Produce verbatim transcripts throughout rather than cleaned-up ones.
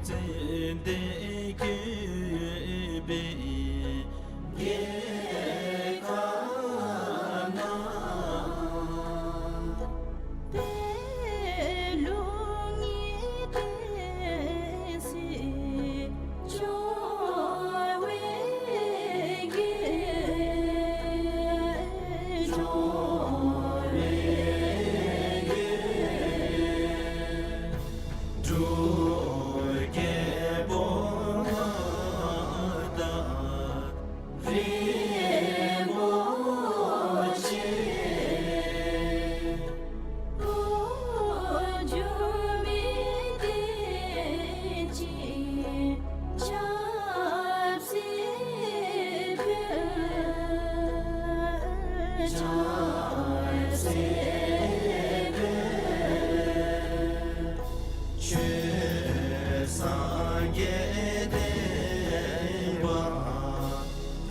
ཙན་དན་བཀོད་པའི་རྒྱལ་ཁབ་ན། པད་ལུང་གི་བསྟན་སྲིད་སྐྱོང་བའི་རྒྱལ། སྐྱོང་བའི་རྒྱལ། འབྲུག་རྒྱལ་པོ་མངའ་བདག་རིན་པོ་ཆེ། འགྲོ་འགྱུར་མི་བདེ་ཅིང་ཆབ་སྲིད་དཔལ། ཆབ་སྲིད་དཔལ། ཆོས་སངས་རྒྱས་བསྟན་པ་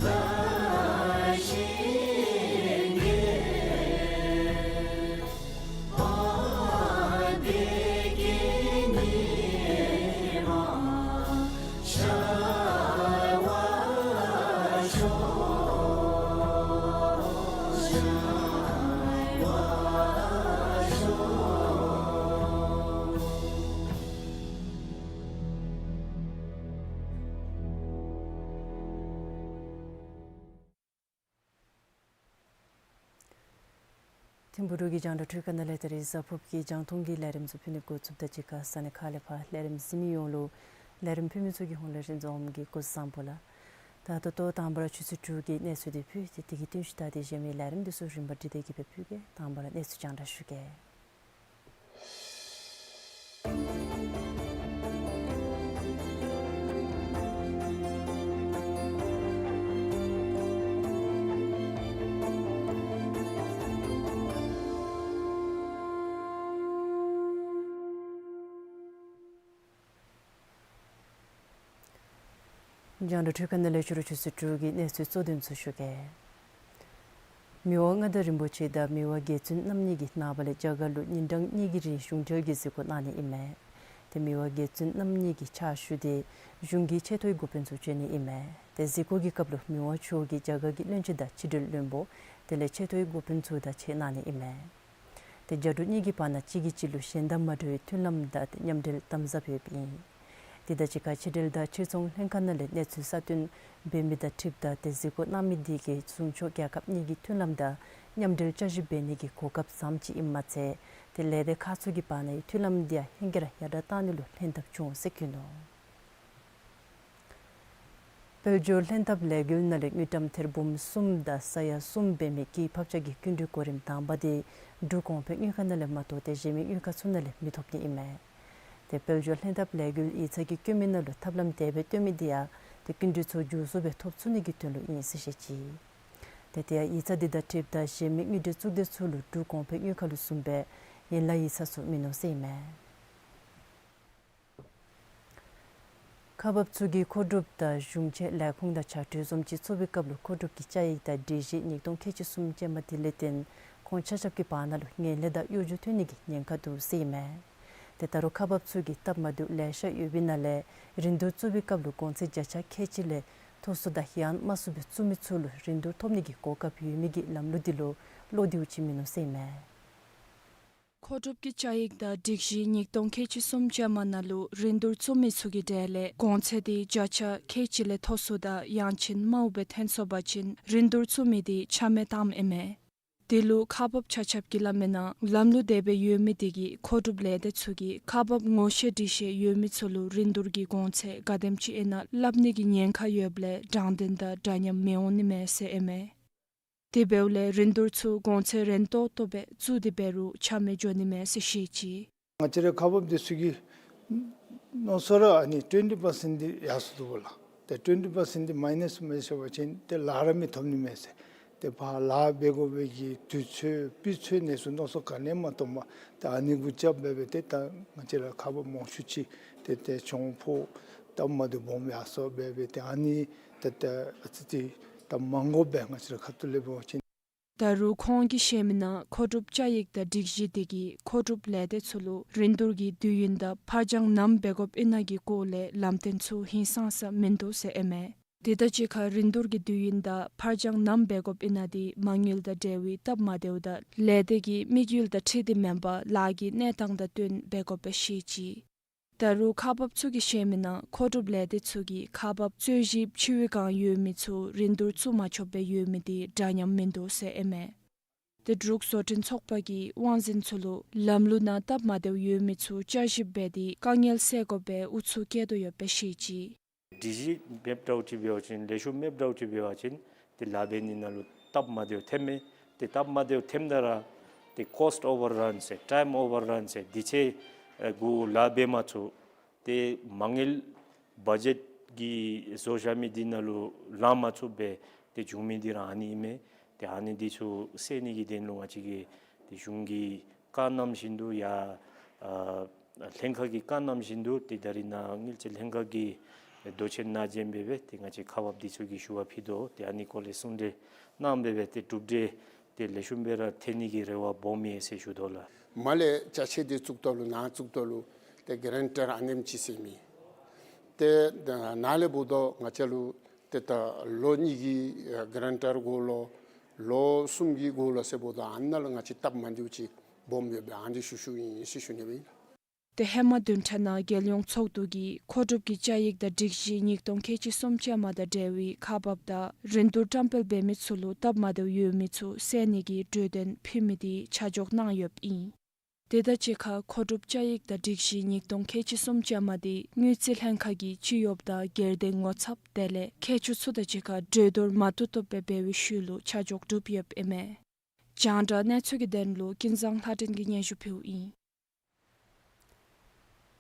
དར་ཞིང་རྒྱས། བདེ་སྐྱིད་ཉི་མ་ཤར་བར་ཤོག། ཤར་བར་ཤོག། ཐིམ་ཕུག་འབྲུག་གི་རྒྱང་བསྒྲགས་འཕྲུལ་ཁང་ནང་ལས་ད་རིས་གཟའ་ཕུརཔ་གི་རྒྱང་མཐོང་གི་ལས་རིམ་ཚུ་ཕུལ་ནི་འགོ་བཙུགསཔ་ད་གཅིག་ཁར་ས་གནས་ཁག་ལས་ཕར་ལས་རིམ་གཟིགས་མི་ཡོངས་ལུ་ལས་རིམ་ཕུལ་མི་ཚུ་གི་ཧོངས་ལས་རིན་འཛོམས་ཀྱིས་སྐུ་གཟུགས་བཟང་པོ་ལགས། ད་ད་ལྟོ་དང་པ་ར་ཆུ་ཚོད་དྲུག་གི་གནས་ཚུལ་འདི་ཕུལ་ཏེ་དེ་གི་བསྟུན་ཞིན་ད་དེ་གཞན་མི་ལས་རིམ་འདི་ཚུ་རིམ་པ་བསྒྲིགས་ཏེ་གི་སྦེ་ཕུལ་གེ། དང་པ་ར་གནས་ཚུལ་རྒྱང་བསྒྲགས་ཞུ་གེ། རྒྱང་བསྒྲགས་འཕྲུལ་ཁང་ནང་ལས་ཕྱི་རུ་ཆུ་ཚོད་དྲུག་གི་གནས་ཚུལ་གཙོ་དོན་ཚུ་ཞུ་གེ། མི་དབང་མངའ་བདག་རིན་པོ་ཆེ་དང་མི་དབང་རྒྱལ་བཙུན་རྣམ་གཉིས་ཀྱིས་ནངས་པ་ལས་རྒྱ་གར་ལུ་ཉིན་གྲངས་གཉིས་ཀྱི་རིང་གཞུང་འབྲེལ་གྱི་གཟིགས་སྐོར་གནང་ནི་ཨིན་མས། ཏེ་མི་དབང་རྒྱལ་བཙུན་རྣམ་གཉིས་ཀྱི་ཕྱག་ཞུ་སྟེ་གཞུང་གི་ཆེ་མཐོའི་འགོ་དཔོན་ཚུ་བྱོན་ནི་ཨིན་མས། ཏེ་གཟིགས་སྐོར་གྱི་སྐབས་ལུ་མི་དབང་མཆོག་གིས་རྒྱ་གར་གྱི་བློན་ཆེན་དང་ཕྱི་འབྲེལ་བློན་པོ་དེ་ལས་ཆེ་མཐོའི་འགོ་དཔོན་ཚུ་དང་གཅིག་ཁར་གནང་ནི་ཨིན་མས། ཏེ་རྒྱ་འབྲུག་གཉིས་ཀྱི་བར་ན་གཅིག་གིས་གཅིག་ལུ་གཞན་དང་མ་འདྲ་བའི་མཐུན་ལམ་དང་མཉམ་འབྲེལ་དམ་ཟབ་ཡོདཔ་ཨིན། དེ་དང་གཅིག་ཁར་ཕྱི་འབྲེལ་དང་ཕྱིར་ཚོང་ལྷན་ཁག་ནང་ལས་གནས་ཚུལ་གསར་བཏོན་འབད་མི་དང་འཁྲིལཝ་ད་ཏེ་གཟིགས་སྐོར་གནང་མི་དེ་གིས་ཟུང་ཕྱོགས་རྒྱལ་ཁབ་གཉིས་ཀྱི་མཐུན་ལམ་དང་མཉམ་འབྲེལ་བསྐྱར་ཞིབ་འབད་ནི་གི་གོ་སྐབས་ཙམ་ཅིག་ཨིནམ་མ་ཚད་ཏེ་ལས་སྡེ་ཁག་ཚུ་གི་བར་ན་མཐུན་ལམ་དེ་ཡང་ཧེང་སྐལ་ར་ཡར་དྲག་གཏང་ནི་ལུ་ལྷན་ཐབས་བྱུང་ཟེར་བཀོད་ནུག། དཔལ་འབྱོར་ལྷན་ཐབས་ལས་འགུལ་ནང་ལས་དངུལ་ཀྲམ་ཐེར་འབུམ་གསུམ་དང་ས་ཡ་གསུམ་འབད་མི་དཀྱིལ་ཕབ་ཆག་གི་སྐྱིན་འགྲུལ་གོ་རིམ་དང་པ་དེ་འབྲུག་གོང་འཕེལ་དངུལ་ཁང་ནང་ལས་མ་གཏོགས་ཏེ་གཞན་མི་དངུལ་ཁང་ཚུ་ནང་ལས་མི་ཐོབ་ནི་ཨིན་མས། ཏེ་དཔལ་འབྱོར་ལྷན་ཐབས་ལས་འགུལ་ཡིག་ཚང་གིས་བཀོད་མི་ནང་ལུ་ཐབས་ལམ་དེ་སྦེ་སྟོན་མི་དེ་ཡང་ཏེ་སྐྱིན་འགྲུལ་ཚུ་མགྱོགས་སུ་སྦེ་ཐོབ་ཚུགས་ནི་གི་དོན་ལུ་ཨིན་ཟེར་བཤད་ཅི། ཏེ་དེ་ཡང་ཡིག་ཚང་དེ་དང་འཁྲིལཝ་ད་གཞན་མི་དངུལ་འབྲེལ་གཙུག་སྡེ་ཚུ་ལུ་འབྲུག་གོང་འཕེལ་དངུལ་ཁང་ལུ་བཟུམ་སྦེ་ཡན་ལག་ཡིག་ཚང་ཚུ་མིན་ནུག་ཟེར་ཨིན་མས། ཁག་འབགཔ་ཚུ་གིས་མཁོ་སྒྲུབ་དང་གཞུང་ཆེན་ལས་ཁུངས་དང་བྱ་སྤྲོད་བཟུམ་ཅིག་བཙུགས་པའི་སྐབས་ལུ་མཁོ་སྒྲུབ་ཀྱི་བཅའ་ཡིག་དང་སྒྲིག་གཞི་ཉིས་སྟོང་ཁལ་གཅིག་གསུམ་ཅན་མ་དེ་ལས་བརྟེན་ཁོང་ཆ་ཁྱབ་ཀྱི་བར་ན་ལུ་ངན་ལྷད་དང་གཡོ་སྒྱུ་ཐོན་ནི་གི་ཉེན་ཁ་འདུག་ཟེར་ཨིན་མས། ཏེ་ད་རུང་ཁག་འབགཔ་ཚུ་གིས་སྟབས་མ་བདེཝ་ལེ་ཤ་ཡོད་པའི་ནང་ལས་རིན་བསྡུར་བཙུགས་པའི་སྐབས་ལུ་གོང་ཚད་བརྒྱ་ཆ་ཁལ་གཅིག་ལས་མཐོ་སུ་དང་ཡང་དམའ་སུ་སྦེ་བཙུགས་མི་ཚུ་ལུ་རིན་བསྡུར་ཐོབ་ནི་གི་གོ་སྐབས་ཡོད་མི་གི་ལམ་ལུགས་འདི་ལུ་བློ་བདེཝ་ཅིག་མིན་ནུག་ཟེར་ཨིན་མས། མཁོ་སྒྲུབ་ཀྱི་བཅའ་ཡིག་དང་སྒྲིག་གཞི་ཉིས་སྟོང་ཁལ་གཅིག་གསུམ་ཅན་མ་ནང་ལུ་རིན་བསྡུར་བཙུགས་མི་ཚུ་གི་གྲས་ལས་གོང་ཚད་དེ་བརྒྱ་ཆ་ཁལ་གཅིག་ལས་མཐོ་སུ་དང་ཡང་ཅིན་དམའཝ་སྦེ་ཐོན་སོང་པ་ཅིན་རིན་བསྡུར་བཙུགས་མི་དེ་ཆ་མེད་བཏངམ་ཨིན་མས། དེ་ལུ་ཁག་འབགཔ་ཆ་ཁྱབ་ཀྱིས་སླབ་མིའི་ནང་ལམ་ལུགས་དེ་སྦེ་ཡོད་མི་དེ་གིས་མཁོ་སྒྲུབ་ལས་སྡེ་ཚུ་གིས་ཁག་འབགཔ་ངོ་ཤེས་འདྲིས་ཤེས་ཡོད་མི་ཚུ་ལུ་རིན་བསྡུར་གྱི་གོང་ཚད་ག་དེམ་ཅིག་ཨིན་ན་སླབ་ནི་གི་ཉེན་ཁ་ཡོདཔ་ལས་དྲང་བདེན་དང་འདྲ་མཉམ་མི་འོང་ནི་མས་ཟེར་ཨིན་མས། དེ་འབདཝ་ལས་རིན་བསྡུར་ཚུ་གོང་ཚད་རན་ཏོག་ཏོ་སྦེ་བཙུགས་ཏེ་འབད་རུང་ཆ་མེད་འགྱོ་ནི་མས་ཟེར་བཤད་ཅི། ང་བཅས་རའི་ཁག་འབགཔ་འདི་ཚུ་གིས་མནོ་བསམ་ར་ཨ་ནི་ཊུ་ཝེན་ཊི་པར་སེནཊ་འདི་ཡར་སོང་འདུག་པ་ལགས། ཏེ་ཊུ་ཝེན་ཊི་པར་སེནཊ་འདི་མའི་ནཱས་མི་བཞག་པ་ཅིན་ཏེ་ལཱ་ར་མི་ཐོབ་ནི་མས་ཟེར། ཏེ་ཕར་ལཱ་འབད་དགོ་པའི་གི་དུས་ཚོད་སྤུས་ཚད་ནང་ཚུ་མནོ་བསམ་ག་ནི་ཡང་མ་བཏོན་པར་ཏེ་ཨ་ནི་གུ་རྐྱབ་འབད་སྦེ་ཏེ་ད་ང་བཅས་ར་ཁག་འབགཔ་མང་ཤོས་ཅིག་ཏེ་ཏེ་གྱོང་ཕོག་སྟབས་མ་བདེཝ་སྦོམ་ཡར་སོང་འབད་སྦེ་ཏེ་ཨ་ནི་ཏེ་ཏེ་ཨ་ཙི་ཅིག་ད་མ་དགོཔ་སྦེ་ང་བཅས་ར་ཁ་ཐུག་ལས་འབད་བ་ཅིན། ད་རུང་ཁོང་གིས་བཤད་མི་ནང་མཁོ་སྒྲུབ་བཅའ་ཡིག་དང་སྒྲིག་གཞི་དེ་གིས་མཁོ་སྒྲུབ་ལས་སྡེ་ཚུ་ལུ་རིན་བསྡུར་གྱི་དུས་ཡུན་དང་ཕར་འགྱངས་ནམ་འབད་དགོཔ་ཨིན་ན་གི་སྐོར་ལས་ལམ་སྟོན་ཚུ་ཧིང་སངས་ས་མིན་འདུག་ཟེར་ཨིན་མས། དེ་དང་གཅིག་ཁར་རིན་བསྡུར་གྱི་དུས་ཡུན་དང་ཕར་འགྱངས་ནམ་འབད་དགོཔ་ཨིན་ན་དེ་མ་དངུལ་དང་འབྲེལ་བའི་སྟབས་མ་བདེཝ་དང་ལས་སྡེ་གི་དམིགས་ཡུལ་དང་འཁྲིལ་ཏེ་མེན་པར་ལཱ་གི་གནས་སྟངས་དང་བསྟུན་འབད་དགོ་པའི་བཤད་ཅི། ད་རུང་ཁག་འབགཔ་ཚུ་གིས་བཤད་མི་ནང་མཁོ་སྒྲུབ་ལས་སྡེ་ཚུ་གིས་ཁག་འབགཔ་རྩོད་གཞི་ཕྱི་རུ་གང་ཡོད་མི་ཚུ་རིན་བསྡུར་བཙུགས་མ་ཆོགཔ་སྦེ་ཡོད་མི་དེ་འདྲ་མཉམ་མིན་འདུག་ཟེར་ཨིན་མས། དེ་འབྲུག་བཟོ་སྐྲུན་ཚོགས་པ་གིས་དབང་འཛིན་ཚུ་ལུ་ལམ་ལུགས་ནང་སྟབས་མ་བདེཝ་ཡོད་མི་ཚུ་བསྐྱར་ཞིབ་འབད་དེ་དཀའ་ངལ་སེལ་དགོ་པའི་ཨུ་ཚུགས་བསྐྱེད་དོ་ཡོདཔ་སྦེ་བཤད་ཅི། སྒྲིག་གཞི་མེདཔ་འདྲཝ་ཅིག་འབད་བ་ཅིན་ལེགས་ཤོམ་མེདཔ་འདྲཝ་ཅིག་འབད་བ་ཅིན་ཏེ་ལཱ་འབད་ནི་ནང་ལུ་སྟབས་མ་བདེཝ་ཐོནམ་མས། ཏེ་སྟབས་མ་བདེཝ་ཐོནམ་ད་ར་ཏེ་ཀོསཊ་ཨོ་བར་རན་ཟེར་ཊའིམ་ཨོ་བར་རན་ཟེར་དུས་ཚོད་ཨེ་གུ་ལཱ་འབད་མ་ཚུགས། ཏེ་མ་དངུལ་བ་ཇེཊ་ཀྱི་བཟོ་བཞག་མི་འདི་ནང་ལུ་ལང་མ་ཚུགསཔ་སྦེ་ཏེ་འབྱུང་མི་འདི་ར་ཨ་ནི་ཨིན་མས། ཏེ་ཨ་ནི་འདི་ཚུ་སེལ་ནི་གི་དོན་ལུ་ང་བཅས་ཀྱིས་ཏེ་གཞུང་གི་བཀའ་གནང་བཞིན་དུ་ཡང་ཨ་ལྷན་ཁག་གི་བཀའ་གནང་བཞིན་དུ་ཏེ་ད་རིས་ནཱ་དངུལ་རྩིས་ལྷན་ཁག་གི་མདོ་ཆེན་ནང་འཛོམས་སྦེ་སྦེ་ཏེ་ང་བཅས་ཁག་འབགཔ་འདི་ཚུ་གིས་ཞུ་བ་ཕུལ་དོ། ཏེ་ཨ་ནི་སྐོར་ལས་གསུང་གྲོས་གནང་སྦེ་སྦེ་ཏེ་གྲུབ་འབྲས་ཏེ་ལེགས་ཤོམ་སྦེ་ར་ཐོན་ནི་གི་རེ་བ་སྦོམ་ཡོད་ཟེར་ཞུ་དོ་ལགས། མར་ལས་ཅ་ཆས་འདི་བཙུགས་ད་ལུ་ནཱ་བཙུགས་ད་ལུ་ཏེ་གཱ་རན་ཊར་ཨ་ནེམ་ཅིག་ཟེར་མི། ཏེ་ནཱ་ལས་འབདཝ་ད་ང་བཅས་ལུ་ཏེ་ད་ལོ་གཉིས་ཀྱི་ཨ་གཱ་རན་ཊར་དགོ་ལོ། ལོ་གསུམ་གྱི་དགོ་ལོ་ཟེར་འབདཝ་ད་ཨ་ནཱ་ལུ་ང་བཅས་སྟབས་མ་བདེཝ་ཅིག་སྦོམ་ཡོདཔ་སྦེ་ཨ་ནི་ཞུ་ཞུཝ་ཨིན་ཟེར་ཞུ་ནི་ཨིན། ཏེ་ཧེ་མ་བདུན་ཕྲག་ནང་རྒྱལ་ཡོངས་ཚོགས་འདུ་གིས་མཁོ་སྒྲུབ་ཀྱི་བཅའ་ཡིག་དང་སྒྲིག་གཞི་ཉིས་སྟོང་ཁལ་གཅིག་གསུམ་ཅན་མ་དང་འབྲེལ་བའི་ཁག་འབགཔ་དང་རིན་བསྡུར་བཀྲམ་སྤེལ་འབད་མི་ཚུ་ལུ་སྟབས་མ་བདེཝ་ཡོད་མི་ཚུ་སེལ་ནི་གི་གྲོས་དོན་ཕུལ་མི་དེ་ཆ་འཇོག་གནང་ཡོདཔ་ཨིན། དེ་དང་གཅིག་ཁར་མཁོ་སྒྲུབ་བཅའ་ཡིག་དང་སྒྲིག་གཞི་ཉིས་སྟོང་ཁལ་གཅིག་གསུམ་ཅན་མ་དེ་དངུལ་རྩིས་ལྷན་ཁག་གིས་སྤྱི་གཡོགཔ་དང་སྒེར་སྡེ་ངོ་ཚབ་དེ་ལས་མཁས་མཆོག་ཚུ་དང་གཅིག་ཁར་གྲོས་བསྡུར་མ་བཏུབ་བཏུབ་སྦེ་འབད་བའི་ཤུལ་ལུ་ཆ་འཇོག་གྲུབ་ཡོདཔ་ཨིན་མས། རྒྱང་བསྒྲགས་གནས་ཚུལ་གྱི་དོན་ལུ་ཀུན་བཟང་ལྷ་སྒྲོན་གྱིས་སྙན་ཞུ་ཕུལཝ་ཨིན།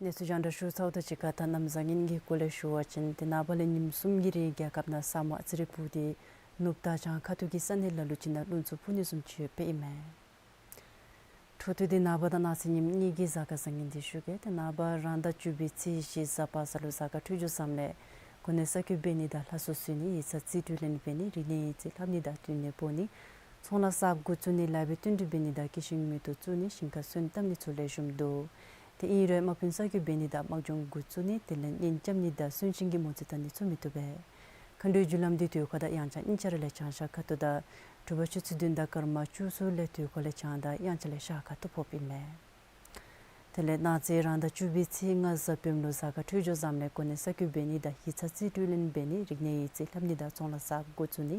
གནས་ཚུལ་རྒྱང་བསྒྲགས་ཞུ་ཚརཝ་དང་གཅིག་ཁར་ད་གནམ་བཟང་ངན་གྱི་སྐོར་ལས་ཞུ་བ་ཅིན་ཏེ་ནངས་པ་ལས་ཉིནམ་གསུམ་གྱི་རིང་རྒྱལ་ཁབ་ནང་ས་མ་ཙི་རི་ཕུ་སྟེ་ནུབ་དང་བྱང་ཁ་ཐུག་གི་ས་གནས་ལ་ལུ་ཅིག་ནང་རླུང་འཚུབ་འཕུ་ནི་བཟུམ་ཅིག་ཡོདཔ་ཨིན་མས། འཕྲོ་མཐུད་དེ་ནངས་པ་དང་གནངས་ཚེ་ཉིནམ་གཉིས་ཀྱི་གཟའ་སྐར་བཟང་ངན་འདི་ཞུ་གེ། ཏེ་ནངས་པ་རང་ཟླ་བཅུ་པའི་ཚེས་བཞི་གཟའ་པ་སངས་ལུ་གཟའ་སྐར་འཕྲོད་སྦྱོར་བཟངམ་ལས་གོ་གནས་གསར་བསྐོ་འབད་ནི་དང་ལྷ་གསོལ་གསོལ་ནི་ཡིག་ཚང་རྩིས་སྤྲོད་ལེན་འབད་ནི་རིག་གནས་ཡིག་རྩིས་ལྷབ་ནི་དང་བསྟུན་གནས་སྤོ་ནི་ཚོང་ལཱ་གསརཔ་འགོ་བཙུགས་ནི་ལཱ་འབད་བསྟུན་གྲོས་འབད་ནི་དང་སྐྱེད་ཤིང་མེ་ཏོག་བཙུགས་ནི་ཞིང་ཁར་སོན་བཏབ་ནི་ཚུ་ལེགས་ཤོམ་འདུག། ཏེ་ཨིན་རུང་དམག་དཔུང་གསར་བསྐོ་འབད་ནི་དང་དམག་སྦྱོང་འགོ་བཙུགས་ནི་དེ་ལས་གཉེན་རྐྱབ་ནི་དང་གསོན་ཅིང་གི་མོ་རྩིས་བལྟ་ནི་ཚུ་མི་བཏུབ་པས། མཁའ་འགྲོའི་རྒྱུ་ལམ་འདི་དུས་འཁོར་དང་དབྱངས་འཆར་གཉིས་ཆ་ར་ལས་བྱང་ཤར་ཁ་ཐུག་དང་དྲོ་པ་ཆུ་ཚོད་བདུན་དང་སྐར་མ་བཅུ་གསུམ་ལས་དུས་འཁོར་ལས་བྱང་དང་དབྱངས་འཆར་ལས་ཤར་ཁ་ཐུག་ཕོགཔ་ཨིན་མས། དེ་ལས་གནངས་ཚེ་རང་ཟླ་བཅུ་པའི་ཚེས་ལྔ་གཟའ་སྤེནམ་ལུ་གཟའ་སྐར་འཕྲོད་སྦྱོར་བཟངམ་ལས་གོ་གནས་གསར་བསྐོ་འབད་ནི་དང་ཡིག་ཚང་རྩིས་སྤྲོད་ལེན་འབད་ནི་རིག་གནས་ཡིག་རྩིས་ལྷབ་ནི་དང་ཚོང་ལཱ་གསརཔ་འགོ་བཙུགས་ནི་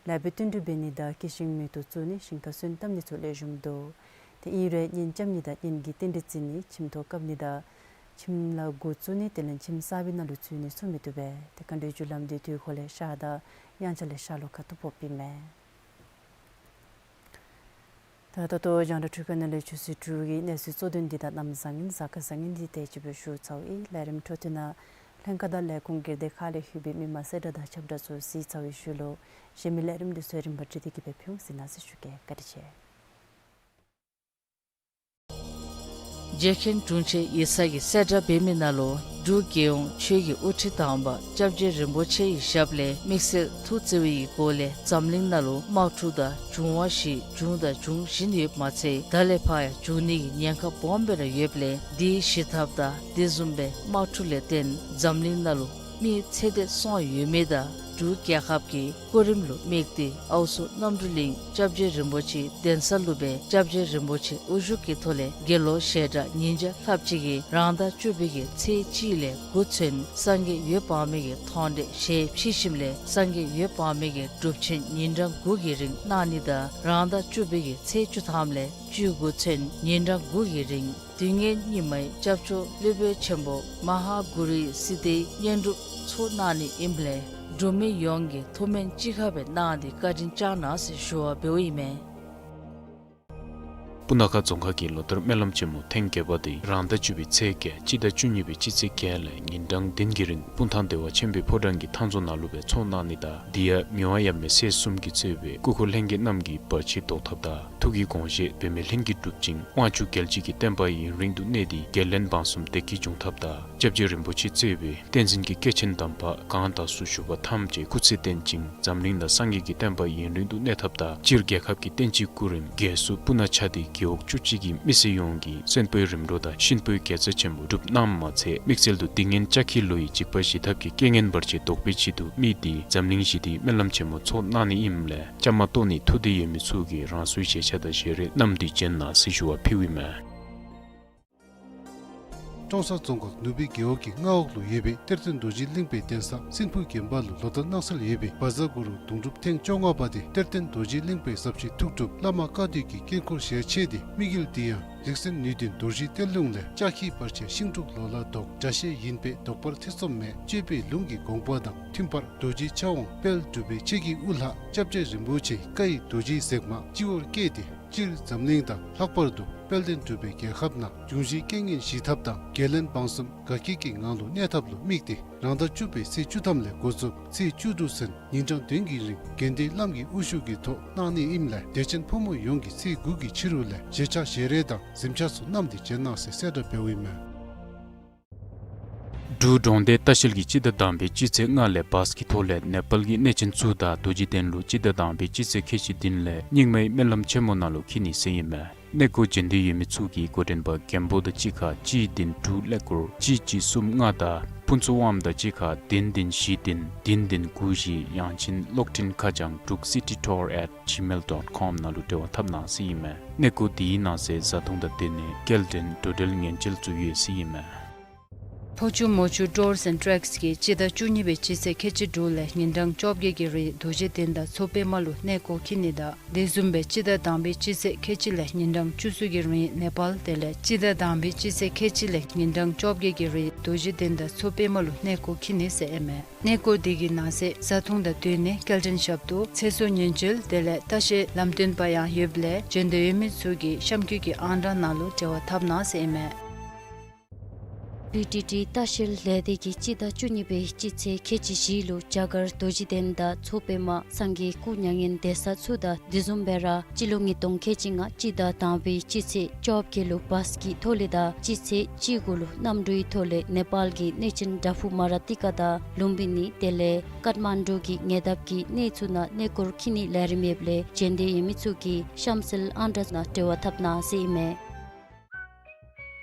ལཱ་འབད་བསྟུན་གྲོས་འབད་ནི་དང་སྐྱེད་ཤིང་མེ་ཏོག་བཙུགས་ནི་ཞིང་ཁར་སོན་བཏབ་ནི་ཚུ་ལེགས་ཤོམ་འདུག། ཏེ་ཨིན་རུང་གཉེན་རྐྱབ་ནི་དང་གཉེན་གྱི་རྟེན་འབྲེལ་བརྩི་ནི་ཁྱིམ་ཐོག་བཀབ་ནི་དང་ཁྱིམ་ལཱ་འགོ་བཙུགས་ནི་དེ་ལས་ཁྱིམ་གསར་པའི་ནང་ལུ་འཛུལ་ནི་ཚུ་མི་བཏུབ་པས། ཏེ་མཁའ་འགྲོའི་རྒྱུ་ལམ་འདི་དུས་འཁོར་ལས་ཤར་དང་དབྱངས་འཆར་ལས་ཤར་ལྷོ་ཁ་ཐུག་ཕོགཔ་ཨིན་མས། ད་ད་ལྟོ་རྒྱང་བསྒྲགས་འཕྲུལ་ཁང་ནང་ལས་ཆུ་ཚོད་དྲུག་གི་གནས་ཚུལ་གཙོ་དོན་འདི་དང་གནམ་བཟང་ངན་གཟའ་སྐར་བཟང་ངན་འདི་དེ་ཅིག་སྦེ་ཞུ་ཚརཝ་ཨིན། ལས་རིམ་འཕྲོ་མཐུད་ནང་ལྷན་ཁག་དང་ལས་ཁུངས་སྒེར་སྡེ་ཁག་ལས་ལྷོད་པའི་མི་མང་གསལ་བསྒྲགས་དང་ཁྱབ་བསྒྲགས་ཚུ་གཟིགས་ཚར་བའི་ཤུལ་ལུ་གཞན་མི་ལས་རིམ་འདི་ཚུ་རིམ་པ་བསྒྲིགས་ཏེ་གི་སྦེ་ཕུལ་འོང་ཟེར་གནང་ཟེར་ཞུ་གེ། བཀའ་དྲིན་ཆེ། རྗེ་མཁན་དྲུང་ཆེན་ཡིག་ཚང་གིས་གསལ་བསྒྲགས་འབད་མི་ནང་ལུ་འབྲུག་རྒྱལ་ཡོངས་ཆོས་ཀྱི་དབུ་ཁྲིད་དམ་པ་སྐྱབས་རྗེ་རིན་པོ་ཆེ་ཡི་ཞབས་ལས་དམིགས་བསལ་ཐུགས་བརྩེ་བའི་སྒོ་ལས་འཛམ་གླིང་ནང་ལུ་དམག་འཁྲུག་དང་འབྱུང་བ་བཞི་བྱུང་དང་འབྱུང་བཞིན་ཡོདཔ་མ་ཚད་ད་ལས་ཕར་ཡང་འབྱུང་ནི་གི་ཉེན་ཁ་སྦོམ་སྦེ་ར་ཡོདཔ་ལས་དེའི་ཞི་ཐབས་དང་དེ་བཟུམ་སྦེ་དམག་འཁྲུག་ལས་བརྟེན་འཛམ་གླིང་ནང་ལུ་མི་ཚེ་འདས་སོང་ཡོད་མི་དང་འབྲུག་རྒྱལ་ཁབ་ཀྱི་སྐུ་རིམ་ལུ་དམིགས་ཏེ་ཨའུ་ཚོ་རྣམ་གྲོལ་གླིང་སྐྱབས་རྗེ་རིན་པོ་ཆེ་གདན་ས་ལུ་སྦེ་སྐྱབས་རྗེ་རིན་པོ་ཆེ་དབུ་བཞུགས་ཀྱི་ཐོག་ལས་དགེ་སློང་ཞལ་གྲངས་ཉིས་བརྒྱ་ལྷགཔ་ཅིག་གིས་རང་ཟླ་བཅུ་པའི་གི་ཚེས་གཅིག་ལས་དགུ་ཚུན་སངས་རྒྱས་འོད་དཔག་མེད་ཀྱི་མཐོང་གྲོལ་ཞལ་ཕྱེ་ཞིནམ་ལས་སངས་རྒྱས་འོད་དཔག་མེད་ཀྱི་སྒྲུབ་ཆེན་ཉིན་གྲངས་དགུ་གི་རིང་གནང་ནི་དང་རང་ཟླ་བཅུ་པའི་གི་ཚེས་བཅུ་ཐམ་ལས་བཅུ་དགུ་ཚུན་ཉིན་གྲངས་དགུ་གི་རིང་དུས་ངན་སྙིགས་མའི་སྐྱབས་བཅོལ་སློབ་དཔོན་ཆེན་པོ་མ་ཧཱ་གུ་རུའི་སི་ཏའི་བསྙེན་སྒྲུབ་ཚུ་གནང་ནི་ཨིནམ་ལས་འབྲུག་མི་ཡོངས་ཀྱིས་ཐུགས་སྨོན་ཅི་དགའ་སྦེ་གནང་སྟེ་བཀའ་དྲིན་བསྐྱང་གནང་ཟེར་ཞུ་བ་འབདཝ་ཨིན་མས། སྤུ་ན་ཁ་རྫོང་ཁག་གི་ལོ་ལྟར་སྨོན་ལམ་ཆེན་མོ་ཐེངས་བརྒྱད་པ་དེ་རང་ཟླ་བཅུ་པའི་ཚེས་བརྒྱད་སྤྱི་ཟླ་བཅུ་གཉིས་པའི་སྤྱི་ཚེས་བརྒྱད་ལས་ཉིན་གྲངས་བདུན་གྱི་རིང་སྤུངས་ཐང་བདེ་བ་ཆེན་པོའི་ཕོ་བྲང་གི་ཐང་རྫོང་ནང་ལུ་སྦེ་ཚོགས་གནང་ནི་དང་དེ་ཡང་མི་དབང་ཡབ་མེས་སྲས་གསུམ་གྱིས་གཙོས་པའི་སྐུ་འཁོར་ལྷན་རྒྱས་རྣམས་ཀྱིས་བར་ཆད་བཟློག་ཐབས་དང་ཐུགས་ཀྱི་དགོངས་བཞེད་འབད་མེད་ལྷུན་གྱིས་གྲུབ་ཅིང་དབང་ཕྱུག་རྒྱལ་བྱེད་ཀྱི་བསྟན་པ་ཡུན་རིང་དུ་གནས་ཏེ་རྒྱལ་བློན་འབངས་གསུམ་བདེ་སྐྱིད་འབྱུང་ཐབས་དང་སྐྱབས་རྗེ་རིན་པོ་ཆེ་གཙོས་པའི་བསྟན་འཛིན་གྱི་སྐྱེས་ཆེན་དམ་པ་གང་དག་སུ་བཞུགས་པ་ཐམས་ཅད་སྐུ་ཚེ་བརྟན་ཅིང་འཛམ་གླིང་ན་སངས་རྒྱས་ཀྱི་བསྟན་པ་ཡུན་རིང་དུ་གནས་ཐབས་དང་སྤྱིར་རྒྱལ་ཁབ་ཀྱི་བསྟན་སྤྱི་སྐུ་རིམ་རྒྱས་སུ་སྤུ་ན་ཆ་དེ་རྒེད་འོག་བཅུ་གཅིག་གི་མི་སེར་ཡོངས་ཀྱིས་གསོན་པོའི་རིམ་གྲོ་དང་གཤིན་པོའི་དགེ་རྩ་ཆེན་མོ་སྒྲུབ་གནངམ་མ་ཚད་དམིགས་བསལ་དུ་སྡིག་ངན་ལྕགས་ཁྱི་ལོ་ཡི་འཇིགས་པ་ཞི་ཐབས་ཀྱི་རྐྱེན་ངན་བར་ཆད་བཟློག་པའི་ཆེད་དུ་དམིགས་ཏེ་འཛམ་གླིང་ཞི་བདེའི་སྨོན་ལམ་ཆེན་མོ་ཚོགས་གནང་ནི་ཨིནམ་ལས་བཅའ་མར་གཏོགས་ནི་ཐུགས་འདོད་ཡོད་མི་ཚུ་གིས་རང་སོའི་ཞལ་ཆས་དང་ཞལ་རས་བསྣམས་ཏེ་བྱོན་གནང་ཟེར་ཞུ་བ་ཕུལཝ་ཨིན་མས། ཀྲོང་གསར་རྫོང་ཁག་ནུབ་སྦིས་རྒེད་འོག་གི་མངའ་འོག་ལུ་ཡོད་པའི་གཏེར་སྟོན་རྡོ་རྗེ་གླིང་པའི་གདན་ས་སྲིན་ཕུ་དགོན་པ་ལུ་ལོ་ལྟར་གནང་སྲོལ་ཡོད་པའི་བཛྲ་གུ་རུ་དུང་སྒྲུབ་ཐེངས་བཅོ་ལྔ་པ་དེ་གཏེར་སྟོན་རྡོ་རྗེ་གླིང་པའི་ཟབ་ཞི་ཐུགས་སྒྲུབ་བླ་མ་བཀའ་སྡོད་ཀྱི་དཀྱིལ་འཁོར་ཞལ་ཕྱེ་སྟེ། དམིགས་ཡུལ་དེ་ཡང་རིག་འཛིན་ནུས་ལྡན་རྡོ་རྗེའི་གཏེར་ལུང་ལས་ལྕགས་ཁྱིའི་བར་ཆད་ཤིང་འབྲུག་ལོ་ལ་བཟློག། དགྲ་ཤེས་ཡིན་པས་བཟློག་པར་ཐེ་ཚོམ་མེད། གཅོད་པའི་ལུང་གི་དགོངས་པ་དང་མཐུན་པར་རྡོ་རྗེ་ཕྱག་འོང་དཔལ་འབྲུག་པའི་ཆོས་ཀྱི་དབུ་བླ་སྐྱབས་རྗེ་རིན་པོ་ཆེའི་བཀའ་ཡི་རྡོ་རྗེའི་ཟེགས་མ་སྤྱི་བོར་བསྐྱེད་དེ། སྤྱིར་འཛམ་གླིང་དང་ལྷག་པར་དུ་དཔལ་ལྡན་འབྲུག་པའི་རྒྱལ་ཁབ་ནང་འབྱུང་བཞིའི་རྐྱེན་ངན་ཞི་ཐབས་དང་རྒྱལ་བློན་འབངས་གསུམ་དགའ་སྐྱིད་ཀྱི་ངང་ལུ་གནས་ཐབས་ལུ་དམིགས་ཏེ། རང་ཟླ་བཅུ་པའི་ཚེས་བཅུ་ཐམ་ལས་འགོ་བཙུགས་ཚེས་བཅུ་དྲུག་ཚུན་ཉིན་གྲངས་བདུན་གྱི་རིང་དགེ་འདུན་བླམ་གྱི་དབུ་བཞུགས་ཀྱི་ཐོག་གནང་ནི་ཨིནམ་ལས་དད་ཅན་ཕོ་མོ་ཡོངས་ཀྱིས་ཚེས་དགུ་གི་ཕྱི་རུ་ལས་ཞལ་ཆས་ཞལ་རས་དང་གཟིམ་ཆས་ཚུ་བསྣམས་ཏེ་བྱོན་གནང་ཟེར་གསལ་བསྒྲགས་འབདཝ་ཨིན་མས། འབྲུག་གྲོང་སྡེ་ལྟ་བཤལ་གྱིས་སྤྱི་ཟླ་དང་པའི་སྤྱི་ཚེས་ལྔ་ལས་བཱས་ཀྱི་ཐོག་ལས་ནེ་པཱལ་གྱི་གནས་ཆེན་ཚུ་དང་རྡོ་རྗེ་གདན་ལུ་སྤྱི་ཟླ་དང་པའི་སྤྱི་ཚེས་ཁལ་གཅིག་བདུན་ལས་རྙིང་མའི་སྨོན་ལམ་ཆེན་མོ་ནང་ལུ་འཁྱིད་ནི་ཟེར་ཨིན་མས། གནས་སྐོར་བྱོན་འདོད་ཡོད་མི་ཚུ་གིས་འགོ་འདྲེན་པ་རྒན་པོ་དང་གཅིག་ཁར་གཅིག་བདུན་དྲུག་ཀླད་ཀོར་གཅིག་གཅིག་གསུམ་ལྔ་དང་ཕུན་ཚོགས་དབངམོ་དང་གཅིག་ཁར་བདུན་བདུན་བཞི་བདུན་བདུན་བདུན་དགུ་བཞི་ཡང་ཅིན་གློག་འཕྲིན་ཁ་བྱང་འབྲུག་སི་ཊི་ཊུར་ཨེཊ་ཇི་མེལ་ཌོཊ་ཀོམ་ནང་ལུ་འབྲེལ་བ་འཐབ་གནང་ཟེར་ཨིན་མས། གནས་སྐོར་དེའི་ནང་གསེས་བཟའ་འཐུང་དང་སྡོད་གནས་སྐྱེལ་འདྲེན་འགྲོ་འགྲུལ་ཉེན་བཅོལ་ཚུ་ཡོད་ཟེར་ཨིན་མས། ཕོ་ཆུ་མོ་ཆུ་ཊུར་སི་ཨེནཌ་ཊེགསི་གིས་སྤྱི་ཟླ་བཅུ་གཉིས་པའི་སྤྱི་ཚེས་ཁལ་གཅིག་དྲུག་ལས་ཉིན་གྲངས་བཅོ་བརྒྱད་ཀྱི་རིང་རྡོ་རྗེ་གདན་དང་མཚོ་པདྨ་ལུ་གནས་སྐོར་འཁྱིད་ནི་དང་དེ་བཟུམ་སྦེ་སྤྱི་ཟླ་དང་པའི་སྤྱི་ཚེས་ཁལ་གཅིག་ལས་ཉིན་གྲངས་བཅུ་གསུམ་གྱི་རིང་ནེ་པཱལ་དེ་ལས་སྤྱི་ཟླ་དང་པའི་སྤྱི་ཚེས་ཁལ་གཅིག་ལས་ཉིན་གྲངས་བཅོ་བརྒྱད་ཀྱི་རིང་རྡོ་རྗེ་གདན་དང་མཚོ་པདྨ་ལུ་གནས་སྐོར་འཁྱིད་ནི་ཟེར་ཨིན་མས། གནས་སྐོར་དེ་གི་ནང་གསེས་བཟའ་འཐུང་དང་སྡོད་གནས་སྐྱེལ་འདྲེན་ཞབས་ཏོག་ཚེ་སྲོག་ཉེན་བཅོལ་དེ་ལས་ལྟ་བཤལ་ལམ་སྟོན་པ་ཡང་ཡོདཔ་ལས་བྱོན་འདོད་ཡོད་མི་ཚུ་གིས་གཤམ་འཁོད་ཀྱི་ཨང་གྲངས་ནང་ལུ་འབྲེལ་བ་འཐབ་གནང་ཟེར་ཨིན་མས། བི་ཊི་ཊི་ལྟ་བཤལ་ལས་སྡེ་གིས་སྤྱི་ཟླ་བཅུ་གཉིས་པའི་སྤྱི་ཚེས་ཁལ་གཅིག་བཞི་ལུ་རྒྱ་གར་རྡོ་རྗེ་གདན་དང་མཚོ་པདྨ་སངས་རྒྱས་སྐུ་མྱ་ངན་འདས་ས་ཚུ་དང་དེ་བཟུམ་སྦེ་ར་སྤྱི་ལོ་ཉིས་སྟོང་ཁལ་གཅིག་ལྔ་སྤྱི་ཟླ་དང་པའི་སྤྱི་ཚེས་བཅོ་བརྒྱད་ལུ་བཱས་ཀྱི་ཐོག་ལས་དང་སྤྱི་ཚེས་བཅུ་དགུ་ལུ་གནམ་གྲུའི་ཐོག་ལས་ནེ་པཱལ་གྱི་གནས་ཆེན་བྲག་ཕུག་མ་ར་ཏི་ཀ་དང་ལུམ་བི་ནི་དེ་ལས་ཀཏ་མན་ཌུ་གི་ཉེ་འདབས་ཀྱི་གནས་ཚུ་ནང་གནས་སྐོར་འཁྱིད་ནིའི་ལས་རིམ་ཡོདཔ་ལས་བྱོན་འདོད་ཡོད་མི་ཚུ་གིས་གཤམ་གསལ་ཨང་གྲངས་ནང་འབྲེལ་བ་འཐབ་གནང་ཟེར་ཨིན་མས།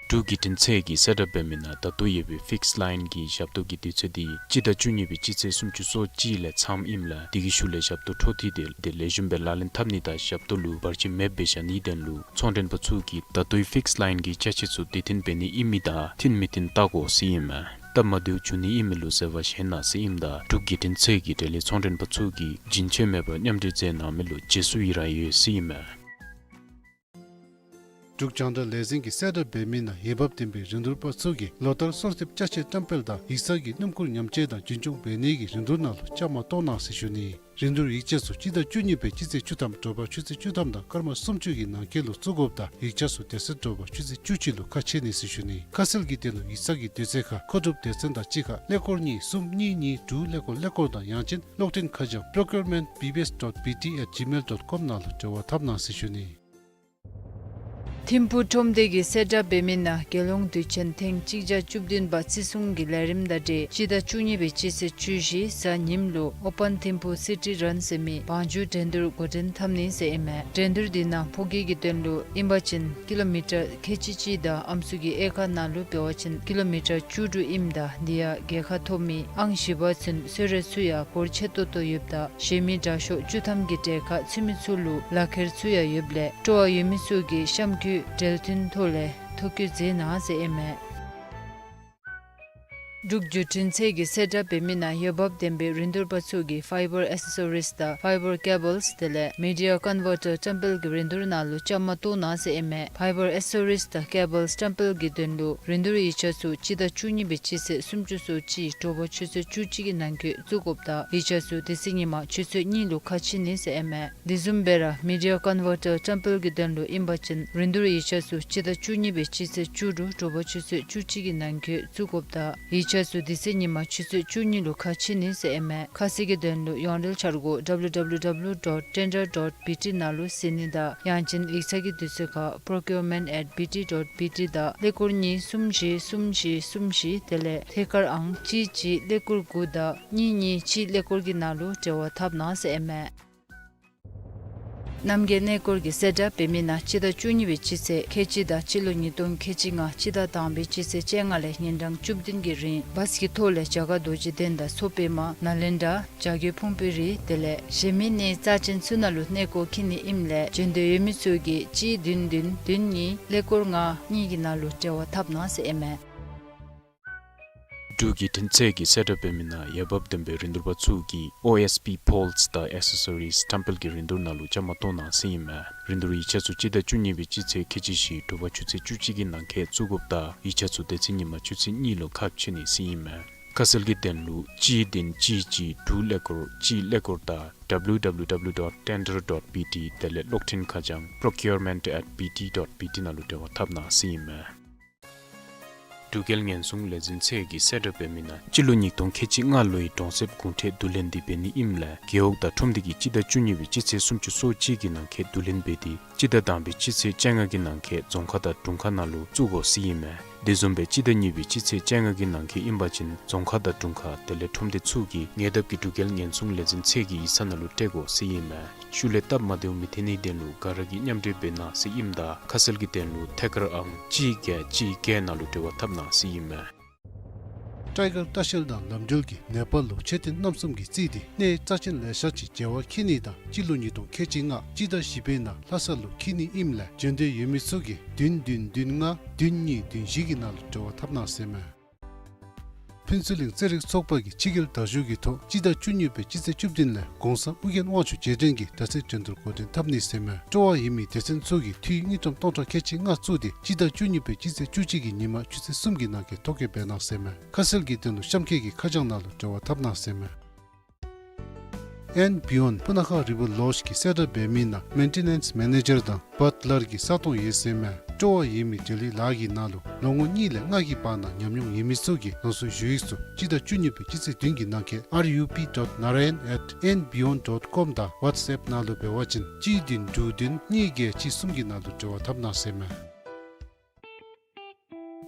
འབྲུག་བརྒྱུད་འཕྲིན་ཚད་ཀྱིས་གསལ་བསྒྲགས་འབད་མི་ནང་ད་ལྟོ་ཡོད་པའི་ཕིགསི་ལའིན་གྱི་ཞབས་ཏོག་གི་དུས་ཚོད་དེ་སྤྱི་ཟླ་བཅུ་གཉིས་པའི་སྤྱི་ཚེས་སུམ་ཅུ་སོ་གཅིག་ལས་མཚམས་ཨིནམ་ལས་དེ་གི་ཤུལ་ལས་ཞབས་ཏོག་འཕྲོ་མཐུད་དེ་དེ་ལེགས་ཤོམ་སྦེ་ལག་ལེན་འཐབ་ནི་དང་ཞབས་ཏོག་ལུ་བར་ཆད་མེདཔ་སྦེ་བཞག་ནིའི་དོན་ལུ་ཚོང་མགྲོན་པ་ཚུ་གིས་ད་ལྟོའི་ཕིགསི་ལའིན་གྱི་ཅ་ཆས་ཚུ་དུས་མཐུན་འབད་ནི་ཨིན་མི་དང་མཐུན་མི་མཐུན་བལྟ་དགོ་ཟེར་ཨིན་མས། སྟབས་མ་བདེཝ་འབྱུང་ནི་ཨིན་མི་ལུ་བཟོད་པ་བཞེས་གནང་ཟེར་ཨིནམ་ད་འབྲུག་བརྒྱུད་འཕྲིན་ཚད་ཀྱིས་འབྲེལ་ཡོད་ཚོང་མགྲོན་པ་ཚུ་གིས་རྒྱུན་ཆད་མེད་པར་མཉམ་འབྲེལ་མཛད་གནང་མི་ལུ་རྗེས་སུ་ཡི་རང་ཡོད་ཟེར་ཨིན་མས། འབྲུག་རྒྱང་བསྒྲགས་ལས་འཛིན་གྱིས་གསལ་བསྒྲགས་འབད་མི་ནང་འོས་འབབ་ལྡན་པའི་རིན་བསྡུར་པ་ཚུ་གིས་ལོ་ལྟར་གསོལ་འདེབས་ཅ་ཆས་བཀྲམ་སྤེལ་དང་ཡིག་ཚང་གི་སྣུམ་འཁོར་ཉམས་བཅོས་དང་རྒྱུན་སྐྱོང་འབད་ནི་གི་རིན་བསྡུར་ནང་ལུ་བཅའ་མར་གཏོགས་གནང་ཟེར་ཞུ་ནི། རིན་བསྡུར་ཡིག་ཆ་ཚུ་སྤྱི་ཟླ་བཅུ་གཉིས་པའི་སྤྱི་ཚེས་བཅུ་ཐམ་དྲོ་པ་ཆུ་ཚོད་བཅུ་ཐམ་དང་སྐར་མ་སུམ་ཅུ་གི་ནང་འཁོད་ལུ་བཙུགས་དགོཔ་དང་ཡིག་ཆ་ཚུ་དེ་ཚེ་དྲོ་པ་ཆུ་ཚོད་བཅུ་གཅིག་ལུ་ཁ་ཕྱེ་ནི་ཟེར་ཞུ་ནི། ཁ་གསལ་གྱི་དོན་ལུ་ཡིག་ཚང་གི་དུས་ཚོད་ཁར་མཁོ་སྒྲུབ་སྡེ་ཚན་དང་གཅིག་ཁར་ཀླད་ཀོར་གཉིས་གསུམ་གཉིས་གཉིས་དྲུག་ཀླད་ཀོར་ཀླད་ཀོར་དང་ཡང་ཅིན་གློག་འཕྲིན་ཁ་བྱང་procurement B B S dot B T at gmail dot com ནང་ལུ་འབྲེལ་བ་འཐབ་གནང་ཟེར་ཞུ་ནི། ཐིམ་ཕུག་ཁྲོམ་སྡེ་གིས་གསལ་བསྒྲགས་འབད་མི་ནང་རྒྱལ་ཡོངས་དུས་ཆེན་ཐེངས་གཅིག་བརྒྱ་བཅུ་བདུན་པ་བརྩི་སྲུང་གི་ལས་རིམ་དང་འབྲེལ་སྤྱི་ཟླ་བཅུ་གཉིས་པའི་སྤྱི་ཚེས་བཅུ་བཞི་གཟའ་ཉིམ་ལུ་ཨོ་པཱན་ཐིམ་ཕུག་སི་ཊི་རན་ཟེར་མི་བང་རྒྱུག་འགྲན་བསྡུར་འགོ་འདྲེན་འཐབ་ནི་ཟེར་ཨིན་མས། འགྲན་བསྡུར་འདི་ནང་ཕོ་སྐྱེས་ཀྱི་དོན་ལུ་ཨིན་པ་ཅིན་ཀི་ལོ་མི་ཊར་ཁལ་གཅིག་གཅིག་དང་ཨམ་སྲུ་གི་དབྱེ་ཁག་ནང་ལུ་འབད་བ་ཅིན་ཀི་ལོ་མི་ཊར་བཅུ་དྲུག་ཨིནམ་ད་འདི་ཡང་རྒྱལ་ཁ་ཐོབ་མི་ཨང་བཞི་པ་ཚུན་གསོལ་རས་ཚུ་ཡང་སྒོར་ཆེ་ཏོག་ཏོ་ཡོདཔ་ད་གཞན་མི་དྲག་ཤོས་བཅུ་ཐམ་གྱི་གྲལ་ཁར་ཚུད་མི་ཚུ་ལུ་ལག་ཁྱེར་ཚུ་ཡང་ཡོདཔ་ལས་སྤྲོ་བ་ཡོད་མི་ཚུ་གིས་གཤམ་འཁོད་འབྲེལ་མཐུད་ཐོག་ལས་ཐོ་བཀོད་མཛད་གནང་ཟེར་ཨིན་མས། འབྲུག་བརྒྱུད་འཕྲིན་ཚད་ཀྱི་གསལ་བསྒྲགས་འབད་མི་ནང་འོས་འབབ་ལྡན་པའི་རིན་བསྡུར་པ་ཚུ་གིས་ཕའི་བར་ཨེ་སེ་སོ་རིས་དང་ཕའི་བར་ཀེ་བཱལསི་དེ་ལས་མི་ཌི་ཡ་ཀོན་བར་ཊར་བཀྲམ་སྤེལ་གྱི་རིན་བསྡུར་ནང་ལུ་བཅའ་མར་གཏོགས་གནང་ཟེར་ཨིན་མས། ཕའི་བར་ཨེ་སེ་སོ་རིས་དང་ཀེ་བཱལསི་བཀྲམ་སྤེལ་གྱི་དོན་ལུ་རིན་བསྡུར་ཡིག་ཆ་ཚུ་སྤྱི་ཟླ་བཅུ་གཉིས་པའི་སྤྱི་ཚེས་སུམ་ཅུ་སོ་གཅིག་དྲོ་པ་ཆུ་ཚོད་བཅུ་གཅིག་གི་ནང་འཁོད་བཙུགས་དགོཔ་དང་ཡིག་ཆ་ཚུ་དེ་ཚེ་ཉིན་མ་ཆུ་ཚོད་གཉིས་ལུ་ཁ་ཕྱེ་ནི་ཟེར་ཨིན་མས། དེ་བཟུམ་སྦེ་ར་མི་ཌི་ཡ་ཀོན་བར་ཊར་བཀྲམ་སྤེལ་གྱི་དོན་ལུ་ཨིན་པ་ཅིན་རིན་བསྡུར་ཡིག་ཆ་ཚུ་སྤྱི་ཟླ་བཅུ་གཉིས་པའི་སྤྱི་ཚེས་བཅུ་དྲུག་དྲོ་པ་ཆུ་ཚོད་བཅུ་གཅིག་གི་ནང་འཁོད་བཙུགས་དགོཔ་དང་ཡིག་ཆ་ཚུ་དེ་ཚེ་ཉིན་མ་ཆུ་ཚོད་བཅུ་གཉིས་ལུ་ཁ་ཕྱེ་ནི་ཟེར་ཨིན་མས། ཁ་གསལ་གྱི་དོན་ལུ་ཡོངས་འབྲེལ་འཆར་སྒོ་W W W dot tender dot B T ནང་ལུ་གཟིགས་ནི་དང་ཡང་ཅིན་ཡིག་ཚང་གི་དུས་ཚོད་ཁར་procurement at B T dot B T དང་ཀླད་ཀོར་གཉིས་གསུམ་བཞི་གསུམ་བཞི་གསུམ་བཞི་དེ་ལས་ཐད་ཀར་ཨང་གཅིག་གཅིག་ཀླད་ཀོར་དགུ་དང་གཉིས་གཉིས་གཅིག་ཀླད་ཀོར་གྱི་ནང་ལུ་འབྲེལ་བ་འཐབ་གནང་ཟེར་ཨིན་མས། གནམ་གྱི་གནས་སྐོར་གྱི་གསལ་བསྒྲགས་འབད་མི་ནང་སྤྱི་ཟླ་བཅུ་གཉིས་པའི་སྤྱི་ཚེས་ཁལ་གཅིག་དང་སྤྱི་ལོ་ཉིས་སྟོང་ཁལ་གཅིག་ལྔ་སྤྱི་ཟླ་དང་པའི་སྤྱི་ཚེས་བཅོ་ལྔ་ལས་ཉིན་གྲངས་བཅུ་བདུན་གྱི་རིང་བཱས་ཀྱི་ཐོག་ལས་རྒྱ་གར་རྡོ་རྗེ་གདན་དང་མཚོ་པདྨ་ནཱ་ལེནྡྲ་བྱ་རྒོད་ཕུང་པོའི་རི་དེ་ལས་གཞན་མི་གནས་རྩ་ཅན་ཚུ་ནང་ལུ་གནས་སྐོར་འཁྱིད་ནི་ཨིནམ་ལས་བྱོན་འདོད་ཡོད་མི་ཚུ་གིས་གཅིག་བདུན་བདུན་བདུན་གཉིས་ཀླད་ཀོར་ལྔ་གཉིས་ཀྱི་ནང་ལུ་འབྲེལ་བ་འཐབ་གནང་ཟེར་ཨིན་མས། འབྲུག་བརྒྱུད་འཕྲིན་ཚད་ཀྱི་གསལ་བསྒྲགས་འབད་མི་ནང་འོས་འབབ་ལྡན་པའི་རིན་བསྡུར་པ་ཚུ་གིས་ཨོ་ཨེསི་པི་པོལསི་དང་ཨེ་སེ་སོ་རིས་བཀྲམ་སྤེལ་གྱི་རིན་བསྡུར་ནང་ལུ་བཅའ་མར་གཏོགས་གནང་ཟེར་ཨིན་མས། རིན་བསྡུར་ཡིག་ཆ་ཚུ་སྤྱི་ཟླ་བཅུ་གཉིས་པའི་སྤྱི་ཚེས་ཁལ་གཅིག་བཞི་དྲོ་པ་ཆུ་ཚོད་བཅུ་གཅིག་གི་ནང་འཁོད་བཙུགས་དགོཔ་དང་ཡིག་ཆ་ཚུ་དེ་ཚེ་ཉིན་མ་ཆུ་ཚོད་གཉིས་ལུ་ཁ་ཕྱེ་ནི་ཟེར་ཨིན་མས། ཁ་གསལ་གྱི་དོན་ལུ་གཅིག་བདུན་གཅིག་གཅིག་དྲུག་ཀླད་ཀོར་གཅིག་ཀླད་ཀོར་དང་W W W dot tender dot B T དེ་ལས་གློག་འཕྲིན་ཁ་བྱང་procurement at B T dot B T ནང་ལུ་འབྲེལ་བ་འཐབ་གནང་ཟེར་ཨིན་མས། འབྲུག་རྒྱལ་ཉེན་སྲུང་ལས་འཛིན་ཚད་ཀྱི་གསལ་བསྒྲགས་འབད་མི་ནང་སྤྱི་ལོ་ཉིས་སྟོང་ཁལ་གཅིག་ལྔ་ལོའི་གྲོང་གསེབ་གུང་ཁྲན་བསྡུ་ལེན་འདི་འབད་ནི་ཨིནམ་ལས་རྒེད་འོག་དང་ཁྲོམ་སྡེ་གིས་སྤྱི་ཟླ་བཅུ་གཉིས་པའི་སྤྱི་ཚེས་སུམ་ཅུ་སོ་གཅིག་གི་ནང་འཁོད་བསྡུ་ལེན་འབད་དེ་སྤྱི་ཟླ་དང་པའི་སྤྱི་ཚེས་བཅོ་ལྔ་གི་ནང་འཁོད་རྫོང་ཁག་དང་དྲུང་ཁག་ནང་ལུ་བཙུགས་དགོ་ཟེར་ཨིན་མས། དེ་བཟུམ་སྦེ་སྤྱི་ཟླ་གཉིས་པའི་སྤྱི་ཚེས་བཅོ་ལྔ་གི་ནང་འཁོད་ཨིན་པ་ཅིན་རྫོང་ཁག་དང་དྲུང་ཁག་དེ་ལས་ཁྲོམ་སྡེ་ཚུ་གིས་ཉེ་འདབས་ཀྱི་འབྲུག་རྒྱལ་ཉེན་སྲུང་ལས་འཛིན་ཚད་ཀྱི་ཡིག་ཚང་ནང་ལུ་སྤྲོད་དགོ་ཟེར་ཨིན་མས། ཤུལ་ལས་སྟབས་མ་བདེཝ་མི་འཐོན་ནིའི་དོན་ལུ་ག་ར་གིས་མཉམ་འབྲེལ་འབད་གནང་ཟེར་ཨིནམ་ད་ཁ་གསལ་གྱི་དོན་ལུ་ཐད་ཀར་ཨང་གཅིག་བརྒྱད་གཅིག་བརྒྱད་ནང་ལུ་འབྲེལ་བ་འཐབ་གནང་ཟེར་ཨིན་མས། ཊའི་གར་ལྟ་བཤལ་དང་ལམ་འགྲུལ་གྱིས་ནེ་པཱལ་ལུ་མཆོད་རྟེན་རྣམ་གསུམ་གྱིས་རྩིས་ཏེ་གནས་རྩ་ཅན་ལེ་ཤ་ཅིག་མཇལ་བར་འཁྱིད་ནི་དང་སྤྱི་ལོ་ཉིས་སྟོང་ཁལ་གཅིག་ལྔ་སྤྱི་ཟླ་བཞི་པའི་ནང་ལྷ་ས་ལུ་འཁྱིད་ནི་ཨིནམ་ལས་བྱོན་འདོད་ཡོད་མི་ཚུ་གིས་བདུན་བདུན་བདུན་ལྔ་བདུན་གཉིས་བདུན་བཞི་གི་ནང་ལུ་འབྲེལ་བ་འཐབ་གནང་ཟེར་ཨིན་མས། ཕུན་ཚོགས་གླིང་རྩེད་རིགས་ཚོགས་པ་གིས་ཕྱི་རྒྱལ་དར་ཞུགས་ཀྱི་ཐོག་སྤྱི་ཟླ་བཅུ་གཉིས་པའི་སྤྱི་ཚེས་བཅུ་བདུན་ལས་གོང་ས་ཨྱོན་དབང་ཕྱུག་རྗེས་དྲན་གྱི་དྲ་ཚིགས་འགྲན་བསྡུར་འགོ་འདྲེན་འཐབ་ནི་ཟེར་ཨིན་མས། སྤྲོ་བ་ཡོད་མི་སྡེ་ཚན་ཚུ་གིས་འཐུས་དངུལ་ཀྲམ་སྟོང་ཕྲག་ཁལ་གཅིག་ལྔ་བཙུགས་ཏེ་སྤྱི་ཟླ་བཅུ་གཉིས་པའི་སྤྱི་ཚེས་བཅུ་གཅིག་གི་ཉིན་མ་ཆུ་ཚོད་གསུམ་གྱི་ནང་འཁོད་ཐོ་བཀོད་འབད་གནང་ཟེར་ཨིན་མས། ཁ་གསལ་གྱི་དོན་ལུ་གཤམ་འཁོད་ཀྱི་ཁ་བྱང་ནང་ལུ་འབྲེལ་བ་འཐབ་གནང་ཟེར་ཨིན་མས། ཨེན་བི་ཡོན་སྤུ་ན་ཁ་རི་བར་ལོཇ་གི་གསལ་བསྒྲགས་འབད་མི་ནང་མེན་ཊེ་ནེནསི་མེ་ནེ་ཇར་དང་བཊ་ལར་གྱི་ས་སྟོང་ཡོད་ཟེར་ཨིན་མས། སྤྲོ་བ་ཡོད་མི་འབྲེལ་ཡོད་ལཱ་གི་ནང་ལུ་ལོ་ངོ་གཉིས་ལས་ལྔ་གི་བར་ན་ཉམས་མྱོང་ཡོད་མི་ཚུ་གིས་རང་སོའི་ཞུ་ཡིག་ཚུ་སྤྱི་ཟླ་བཅུ་གཉིས་པའི་སྤྱི་ཚེས་བདུན་གྱི་ནང་འཁོད་R U P dot narayan at N B N dot com དང་ཝཊས་ཨེཔ་ནང་ལུ་འབད་བ་ཅིན་གཅིག་བདུན་དྲུག་བདུན་གཉིས་བརྒྱད་གཅིག་གསུམ་གྱི་ནང་ལུ་འབྲེལ་བ་འཐབ་གནང་ཟེར་ཨིན་མས།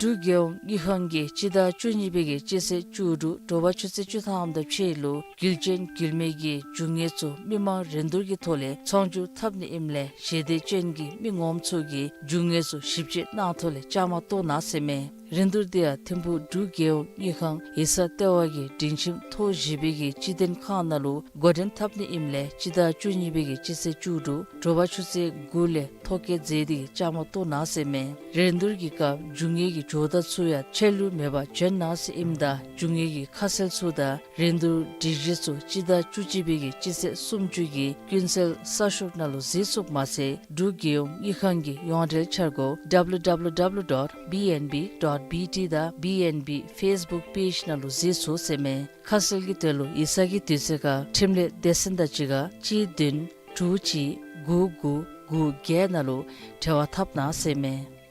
འབྲུག་རྒྱལ་ཡོངས་དངུལ་ཁང་གིས་སྤྱི་ཟླ་བཅུ་གཉིས་པའི་གི་སྤྱི་ཚེས་བཅུ་དྲུག་དྲོ་པ་ཆུ་ཚོད་བཅུ་ཐམ་དང་ཕྱེད་ལུ་རྒྱུ་ཅན་རྒྱུ་མེད་ཀྱི་རྒྱུ་དངོས་ཚུ་མི་མང་རིན་བསྡུར་གྱི་ཐོག་ལས་ཚོང་བསྒྱུར་འཐབ་ནི་ཨིནམ་ལས་ཞལ་འདེབས་ཅན་གྱི་མི་ངོམ་ཚུ་གིས་རྒྱུ་དངོས་ཚུ་ཞིབ་དཔྱད་གནང་ཐོག་ལས་བཅའ་མར་གཏོགས་གནང་ཟེར་ཨིན་མས། རིན་བསྡུར་འདི་ཡང་ཐིམ་ཕུག་འབྲུག་རྒྱལ་ཡོངས་དངུལ་ཁང་ཡིག་ཚང་ལྟེ་བ་གི་སྒྲིང་ཁྱིམ་ཐོག་བཞི་པའི་གི་སྤྱི་དོན་ཁང་ནང་ལུ་འགོ་འདྲེན་འཐབ་ནི་ཨིནམ་ལས་སྤྱི་ཟླ་བཅུ་གཉིས་པའི་གི་སྤྱི་ཚེས་བཅུ་དྲུག་དྲོ་པ་ཆུ་ཚོད་དགུ་ལས་ཐོ་བཀོད་མཛད་དེ་གི་བཅའ་མར་གཏོགས་གནང་ཟེར་ཨིན་མས། རིན་བསྡུར་གྱི་སྐབས་རྒྱུ་དངོས་ཀྱི་ཇོ་བདག་ཚུ་ཡང་ཆད་ལུས་མེད་པར་བྱོན་གནང་ཟེར་ཨིནམ་ད་རྒྱུ་དངོས་ཀྱི་ཁ་གསལ་ཚུ་དང་རིན་བསྡུར་སྒྲིག་གཞི་ཚུ་སྤྱི་ཟླ་བཅུ་གཅིག་པའི་གི་སྤྱི་ཚེས་སུམ་ཅུ་གི་ཀུན་གསལ་གསར་ཤོག་ནང་ལུ་གཟིགས་ཚུགསཔ་མ་ཚད་འབྲུག་རྒྱལ་ཡོངས་དངུལ་ཁང་གི་ཡོངས་འབྲེལ་འཆར་སྒོ་W W W dot B N B dot B T དང་B N B Facebook page ནང་ལུ་གཟིགས་ཚུགས་ཟེར་ཨིན་མས། ཁ་གསལ་གྱི་དོན་ལུ་ཡིག་ཚང་གི་དུས་ཚོད་ཁར་འཕྲིན་ལས་སྡེ་ཚན་དང་གཅིག་ཁར་གཅིག་བདུན་དྲུག་གཅིག་དགུ་དགུ་དགུ་བརྒྱད་ནང་ལུ་འབྲེལ་བ་འཐབ་གནང་ཟེར་ཨིན་མས།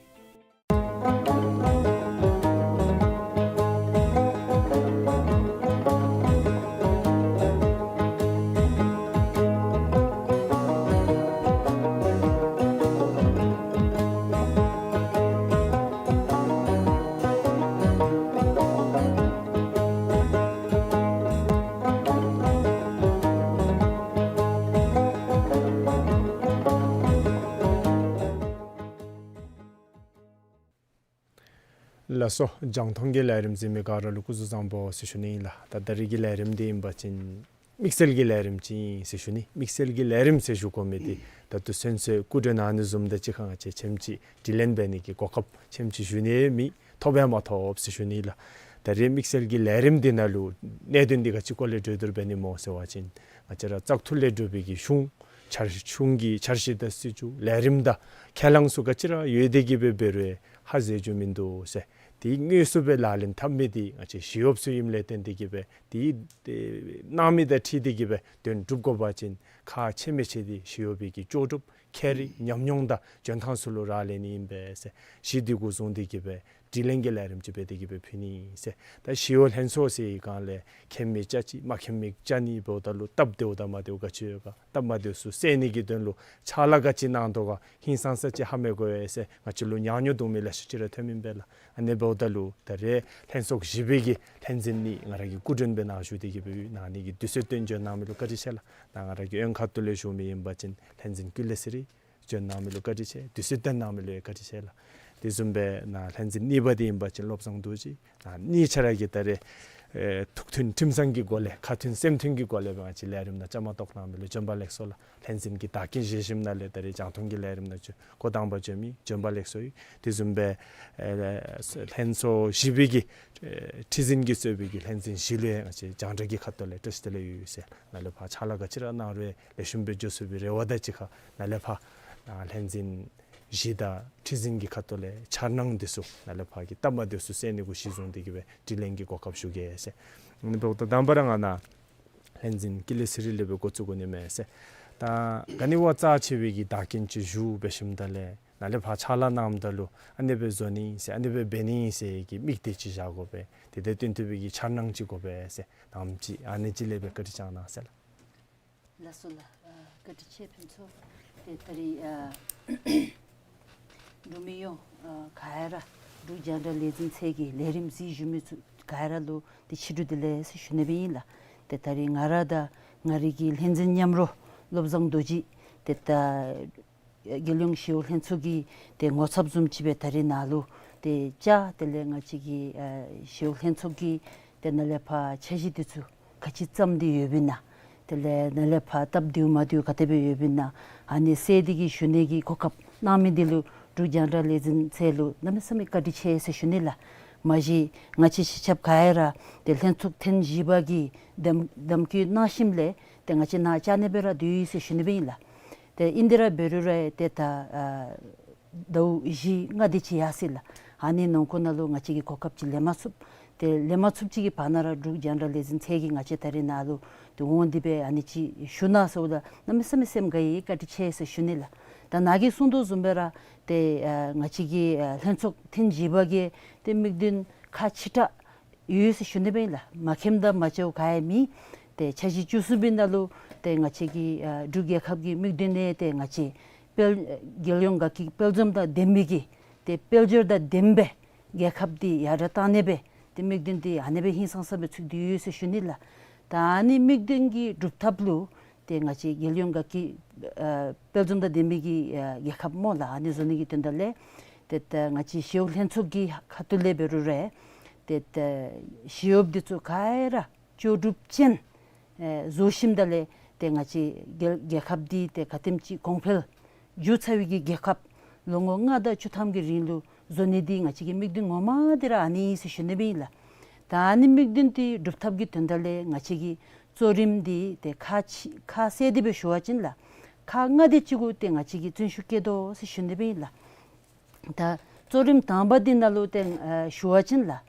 ལགས་སོ། རྒྱང་མཐོང་གི་ལས་རིམ་གཟིགས་མི་ག་ར་ལུ་སྐུ་གཟུགས་བཟང་པོ་ཟེར་ཞུ་ནི་ཨིན་ལགས། ད་ད་རིས་ཀྱི་ལས་རིམ་འདི་ཨིན་པ་ཅིན་དམིགས་བསལ་གྱི་ལས་རིམ་ཅིག་ཨིན་ཟེར་ཞུ་ནི། དམིགས་བསལ་གྱི་ལས་རིམ་ཟེར་ཞུ་དགོ་མི་འདི་ད་ལྟོ་ཚུན་ཚོད་སྐུ་མགྲོན་ཨ་ནི་བཟུམ་དང་གཅིག་ཁར་ང་བཅས་ཆེམ་ཅིག་དྲི་ལན་འབད་ནི་གི་གོ་སྐབས་ཆེམ་ཅིག་ཞུ་ནི་མེད། ཐོབ་ཡང་མ་ཐོབ་ཟེར་ཞུ་ནི་ལགས། ད་རེས་དམིགས་བསལ་གྱི་ལས་རིམ་འདི་ནང་ལུ་གནད་དོན་འདི་ག་ཅི་སྐོར་ལས་གྲོས་བསྡུར་འབད་ནི་སྨོ་ཟེར་བ་ཅིན་ང་བཅས་ར་བཙག་འཐུ་ལས་གྲུབ་པའི་གི་གཞུང་འཆར་གཞི་གི་འཆར་གཞི་དང་སྲིད་བྱུས་ལས་རིམ་དང་ཁས་བླངས་ཚུ་ག་ཅི་ར་ཡོད་དེ་གིས་སྦེ་འབད་རུང་ཧ་ཟེར་རྒྱུ་མིན་འདུག་ཟེར། དེ་དངོས་སུ་སྦེ་ལག་ལེན་འཐབ་མི་འདི་ང་བཅས་ཞི་གཡོགཔ་ཚུ་ཨིནམ་ལས་བརྟེན་ཏེ་གིས་སྦེ་དེ་དེ་གནང་མི་དང་འཁྲིལ་ཏེ་གིས་སྦེ་དོན་འགྲུབ་དགོ་པ་ཅིན་ཁག་ཆེ་མི་ཆེ་འདི་ཞི་གཡོག་པའི་གི་ལྕོགས་གྲུབ་ཁེ་རིག་ཉམས་མྱོང་དང་འཇོན་ཐང་ཚུ་ལུ་རག་ལས་ནི་ཨིན་པས་ཟེར། གཞི་འདི་གུ་བཟུང་སྟེ་གིས་སྦེ་དྲི་ལན་གྱི་ལས་རིམ་ཅིག་འབད་དེ་གིས་སྦེ་ཕུལ་ནི་ཨིན་ཟེར། ད་ཞི་གཡོག་ལྷན་ཚོགས་ཟེར་བའི་སྒང་ལས་མཁྱེན་མི་བཅའ་ཅི་མ་མཁྱེན་མི་བཅའ་ནི་འབདཝ་ད་ལུ་སྟབས་བདེཝ་དང་མ་བདེཝ་ག་ཅི་ཡོད་ག། སྟབས་མ་བདེཝ་ཚུ་སེལ་ནི་གི་དོན་ལུ་ཕྱག་ལཱ་ག་ཅི་གནང་དོ་ག་ཧིང་སངས་ས་ཅིག་ཧ་མི་གོ་བས་ཟེར་ང་བཅས་ལུ་ཉམས་མྱོང་འདུག་མི་ལེ་ཤ་ཅིག་ར་ཐོནམ་ཨིན་པས་ལགས། ཨ་ནི་འབདཝ་ད་ལུ་ད་རེས་ལྷན་ཚོགས་བཞི་པའི་གི་ལྷན་འཛིན་གཉིས་ང་ར་གིས་སྐུ་མགྲོན་སྦེ་ནཱ་ཞུ་སྟེ་གིས་སྦེ་ཡོད། ནཱ་ནི་གི་དུས་ཚོད་བཏོན་འབྱོན་གནང་མི་ལུ་བཀའ་དྲིན་ཆེ་ལགས། ནཱ་ང་ར་གི་གཡོན་ཁ་ཐུག་ལས་ཞུ་མི་ཨིན་པ་ཅིན་ལྷན་འཛིན་ཀུན་ལེགས་ཚེ་རིང་འབྱོན་གནང་མི་ལུ་བཀའ་དྲིན་ཆེ། དུས་ཚོད་བཏོན་གནང་མི་ལུ་ཡང་བཀའ་དྲིན་ཆེ་ལགས། དེ་བཟུམ་སྦེ་ནཱ་ལྷན་འཛིན་གཉིས་པ་འདི་ཨིན་པ་ཅིན་བློ་བཟང་རྡོ་རྗེ། ནཱ་གཉིས་ཆ་ར་གིས་ད་རེས་ཨེ་ཐུགས་མཐུན་ཁྲིམས་གཙང་གི་སྒོ་ལས་ཁ་མཐུན་སེམས་མཐུན་གྱི་སྒོ་ལས་སྦེ་ང་བཅས་ལས་རིམ་ནང་བཅའ་མར་གཏོགས་གནང་མི་ལུ་བྱོན་པ་ལེགས་སོ་ལགས། ལྷན་འཛིན་གྱི་བདག་རྐྱེན་བཞེས་ཞིནམ་ལས་ད་རེས་རྒྱང་མཐོང་གི་ལས་རིམ་ནང་ཚུ་འགོ་དང་པ་བྱོན་མི་བྱོན་པ་ལེགས་སོ་ཡོད། དེ་བཟུམ་སྦེ་ཨེ་ལྷན་ཚོགས་བཞི་པའི་གི་ཨེ་ཁྲི་འཛིན་གྱིས་གཙོས་པའི་གི་ལྷན་འཛིན་བཞི་ལུ་ཡང་ང་བཅས་རྒྱང་བསྒྲགས་ཀྱི་ཁ་ཐུག་ལས་བཀྲ་ཤིས་བདེ་ལེགས་ཡོད་ཟེར། ནཱ་ལས་ཕར་ཕྱག་ལཱ་ག་ཅི་ར་གནང་རུང་ལེགས་ཤོམ་སྦེ་འགྱོ་ཚུགས་པའི་རེ་བ་དང་གཅིག་ཁར་ནཱ་ལས་ཕར་ནཱ་ལྷན་འཛིན་བཞི་དང་ཁྲི་འཛིན་གྱི་ཁ་ཐུག་ལས་འཆར་སྣང་འདི་ཚུ་ནཱ་ལས་ཕར་གྱི་སྟབས་མ་བདེཝ་ཚུ་སེལ་ནི་གུ་གཞི་བཟུང་སྟེ་གིས་སྦེ་དྲི་ལན་གྱི་གོ་སྐབས་ཞུ་གེ་ཟེར། ཨ་ནི་འབདཝ་ད་དང་པ་ར་ང་ནཱ་ལྷན་འཛིན་ཀུན་ལེགས་ཚེ་རིང་ལས་སྦེ་འགོ་བཙུགས་དགོ་ནི་མས་ཟེར། ད་ག་ནི་བ་རྩ་ཆེ་བའི་གི་བདག་རྐྱེན་ཅིག་ཞུ་འབད་ཞིནམ་ད་ལས་ནཱ་ལས་ཕར་ཕྱག་ལཱ་གནངམ་ད་ལུ་ཨ་ནི་སྦེ་བཟོ་ནི་ཟེར་ཨ་ནི་སྦེ་འབད་ནི་ཟེར་གྱི་དམིགས་གཏད་ཅིག་བཞག་དགོ་པས། དེ་དང་བསྟུན་ཏེ་སྦེ་གི་འཆར་སྣང་ཅིག་དགོ་པས་ཟེར། ནམ་ཅིག་ཨ་ནི་ཅིག་ལས་སྦེ་བཀའ་དྲིན་བསྐྱང་གནང་ཟེར་ལགས། ལགས་སོ་ལགས། ཨ་བཀའ་དྲིན་ཆེ་ཕུན་ཚོགས། ཏེ་ད་རིས་ཨ་འབྲུག་མི་ཡོངས་ཨ་ག་ར་འབྲུག་རྒྱང་བསྒྲགས་ལས་འཛིན་ཚད་ཀྱི་ལས་རིམ་གཟིགས་བཞུགས་མི་ཚུ་ག་ར་ལུ་ཏེ་ཕྱི་དྲོ་བདེ་ལེགས་ཟེར་ཞུ་ནི་སྦེ་ཨིན་ལགས། ཏེ་ད་རིས་ང་ར་དང་ང་རའི་གི་ལྷན་འཛིན་མཉམ་རོགས་བློ་བཟང་རྡོ་རྗེ་ཏེ་ད་རྒྱལ་ཡོངས་ཞི་གཡོག་ལྷན་ཚོགས་ཀྱི་ཏེ་ངོ་ཚབ་བཟུམ་ཅིག་སྦེ་ད་རིས་ནཱ་ལུ་ཏེ་བཅར། དེ་ལས་ང་བཅས་ཀྱི་ཨ་ཞི་གཡོག་ལྷན་ཚོགས་ཀྱི་ཏེ་ནཱ་ལས་ཕར་འཆར་གཞི་འདི་ཚུ་ག་ཅི་བརྩམས་ཏེ་ཡོདཔ་ཨིན་ན། དེ་ལས་ནཱ་ལས་ཕར་སྟབས་བདེཝ་མ་བདེཝ་ག་དེ་སྦེ་ཡོདཔ་ཨིན་ན། ཨ་ནི་གསལ་ཏེ་གིས་ཞུ་ནི་གི་གོ་སྐབས་གནང་མི་འདི་ལུ་འབྲུག་རྒྱང་བསྒྲགས་ལས་འཛིན་ཚད་ལུ་གནམ་མེད་ས་མེད་བཀའ་དྲིན་ཆེ་ཟེར་ཞུ་ནི་ལགས། མ་གཞི་ང་བཅས་སྤྱི་ཁྱབ་ག་ར་ཏེ་ལྷན་ཚོགས་ཐེངས་བཞི་པ་གི་གདམ་གདམ་བསྐོ་གནང་ཞིནམ་ལས་ཏེ་ང་བཅས་ནཱ་བཅར་ནི་སྦེ་ར་སྡོད་ཡི་ཟེར་ཞུ་ནི་སྦེ་ཨིན་ལགས། ཏེ་ཨིན་དེ་ར་འབད་རུང་ར་ཏེ་ད་ཨ་ཟླཝ་བཞི་ལྔ་དེ་ཅིག་ཡར་སོ་ཡི་ལགས། ཨ་ནི་ནང་འཁོད་ནང་ལུ་ང་བཅས་ཀྱིས་གོ་སྐབས་ཅིག་ལེན་མ་ཚུགས། ཏེ་ལེན་མ་ཚུགསཔ་ཅིག་གི་བར་ན་ར་འབྲུག་རྒྱང་བསྒྲགས་ལས་འཛིན་ཚད་ཀྱིས་ང་བཅས་ད་རིས་ནཱ་ལུ་ཏེ་འོང་སྟེ་སྦེ་ཨ་ནི་ཅིག་ཞུ་གནང་ཟེརཝ་ད་གནམ་མེད་ས་མེད་སེམས་དགའ་ཡི། བཀའ་དྲིན་ཆེ་ཟེར་ཞུ་ནི་ལགས། ད་ནཱ་གིས་གསུངས་དོ་བཟུམ་སྦེ་ར་ཏེ་ཨ་ང་བཅས་ཀྱི་ཨ་ལྷན་ཚོགས་ཐེངས་བཞི་པ་གི་ཏེ་དམིགས་འདུན་ཁག་ཆེ་དྲགས་ཡོད་ཟེར་ཞུ་ནི་སྦེ་ཨིན་ལགས། མ་མཁྱེནམ་དང་མ་དཔྱད་ག་ཡང་མེད། ཏེ་འཆར་གཞི་བཅུ་གསུམ་པའི་ནང་ལུ་ཏེ་ང་བཅས་ཀྱི་ཨ་འབྲུག་རྒྱལ་ཁབ་ཀྱི་དམིགས་འདུན་ནང་ཏེ་ང་བཅས་དཔལ་རྒྱལ་ཡོངས་དགའ་སྐྱིད་དཔལ་འཛོམས་དང་ལྡན་པའི་གི་ཏེ་དཔལ་འབྱོར་དང་ལྡན་པའི་རྒྱལ་ཁབ་འདི་ཡར་དྲག་གཏང་ནི་སྦེ་ཏེ་དམིགས་འདུན་འདི་ཨ་ནི་སྦེ་ཧིང་སངས་ས་སྦེ་ཚུད་དེ་ཡོད་ཟེར་ཞུ་ནི་ལགས། ད་ཨ་ནི་དམིགས་འདུན་གྱི་སྒྲུབ་ཐབས་ལུ་ཏེ་ང་བཅས་རྒྱལ་ཡོངས་དགའ་སྐྱིད་ཨ་དཔལ་འཛོམས་དང་ལྡན་པའི་གི་ཨ་རྒྱལ་ཁབ་སྨོ་ལགས། ཨ་ནི་བཟོ་ནི་གི་དོན་དག་ལས་ཏེ་ད་ང་བཅས་ཞི་གཡོག་ལྷན་ཚོགས་ཀྱི་ཁ་ཐུག་ལས་འབད་རུང་ར་ཏེ་ད་ཞི་གཡོགཔ་འདི་ཚུ་ག་ར་ལྕོགས་གྲུབ་ཅན་ཨེ་བཟོ་ཞིནམ་ད་ལས་ཏེ་ང་བཅས་རྒྱལ་རྒྱལ་ཁབ་འདི་ཏེ་ག་དེམ་ཅིག་གོང་འཕེལ་འགྱོ་ཚར་བའི་གི་རྒྱལ་ཁབ་ལོ་ངོ་ལྔ་དང་བཅུ་ཐམ་གྱི་རིང་ལུ་བཟོ་ནི་འདི་ང་བཅས་ཀྱི་དམིགས་འདུན་ངོ་མ་འདི་ར་ཨ་ནི་ཨིན་ཟེར་ཞུ་ནི་སྦེ་ཨིན་ལགས། ད་ཨ་ནི་དམིགས་འདུན་འདི་སྒྲུབ་ཐབས་ཀྱི་དོན་དག་ལས་ང་བཅས་ཀྱི་གཙོ་རིམ་འདི་ཏེ་ཁག་ཆེ་ཁག་གསལ་ཏེ་སྦེ་ཞུ་བ་ཅིན་ལགས། ཁག་ལྔ་དེ་ཅིག་གུ་ཏེ་ང་བཅས་ཀྱིས་བརྩོན་ཤུགས་བསྐྱེད་དོ་ཟེར་ཞུ་ནི་སྦེ་ཨིན་ལགས། ད་གཙོ་རིམ་དང་པ་འདི་ནང་ལུ་ཏེ་ཨ་ཞུ་བ་ཅིན་ལགས།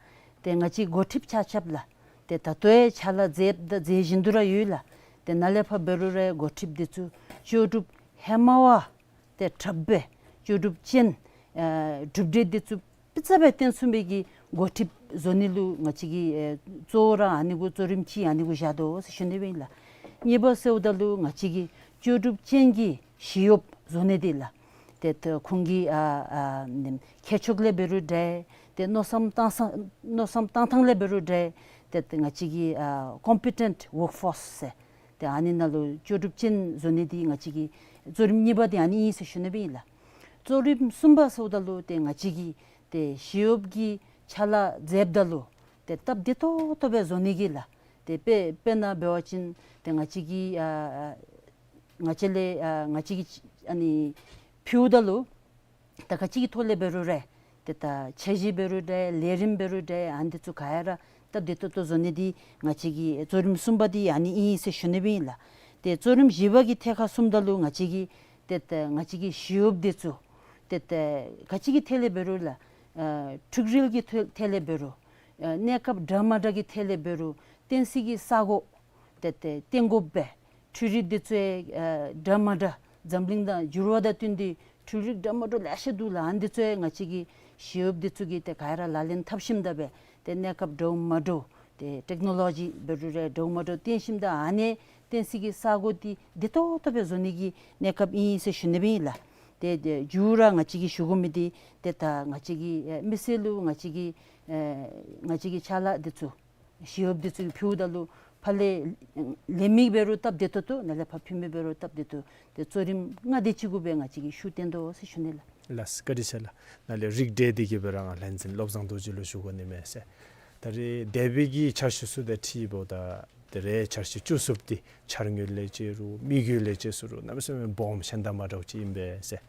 ཏེ་ང་བཅས་འགོ་ཁྲིདཔ་ཆ་ཁྱབ་ལགས། ཏེ་ད་ལྟོ་ཡང་ཕྱག་ལཱ་མཛདཔ་དང་མཛད་བཞིན་དུ་ར་ཡོད་ལགས། ཏེ་ནཱ་ལས་ཕར་འབད་རུང་ར་འགོ་ཁྲིདཔ་འདི་ཚུ་ལྕོགས་གྲུབ་ཧེ་མ་བ་ཏེ་དྲགཔ་སྦེ་ལྕོགས་གྲུབ་ཅན་ཨ་གྲུབ་འབྲས་འདི་ཚུ་སྤུས་ཚད་སྦེ་སྟོན་ཚུགས་པའི་གི་འགོ་ཁྲིདཔ་བཟོ་ནི་ལུ་ང་བཅས་ཀྱིས་ཨེ་གཙོ་བོ་ར་ཨ་ནི་གུ་གཙོ་རིམ་ཅིག་ཨ་ནི་གུ་བཞག་དོ་ཟེར་ཞུ་ནི་སྦེ་ཨིན་ལགས། གཉིས་པ་ཟེརཝ་ད་ལུ་ང་བཅས་ཀྱིས་ལྕོགས་གྲུབ་ཅན་གྱི་ཞི་གཡོགཔ་བཟོ་ནི་འདི་ལགས། ཏེ་ད་ཁོང་གི་ཨ་ཨ་ནེམ་ཁྱད་ཆོས་ལས་འབད་རུང་འདྲ། ཏེ་མནོ་བསམ་བཏང་ས་མནོ་བསམ་བཏང་ཐངས་ལས་འབད་རུང་འདྲ། ཏེ་ཏེ་ང་བཅས་ཀྱིས་ཨ་ཀོམ་པི་ཊེནཊ་ཝརཀ་ཕོརསི་ཟེར། ཏེ་ཨ་ནི་ནང་ལུ་ལྕོགས་གྲུབ་ཅན་བཟོ་ནི་འདི་ང་བཅས་ཀྱི་གཙོ་རིམ་གཉིས་པ་འདི་ཨ་ནི་ཨིན་ཟེར་ཞུ་ནི་སྦེ་ཨིན་ལགས། གཙོ་རིམ་གསུམ་པ་ཟེརཝ་ད་ལུ་ཏེ་ང་བཅས་ཀྱིས་ཏེ་ཞི་གཡོགཔ་གི་ཕྱག་ལཱ་མཛདཔ་ད་ལུ་ཏེ་སྟབས་བདེ་ཏོག་ཏོ་སྦེ་བཟོ་ནི་གི་ལགས། ཏེ་དཔེ་དཔེར་ན་འབད་བ་ཅིན་ཏེ་ང་བཅས་ཀྱི་ཨ་ཨ་ང་བཅས་ལས་ཨ་ང་བཅས་ཀྱིས་ཨ་ནི་ཕུལཝ་ད་ལུ་ད་ག་ཅི་གི་ཐོག་ལས་འབད་རུང་ར་ ཏེ་ད་འཆར་གཞི་འབད་རུང་འདྲ་ལས་རིམ་འབད་རུང་འདྲ་ཨ་ནི་འདི་ཚུ་ག་ར་སྟབས་བདེ་ཏོག་ཏོ་བཟོ་ནི་འདི་ང་བཅས་ཀྱི་གཙོ་རིམ་གསུམ་པ་འདི་ཨ་ནི་ཨིན་ཟེར་ཞུ་ནི་སྦེ་ཨིན་ལགས། ཏེ་གཙོ་རིམ་བཞི་པ་གི་ཐད་ཁར་སོངམ་ད་ལུ་ང་བཅས་ཀྱི་ཏེ་ད་ང་བཅས་ཀྱི་ཞི་གཡོགཔ་འདི་ཚུ་ཏེ་ད་ག་ཅི་གི་ཐད་ལས་འབད་རུང་ལགས། ཨ་འཁྲུག་རིལ་གྱི་ཐད་ཐད་ལས་འབད་རུང་ཨ་གནས་སྐབས་འདྲ་མ་འདྲ་གི་ཐད་ལས་འབད་རུང་བསྟན་སྲིད་ཀྱི་ས་གོ་ཏེ་ཏེ་བསྟན་དགོཔ་སྦེ་འཕྲུལ་རིག་འདི་ཚུ་ཡང་ཨ་འདྲ་མ་འདྲ་འཛམ་གླིང་དང་འགྱུར་བ་དང་བསྟུན་ཏེ་འཕྲུལ་རིག་འདྲ་མ་འདྲ་ལེ་ཤ་འདུག་ལགས། ཨ་ནི་འདི་ཚུ་ཡང་ང་བཅས་ཀྱི་ཞི་གཡོགཔ་འདི་ཚུ་གིས་ཏེ་ག་ར་ལག་ལེན་འཐབ་ཞིནམ་ད་སྦེ་ཏེ་གནས་སྐབས་འདྲཝ་མ་འདྲཝ་ཏེ་ཊེཀ་ནོ་ལོ་ཇི་འབད་རུང་ར་འདྲཝ་མ་འདྲཝ་བསྟེན་ཞིནམ་ད་ཨ་ནི་བསྟན་སྲིད་ཀྱི་ས་གོ་འདི་བདེ་ཏོག་ཏོ་སྦེ་བཟོ་ནི་གི་གནས་སྐབས་ཨིན་ཟེར་ཞུ་ནི་སྦེ་ཨིན་ལགས། ཏེ་ཏེ་མཇུག་ར་ང་བཅས་ཀྱིས་ཞུ་དགོ་མི་འདི་ཏེ་ད་ང་བཅས་ཀྱི་ཨེ་མི་སེར་ལུ་ང་བཅས་ཀྱི་ཨེ་ང་བཅས་ཀྱི་ཕྱག་ལཱ་འདི་ཚུ་ཞི་གཡོགཔ་འདི་ཚུ་གིས་ཕུལཝ་ད་ལུ་ཕར་ལས་ལེན་མི་འབད་རུང་སྟབས་བདེ་ཏོག་ཏོ་ནཱ་ལས་ཕར་ཕུལ་མི་འབད་རུང་སྟབས་བདེ་ཏོག་ཏོ་ཏེ་གཙོ་རིམ་ལྔ་དེ་ཅིག་གུ་སྦེ་ང་བཅས་ཀྱིས་ཤུགས་བཏོན་དོ་ཟེར་ཞུ་ནི་ལགས། ལགས་སོ་བཀའ་དྲིན་ཆེ་ལགས། ནཱ་ལས་རིགས་འགྲེ་འདི་གི་སྦེ་ར་ང་ལྷན་རྩེན་བློ་བཟང་རྡོ་རྗེ་ལུ་ཞུ་དགོ་ནི་མས་ཟེར། ད་རེས་འདས་པའི་གི་འཆར་གཞི་ཚུ་དང་འཁྲིལཝ་ད་ད་རེས་འཆར་གཞི་བཅུ་གསུམ་འདི་འཆར་དངོས་ལས་བཅད་རུང་དམིགས་ཡུལ་ལས་བཅད་ཚུ་རུང་གནམ་མེད་ས་མེད་སྦོམ་ཤིན་ཏུ་མ་འདྲཝ་ཅིག་ཨིན་པས་ཟེར།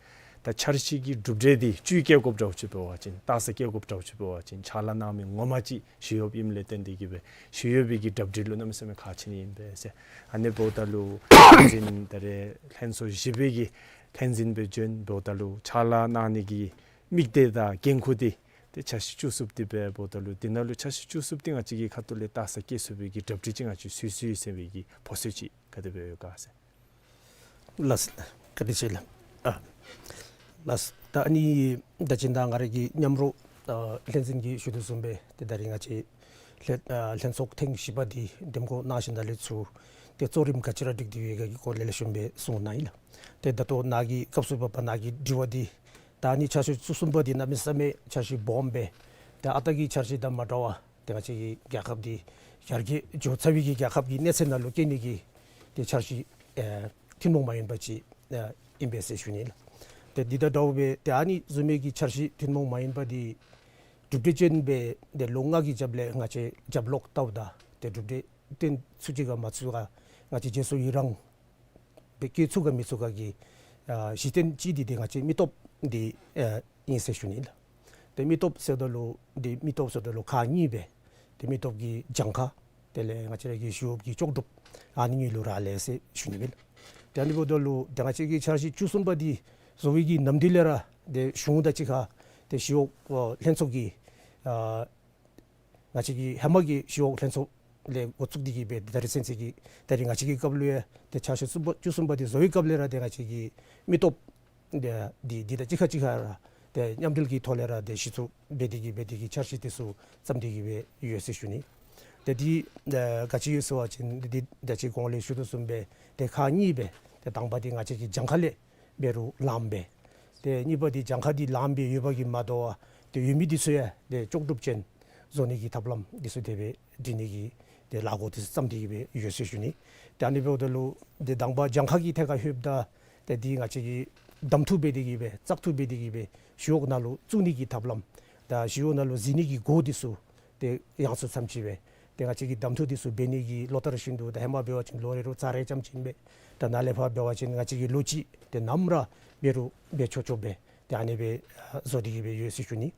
ད་འཆར་གཞི་གི་གྲུབ་འབྲས་འདི་བཅུད་བཀལ་དགོཔ་འདྲཝ་ཅིག་འབད་བ་ཅིན་ལྟ་ས་བཀལ་དགོཔ་འདྲཝ་ཅིག་འབད་བ་ཅིན་ཕྱག་ལཱ་གནང་མི་ངོ་མ་ཅིག་ཞི་གཡོགཔ་ཨིནམ་ལས་བརྟེན་ཏེ་གི་སྦེ་ཞི་གཡོག་པའི་གི་གྲ་སྒྲིག་ལུ་གནམ་མེད་ས་མེད་ཁག་ཆེ་ནི་ཨིན་པས་ཟེར། ཨ་ནི་འབདཝ་ད་ལུ་ལྷན་རྩེན་ད་རེས་ལྷན་ཚོགས་བཞི་པའི་གི་ལྷན་རྩེན་སྦེ་བྱོན་འབདཝ་ད་ལུ་ཕྱག་ལཱ་གནང་ནི་གི་དམིགས་གཏད་དང་འགན་ཁུར་འདི་ཏེ་འཆར་གཞི་བཅུ་གསུམ་འདི་སྦེ་འབདཝ་ད་ལུ་འདི་ནང་ལུ་འཆར་གཞི་བཅུ་གསུམ་འདི་ང་བཅས་ཀྱི་ཁ་ཐུག་ལས་ལྟ་ས་བཀལ་ཚུགས་པའི་གི་གྲ་སྒྲིག་ཅིག་ང་བཅས་ཚུད་ཚུད་ཟེར་བའི་གི་ཕོ་ཚོད་ཅིག་ག་དེ་སྦེ་ཡོད་ག་ཟེར། ལགས་སོ། བཀའ་དྲིན་ཆེ་ལགས། ཨ་ལགས་སོ། ད་ཨ་ནི་ད་ཅི་ད་ང་ར་གི་མཉམ་རོགས་ཨ་ལྷན་རྩེན་གྱིས་ཞུ་དོ་བཟུམ་སྦེ་ཏེ་ད་རེས་ང་བཅས་ལྷན་ཨ་ལྷན་ཚོགས་ཐེངས་བཞི་པ་འདི་འདེམས་བསྐོ་གནང་ཞིནམ་ད་ལས་ཚུར་ཏེ་གཙོ་རིམ་ག་ཅི་ར་སྒྲིག་སྟེ་ཡོད་ག་གི་སྐོར་ལས་ལེགས་ཤོམ་སྦེ་གསུངས་གནང་ཡི་ལགས། ཏེ་ད་ལྟོ་ནཱ་གི་སྐབས་སུ་བབ་པ་ནཱ་གི་དྲི་བ་འདི་ད་ཨ་ནི་འཆར་གཞི་བཅུ་གསུམ་པ་འདི་གནམ་མེད་ས་མེད་འཆར་གཞི་སྦོམ་སྦེ་ཏེ་ཨ་རྟག་གི་འཆར་གཞི་དང་མ་འདྲ་བར་ཏེ་ང་བཅས་ཀྱི་རྒྱལ་ཁབ་འདི་ཡར་རྒྱས་འགྱོ་ཚར་བའི་གི་རྒྱལ་ཁབ་ཀྱི་གནས་ཚད་ནང་ལུ་བསྐྱལ་ནི་གི་ཏེ་འཆར་གཞི་ཨེ་ཐུན་མོང་མ་ཡིན་པ་ཅིག་ཨེ་ཨིན་པས་ཟེར་ཞུ་ནི་ལགས། ཏེ་འདི་དང་འདྲཝ་སྦེ་ཏེ་ཨ་ནི་བཟུམ་མའི་གི་འཆར་གཞི་ཐུན་མོང་མ་ཡིན་པ་འདི་གྲུབ་འབྲས་ཅན་སྦེ་ཏེ་ལོ་ལྔ་གི་རྒྱབ་ལས་ང་བཅས་རྒྱབ་ལོག་བལྟཝ་ད་ཏེ་གྲུབ་འབྲས་བཏོན་ཚུགས་ཅི་ག་མ་ཚུགས་ག་ང་བཅས་རྗེས་སུ་ཡི་རང་སྦེ་བཀལ་ཚུགས་ག་མི་ཚུགས་ག་གི་ཨ་གཞི་རྟེན་ཅིག་འདི་ཏེ་ང་བཅས་མི་སྟོབས་འདི་ཨ་ཨིན་ཟེར་ཞུ་ནི་ལགས། ཏེ་མི་སྟོབས་ཟེརཝ་ད་ལུ་ཏེ་མི་སྟོབས་ཟེརཝ་ད་ལུ་ཁག་གཉིས་སྦེ་ཏེ་མི་སྟོབས་ཀྱི་གྱངས་ཁ་དེ་ལས་ང་བཅས་ར་གི་ཞི་གཡོགཔ་གི་ལྕོགས་གྲུབ་ཨ་ནི་གཉིས་ལུ་རག་ལས་ཟེར་ཞུ་ནི་ཨིན་ལགས། ཏེ་ཨ་ནི་འབདཝ་ད་ལུ་ཏེ་ང་བཅས་ཀྱི་འཆར་གཞི་བཅུ་གསུམ་པ་འདི་བཟོ་བའི་གི་ནམ་དུས་ལས་ར་ཏེ་གཞུང་དང་གཅིག་ཁར་ཏེ་ཞི་གཡོག་ཨ་ལྷན་ཚོགས་ཀྱི་ཨ་ང་བཅས་ཀྱི་ཧེ་མ་གི་ཞི་གཡོག་ལྷན་ཚོགས་ལས་འགོ་བཙུགས་ཏེ་གི་སྦེ་ད་རེས་ཚུན་ཚོད་ཀྱི་ད་རེས་ང་བཅས་ཀྱི་སྐབས་ལུ་ཡང་ཏེ་འཆར་གཞི་གསུམ་པ་བཅུ་གསུམ་པ་འདི་བཟོ་བའི་སྐབས་ལས་ར་ཏེ་ང་བཅས་ཀྱི་མི་སྟོབས་འདི་འདི་དང་གཅིག་ཁར་གཅིག་ཁར་ར་ཏེ་མཉམ་འབྲེལ་གྱི་ཐོག་ལས་ར་ཏེ་གཞི་བཙུགས་འབད་དེ་གི་འབད་དེ་གི་འཆར་གཞི་འདི་ཚུ་བརྩམས་ཏེ་གི་སྦེ་ཡོད་ཟེར་ཞུ་ནི། ཏེ་འདི་ཨ་ག་ཅི་ཡོད་ཟེར་བ་ཅིན་འདི་ད་ཅི་གོང་ལས་ཞུ་དོ་བཟུམ་སྦེ་ཏེ་ཁག་གཉིས་སྦེ་ཏེ་དང་པ་འདི་ང་བཅས་ཀྱི་གྱངས་ཁ་ལས་འབད་རུང་ལངམ་སྦེ། ཏེ་གཉིས་པ་འདི་གྱངས་ཁ་འདི་ལངམ་སྦེ་ཡོད་པ་གིས་མ་དོ་བར་ཏེ་ཡོད་མི་འདི་ཚུ་ཡང་ཏེ་ལྕོགས་གྲུབ་ཅན་བཟོ་ནི་གི་ཐབས་ལམ་འདི་ཚུ་དེ་སྦེ་སྒྲིག་ནི་གི་ཏེ་ལས་འགུལ་འདི་ཚུ་བརྩམས་ཏེ་གི་སྦེ་ཡོད་ཟེར་ཞུ་ནི། ཏེ་ཨ་ནི་འབདཝ་ད་ལུ་ཏེ་དང་པ་གྱངས་ཁ་གི་ཐད་ཁར་ལྷོདཔ་ད་ཏེ་འདི་ང་བཅས་ཀྱིས་གདམ་འཐུ་འབད་དེ་གི་སྦེ་བཙག་འཐུ་འབད་དེ་གི་སྦེ་ཞི་གཡོག་ནང་ལུ་བཙུགས་ནི་གི་ཐབས་ལམ་དང་ཞི་གཡོག་ནང་ལུ་འཛུལ་ནི་གི་སྒོ་འདི་ཚུ་ཏེ་ཡོངས་སུ་བརྩམས་ཅི་སྦེ། ཏེ་ང་བཅས་ཀྱིས་གདམ་འཐུ་འདི་ཚུ་འབད་ནི་གི་ལོ་ལྟར་བཞིན་དུ་ད་ཧེ་མ་འབད་བ་ཅིན་ལོ་རེ་རེ་ཚར་རེ་ཙམ་ཅིག་ཨིན་པས། ད་ནཱ་ལས་ཕར་འབད་བ་ཅིན་ང་བཅས་ཀྱིས་ལོ་གཅིག་ཏེ་ནམ་ར་འབད་རུང་འབད་ཆོག་ཆོག་སྦེ་ཏེ་ཨ་ནི་སྦེ་ཨ་བཟོ་སྟེ་གི་སྦེ་ཡོད་ཟེར་ཞུ་ནི།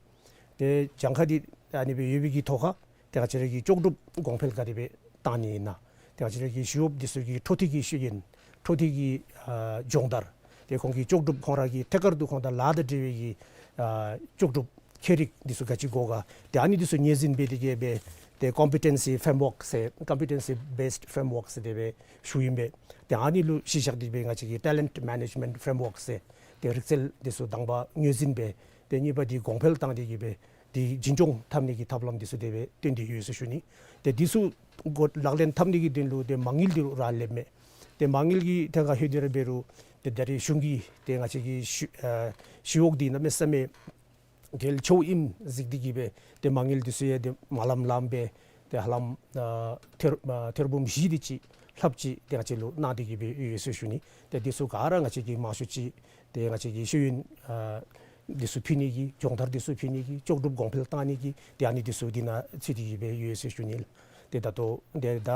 ཏེ་གྱངས་ཁ་འདི་ཨ་ནི་སྦེ་ཡོད་པའི་གི་ཐོག་ཁར་ཏེ་ང་བཅས་ར་གི་ལྕོགས་གྲུབ་གོང་འཕེལ་ག་དེ་སྦེ་བཏང་ནི་ཨིན་ན། ཏེ་ང་བཅས་ར་གི་ཞི་གཡོགཔ་འདི་ཚུ་གི་འཕྲོ་མཐུད་ཀྱི་ཤེས་ཡོན་འཕྲོ་མཐུད་ཀྱི་ཨ་སྦྱོང་བརྡར་ཏེ་ཁོང་གི་ལྕོགས་གྲུབ་ཁོང་ར་གི་ཐད་ཀར་དུ་ཁོང་དང་ལཱ་དང་འབྲེལ་བའི་གི་ཨ་ལྕོགས་གྲུབ་ཁྱད་རིག་འདི་ཚུ་ག་ཅི་དགོ་ག་ཏེ་ཨ་ནི་འདི་ཚུ་ངོས་འཛིན་འབད་དེ་གི་སྦེ་ཏེ་competency framework ཟེར་competency based framework ཟེར་དེ་སྦེ་ཞུཝ་ཨིན་པས། ཏེ་ཨ་ནི་ལུ་གཞི་བཞག་སྟེ་སྦེ་ང་བཅས་ཀྱིས་talent management framework ཟེར་ཏེ་རིག་རྩལ་འདི་ཚུ་དང་པ་ངོས་འཛིན་འབད། ཏེ་གཉིས་པ་འདི་གོང་འཕེལ་བཏང་སྟེ་གི་སྦེ་ཏེ་འཛིན་སྐྱོང་འཐབ་ནི་གི་ཐབས་ལམ་འདི་ཚུ་དེ་སྦེ་བཏོན་ཏེ་ཡོད་ཟེར་ཞུ་ནི། ཏེ་འདི་ཚུ་འགོ་ལག་ལེན་འཐབ་ནི་གི་དོན་ལུ་ཏེ་མ་དངུལ་འདི་ར་ལེནམ་མས། ཏེ་མ་དངུལ་གྱི་ཐད་ཁར་ལྷོད་དེ་ར་འབད་རུང་ཏེ་ད་རེས་གཞུང་གིས་ཏེ་ང་བཅས་ཀྱི་ཞི་ཨ་ཞི་གཡོག་འདི་གནམ་མེད་ས་མེད་གལ་ཆེཝ་ཨིནམ་གཟིགས་ཏེ་གི་སྦེ་ཏེ་མ་དངུལ་འདི་ཚུ་ཡང་ཏེ་མ་ལངམ་ལངམ་སྦེ་ཏེ་ཧ་ལམ་ཨ་ཐེར་ཨ་ཐེར་འབུམ་བཞི་དེ་ཅིག་ལྷགཔ་ཅིག་ཏེ་ང་བཅས་ལུ་གནང་སྟེ་གི་སྦེ་ཡོད་ཟེར་ཞུ་ནི། ཏེ་འདི་ཚུ་ག་ར་ང་བཅས་ཀྱིས་མང་ཤོས་ཅིག་ཏེ་ང་བཅས་ཀྱི་ཤེས་ཡོན་ཨ་འདི་ཚུ་ཕུལ་ནི་གི་སྦྱོང་བརྡར་འདི་ཚུ་ཕུལ་ནི་གི་ལྕོགས་གྲུབ་གོང་འཕེལ་བཏང་ནི་གི་ཏེ་ཨ་ནི་འདི་ཚུ་འདི་ནང་ཚུད་དེ་གི་སྦེ་ཡོད་ཟེར་ཞུ་ནི་ལགས། ཏེ་ད་ལྟོ་ཏེ་ད་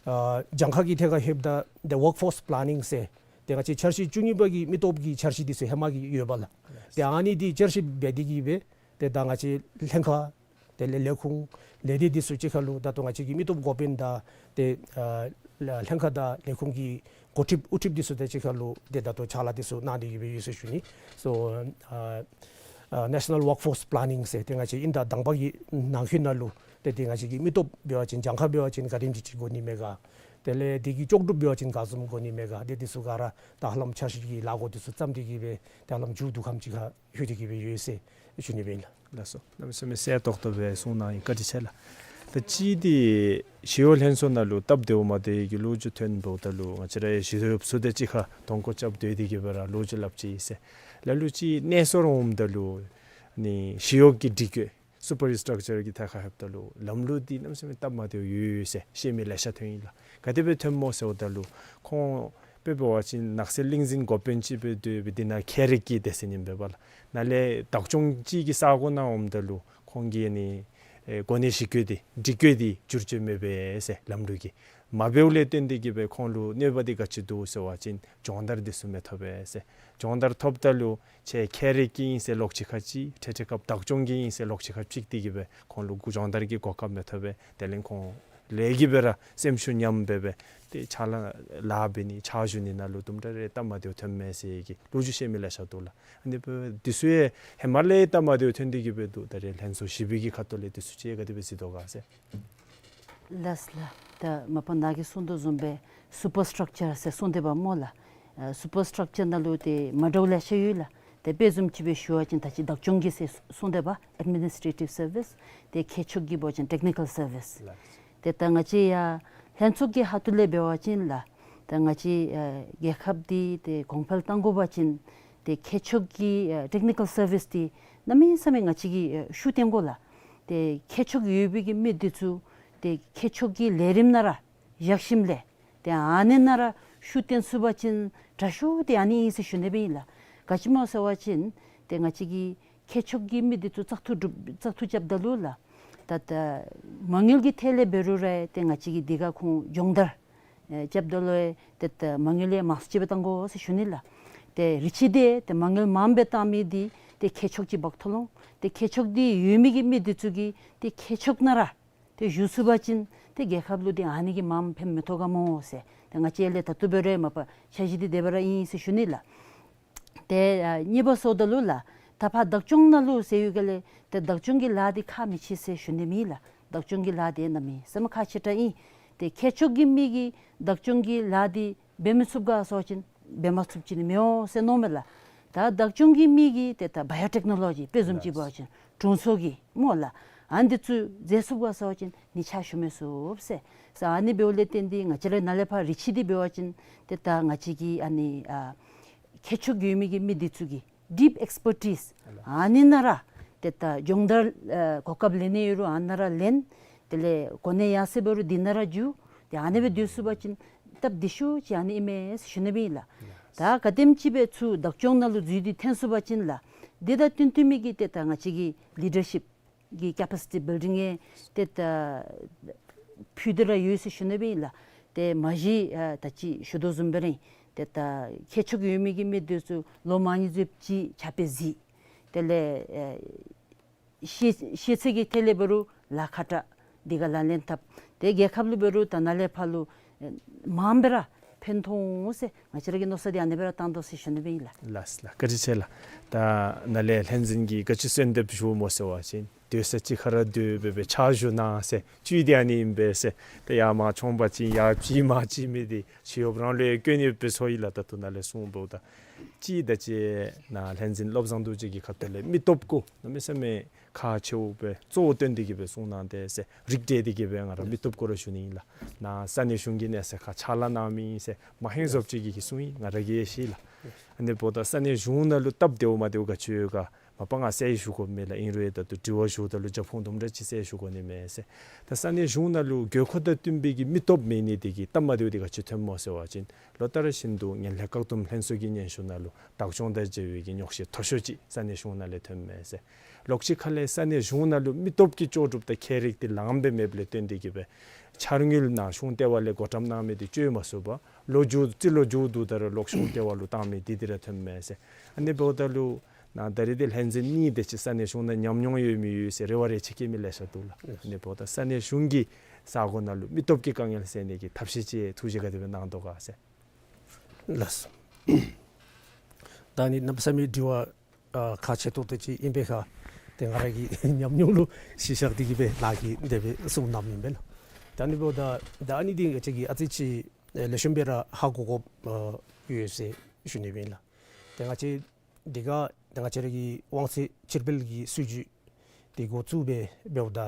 ཨ་གྱངས་ཁ་གི་ཐད་ཁར་ལྷོདཔ་ད་ཏེ་workforce planning ཟེར་ཏེ་ང་བཅས་འཆར་གཞི་བཅུ་གཉིས་པ་གི་མི་སྟོབས་ཀྱི་འཆར་གཞི་འདི་ཚུ་ཧེ་མ་གི་ཡོདཔ་ལགས། ཏེ་ཨ་ནི་འདི་བསྐྱར་ཞིབ་འབད་དེ་གི་སྦེ་ ཏེ་ད་ང་བཅས་ལྷན་ཁག་དེ་ལས་ལས་ཁུངས་ལས་སྡེ་འདི་ཚུ་གཅིག་ཁར་ལུ་ད་ལྟོ་ང་བཅས་ཀྱི་མི་སྟོབས་འགོ་དཔོན་དང་ཏེ་ཨ་ལྷན་ཁག་དང་ལས་ཁུངས་ཀྱི་འགོ་ཁྲིདཔ་དབུ་ཁྲིདཔ་འདི་ཚུ་དང་གཅིག་ཁར་ལུ་ཏེ་ད་ལྟོ་ཕྱག་ལཱ་འདི་ཚུ་གནང་སྟེ་གི་སྦེ་ཡོད་ཟེར་ཞུ་ནི། སོ་ཨ་ཨ་National Workforce Planning ཟེར་ཏེ་ང་བཅས་དབྱིན་ཟླ་དང་པ་གི་ནང་འཁོད་ནང་ལུ་ཏེ་ཏེ་ང་བཅས་ཀྱི་མི་སྟོབས་འབད་བ་ཅིན་གྱངས་ཁ་འབད་བ་ཅིན་ག་དེམ་ཅིག་ཅིག་དགོ་ནི་མས་ག། དེ་ལས་དེ་གི་ལྕོགས་གྲུབ་འབད་བ་ཅིན་ག་བཟུམ་དགོ་ནི་མས་ག། ཏེ་འདི་ཚུ་ག་ར་ད་ཧ་ལམ་འཆར་གཞི་གི་ལཱ་འགོ་འདི་ཚུ་བརྩམས་ཏེ་གི་སྦེ་ད་ཧ་ལམ་མཇུག་བསྡུ་ཁམས་ཅིག་ཁར་ལྷོད་དེ་གི་སྦེ་ཡོད་ཟེར་ཞུ་ནི་སྦེ་ཨིན་ལགས། ལགས་སོ། གནམ་མེད་ས་མེད་གསལ་ཏོག་ཏོ་སྦེ་གསུངས་གནང་ཡི། བཀའ་དྲིན་ཆེ་ལགས། ད་ཅི་འདི་ཞི་གཡོག་ལྷན་ཚོགས་ནང་ལུ་སྟབས་བདེཝ་མ་བདེཝ་གི་ལོ་རྒྱུས་ཐོན་འབདཝ་ད་ལུ་ང་བཅས་ར་ཞི་གཡོགཔ་ཚུ་དང་གཅིག་ཁར་གདོང་སྐོར་རྐྱབ་སྡོད་དེ་གི་སྦེ་ར་ལོ་རྒྱུས་སླབ་ཅི་ཟེར། ལ་ལུ་ཅིག་གནས་ཚུལ་འོངམ་ད་ལུ་ནི་ཞི་གཡོག་གི་སྒྲིག་བཀོད་སུ་པར་སི་ཊག་ཅར་གྱི་ཐད་ཁར་ལྷོདཔ་ད་ལུ་ལམ་ལུགས་འདི་གནམ་མེད་ས་མེད་སྟབས་མ་བདེཝ་ཡོད་ཡོད་ཟེར་བཤད་མི་ལེ་ཤ་ཐོན་ཡི་ལགས། ག་དེ་སྦེ་ཐོནམ་སྨོ་ཟེརཝ་ད་ལུ་ཁོང་དཔེ་འབད་བ་ཅིན་ནགས་ཚལ་གླིང་འཛིན་འགོ་དཔོན་ཅིག་སྦེ་སྡོད་སྦེ་འདི་ནང་ཁྱད་རིག་གི་སྡེ་ཚན་ཨིན་པས་ལགས། ནཱ་ལས་བདག་སྐྱོང་ཅིག་གི་ས་གོ་ནང་འོངམ་ད་ལུ་ཁོང་གིས་ནི་ཨེ་གོ་གནས་ཞིབ་དཔྱད་འདི་སྒྲིག་བཀོད་འདི་བསྒྱུར་བཅོས་མེད་པས་ཟེར་ལམ་ལུགས་ཀྱི་མ་འབདཝ་ལས་བརྟེན་ཏེ་གི་སྦེ་ཁོང་ལུ་གནོད་པ་འདི་ག་ཅི་འདུག་ཟེར་བ་ཅིན་སྦྱོང་བརྡར་འདི་ཚུ་མི་ཐོབ་པས་ཟེར། སྦྱོང་བརྡར་ཐོབ་ད་ལུ་ཁྱེད་ཁྱད་རིག་གི་ཨིན་ཟེར་ལོགས་ཅིག་ཁར་ཅིག་འཕྲལ་འཕྲལ་སྐབས་བདག་སྐྱོང་གི་ཨིན་ཟེར་ལོགས་ཅིག་ཁར་ཅིག་སྟེ་གི་སྦེ་ཁོང་ལུ་གུ་སྦྱོང་བརྡར་གྱི་གོ་སྐབས་མི་ཐོབ་པས། དེ་ལས་ཁོང་ལས་ཀྱི་སྦེ་ར་སེམས་ཤུགས་ཉམས་སྦེ་སྦེ་ཏེ་ཕྱག་ལཱ་ལཱ་འབད་ནི་ཕྱག་ཞུ་ནི་ནང་ལུ་དུམ་གྲ་རེ་སྟབས་མ་བདེཝ་ཐོནམ་མས་ཟེར་གྱི་ལོ་རྒྱུས་བཤད་མི་ལེ་ཤ་འདུག་ལགས། ཨ་ནི་འབདཝ་འདི་ཚུ་ཡང་ཧེ་མ་ལས་སྟབས་མ་བདེཝ་ཐོན་ཏེ་གི་སྦེ་འདུག། ད་རེས་ལྷན་ཚོགས་བཞི་པའི་གི་ཁ་ཐུག་ལས་འདི་ཚུ་ཅིག་ག་དེ་སྦེ་གཟིགས་དོ་ག་ཟེར། ལགས་ལགས། ད་མ་པ་ནཱ་གིས་གསུངས་དོ་བཟུམ་སྦེ་སུ་པར་སི་ཊག་ཅར་ཟེར་གསུངས་ཏེ་འབདཝ་སྨོ་ལགས། ཨ་སུ་པར་སི་ཊག་ཅར་ནང་ལུ་ཏེ་མ་འདྲཝ་ལེ་ཤ་ཡོད་ལགས། ཏེ་དཔེ་བཟུམ་ཅིག་སྦེ་ཞུ་བ་ཅིན་ད་ཅི་བདག་སྐྱོང་གི་ཟེར་གསུངས་ཏེ་འབདཝ་ཨེཌ་མི་ནིས་ཊེ་ཊིབ་སར་བིསི། ཏེ་ཁྱད་ཆོས་ཀྱི་འབད་བ་ཅིན་ཊེག་ནི་ཀལ་སར་བིསི། ལགས། ཏེ་ད་ང་བཅས་ཡར་ལྷན་ཚོགས་ཀྱི་ཁ་ཐུག་ལས་འབད་བ་ཅིན་ལགས། ད་ང་བཅས་ཨ་རྒྱལ་ཁབ་འདི་ཏེ་གོང་འཕེལ་གཏང་དགོ་པ་ཅིན་ཏེ་ཁྱད་ཆོས་ཀྱི་ཨ་ཊེག་ནི་ཀལ་སར་བིསི་འདི་གནམ་མེད་ས་མེད་ང་བཅས་ཀྱིས་ཨ་ཤུགས་བཏོན་དགོ་ལགས། ཏེ་ཁྱད་ཆོས་ཡོད་པའི་གི་མི་འདི་ཚུ་ཏེ་ཁྱད་ཆོས་ཀྱི་ལས་རིམ་ནང་ར་བཞག་ཞིནམ་ལས་ཏེ་ཨ་ནི་ནང་ར་ཤུགས་བཏོན་ཚུགས་པ་ཅིན་དྲག་ཤོས་འདི་ཨ་ནི་ཨིན་ཟེར་ཞུ་ནི་སྦེ་ཨིན་ལགས། ག་ཅི་སྨོ་ཟེར་བ་ཅིན་ཏེ་ང་བཅས་ཀྱི་ཁྱད་ཆོས་ཀྱི་མི་འདི་ཚུ་བཙག་འཐུ་གྲུབ་བཙག་འཐུ་རྐྱབ་ད་ལུ་ལགས། ད་ད་མ་དངུལ་གྱི་ཐད་ལས་འབད་རུང་ར་ཏེ་ང་བཅས་ཀྱིས་འདི་ག་ཁོང་སྦྱོང་བརྡར་ཨེ་རྐྱབ་ད་ལུ་ཏེ་ད་མ་དངུལ་ཡང་མང་སུ་ཅིག་སྦེ་གཏང་དགོ་ཟེར་ཞུ་ནི་ལགས། ཏེ་རི་ཆི་འདི་ཏེ་མ་དངུལ་མངམ་སྦེ་གཏང་མི་འདི་ཏེ་ཁྱད་ཆོས་ཀྱི་འབག་ཐོག་ལོང་། ཏེ་ཁྱད་ཆོས་འདི་ཡོད་མི་གི་མི་འདི་ཚུ་གིས་ཏེ་ཁྱད་ཆོས་ནང་ར་ཏེ་ཞུགས་ཚུགས་པ་ཅིན་ཏེ་རྒྱལ་ཁབ་ལུ་ཏེ་ཨ་ནི་གིས་མངམ་ཕན་མི་ཐོགས་ག་སྨོ་ཟེར། ཏེ་ང་བཅས་ལས་ད་ལྟོ་འབད་རུང་མ་པ་འཆར་གཞི་འདི་དེ་སྦེ་ར་ཨིན་ཟེར་ཞུ་ནི་ལགས། ཏེ་ཨ་གཉིས་པ་སོངམ་ད་ལུ་ལགས། ད་ཕར་བདག་སྐྱོང་ནང་ལུ་ཟེར་ཡོད་ག་ལས་ཏེ་བདག་སྐྱོང་གི་ལཱ་འདི་ཁག་མི་ཆེ་ཟེར་ཞུ་ནི་མེན་ལགས། བདག་སྐྱོང་གི་ལཱ་འདི་གནམ་མེད་ས་མེད་ཁག་ཆེ་དྲགས་ཨིན། ཏེ་ཁྱད་ཆོས་ཀྱི་མི་གིས་བདག་སྐྱོང་གི་ལཱ་འདི་འབད་མི་ཚུགས་ག་ཟེར་བ་ཅིན་འབད་མ་ཚུགསཔ་ཅིག་ནི་མི་འོང་ཟེར་མནོཝ་མས་ལགས། ད་བདག་སྐྱོང་གི་མི་གིས་ཏེ་ད་བ་ཡོ་ཊེག་ནོ་ལོ་ཇི་དཔེ་བཟུམ་ཅིག་འབད་བ་ཅིན་དྲུང་འཚོ་གི་སྨོ་ལགས། ཨ་ནི་འདི་ཚུ་མཛད་ཚུགས་ག་ཟེར་བ་ཅིན་ནི་ཕྱག་ཞུ་མི་ཚུགས་ཟེར། ས་ཨ་ནི་འབདཝ་ལས་བརྟེན་ཏེ་ང་བཅས་ར་ནཱ་ལས་ཕར་རི་ཆི་འདི་འབད་བ་ཅིན་ཏེ་ད་ང་བཅས་ཀྱི་ཨ་ནི་ཨ་ཁྱད་ཆོས་ཡོད་མི་གི་མི་འདི་ཚུ་གི་ཌིཔ་ཨེགསི་པར་ཊིས་ཨ་ནི་ནང་ར་ཏེ་ད་སྦྱོང་བརྡར་ཨ་གོ་སྐབས་ལེན་ནི་ཡོད་རུང་ཨ་ནཱ་ར་ལེན། དེ་ལས་གོ་གནས་ཡར་སེང་འབད་རུང་འདི་ནང་ར་འགྱོ། ཏེ་ཨ་ནི་སྦེ་སྡོད་ཚུགས་པ་ཅིན་སྟབས་བདེ་ཤོས་ཅིག་ཨ་ནི་ཨིན་མས་ཟེར་ཞུ་ནི་སྦེ་ཨིན་ལགས། ད་ག་དེམ་ཅིག་སྦེ་ཚུར་བདག་སྐྱོང་ནང་ལུ་འཛུལ་ཏེ་འཐོན་ཚུགས་པ་ཅིན་ལགས། འདི་དང་བསྟུན་བསྟུན་མི་གི་ཏེ་ད་ང་བཅས་ཀྱི་ལི་ཌར་ཤིཔ་གི་ཀེ་པ་སི་ཊི་བིལ་ཌིང་ཡང་ཏེ་ད་ཕུལ་ཏེ་ར་ཡོད་ཟེར་ཞུ་ནི་སྦེ་ཨིན་ལགས། ཏེ་མ་གཞི་ཨ་ད་ཅི་ཞུ་དོ་བཟུམ་སྦེ་ར་ཏེ་ད་ཁྱད་ཆོས་ཡོད་མི་གི་མི་འདི་ཚུ་ལོ་མང་ཉིནམ་ཅིག་ཕྱག་དཔེ་གཟིགས། དེ་ལས་ཨེ་ཤེས་ཤེས་ཚད་ཀྱི་ཐད་ལས་འབད་རུང་ལཱ་ཁག་དྲགས་འདི་ག་ལག་ལེན་འཐབ། ཏེ་རྒྱལ་ཁབ་ལུ་འབད་རུང་ད་ནཱ་ལས་ཕར་ལུ་ཨེ་མངམ་སྦེ་ར་ཕན་ཐོགས་འོང་ཟེར་ང་བཅས་ར་གི་མནོ་བསམ་འདི་ཨ་ནི་སྦེ་ར་བཏང་དོ་ཟེར་ཞུ་ནི་སྦེ་ཨིན་ལགས། ལགས་ལགས། བཀའ་དྲིན་ཆེ་ལགས། ད་ནཱ་ལས་ལྷན་འཛིན་གྱིས་ག་ཅི་གསོལ་འདེབས་ཞུཝ་སྨོ་ཟེར་བ་ཅིན་སྡོད་ས་གཅིག་ཁར་ར་སྡོད་སྦེ་སྦེ་ཕྱག་ཞུ་གནང་ཟེར་བཅུད་འདི་ཨ་ནི་ཨིན་པས་ཟེར། ཏེ་ཡར་མར་མཆོངམ་ཅིག་ཡར་བྱིནམ་ཅིག་མི་འདི་ཞི་གཡོགཔ་རང་ལུ་ཡང་སྐྱོན་ཡོདཔ་སྦེ་ཚོར་ཡི་ལགས། ད་ལྟོ་ནཱ་ལས་གསུངས་འབདཝ་ད་ཅིག་ད་ཅི་ནཱ་ལྷན་འཛིན་བློ་བཟང་རྡོ་རྗེ་གི་ཁ་ཐུག་ལས་མི་སྟོབས་སྐོར་གནམ་མེད་ས་མེད་ཁག་ཆེཝ་སྦེ་གཙོ་བོ་བཏོན་ཏེ་གི་སྦེ་གསུངས་གནང་དེས་ཟེར། རིགས་བསྒྲེས་ཏེ་གི་སྦེ་ང་ར་མི་སྟོབས་སྐོར་ར་ཞུ་ནི་ཨིན་ལགས། ནཱ་ས་གནས་གཞུང་གི་གནས་ཚད་ཁར་ཕྱག་ལཱ་གནང་མི་ཨིན་ཟེར་མ་ཧེང་ཟོབ་ཅིག་གིས་གསུངས་ཡི། ང་ར་གིས་ཡང་ཤེས་ལགས། ཨ་ནི་འབདཝ་ད་ས་གནས་གཞུང་ནང་ལུ་སྟབས་བདེཝ་མ་བདེཝ་ག་ཅི་ཡོད་ག་མ་པ་ང་གསལ་ཞུ་དགོཔ་མེད་ལགས། ཨིན་རུང་ད་ལྟོ་དྲི་བ་ཞུཝ་ད་ལུ་རྒྱབ་ཁུངས་དུམ་གྲ་ཅིག་གསལ་ཞུ་དགོ་ནི་མས་ཟེར། ད་ས་གནས་གཞུང་ནང་ལུ་དགོས་མཁོ་དང་བསྟུན་པའི་གི་མི་སྟོབས་མེད་ནི་དེ་གིས་སྟབས་མ་བདེཝ་འདི་ག་ཅི་ཐོནམ་སྨོ་ཟེར་བ་ཅིན་ལོ་ལྟར་བཞིན་དུ་ངན་ལྷད་བཀག་སྡོམ་ལྷན་ཚོགས་ཀྱི་སྙན་ཞུ་ནང་ལུ་བདག་སྐྱོང་དང་འབྲེལ་བའི་གི་རྙོག་གཞི་མཐོ་ཤོས་ཅིག་ས་གནས་གཞུང་ནང་ལས་ཐོནམ་མས་ཟེར། ལོགས་ཅིག་ཁ་ལས་ས་གནས་གཞུང་ནང་ལུ་མི་སྟོབས་ཀྱི་ལྕོགས་གྲུབ་དང་ཁྱད་རིག་འདི་ལངམ་སྦེ་མེདཔ་ལས་བརྟེན་ཏེ་གི་སྦེ་འཆར་དངུལ་ནཱ་གཞུང་ལྟེ་བ་ལས་བགོ་བཀྲམ་གནང་མི་འདི་སྤྱོད་མ་ཚུགས་པར་ལོ་མཇུག་རྩིས་ལོ་མཇུག་བསྡུཝ་ད་ར་ལོག་གཞུང་ལྟེ་བ་ལུ་བཏང་མི་འདི་འདི་ར་ཐོནམ་མས་ཟེར། ཨ་ནི་འབདཝ་ད་ལུ་ ནཱ་ད་རིས་འདི་ལྷན་འཛོམས་གཉིས་དེ་ཅིག་ས་གནས་གཞུང་ནང་ཉམས་མྱོང་ཡོད་མི་ཡོད་ཟེར་རེ་བ་རེ་ཆེ་བསྐྱེད་མི་ལེ་ཤ་འདུག་ལགས། ལགས། ཨ་ནི་འབདཝ་ད་ས་གནས་གཞུང་གིས་ས་གོ་ནང་ལུ་མི་སྟོབས་ཀྱི་དཀའ་ངལ་སེལ་ནི་གི་ཐབས་ཤེས་ཅིག་ཐུགས་བཞེད་ག་དེ་སྦེ་གནང་དོ་ག་ཟེར། ལགས། ད་ནི་གནམ་མེད་ས་མེད་དྲི་བ་ཨ་ཁག་ཆེ་ཏོག་ཏོ་ཅིག་ཨིན་པས་ཁ། ཏེ་ང་ར་གི་ཉམས་མྱོང་ལུ་གཞི་བཞག་སྟེ་གི་སྦེ་ལཱ་གི་དེ་སྦེ་གསུང་གནངམ་ཨིན་པས་ལགས། ད་ཨ་ནི་འབདཝ་ད་ད་ཨ་ནི་འདི་ང་བཅས་ཀྱིས་ཨ་ཙི་ཅིག་ཨེ་ལེགས་ཤོམ་སྦེ་ར་ཧ་གོ་དགོཔ་ཨ་ཡོད་ཟེར་ཞུ་ནི་ཨིན་ལགས། ཏེ་ང་བཅས་འདི་ག་ཏེ་ང་བཅས་ར་གི་དབང་ཚད་ཕྱིར་སྤེལ་གྱི་སྲིད་བྱུས་འདི་འགོ་བཙུགས་སྦེ་འབདཝ་ད་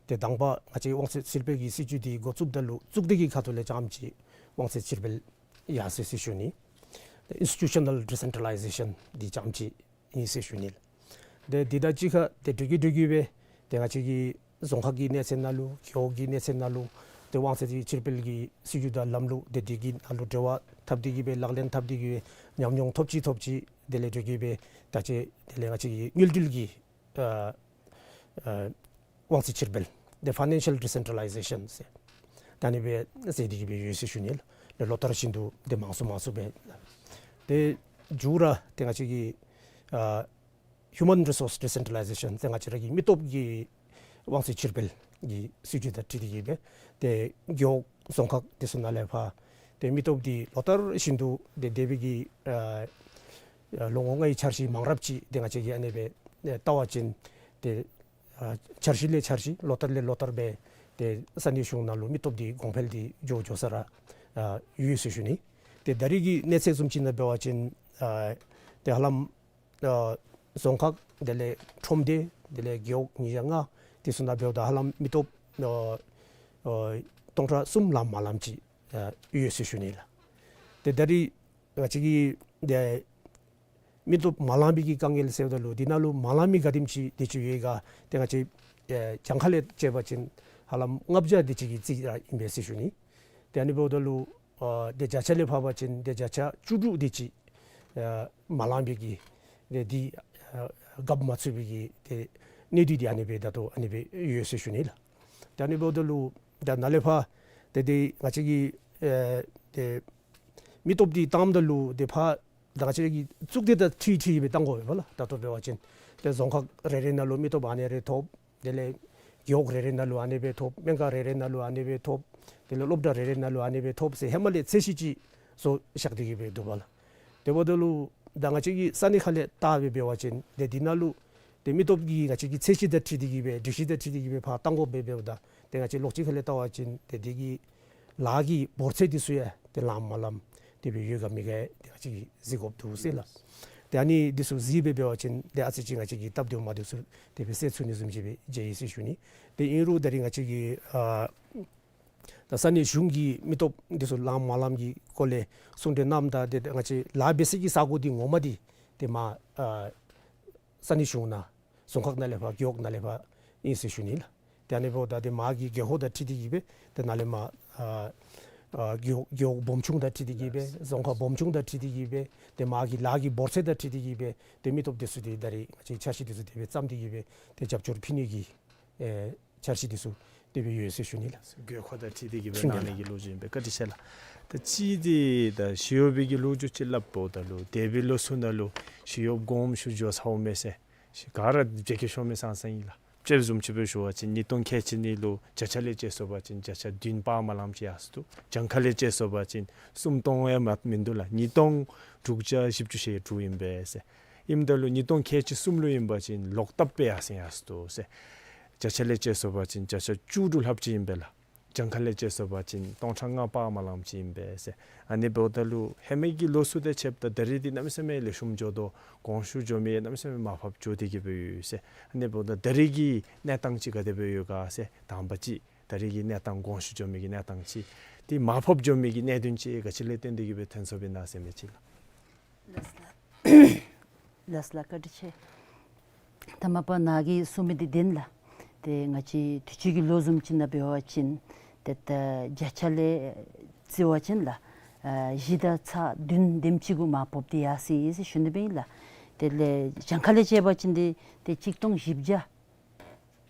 ཏེ་དང་པ་ང་བཅས་དབང་ཚད་ཕྱིར་སྤེལ་གྱི་སྲིད་བྱུས་འདི་འགོ་བཙུགསཔ་ད་ལུ་གཙུག་སྡེ་གི་ཁ་ཐུག་ལས་རྐྱངམ་ཅིག་དབང་ཚད་ཕྱིར་སྤེལ་ཡར་སོ་ཡི་ཟེར་ཞུ་ནི། ཏེ་ཨིནསི་ཊི་ཊུ་ཤ་ནཱལ་ཌི་སེན་ཊ་ལའི་ཟེ་ཤཱན་འདི་རྐྱངམ་ཅིག་ཨིན་ཟེར་ཞུ་ནི་ལགས། ཏེ་འདི་དང་གཅིག་ཁར་ཏེ་འགྲིག་གི་འགྲིག་གི་སྦེ་ཏེ་ང་བཅས་ཀྱི་རྫོང་ཁག་གི་གནས་ཚད་ནང་ལུ་རྒེད་འོག་གི་གནས་ཚད་ནང་ལུ་ཏེ་དབང་ཚད་ཀྱི་ཕྱིར་སྤེལ་གྱི་སྲིད་བྱུས་དང་ལམ་ལུགས་ཏེ་འདི་གི་ནང་ལུ་འབྲེལ་བ་འཐབ་སྟེ་གི་སྦེ་ལག་ལེན་འཐབ་སྟེ་གི་སྦེ་ཉམས་མྱོང་ཐོབ་ཅི་ཐོབ་ཅི་དེ་ལས་འགྲིག་གི་སྦེ་ད་ཅི་དེ་ལས་ང་བཅས་ཀྱི་དངུལ་འབྲེལ་གྱི་ཨ་ཨ་དབང་ཚད་ཕྱིར་སྤེལ་ཏེ་ཕའི་ནན་ཤལ་ཌི་སེན་ཊ་ལའི་ཟེ་ཤཱན་ཟེར་ད་ཨ་ནི་སྦེ་ཟེར་ཏེ་གི་སྦེ་ཡོད་ཟེར་ཞུ་ནི་ལགས། ལོ་ལྟར་བཞིན་དུ་ཏེ་མང་སུ་མང་སུ་སྦེ་ཏེ་མཇུག་ར་ཏེ་ང་བཅས་ཀྱི་ཨ་ཧིའུ་མཱན་རི་སོརསི་ཌི་སེན་ཊ་ལའི་ཟེ་ཤཱན་ཟེར་ང་བཅས་ར་གི་མི་སྟོབས་ཀྱི་དབང་ཚད་ཕྱིར་སྤེལ་གྱི་སྲིད་བྱུས་དང་འཁྲིལ་ཏེ་གི་སྦེ་ཏེ་རྒེད་འོག་རྫོང་ཁག་དེ་ཚུ་ནང་ལས་ཕར་ཏེ་མི་སྟོབས་འདི་ལོ་ལྟར་བཞིན་དུ་ཏེ་འདས་པའི་གི་ཨ་ཨ་ལོ་ངོ་ལྔའི་འཆར་གཞི་མང་རབས་ཅིག་ཏེ་ང་བཅས་ཀྱིས་ཨ་ནི་སྦེ་ཨེ་བལྟ་བ་ཅིན་ཏེ་ཨ་འཆར་གཞི་ལས་འཆར་གཞི་ལོ་ལྟར་ལས་ལོ་ལྟར་སྦེ་ཏེ་ས་གནས་གཞུང་ནང་ལུ་མི་སྟོབས་འདི་གོང་འཕེལ་འདི་འགྱོ་འགྱོ་ས་ར་ཨ་ཡོད་ཟེར་ཞུ་ནི། ཏེ་ད་རིས་ཀྱི་གནས་ཚད་བཟུམ་ཅིག་ནང་འབད་བ་ཅིན་ཨ་ཏེ་ཧ་ལམ་ཨ་རྫོང་ཁག་དེ་ལས་ཁྲོམ་སྡེ་དེ་ལས་རྒེད་འོག་ཉིས་བརྒྱ་ལྔ་དེ་ཚུ་ནང་འབདཝ་ད་ཧ་ལམ་མི་སྟོབས་ཨ་ཨ་སྟོང་ཕྲག་གསུམ་ལངམ་མ་ལངམ་ཅིག་ཨ་ཡོད་ཟེར་ཞུ་ནི་ལགས། ཏེ་ད་རིས་ང་བཅས་ཀྱི་ཏེ་མི་སྟོབས་མ་ལངམ་པའི་གི་དཀའ་ངལ་ཟེརཝ་ད་ལུ་འདི་ནང་ལུ་མ་ལངམ་མི་ག་དེམ་ཅིག་དེ་ཅིག་ཡོད་ག་ཏེ་ང་བཅས་ཨེ་གྱངས་ཁ་ལས་དཔྱད་པ་ཅིན་ཧ་ལམ་ལྔ་བརྒྱ་དེ་ཅིག་གི་རྩིས་ར་ཨིན་པས་ཟེར་ཞུ་ནི། ཏེ་ཨ་ནི་འབདཝ་ད་ལུ་ཨ་ཏེ་བརྒྱ་ཆ་ལས་ཕར་འབད་བ་ཅིན་ཏེ་བརྒྱ་ཆ་བཅུ་དྲུག་དེ་ཅིག་ཨ་མ་ལངམ་པའི་གི་ཏེ་འདི་ཨ་རྒཔོ་མ་ཚུད་པའི་གི་ཏེ་གནས་སྡུད་འདི་ཨ་ནི་སྦེ་ད་ལྟོ་ཨ་ནི་སྦེ་ཡོད་ཟེར་ཞུ་ནི་ལགས། ཏེ་ཨ་ནི་འབདཝ་ད་ལུ་ཏེ་ནཱ་ལས་ཕར་ཏེ་ཏེ་ང་བཅས་ཀྱི་ཨ་ཏེ་མི་སྟོབས་འདི་བཏངམ་ད་ལུ་ཏེ་ཕར་ད་ང་བཅས་ཀྱི་གཙུག་སྡེ་དང་འཁྲིལ་འཁྲིལ་སྦེ་བཏང་དགོ་པས་ལགས། ད་ལྟོ་འབད་བ་ཅིན་ཏེ་རྫོང་ཁག་རེ་རེ་ནང་ལུ་མི་སྟོབས་ཨ་ནི་རེ་ཐོབ། དེ་ལས་རྒེད་འོག་རེ་རེ་ནང་ལུ་ཨ་ནི་སྦེ་ཐོབ། སྨན་ཁང་རེ་རེ་ནང་ལུ་ཨ་ནི་སྦེ་ཐོབ། དེ་ལས་སློབ་གྲྭ་རེ་རེ་ནང་ལུ་ཨ་ནི་སྦེ་ཐོབ་ཟེར་ཧེ་མ་ལས་ཚད་གཞི་ཅིག་བཟོ་བཞག་སྟེ་གི་སྦེ་འདུག་པ་ལགས། དེ་འབདཝ་ད་ལུ་ད་ང་བཅས་ཀྱི་ས་གནས་ཁ་ལས་བལྟ་སྦེ་འབད་བ་ཅིན་ཏེ་འདི་ནང་ལུ་ཏེ་མི་སྟོབས་ཀྱི་ང་བཅས་ཀྱི་ཚད་གཞི་དང་འཁྲིལ་ཏེ་གི་སྦེ་སྒྲིག་གཞི་དང་འཁྲིལ་ཏེ་གི་སྦེ་ཕར་བཏང་དགོཔ་སྦེ་འབདཝ་ད་ཏེ་ང་བཅས་ལོགས་གཅིག་ཁ་ལས་བལྟ་བ་ཅིན་ཏེ་འདི་གི་ལཱ་གི་འབོར་ཚད་འདི་ཚུ་ཡང་ཏེ་ལངམ་མ་ལངམ་དེ་སྦེ་ཡོད་ག་མེད་ག་ཏེ་ང་བཅས་ཀྱིས་གཟིགས་དགོཔ་འདུག་ཟེར་ལགས། ཏེ་ཨ་ནི་འདི་ཚུ་གཟིགས་སྦེ་འབད་བ་ཅིན་ཏེ་ཨ་ཙི་ཅིག་ང་བཅས་ཀྱིས་སྟབས་བདེཝ་མ་བདེཝ་ཚུ་དེ་སྦེ་སེལ་ཚུགས་ནི་བཟུམ་ཅིག་སྦེ་མཇལ་ཡི་ཟེར་ཞུ་ནི། ཏེ་ཨིན་རུང་ད་རིས་ང་བཅས་ཀྱི་ཨ་ད་ས་གནས་གཞུང་གི་མི་སྟོབས་འདི་ཚུ་ལངམ་མ་ལངམ་གྱི་སྐོར་ལས་གསུང་གྲོས་གནངམ་ད་ཏེ་ང་བཅས་ལཱ་འབད་སའི་གི་ས་གོ་འདི་ངོ་མ་འདི་ཏེ་མར་ཨ་ས་གནས་གཞུང་ནང་རྫོང་ཁག་ནང་ལས་ཕར་རྒེད་འོག་ནང་ལས་ཕར་ཨིན་ཟེར་ཞུ་ནི་ལགས། ཏེ་ཨ་ནི་འབདཝ་ད་ཏེ་མར་གྱི་རྒེད་འོག་དང་འཁྲིལ་ཏེ་གི་སྦེ་ཏེ་ནཱ་ལས་མར་ཨ་ཨ་རྒེད་འོག་རྒེད་འོག་སྦོམ་ཆུང་དང་འཁྲིལ་ཏེ་གི་སྦེ་རྫོང་ཁག་སྦོམ་ཆུང་དང་འཁྲིལ་ཏེ་གི་སྦེ་ཏེ་མར་གྱི་ལཱ་གི་འབོར་ཚད་དང་འཁྲིལ་ཏེ་གི་སྦེ་ཏེ་མི་སྟོབས་འདི་ཚུ་ཏེ་ད་རིས་ང་བཅས་འཆར་གཞི་འདི་ཚུ་དེ་སྦེ་བརྩམས་ཏེ་གི་སྦེ་ཏེ་རྒྱབ་སྐྱོར་ཕུལ་ནི་གི་ཨེ་འཆར་གཞི་འདི་ཚུ་དེ་སྦེ་ཡོད་ཟེར་ཞུ་ནི་ལགས། དགོས་མཁོ་དང་འཁྲིལ་ཏེ་གི་སྦེ་འཁྲིལ་ནི་གནང་ནི་གི་ལོ་རྒྱུས་ཨིན་པས། བཀའ་དྲིན་ཆེ་ལགས། ད་ཅི་འདི་ད་ཞི་གཡོགཔ་གི་ལོ་རྒྱུས་ཅིག་སླབ་འབདཝ་ད་ལུ་འདས་པའི་ལོ་ཚུ་ནང་ལུ་ཞི་གཡོགཔ་དགོངསམ་ཞུ་འགྱོ་ཚརཝ་མས་ཟེར་ག་ར་བརྗེད་སྐྱོ་ཤོར་མི་ཙང་ཙང་ཨིན་ལགས། དཔྱེ་བཟུམ་ཅིག་སྦེ་ཞུ་བ་ཅིན་ཉིས་སྟོང་ཁལ་གཅིག་གཉིས་ལུ་བརྒྱ་ཆ་ལས་དཔྱད་སོང་པ་ཅིན་བརྒྱ་ཆ་བདུན་སྤར་མ་ལངམ་ཅིག་ཡར་སོང་འདུག། གྱངས་ཁ་ལས་དཔྱད་སོང་པ་ཅིན་སུམ་སྟོང་ཡང་མ་མིན་འདུག་ལགས། ཉིས་སྟོང་དྲུག་བརྒྱ་བཞི་བཅུ་ཞེ་དྲུག་ཨིན་པས་ཟེར། ཨིནམ་ད་ལུ་ཉིས་སྟོང་ཁལ་གཅིག་གསུམ་ལུ་ཨིན་པ་ཅིན་ལོག་བཏབ་སྦེ་ཡར་སེང་ཡར་སོང་འདུག་ཟེར། བརྒྱ་ཆ་ལས་དཔྱད་སོང་པ་ཅིན་བརྒྱ་ཆ་བཅུ་དྲུག་ལྷགཔ་ཅིག་ཨིན་པས་ལགས། གྱངས་ཁ་ལས་དཔྱད་སོང་པ་ཅིན་སྟོང་ཕྲག་ལྔ་སྤར་མ་ལངམ་ཅིག་ཨིན་པས་ཟེར། ཨ་ནི་འབདཝ་ད་ལུ་ཧེ་མའི་གི་ལོ་ཚུ་དང་ཕྱདཔ་ད་ད་རིས་འདི་གནམ་མེད་ས་མེད་ལེགས་ཤོམ་འགྱོ་དོ། དགོངས་ཞུ་འགྱོ་མི་གནམ་མེད་ས་མེད་མར་ཕབ་འགྱོ་སྟེ་གི་སྦེ་ཡོད་ཟེར། ཨ་ནི་འབདཝ་ད་ད་རིས་ཀྱི་གནས་སྟངས་ཅིག་ག་དེ་སྦེ་ཡོད་ག་ཟེར་དང་པ་ཅིག་ད་རིས་ཀྱི་གནས་སྟངས་དགོངས་ཞུ་འགྱོ་མི་གི་གནས་སྟངས་ཅིག་འདི་མར་ཕབ་འགྱོ་མི་གི་གནད་དོན་ཅིག་ག་ཅི་ལས་བརྟེན་ཏེ་གི་སྦེ་ཐོན་སོངམ་ཨིན་ན་ཟེར་མི་ཅིག་ལགས། ལགས་ལགས། ལགས་ལགས། བཀའ་དྲིན་ཆེ། ད་མ་པ་ནཱ་གིས་གསུངས་མི་འདི་བདེན་ལགས། ཏེ་ང་བཅས་དུས་ཅི་གི་ལོ་བཟུམ་ཅིག་ནང་འབད་བ་ཅིན་ཏེ་ད་བརྒྱ་ཆ་ལས་རྩིས་པ་ཅིན་ལགས་ཨ་བཞི་དང་ཚག་བདུན་དེམ་ཅིག་གུ་མར་ཕབ་སྟེ་ཡར་སོང་ཡི་ཟེར་ཞུ་ནི་སྦེ་ཨིན་ལགས། དེ་ལས་གྱངས་ཁ་ལས་དཔྱད་པ་ཅིན་འདི་ཏེ་གཅིག་སྟོང་བཞི་བརྒྱ་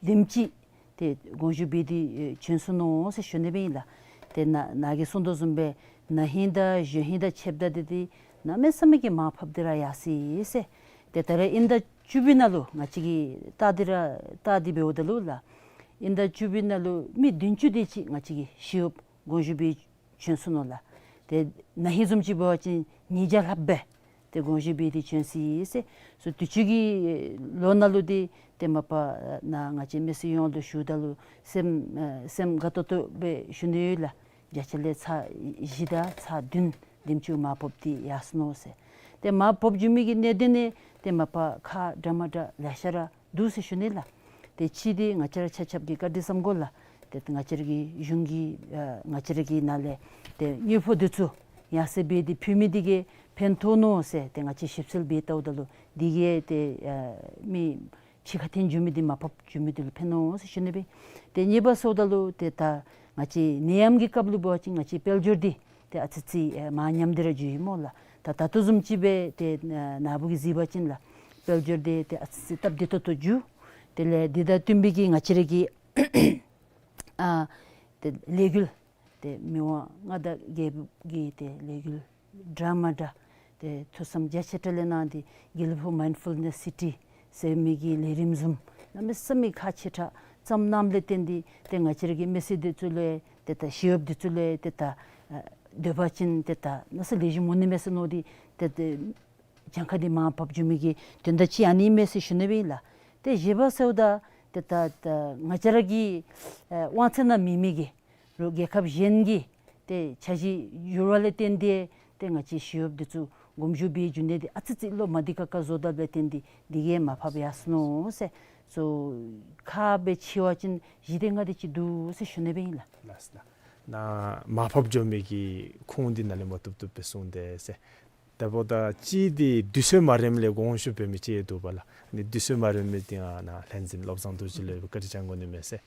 དེམ་ཅིག་ཏེ་དགོངས་ཞུ་འབད་དེ་ཨེ་བྱོན་སོ་ནུག་ཟེར་ཞུ་ནི་སྦེ་ཨིན་ལགས། ཏེ་ནཱ་ནཱ་གིས་གསུང་དོ་བཟུམ་སྦེ་ན་ཧིང་དང་གཞེས་ཧིང་དང་ཕྱདཔ་ད་འདི་ཏེ་གནམ་མེད་ས་མེད་ཀྱི་མར་ཕབ་སྟེ་ར་ཡར་སོང་ཡི་ཟེར། ཏེ་ད་རེས་དབྱིན་ཟླ་བཅུ་པའི་ནང་ལུ་ང་བཅས་ཀྱིས་བལྟ་སྟེ་ར་བལྟ་སྟེ་འབདཝ་ད་ལུ་ལགས། དབྱིན་ཟླ་བཅུ་པའི་ནང་ལུ་མི་བདུན་ཅུ་དེ་ཅིག་ང་བཅས་ཀྱི་ཞི་གཡོགཔ་དགོངས་ཞུ་འབད་བྱོན་སོ་ནུག་ལགས། ཏེ་ན་ཧིང་བཟུམ་ཅིག་འབད་བ་ཅིན་ཉིས་བརྒྱ་ལྷགཔ་སྦེ་ཏེ་དགོངས་ཞུ་འབད་དེ་བྱོན་སོ་ཡི་ཟེར། སོ་དུས་ཅི་གི་ལོ་ནང་ལུ་འདི་ཏེ་མ་པ་ནཱ་ང་བཅས་མི་སེར་ཡོངས་ལུ་ཞུཝ་ད་ལུ་སེམས་ཨ་སེམས་དགའ་ཏོག་ཏོ་སྦེ་ཞུ་ནི་ཡོད་ལགས། བརྒྱ་ཆ་ལས་ཚག་བཞི་དང་ཚག་བདུན་དེམ་ཅིག་མར་ཕབ་སྟེ་ཡར་སོ་ནུག་ཟེར། ཏེ་མར་ཕབ་འགྱོ་མི་གི་གནད་དོན་ནི་ཏེ་མ་པ་ཁག་འདྲ་མ་འདྲ་ལེ་ཤ་ར་འདུག་ཟེར་ཞུ་ནི་ལགས། ཏེ་གཅིག་འདི་ང་བཅས་ར་ཆ་ཁྱབ་ཀྱིས་བཀའ་དྲིན་བསམ་དགོ་ལགས། ཏེ་ང་བཅས་ར་གི་གཞུང་གི་ཨ་ང་བཅས་ར་གི་ནང་ལས་ཏེ་དངུལ་ཕོགས་འདི་ཚུ་ཡར་སེང་འབད་དེ་ཕུལ་མི་འདི་གིས་ཕན་ཐོགས་ནུག་ཟེར་ཏེ་ང་བཅས་ཞིབ་འཚོལ་འབད་བལྟཝ་ད་ལུ་འདི་གིས་ཏེ་ཨ་མི་ཕྱི་ཁར་འཐོན་འགྱོ་མི་འདི་མར་ཕབ་འགྱོ་མི་འདི་ལུ་ཕན་ནུག་ཟེར་ཞུ་ནི་སྦེ། ཏེ་གཉིས་པ་ཟེརཝ་ད་ལུ་ཏེ་ད་ང་བཅས་ནད་ཡམས་ཀྱི་སྐབས་ལུ་འབད་བ་ཅིན་ང་བཅས་དཔལ་འབྱོར་འདི་ཏེ་ཨ་ཙི་ཙི་ཨེ་མར་ཉམས་ཏེ་ར་འགྱོ་ཡི་སྨོ་ལགས། ད་ད་ལྟོ་བཟུམ་ཅིག་སྦེ་ཏེ་ཨ་ནཱ་བུ་གིས་གཟིགས་པ་ཅིན་ལགས། དཔལ་འབྱོར་འདི་ཏེ་ཨ་ཙི་ཙི་སྟབས་བདེ་ཏོག་ཏོ་འགྱོ། དེ་ལས་འདི་དང་བསྟུན་པའི་གི་ང་བཅས་ར་གི་ཨ་ཏེ་ལས་འགུལ་ཏེ་མི་དབང་མངའ་བདག་རྒྱལ་པོ་གིས་ཏེ་ལས་འགུལ་འདྲ་མ་འདྲ་ཏེ་ཐུགས་བསམ་རྒྱ་ཆེ་དྲགས་ལས་གནང་སྟེ་དགེ་ལེགས་ཕུག་མའིནཌ་ཕུལ་ནེསི་སི་ཊི་ཟེར་མི་གི་ལས་རིམ་བཟུམ་གནམ་མེད་ས་མེད་ཁག་ཆེ་དྲགས་བརྩམས་གནངམ་ལས་བརྟེན་ཏེ་ཏེ་ང་བཅས་ར་གི་མི་སེར་འདི་ཚུ་ལུ་ཏེ་ད་ཞི་གཡོགཔ་འདི་ཚུ་ལུ་ཏེ་ད་ཨ་སྡོད་པ་ཅིན་ཏེ་ད་གནམ་མེད་ས་མེད་ལེགས་ཤོམ་འོང་ནི་མས་ཟེར་མནོ་སྟེ་ཏེ་ད་གྱངས་ཁ་འདི་མར་ཕབ་འགྱོ་མི་གི་དོན་དག་ཅིག་ཨ་ནི་མས་ཟེར་ཞུ་ནི་སྦེ་ཨིན་ལགས། ཏེ་བཞི་པ་ཟེརཝ་ད་ཏེ་ད་ད་ང་བཅས་ར་གི་ཨ་དབང་ཚད་ནང་མེད་མི་གི་རུང་རྒྱལ་ཁབ་གཞན་གྱི་ཏེ་འཆར་གཞི་འགྱུར་བ་ལས་བརྟེན་ཏེ་ཏེ་ང་བཅས་ཞི་གཡོགཔ་འདི་ཚུ་དགོངས་ཞུ་འབད་འགྱོ་ནི་འདི་ཨ་ཙི་ཙི་བློ་མ་བདེ་ཁག་ཁ་བཟོ་དཔ་ལས་བརྟེན་ཏེ་འདི་གིས་མར་ཕབ་ཡར་སོ་ནུག་ཟེར། སོ་ཁག་སྦེ་ཕྱེ་བ་ཅིན་བཞི་དེ་ལྔ་དེ་ཅིག་འདུག་ཟེར་ཞུ་ནི་སྦེ་ཨིན་ལགས། ལགས་སོ། ནཱ་མར་ཕབ་འགྱོ་མི་གི་ཁུངས་འདི་ནཱ་ལས་མར་བཏུབ་བཏུབ་སྦེ་གསུངས་ཏེ་ཟེར། དེ་འབདཝ་ད་གཅིག་འདི་དུས་ཚོད་མ་རནམ་ལས་དགོངས་ཞུ་འབད་མི་ཅིག་འདུག་པ་ལགས། ཨ་ནི་དུས་ཚོད་མ་རན་མི་འདི་ང་ནཱ་ལྷན་འཛོམས་བློ་བཟང་རྡོ་རྗེ་ལུ་བཀའ་དྲིན་བསྐྱང་དགོ་ནི་མས་ཟེར།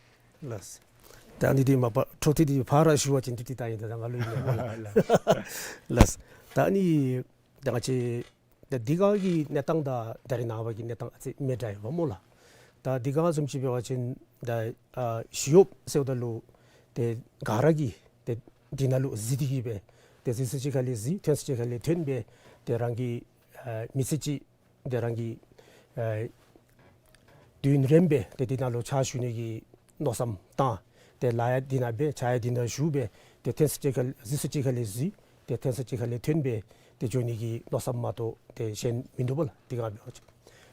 ལགས། ད་ཨ་ནི་འདི་མ་པ་འཕྲོ་མཐུད་དེ་ཕར་ར་ཞུ་བ་ཅིན་ཏིག་ཏིག་ད་ཨིན། ད་ང་ལུ་ཨིན་མས་ལགས། ལགས། ད་ཨ་ནི་ད་ང་བཅས་ད་འདི་ག་གི་གནས་སྟངས་དང་ད་རེས་ནངས་པ་གི་གནས་སྟངས་ཨ་ཙི་མི་འདྲ་ཡོདཔ་སྨོ་ལགས། ད་འདི་ག་བཟུམ་ཅིག་འབད་བ་ཅིན་ད་ཨ་ཞི་གཡོགཔ་ཟེརཝ་ད་ལུ་ཏེ་ག་ར་གིས་ཏེ་འདི་ནང་ལུ་གཟིགས་ཏེ་གིས་སྦེ་ཏེ་གཟིགས་ས་ཅིག་ཁ་ལས་གཟིགས་ཐོན་ས་ཅིག་ཁ་ལས་ཐོན་སྦེ་ཏེ་རང་གི་ཨ་མི་ཚེ་ཅིག་ཏེ་རང་གི་ཨ་དུས་ཡུན་རིངམོ་སྦེ་ཏེ་འདི་ནང་ལུ་ཕྱག་ཞུ་ནི་གི་མནོ་བསམ་བཏང་། ཏེ་ལཱ་ཡང་འདི་ནང་འབད་ཕྱག་ཡང་འདི་ནང་ཞུ་སྦེ་ཏེ་ཐོན་ས་ཅིག་ཁ་ལས་གཟིགས་ས་ཅིག་ཁ་ལས་གཟིགས་ཏེ་ཐོན་ས་ཅིག་ཁ་ལས་ཐོན་སྦེ་ཏེ་འགྱོ་ནི་གི་མནོ་བསམ་མ་གཏོགས་ཏེ་གཞན་མིན་འདུག་པ་ལགས། འདི་ག་འབད་བ་ཅིན་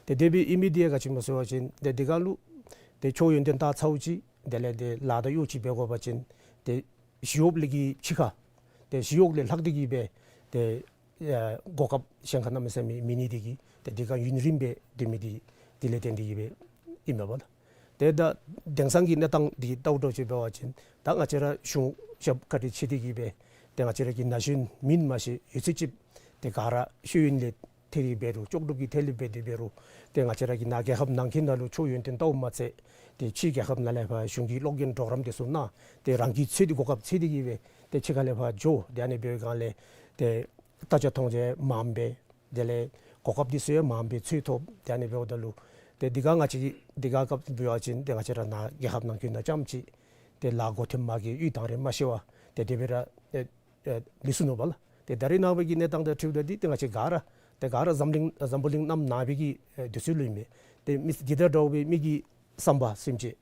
ཏེ་དེ་སྦེ་ཨིན་མི་འདི་ཡང་ག་ཅི་སྨོ་ཟེར་བ་ཅིན་ཏེ་འདི་ག་ལུ་ཏེ་ཕྱོགས་ཡོན་ཏན་དག་ཚརཝ་ཅིག་དེ་ལས་ཏེ་ལཱ་དང་གཡོག་ཅིག་འབད་དགོ་པ་ཅིན་ཏེ་ཞི་གཡོགཔ་ལས་ཀྱི་ཕྱི་ཁར་ཏེ་ཞི་གཡོགཔ་ལས་ལྷག་སྟེ་གིས་སྦེ་ཏེ་ཨ་གོ་སྐབས་གཞན་ཁར་གནམ་མེད་ས་མེད་མེད་ནི་འདི་གིས་ཏེ་འདི་ག་ཡུན་རིངམོ་སྦེ་སྡོད་མི་འདི་འདི་ལས་བརྟེན་ཏེ་གིས་སྦེ་ཨིན་མས་པ་ལགས། ཏེ་ད་དེང་སང་གི་གནས་སྟངས་འདི་ལྟཝ་ད་ཅིག་འབད་བ་ཅིན་ད་ང་བཅས་ར་གཞུང་ཞབས་བཀའ་དྲིན་ཆེ་སྟེ་གིས་སྦེ་ཏེ་ང་བཅས་ར་གི་ན་གཞོན་མིན་མ་ཤེས་ཡོད་ཚད་ཅིག་ཏེ་ག་ར་ཤེས་ཡོན་ལས་ཐད་དེ་འབད་རུང་ལྕོགས་གྲུབ་ཀྱི་ཐད་ལས་འབད་དེ་འབད་རུང་ཏེ་ང་བཅས་ར་གི་ནཱ་རྒྱལ་ཁབ་ནང་འཁོད་ནང་ལུ་ཕྱོགས་ཡོན་ཏན་ལྟཝ་མ་ཚད་ཏེ་ཕྱི་རྒྱལ་ཁབ་ནང་ལས་ཕར་གཞུང་གི་གློག་རྒྱན་གྲོགས་རམ་འདི་ཚུ་གནང་། ཏེ་རང་གིས་འཚོལ་ཏེ་གོ་སྐབས་འཚོལ་ཏེ་གིས་སྦེ་ཏེ་ཕྱི་ཁ་ལས་ཕར་འགྱོ། ཏེ་ཨ་ནི་འབད་བའི་སྒང་ལས་ཏེ་ལྟ་རྒྱ་མཐོང་རྒྱ་མངམ་སྦེ་དེ་ལས་གོ་སྐབས་འདི་ཚུ་ཡང་མངམ་སྦེ་འཚོལ་ཐོབ། ཏེ་ཨ་ནི་འབདཝ་ད་ལུ་ཏེ་འདི་ག་ང་བཅས་ཀྱི་འདི་ག་སྐབས་འབད་བ་ཅིན་ཏེ་ང་བཅས་ར་ནཱ་རྒྱལ་ཁབ་ནང་འཁོད་ནང་རྐྱངམ་ཅིག་ཏེ་ལཱ་འགོ་ཐོནམ་གི་ཡུན་ཐུང་རེ་མ་ཤེས་པར་ཏེ་དེ་སྦེ་ར་ཨེ་ཨེ་ལུས་སོ་ནུག་པ་ལགས། ཏེ་ད་རེས་ནངས་པ་གི་གནས་སྟངས་དང་འཁྲིལཝ་ད་འདི་ཏེ་ང་བཅས་ག་ར་ཏེ་ག་ར་འཛམ་གླིང་འཛམ་བུ་གླིང་གནམ་ནངས་པའི་གི་ཨེ་དུས་ཚོད་ལུ་ཨིན་མས། ཏེ་མི་འདི་དང་འདྲཝ་སྦེ་མི་གི་བསམ་པ་སེམས་ཅན་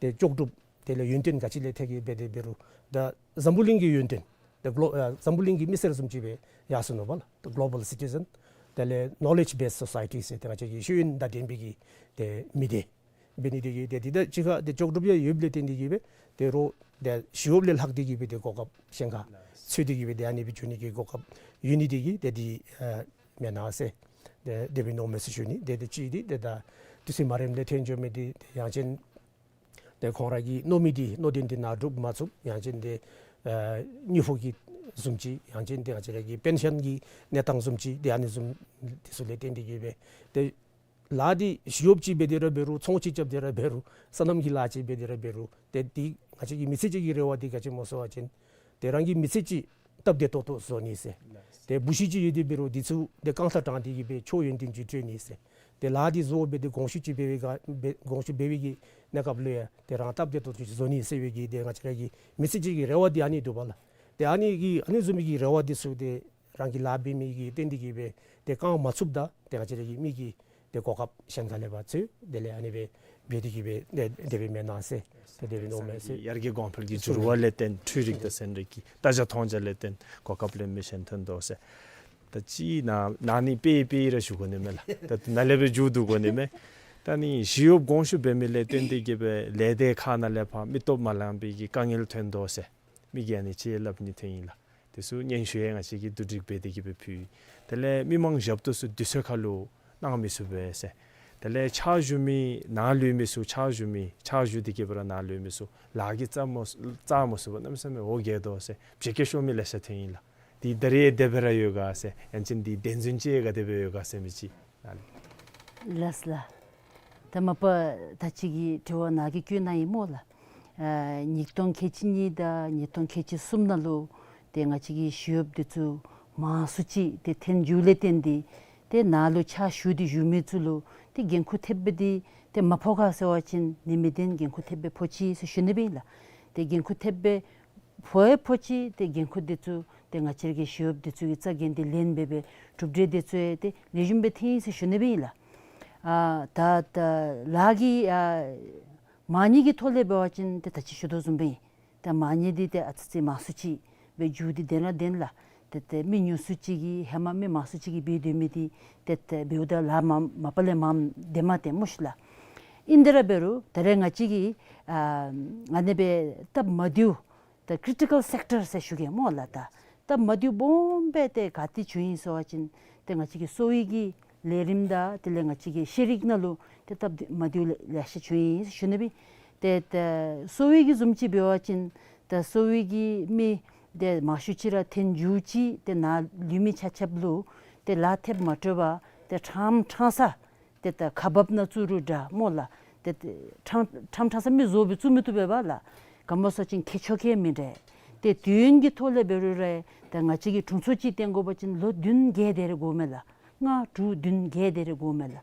ཏེ་ལྕོགས་གྲུབ་དེ་ལས་ཡོན་ཏན་ག་ཅི་ལས་ཐད་ཀྱི་འབད་དེ་འབད་རུང་ད་འཛམ་བུ་གླིང་གི་ཡོན་ཏན་ཏེ་གོ་ལོ་ཨ་འཛམ་བུ་གླིང་གི་མི་སེར་བཟུམ་ཅིག་སྦེ་ཡར་སོ་ནུག་པ་ལགས། ཏེ་གོ་ལོ་བཱལ་སི་ཊི་ཟེན་དེ་ལས་ནོ་ལེཇ་བེསཌ་སོ་སའི་ཊི་ཟེར་ཏེ་ང་བཅས་ཀྱི་ཤེས་ཡོན་དང་ལྡན་པའི་གི་ཏེ་མི་སྡེ་འབད་ནི་འདི་གིས་ཏེ་འདི་དང་གཅིག་ཁར་ཏེ་ལྕོགས་གྲུབ་ཡང་ཡོདཔ་ལས་བརྟེན་ཏེ་གིས་སྦེ་ཏེ་རོགས་ཏེ་ཞི་གཡོགཔ་ལས་ལྷག་སྟེ་གིས་སྦེ་ཏེ་གོ་སྐབས་གཞན་ཁར་འཚོལ་ཏེ་གིས་སྦེ་ཏེ་ཨ་ནི་སྦེ་འགྱོ་ནི་གི་གོ་སྐབས་ཡོད་ནི་འདི་གིས་ཏེ་འདི་ཨ་མེན་ན་ཟེར་ཏེ་དེ་སྦེ་མནོཝ་མས་ཟེར་ཞུ་ནི། ཏེ་ཏེ་གཅིག་འདི་ཏེ་ད་དུས་ཚོད་མ་རནམ་ལས་ཐོན་འགྱོ་མི་འདི་ཏེ་ཡང་ཅིན་ཏེ་ཁོང་ར་གི་མནོ་མི་འདི་མནོ་དོན་འདི་ནང་འགྲུབ་མ་ཚུགས། ཡང་ཅིན་ཏེ་ཨ་དངུལ་ཕོགས་ཀྱི་བཟུམ་ཅིག་ཡང་ཅིན་ཏེ་ང་བཅས་ར་གི་པེན་ཤཱན་གྱི་གནས་སྟངས་བཟུམ་ཅིག་ཏེ་ཨ་ནི་བཟུམ་འདི་ཚུ་ལས་བརྟེན་ཏེ་གིས་སྦེ་ཏེ་ལཱ་འདི་ཞི་གཡོགཔ་ཅིག་འབད་དེ་ར་འབད་རུང་ཚོང་ཅིག་རྐྱབ་སྟེ་ར་འབད་རུང་སོ་ནམ་གྱི་ལཱ་ཅིག་འབད་དེ་ར་འབད་རུང་ཏེ་འདི་ང་བཅས་ཀྱི་མི་ཚེ་གཅིག་གི་རེ་བ་འདི་ག་ཅི་སྨོ་ཟེར་བ་ཅིན་ཏེ་རང་གི་མི་ཚེ་གཅིག་སྟབས་བདེ་ཏོག་ཏོ་བཟོ་ནི་ཟེར། ཏེ་བུ་གཞི་ཅིག་ཡོད་དེ་འབད་རུང་འདི་ཚུ་ཏེ་རྐང་ཐང་དྲངས་ཏེ་གིས་སྦེ་ཕྱོགས་ཡོན་ཏན་ཅིག་སྤྲོད་ནི་ཟེར། ཏེ་ལཱ་འདི་བཟོ་སྦེ་ཏེ་དགོངས་ཞུ་ཅིག་འབད་བའི་ག་འབད་དགོངས་ཞུ་འབད་བའི་གི་གནས་སྐབས་ལུ་ཡང་ཏེ་རང་སྟབས་བདེ་ཏོག་ཏོ་ཅིག་བཟོ་ནི་ཟེར་བའི་གི་ཏེ་ང་བཅས་ར་གི་མི་ཚེ་གཅིག་གི་རེ་བ་འདི་ཨ་ནི་འདུག་པ་ལགས། ཏེ་ཨ་ནི་གི་ཨ་ནི་བཟུམ་མའི་གི་རེ་བ་འདི་ཚུ་ཏེ་རང་གིས་ལཱ་འབད་མི་གིས་བརྟེན་ཏེ་གིས་སྦེ་ཏེ་བསྐང་མ་ཚུགསཔ་ད་ཏེ་ང་བཅས་ར་གི་མི་གི་ གོ་སྐབས་གཞན་ཁ་ལས་ཕར་ཚུར་དེ་ལས་ཨ་ནི་སྦེ་འབད་དེ་གི་སྦེ་དེ་དེ་སྦེ་མེན་ན་ཟེར། ཏེ་དེ་སྦེ་མནོཝ་མས་ཟེར། ཡར་རྒྱས་གོང་འཕེལ་གྱི་འགྱུར་བ་ལས་བརྟེན་འཕྲུལ་རིག་དང་ཚན་རིག་གི་ལྟ་བྱ་མཐོང་བྱ་ལས་བརྟེན་གོ་སྐབས་ལེན་མི་གཞན་ཐོན་དོ་ཟེར། ད་ཅི་ན་ན་ནི་དཔེ་དཔེ་ར་ཞུ་དགོ་ནི་མས་ལགས། ད་ནཱ་ལས་སྦེ་མཇུག་བསྡུ་དགོ་ནི་མས། ད་ནི་ཞི་གཡོགཔ་དགོངས་ཞུ་འབད་མི་ལས་བརྟེན་ཏེ་གི་སྦེ་ལས་སྡེ་ཁག་ནང་ལས་ཕར་མི་སྟོབས་མ་ལང་པའི་གི་དཀའ་ངལ་ཐོན་དོ་ཟེར། མི་གིས་ཨ་ནི་ཅིག་སླབ་ནི་ཐོན་ཡི་ལགས། དེ་ཚུ་སྙན་ཞུ་ཡང་ང་བཅས་ཀྱིས་བསྡུ་སྒྲིག་འབད་དེ་གི་སྦེ་ཕུལ་ཡི། དེ་ལས་མི་མང་ཞབས་ཏོག་ཚུ་དུས་ཚོད་ཁར་ལུ་གནང་མི་ཚུགས་པས་ཟེར། དེ་ལས་ཕྱག་ཞུ་མི་ནཱ་ལུས་མི་ཚུ་ཕྱག་ཞུ་མི་ཕྱག་ཞུ་སྟེ་གི་སྦེ་ར་ནཱ་ལུས་མི་ཚུ་ལཱ་གིས་རྩ་མ་རྩ་མ་ཚུགས་པར་གནམ་མེད་ས་མེད་འོ་བརྒྱལ་དོ་ཟེར་བྱེས་སྐྱེས་ཤོར་མི་ལེ་ཤ་ཐོན་ཡི་ལགས། འདི་ད་རེས་དེ་སྦེ་ར་ཡོད་ག་ཟེར། ཡང་ཅིན་འདི་བདེན་རྫུན་ཅིག་ག་དེ་སྦེ་ཡོད་ག་ཟེར་མི་ཅིག་ལགས། ལགས་ལགས། ད་མ་པ་ད་ཅི་གི་དྲི་བ་ནཱ་གིས་བཀོད་གནང་ཡི་སྨོ་ལགས། ཨ་ཉིས་སྟོང་ཁལ་གཅིག་གཉིས་དང་ཉིས་སྟོང་ཁལ་གཅིག་གསུམ་ནང་ལུ་ཏེ་ང་བཅས་ཀྱི་ཞི་གཡོགཔ་འདི་ཚུ་མང་སུ་ཅིག་ཏེ་འཐོན་འགྱོཝ་ལས་བརྟེན་ཏེ་ཏེ་ནཱ་ལུ་ཕྱག་ཞུ་སྟེ་བཞུགས་མི་ཚུ་ལུ་ཏེ་འགན་ཁུར་ཐེབས་སྦེ་འདི་ཏེ་མ་ཕོག་ག་ཟེར་བ་ཅིན་ནི་མི་བདེན། འགན་ཁུར་ཐེབས་སྦེ་ཕོག་ཅི་ཟེར་ཞུ་ནི་སྦེ་ཨིན་ལགས། ཏེ་འགན་ཁུར་ཐེབས་སྦེ་ཕོག་ཡང་ཕོག་ཅི། ཏེ་འགན་ཁུར་འདི་ཚུ་ཏེ་ང་བཅས་ར་གི་ཞི་གཡོགཔ་འདི་ཚུ་གིས་རྩ་འགེངས་ཏེ་ལེན་འབད་བའི་གྲུབ་འབྲས་འདི་ཚུ་ཡང་ཏེ་ལེགས་ཤོམ་སྦེ་ཐོན་ཡི་ཟེར་ཞུ་ནི་སྦེ་ཨིན་ལགས། ཨ་ད་ད་ལཱ་གི་ཨ་མང་ཉུང་གི་ཐོག་ལས་འབད་བ་ཅིན་ཏེ་ད་ཅི་ཞུ་དོ་བཟུམ་སྦེ་ཨིན། ད་མང་ཉུང་འདི་ཏེ་ཨ་ཙི་ཙི་མང་སུ་ཅིག་སྦེ་འགྱུར་ཏེ་བདེན་ར་བདེན་ལགས། ཏེ་ཏེ་མི་ཉུང་སུ་ཅིག་གིས་ཧེ་མ་མི་མང་སུ་ཅིག་གིས་འབད་སྡོད་མི་འདི་ཏེ་ཏེ་འབདཝ་ད་ལཱ་མ་མ་པ་ལས་མངམ་དེ་མ་ཏེ་སྨོ་ཤིག་ལགས། ཨིན་དེ་ར་འབད་རུང་ད་རེས་ང་བཅས་ཀྱིས་ཨ་ཨ་ནི་སྦེ་སྟབས་མ་བདེཝ་ད་ཀི་རི་ཊི་ཀལ་སེཀ་ཊར་ཟེར་ཞུ་གེ་སྨོ་ལགས། ད་སྟབས་མ་བདེཝ་སྦོམ་སྦེ་ཏེ་ག་ཏེ་བྱུང་ཡི་ཟེར་བ་ཅིན་ཏེ་ང་བཅས་ཀྱི་གསོ་བའི་གི་ལས་རིམ་དང་དེ་ལས་ང་བཅས་ཀྱི་ཤེས་རིག་ནང་ལུ་ཏེ་སྟབས་མ་བདེཝ་ལེ་ལེ་ཤ་བྱུང་ཡི་ཟེར་ཞུ་ནི་སྦེ། ཏེ་ད་གསོ་བའི་གི་བཟུམ་ཅིག་འབད་བ་ཅིན་ད་གསོ་བའི་གི་མི་ཏེ་མང་ཤོས་ཅིག་ར་འཐོན་འགྱོ་ཅི། ཏེ་ནཱ་ལུས་མི་ཆ་ཁྱབ་ལུ་ཏེ་ལཱ་ཐེབས་མ་སྤྲོད་པར་ཏེ་ཕྲངམ་ཕྲང་ས་ཏེ་ད་ཁག་འབགཔ་ནང་བཙུགས་རུང་འདྲ་སྨོ་ལགས། ཏེ་ཏེ་ཕྲང་ཕྲང་ཕྲང་ས་མི་བཟོ་སྦེ་བཙུགས་མི་བཏུབ་པས་ལགས། ག་སྨོ་ཟེར་བ་ཅིན་ཁེ་ཆོ་ཁེ་མི་འདྲ། ཏེ་དུས་ཡུན་གྱི་ཐོག་ལས་འབད་རུང་ར་ད་ང་བཅས་ཀྱིས་དྲུང་འཚོ་ཅིག་བཏོན་དགོ་པ་ཅིན་ལོ་བདུན་བརྒྱད་དེ་རེ་འགོརཝ་མས་ལགས། ལྔ་དྲུག་བདུན་བརྒྱད་དེ་རེ་འགོརཝ་མས་ལགས།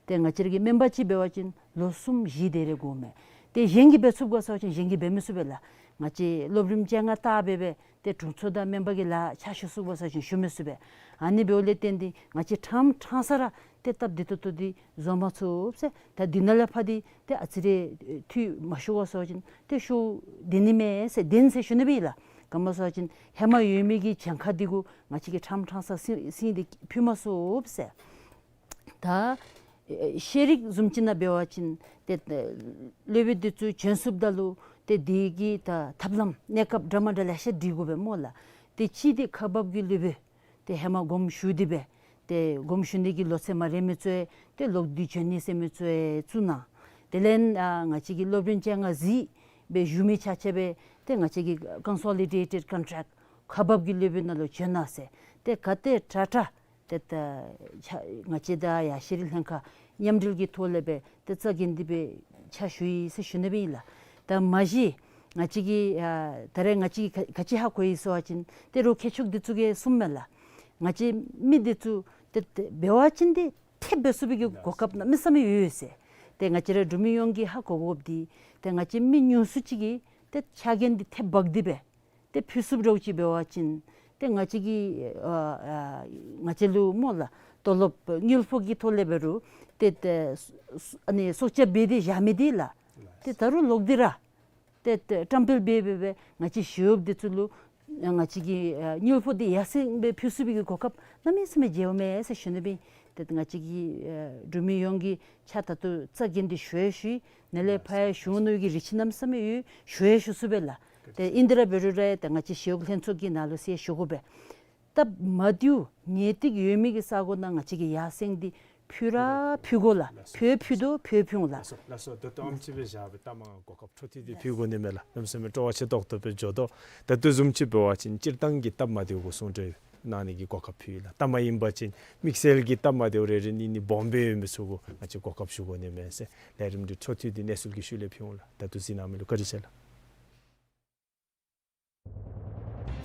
ཏེ་ང་བཅས་ར་གི་སྨན་པ་ཅིག་འབད་བ་ཅིན་ལོ་གསུམ་བཞི་དེ་རེ་འགོརཝ་མས། ཏེ་གཞན་གྱིས་འབད་ཚུགས་ག་ཟེར་བ་ཅིན་གཞན་གྱིས་འབད་མི་ཚུགས་པས་ལགས། ང་བཅས་སློབ་རིམ་ཅན་ལྔ་བལྟ་སྦེ་སྦེ་ཏེ་དྲུང་འཚོ་དང་སྨན་པ་གི་ལཱ་ཕྱག་ཞུ་ཚུགས་པ་ཟེར་བ་ཅིན་ཞུ་མི་ཚུགས་པས། ཨ་ནི་འབདཝ་ལས་བརྟེན་ཏེ་ང་བཅས་ཕྲངམ་ཕྲང་ས་ར་ཏེ་སྟབས་བདེ་ཏོག་ཏོ་འདི་བཟོ་མ་ཚུགས་ཟེར། ད་འདི་ནང་ལས་ཕར་འདི་ཏེ་ཨ་ཙི་རེ་འཐུས་མ་ཤོར་བ་ཟེར་བ་ཅིན་ཏེ་ཤོར་བདེ་ནི་མས་ཟེར་བདེན་ཟེར་ཞུ་ནི་སྦེ་ཨིན་ལགས། ག་སྨོ་ཟེར་བ་ཅིན་ཧེ་མ་ཡོད་མི་གི་གྱངས་ཁ་འདི་གུ་ང་བཅས་ཀྱིས་ཕྲངམ་ཕྲང་ས་ཟིན་ཟིན་ཏེ་ཕུལ་མ་ཚུགས་ཟེར། ད་ཨེ་ཤེས་རིག་བཟུམ་ཅིག་ནང་འབད་བ་ཅིན་ཏེ་ཨེ་སློབ་དཔོན་འདི་ཚུ་བྱོན་ཚུགསཔ་ད་ལུ་ཏེ་འདི་གི་ད་ཐབས་ལམ་གནས་སྐབས་འདྲ་མ་འདྲ་ལེ་ཤ་སྒྲིག་དགོ་པས་སྨོ་ལགས། ཏེ་གཅིག་འདི་ཁག་འབག་གི་སློབ་དཔོན་ཏེ་ཧེ་མ་དགོངསམ་ཞུ་སྟེ་སྦེ་ཏེ་དགོངསམ་ཞུ་ནི་གི་ལོ་ཚད་མ་རན་མི་ཚུ་ཏེ་ལོག་སྟེ་བྱོན་ནི་ཟེར་མི་ཚུ་བཙུགས་གནང་། དེ་ལས་ཨ་ང་བཅས་ཀྱི་སློབ་རིམ་ཅན་ལྔ་གཟིགས་སྦེ་བཞུགས་མི་ཆ་ཁྱབ་སྦེ་ཏེ་ང་བཅས་ཀྱི་ཀོན་སོ་ལི་ཌེ་ཊེཌ་ཀོན་ཊེཀཊ་ཁག་འབག་གི་སློབ་དཔོན་ནང་ལུ་བྱོན་གནང་ཟེར། ཏེ་ག་ཏེ་དྲག་དྲག་ཏེ་ད་ཆ་ང་བཅས་དང་ཡར་ཤེས་རིག་ལྷན་ཁག་མཉམ་འབྲེལ་གྱི་ཐོག་ལས་སྦེ་ཏེ་རྩ་འགེངས་ཏེ་སྦེ་ཕྱག་ཞུ་ཡི་ཟེར་ཞུ་ནི་སྦེ་ཨིན་ལགས། ད་མ་གཞི་ང་བཅས་ཀྱིས་ཨ་ད་རེས་ང་བཅས་ཀྱིས་ག་ག་ཅི་ཧ་གོ་ཡི་ཟེར་བ་ཅིན་ཏེ་རོགས་མཁས་མཆོག་འདི་ཚུ་གིས་གསུངམ་མས་ལགས། ང་བཅས་མི་འདི་ཚུ་ཏེ་ཏེ་འབད་བ་ཅིན་ཏེ་ཐེབས་འབད་ཚུགས་པའི་གི་གོ་སྐབས་གནམ་མེད་ས་མེད་ཡོད་ཟེར། ཏེ་ང་བཅས་ར་འབྲུག་མི་ཡོངས་ཀྱིས་ཧ་གོ་དགོཔ་འདི་ཏེ་ང་བཅས་མི་ཉུང་སུ་ཅིག་གིས་ཏེ་ཕྱག་འགན་འདི་ཐེབས་འབག་སྟེ་སྦེ་ཏེ་ཕུལ་ཚུགསཔ་རོགས་ཅིག་འབད་བ་ཅིན་ཏེ་ང་བཅས་ཀྱི་ཨ་ཨ་ང་བཅས་ལུ་སྨོ་ལགས་ཏོ་ལོབ་དངུལ་ཕོགས་ཀྱི་ཐོག་ལས་འབད་རུང་ཏེ་ཏེ་ཨ་ནི་སྲོག་སྐྱབས་འབད་དེ་བཞག་མི་འདི་ལགས། ཏེ་ད་རུང་ལོག་སྟེ་ར་ཏེ་ཏེ་བཀྲམ་སྤེལ་འབད་འབད་སྦེ་ང་བཅས་ཞི་གཡོགཔ་འདི་ཚུ་ལུ་ང་བཅས་ཀྱི་ཨ་དངུལ་ཕོགས་འདི་ཡར་སེང་སྦེ་ཕུལ་ཚུགས་པའི་གི་གོ་སྐབས་གནམ་མེད་ས་མེད་མཇལཝ་མས་ཟེར་ཞུ་ནི་སྦེ། ཏེ་ང་བཅས་ཀྱི་ཨ་འབྲུག་མི་ཡོངས་ཀྱི་ཕྱག་ད་ལྟོ་རྩ་འགེངས་ཏེ་ཞུ་ཡང་ཞུ་ཡི། ནཱ་ལས་ཕར་ཡང་ཞུ་ནིའི་གི་རེ་ཆེ་གནམ་མེད་ས་མེད་ཡོད། ཞུ་ཡང་ཞུ་ཚུགས་པས་ལགས། ཏེ་ཨིན་དེ་ར་འབད་རུང་ར་ཏེ་ང་བཅས་ཞི་གཡོག་ལྷན་ཚོགས་ཀྱི་ནང་ལུ་ཟེར་ཞུ་དགོ་པས། སྟབས་མ་བདེཝ་ངེས་ཏིག་ཡོད་མི་གི་ས་གོ་ནང་ང་བཅས་ཀྱིས་ཡར་སེང་འདི་ཕུལ་ར་ཕུལ་དགོ་ལགས། ཕུལ་ཕུལ་དོ་ཕུལ་ཕུལ་འོང་ལགས། ལགས་སོ་ལགས་སོ། ད་ལྟོ་ཨ་ཙི་སྦེ་བཞག་སྦེ་ལྟ་མ་གོ་སྐབས་འཕྲོ་མཐུད་དེ་ཕུལ་དགོ་ནི་མས་ལགས། གནམ་མེད་ས་མེད་སྤྲོ་བ་ཆེ་ཏོག་ཏོ་སྦེ་འགྱོ་དོ། ད་ལྟོ་བཟུམ་ཅིག་འབད་བ་ཅིན་སྤྱིར་བཏང་གི་སྟབས་མ་བདེཝ་གུ་གསུང་གྲོས་གནང་ནི་གི་གོ་སྐབས་ཕུལ་ཡི་ལགས། ད་མ་ཨིན་པ་ཅིན་དམིགས་བསལ་གྱི་སྟབས་མ་བདེཝ་རེ་རེ་གཉིས་གཉིས་སྦོམ་སྦེ་ཡོད་མི་ཚུ་གུ་ང་བཅས་གོ་སྐབས་ཞུ་དགོ་ནི་མས་ཟེར། ལས་རིམ་འདི་འཕྲོ་མཐུད་དེ་གནས་ཚུལ་གྱི་ཤུལ་ལས་ཕུལ་འོང་ལགས། ད་ལྟོ་གཟིགས་གནང་མི་ལུ་བཀའ་དྲིན་ཆེ་ལགས།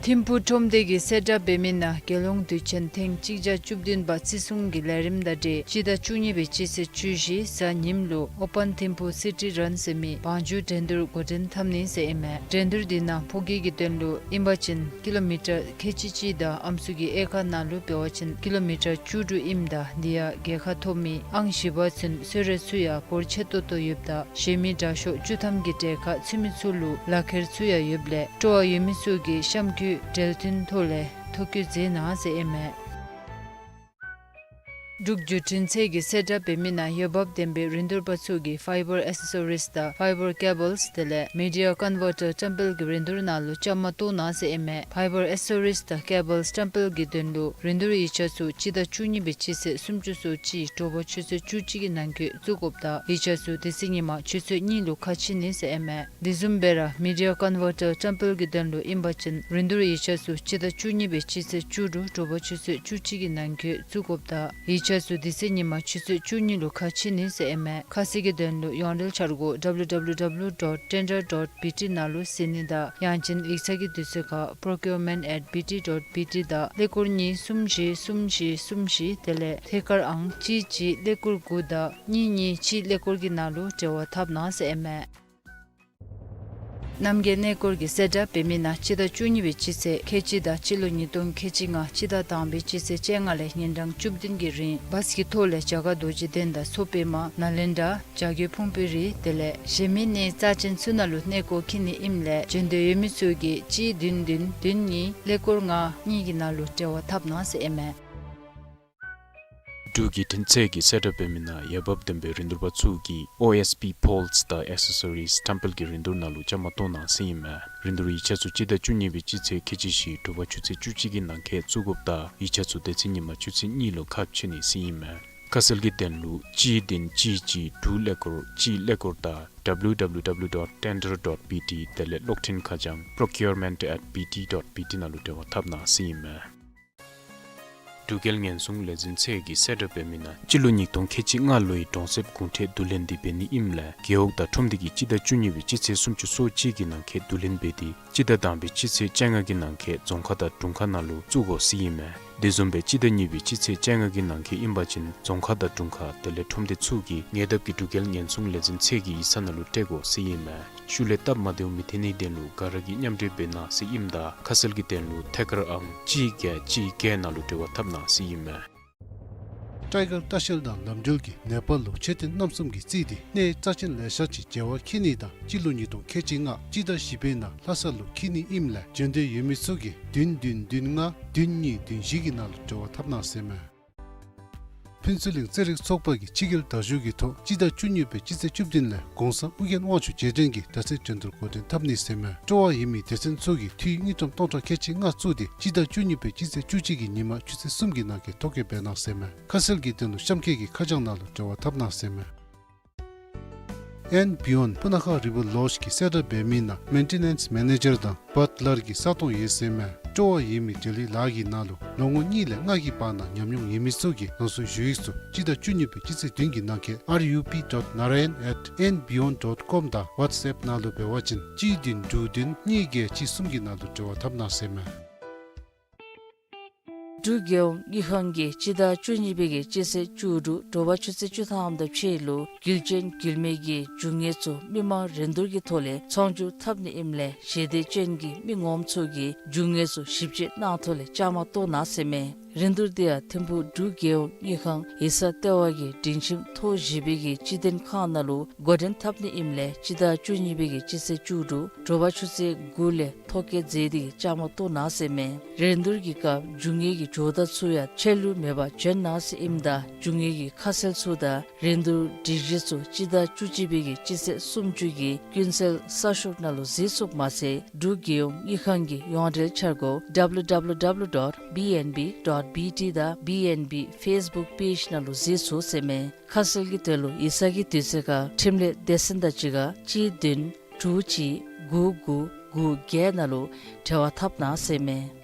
ཐིམ་ཕུག་ཁྲོམ་སྡེ་གིས་གསལ་བསྒྲགས་འབད་མི་ནང་རྒྱལ་ཡོངས་དུས་ཆེན་ཐེངས་གཅིག་བརྒྱ་བཅུ་བདུན་པ་བརྩི་སྲུང་གི་ལས་རིམ་དང་འབྲེལ་སྤྱི་ཟླ་བཅུ་གཉིས་པའི་སྤྱི་ཚེས་བཅུ་བཞི་གཟའ་ཉིམ་ལུ་ཨོ་པཱན་ཐིམ་ཕུག་སི་ཊི་རཱན་ཟེར་མི་བང་རྒྱུག་འགྲན་བསྡུར་འགོ་འདྲེན་འཐབ་ནི་ཟེར་ཨིན་མས། འགྲན་བསྡུར་འདི་ནང་ཕོ་སྐྱེས་ཀྱི་དོན་ལུ་ཨིན་པ་ཅིན་ཀི་ལོ་མི་ཊར་ཁལ་གཅིག་གཅིག་དང་ཨམ་སྲུ་གི་དབྱེ་ཁག་ནང་ལུ་འབད་བ་ཅིན་ཀི་ལོ་མི་ཊར་བཅུ་དྲུག་ཨིནམ་ད་འདི་ཡང་རྒྱལ་ཁ་ཐོབ་མི་ཨང་བཞི་པ་ཚུན་གསོལ་རས་ཚུ་ཡང་འབོར་ཆེ་ཏོག་ཏོ་ཡོདཔ་ད་གཞན་མི་དྲག་ཤོས་བཅུ་ཐམ་གྱི་གྲལ་ཁར་ཚུད་མི་ཚུ་ལུ་ལག་ཁྱེར་ཚུ་ཡང་ཡོདཔ་ལས་སྤྲོ་བ་ཡོད་མི་ཚུ་གིས་གཤམ་འཁོད་འབྲེལ་མཐུད་ཐོག་ལས་ཐོ་བཀོད་མཛད་གནང་ཟེར་ཨིན་མས། འབྲུག་བརྒྱུད་འཕྲིན་ཚད་ཀྱིས་གསལ་བསྒྲགས་འབད་མི་ནང་འོས་འབབ་ལྡན་པའི་རིན་བསྡུར་པ་ཚུ་གིས་ཕའི་བར་ཨེ་སེ་སོ་རིས་དང་ཕའི་བར་ཀེ་བཱལསི་དེ་ལས་མི་ཌི་ཡ་ཀོན་ཝར་ཊར་བཀྲམ་སྤེལ་གྱི་རིན་བསྡུར་ནང་ལུ་བཅའ་མར་གཏོགས་གནང་ཟེར་ཨིན་མས། ཕའི་བར་ཨེ་སེ་སོ་རིས་དང་ཀེ་བཱལསི་བཀྲམ་སྤེལ་གྱི་དོན་ལུ་རིན་བསྡུར་ཡིག་ཆ་ཚུ་སྤྱི་ཟླ་བཅུ་གཉིས་པའི་སྤྱི་ཚེས་སུམ་ཅུ་སོ་གཅིག་དྲོ་པ་ཆུ་ཚོད་བཅུ་གཅིག་གི་ནང་འཁོད་བཙུགས་དགོཔ་ད་ཡིག་ཆ་ཚུ་དེ་ཚེ་ཉིན་མ་ཆུ་ཚོད་གཉིས་ལུ་ཁ་ཕྱེ་ནི་ཟེར་ཨིན་མས། དེ་བཟུམ་སྦེ་ར་མི་ཌི་ཡ་ཀོན་ཝར་ཊར་བཀྲམ་སྤེལ་གྱི་དོན་ལུ་ཨིན་པ་ཅིན་རིན་བསྡུར་ཡིག་ཆ་ཚུ་སྤྱི་ཟླ་བཅུ་གཉིས་པའི་སྤྱི་ཚེས་བཅུ་དྲུག་དྲོ་པ་ཆུ་ཚོད་བཅུ་གཅིག་གི་ནང་འཁོད་བཙུགས་དགོཔ་ད་ཡིག་ཆ་ཚུ་དེ་ཚེ་ཉིན་མ་ཆུ་ཚོད་བཅུ་གཉིས་ལུ་ཁ་ཕྱེ་ནི་ཟེར་ཨིན་མས། ཁ་གསལ་གྱི་དོན་ལུ་ཡོངས་འབྲེལ་འཆར་སྒོ་W W W dot tender dot B T ནང་ལུ་གཟིགས་ནི་དང་ཡང་ཅིན་ཡིག་ཚང་གི་དུས་ཚོད་ཁར་procurement at B T dot B T དང་ཀླད་ཀོར་གཉིས་གསུམ་བཞི་གསུམ་བཞི་གསུམ་བཞི་དེ་ལས་ཐད་ཀར་ཨང་གཅིག་གཅིག་ཀླད་ཀོར་དགུ་དང་གཉིས་གཉིས་གཅིག་ཀླད་ཀོར་གྱི་ནང་ལུ་འབྲེལ་བ་འཐབ་གནང་ཟེར་ཨིན་མས། རྣམ་རྒྱལ་གནས་སྐོར་གྱིས་གསལ་བསྒྲགས་འབད་མི་ནང་སྤྱི་ཟླ་བཅུ་གཉིས་པའི་སྤྱི་ཚེས་ཁལ་གཅིག་དང་སྤྱི་ལོ་ཉིས་སྟོང་ཁལ་གཅིག་ལྔ་སྤྱི་ཟླ་དང་པའི་སྤྱི་ཚེས་བཅོ་ལྔ་ལས་ཉིན་གྲངས་བཅུ་བདུན་གྱི་རིང་བཱསི་གི་ཐོག་ལས་རྒྱ་གར་རྡོ་རྗེ་གདན་དང་མཚོ་པདྨ་ནཱ་ལེནྡྲ་བྱ་རྒོད་ཕུང་པོའི་རི་དེ་ལས་གཞན་མི་གནས་རྩ་ཅན་ཚུ་ནང་ལུ་གནས་སྐོར་འཁྱིད་ནི་ཨིནམ་ལས་བྱོན་འདོད་ཡོད་མི་ཚུ་གིས་གཅིག་བདུན་བདུན་བདུན་གཉིས་ཀླད་ཀོར་ལྔ་གཉིས་ཀྱི་ནང་ལུ་འབྲེལ་བ་འཐབ་གནང་ཟེར་ཨིན་མས། འབྲུག་བརྒྱུད་འཕྲིན་ཚད་ཀྱིས་གསལ་བསྒྲགས་འབད་མི་ནང་འོས་འབབ་ལྡན་པའི་རིན་བསྡུར་པ་ཚུ་གིས་ཨོ་ཨེསི་པི་པོལསི་དང་ཨེག་སེ་སོ་རིསི་བཀྲམ་སྤེལ་གྱི་རིན་བསྡུར་ནང་ལུ་བཅའ་མར་གཏོགས་གནང་ཟེར་ཨིན་མས། རིན་བསྡུར་ཡིག་ཆ་ཚུ་སྤྱི་ཟླ་བཅུ་གཉིས་པའི་སྤྱི་ཚེས་ཁལ་གཅིག་བཞི་དྲོ་པ་ཆུ་ཚོད་བཅུ་གཅིག་གི་ནང་འཁོད་བཙུགས་དགོཔ་ད་ཡིག་ཆ་ཚུ་དེ་ཚེ་ཉིན་མ་ཆུ་ཚོད་གཉིས་ལུ་ཁ་ཕྱེ་ནི་ཟེར་ཨིན་མས། ཁ་གསལ་གྱི་དོན་ལུ་གཅིག་བདུན་གཅིག་གཅིག་དྲུག་ཀླད་ཀོར་གཅིག་ཀླད་ཀོར་དང་W W W dot tender dot B T དེ་ལས་གློག་འཕྲིན་ཁ་བྱང་procurement at B T dot B T ནང་ལུ་འབྲེལ་བ་འཐབ་གནང་ཟེར་ཨིན་མས། འབྲུག་རྒྱལ་ཉེན་སྲུང་ལས་འཛིན་ཚད་ཀྱིས་གསལ་བསྒྲགས་འབད་མི་ནང་སྤྱི་ལོ་ཉིས་སྟོང་ཁལ་གཅིག་ལྔ་ལོའི་གྲོང་གསེབ་གུང་ཁྲན་བསྡུ་ལེན་འདི་འབད་ནི་ཨིནམ་ལས་རྒེད་འོག་དང་ཁྲོམ་སྡེ་གིས་སྤྱི་ཟླ་བཅུ་གཉིས་པའི་སྤྱི་ཚེས་སུམ་ཅུ་སོ་གཅིག་གི་ནང་འཁོད་བསྡུ་ལེན་འབད་དེ་སྤྱི་ཟླ་དང་པའི་སྤྱི་ཚེས་བཅོ་ལྔ་གི་ནང་འཁོད་རྫོང་ཁག་དང་དྲུང་ཁག་ནང་ལུ་བཙུགས་དགོ་ཟེར་ཨིན་མས། དེ་བཟུམ་སྦེ་སྤྱི་ཟླ་གཉིས་པའི་སྤྱི་ཚེས་བཅོ་ལྔ་གི་ནང་འཁོད་ཨིན་པ་ཅིན་རྫོང་ཁག་དང་དྲུང་ཁག་དེ་ལས་ཁྲོམ་སྡེ་ཚུ་གིས་ཉེ་འདབས་ཀྱི་འབྲུག་རྒྱལ་ཉེན་སྲུང་ལས་འཛིན་ཚད་ཀྱི་ཡིག་ཚང་ནང་ལུ་སྤྲོད་དགོ་ཟེར་ཨིན་མས། ཤུལ་ལས་སྟབས་མ་བདེཝ་མི་ཐོན་ནིའི་དོན་ལུ་ག་ར་གིས་མཉམ་འབྲེལ་འབད་གནང་ཟེར་ཨིནམ་ད་ཁ་གསལ་གྱི་དོན་ལུ་ཐད་ཀར་ཨང་གཅིག་བརྒྱད་གཅིག་བརྒྱད་ནང་ལུ་འབྲེལ་བ་འཐབ་གནང་ཟེར་ཨིན་མས། ཊའི་གར་ལྟ་བཤལ་དང་ལམ་འགྲུལ་གྱིས་ནེ་པཱལ་ལུ་མཆོད་རྟེན་རྣམ་གསུམ་གྱིས་རྩིས་ཏེ་གནས་རྩ་ཅན་ལེ་ཤ་ཅིག་མཇལ་བར་འཁྱིད་ནི་དང་སྤྱི་ལོ་ཉིས་སྟོང་ཁལ་གཅིག་ལྔ་སྤྱི་ཟླ་བཞི་པའི་ནང་ལྷ་ས་ལུ་འཁྱིད་ནི་ཨིནམ་ལས་བྱོན་འདོད་ཡོད་མི་ཚུ་གིས་བདུན་བདུན་བདུན་ལྔ་བདུན་གཉིས་བདུན་བཞི་གི་ནང་ལུ་འབྲེལ་བ་འཐབ་གནང་ཟེར་མས། ཕུན་ཚོགས་གླིང་རྩེད་རིགས་ཚོགས་པ་གིས་ཕྱི་རྒྱལ་དར་བཞུགས་ཀྱི་ཐོག་སྤྱི་ཟླ་བཅུ་གཉིས་པའི་སྤྱི་ཚེས་བཅུ་བདུན་ལས་གོང་ས་ཨོ་རྒྱན་དབང་ཕྱུག་རྗེས་དྲན་གྱི་དར་རྩེད་འགྲན་བསྡུར་འགོ་འདྲེན་འཐབ་ནི་ཟེར་མས། སྤྲོ་བ་ཡོད་མི་སྡེ་ཚན་ཚུ་གིས་འཐུས་དངུལ་ཀྲམ་སྟོང་ཕྲག་ཁལ་གཅིག་ལྔ་བཙུགས་ཏེ་སྤྱི་ཟླ་བཅུ་གཉིས་པའི་སྤྱི་ཚེས་བཅུ་གཅིག་གི་ཉིན་མ་ཆུ་ཚོད་གསུམ་གྱི་ནང་འཁོད་ཐོ་བཀོད་འབད་གནང་ཟེར་མས། ཁ་གསལ་གྱི་དོན་ལུ་གཤམ་འཁོད་ཀྱི་ཁ་བྱང་ནང་ལུ་འབྲེལ་བ་འཐབ་གནང་ཟེར་མས། ཨེན་བི་ཡོན་སྤུ་ན་ཁ་རི་བར་ལོཇ་གིས་གསལ་བསྒྲགས་འབད་མི་ནང་མེན་ཊེ་ནེནསི་མེ་ནེ་ཇར་དང་བཊ་ལར་གྱི་ས་སྟོང་ཡོད་ཟེར་མས། སྤྲོ་བ་ཡོད་མི་འབྲེལ་ཡོད་ལཱ་གི་ནང་ལུ་ལོ་ངོ་གཉིས་ལས་ལྔ་གི་བར་ན་ཉམས་མྱོང་ཡོད་མི་ཚུ་གིས་རང་སོའི་ཞུ་ཡིག་ཚུ་སྤྱི་ཟླ་བཅུ་གཉིས་པའི་སྤྱི་ཚེས་བདུན་གྱི་ནང་འཁོད་R U P dot narayan at N B Yone dot com དང་ཝཊས་ཨེཔ་ནང་ལུ་འབད་བ་ཅིན་གཅིག་བདུན་དྲུག་བདུན་གཉིས་བརྒྱད་གཅིག་གསུམ་གྱི་ནང་ལུ་འབྲེལ་བ་འཐབ་གནང་ཟེར་མས། འབྲུག་རྒྱལ་ཡོངས་དངུལ་ཁང་གིས་སྤྱི་ཟླ་བཅུ་གཉིས་པའི་གི་སྤྱི་ཚེས་བཅུ་དྲུག་དྲོ་པ་ཆུ་ཚོད་བཅུ་ཐམ་དང་ཕྱེད་ལུ་རྒྱུ་ཅན་རྒྱུ་མེད་ཀྱི་རྒྱུ་དངོས་ཚུ་མི་མང་རིན་བསྡུར་གྱི་ཐོག་ལས་ཚོང་བསྒྱུར་འཐབ་ནི་ཨིནམ་ལས་ཞལ་འདེབས་ཅན་གྱི་མི་ངོམ་ཚུ་གིས་རྒྱུ་དངོས་ཚུ་ཞིབ་དཔྱད་གནང་ཐོག་ལས་བཅའ་མར་གཏོགས་གནང་ཟེར་མས། རིན་བསྡུར་འདི་ཡང་ཐིམ་ཕུག་འབྲུག་རྒྱལ་ཡོངས་དངུལ་ཁང་ཡིག་ཚང་ལྟེ་བ་གི་སྒྲིང་ཁྱིམ་ཐོག་བཞི་པའི་གི་སྤྱི་དོན་ཁང་ནང་ལུ་འགོ་འདྲེན་འཐབ་ནི་ཨིནམ་ལས་སྤྱི་ཟླ་བཅུ་གཉིས་པའི་གི་སྤྱི་ཚེས་བཅུ་དྲུག་དྲོ་པ་ཆུ་ཚོད་དགུ་ལས་ཐོ་བཀོད་མཛད་དེ་གི་བཅའ་མར་གཏོགས་གནང་ཟེར་མས། རིན་བསྡུར་གྱི་སྐབས་རྒྱུ་དངོས་ཀྱི་ཇོ་བདག་ཚུ་ཡང་ཆད་ལུས་མེད་པར་བྱོན་གནང་ཟེར་ཨིནམ་ད་རྒྱུ་དངོས་ཀྱི་ཁ་གསལ་ཚུ་དང་རིན་བསྡུར་སྒྲིག་གཞི་ཚུ་སྤྱི་ཟླ་བཅུ་གཅིག་པའི་གི་སྤྱི་ཚེས་སུམ་ཅུ་གི་ཀུན་གསལ་གསར་ཤོག་ནང་ལུ་གཟིགས་ཚུགསཔ་མ་ཚད་འབྲུག་རྒྱལ་ཡོངས་དངུལ་ཁང་གི་ཡོངས་འབྲེལ་འཆར་སྒོ་W W W dot B N B dot B T དང་B N B Facebook page ནང་ལུ་གཟིགས་ཚུགས་ཟེར་མས། ཁ་གསལ་གྱི་དོན་ལུ་ཡིག་ཚང་གི་དུས་ཚོད་ཁར་འཕྲིན་ལས་སྡེ་ཚན་དང་གཅིག་ཁར་གཅིག་བདུན་དྲུག་གཅིག་དགུ་དགུ་དགུ་བརྒྱད་ནང་ལུ་འབྲེལ་བ་འཐབ་གནང་ཟེར་མས།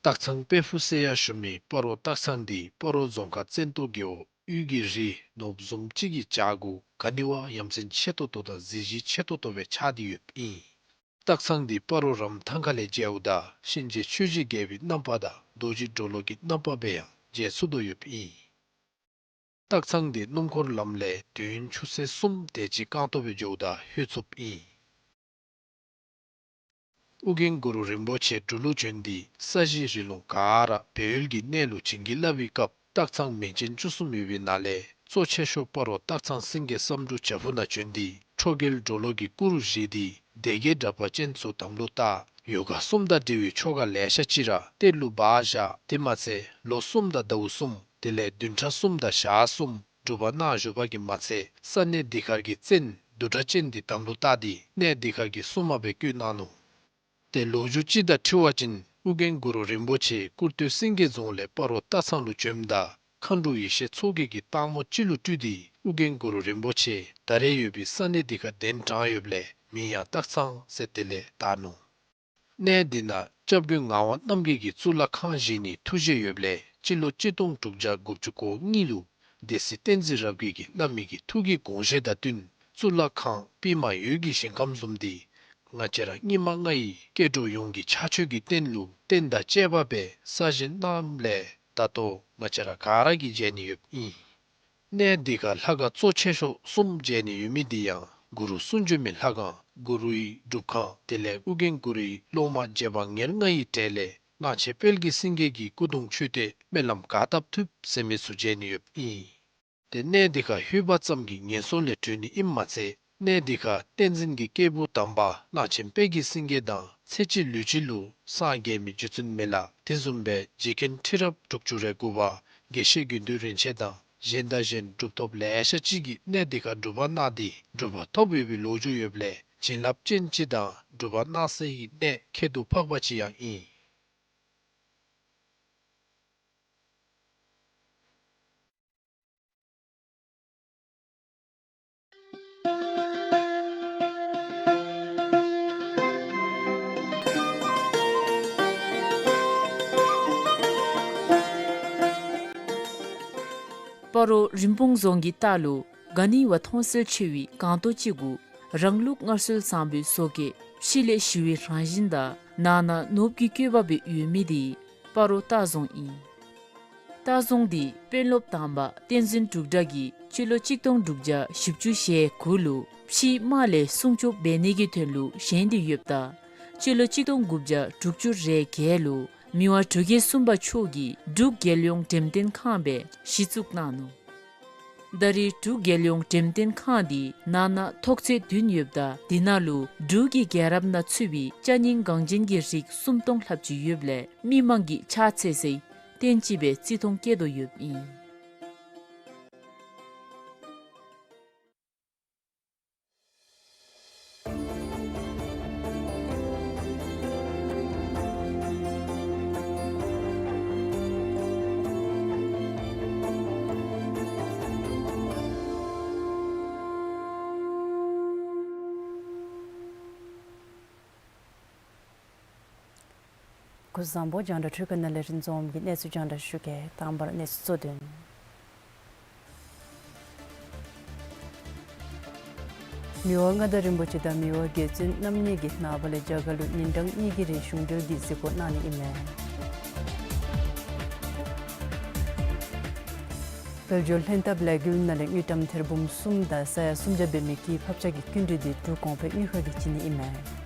སྟག་ཚང་དཔལ་ཕུག་ཟེར་ཡང་ཞུ་མི་སྤ་རོ་སྟག་ཚང་འདི་སྤ་རོ་རྫོང་ཁག་བཙན་ཏོ་རྒེད་འོག་དབུས་ཀྱི་རི་ནོར་བུ་བཟུམ་ཅིག་གི་བྱག་གུ་ག་ནི་བ་ཡ་མཚན་ཆེ་ཏོག་ཏོ་དང་གཟི་བརྗིད་ཆེ་ཏོག་ཏོ་སྦེ་ཆགས་ཏེ་ཡོདཔ་ཨིན། སྟག་ཚང་འདི་སྤ་རོ་རམ་ཐང་ཁ་ལས་མཇལཝ་ད་གཤིན་རྗེ་ཆོས་ཀྱི་རྒྱལ་པོའི་རྣམ་པ་དང་རྡོ་རྗེ་གྲོ་ལོད་ཀྱི་རྣམ་པ་སྦེ་ཡང་མཇལ་ཚུགས་དོ་ཡོདཔ་ཨིན། སྟག་ཚང་འདི་སྣུམ་འཁོར་ལམ་ལས་དུས་ཡུན་ཆུ་ཚོད་གསུམ་དེ་ཅིག་རྐང་ཐང་སྦེ་འགྱོཝ་ད་ལྷོད་ཚུགསཔ་ཨིན། ཨོ་རྒྱན་གུ་རུ་རིན་པོ་ཆེ་འབྲུག་ལུ་བྱོན་ཏེ་ས་གཞི་རི་ལུང་ག་ར་སྦས་ཡུལ་གྱི་གནས་ལུ་བྱིན་གྱིས་བརླབས་པའི་སྐབས་སྟག་ཚང་མིང་ཅན་བཅུ་གསུམ་ཡོད་པའི་ནང་ལས་གཙོ་ཆེ་ཤོས་སྤ་རོ་སྟག་ཚང་སེང་གེ་བསམ་འགྲུབ་བྱག་ཕུག་ནང་བྱོན་ཏེ་ཁྲོ་རྒྱལ་གྲོ་ལོད་ཀྱི་སྐུ་རུ་བཞེངས་ཏེ་སྡེ་བརྒྱད་དྲེགས་པ་ཅན་ཚུ་དམ་ལུ་བཏགས། ཡོ་ག་གསུམ་དང་འབྲེལ་བའི་ཆོ་ག་ལེ་ཤ་ཅིག་ར་གཏེར་ལུ་སྦ་བཞག། དེ་མ་ཚད་ལོ་གསུམ་དང་ཟླཝ་གསུམ་དེ་ལས་བདུན་ཕྲག་གསུམ་དང་ཞག་གསུམ་སྒྲུབ་པ་གནང་བཞུགས་པ་གིས་མ་ཚད་ས་གནས་འདི་ཁར་གྱི་བཙན་བདུད་དྲེགས་ཅན་འདི་དམ་ལུ་བཏགས་ཏེ་གནས་འདི་ཁར་གྱི་སྲུང་མ་སྦེ་བསྐོས་གནང་ནུག། ཏེ་ལོ་རྒྱུས་ཅིག་དང་འཁྲིལ་བ་ཅིན་ཨོ་རྒྱན་གུ་རུ་རིན་པོ་ཆེ་ཀུར་སྟོད་སེང་གེ་རྫོང་ལས་སྤ་རོ་སྟག་ཚང་ལུ་བྱོནམ་ད་མཁའ་འགྲོ་ཡེ་ཤེས་མཚོ་རྒྱལ་གྱིས་སྟག་མོ་ཅིག་ལུ་སྤྲུལ་ཏེ་ཨོ་རྒྱན་གུ་རུ་རིན་པོ་ཆེ་ད་རེས་ཡོད་པའི་ས་གནས་འདི་ཁར་གདན་དྲངས་ཡོདཔ་ལས་མིང་ཡང་སྟག་ཚང་ཟེར་དེ་ལས་བཏགས་ནུག། གནས་འདི་ནང་སྐྱབས་མགོན་ངག་དབང་རྣམ་རྒྱལ་གྱིས་གཙུག་ལག་ཁང་བཞེངས་ནིའི་ཐུགས་བཞེད་ཡོདཔ་ལས་སྤྱི་ལོ་གཅིག་སྟོང་དྲུག་བརྒྱ་དགུ་བཅུ་གོ་གཉིས་ལུ་སྡེ་སྲིད་བསྟན་འཛིན་རབ་རྒྱས་ཀྱིས་བླ་མའི་གི་ཐུགས་ཀྱི་དགོངས་བཞེད་དང་བསྟུན་གཙུག་ལག་ཁང་པདྨ་འོད་ཀྱི་ཞིང་ཁམས་བཟུམ་འདི་ང་བཅས་ར་སྙིགས་མ་ལྔ་ཡི་སྐྱེ་འགྲོ་ཡོངས་ཀྱི་ཕྱག་མཆོད་ཀྱི་རྟེན་ལུ་རྟེན་དང་བཅས་པ་སྦེ་གསར་བཞེངས་གནངམ་ལས་ད་ལྟོ་ང་བཅས་ར་ག་ར་གིས་མཇལ་ནི་ཡོདཔ་ཨིན། གནས་འདི་ཁར་ལྷ་ཁང་གཙོ་ཆེ་ཤོས་གསུམ་མཇལ་ནི་ཡོད་མི་འདི་ཡང་གུ་རུ་གསུང་བྱོན་མའི་ལྷ་ཁང་གུ་རུའི་སྒྲུབ་ཁང་དེ་ལས་ཨོ་རྒྱན་གུ་རུའི་སློབ་མ་རྗེ་འབངས་ཉེར་ལྔ་ཡི་གྲས་ལས་གླང་ཆེན་དཔལ་གྱི་སེང་གེ་གི་སྐུ་གདུང་མཆོད་རྟེན་སྨོན་ལམ་ག་བཏབ་ཐུབ་ཟེར་མི་ཚུ་མཇལ་ནི་ཡོདཔ་ཨིན། ཏེ་གནས་འདི་ཁར་ལྷོད་པ་ཙམ་གྱིས་ངན་སོང་ལས་གྲོལ་ནི་ཨིནམ་མ་ཚད་གནས་འདི་ཁར་བསྟན་འཛིན་གྱི་སྐྱེས་བུ་དམ་པ་གླང་ཆེན་དཔལ་གྱི་སེང་གེ་དང་ཚེ་གཅིག་ལུས་གཅིག་ལུ་སངས་རྒྱས་མི་རྗེ་བཙུན་མི་ལ་དེ་བཟུམ་སྦེ་རྗེ་མཁན་ཁྲི་རབས་དྲུག་ཅུ་རེ་དགུ་པ་དགེ་བཤེས་དགེ་འདུན་རིན་ཆེན་དང་གཞན་དང་གཞན་གྲུབ་ཐོབ་ལེ་ཤ་ཅིག་གིས་གནས་འདི་ཁར་སྒྲུབ་པ་གནང་སྟེ་གྲུབ་པ་ཐོབ་ཡོད་པའི་ལོ་རྒྱུས་ཡོདཔ་ལས་བྱིན་རླབས་ཅན་ཅིག་དང་སྒྲུབ་པ་གནང་སའི་གནས་ཁྱད་དུ་འཕགས་པ་ཅིག་ཡང་ཨིན། སྤ་རོ་རིན་སྤུངས་རྫོང་གི་ལྟག་ལུ་ག་ནི་བ་མཐོང་གསལ་ཆེ་བའི་སྒང་ཏོག་ཅིག་གུ་རང་ལུགས་སྔར་སྲོལ་བཟང་པོའི་བཟོ་བཀོད་ཕྱི་ལས་ཞི་བའི་རང་བཞིན་དང་ནང་ན་ནོར་བུའི་བཀོད་པ་སྦེ་ཡོད་མི་འདི་སྤ་རོ་སྟག་རྫོང་ཨིན། སྟག་རྫོང་འདི་དཔོན་སློབ་དམ་པ་བསྟན་འཛིན་འབྲུག་གྲགས་ཀྱིས་སྤྱི་ལོ་གཅིག་སྟོང་དྲུག་བརྒྱ་བཞི་བཅུ་ཞེ་དགུ་ལུ་ཕྱིའི་དམག་ལས་སྲུང་སྐྱོབ་འབད་ནི་གི་དོན་ལུ་བཞེངས་ཏེ་ཡོདཔ་ད་སྤྱི་ལོ་གཅིག་སྟོང་དགུ་བརྒྱ་དྲུག་ཅུ་རེ་བརྒྱད་ལུ་མི་དབང་འབྲུག་རྒྱལ་གསུམ་པ་མཆོག་གིས་འབྲུག་རྒྱལ་ཡོངས་འགྲེམས་སྟོན་ཁང་སྦེ་གཞི་བཙུགས་གནང་ནུག། ད་རེས་འབྲུག་རྒྱལ་ཡོངས་འགྲེམས་སྟོན་ཁང་འདི་ནང་ན་ཐོག་ཚད་བདུན་ཡོདཔ་ད་འདི་ནང་ལུ་འབྲུག་གི་རྒྱལ་རབས་ནང་ཚུད་པའི་ཅ་རྙིང་འགངས་ཅན་གྱི་རིགས་སུམ་སྟོང་ལྷགཔ་ཅིག་ཡོདཔ་ལས་མི་མང་གིས་ཕྱག་འཚལ་སའི་རྟེན་ཅིག་སྦེ་བརྩི་མཐོང་བསྐྱེད་དོ་ཡོདཔ་ཨིན། སྐུ་གཟུགས་བཟང་པོ། རྒྱང་བསྒྲགས་འཕྲུལ་ཁང་ནང་ལས་རིན་འཛོམས་ཀྱིས་གནས་ཚུལ་རྒྱང་བསྒྲགས་ཞུ་གེ། དང་པ་ར་གནས་ཚུལ་གཙོ་དོན། མི་དབང་མངའ་བདག་རིན་པོ་ཆེ་དང་མི་དབང་རྒྱལ་བཙུན་རྣམ་གཉིས་ཀྱིས་ནངས་པ་ལས་རྒྱ་གར་ལུ་ཉིན་གྲངས་གཉིས་ཀྱི་རིང་གཞུང་འབྲེལ་གྱི་གཟིགས་སྐོར་གནང་ནི་ཨིན་མས། དཔལ་འབྱོར་ལྷན་ཐབས་ལས་འགུལ་ནང་ལས་དངུལ་ཀྲམ་ཐེར་འབུམ་གསུམ་དང་ས་ཡ་སུམ་བརྒྱ་འབད་མི་གི་ཕབ་ཆག་གི་སྐྱིན་འགྲུལ་འདི་འབྲུག་གོང་འཕེལ་དངུལ་ཁང་གིས་བྱིན་ནི་ཨིན་མས།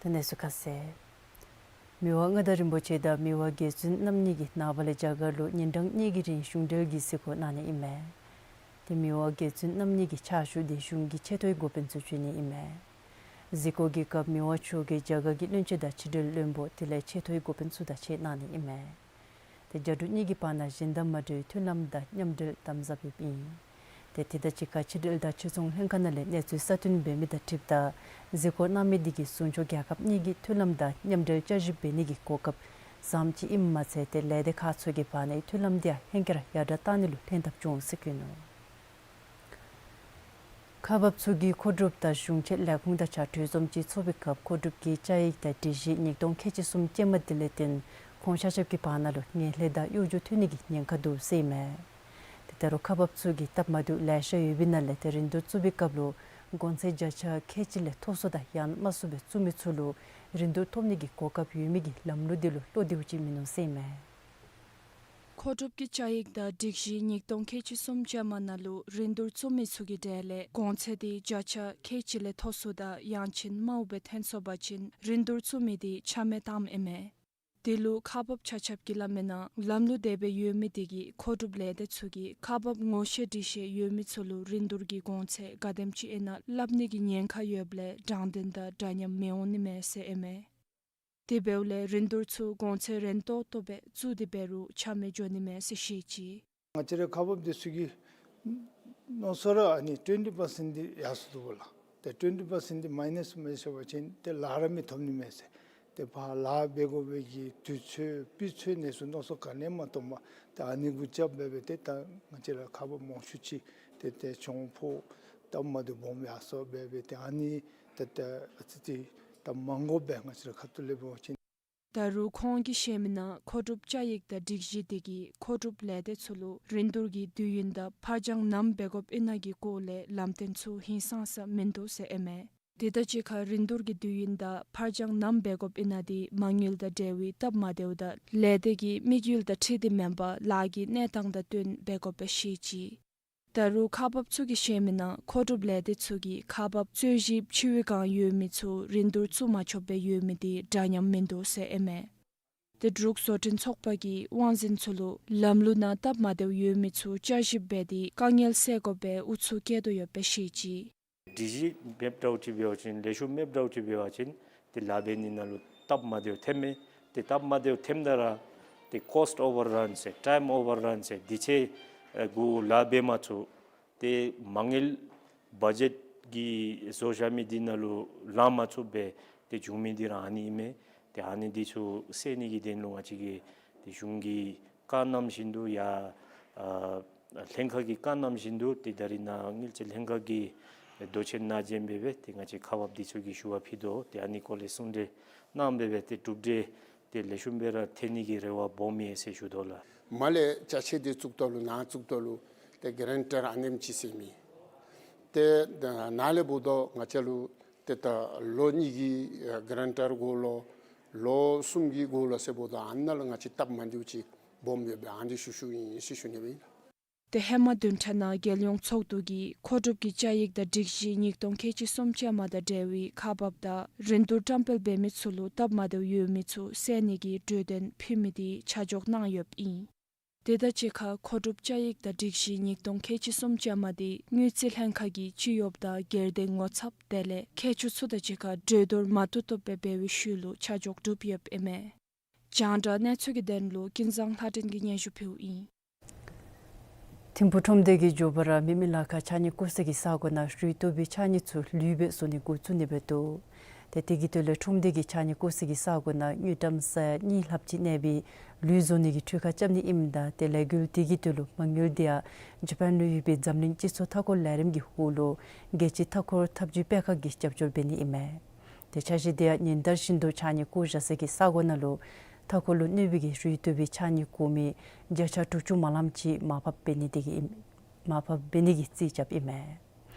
ཏེ་གནས་ཚུལ་ཁ་གསལ། མི་དབང་མངའ་བདག་རིན་པོ་ཆེ་དང་མི་དབང་རྒྱལ་བཙུན་རྣམ་གཉིས་ཀྱིས་ནངས་པ་ལས་རྒྱ་གར་ལུ་ཉིན་གྲངས་གཉིས་ཀྱི་རིང་གཞུང་འབྲེལ་གྱི་གཟིགས་སྐོར་གནང་ནི་ཨིན་མས། ཏེ་མི་དབང་རྒྱལ་བཙུན་རྣམ་གཉིས་ཀྱི་ཕྱག་ཞུ་དེ་གཞུང་གི་ཆེ་མཐོའི་འགོ་དཔོན་ཚུ་བྱོན་ནི་ཨིན་མས། གཟིགས་སྐོར་གྱི་སྐབས་མི་དབང་མཆོག་གིས་རྒྱ་གར་གྱི་བློན་ཆེན་དང་ཕྱི་འབྲེལ་བློན་པོ་དེ་ལས་ཆེ་མཐོའི་འགོ་དཔོན་ཚུ་དང་གཅིག་གནང་ནི་ཨིན་མས། ཏེ་རྒྱ་འབྲུག་གཉིས་ཀྱི་བར་ན་གཞན་དང་མ་འདྲ་བའི་མཐུན་ལམ་དང་མཉམ་འབྲེལ་དམ་ཟབ་ཡོདཔ་ཨིན། ཏེ་དེ་དང་གཅིག་ཁར་ཕྱི་འབྲེལ་དང་ཕྱིར་ཚོང་ལྷན་ཁག་ནང་ལས་གནས་ཚུལ་གསར་བཏོན་འབད་མི་དང་འཁྲིལཝ་ད་གཟིགས་སྐོར་གནང་མི་དེ་གིས་ཟུང་ཕྱོགས་རྒྱལ་ཁབ་གཉིས་ཀྱི་མཐུན་ལམ་དང་མཉམ་འབྲེལ་བསྐྱར་ཞིབ་འབད་ནི་གི་གོ་སྐབས་བཟངམ་ཅིག་ཨིནམ་མ་ཚད་ཏེ་ལས་སྡེ་ཁག་ཚུ་གི་བར་ནའི་མཐུན་ལམ་དེ་ཡང་ཧེང་སྐལ་ར་ཡར་དྲག་གཏང་ནི་ལུ་ལྷན་ཐབས་བྱུང་ཟེར་བཀོད་ནུག། ཁག་འབགཔ་ཚུ་གིས་མཁོ་སྒྲུབ་དང་གཞུང་ཆེད་ལས་ཁུངས་དང་གཅིག་ཁར་གྲོས་འཆམ་ཅིག་ཚོགས་པའི་སྐབས་མཁོ་སྒྲུབ་ཀྱི་བཅའ་ཡིག་དང་སྒྲིག་གཞི་ཉིས་སྟོང་ཁལ་གཅིག་གསུམ་ཅན་མ་དེ་ལས་བརྟེན་ཁོང་ཆ་ཁྱབ་ཀྱི་བར་ན་ལུ་ངན་ལྷད་དང་གཡོ་སྒྱུ་ཐོན་ནི་གི་ཉེན་ཁ་འདུག་ཟེར་ཨིན་མས། ཏེ་ད་རུང་ཁག་འབགཔ་ཚུ་གིས་སྟབས་མ་བདེཝ་ལེ་ཤ་ཡོད་པའི་ནང་ལས་ཏེ་རིན་བསྡུར་བཙུགས་པའི་སྐབས་ལུ་གོང་ཚད་བརྒྱ་ཆ་ཁལ་གཅིག་ལས་མཐོ་སུ་དང་ཡང་དམའ་སུ་སྦེ་བཙུགས་མི་ཚུ་ལུ་རིན་བསྡུར་ཐོབ་ནི་གི་གོ་སྐབས་ཡོད་མི་གི་ལམ་ལུགས་དེ་ལུ་བློ་བདེཝ་ཅིག་མིན་ནུག་ཟེར་ཨིན་མས། མཁོ་སྒྲུབ་ཀྱི་བཅའ་ཡིག་དང་སྒྲིག་གཞི་ཉིས་སྟོང་ཁལ་གཅིག་གསུམ་ཅན་མ་ནང་ལུ་རིན་བསྡུར་བཙུགས་མི་ཚུ་གི་གྲས་ལས་གོང་ཚད་དེ་བརྒྱ་ཆ་ཁལ་གཅིག་ལས་མཐོ་སུ་དང་ཡང་ཅིན་དམའཝ་སྦེ་ཐོན་སོང་པ་ཅིན་རིན་བསྡུར་བཙུགས་མི་དེ་ཆ་མེད་བཏངམ་ཨིན་མས། དེ་ལུ་ཁག་འབགཔ་ཆ་ཁྱབ་ཀྱིས་སླབ་མིའི་ནང་ལམ་ལུགས་དེ་སྦེ་ཡོད་མི་དེ་གིས་མཁོ་སྒྲུབ་ལས་སྡེ་ཚུ་གིས་ཁག་འབགཔ་ངོ་ཤེས་འདྲིས་ཤེས་ཡོད་མི་ཚུ་ལུ་རིན་བསྡུར་གྱི་གོང་ཚད་ག་དེམ་ཅིག་ཨིན་ན་སླབ་ནི་གི་ཉེན་ཁ་ཡོདཔ་ལས་དྲང་བདེན་དང་འདྲ་མཉམ་མི་འོང་ནི་མས་ཟེར་ཨིན་མས། དེ་འབདཝ་ལས་རིན་བསྡུར་ཚུ་གོང་ཚད་རན་ཏོག་ཏོ་སྦེ་བཙུགས་ཏེ་འབད་རུང་ཆ་མེད་འགྱོ་ནི་མས་ཟེར་བཤད་ཅི། ང་བཅས་རའི་ཁག་འབགཔ་འདི་ཚུ་གིས་མནོ་བསམ་ར་ཨ་ནི་ཊུ་ཝེན་ཊི་པར་སེནཊ་འདི་ཡར་སོ་འདུག་པ་ལགས། ཏེ་ཊུ་ཝེན་ཊི་པར་སེནཊ་འདི་མའི་ནཱས་མི་བཞག་པ་ཅིན་ཏེ་ལཱ་ར་མི་ཐོབ་ནི་མས་ཟེར། ཏེ་ཕར་ལཱ་འབད་དགོ་པའི་གི་དུས་ཚོད་སྤུས་ཚད་ནང་ཚུ་མནོ་བསམ་ག་ནི་ཡང་མ་གཏངམ་ཏེ་ཨ་ནི་གུ་རྐྱབ་འབད་འབད་ཏེ་ད་ང་བཅས་ར་ཁག་འབགཔ་མང་ཤོས་ཅིག་ཏེ་ཏེ་གྱོང་ཕོག་སྟབས་མ་བདེཝ་སྦོམ་ཡར་སོ་འབད་འབད་ཏེ་ཨ་ནི་ཏེ་ཏེ་ཨ་ཙི་ཅིག་ད་མ་དགོཔ་སྦེ་ང་བཅས་ར་ཁ་ཐུག་ལས་འབད་བ་ཅིན། ད་རུང་ཁོང་གིས་བཤད་མིའི་ནང་མཁོ་སྒྲུབ་བཅའ་ཡིག་དང་སྒྲིག་གཞི་དེ་གིས་མཁོ་སྒྲུབ་ལས་སྡེ་ཚུ་ལུ་རིན་བསྡུར་གྱི་དུས་ཡུན་དང་ཕར་འགྱངས་ནམ་འབད་དགོཔ་ཨིན་ན་གི་སྐོར་ལས་ལམ་སྟོན་ཚུ་ཧིང་སངས་ས་མིན་འདུག་ཟེར་ཨིན་མས། དེ་དང་གཅིག་ཁར་རིན་བསྡུར་གྱི་དུས་ཡུན་དང་ཕར་འགྱངས་ནམ་འབད་དགོཔ་ཨིན་ན་དེ་མ་དངུལ་དང་འབྲེལ་བའི་སྟབས་མ་བདེཝ་དང་ལས་སྡེ་གི་དམིགས་ཡུལ་དང་འཁྲིལ་ཏེ་མེན་པར་ལཱ་གི་གནས་སྟངས་དང་བསྟུན་འབད་དགོཔ་སྦེ་བཤད་ཅི། ད་རུང་ཁག་འབགཔ་ཚུ་གིས་བཤད་མིའི་ནང་མཁོ་སྒྲུབ་ལས་སྡེ་ཚུ་གིས་ཁག་འབགཔ་རྩོད་གཞི་ཕྱི་རུ་གང་ཡོད་མི་ཚུ་རིན་བསྡུར་བཙུགས་མ་ཆོགཔ་སྦེ་ཡོད་མི་དེ་འདྲ་མཉམ་མིན་འདུག་ཟེར་ཨིན་མས། ཏེ་འབྲུག་བཟོ་སྐྲུན་ཚོགས་པ་གིས་དབང་འཛིན་ཚུ་ལུ་ལམ་ལུགས་ནང་སྟབས་མ་བདེཝ་ཡོད་མི་ཚུ་བསྐྱར་ཞིབ་འབད་དེ་དཀའ་ངལ་སེལ་དགོཔ་སྦེ་ཨུ་ཚུགས་བཀལ་དོ་ཡོདཔ་སྦེ་བཤད་ཅི། སྒྲིག་གཞི་མེདཔ་འདྲཝ་ཅིག་འབད་བ་ཅིན་ལེགས་ཤོམ་མེདཔ་འདྲཝ་ཅིག་འབད་བ་ཅིན་ཏེ་ལཱ་འབད་ནི་ནང་ལུ་སྟབས་མ་བདེཝ་ཐོནམ་མས། ཏེ་སྟབས་མ་བདེཝ་ཐོནམ་ད་ར་ཏེ་ཀོསཊ་ཨོ་བར་རན་ཟེར་ཊའིམ་ཨོ་བར་རན་ཟེར་དུས་ཚོད་ཨེ་གུ་ལཱ་འབད་མ་ཚུགས། ཏེ་མ་དངུལ་བ་ཇེཊ་ཀྱི་བཟོ་བཞག་མི་འདི་ནང་ལུ་ལང་མ་ཚུགསཔ་སྦེ་ཏེ་བྱུང་མི་འདི་ར་ཨ་ནི་ཨིན་མས། ཏེ་ཨ་ནི་འདི་ཚུ་སེལ་ནི་གི་དོན་ལུ་ང་བཅས་ཀྱིས་ཏེ་གཞུང་གི་བཀའ་གནངམ་བཞིན་དུ་ཡང་ཨ་ལྷན་ཁག་གི་བཀའ་གནངམ་བཞིན་དུ་ཏེ་ད་རིས་ནཱ་དངུལ་རྩིས་ལྷན་ཁག་གི་མདོ་ཆེན་ནང་བྱོན་འབད་འབད་ཏེ་ང་བཅས་ཁག་འབགཔ་འདི་ཚུ་གིས་ཞུ་བ་ཕུལ་དོ། ཏེ་ཨ་ནི་སྐོར་ལས་གསུང་གྲོས་གནང་འབད་འབད་ཏེ་གྲུབ་འབྲས་ཏེ་ལེགས་ཤོམ་སྦེ་ར་ཐོན་ནི་གི་རེ་བ་སྦོམ་ཡོད་ཟེར་ཞུ་དོ་ལགས། མར་ལས་ཅ་ཆས་འདི་བཙུགས་ད་ལུ་ནཱ་བཙུགས་ད་ལུ་ཏེ་གཱ་རན་ཊར་ཨ་ནེམ་ཅིག་ཟེར་མི་ཏེ་ནཱ་ལས་འབདཝ་ད་ང་བཅས་ལུ་ཏེ་ད་ལོ་གཉིས་ཀྱི་ཨེ་གཱ་རན་ཊར་དགོ་ལོ་ལོ་གསུམ་གྱི་དགོ་ལོ་ཟེར་འབདཝ་ད་ཨ་ནཱ་ལུ་ང་བཅས་སྟབས་མ་བདེཝ་ཅིག་སྦོམ་ཡོདཔ་སྦེ་ཨ་ནི་ཞུ་ཞུཝ་ཨིན་ཟེར་ཞུ་ནི་སྦེ་ཨིན། ཏེ་ཧེ་མ་བདུན་ཕྲག་ནང་རྒྱལ་ཡོངས་ཚོགས་འདུ་གིས་མཁོ་སྒྲུབ་ཀྱི་བཅའ་ཡིག་དང་སྒྲིག་གཞི་ཉིས་སྟོང་ཁལ་གཅིག་གསུམ་ཅན་མ་དང་འབྲེལ་བའི་ཁག་འབགཔ་དང་རིན་བསྡུར་བཀྲམ་སྤེལ་འབད་མི་ཚུ་ལུ་སྟབས་མ་བདེཝ་ཡོད་མི་ཚུ་སེལ་ནི་གི་གྲོས་དོན་ཕུལ་མི་དེ་ཆ་འཇོག་གནང་ཡོདཔ་ཨིན། དེ་དང་གཅིག་ཁར་མཁོ་སྒྲུབ་བཅའ་ཡིག་དང་སྒྲིག་གཞི་ཉིས་སྟོང་ཁལ་གཅིག་གསུམ་ཅན་མ་དེ་དངུལ་རྩིས་ལྷན་ཁག་གི་སྤྱི་གཡོགཔ་དང་སྒེར་སྡེ་ངོ་ཚབ་དེ་ལས་མཁས་མཆོག་ཚུ་དང་གཅིག་ཁར་གྲོས་བསྡུར་མ་བཏུབ་བཏུབ་སྦེ་འབད་བའི་ཤུལ་ལུ་ཆ་འཇོག་གྲུབ་ཡོདཔ་ཨིན་མས། རྒྱང་བསྒྲགས་གནས་ཚུལ་གྱི་དོན་ལུ་ཀུན་བཟང་ལྷ་སྒྲོན་གྱིས་སྙན་ཞུ་ཕུལཝ་ཨིན། ཐིམ་ཕུག་ཁྲོམ་སྡེ་གི་མགྱོགས་པ་ར་མི་མི་ལ་ཁ་ཕྱགས་སྙིགས་བཀོ་སའི་གི་ས་གོ་ནང་རུལ་ཏོག་པའི་ཕྱགས་སྙིགས་ཚུ་ལུད་སྦེ་བཟོ་ནི་འགོ་བཙུགས་ནི་སྦེ་འདུག། ཏེ་དེ་གི་དོན་ལས་ཁྲོམ་སྡེ་གིས་ཕྱགས་སྙིགས་བཀོ་སའི་གི་ས་གོ་ནང་དངུལ་ཀྲམ་ས་ཡ་གཉིས་ལྷགཔ་ཅིག་གནས་པའི་ལུད་བཟོ་ནི་གི་འཕྲུལ་ཁང་རྐྱབ་ནི་ཨིནམ་ད་ཏེ་ལས་འགུལ་དེ་གི་དོན་ལུ་མ་དངུལ་དེ་ཡང་ཇ་པཱན་ལུ་ཡོད་པའི་འཛམ་གླིང་སྤྱི་ཚོགས་མཐའ་འཁོར་ལས་རིམ་གྱི་འོག་ལུ་རྒྱལ་སྤྱིའི་མཐའ་འཁོར་ཐབས་ཇུས་སྤེལ་ཁང་གིས་རྒྱབ་སྐྱོར་འབད་ནི་ཨིན་མས། ཏེ་འཆར་གཞི་དེ་ཡང་ཉིན་ལྟར་བཞིན་དུ་ཕྱགས་སྙིགས་བཀོ་བཞག་སའི་གི་ས་གོ་ནང་ལུ་མཐའ་འཁོར་ལུ་གནོད་པའི་གི་རུལ་ཏོག་པའི་ཕྱགས་སྙིགས་བཀོ་མི་བརྒྱ་ཆ་དྲུག་ཅུ་མ་ལངམ་ཅིག་མར་ཕབ་འབད་ནི་དེ་གིས་ཨིན་མར་ཕབ་འབད་ནི་གི་རྩིས་རྐྱབ་ཨིན་མས།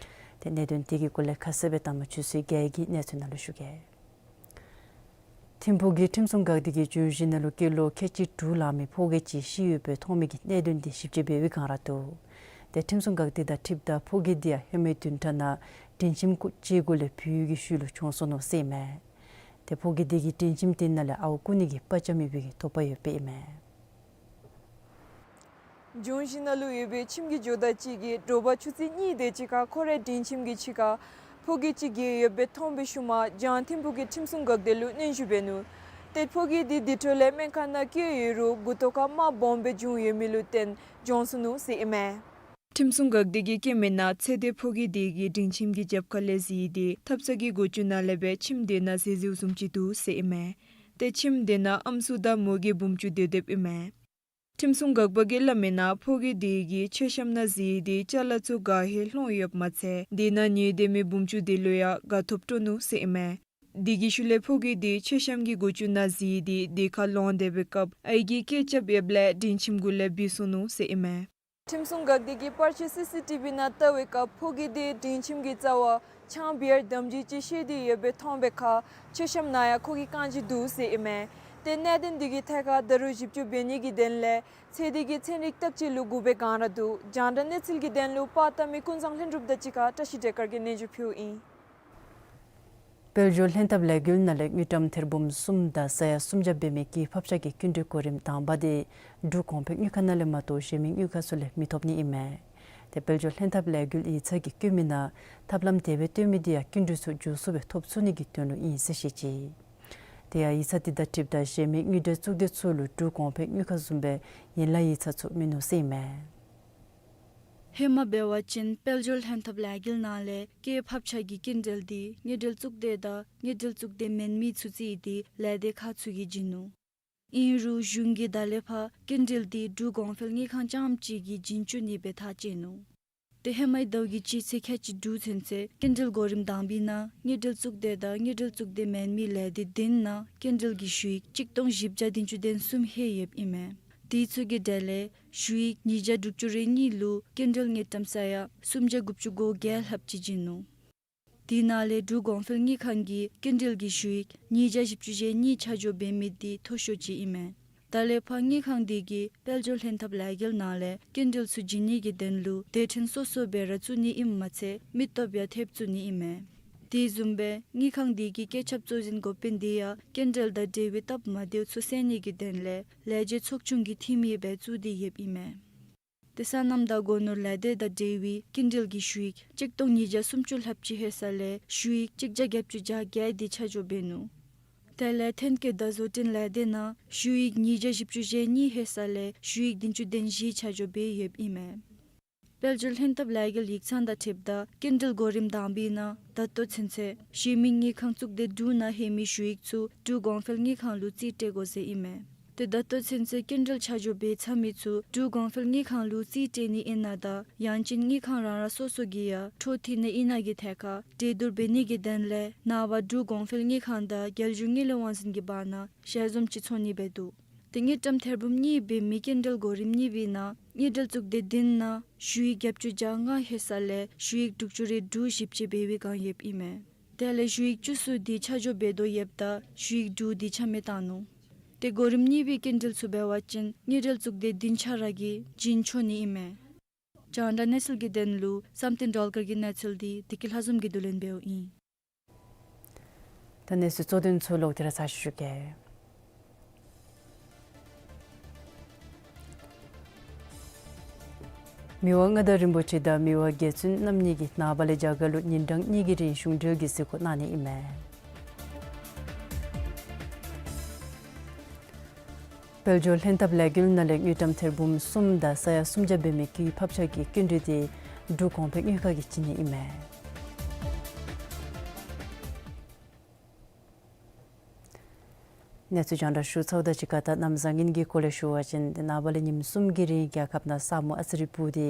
ཏེ་གནད་དོན་དེ་གི་སྐོར་ལས་ཁ་གསལ་སྦེ་དང་པ་ཆུ་ཚོད་བརྒྱད་ཀྱི་གནས་ཚུལ་ནང་ལུ་ཞུ་གེ། ཐིམ་ཕུག་གི་ཁྲིམས་སྲུང་འགག་སྡེ་གིས་བྱོན་ཞིནམ་ལས་ཀི་ལོ་ཁལ་གཅིག་དྲུག་ལང་མི་ཕོ་སྐྱེས་ཅིག་ཤི་ཡོདཔ་སྦེ་མཐོང་མི་གི་གནད་དོན་དེ་ཞིབ་དཔྱད་འབད་བའི་སྒང་ར་འདུག། ཏེ་ཁྲིམས་སྲུང་འགག་སྡེ་དང་འཁྲིལཝ་ད་ཕོ་སྐྱེས་དེ་ཡང་ཧེ་མའི་བདུན་ཕྲག་ནང་དྲིན་ཆེན་སྐུ་སྤྱི་སྒོ་ལས་བུད་ཡོད་པའི་ཤུལ་ལུ་བྱོན་སོ་ནུག་ཟེར་ཨིན་མས། ཏེ་ཕོ་སྐྱེས་འདི་གིས་སྒྲིང་ཁྱིམ་འདི་ནང་ལས་ཨརཝ་རྐུ་ནི་གི་པ་ཅ་མེད་པའི་གི་དོགས་པ་ཡོདཔ་ཨིན་མས། ལྗོངས་བཞི་ནང་ལུ་ཡོད་པའི་ཁྱིམ་གྱི་ཇོ་བདག་ཅིག་གིས་དྲོ་པ་ཆུ་ཚོད་གཉིས་དེ་ཅིག་ཁར་ཁོ་རའི་སྒྲིང་ཁྱིམ་གྱི་ཕྱི་ཁར་ཕོ་སྐྱེས་ཅིག་འགྱེལ་ཡོདཔ་སྦེ་མཐོང་བའི་ཤུལ་མ་རྒྱང་ཐིམ་ཕུག་གི་ཁྲིམས་སྲུང་འགག་སྡེ་ལུ་སྙན་ཞུ་འབད་ནུག། ཏེ་ཕོ་སྐྱེས་འདི་དེ་འཕྲོ་ལས་སྨན་ཁང་ནང་བསྐྱལ་ཡོད་རུང་མགུ་ཏོ་ཁར་རྨ་སྦོམ་སྦེ་བྱུང་ཡོད་མི་ལུ་བརྟེན་གྱོངས་སོ་ནུག་ཟེར་ཨིན་མས། ཁྲིམས་སྲུང་འགག་སྡེ་གིས་བཀོད་མིའི་ནང་ཚེ་འདས་ཕོ་སྐྱེས་དེ་གིས་སྒྲིང་ཁྱིམ་གྱི་རྒྱབ་ཁ་ལས་གཟིགས་ཏེ་ཐབ་ཚང་གི་སྒོ་ཅུང་ནང་ལས་སྦེ་ཁྱིམ་དེ་ནང་གཟིགས་གཟིགསཔ་བཟུམ་ཅིག་འདུག་ཟེར་ཨིན་མས། ཏེ་ཁྱིམ་དེ་ནང་ཨམ་སྲུ་དང་མོ་གི་བུམོ་ཅིག་སྡོད་སྡོདཔ་ཨིན་མས། ཁྲིམས་སྲུང་འགག་པ་གིས་སླབ་མིའི་ནང་ཕོ་སྐྱེས་དེ་གིས་མཆོད་བཤམ་ནང་གཟིགས་ཏེ་ཅ་ལ་ཚུ་ག་ཧེ་ལྷོང་ཡོདཔ་མ་ཚད་དེ་ནང་ཉལ་སྡོད་མི་བུམོ་ཅིག་དེ་ལུ་ཡང་དགའ་ཐོབ་སྤྲོ་ནུག་ཟེར་ཨིན་མས། དེ་གི་ཤུལ་ལས་ཕོ་སྐྱེས་དེ་མཆོད་བཤམ་གྱི་སྒོ་ཅུང་ནང་གཟིགས་ཏེ་དེ་ཁར་ལོང་སྡོད་པའི་སྐབས་ཨའི་གིས་སྐད་རྐྱབ་ཡོདཔ་ལས་སྒྲིང་ཁྱིམ་གུ་ལས་བུད་སོ་ནུག་ཟེར་ཨིན་མས། ཁྲིམས་སྲུང་འགག་སྡེ་གིས་པར་ཆས་སི་སི་ཊི་བི་ནང་བལྟ་བའི་སྐབས་ཕོ་སྐྱེས་དེ་སྒྲིང་ཁྱིམ་གྱི་རྩ་བར་ཆང་བི་ཡར་དམ་ཅིག་ཅིག་བཤལ་ཏེ་ཡོདཔ་སྦེ་མཐོང་བའི་ཁར་མཆོད་བཤམ་ནང་ཡང་ཁོ་གིས་བཀང་ཅི་འདུག་ཟེར་ཨིན་མས། ཏེ་གནད་དོན་དེ་གི་ཐད་ཁར་ད་རུང་ཞིབ་དཔྱད་འབད་ནི་གི་དོན་ལས་ཚེ་འདས་ཀྱི་ཚན་རིག་བརྟག་དཔྱད་ལུ་འགོ་འབུས་གང་ར་འདུག། རྒྱང་བསྒྲགས་གནས་ཚུལ་གྱི་དོན་ལུ་པར་བཏབ་མི་ཀུན་བཟང་ལྷུན་གྲུབ་དང་གཅིག་ཁར་བཀྲ་ཤིས་བདེ་སྐར་གྱིས་སྙན་ཞུ་ཕུལཝ་ཨིན། དཔལ་འབྱོར་ལྷན་ཐབས་ལས་འགུལ་ནང་ལས་དངུལ་ཀྲམ་ཐེར་འབུམ་གསུམ་དང་ས་ཡ་སུམ་བརྒྱ་འབད་མི་སྐྱེད་ཕབ་ཆག་གི་སྐྱིན་འགྲུལ་གོ་རིམ་དང་པ་དེ་འབྲུག་གོང་འཕེལ་དངུལ་ཁང་ནང་ལས་མ་གཏོགས་གཞན་མི་དངུལ་ཁང་ཚུ་ལས་མི་ཐོབ་ནི་ཨིན་མས། ཏེ་དཔལ་འབྱོར་ལྷན་ཐབས་ལས་འགུལ་ཡིག་ཚང་གིས་བཀོད་མིའི་ནང་ཐབས་ལམ་དེ་སྦེ་བཏོན་མི་དེ་ཡང་སྐྱིན་འགྲུལ་ཚུ་མགྱོགས་སུ་སྦེ་ཐོབ་ཚུགས་ནི་གི་དོན་ལུ་ཨིན་ཟེར་བཤད་ཅི། དེ་ཡང་ཡིག་ཚང་དེ་དང་འཁྲིལཝ་ད་གཞན་མི་དངུལ་འབྲེལ་གཙུག་སྡེ་ཚུ་ལུ་འབྲུག་གོང་འཕེལ་དངུལ་ཁང་བཟུམ་སྦེ་ཡན་ལག་ཡིག་ཚང་ཚུ་མིན་ནུག་ཟེར་ཨིན་མས། ཧེ་མ་འབད་བ་ཅིན་དཔལ་འབྱོར་ལྷན་ཐབས་ལས་འགུལ་ནང་ལས་སྐྱེད་ཕབ་ཆག་གི་སྐྱིན་འགྲུལ་དེ་དངུལ་འབྲེལ་གཙུག་སྡེ་དང་དངུལ་འབྲེལ་གཙུག་སྡེ་མེན་མི་ཚུ་བརྩིས་ཏེ་ལས་སྡེ་ཁག་ཚུ་གིས་བྱིན་ནུག། ཨིན་རུང་གཞུང་གིས་ད་ལས་ཕར་སྐྱིན་འགྲུལ་དེ་འབྲུག་གོང་འཕེལ་དངུལ་ཁང་རྐྱངམ་གཅིག་གིས་བྱིན་བཅུག་ནི་སྦེ་ཐག་བཅད་ནུག། ཏེ་ཧེ་མའི་ཟླཝ་གི་སྤྱི་ཚེས་ཁལ་གཅིག་དྲུག་ཚུན་ཚོད་སྐྱིན་འགྲུལ་གོ་རིམ་དང་པའི་ནང་དངུལ་འབྲེལ་གཙུག་སྡེ་དང་དངུལ་འབྲེལ་གཙུག་སྡེ་མེན་མི་ལས་སྡེ་བདུན་ནང་སྐྱིན་འགྲུལ་གྱི་ཞུ་ཡིག་གཅིག་སྟོང་བཞི་བརྒྱ་བདུན་ཅུ་དོན་གསུམ་ལྷོད་ཡོདཔ་ཨིན་མས། དེ་ཚུ་གི་གྲས་ལས་ཞུ་ཡིག་ཉིས་བརྒྱ་དྲུག་ཅུ་རེ་གཉིས་ལུ་སྐྱིན་འགྲུལ་དངུལ་ཀྲམ་ས་ཡ་སུམ་བརྒྱ་དགུ་བཅུ་གོ་བརྒྱད་ལྷགཔ་ཅིག་བྱིན་ནུག། དེ་ནང་ལས་འབྲུག་གོང་འཕེལ་དངུལ་ཁང་གི་སྐྱིན་འགྲུལ་གྱི་ཞུ་ཡིག་ཉིས་བརྒྱ་བཞི་བཅུ་ཞེ་གཉིས་ཆ་འཇོག་འབད་མི་དེ་མཐོ་ཤོས་ཅིག་ཨིན་མས། ད་ལས་ཕར་དངུལ་ཁང་དེ་གིས་དཔལ་འབྱོར་ལྷན་ཐབས་ལས་འགུལ་ནང་ལས་སྐྱིན་འགྲུལ་ཚུ་བྱིན་ནི་གི་དོན་ལུ་སྡེ་ཕྲན་སོ་སོ་སྦེ་ར་བཙུགས་ནི་ཨིནམ་མ་ཚད་མི་སྟོབས་ཡང་ཐེབས་བཙུགས་ནི་ཨིན་མས། དེ་བཟུམ་སྦེ་དངུལ་ཁང་དེ་གི་སྐྱེད་ཁབ་གཙོ་འཛིན་འགོ་དཔོན་དེ་ཡང་སྐྱིན་འགྲུལ་དང་འབྲེལ་བའི་སྟབས་མ་བདེཝ་ཚུ་སེལ་ནི་གི་དོན་ལས་ལས་བྱེད་ཚོགས་ཆུང་གི་འཐུས་མི་སྦེ་བཙུགས་ཏེ་ཡོདཔ་ཨིན་མས། ཏེ་སོ་ནམ་དང་སྒོ་ནོར་ལས་སྡེ་དང་འབྲེལ་བའི་སྐྱིན་འགྲུལ་གྱི་ཞུ་ཡིག་གཅིག་སྟོང་ཉིས་བརྒྱ་སུམ་ཅུ་ལྷགཔ་ཅིག་ལྷོད་ས་ལས་ཞུ་ཡིག་གཅིག་བརྒྱ་བརྒྱད་ཅུ་གྱ་བརྒྱད་དེ་ཆ་འཇོག་འབད་ནུག། དེ་ལས་ཐོན་སྐྱེད་དང་བཟོ་སྐྲུན་ལས་སྡེ་ནང་ཞུ་ཡིག་ཉིས་བརྒྱ་བཞི་བཅུ་ཞེ་གཉིས་ལྷོད་ས་ལས་ཞུ་ཡིག་བདུན་ཅུ་དོན་བཞི་ཆ་འཇོག་འབད་ཡོདཔ་ཨིན་མས། དཔལ་འབྱོར་ལྷན་ཐབས་ལས་འགུལ་ཡིག་ཚང་དང་འཁྲིལཝ་ད་སྐྱིན་འགྲུལ་གོ་རིམ་དང་པའི་ནང་ད་ལྟོ་ཚུན་ཚོད་གཞན་མི་དངུལ་ཁང་གཙུག་སྡེ་དྲུག་ནང་ལྷོད་མི་ཞུ་ཡིག་ཚུ་འབྲུག་གོང་འཕེལ་དངུལ་ཁང་ལུ་རྩིས་སྤྲོད་དགོ་ཟེར་ཨིན་མས། ཏེ་ད་ལྟོ་ཚུན་ཚོད་སྐྱིན་འགྲུལ་ཆ་འཇོག་འབད་ཚར་མི་ཚུ་འབྲུག་གོང་འཕེལ་དངུལ་ཁང་ལུ་རྩིས་སྤྲོད་ནི་ཨིན་ན་དང་ཡང་ཅིན་དངུལ་ཁང་རང་རང་སོ་སོ་གིས་ཡང་འཕྲོ་མཐུད་ནི་ཨིན་ན་གི་ཐད་ཁར་གྲོས་བསྡུར་འབད་ནི་གི་དོན་ལས་ནངས་པ་འབྲུག་གོང་འཕེལ་དངུལ་ཁང་དང་རྒྱལ་གཞུང་དངུལ་ལས་དབང་འཛིན་གྱི་བར་ན་ཞལ་འཛོམས་ཅིག་འཚོགས་ནི་སྦེ་འདུག། ཏེ་དངུལ་ཀྲམ་ཐེར་འབུམ་གཉིས་འབད་མི་སྐྱིན་འགྲུལ་གོ་རིམ་གཉིས་པའི་ནང་དངུལ་འབྲེལ་གཙུག་སྡེ་བདུན་ནང་ཞུ་ཡིག་བརྒྱད་ཅུ་གྱ་ལྔ་ལྷོད་ས་ལས་ཞུ་ཡིག་དྲུག་ཅུ་རེ་དྲུག་ཞིབ་དཔྱད་འབད་བའི་བསྒང་ཡོདཔ་ཨིན་མས། དེ་ལས་ཞུ་ཡིག་བཅུ་གསུམ་དེ་ཆ་འཇོག་འབད་དོ་ཡོདཔ་ད་ཞུ་ཡིག་དྲུག་དེ་ཆ་མེད་བཏང་ནུག། ཏེ་གོ་རིམ་གཉིས་པའི་སྐྱིན་འགྲུལ་ཚུ་འབད་བ་ཅིན་དངུལ་འབྲེལ་གཙུག་སྡེ་བདུན་ཆ་ར་གིས་བྱིན་ཆོག་ནི་ཨིན་མས། རྒྱང་བསྒྲགས་གནས་ཚུལ་གྱི་དོན་ལུ་བསམ་གཏན་སྒྲོལ་དཀར་གྱི་གནས་ཚུལ་དེ་བདེ་སྐྱིད་ལྷ་འཛོམས་ཀྱིས་བསྡུ་ལེན་འབདཝ་ཨིན། ད་གནས་ཚུལ་གཙོ་དོན་ཚུ་ལོག་སྟེ་ར་ཚར་ཞུ་གེ། མི་དབང་མངའ་བདག་རིན་པོ་ཆེ་དང་མི་དབང་རྒྱལ་བཙུན་རྣམ་གཉིས་ཀྱིས་ནངས་པ་ལས་རྒྱ་གར་ལུ་ཉིན་གྲངས་གཉིས་ཀྱི་རིང་གཞུང་འབྲེལ་གྱི་གཟིགས་སྐོར་གནང་ནི་ཨིན་མས། དཔལ་འབྱོར་ལྷན་ཐབས་ལས་འགུལ་ནང་ལས་དངུལ་ཀྲམ་ཐེར་འབུམ་གསུམ་དང་ས་ཡ་སུམ་བརྒྱ་འབད་མི་སྐྱེད་ཕབ་ཆག་གི་སྐྱིན་འགྲུལ་དེ་འབྲུག་གོང་འཕེལ་དངུལ་ཁང་གིས་བྱིན་ནི་ཨིན་མས། གནས་ཚུལ་རྒྱང་བསྒྲགས་ཞུ་ཚརཝ་དང་གཅིག་ཁར་ད་གནམ་བཟང་ངན་གྱི་སྐོར་ལས་ཞུ་བ་ཅིན་ཏེ་ནངས་པ་ལས་ཉིནམ་གསུམ་གྱི་རིང་རྒྱལ་ཁབ་ནང་ས་སྨུག་ཨ་ཙི་རེ་སྤུབས་ཏེ་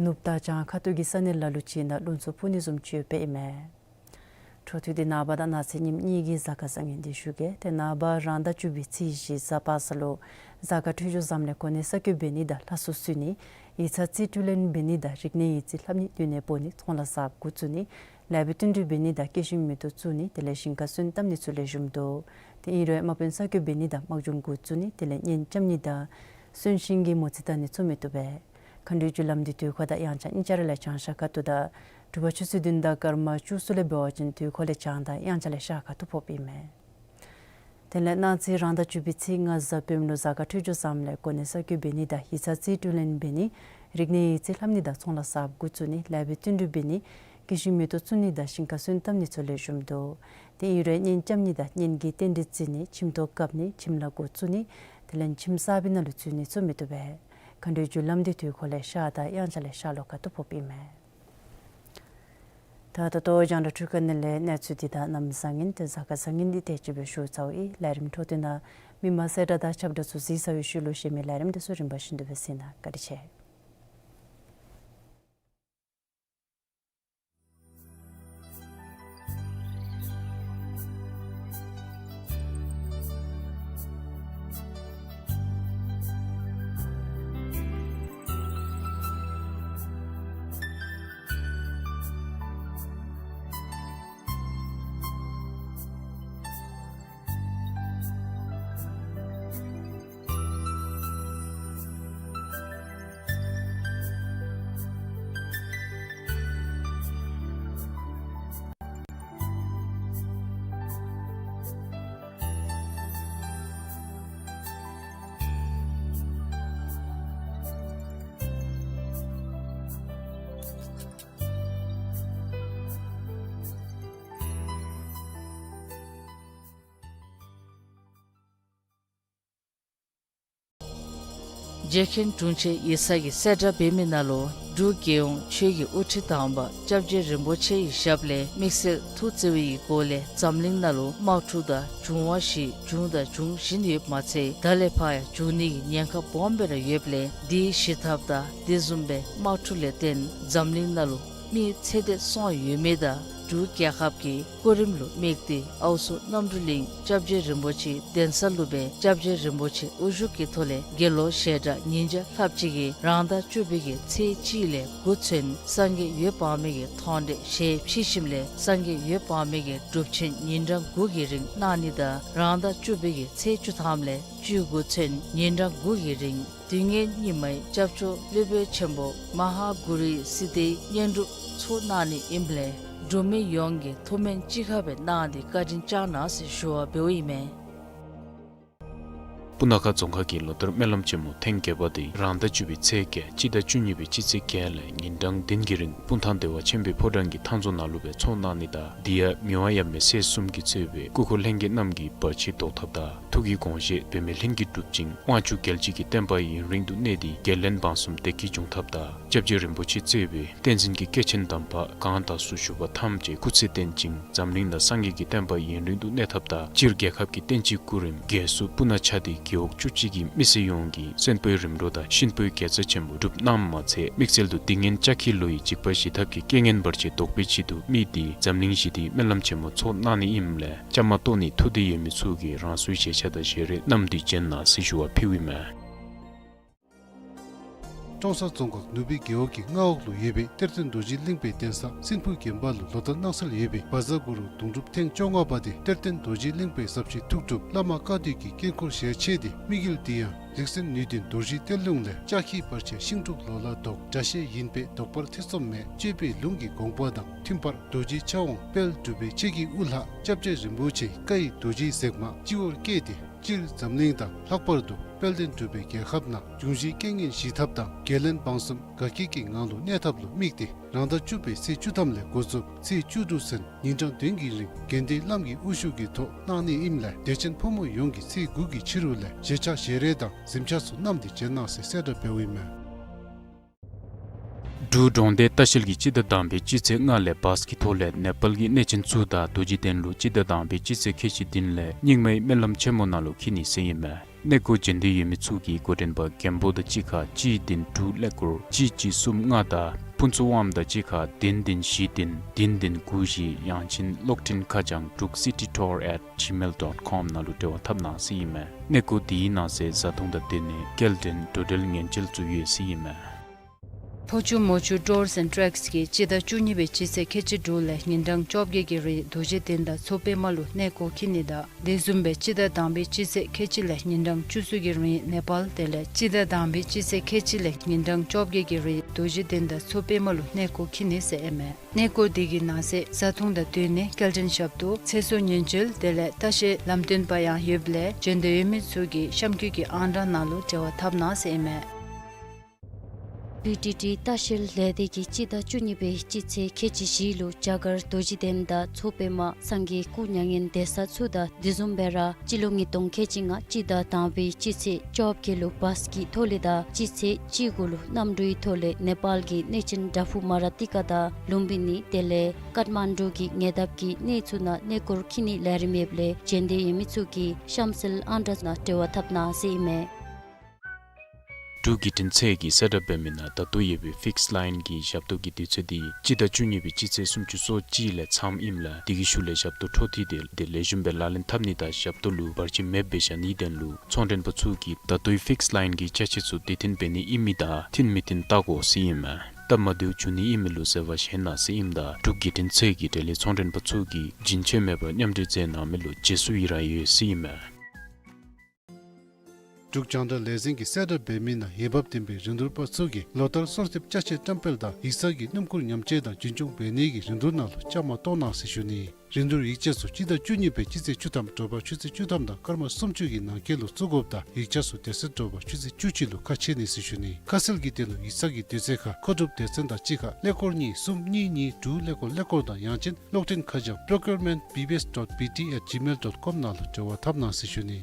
ནུབ་དང་བྱང་ཁ་ཐུག་གི་ས་གནས་ལ་ལུ་ཅིག་ནང་རླུང་འཚུབ་འཕུ་ནི་བཟུམ་ཅིག་ཡོདཔ་ཨིན་མས། འཕྲོ་མཐུད་དེ་ནངས་པ་དང་གནངས་ཚེ་ཉིནམ་གཉིས་ཀྱི་གཟའ་སྐར་བཟང་ངན་འདི་ཞུ་གེ། ཏེ་ནངས་པ་རང་ཟླ་བཅུ་པའི་ཚེས་བཞི་གཟའ་པ་སངས་ལུ་གཟའ་སྐར་འཕྲོད་སྦྱོར་བཟངམ་ལས་གོ་གནས་གསར་བསྐོ་འབད་ནི་དང་ལྷ་གསོལ་གསོལ་ནི་ཡིག་ཚང་རྩིས་སྤྲོད་ལེན་འབད་ནི་དང་རིག་གནས་ཡིག་རྩིས་ལྷབ་ནི་སྡོད་གནས་སྤོ་ནི་ཚོང་ལཱ་གསརཔ་འགོ་བཙུགས་ནི་ལེགས་པའི་བསྟུན་གྲོས་འབད་ནི་དང་སྐྱེད་ཤིང་མེ་ཏོག་བཙུགས་ནི་དེ་ལས་ཞིང་ཁར་སོན་བཏབ་ནི་ཚུ་ལེགས་ཤོམ་འདུག། ཏེ་ཨིན་རུང་དམག་དཔོན་གསར་བསྐོ་འབད་ནི་དང་དམག་སྦྱོང་འགོ་བཙུགས་ནི་དེ་ལས་གཉེན་རྐྱབ་ནི་དང་གསོན་གཤིན་གྱི་མོ་རྩིས་བལྟ་ནི་ཚུ་མི་བཏུབ་པས། མཁའ་འགྲོའི་རྒྱུ་ལམ་འདི་དུས་འཁོར་དང་དབྱངས་འཆར་གཉིས་ཆ་ར་ལས་བྱང་ཤར་ཁ་ཐུག་དང་དྲོ་པ་ཆུ་ཚོད་བདུན་དང་སྐར་མ་བཅུ་གསུམ་ལས་འབད་བ་ཅིན་དུས་འཁོར་ལས་བྱང་དང་དབྱངས་འཆར་ལས་ཤར་ཁ་ཐུག་ཕོགཔ་ཨིན་མས། དེ་ལས་གནངས་ཚེ་རང་ཟླ་བཅུ་པའི་ཚེས་ལྔ་གཟའ་སྤེནམ་ལུ་གཟའ་སྐར་འཕྲོད་སྦྱོར་བཟངམ་ལས་གོ་གནས་གསར་བསྐོ་འབད་ནི་དང་ཡིག་ཚང་རྩིས་སྤྲོད་ལེན་འབད་ནི། རིག་གནས་ཡིག་རྩིས་ལྷབ་ནི་དང་ཚོང་ལཱ་གསརཔ་འགོ་བཙུགས་ནི། ལེགས་པའི་བསྟུན་གྲོས་འབད་ནི། སྐྱེ་ཤི་མེ་ཏོག་བཙུགས་ནི་དང་ཞིང་ཁ་སོན་བཏབ་ནི་ཚུ་ལེགས་ཤོམ་འདུག། དེ་ཨིན་རུང་གཉེན་རྐྱབ་ནི་དང་གཉེན་གྱི་རྟེན་འབྲེལ་བརྩི་ནི། ཁྱིམ་ཐོག་བཀབ་ནི། ཁྱིམ་ལཱ་འགོ་བཙུགས་ནི། དེ་ལས་ཁྱིམ་གསར་པའི་ནང་ལུ་འཛུལ་ནི་ཚུ་མི་བཏུབ་པས། མཁའ་འགྲོའི་རྒྱུ་ལམ་འདི་དུས་འཁོར་ལས་ཤར་དང་དབྱངས་འཆར་ལས་ཤར་ལྷོ་ཁ་ཐུག་ཕོགཔ་ཨིན་མས། ད་ད་ལྟོ་རྒྱང་བསྒྲགས་འཕྲུལ་ཁང་ནང་ལས་གནས་ཚུལ་འདི་དང་གནམ་བཟང་ངན་དེ་གཟའ་སྐར་བཟང་ངན་འདི་དེ་ཅིག་སྦེ་ཞུ་ཚརཝ་ཨིན། ལས་རིམ་འཕྲོ་མཐུད་ནང་མི་མང་གསལ་བསྒྲགས་དང་ཁྱབ་བསྒྲགས་ཚུ་གཟིགས་ཚར་བའི་ཤུལ་ལུ་གཞན་མི་ལས་རིམ་འདི་ཚུ་རིམ་པ་བཞིན་དུ་སྦེ་གཟིགས་གནང། བཀའ་དྲིན་ཆེ། རྗེ་མཁན་དྲུང་ཆེན་ཡེ་ཤེས་ཀྱིས་གསལ་བསྒྲགས་འབད་མི་ནང་ལུ་འབྲུག་རྒྱལ་ཡོངས་ཆོས་ཀྱི་དབུ་ཁྲིད་དམ་པ་སྐྱབས་རྗེ་རིན་པོ་ཆེ་ཡི་ཞབས་ལས་དམིགས་བསལ་ཐུགས་བརྩེ་བའི་སྒོ་ལས་འཛམ་གླིང་ནང་ལུ་དམག་འཁྲུག་དང་འབྱུང་བ་བཞི་བྱུང་དང་འབྱུང་བཞིན་ཡོདཔ་མ་ཚད་ད་ལས་ཕར་ཡང་འབྱུང་ནི་གི་ཉེན་ཁ་སྦོམ་སྦེ་ར་ཡོདཔ་ལས་འདི་ཞི་ཐབས་དང་དེ་བཟུམ་སྦེ་དམག་འཁྲུག་ལས་བརྟེན་འཛམ་གླིང་ནང་ལུ་མི་ཚེ་འདས་སོང་ཡོད་མི་དང་འབྲུག་རྒྱལ་ཁབ་ཀྱི་སྐུ་རིམ་ལུ་དམིགས་ཏེ་ཨའུ་ཚོ་རྣམ་གྲོལ་གླིང་སྐྱབས་རྗེ་རིན་པོ་ཆེ་གདན་ས་ལུ་སྦེ་སྐྱབས་རྗེ་རིན་པོ་ཆེ་དབུ་བཞུགས་ཀྱི་ཐོག་ལས་དགེ་སློང་ཞལ་གྲངས་ཉིས་བརྒྱ་ལྷགཔ་ཅིག་གིས་རང་ཟླ་བཅུ་པའི་གི་ཚེས་གཅིག་ལས་འགོ་བཙུགས་སངས་རྒྱས་འོད་དཔག་མེད་ཀྱི་མཐོང་གྲོལ་ཞལ་ཕྱེ་ཞིནམ་ལས་སངས་རྒྱས་འོད་དཔག་མེད་ཀྱི་སྒྲུབ་ཆེན་ཉིན་གྲངས་དགུ་གི་རིང་གནང་ནི་དང་རང་ཟླ་བཅུ་པའི་གི་ཚེས་བཅུ་ཐམ་ལས་བཅུ་དགུ་ཚུན་ཉིན་གྲངས་དགུ་གི་རིང་དུས་ངན་སྙིགས་མའི་སྐྱབས་བཅོལ་སློབ་དཔོན་ཆེན་པོ་མ་ཧཱ་གུ་རུའི་སིདྡྷིའི་བསྙེན་སྒྲུབ་ཚོགས་གནང་ནི་ཨིནམ་ལས་འབྲུག་མི་ཡོངས་ཀྱིས་ཐུགས་སྨོན་ཅི་ཁ་སྦེ་གནང་སྟེ་བཀའ་དྲིན་བསྐྱང་གནང་ཟེར་ཞུ་བ་འབདཝ་ཨིན་མས། སྤུ་ན་ཁ་རྫོང་ཁག་གི་ལོ་ལྟར་སྨོན་ལམ་ཆེན་མོ་ཐེངས་བརྒྱད་པ་དེ་རང་ཟླ་བཅུ་པའི་ཚེས་བརྒྱད་སྤྱི་ཟླ་བཅུ་གཉིས་པའི་སྤྱི་ཚེས་བརྒྱད་ལས་ཉིན་གྲངས་བདུན་གྱི་རིང་སྤུངས་ཐང་བདེ་བ་ཆེན་པོའི་ཕོ་བྲང་གི་ཐང་རྫོང་ནང་ལུ་སྦེ་ཚོགས་གནང་ནི་དང་དེ་ཡང་མི་དབང་ཡབ་མེས་སྲས་གསུམ་གྱིས་གཙོས་པའི་སྐུ་འཁོར་ལྷན་རྒྱས་རྣམས་ཀྱིས་བར་ཆད་བཟློག་ཐབས་དང་ཐུགས་ཀྱི་དགོངས་བཞེད་འབད་མེད་ལྷུན་གྱིས་གྲུབ་ཅིང་དབང་ཕྱུག་རྒྱལ་བྱེད་ཀྱི་བསྟན་པ་ཡུན་རིང་དུ་གནས་ཏེ་རྒྱལ་བློན་འབངས་གསུམ་བདེ་སྐྱིད་འབྱུང་ཐབས་དང་སྐྱབས་རྗེ་རིན་པོ་ཆེ་གཙོས་པའི་བསྟན་འཛིན་གྱི་སྐྱེས་ཆེན་དམ་པ་གང་དག་སུ་བཞུགས་པ་ཐམས་ཅད་སྐུ་ཚེ་བརྟན་ཅིང་འཛམ་གླིང་ན་སངས་རྒྱས་ཀྱི་བསྟན་པ་ཡུན་རིང་དུ་གནས་ཐབས་དང་སྤྱིར་རྒྱལ་ཁབ་ཀྱི་བསྟན་སྤྱིའི་སྐུ་རིམ་རྒྱས་སུ་སྤུ་ན་ཆ་དེ་རྒེད་འོག་བཅུ་གཅིག་གི་མི་སེར་ཡོངས་ཀྱིས་གསོན་པོའི་རིམ་གྲོ་དང་གཤིན་པོའི་དགེ་རྩ་ཆེན་པོ་སྒྲུབ་གནངམ་མ་ཚད་དམིགས་བསལ་དུ་དུས་ངན་ལྕགས་ཁྱི་ལོ་ཡི་འཇིགས་པ་ཞི་ཐབས་ཀྱི་རྐྱེན་ངན་བར་ཆད་བཟློག་པའི་ཆེད་དུ་དམིགས་ཏེ་འཛམ་གླིང་ཞི་བདེའི་སྨོན་ལམ་ཆེན་མོ་ཚོགས་གནང་ནི་ཨིནམ་ལས་བཅའ་མར་གཏོགས་ནི་ཐུགས་འདོད་ཡོད་མི་ཚུ་གིས་རང་སོའི་ཞལ་ཆ་དང་ཞལ་རས་བསྣམས་ཏེ་བྱོན་གནང་ཟེར་ཞུ་བ་ཕུལཝ་ཨིན་མས། ཀྲོང་གསར་རྫོང་ཁག་ནུབ་སྦིས་རྒེད་འོག་གི་མངའ་འོག་ལུ་ཡོད་པའི་གཏེར་སྟོན་རྡོ་རྗེ་གླིང་པའི་གདན་ས་སྲིན་ཕུ་དགོན་པ་ལུ་ལོ་ལྟར་གནང་སྲོལ་ཡོད་པའི་བཛྲ་གུ་རུ་གདུང་སྒྲུབ་ཐེངས་བཅོ་ལྔ་པ་དེ་གཏེར་སྟོན་རྡོ་རྗེ་གླིང་པའི་ཟབ་ཞི་ཐུགས་སྒྲུབ་བླ་མ་བཀའ་སྡོད་ཀྱི་དཀྱིལ་འཁོར་ཞལ་ཕྱེ་སྟེ་དམིགས་ཡུལ་དེ་ཡང་རིག་འཛིན་ནུས་ལྡན་རྡོ་རྗེའི་གཏེར་ལུང་ལས་ལྕགས་ཁྱི་བར་ཆད་ཤིང་འབྲུག་ལོ་ལ་བཟློག་དགྲ་ཤེད་ཡིན་པས་བཟློག་པར་ཐེ་ཚོམ་མེད་སྤྱོད་པའི་ལུང་གི་དགོངས་པ་དང་མཐུན་པར་རྡོ་རྗེ་ཕྱག་དབང་དཔལ་འབྲུག་པའི་ཆོས་ཀྱི་དབུ་བླ་སྐྱབས་རྗེ་རིན་པོ་ཆེའི་བཀའ་ཡི་རྡོ་རྗེའི་ཟེགས་མ་སྤྱི་བོར་བསྐྱེད་དེ། སྤྱིར་འཛམ་གླིང་དང་ལྷག་པར་དུ་དཔལ་ལྡན་འབྲུག་པའི་རྒྱལ་ཁབ་ནང་འབྱུང་བཞིའི་རྐྱེན་ངན་ཞི་ཐབས་དང་རྒྱལ་བློན་འབངས་གསུམ་དགའ་སྐྱིད་ཀྱི་ངང་དུ་གནས་ཐབས་ལུ་དམིགས་ཏེ་རང་ཟླ་བཅུ་པའི་ཚེས་བཅུ་ཐམ་ལས་འགོ་བཙུགས་ཚེས་བཅུ་དྲུག་ཚུན་ཉིན་གྲངས་བདུན་གྱི་རིང་དགེ་འདུན་བླམ་གྱི་དབུ་བཞུགས་ཀྱི་ཐོག་གནང་ནི་ཨིནམ་ལས་དད་ཅན་ཕོ་མོ་ཡོངས་ཀྱིས་ཚེས་དགུ་གི་ཕྱི་རུ་ལས་ཞལ་ཆ་ཞལ་རས་དང་གཟིམ་ཆས་ཚུ་བསྣམས་ཏེ་བྱོན་གནང་ཟེར་གསལ་བསྒྲགས་འབདཝ་ཨིན་མས། འབྲུག་འབྲོང་སྡེ་ལྟ་བཤལ་གྱིས་སྤྱི་ཟླ་དང་པའི་སྤྱི་ཚེས་ལྔ་ལས་བཱས་ཀྱི་ཐོག་ལས་ནེ་པཱལ་གྱི་གནས་ཆེན་ཚུ་དང་རྡོ་རྗེ་གདན་ལུ་སྤྱི་ཟླ་དང་པའི་སྤྱི་ཚེས་ཁལ་གཅིག་བདུན་ལས་རྙིང་མའི་སྨོན་ལམ་ཆེན་མོ་ནང་ལུ་འཁྱིད་ནི་ཟེར་ཨིན་མས། གནས་སྐོར་བྱོན་འདོད་ཡོད་མི་ཚུ་གིས་འགོ་འདྲེན་པ་མགོན་པོ་དང་གཅིག་ཁར་གཅིག་བདུན་དྲུག་ཀླད་ཀོར་གཅིག་གཅིག་གསུམ་ལྔ་དང་ཕུན་ཚོགས་དབངམོ་དང་གཅིག་ཁར་བདུན་བདུན་བཞི་བདུན་བདུན་བདུན་དགུ་བཞི་ཡང་ཅིན་གློག་འཕྲིན་ཁ་བྱང་འབྲུག་སི་ཊི་ཊུར་ཨེཊ་ཇི་མེལ་ཌོཊ་ཀོམ་ནང་ལུ་འབྲེལ་བ་འཐབ་གནང་ཟེར་ཨིན་མས། གནས་སྐོར་དེའི་ནང་གསེས་བཟའ་འཐུང་དང་དེ་ནི་སྐྱེལ་འདྲེན་འགྲོ་འགྲུལ་ཉེན་བཅོལ་ཚུ་ཡོད་ཟེར་ཨིན་མས། ཕོ་ཆུ་མོ་ཆུ་ཊུརསི་ཨེནཌ་ཊེགསི་གིས་སྤྱི་ཟླ་བཅུ་གཉིས་པའི་སྤྱི་ཚེས་ཁལ་གཅིག་དྲུག་ལས་ཉིན་གྲངས་བཅོ་བརྒྱད་ཀྱི་རིང་རྡོ་རྗེ་གདན་དང་མཚོ་པདྨ་ལུ་གནས་སྐོར་འཁྱིད་ནི་དང་དེ་བཟུམ་སྦེ་སྤྱི་ཟླ་དང་པའི་སྤྱི་ཚེས་ཁལ་གཅིག་ལས་ཉིན་གྲངས་བཅུ་གསུམ་གྱི་རིང་ནེ་པཱལ་དེ་ལས་སྤྱི་ཟླ་དང་པའི་སྤྱི་ཚེས་ཁལ་གཅིག་ལས་ཉིན་གྲངས་བཅོ་བརྒྱད་ཀྱི་རིང་རྡོ་རྗེ་གདན་དང་མཚོ་པདྨ་ལུ་གནས་སྐོར་འཁྱིད་ནི་ཟེར་ཨིན་མས། གནས་སྐོར་དེ་གི་ནང་གསེས་བཟའ་འཐུང་དང་སྡོད་གནས་སྐྱེལ་འདྲེན་ཞབས་ཏོག་ཚེ་སྲོག་ཉེན་བཅོལ་དེ་ལས་ལྟ་བཤལ་ལམ་སྟོན་པ་ཡང་ཡོདཔ་ལས་བྱོན་འདོད་ཡོད་མི་ཚུ་གིས་གཤམ་འཁོད་ཀྱི་ཨང་གྲངས་ནང་ལུ་འབྲེལ་བ་འཐབ་གནང་ཟེར་ཨིན་མས། པི་ཊི་ཊི་ལྟ་བཤལ་ལས་སྡེ་གིས་སྤྱི་ཟླ་བཅུ་གཉིས་པའི་སྤྱི་ཚེས་ཁལ་གཅིག་བཞི་ལུ་རྒྱ་གར་རྡོ་རྗེ་གདན་དང་མཚོ་པདྨ་སངས་རྒྱས་སྐུ་མྱ་ངན་འདས་ས་ཚུ་དང་དེ་བཟུམ་སྦེ་ར་སྤྱི་ལོ་ཉིས་སྟོང་ཁལ་གཅིག་ལྔ་སྤྱི་ཟླ་དང་པའི་སྤྱི་ཚེས་བཅོ་བརྒྱད་ལུ་བཱས་ཀྱི་ཐོག་ལས་དང་སྤྱི་ཚེས་བཅུ་དགུ་ལུ་གནམ་གྲུའི་ཐོག་ལས་ནེ་པཱལ་གྱི་གནས་ཆེན་དྲག་ཕུག་མ་ར་ཏི་ཀ་དང་ལུམ་བི་ནི་དེ་ལས་ཀཏ་མན་ཌུ་གི་ཉེ་འདབས་ཀྱི་གནས་ཚུ་ནང་གནས་སྐོར་འཁྱིད་ནིའི་ལས་རིམ་ཡོདཔ་ལས་བྱོན་འདོད་ཡོད་མི་ཚུ་གིས་གཤམ་གསལ་ཨང་གྲངས་ནང་འབྲེལ་བ་འཐབ་གནང་ཟེར་ཨིན་མས། འབྲུག་བརྒྱུད་འཕྲིན་ཚད་ཀྱིས་གསལ་བསྒྲགས་འབད་མི་ནང་ད་ལྟོ་ཡོད་པའི་ཕིགསི་ལའིན་གྱི་ཞབས་ཏོག་གི་དུས་ཚོད་འདི་སྤྱི་ཟླ་བཅུ་གཉིས་པའི་སྤྱི་ཚེས་སུམ་ཅུ་སོ་གཅིག་ལས་མཚམས་ཨིནམ་ལས་དེ་གི་ཤུལ་ལས་ཞབས་ཏོག་འཕྲོ་མཐུད་དེ་ལེགས་ཤོམ་སྦེ་ལག་ལེན་འཐབ་ནི་དང་ཞབས་ཏོག་ལུ་བར་ཆད་མེདཔ་སྦེ་བཞག་ནིའི་དོན་ལུ་ཚོང་མགྲོན་པ་ཚུ་གིས་ད་ལྟོའི་ཕིགསི་ལའིན་གྱི་ཅ་ཆས་ཚུ་དེ་བརྟེན་འབད་ནི་ཨིན་མི་དང་བརྟེན་མི་བརྟེན་བལྟ་དགོ་ཟེར་ཨིན་མས། སྟབས་མ་བདེཝ་བྱུང་ནི་ཨིན་མི་ལུ་འཛོལ་བ་བཞེས་གནང་ཟེར་ཨིནམ་ད་འབྲུག་བརྒྱུད་འཕྲིན་ཚད་ཀྱི་འབྲེལ་ཡོད་ཚོང་མགྲོན་པ་ཚུ་གིས་རྒྱུན་ཆད་མེད་པར་མཉམ་འབྲེལ་མཛད་གནང་མི་ལུ་རྗེས་སུ་ཡི་རང་ཡོད་ཟེར་ཨིན་མས། འབྲུག་རྒྱང་བསྒྲགས་ལས་འཛིན་གྱིས་གསལ་བསྒྲགས་འབད་མི་ནང་འོས་འབབ་ལྡན་པའི་རིན་བསྡུར་པ་ཚུ་གིས་ལོ་ལྟར་གསོལ་འདེབས་ཅ་ཆས་བཀྲམ་སྤེལ་དང་ཡིག་ཚང་གི་སྣུམ་འཁོར་ཉམས་བཅོས་དང་རྒྱུན་སྐྱོང་འབད་ནི་གི་རིན་བསྡུར་ནང་ལུ་བཅའ་མར་གཏོགས་གནང་ཟེར་ཞུ་ནི། རིན་བསྡུར་ཡིག་ཆ་ཚུ་སྤྱི་ཟླ་བཅུ་གཉིས་པའི་སྤྱི་ཚེས་བཅུ་ཐམ་དྲོ་པ་ཆུ་ཚོད་བཅུ་ཐམ་དང་སྐར་མ་སུམ་ཅུ་གི་ནང་འཁོད་ལུ་བཙུགས་དགོཔ་དང་ཡིག་ཆ་ཚུ་དེ་ཚེ་དྲོ་པ་ཆུ་ཚོད་བཅུ་གཅིག་ལུ་ཁ་ཕྱེ་ནི་ཟེར་ཞུ་ནི། ཁ་གསལ་གྱི་དོན་ལུ་ཡིག་ཚང་གི་དུས་ཚོད་ཁར་མཁོ་སྒྲུབ་སྡེ་ཚན་དང་གཅིག་ཁར་ཀླད་ཀོར་གཉིས་གསུམ་གཉིས་གཉིས་དྲུག་ཀླད་ཀོར་ཀླད་ཀོར་དང་ཡང་ཅིན་གློག་འཕྲིན་ཁ་བྱང་procurement B B S dot B T at gmail dot com ནང་ལུ་འབྲེལ་བ་འཐབ་གནང་ཟེར་ཞུ་ནི།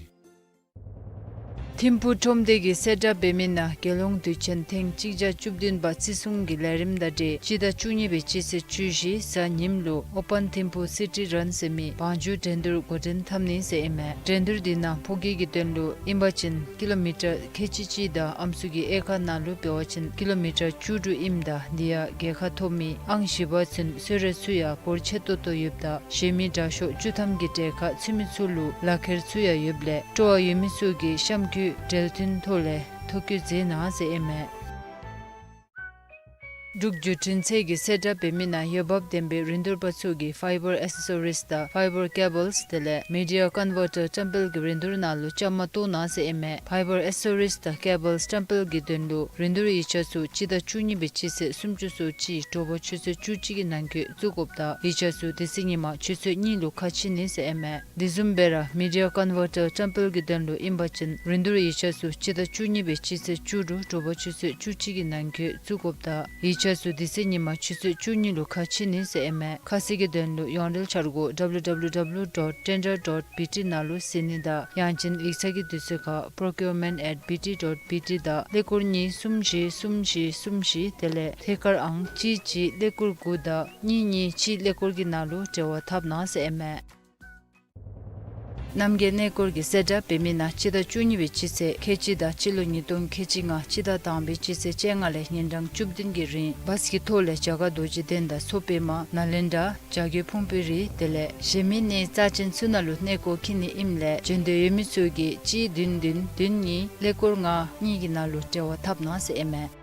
ཐིམ་ཕུག་ཁྲོམ་སྡེ་གིས་གསལ་བསྒྲགས་འབད་མི་ནང་རྒྱལ་ཡོངས་དུས་ཆེན་ཐེངས་གཅིག་བརྒྱ་བཅུ་བདུན་པ་བརྩི་སྲུང་གི་ལས་རིམ་དང་འབྲེལ་སྤྱི་ཟླ་བཅུ་གཉིས་པའི་སྤྱི་ཚེས་བཅུ་བཞི་གཟའ་ཉིམ་ལུ་ཨོ་པཱན་ཐིམ་ཕུག་སི་ཊི་རཱན་ཟེར་མི་བང་རྒྱུགས་འགྲན་བསྡུར་འགོ་འདྲེན་འཐབ་ནི་ཟེར་ཨིན་མས། འགྲན་བསྡུར་འདི་ནང་ཕོ་སྐྱེས་ཀྱི་དོན་ལུ་ཨིན་པ་ཅིན་ཀི་ལོ་མི་ཊར་ཁལ་གཅིག་གཅིག་དང་ཨམ་སྲུ་གི་དབྱེ་ཁག་ནང་ལུ་འབད་བ་ཅིན་ཀི་ལོ་མི་ཊར་བཅུ་དྲུག་ཨིནམ་ད་འདི་ཡང་རྒྱལ་ཁ་ཐོབ་མི་ཨང་བཞི་པ་ཚུན་གསོལ་རས་ཚུ་ཡང་འབོར་ཆེ་ཏོག་ཏོ་ཡོདཔ་ད་གཞན་མི་དྲག་ཤོས་བཅུ་ཐམ་གྱི་གྲལ་ཁར་ཚུད་མི་ཚུ་ལུ་ལག་ཁྱེར་ཚུ་ཡང་ཡོདཔ་ལས་སྤྲོ་བ་ཡོད་མི་ཚུ་གིས་གཤམ་འཁོད་འབྲེལ་མཐུད་ཐོག་ལས་ཐོ་བཀོད་མཛད་གནང་ཟེར་ཨིན་མས། འབྲུག་བརྒྱུད་འཕྲིན་ཚད་ཀྱིས་གསལ་བསྒྲགས་འབད་མི་ནང་འོས་འབབ་ལྡན་པའི་རིན་བསྡུར་པ་ཚུ་གིས་ཕའི་བར་ཨེག་སེ་སོ་རིས་དང་ཕའི་བར་ཀེ་བཱལསི་དེ་ལས་མི་ཌི་ཡ་ཀོན་བར་ཊར་བཀྲམ་སྤེལ་གྱི་རིན་བསྡུར་ནང་ལུ་བཅའ་མར་གཏོགས་གནང་ཟེར་ཨིན་མས། ཕའི་བར་ཨེག་སེ་སོ་རིས་དང་ཀེ་བཱལསི་བཀྲམ་སྤེལ་གྱི་དོན་ལུ་རིན་བསྡུར་ཡིག་ཆ་ཚུ་སྤྱི་ཟླ་བཅུ་གཉིས་པའི་སྤྱི་ཚེས་སུམ་ཅུ་སོ་གཅིག་དྲོ་པ་ཆུ་ཚོད་བཅུ་གཅིག་གི་ནང་འཁོད་བཙུགས་དགོཔ་ད་ཡིག་ཆ་ཚུ་དེ་ཚེ་ཉིན་མ་ཆུ་ཚོད་གཉིས་ལུ་ཁ་ཕྱེ་ནི་ཟེར་ཨིན་མས། དེ་བཟུམ་སྦེ་ར་མི་ཌི་ཡ་ཀོན་བར་ཊར་བཀྲམ་སྤེལ་གྱི་དོན་ལུ་ཨིན་པ་ཅིན་རིན་བསྡུར་ཡིག་ཆ་ཚུ་སྤྱི་ཟླ་བཅུ་གཉིས་པའི་སྤྱི་ཚེས་བཅུ་དྲུག་དྲོ་པ་ཆུ་ཚོད་བཅུ་གཅིག་གི་ནང་འཁོད་བཙུགས་དགོཔ་ད་ཡིག་ཆ་ཚུ་དེ་ཚེ་ཉིན་མ་ཆུ་ཚོད་བཅུ་གཉིས་ལུ་ཁ་ཕྱེ་ནི་ཟེར་ཨིན་མས། ཁ་གསལ་གྱི་དོན་ལུ་ཡོངས་འབྲེལ་འཆར་སྒོ་W W W dot tender dot B T ནང་ལུ་གཟིགས་ནི་དང་ཡང་ཅིན་ཡིག་ཚང་གི་དུས་ཚོད་ཁར་procurement at B T dot B T དང་ཀླད་ཀོར་གཉིས་གསུམ་བཞི་གསུམ་བཞི་གསུམ་བཞི་དེ་ལས་ཐད་ཀར་ཨང་གཅིག་གཅིག་ཀླད་ཀོར་དགུ་དང་གཉིས་གཉིས་གཅིག་ཀླད་ཀོར་གྱི་ནང་ལུ་འབྲེལ་བ་འཐབ་གནང་ཟེར་ཨིན་མས། རྣམ་རྒྱལ་གནས་སྐོར་གྱིས་གསལ་བསྒྲགས་འབད་མི་ནང་སྤྱི་ཟླ་བཅུ་གཉིས་པའི་སྤྱི་ཚེས་ཁལ་གཅིག་དང་སྤྱི་ལོ་ཉིས་སྟོང་ཁལ་གཅིག་ལྔ་སྤྱི་ཟླ་དང་པའི་སྤྱི་ཚེས་བཅོ་ལྔ་ལས་ཉིན་གྲངས་བཅུ་བདུན་གྱི་རིང་བཱས་ཀྱི་ཐོག་ལས་རྒྱ་གར་རྡོ་རྗེ་གདན་དང་མཚོ་པདྨ་ནཱ་ལེནྡྲ་བྱ་རྒོད་ཕུང་པོའི་རི་དེ་ལས་གཞན་མི་གནས་རྩ་ཅན་ཚུ་ནང་ལུ་གནས་སྐོར་འཁྱིད་ནི་ཨིནམ་ལས་བྱོན་འདོད་ཡོད་མི་ཚུ་གིས་གཅིག་བདུན་བདུན་བདུན་གཉིས་ཀླད་ཀོར་ལྔ་གཉིས་ཀྱི་ནང་ལུ་འབྲེལ་བ་འཐབ་གནང་ཟེར་ཨིན་མས།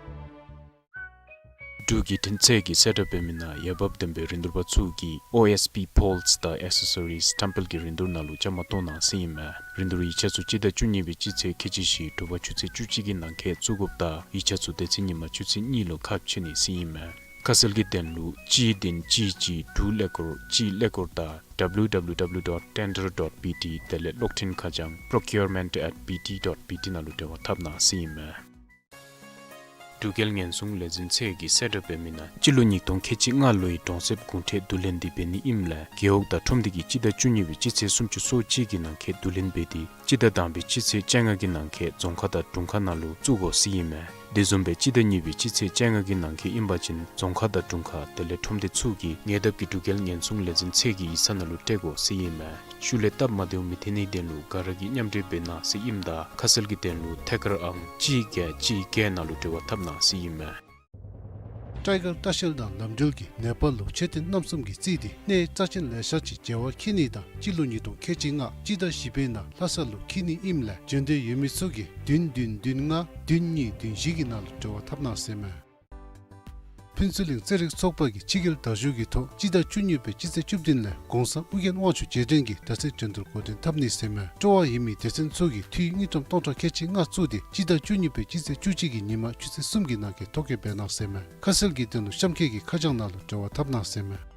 འབྲུག་བརྒྱུད་འཕྲིན་ཚད་ཀྱིས་གསལ་བསྒྲགས་འབད་མི་ནང་འོས་འབབ་ལྡན་པའི་རིན་བསྡུར་པ་ཚུ་གིས་ཨོ་ཨེསི་པི་པཱརཊསི་དང་ཨེག་སེ་སོ་རིས་བཀྲམ་སྤེལ་གྱི་རིན་བསྡུར་ནང་ལུ་བཅའ་མར་གཏོགས་གནང་ཟེར་ཨིན་མས། རིན་བསྡུར་ཡིག་ཆ་ཚུ་སྤྱི་ཟླ་བཅུ་གཉིས་པའི་སྤྱི་ཚེས་ཁལ་གཅིག་བཞི་དྲོ་པ་ཆུ་ཚོད་བཅུ་གཅིག་གི་ནང་འཁོད་བཙུགས་དགོཔ་ད་ཡིག་ཆ་ཚུ་དེ་ཚེ་ཉིན་མ་ཆུ་ཚོད་གཉིས་ལུ་ཁ་ཕྱེ་ནི་ཟེར་ཨིན་མས། ཁ་གསལ་གྱི་དོན་ལུ་གཅིག་བདུན་གཅིག་གཅིག་དྲུག་ཀླད་ཀོར་གཅིག་ཀླད་ཀོར་དང་W W W dot tender dot B T དེ་ལས་གློག་འཕྲིན་ཁ་བྱང་procurement at B T dot B T ནང་ལུ་འབྲེལ་བ་འཐབ་གནང་ཟེར་ཨིན་མས། འབྲུག་རྒྱལ་ཉེན་སྲུང་ལས་འཛིན་ཚད་ཀྱིས་གསལ་བསྒྲགས་འབད་མི་ནང་སྤྱི་ལོ་ཉིས་སྟོང་ཁལ་གཅིག་ལྔ་ལོའི་གྲོང་གསེབ་གུང་ཁྲན་བསྡུ་ལེན་འདི་འབད་ནི་ཨིནམ་ལས་རྒེད་འོག་དང་ཁྲོམ་སྡེ་གིས་སྤྱི་ཟླ་བཅུ་གཉིས་པའི་སྤྱི་ཚེས་སུམ་ཅུ་སོ་གཅིག་གི་ནང་འཁོད་བསྡུ་ལེན་འབད་དེ་སྤྱི་ཟླ་དང་པའི་སྤྱི་ཚེས་བཅོ་ལྔ་གི་ནང་འཁོད་རྫོང་ཁག་དང་དྲུང་ཁག་ནང་ལུ་བཙུགས་དགོ་ཟེར་ཨིན་མས། དེ་བཟུམ་སྦེ་སྤྱི་ཟླ་གཉིས་པའི་སྤྱི་ཚེས་བཅོ་ལྔ་གི་ནང་འཁོད་ཨིན་པ་ཅིན་རྫོང་ཁག་དང་དྲུང་ཁག་དེ་ལས་ཁྲོམ་སྡེ་ཚུ་གིས་ཉེ་འདབས་ཀྱི་འབྲུག་རྒྱལ་ཉེན་སྲུང་ལས་འཛིན་ཚད་ཀྱི་ཡིག་ཚང་ནང་ལུ་སྤྲོད་དགོ་ཟེར་ཨིན་མས། ཤུལ་ལས་སྟབས་མ་བདེཝ་མི་འཐོན་ནིའི་དོན་ལུ་ག་ར་གིས་མཉམ་འབྲེལ་འབད་གནང་ཟེར་ཨིནམ་ད་ཁ་གསལ་གྱི་དོན་ལུ་ཐད་ཀར་ཨང་གཅིག་བརྒྱད་གཅིག་བརྒྱད་ནང་ལུ་འབྲེལ་བ་འཐབ་གནང་ཟེར་ཨིན་མས། ཊའི་གར་ལྟ་བཤལ་དང་ལམ་འགྲུལ་གྱིས་ནེ་པཱལ་ལུ་མཆོད་རྟེན་རྣམ་གསུམ་གྱིས་རྩིས་ཏེ་གནས་རྩ་ཆེན་ལེ་ཤ་ཅིག་མཇལ་བར་འཁྱིད་ནི་དང་སྤྱི་ལོ་ཉིས་སྟོང་ཁལ་གཅིག་ལྔ་སྤྱི་ཟླ་བཞི་པའི་ནང་ལྷ་ས་ལུ་འཁྱིད་ནི་ཨིནམ་ལས་བྱོན་འདོད་ཡོད་མི་ཚུ་གིས་བདུན་བདུན་བདུན་ལྔ་བདུན་གཉིས་བདུན་བཞི་གི་ནང་ལུ་འབྲེལ་བ་འཐབ་གནང་ཟེར་མས། ཕུན་ཚོགས་གླིང་རྩེད་རིགས་ཚོགས་པ་གིས་ཕྱི་རྒྱལ་དར་འགྱུར་གྱི་ཐོག་སྤྱི་ཟླ་བཅུ་གཉིས་པའི་སྤྱི་ཚེས་བཅུ་བདུན་ལས་གོང་ས་ཨྱོན་དབང་ཕྱུག་རྗེས་དྲན་གྱི་དར་རྩེད་འགྲན་བསྡུར་འགོ་འདྲེན་འཐབ་ནི་ཟེར་མས། སྤྲོ་བ་ཡོད་མི་སྡེ་ཚན་ཚུ་གིས་འཐུས་དངུལ་ཀྲམ་སྟོང་ཕྲག་ཁལ་གཅིག་ལྔ་བཙུགས་ཏེ་སྤྱི་ཟླ་བཅུ་གཉིས་པའི་སྤྱི་ཚེས་བཅུ་གཅིག་གི་ཉིན་མ་ཆུ་ཚོད་གསུམ་གྱི་ནང་འཁོད་ཐོ་བཀོད་འབད་གནང་ཟེར་མས། ཁ་གསལ་གྱི་དོན་ལུ་གཤམ་འཁོད་ཀྱི་ཁ་བྱང་ནང་ལུ་འབྲེལ་བ་འཐབ་གནང་ཟེར་མས།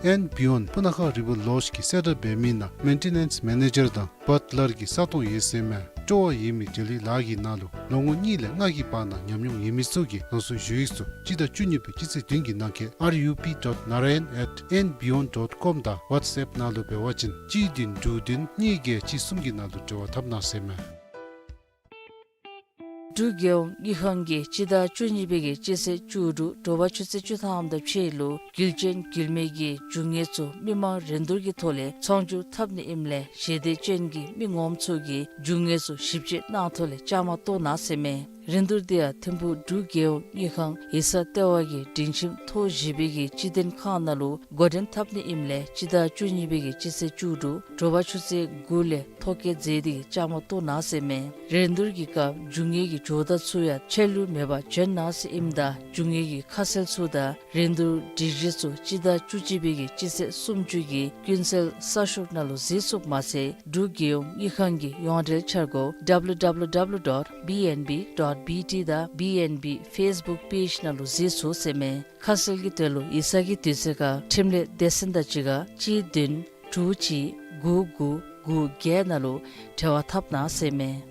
ཨེན་བི་ཡོན་སྤུ་ན་ཁ་རི་བར་ལོཇ་གིས་གསལ་བསྒྲགས་འབད་མི་ནང་མེན་ཊེ་ནེནསི་མེ་ནེ་ཇར་དང་བཊ་ལར་གྱི་ས་སྟོང་ཡོད་ཟེར་མས། སྤྲོ་བ་ཡོད་མི་འབྲེལ་ཡོད་ལཱ་གི་ནང་ལུ་ལོ་ངོ་གཉིས་ལས་ལྔ་གི་བར་ན་ཉམས་མྱོང་ཡོད་མི་ཚུ་གིས་རང་སོའི་ཞུ་ཡིག་ཚུ་སྤྱི་ཟླ་བཅུ་གཉིས་པའི་སྤྱི་ཚེས་བདུན་གྱི་ནང་འཁོད་R U P dot narayan at N beyond dot com དང་ཝཊས་ཨེཔ་ནང་ལུ་འབད་བ་ཅིན་གཅིག་བདུན་དྲུག་བདུན་གཉིས་བརྒྱད་གཅིག་གསུམ་གྱི་ནང་ལུ་འབྲེལ་བ་འཐབ་གནང་ཟེར་མས། འབྲུག་རྒྱལ་ཡོངས་དངུལ་ཁང་གིས་སྤྱི་ཟླ་བཅུ་གཉིས་པའི་གི་སྤྱི་ཚེས་བཅུ་དྲུག་དྲོ་པ་ཆུ་ཚོད་བཅུ་ཐམ་དང་ཕྱེད་ལུ་རྒྱུ་ཅན་རྒྱུ་མེད་ཀྱི་རྒྱུ་དངོས་ཚུ་མི་མང་རིན་བསྡུར་གྱི་ཐོག་ལས་ཚོང་སྒྱུར་འཐབ་ནི་ཨིནམ་ལས་ཞལ་འདེབས་ཅན་གྱི་མི་ངོམ་ཚུ་གིས་རྒྱུ་དངོས་ཚུ་ཞིབ་དཔྱད་གནང་ཐོག་ལས་བཅའ་མར་གཏོགས་གནང་ཟེར་མས། རིན་བསྡུར་འདི་ཡང་ཐིམ་ཕུག་འབྲུག་རྒྱལ་ཡོངས་དངུལ་ཁང་ཡིག་ཚང་ལྟེ་བ་གི་སྒྲིང་ཁྱིམ་ཐོག་བཞི་པའི་གི་སྤྱི་དོན་ཁང་ནང་ལུ་འགོ་འདྲེན་འཐབ་ནི་ཨིནམ་ལས་སྤྱི་ཟླ་བཅུ་གཉིས་པའི་གི་སྤྱི་ཚེས་བཅུ་དྲུག་དྲོ་པ་ཆུ་ཚོད་དགུ་ལས་ཐོ་བཀོད་མཛད་དེ་གི་བཅའ་མར་གཏོགས་གནང་ཟེར་མས། རིན་བསྡུར་གྱི་སྐབས་རྒྱུ་དངོས་ཀྱི་ཇོ་བདག་ཚུ་ཡང་ཆད་ལུས་མེད་པར་བྱོན་གནང་ཟེར་ཨིནམ་ད་རྒྱུ་དངོས་ཀྱི་ཁ་གསལ་ཚུ་དང་རིན་བསྡུར་སྒྲིག་གཞི་ཚུ་སྤྱི་ཟླ་བཅུ་གཅིག་པའི་གི་སྤྱི་ཚེས་སུམ་ཅུ་གི་ཀུན་གསལ་གསར་ཤོག་ནང་ལུ་གཟིགས་ཚུགསཔ་མ་ཚད་འབྲུག་རྒྱལ་ཡོངས་དངུལ་ཁང་གི་ཡོངས་འབྲེལ་འཆར་སྒོ་W W W dot B N B dot B T དང་B N B Facebook page ནང་ལུ་གཟིགས་ཚུགས་ཟེར་མས། ཁ་གསལ་གྱི་དོན་ལུ་ཡིག་ཚང་གི་དུས་ཚོད་ཁར་འཕྲིན་ལས་སྡེ་ཚན་དང་གཅིག་ཁར་གཅིག་བདུན་དྲུག་གཅིག་དགུ་དགུ་དགུ་བརྒྱད་ནང་ལུ་འབྲེལ་བ་འཐབ་གནང་ཟེར་མས།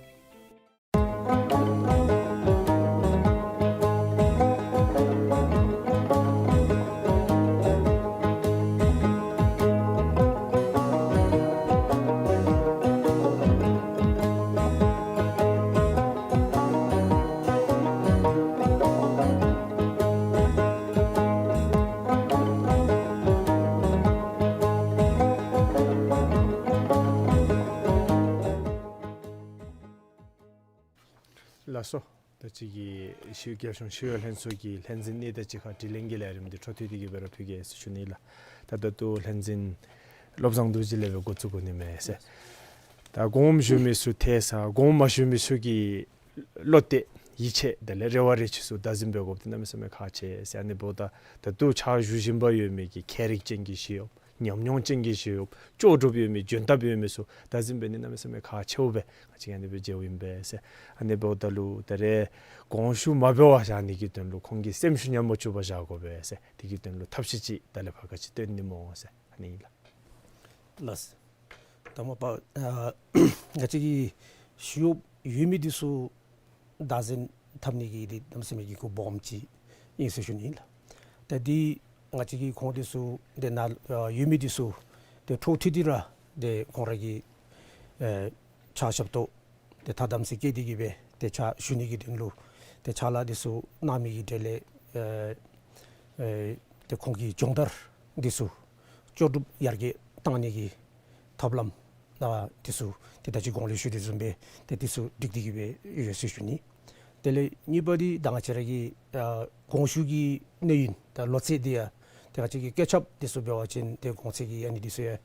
ལགས་སོ། ད་ཅི་གི་ཞི་རྒྱལ་གཞུང་ཞི་གཡོག་ལྷན་ཚོགས་ཀྱི་ལྷན་འཛིན་གཉིས་དང་གཅིག་ཁར་དྲི་ལན་གྱི་ལས་རིམ་འདི་འཕྲོ་མཐུད་དེ་གི་སྦེ་ར་ཕུལ་གེ་ཟེར་ཞུ་ནི་ལགས། ད་ད་ལྟོ་ལྷན་འཛིན་བློ་བཟང་རྡོ་རྗེ་ལས་སྦེ་འགོ་བཙུགས་དགོ་ནི་མས་ཟེར། ད་དགོངསམ་ཞུ་མི་ཚུ་ཐལ་ས་དགོངསམ་མ་ཞུ་མི་ཚུ་གི་བློ་གཏད་ཡིད་ཆེས་དེ་ལས་རེ་བ་རེ་ཆེ་ཚུ་བདག་འཛིན་འབད་དགོཔ་འདི་གནམ་མེད་ས་མེད་ཁག་ཆེ་ཟེར། ཨ་ནི་འབདཝ་ད་ད་ལྟོ་ཕྱག་ཞུ་བཞིན་པ་ཡོད་མི་གི་ཁྱད་རིག་ཅན་གྱི་ཞི་གཡོགཔ་ཉམས་མྱོང་ཅན་གྱི་ཞི་གཡོགཔ་ལྕོགས་གྲུབ་ཡོད་མི་འཇོན་ཐང་ཡོད་མི་ཚུ་བདག་འཛིན་འབད་ནི་གནམ་མེད་ས་མེད་ཁག་ཆེཝ་སྦེ་ང་བཅས་ཨ་ནི་སྦེ་མཇལཝ་ཨིན་པས་ཟེར། ཨ་ནི་འབདཝ་ད་ལུ་ད་རེས་དགོངས་ཞུ་མ་འབད་བར་བཞག་ནི་གི་དོན་ལུ་ཁོང་གི་སེམས་ཤུགས་ཉམས་མ་བཅུག་པར་བཞག་དགོ་པས་ཟེར། དེ་གི་དོན་ལུ་ཐབས་ཤེས་ཅིག་ད་ལས་ཕར་ག་ཅི་སྟོན་ནི་སྨོ་ཟེར་ཨ་ནི་ཨིན་ལགས། ལགས། ད་མ་པ་ཨ་ང་བཅས་ཀྱི་ཞི་གཡོགཔ་ཡོད་མི་འདི་ཚུ་བདག་འཛིན་འཐབ་ནི་གི་འདི་གནམ་མེད་ས་མེད་ཀྱི་འགན་ཁུར་སྦོམ་ཅིག་ཨིན་ཟེར་ཞུ་ནི་ཨིན་ལགས། ད་འདི་ང་བཅས་ཀྱིས་ཁོང་འདི་ཚུ་ཏེ་ནཱ་ཨ་ཡོད་མི་འདི་ཚུ་ཏེ་འཕྲོ་མཐུད་དེ་ར་ཏེ་ཁོང་ར་གི་ཨེ་ཕྱག་ཞབས་ཏོག་ཏེ་ཐ་དམ་ཚིག་བསྐྱེད་དེ་གི་སྦེ་ཏེ་ཕྱག་ཞུ་ནི་གི་དོན་ལུ་ཏེ་ཕྱག་ལཱ་འདི་ཚུ་གནང་མི་གི་གྲས་ལས་ཨེ་ཨེ་ཏེ་ཁོང་གི་སྦྱོང་བརྡར་འདི་ཚུ་ལྕོགས་གྲུབ་ཡར་རྒྱས་བཏང་ནི་གི་ཐབས་ལམ་ཨ་འདི་ཚུ་ཏེ་ད་ཅི་གོང་ལས་ཞུ་དོ་བཟུམ་སྦེ་ཏེ་འདི་ཚུ་སྒྲིག་སྟེ་གི་སྦེ་ཡོད་ཟེར་ཞུ་ནི། དེ་ལས་གཉིས་པ་འདི་ད་ང་བཅས་ར་གི་ཨ་གོང་ཞུ་གི་གནས་ཡུན་ད་ལོ་ཚད་འདི་ཡང་ཏེ་ང་བཅས་ཀྱི་བཀོད་ཁྱབ་འདི་ཚུ་འབད་བ་ཅིན་ཏེ་གོང་ཚད་ཀྱི་ཨ་ནི་འདི་ཚུ་ཡང་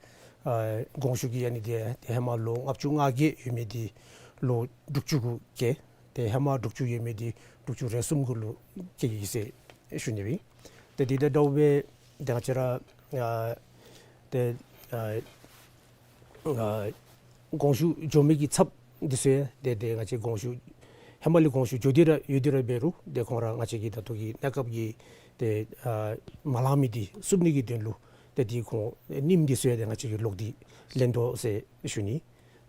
ཨ་གོང་ཞུ་གི་ཨ་ནི་འདི་ཡང་ཏེ་ཧེ་མ་ལོ་ལྔ་བཅུ་ང་བརྒྱད་ཡོད་མི་འདི་ལོ་དྲུག་ཅུ་གུ་བཀལ། ཏེ་ཧེ་མ་དྲུག་ཅུ་ཡོད་མི་འདི་དྲུག་ཅུ་རེ་གསུམ་གུ་ལུ་བཀལ་ཡི་ཟེར་ཞུ་ནི་སྦེ། ཏེ་འདི་དང་འདྲཝ་སྦེ་ཏེ་ང་བཅས་ར་ཨ་ཏེ་ཨ་ཨ་གོང་ཞུ་འགྱོ་མི་གི་ཚབ་འདི་ཚུ་ཡང་ཏེ་ཏེ་ང་བཅས་གོང་ཞུ་ཧེ་མ་ལས་གོང་ཞུ་འགྱོ་སྟེ་ར་ཡོད་དེ་ར་འབད་རུང་ཏེ་ཁོང་ར་ང་བཅས་ཀྱི་ད་ལྟོ་གི་གནས་སྐབས་ཀྱི་ཏེ་ཨ་མ་ལང་མི་འདི་བསུབ་ནི་གི་དོན་ལུ་ཏེ་འདི་ཁོང་རྙིངམ་འདི་ཚུ་ཡང་ཏེ་ང་བཅས་ཀྱིས་ལོག་སྟེ་ལེན་དོ་ཟེར་ཞུ་ནི།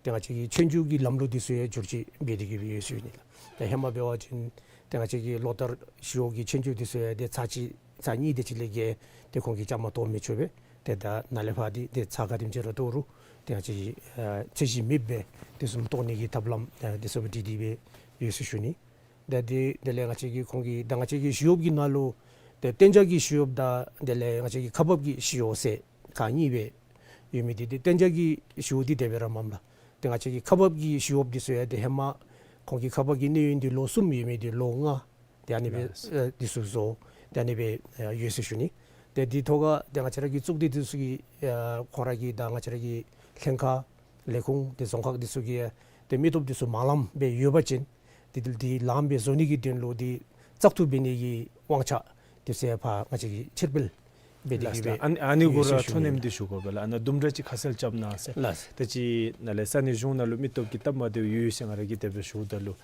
ཏེ་ང་བཅས་ཀྱི་ཆོས་རྒྱུགས་ཀྱི་ལམ་ལུགས་འདི་ཚུ་ཡང་བསྒྱུར་བཅོས་འབད་དེ་གི་སྦེ་ཡོད་ཟེར་ཞུ་ནི་ལགས། ཏེ་ཧེ་མ་འབད་བ་ཅིན་ཏེ་ང་བཅས་ཀྱི་ལོ་ལྟར་ཞི་གཡོག་གི་ཆོས་རྒྱུགས་འདི་ཚུ་ཡང་ཏེ་ཚར་གཅིག་ཚར་གཉིས་དེ་ཅིག་ལས་བརྒལ་ཏེ་ཁོང་གིས་བཅའ་མར་གཏོགས་མི་ཆོག་པས། ཏེ་ད་ནཱ་ལས་ཕར་འདི་ཏེ་ཚར་ག་དེམ་ཅིག་ར་གཏོགས་རུང་ཏེ་ང་བཅས་ཀྱིས་ཨ་ཚད་གཞི་མེདཔ་སྦེ་དེ་བཟུམ་གཏོགས་ནི་གི་ཐབས་ལམ་ཨ་དེ་བཟུམ་སྦེ་སྒྲིག་སྟེ་སྦེ་ཡོད་ཟེར་ཞུ་ནི། ད་དེ་དེ་ལས་ང་བཅས་ཀྱི་ཁོང་གི་ད་ང་བཅས་ཀྱི་ཞི་གཡོགཔ་གི་ནང་ལུ་ཏེ་གཏན་འཇགས་ཀྱི་ཞི་གཡོགཔ་དང་དེ་ལས་ང་བཅས་ཀྱི་ཁག་འབག་གི་ཞི་གཡོག་ཟེར་ཁག་གཉིས་སྦེ་ཡོད་མི་འདི་ཏེ་གཏན་འཇགས་ཀྱི་ཞི་གཡོག་འདི་དེ་སྦེ་ར་མས་ལགས། ཏེ་ང་བཅས་ཀྱི་ཁག་འབག་གི་ཞི་གཡོགཔ་འདི་ཚུ་ཡང་ཏེ་ཧེ་མ་ཁོང་གི་ཁག་འབག་གི་གནས་ཡུན་འདི་ལོ་གསུམ་ཡོད་མི་འདི་ལོ་ལྔ་ཏེ་ཨ་ནི་སྦེ་ལགས། ཨ་འདི་ཚུ་བཟོ་ཏེ་ཨ་ནི་སྦེ་ཨ་ཡོད་ཟེར་ཞུ་ནི། ཏེ་འདི་ཐོག་ཁར་ཏེ་ང་བཅས་ར་གི་གཙུག་སྡེ་འདི་ཚུ་གི་ཨ་ཁོང་ར་གི་ད་ང་བཅས་ར་གི་ལྷན་ཁག་ལས་ཁུངས་ཏེ་རྫོང་ཁག་འདི་ཚུ་གི་ཨ་ཏེ་མི་སྟོབས་འདི་ཚུ་མ་ལངམ་སྦེ་ཡོད་པ་ཅིན་འདི་འདི་ལངམ་སྦེ་བཟོ་ནི་གི་དོན་ལུ་འདི་ བཙག་འཐུ་འབད་ནི་གི་དབང་ཆ་དེ་ཚུ་ཕར་ང་བཅས་ཀྱིས་ཕྱིར་སྤེལ་འབད་དེ་གི་ལགས་སོ། སྦེ་ཨ་ནི་ཨ་ནི་གུ་ར་ཞུ་ཞུ་ནི། ཁྲོ་གནམ་འདི་ཞུ་དགོ་པས་ལགས། ཨ་ནཱ་དུམ་གྲ་ཅིག་ཁ་གསལ་རྐྱབ་གནང་ཟེར། ལགས་སོ། ད་ཅི་ནཱ་ལས་ས་གནས་གཞུང་ནང་ལུ་མི་སྟོབས་ཀྱིས་སྟབས་མ་བདེཝ་ཡོད་ཟེར་ང་ར་གིས་དེ་སྦེ་ཞུཝ་ད་ལུ་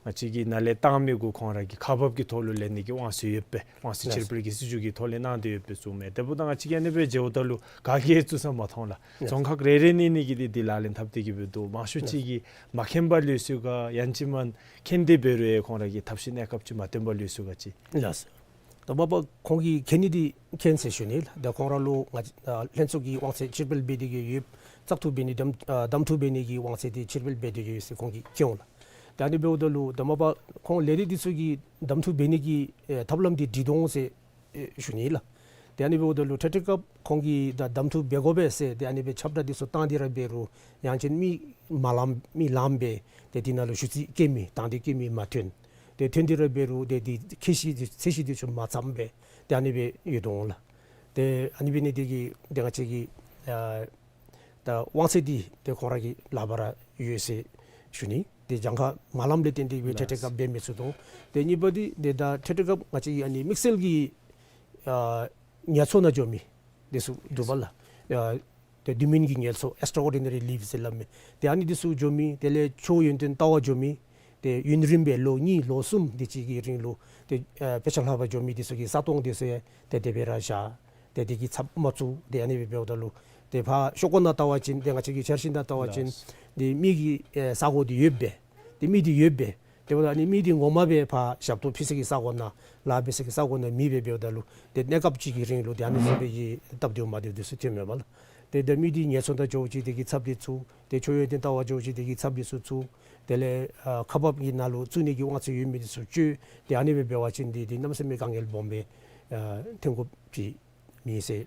ང་བཅས་ཀྱིས་ནཱ་ལས་བཏང་མི་གུ་ཁོང་ར་གིས་ཁག་འབག་གི་ཐོག་ལུ་ལེན་ནི་གི་དབང་ཚད་ཡོད་པས། དབང་ཚད་ཕྱིར་སྤེལ་གྱི་སྲིད་བྱུས་ཀྱི་ཐོག་ལས་གནང་སྟེ་ཡོད་པས་གསུངམ་མས། དེ་འབདཝ་ད་ང་བཅས་ཀྱིས་ཨ་ནི་སྦེ་མཇལཝ་ད་ལུ་ག་གིས་བཙུགས་ས་མ་མཐོང་ལགས། ལགས། རྫོང་ཁག་རེ་རེ་གཉིས་གཉིས་ཀྱིས་འདི་འདི་ལག་ལེན་འཐབ་སྟེ་གི་སྦེ་འདུག། མང་ཤོས་ཅིག་གིས་མ་མཁྱེན་པར་ལུས་ཚུགས་ག། ཡང་ཅིན་མ་མཁྱེན་ཏེ་འབད་རུང་ཡང་ཁོང་ར་གིས་ཐབས་ཤེས་གནས་སྐབས་ཅིག་མ་བཏོན་པར་ལུས་ཚུགས་ག་ཅིག། ལགས་སོ། ད་མ་པ་ཁོང་གིས་མཁྱེན་ནི་འདི་མཁྱེན་ཟེར་ཞུ་ནི་ལགས། ད་ཁོང་ར་ལུ་ང་ཨ་ལྷན་ཚོགས་ཀྱི་དབང་ཚད་ཕྱིར་སྤེལ་འབད་དེ་གི་ཡོདཔ། བཙག་འཐུ་འབད་ནི་གདམ་ཨ་གདམ་འཐུ་འབད་ནི་གི་དབང་ཚད་འདི་ཕྱིར་སྤེལ་འབད་དེ་གི་ཡོད་ཟེར་ཁོང་གིས་མཁྱེན་འོང་ལགས། ད་ཨ་ནི་འབདཝ་ད་ལུ་ད་མ་པ་ཁོང་ལས་རིགས་འདི་ཚུ་གིས་གདམ་འཐུ་འབད་ནི་གི་ཨེ་ཐབས་ལམ་འདི་སྒྲིག་དོ་འོང་ཟེར་ཨེ་ཞུ་ནི་ལགས། ཏེ་ཨ་ནི་འབདཝ་ད་ལུ་ཏེ་ཏེ་སྐབས་ཁོང་གིས་ད་གདམ་འཐུ་འབད་དགོ་པས་ཟེར་ཏེ་ཨ་ནི་སྦེ་ཁྱབ་བསྒྲགས་འདི་ཚུ་བཏང་སྟེ་ར་འབད་རུང་ཡང་ཅིན་མི་མ་ལངམ་མི་ལངམ་སྦེ་ཏེ་འདི་ནང་ལུ་ཞུ་ཚིག་བཀོད་མི་དང་འདོད་བཀོད་མི་མ་ཐོན། ཏེ་ཐོན་ཏེ་ར་འབད་རུང་ཏེ་འདི་ཁྱད་གཞི་འདི་ཚད་གཞི་འདི་ཚུ་མ་ཚངམ་སྦེ་ཏེ་ཨ་ནི་སྦེ་ཡོད་དོ་འོང་ལགས། ཏེ་ཨ་ནི་འབད་ནི་འདི་གིས་ཏེ་ང་བཅས་ཀྱི་ཨ་ད་དབང་ཚད་འདི་ཏེ་ཁོང་ར་གི་ལག་པར་ཡོད་ཟེར་ཞུ་ནི། ཏེ་གྱངས་ཁ་མ་ལངམ་ལས་བརྟེན་ཏེ་སྦེ་ཏེ་ཏེ་སྐབས་འབད་མི་ཚུགས་དོ། ཏེ་གཉིས་པ་འདི་ཏེ་ད་ཏེ་ཏེ་སྐབས་ང་བཅས་ཀྱི་ཨ་ནི་དམིགས་བསལ་གྱི་ཨ་ངལ་འཚོ་ནང་འགྱོ་མི་འདི་ཚུ་འདུག་པ་ལགས། ཨ་ཏེ་དུས་མིན་གྱི་ངལ་འཚོ་ཨེགསི་ཊ་ཨོར་ཌི་ནེ་རི་ལིབ་ཟེར་སླབ་མི་ཏེ་ཨ་ནི་འདི་ཚུ་འགྱོ་མི། དེ་ལས་ཆོས་ཡོན་ཏན་ལྟ་བར་འགྱོ་མི་ཏེ་ཡུན་རིངམོ་སྦེ་ལོ་གཉིས་ལོ་གསུམ་དེ་ཅིག་གི་རིང་ལུ་ཏེ་ཨ་དཔེ་ཆ་ལྷག་པར་འགྱོ་མི་འདི་ཚུ་གི་ས་སྟོང་འདི་ཚུ་ཡང་ཏེ་དེ་སྦེ་ར་བཞག། ཏེ་དེ་གི་ཚབ་མ་བཙུགས། ཏེ་ཨ་ནི་སྦེ་འབདཝ་ད་ལུ་ཏེ་ཕར་ཤོག་ཀོ་ནང་བལྟ་བ་ཅིན་ཏེ་ང་བཅས་ཀྱི་འཆར་གཞི་ནང་བལྟ་བ་ཅིན་ལགས། ཏེ་མི་གི་ཨེ་ས་གོ་འདི་ཡོདཔ་སྦེ་ཏེ་མི་འདི་ཡོདཔ་སྦེ་ཏེ་འབདཝ་ད་ཨ་ནི་མི་འདི་ངོ་མ་སྦེ་ཕར་ཞབས་ཏོག་ཕུལ་ས་གི་ས་གོ་ནང་ལཱ་འབད་ས་གི་ས་གོ་ནང་མེདཔ་སྦེ་འབདཝ་ད་ལུ་ཏེ་གནས་སྐབས་ཅིག་གི་རིང་ལུ་ཏེ་ཨ་ནི་བཟུམ་སྦེ་གི་སྟབས་བདེཝ་མ་བདེཝ་འདི་ཚུ་ཐོནམ་མས་པ་ལགས། ཏེ་ད་མི་འདི་ངལ་འཚོ་ནང་འགྱོཝ་ཅིག་དེ་གི་ཚབ་འདི་བཙུགས། ཏེ་ཆོས་ཡོན་ཏན་ལྟ་བར་འགྱོཝ་ཅིག་དེ་གི་ཚབ་འདི་ཚུ་བཙུགས། དེ་ལས་ཨ་ཁག་འབག་གི་ནང་ལུ་བཙུགས་ནི་གི་དབང་ཚད་ཡོད་མི་འདི་ཚུ་སྤྱོད། ཏེ་ཨ་ནི་སྦེ་འབད་བ་ཅིན་འདི་འདི་གནམ་མེད་ས་མེད་དཀའ་ངལ་སྦོམ་སྦེ་ཨ་ཐོན་དགོཔ་ཅིག་མེད་ཟེར་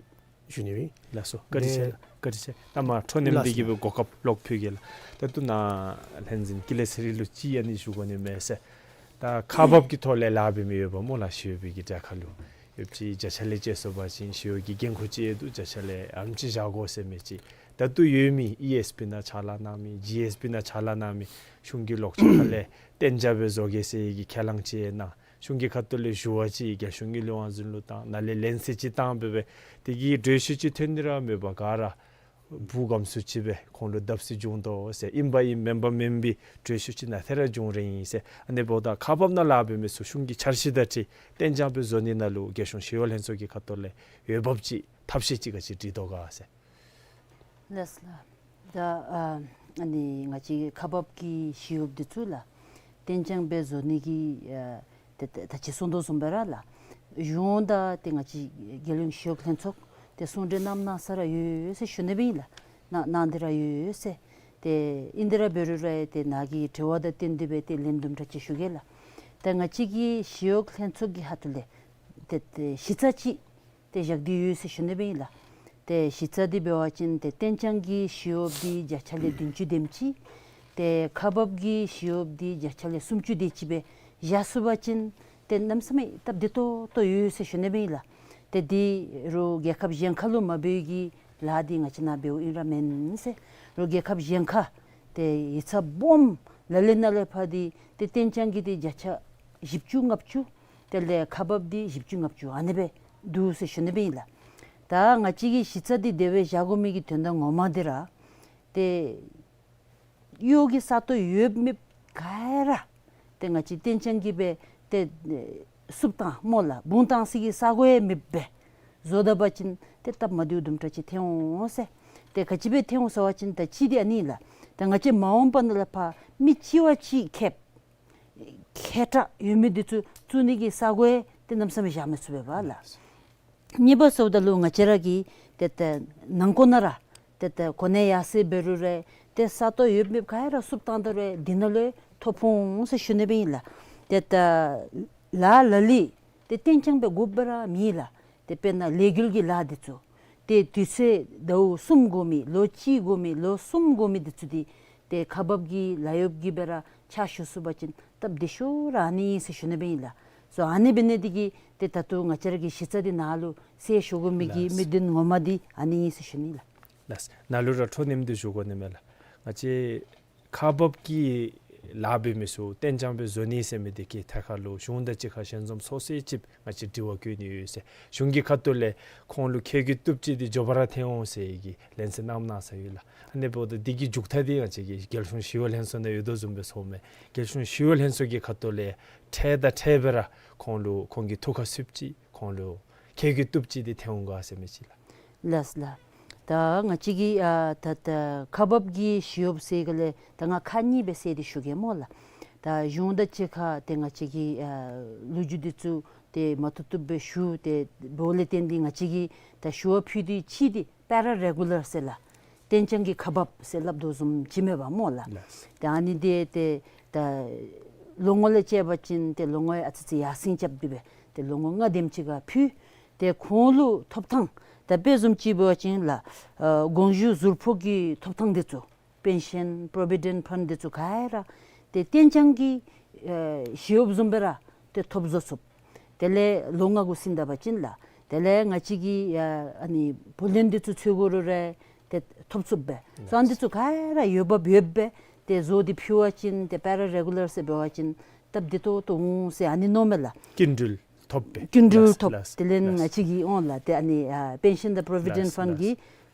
ཞུ་ནི་ཨིན། ལགས་སོ། བཀའ་དྲིན་ཆེ་ལགས། བཀའ་དྲིན་ཆེ། ད་མ་ཁྲོ་གནམ་འདི་གིས་སྦེ་གོ་སྐབས་ལོག་ཕུལ་གེ་ལགས། ད་ལྟོ་ནཱ་ལྷན་འཛིན་ཀུན་ལེགས་ཚེ་རིང་ལུ་ཅིག་ཨ་ནི་ཞུ་དགོ་ནི་མས་ཟེར། ད་ཁག་འབག་གི་ཐོག་ལས་ལཱ་འབད་མི་ཡོདཔ་སྨོ་ལགས། ཞི་གཡོགཔ་གི་གྲལ་ཁར་ལུ་ཡོདཔ་ཅིག་བརྒྱ་ཆ་ལས་དཔྱད་སོང་པ་ཅིན་ཞི་གཡོག་གི་འགན་ཁུར་ཅིག་ཡོད་འདུག། བརྒྱ་ཆ་ལས་ཨ་ནེམ་ཅིག་བཞག་དགོ་ཟེར་མི་ཅིག། ད་ལྟོ་ཡོད་མི་ཨི་ཨེསི་པི་ནང་ཕྱག་ལཱ་གནང་མི་ཇི་ཨེསི་པི་ནང་ཕྱག་ལཱ་གནང་མི་གཞུང་གི་ལོག་སྤྱོད་ཁ་ལས་གཏན་འཇགས་སྦེ་བཟོ་གེ་ཟེར་གྱི་ཁས་བླངས་ཅིག་གནང་། གཞུང་གི་ཁ་ཐུག་ལས་ཞུ་བ་ཅིག་རྒྱལ་གཞུང་གི་ལུས་དབང་འཛིན་ལུ་བཏང་། ནཱ་ལས་ལན་གསལ་ཅིག་བཏང་སྦེ་སྦེ་དེ་གི་གྲོས་གཞི་ཅིག་ཐོན་ནི་ར་མེད་པར་ག་ར་བུ་གམ་སུ་ཅིག་སྦེ་ཁོང་ལུ་བརྡབ་གསིག་བྱུང་དོ་ཟེར། ཨིན་པ་ཨིན་མེན་པ་མེན་པའི་གྲོས་གཞི་ཅིག་ནང་ཐད་ར་བྱུང་རན་ཡི་ཟེར། ཨ་ནི་འབདཝ་ད་ཁག་འབག་ནང་ལཱ་འབད་མི་ཚུ་གཞུང་གི་འཆར་གཞི་དང་འཁྲིལ་གཏན་འཇགས་སྦེ་བཟོ་ནི་ནང་ལུ་རྒྱལ་གཞུང་ཞི་གཡོག་ལྷན་ཚོགས་ཀྱི་ཁ་ཐུག་ལས་འོས་འབབ་ཅིག་ཐབས་ཤེས་ཅིག་ག་ཅི་སྒྲིག་དོ་ག་ཟེར། ལགས་ལགས། ད་ཨ་ཨ་ནི་ང་བཅས་ཁག་འབག་གི་ཞི་གཡོགཔ་འདི་ཚུ་ལགས་གཏན་འཇགས་སྦེ་བཟོ་ནི་གི་ཨ་ད་ད་ད་ཅི་གསུང་དོ་བཟུམ་སྦེ་ར་ལགས་གཞུང་དང་ཏེ་ང་བཅས་རྒྱལ་ཡོངས་ཞི་གཡོག་ལྷན་ཚོགས་ཏེ་ཟུང་འབྲེལ་གནངམ་གནང་ས་ར་ཡོད་ཟེར་ཞུ་ནི་སྦེ་ཨིན་ལགས། གནང་གནང་སྟེ་ར་ཡོད་ཟེར། ཏེ་ཨིན་ཏེ་ར་འབད་རུང་ར་ཏེ་ནཱ་གི་དྲི་བ་དང་བསྟུན་ཏེ་སྦེ་ཏེ་ལན་དུམ་གྲ་ཅིག་ཞུ་གེ་ལགས། ད་ང་བཅས་ཀྱི་ཞི་གཡོག་ལྷན་ཚོགས་ཀྱི་ཁ་ཐུག་ལས་ཏེ་ཏེ་གཞི་རྩ་ཅིག་ཏེ་བཞག་སྟེ་ཡོད་ཟེར་ཞུ་ནི་སྦེ་ཨིན་ལགས། ཏེ་གཞི་རྩ་འདི་འབད་བ་ཅིན་ཏེ་གཏན་འཇགས་ཀྱི་ཞི་གཡོགཔ་འདི་བརྒྱ་ཆ་ལས་བདུན་ཅུ་དེམ་ཅིག། ཏེ་ཁག་འབག་གི་ཞི་གཡོགཔ་འདི་བརྒྱ་ཆ་ལས་སུམ་ཅུ་དེ་ཅིག་སྦེ་བཞག་ཚུགས་པ་ཅིན་ཏེ་གནམ་མེད་ས་མེད་སྟབས་བདེ་ཏོག་ཏོ་ཡོད་ཟེར་ཞུ་ནི་སྦེ་ཨིན་ལགས། ཏེ་འདི་རུང་རྒྱལ་ཁབ་གཞན་ཁ་ལུ་མ་འབད་བའི་གི་ལཱ་འདི་ང་བཅས་ནཱ་འབདཝ་ཨིན་ར་མེན་ཟེར། རུང་རྒྱལ་ཁབ་གཞན་ཁ་ཏེ་ཡིག་ཚང་སྦོམ་ལ་ལུ་ནང་ལས་ཕར་འདི་ཏེ་གཏན་འཇགས་ཀྱི་འདི་བརྒྱ་ཆ་བཞི་བཅུ་ལྔ་བཅུ། དེ་ལས་ཁག་འབག་འདི་བཞི་བཅུ་ལྔ་བཅུ་ཨ་ནི་སྦེ་འདུག་ཟེར་ཞུ་ནི་སྦེ་ཨིན་ལགས། ད་ང་བཅས་ཀྱི་གཞི་རྩ་འདི་དེ་སྦེ་བཞག་དགོ་མི་གི་དོན་དག་ངོ་མ་འདི་ར་ཏེ་གཡོག་གི་ས་སྟོང་ཡོདཔ་མེདཔ་ག་ར་ཏེ་ང་བཅས་གཏན་འཇགས་ཀྱི་སྦེ་ཏེ་བསུབ་བཏང་སྨོ་ལགས་སྦུང་བཏང་ས་གི་ས་གོ་ཡང་མེདཔ་སྦེ་བཟོ་ད་པ་ཅིན་ཏེ་སྟབས་མ་བདེཝ་དུམ་གྲ་ཅིག་ཐོན་འོང་ཟེར། ཏེ་ག་ཅི་སྦེ་ཐོན་འོང་ཟེར་བ་ཅིན་ད་ཅི་འདི་ཨ་ནི་ལགས། ཏེ་ང་བཅས་མ་འོངས་པ་ནང་ལས་ཕར་མི་གཅིག་བ་གཅིག་ཁེབ་མཁས་དྲགས་ཡོད་མི་འདི་ཚུ་བཙུགས་ནི་གི་ས་གོ་ཡང་ཏེ་གནམ་མེད་ས་མེད་བཞག་མི་ཚུགས་པས་པ་ལགས། གཉིས་པ་ཟེརཝ་ད་ལུ་ང་བཅས་ར་གིས་ཏེ་ཏེ་ནང་འཁོད་ནང་ར་ཏེ་ཏེ་གོ་གནས་ཡར་སེང་འབད་རུང་ར་ཏེ་ས་སྟོང་ཡོདཔ་མེདཔ་ག་ར་བསུབ་བཏང་ད་རུང་འདི་ནང་ལུ་ཐོ་ཕོག་འོང་ཟེར་ཞུ་ནི་སྦེ་ཨིན་ལགས། ཏེ་ཏེ་ལཱ་ལ་ལུ་ཏེ་གཏན་འཇགས་སྦེ་དགོཔ་ར་མེད་ལགས། ཏེ་དཔེར་ན་ལས་འགུལ་གྱི་ལཱ་འདི་ཚུ་ཏེ་དུས་ཚོད་ཟླཝ་གསུམ་དགོ་མི་ལོ་གཅིག་དགོ་མི་ལོ་གསུམ་དགོ་མི་འདི་ཚུ་འདི་ཏེ་ཁག་འབག་གི་ལཱ་གཡོགཔ་གིས་སྦེ་ར་ཕྱག་ཞུ་ཚུགས་པ་ཅིན་སྟབས་བདེ་ཤོས་ར་ཨ་ནི་ཨིན་ཟེར་ཞུ་ནི་སྦེ་ཨིན་ལགས། སོ་ཨ་ནི་འབད་ནི་འདི་གིས་ཏེ་ད་ལྟོ་ང་བཅས་ར་གི་གཞི་རྩ་འདི་ནཱ་ལུ་སེལ་ཞུ་དགོ་མི་གི་དམིགས་དོན་ངོ་མ་འདི་ཨ་ནི་ཨིན་ཟེར་ཞུ་ནི་ལགས། ལགས། ནཱ་ལུ་ར་ཁྲོ་གནམ་འདི་ཞུ་དགོ་ནི་མས་ལགས། ང་བཅས་ཁག་འབག་གི་ ལཱ་འབད་མི་ཚུ་གཏན་འཇགས་སྦེ་བཟོ་ནི་ཟེར་མི་འདི་གི་ཐད་ཁར་ལུ་གཞུང་དང་གཅིག་ཁར་ཞལ་འཛོམས་ཚོགས་ཚར་ཅིག་ང་བཅས་དྲི་བ་བཀོད་ནི་ཡོད་ཟེར། གཞུང་གི་ཁ་ཐུག་ལས་ཁོང་ལུ་ཁེ་གི་བཏུབ་ཅིག་འདི་མགྱོགས་པ་ར་ཐོན་འོང་ཟེར་གྱི་ལན་གསལ་གནངམ་གནང་ས་ཡོད་ལགས། ཨ་ནི་འབདཝ་ད་འདི་གི་མཇུག་མཐའ་འདི་ང་བཅས་ཀྱི་རྒྱལ་གཞུང་ཞི་གཡོག་ལྷན་ཚོགས་ནང་ཡོད་དོ་བཟུམ་སྦེ་ཚོརཝ་མས། རྒྱལ་གཞུང་ཞི་གཡོག་ལྷན་ཚོགས་ཀྱི་ཁ་ཐུག་ལས་འཕྲལ་དང་འཕྲལ་སྦེ་ར་ཁོང་ལུ་ཁོང་གི་ཐུགས་ཁར་ཚུདཔ་ཅིག་ཁོང་ལུ་ཁེ་གི་བཏུབ་ཅིག་འདི་ཐོན་འོང་ག་ཟེར་མི་ཅིག་ལགས། ལགས་ལགས། ད་ང་བཅས་ཀྱི་ཨ་ད་ད་ཁག་འབག་གི་ཞི་གཡོགཔ་ཟེར་ག་ལས་ད་ང་ཁག་གཉིས་སྦེ་བསལ་ཏེ་ཞུ་གེ་སྨོ་ལགས། ད་གཞུང་དང་གཅིག་ཁར་ཏེ་ང་བཅས་ཀྱི་ཨ་ལོ་རྒྱུས་འདི་ཚུ་ཏེ་མ་བཏུབ་བཏུབ་སྦེ་ཞུ་སྟེ་འབདཝ་ལས་བརྟེན་ཏེ་ང་བཅས་ཀྱིས་ད་ཞུ་བ་ཕུལ་ཏེ་ཅིག་འདི་པེ་ར་རེ་གུ་ལར་ཟེར་ལགས། གཏན་འཇགས་ཀྱི་ཁག་འབགཔ་ཟེར་སླབ་དོ་བཟུམ་ཅིག་མས་པ་སྨོ་ལགས། ལགས། ཏེ་ཨ་ནི་འདི་ཏེ་ད་ལོ་ངོ་ལས་བཅད་པ་ཅིན་ཏེ་ལོ་ངོ་ཡང་ཨ་ཙི་ཙི་ཡར་སེང་རྐྱབ་སྟེ་སྦེ་ཏེ་ལོ་ངོ་ལྔ་དེམ་ཅིག་ཁར་ཕུལ། ཏེ་ཁོང་ལུ་ཐོབ་ཐང་ད་དཔེ་བཟུམ་ཅིག་འབད་བ་ཅིན་ལགས་ཨ་དགོངས་ཞུ་ཟུར་ཕོག་གི་ཐོབ་ཐང་འདི་ཚུ་པེན་ཤཱན་པོ་རོ་བི་ཌེནཊ་ཕཱནཌ་འདི་ཚུ་ག་ར་ཏེ་གཏན་འཇགས་ཀྱི་ཨ་ཞི་གཡོགཔ་བཟུམ་སྦེ་ར་ཏེ་ཐོབ་བཟོ་ཚུགས། དེ་ལས་ལོ་ལྔ་གུ་ཟིན་ད་པ་ཅིན་ལགས། དེ་ལས་ང་བཅས་ཀྱི་ཨ་ཨ་ནི་བུ་ལོན་འདི་ཚུ་འཚོལ་དགོ་རུང་ར་ཏེ་ཐོབ་ཚུགསཔ་སྦེ། སོ་ཨ་ནི་འདི་ཚུ་ག་ར་ཡོདཔ་ཡོདཔ་སྦེ་ཏེ་བཟོ་སྟེ་ཕུལ་བ་ཅིན་ཏེ་པེ་ར་རེ་གུ་ལར་ཟེར་འབད་བ་ཅིན་སྟབས་བདེ་ཏོག་ཏོ་འོང་ཟེར་ཨ་ནི་མནོཝ་མས་ལགས། སྐྱིན་འགྲུལ་ཐོབ་པས། སྐྱིན་འགྲུལ་ལགས་ཐོབ། ལགས། དེ་ལས་ང་ལགས། བཅས་ཀྱི་ཨོ་ལགས་ཏེ་ཨ་ནི་ཨ་པེན་ཤཱན་དང་པོ་རོ་བི་ཌེནཊ་ལགས་ཕཱནཌ་ལགས། གི་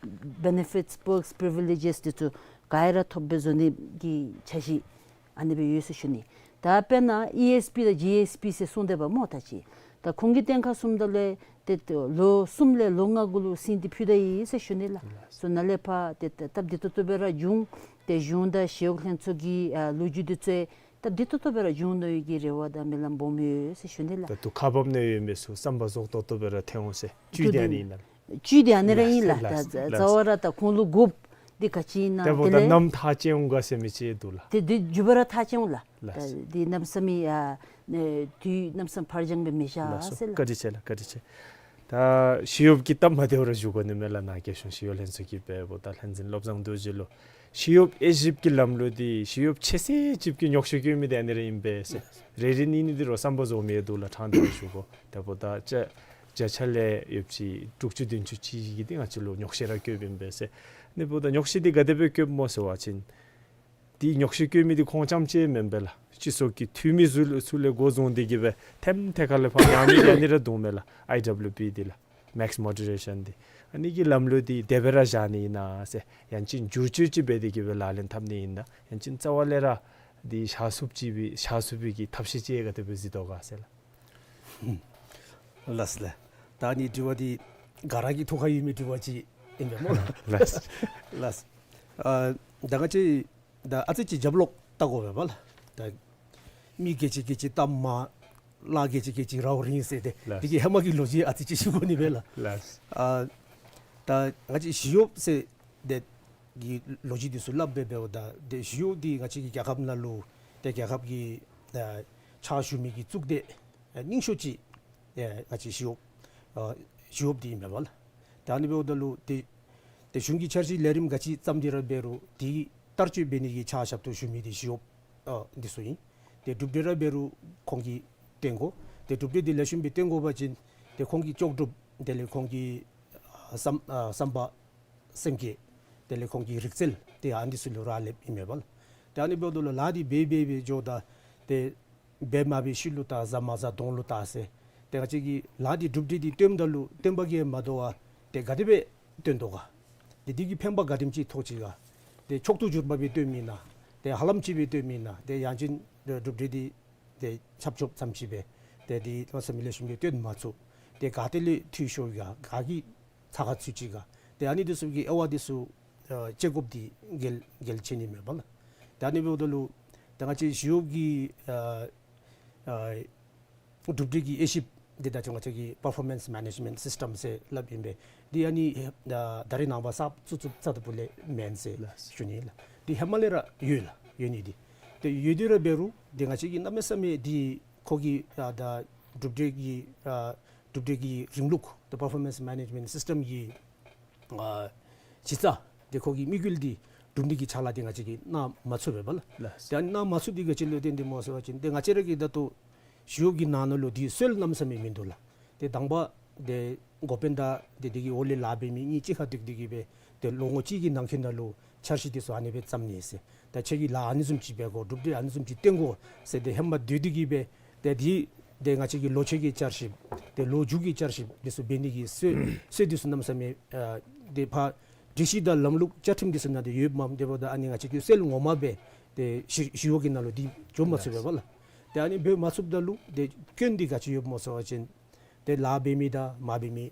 བེ་ནེ་ཕིཊསི་པརཀསི་པི་རི་ཝི་ལེ་ཇེསི་འདི་ཚུ་ག་ར་ཐོབ་སྦེ་བཟོ་ནི་གི་འཆར་གཞི་ཨ་ནི་སྦེ་ཡོད་ཟེར་ཞུ་ནི། ད་དཔེར་ན་ཨི་ཨེསི་པི་དང་ཇི་ཨེསི་པི་ཟེར་གསུངས་ཏེ་འབདཝ་སྨོ་ད་ཅི། ད་ཁོང་གི་གཏན་ཁར་སོངམ་ད་ལས་ཏེ་ལོ་གསུམ་ལས་ལོ་ལྔ་གུ་ལུ་ཟིན་ཏེ་ཕུལ་ད་ཡི་ཟེར་ཞུ་ནི་ལགས། སོ་ནཱ་ལས་ཕར་ཏེ་ཏེ་སྟབས་བདེ་ཏོག་ཏོ་སྦེ་ར་འབྱུང་། ཏེ་གཞུང་དང་ཞི་གཡོག་ལྷན་ཚོགས་ཀྱི་ཨ་ལོ་རྒྱུས་འདི་ཚུ་སྟབས་བདེ་ཏོག་ཏོ་སྦེ་ར་འབྱུང་ནི་གི་རེ་བ་དང་སྨོན་ལམ་སྦོམ་ཡོད་ཟེར་ཞུ་ནི་ལགས། ད་ལྟོ་ཁག་འབགཔ་ནང་ཡོད་མི་ཚུ་བསམ་པ་རྫོགས་ཏོག་ཏོ་སྦེ་ར་ཐོན་འོང་ཟེར་བཅུད་དེ་ཨ་ནི་ཨིན་ན་ལགས། བཅུད་དེ་ཨ་ནི་ར་ཨིན་ལགས། ལགས། ད་ལགས། རྩ་བ་ར་ད་ཁོང་ལུ་དགོཔ་འདི་ག་ཅི་ཨིན་ན་དེ་འབདཝ་ད་དེ་ལས་ནམ་ཐག་བཅད་འོང་ག་ཟེར་མི་ཅིག་འདུག་ལགས། དེ་དེ་མགྱོགས་པ་ར་ཐག་བཅད་འོང་ལགས། ལགས། ད་འདི་གནམ་ས་མེད་ཨ་ནི་དུས་གནམ་ས་ཕར་འགྱངས་སྦེ་མི་བཞག་ལགས་སོ། ཟེར་ལགས། བཀའ་དྲིན་ཆེ་ལགས། བཀའ་དྲིན་ཆེ། ད་ཞི་གཡོགཔ་གི་སྟབས་མ་བདེཝ་ར་ཞུ་དགོ་ནི་མས་ལགས། ནཱ་རྒྱལ་གཞུང་ཞི་གཡོག་ལྷན་ཚོགས་ཀྱི་དཔལ་འབོ་ད་ལྷ་འཛིན་བློ་བཟང་རྡོ་རྗེ་ལུ་ཞི་གཡོགཔ་དབྱེ་ཞིབ་ཀྱི་ལམ་ལུགས་འདི་ཞི་གཡོགཔ་ཆེ་ཤོས་ཅིག་གིས་ཉོགས་བཤད་བཀོད་མི་འདི་ཨ་ནི་ར་ཨིན་པས་ཟེར། རེ་རེ་གཉིས་གཉིས་འདི་རོགས་བསམ་པ་རྫོགས་མི་འདུག་ལགས། ཕྲང་སྟེ་ར་ཞུ་དགོ། དེ་འབདཝ་ད་བརྒྱ་བརྒྱ་ཆ་ལས་ཡོད་ཅིག་དྲུག་ཅུ་བདུན་ཅུ་ཅིག་གིས་འདི་ང་བཅས་ལུ་ཉོགས་བཤད་ར་བཀོདཔ་ཨིན་པས་ཟེར། ཨ་ནི་འབདཝ་ད་ཉོགས་བཤད་འདི་ག་དེ་སྦེ་བཀོདཔ་སྨོ་ཟེར་བ་ཅིན་འདི་ཉོགས་བཤད་བཀོད་མི་འདི་ཁོང་རྐྱངམ་ཅིག་མེན་པས་ལགས། སྤྱི་ཚོགས་ཀྱི་འཐུས་མི་ཚུ་ལུ་ཚུ་ལས་འགོ་བཟུང་སྟེ་གིས་སྦེ་ཐེམ་ཐེ་ཁ་ལས་ཕར་ཉར་མི་འདི་ཨ་ནི་ར་འདུག་མས་ལགས། ཨའི་ཌབ་ལུ་པི་འདི་ལགས། མེགས་མོ་ཌི་རེ་ཤཱན་འདི་ཨ་ནི་གི་ལམ་ལུགས་འདི་དེ་སྦེ་ར་བཞག་ནི་ཨིན་ན་ཟེར། ཡང་ཅིན་བསྒྱུར་བཅོས་ཅིག་འབད་དེ་གིས་སྦེ་ལག་ལེན་འཐབ་ནི་ཨིན་ན། ཡང་ཅིན་རྩ་བ་ལས་ར་འདི་བཞག་ཚུགསཔ་ཅིག་སྦེ་བཞག་ཚུགས་པའི་གི་ཐབས་ཤེས་ཅིག་ག་དེ་སྦེ་གཟིགས་དོ་ག་ཟེར་ལགས། ལགས་ལགས། ད་ཨ་ནི་དྲི་བ་འདི་ག་ར་གི་ཐུགས་ཁར་ཡོད་མི་དྲི་བ་ཅིག་ཨིན་པས་སྨོ་ལགས། ལགས། ལགས། ཨ་ད་ང་བཅས་ད་ཨ་ཙི་ཅིག་རྒྱབ་ལོག་བལྟ་དགོ་པས་པ་ལགས། ད་མི་ག་ཅི་ག་ཅི་གཏམ་མང་། ལཱ་ག་ཅི་ག་ཅི་རཝ་རིང་ཟེར་ཏེ། ལགས། དེ་གི་ཧེ་མ་གི་ལོ་རྒྱུས་ཨ་ཙི་ཅིག་ཞུ་དགོ་ནི་མས་ལགས། ལགས། ཨ་ད་ང་བཅས་ཞི་གཡོགཔ་ཟེར་དེ་གི་ལོ་རྒྱུས་འདི་ཚུ་སླབ་སྦེ་འབདཝ་ད་ཏེ་ཞི་གཡོགཔ་འདི་ང་བཅས་ཀྱི་རྒྱལ་ཁབ་ནང་ལུ་ཏེ་རྒྱལ་ཁབ་ཀྱི་ཨ་ཕྱག་ཞུ་མི་གི་གཙུག་སྡེ་ཨ་རྙིང་ཤོས་ཅིག་ཨ་ང་བཅས་ཞི་གཡོགཔ་ཨ་ཞི་གཡོགཔ་འདི་ཨིན་པས་པ་ལགས། ད་ཨ་ནི་འབདཝ་ད་ལུ་ཏེ་ཏེ་གཞུང་གི་འཆར་གཞི་ལས་རིམ་ག་ཅི་བརྩམས་ཏེ་ར་འབད་རུང་དེ་བསྟར་སྤྱོད་འབད་ནི་གི་ཕྱག་ཞབས་ཏོག་ཞུ་མི་འདི་ཞི་གཡོགཔ་ཨ་འདི་ཚུ་ཨིན། ཏེ་གྲུབ་འབྲས་ར་འབད་རུང་ཁོང་གིས་བཏོན་དགོ། ཏེ་གྲུབ་འབྲས་འདི་ལེགས་ཤོམ་སྦེ་བཏོན་དགོ་པ་ཅིན་ཏེ་ཁོང་གི་ལྕོགས་གྲུབ་དེ་ལས་ཁོང་གི་ཨ་བསམ་ཨ་བསམ་པ་སེམས་བསྐྱེད་དེ་ལས་ཁོང་གི་རིག་རྩལ་ཏེ་ཨ་འདི་ཚུ་ལུ་རག་ལསཔ་ཨིན་མས་པ་ལགས། ཏེ་ཨ་ནི་འབདཝ་ད་ལུ་ལཱ་འདི་འབད་འབད་འབད་འགྱོཝ་ད་ཏེ་འབད་མ་འབད་ཤུལ་ལུ་བལྟ་བཟའ་མ་བཟའ་གདོང་ལུ་བལྟ་ཟེར། ཏེ་ང་བཅས་ཀྱིས་ལཱ་འདི་གྲུབ་འབྲས་འདི་བཏོནམ་ད་ལུ་བཏོན་པ་གིས་མ་དོ་བར་ཏེ་ག་དེ་སྦེ་བཏོན་དོ་ག། ཏེ་འདི་གིས་ཕན་པ་ག་དེམ་ཅིག་ཐོགས་ཅི་ག། ཏེ་མཆོག་ཏུ་གྱུར་པ་སྦེ་བཏོན་མི་ན། ཏེ་ཧ་ལམ་ཅིག་སྦེ་བཏོན་མི་ན། ཏེ་ཡང་ཅིན་གྲུབ་འབྲས་འདི་ཏེ་ཆབ་ཆོབ་ཙམ་ཅིག་སྦེ་ཏེ་འདི་གནམ་ས་མེད་ལེགས་ཤོམ་སྦེ་བཏོན་མ་ཚུགས། ཏེ་ག་ཏེ་ལས་འཐུས་ཤོར་ག་ག་གིས་ཚ་ཁ་ཚུད་ཅི་ག། ཏེ་ཨ་ནི་འདི་ཚུ་གི་དབྱེ་བ་འདི་ཚུ་ཨ་དཔྱད་དགོཔ་འདི་གལ་གལ་ཆེ་ནི་མས་པ་ལགས། ཏེ་ཨ་ནི་འབདཝ་ད་ལུ་ཏེ་ང་བཅས་ཞི་གཡོགཔ་གི་ཨ་ཨ་གྲུབ་འབྲས་ཀྱི་དབྱེ་ཞིབ་འདི་ད་ཅི་ང་བཅས་ཀྱིས་པར་ཕོར་མེནསི་མེ་ནེཇ་མེནཊ་སིསི་ཊེམ་ཟེར་སླབ་ཨིན་པས། འདི་ཨ་ནི་ཨ་ད་རེས་ནངས་པ་གསརཔ་བཙུགས་བཙུགསཔ་རྩ་དང་པོ་ལས་མེན་ཟེར་ལགས། ཞུ་ནི་ལགས། འདི་ཧེ་མ་ལས་ར་ཡོད་ལགས། ཡོད་ནི་འདི་ཏེ་ཡོད་དེ་ར་འབད་རུང་འདི་ང་བཅས་ཀྱིས་གནམ་མེད་ས་མེད་འདི་ཁོ་གི་ཨ་ད་གྲུབ་འབྲས་ཀྱི་ཨ་གྲུབ་འབྲས་ཀྱི་རིང་ལུགས་ད་པར་ཕོར་མེནསི་མེ་ནེཇ་མེནཊ་སིསི་ཊེམ་གྱི་ཨ་གཞི་རྩ་འདི་ཁོ་གི་དམིགས་ཡུལ་འདི་སྒྲུབ་ནི་གི་ཕྱག་ལཱ་འདི་ང་བཅས་ཀྱིས་གནང་མ་ཚུགས་པས་པ་ལགས། ལགས། ཏེ་ཨ་ནི་གནང་མ་ཚུགས་འདི་ག་ཅི་ལུ་བརྟེན་ཏེ་སྨོ་ཟེར་བ་ཅིན་ཏེ་ང་བཅས་ར་གི་ད་ལྟོ་ཞི་གཡོགཔ་གི་ནང་ན་ལུ་འདི་སྲོལ་གནམ་མེད་ས་མེད་མིན་འདུག་ལགས། ཏེ་དང་པ་ཏེ་འགོ་དཔོན་དང་ཏེ་དེ་གི་འོག་ལས་ལཱ་འབད་མི་གཉིས་གཅིག་ཁར་འདུས་ཏེ་གིས་སྦེ་ཏེ་ལོ་ངོ་གཅིག་གི་ནང་འཁོད་ནང་ལུ་འཆར་གཞི་འདི་ཚུ་ཨ་ནི་སྦེ་བརྩམ་ནི་ཟེར། ད་ཁྱེད་ཀྱིས་ལཱ་ཨ་ནི་བཟུམ་ཅིག་འབད་དགོ། གྲུབ་འབྲས་ཨ་ནི་བཟུམ་ཅིག་བཏོན་དགོ་ཟེར་ཏེ་ཧེ་མ་སྡོད་དེ་གི་སྦེ་ཏེ་འདི་ཏེ་ང་བཅས་ཀྱི་ལོ་ཕྱེད་ཀྱི་བསྐྱར་ཞིབ་ཏེ་ལོ་མཇུག་གི་བསྐྱར་ཞིབ་འདི་ཚུ་འབད་ནི་གི་སྲོལ་སྲོལ་འདི་ཚུ་གནམ་མེད་ས་མེད་ཨ་ཏེ་ཕར་སྒྲིག་གཞི་དང་ལམ་ལུགས་བཅའ་ཁྲིམས་འདི་ཚུ་ནང་ཏེ་ཡོདཔ་མས། དེ་འབདཝ་ད་ཨ་ནི་ང་བཅས་ཀྱི་སྲོལ་ངོ་མ་སྦེ་ཏེ་ཞི་ཞི་གཡོག་གི་ནང་ལུ་འདི་འགྱོ་མ་ཚུགས་པས་པ་ལགས། ཏེ་ཨ་ནི་འབད་མ་ཚུགསཔ་ད་ལུ་ཏེ་སྐྱོན་འདི་ག་ཅི་ཡོདཔ་སྨོ་ཟེར་བ་ཅིན་ཏེ་ལཱ་འབད་མི་དང་མ་འབད་མི་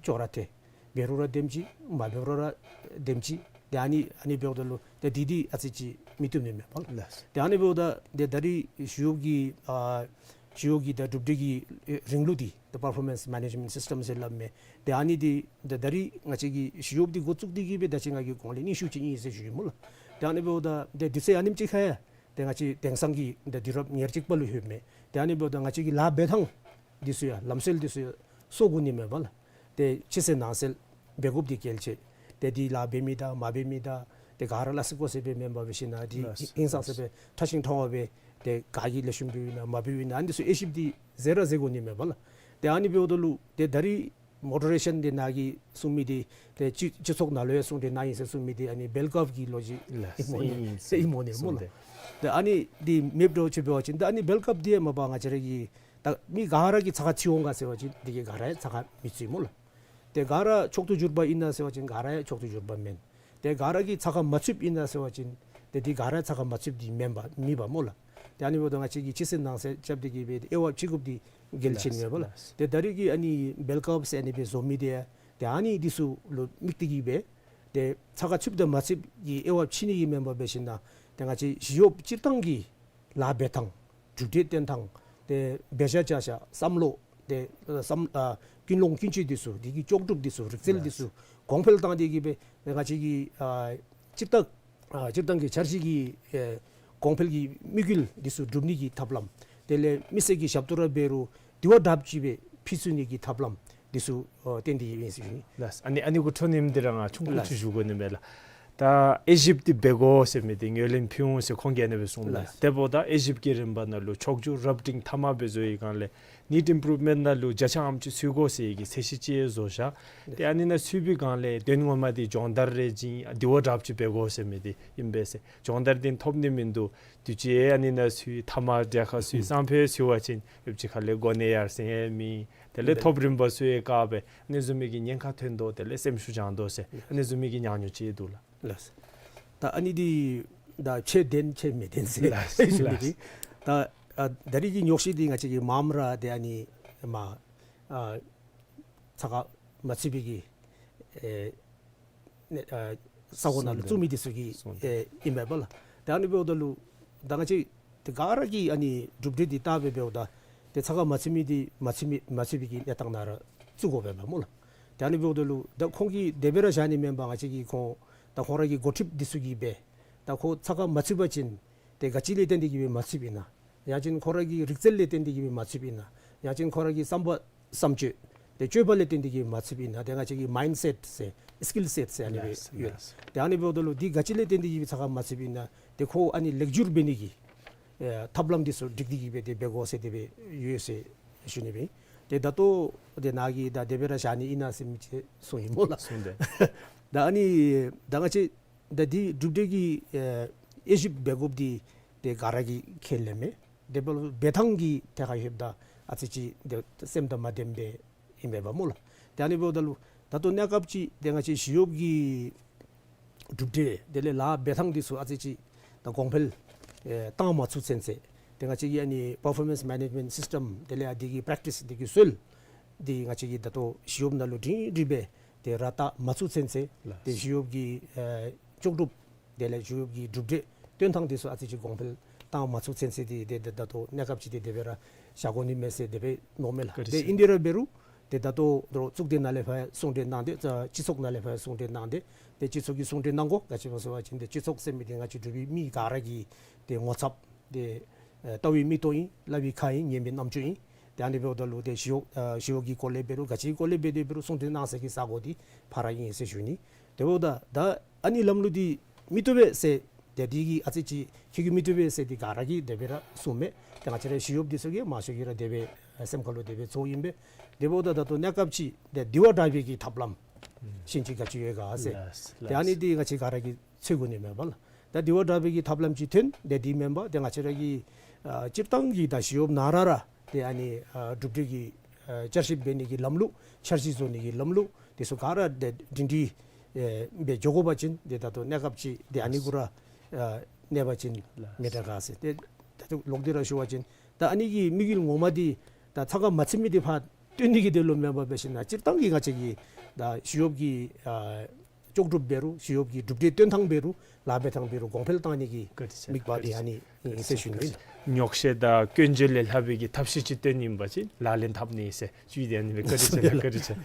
ཅོག་ར་འཐད། འབད་རུང་ར་དེམ་ཅིག་མ་འབད་རུང་ར་དེམ་ཅིག། ཏེ་ཨ་ནི་ཨ་ནི་འབདཝ་ད་ལུ་ཏེ་འདི་འདི་ཨ་ཙི་ཅིག་མི་བཏུབ་ནི་མས་པ་ལགས། ལགས། ཏེ་ཨ་ནི་འབདཝ་ད་ཏེ་ད་རིས་ཞི་གཡོག་གི་ཨ་ཞི་གཡོག་གི་ད་གྲུབ་འབྲས་ཀྱི་ཨེ་རིང་ལུགས་འདི་ད་performance management system ཟེར་སླབ་མས། ཏེ་ཨ་ནི་འདི་ད་ད་རིས་ང་བཅས་ཀྱི་ཞི་གཡོག་འདི་འགོ་བཙུགས་ཏེ་གི་སྦེ་ད་ཅི་ང་གིས་གོང་ལས་ཉི་ཤུ་ཅིག་ཨིན་ཟེར་ཞུ་ཡི་སྨོ་ལགས། ཏེ་ཨ་ནི་འབདཝ་ད་ཏེ་དུས་ཚོད་ཨ་ནེམ་ཅིག་ཁར་ཡང་ཏེ་ང་བཅས་དེང་སང་གི་ད་དུས་རབས་ཉེར་གཅིག་པ་ལུ་ལྷོདཔ་མས། ཏེ་ཨ་ནི་འབདཝ་ད་ང་བཅས་ཀྱི་ལཱ་འབད་ཐངས་འདི་ཚུ་ཡང་ལམ་སྲོལ་འདི་ཚུ་ཡང་སོར་དགོ་ནི་མས་པ་ལགས། ཏེ་ཕྱི་གསལ་ནང་གསལ་འབད་དགོཔ་འདི་གལ་ཆེ། ཏེ་འདི་ལཱ་འབད་མི་དང་མ་འབད་མི་དང་ཏེ་ག་ར་ལ་སོགས་པ་ཟེར་སྦེ་མེན་པར་འབད་ཞིན་ན་འདི་ལགས། ཧིང་སངས་ས་སྦེ་ཕྲ་ཞིང་ཕྲ་བ་སྦེ་ཏེ་ག་གིས་ལེགས་ཤོམ་འབདཝ་ཨིན་ན་མ་འབདཝ་ཨིན་ན་ཨ་ནི་ཚུ་དབྱེ་ཞིབ་འདི་ཟེར་ར་ཟེར་དགོ་ནི་མས་པ་ལགས། ཏེ་ཨ་ནི་འབདཝ་ད་ལུ་ཏེ་ད་རིས་moderation འདི་ནཱ་གིས་གསུང་མི་འདི་ཏེ་སྤྱི་སྤྱི་ཚོགས་ནང་ལུ་ཡང་གསུང་གྲོས་གནང་ཡི་ཟེར་གསུང་མི་འདི་ཨ་ནི་bell curve གི་ལོ་རྒྱུས་ལགས། ཨིནམ་འོང་ནི་ཨིན་ཨིན་ཟེར་ཨིནམ་འོང་ནི་སྨོ་ལགས། གསུངས་ཏེ། ཏེ་ཨ་ནི་འདི་མེདཔ་འདྲཝ་ཅིག་འབད་བ་ཅིན་ད་ཨ་ནི་bell curve འདི་ཡང་མ་པ་ང་བཅས་ར་གི་ད་མི་ག་ར་གིས་ཚགས་ཁར་ཚུད་འོང་ག་ཟེར་བ་ཅིན་འདི་གིས་ག་ར་ཡང་ཚགས་ཁར་མི་ཚུད་སྨོ་ལགས། ཏེ་ག་ར་མཆོག་ཏུ་གྱུར་པ་ཨིན་ན་ཟེར་བ་ཅིན་ག་ར་ཡང་མཆོག་ཏུ་གྱུར་པ་མེན། ཏེ་ག་ར་གིས་ཚགས་ཁར་མ་ཚུདཔ་ཨིན་ན་ཟེར་བ་ཅིན་ཏེ་འདི་ག་ར་ཡང་ཚགས་ཁར་མ་ཚུདཔ་འདི་མེན་པ་མེད་པ་སྨོ་ལགས། ཏེ་ཨ་ནི་འབདཝ་ད་ང་བཅས་ཀྱིས་ཕྱི་གསལ་ནང་གསལ་རྐྱབ་སྟེ་གི་སྦེ་དབྱེ་བ་ཕྱེ་དགོཔ་འདི་གལ་ཆེ་ནི་མས་པ་ལགས། ལགས། ཏེ་ད་རིས་ཀྱི་ཨ་ནི་bell curve ཟེར་ཨ་ནི་སྦེ་བཟོ་མི་འདི་ཡང་ཏེ་ཨ་ནི་འདི་ཚུ་ལུ་དམིགས་ཏེ་གི་སྦེ་ཏེ་ཚགས་ཁར་ཚུདཔ་དང་མ་ཚུདཔ་ཀྱི་དབྱེ་བ་ཕྱེ་ནི་གི་མེན་པར་འབད་ཞིན་ན་ཏེ་ང་བཅས་ཞི་གཡོགཔ་སྤྱིར་བཏང་གི་ལཱ་འབད་ཐངས་གྲུབ་འབྲས་སྟོན་ཐངས་ཏེ་འབད་བཞག་བྱ་བཞག་བསམ་བློ་ཏེ་བསམ་ཨ་ཀུན་སློང་ཀུན་སྤྱོད་འདི་ཚུ་འདི་གི་ལྕོགས་གྲུབ་འདི་ཚུ་རིག་རྩལ་འདི་ཚུ་གོང་འཕེལ་བཏང་སྟེ་གི་སྦེ་ཏེ་ང་བཅས་ཀྱི་ཨ་སྤྱིར་བཏང་ཨ་སྤྱིར་བཏང་གི་འཆར་གཞི་གི་ཨེ་གོང་འཕེལ་གྱི་དམིགས་ཡུལ་འདི་ཚུ་སྒྲུབ་ནི་གི་ཐབས་ལམ་དེ་ལས་མི་སེར་གྱི་ཞབས་ཏོག་ར་འབད་རུང་དེ་བ་དྲགཔ་ཅིག་སྦེ་ཕུལ་ཚུགས་ནི་གི་ཐབས་ལམ་འདི་ཚུ་ཨ་བསྟན་ཏེ་ཡོད་ཟེར་ཞུ་ནི། ལགས། ཨ་ནི་ཨ་ནི་གུ་འཕྲོ་མཐུད་དེ་ར་ང་ཆུང་ཀུ་ཅིག་ཞུ་དགོ་ནི་མས་ལགས། ད་དབྱེ་ཞིབ་འདི་འབད་དགོ་ཟེར་མི་འདི་ངོས་ལེན་ཕུལ་འོང་ཟེར་ཁོང་གིས་ཨ་ནི་སྦེ་གསུངས་ལགས། ལགས། དེ་འབདཝ་ད་དབྱེ་ཞིབ་ཀྱི་རིམ་པ་ནང་ལུ་ཕྱོགས་བསྒྱུར་རབ་འབྲིང་ཐ་མ་སྦེ་བཟོ་བའི་སྒང་ལས་need improvement ནང་ལུ་བརྒྱ་ཆ་ཨམ་ཅིག་ཚུད་དགོ་ཟེར་གྱི་ཚད་གཞི་ཅིག་བཟོ་བཞག། ཏེ་ཨ་ནི་ནང་ཚུད་པའི་སྒང་ལས་དོན་ངོ་མ་འདི་སྦྱོང་བརྡར་རེ་བྱིན་དེ་བ་དྲགཔ་ཅིག་འབད་དགོ་ཟེར་མི་འདི་ཨིན་པས་ཟེར། སྦྱོང་བརྡར་འདི་ཐོབ་ནི་མིན་འདུག། དུས་ཅི་ཨ་ནི་ནང་ཚུད་ཐ་མ་གྲལ་ཁར་ཚུད་སང་ཕོད་ཚུད་པ་ཅིན་ཡུདཔ་ཅིག་ཁ་ལས་གོ་གནས་ཡར་སེང་ཡང་མེད། དེ་ལས་ཐོབ་རིམ་པ་ཚུ་ཡང་བཀག་སྦེ་ཨ་ནི་བཟུམ་མའི་གི་ཉེན་ཁ་ཐོན་དོ། དེ་ལས་སེམས་ཤུགས་བྱང་དོ་ཟེར་ཨ་ནི་བཟུམ་མའི་གི་ཉམས་མྱོང་ཅིག་འདུག་ལགས། ལགས། ད་ཨ་ནི་འདི་ད་ཁྱད་ལྡན་ཁྱད་མེད་ལྡན་ཟེར་ལགས། ཞུ་ནི་ལགས། འདི་ད་ཨ་ད་རིས་ཀྱི་ཉོགས་བཤད་འདི་ང་བཅས་ཀྱི་མངམ་ར་ཏེ་ཨ་ནི་མ་ཨ་ཚགས་ཁར་མ་ཚུད་པའི་གི་ཨེ་ནི་ཨ་ས་གོ་ནང་ལུ་བཙུགས་མི་འདི་ཚུ་གི་ཨེ་ཨིན་པས་པ་ལགས། ཏེ་ཨ་ནི་འབདཝ་ད་ལུ་ད་ང་བཅས་ཏེ་ག་ར་གིས་ཨ་ནི་གྲུབ་འབྲས་འདི་བལྟ་སྦེ་འབདཝ་ད་ཏེ་ཚགས་ཁར་མ་ཚུད་མི་འདི་མ་ཚུད་མི་མ་ཚུད་པའི་གི་གནས་སྟངས་ནང་ར་བཙུགས་དགོ་པས་པ་སྨོ་ལགས། ཏེ་ཨ་ནི་འབདཝ་ད་ལུ་ད་ཁོང་གིས་དེ་སྦེ་ར་བཞག་ནི་མེན་པར་ང་བཅས་ཀྱིས་ཁོང་ད་ཁོང་ར་གི་འགོ་ཁྲིདཔ་འདི་ཚུ་གིས་སྦེ་ད་ཁོ་ཚགས་ཁར་མ་ཚུད་པ་ཅིན་ཏེ་ག་ཅི་ལས་བརྟེན་ཏེ་གི་སྦེ་མ་ཚུདཔ་ཨིན་ན། ཡང་ཅིན་ཁོ་ར་གི་རིག་རྩལ་ལས་བརྟེན་ཏེ་གི་སྦེ་མ་ཚུདཔ་ཨིན་ན། ཡང་ཅིན་ཁོ་ར་གི་བསམ་པ་བསམ་སྤྱོད་ཏེ་སྤྱོད་པ་ལས་བརྟེན་ཏེ་གི་སྦེ་མ་ཚུདཔ་ཨིན་ན། ཏེ་ང་བཅས་ཀྱི་མའིནཌ་སེཊ་ཟེར་སི་ཀིལ་སེཊ་ཟེར་ཨ་ནི་སྦེ་ལགས། ཡོད། ལགས། ཏེ་ཨ་ནི་འབདཝ་ད་ལུ་འདི་ག་ཅི་ལས་བརྟེན་ཏེ་གི་སྦེ་ཚགས་ཁར་མ་ཚུདཔ་ཨིན་ན། ཏེ་ཁོ་ཨ་ནི་ལེགས་བསྒྱུར་འབད་ནི་གི་ཨེ་ཐབས་ལམ་འདི་ཚུ་སྒྲིག་སྟེ་གི་སྦེ་ཏེ་འབད་དགོ་ཟེར་དེ་སྦེ་ཡོད་ཟེར་ཞུ་ནི་སྦེ། ཏེ་ད་ལྟོ་ཏེ་ནཱ་གིས་ད་དེ་སྦེ་ར་བཞག་ནི་ཨིན་ན་ཟེར་མི་ཅིག་གསུངས་ཡི་སྨོ་ལགས། གསུངས་ཏེ། ད་ཨ་ནི་ད་ང་བཅས་ད་འདི་གྲུབ་འབྲས་ཀྱི་ཨེ་དབྱེ་ཞིབ་འབད་དགོཔ་འདི་ཏེ་ག་ར་གི་ཁས་ལེན་མས། དེ་འབདཝ་ལུ་འབད་ཐངས་ཀྱི་ཐད་ཁར་ལྷོདཔ་ད་ཨ་ཙི་ཅིག་ཏེ་སེམས་དང་མ་ལྡནམ་སྦེ་ཨིན་པས་པ་སྨོ་ལགས། ཏེ་ཨ་ནི་འབདཝ་ད་ལུ་ད་ལྟོ་གནས་སྐབས་ཅིག་ཏེ་ང་བཅས་ཞི་གཡོགཔ་གི་གྲུབ་འབྲས་དེ་ལས་ལཱ་འབད་ཐངས་འདི་ཚུ་ཨ་ཙི་ཅིག་ད་གོང་འཕེལ་ཨེ་བཏང་མ་ཚུགས་ཚུན་ཚོད་ཏེ་ང་བཅས་ཀྱི་ཨ་ནི་པར་ཕོར་མེནསི་མེ་ནེཇ་མེནཊ་སིསི་ཊེམ་དེ་ལས་ཨ་འདི་གི་པྲེཀ་ཊིསི་འདི་གི་སྲོལ་འདི་ང་བཅས་ཀྱིས་ད་ལྟོ་ཞི་གཡོགཔ་ནང་ལུ་སྒྲིང་སྒྲི་སྦེ་ཏེ་ར་བཏགས་མ་ཚུགས་ཚུན་ཚོད་ལགས། ཏེ་ཞི་གཡོགཔ་གི་ཨེ་ལྕོགས་གྲུབ་དེ་ལས་ཞི་གཡོགཔ་གི་གྲུབ་འབྲས་སྟོན་ཐངས་འདི་ཚུ་ཨ་ཙི་ཅིག་གོང་འཕེལ་བཏང་མ་ཚུགས་ཚུན་ཚོད་འདི་ཏེ་ད་ལྟོ་གནས་སྐབས་ཅིག་ཏེ་དེ་སྦེ་ར་བཞག་དགོ་ནི་མས་ཟེར་དེ་སྦེ་མནོཝ་མས་ལགས། བཀའ་དྲིན་ཆེ། ཏེ་ཨིན་དེ་ར་འབད་རུང་ཏེ་ད་ལྟོ་ད་རུང་གཙུག་སྡེ་ནང་ལས་ཕར་གསུང་གྲོས་གནང་སྟེ་ཨ་སྤྱི་ཚོགས་ནང་ལས་ཕར་གསུང་གྲོས་གནང་སྟེ་ཏེ་སྤྱི་ཚོགས་ཀྱིས་གསུང་གྲོས་གནང་དགོ། ག་ཅི་སྨོ་ཟེར་བ་ཅིན་ཏེ་སྤྱི་ཚོགས་ཟེར་མི་འདི་ང་བཅས་འབྲུག་པའི་མི་ག་ར་གི་ཏེ་ངོ་ཚབ་ཏེ་ཨེ་ལྟ་བའི་མིག་ཏོ་ཨིན། སླབ་པའི་ཁ་ཨིན། ཉན་པའི་རྣམ་ཅོ་ཨིན། ཏེ་ཨ་ནི་འབདཝ་ད་ལུ་ཏེ་ཞི་གཡོག་ཨེ་ཞི་གཡོག་གི་སྐོར་ལས་འབད་རུང་ག་ཅིའི་སྐོར་ལས་འབད་དེ་འབད་རུང་གསུང་གྲོས་གནང་ས་གི་ས་གོ་འདི་ཕར་ར་ཨིན་ཟེར་ཞུ་ནི། དེ་འབདཝ་ད་ད་ཨ་ནི་ལམ་ལུགས་འདི་མི་བཏུབ་པས་ཟེར་ཏེ་འདི་གིས་ཨ་ཙི་ཅིག་ཁྱོད་ཀྱིས་མི་བཏུབ་པས་ཟེར་ཏེ་ག་ར་གིས་དེ་སྦེ་ར་གསུངམ་མས། ཏེ་ང་བཅས་ར་ཞི་གཡོགཔ་འདི་ཚུ་གིས་མང་ཤོས་ཀྱིས་ར་དེ་སྦེ་ཨེ་སེམས་ཁ་ལུ་དེ་སྦེ་ཚོརཝ་ཨིན་པས། དེ་འབདཝ་ད་ད་ལྟོ་གནས་སྐབས་ཅིག་ཏེ་དེ་བ་དྲག་པའི་གི་ཐབས་ལམ་ཨུམ་གཞན་ཅིག་ག་ཅི་ཡོད་ག་ཟེར། ལགས། ཏེ་ཨ་ནི་ལགས། འདི་ང་བཅས་ག་ར་གིས་འཚོལ་དགོ་ནི་མས་པ་ལགས། ད་དེ་བ་འདྲ་བའི་གི་ཐབས་ལམ་ཅིག་ཐོན། ཏེ་དེ་མེན་པར་ཏེ་ང་བཅས་ར་གི་ཨ་སྤྱིར་བཏང་གི་ད་ཞི་གཡོགཔ་ནང་ར་ར་ཏེ་ཨ་ནི་ཨ་གྲུབ་འབྲས་ཀྱི་ཨ་བསྐྱར་ཞིབ་འབད་ནི་གི་ལམ་ལུགས་འཆར་གཞི་བཟོ་ནི་གི་ལམ་ལུགས་དེ་ཚུ་ག་ར་ཏེ་སྒྲིང་སྒྲིང་ཨེ་སྦེ་འགྱོ་དགོ་པ་ཅིན་ཏེ་ད་ལྟོ་གནས་སྐབས་ཅིག་ཏེ་ཨ་ནི་གུ་ར་ཨ་གནས་པ་ཅིན་མི་དྲག་ག་ཟེར། ཏེ་ད་ལྟོ་ལོག་སྟེ་ར་ཞུ་བ་ཅིན་ད་ཨ་ནི་གི་དམིགས་ཡུལ་ངོ་མ་འདི་ད་ཚང་ཁ་མ་ཚིམ་མི་འདི་ཕར་བཏོན་ནི་གི་དོན་ལུ་མེན་པར་འབད་ཞིན་ན་སྤྱིར་བཏང་གི་ང་བཅས་ཀྱི་ད་ཞི་གཡོགཔ་གི་ཨ་ལྕོགས་གྲུབ་འབད་རུང་ཞི་གཡོགཔ་གི་གྲུབ་འབྲས་བཏོན་ཐངས་འབད་རུང་ལཱ་འབད་ཐངས་འབད་རུང་གོང་འཕེལ་བཏང་ནི་གི་བཀའ་དྲིན་ཆེ། དམིགས་པ་འདི་ཨ་ནི་ཨིན་ཟེར་ཞུ་ནི་ཨིན། ཉོགས་བཤད་དང་སྐྱོན་བརྗོད་ལས་ལྷག་པའི་གི་ཐབས་ཤེས་ཅིག་བཏོན་ནི་ཨིན་པ་ཅིན་ལག་ལེན་འཐབ་ནི་ཟེར་ཅིག་དེ་ཨ་ནི་སྦེ་བཀའ་དྲིན་ཆེ་ལགས། བཀའ་དྲིན་ཆེ།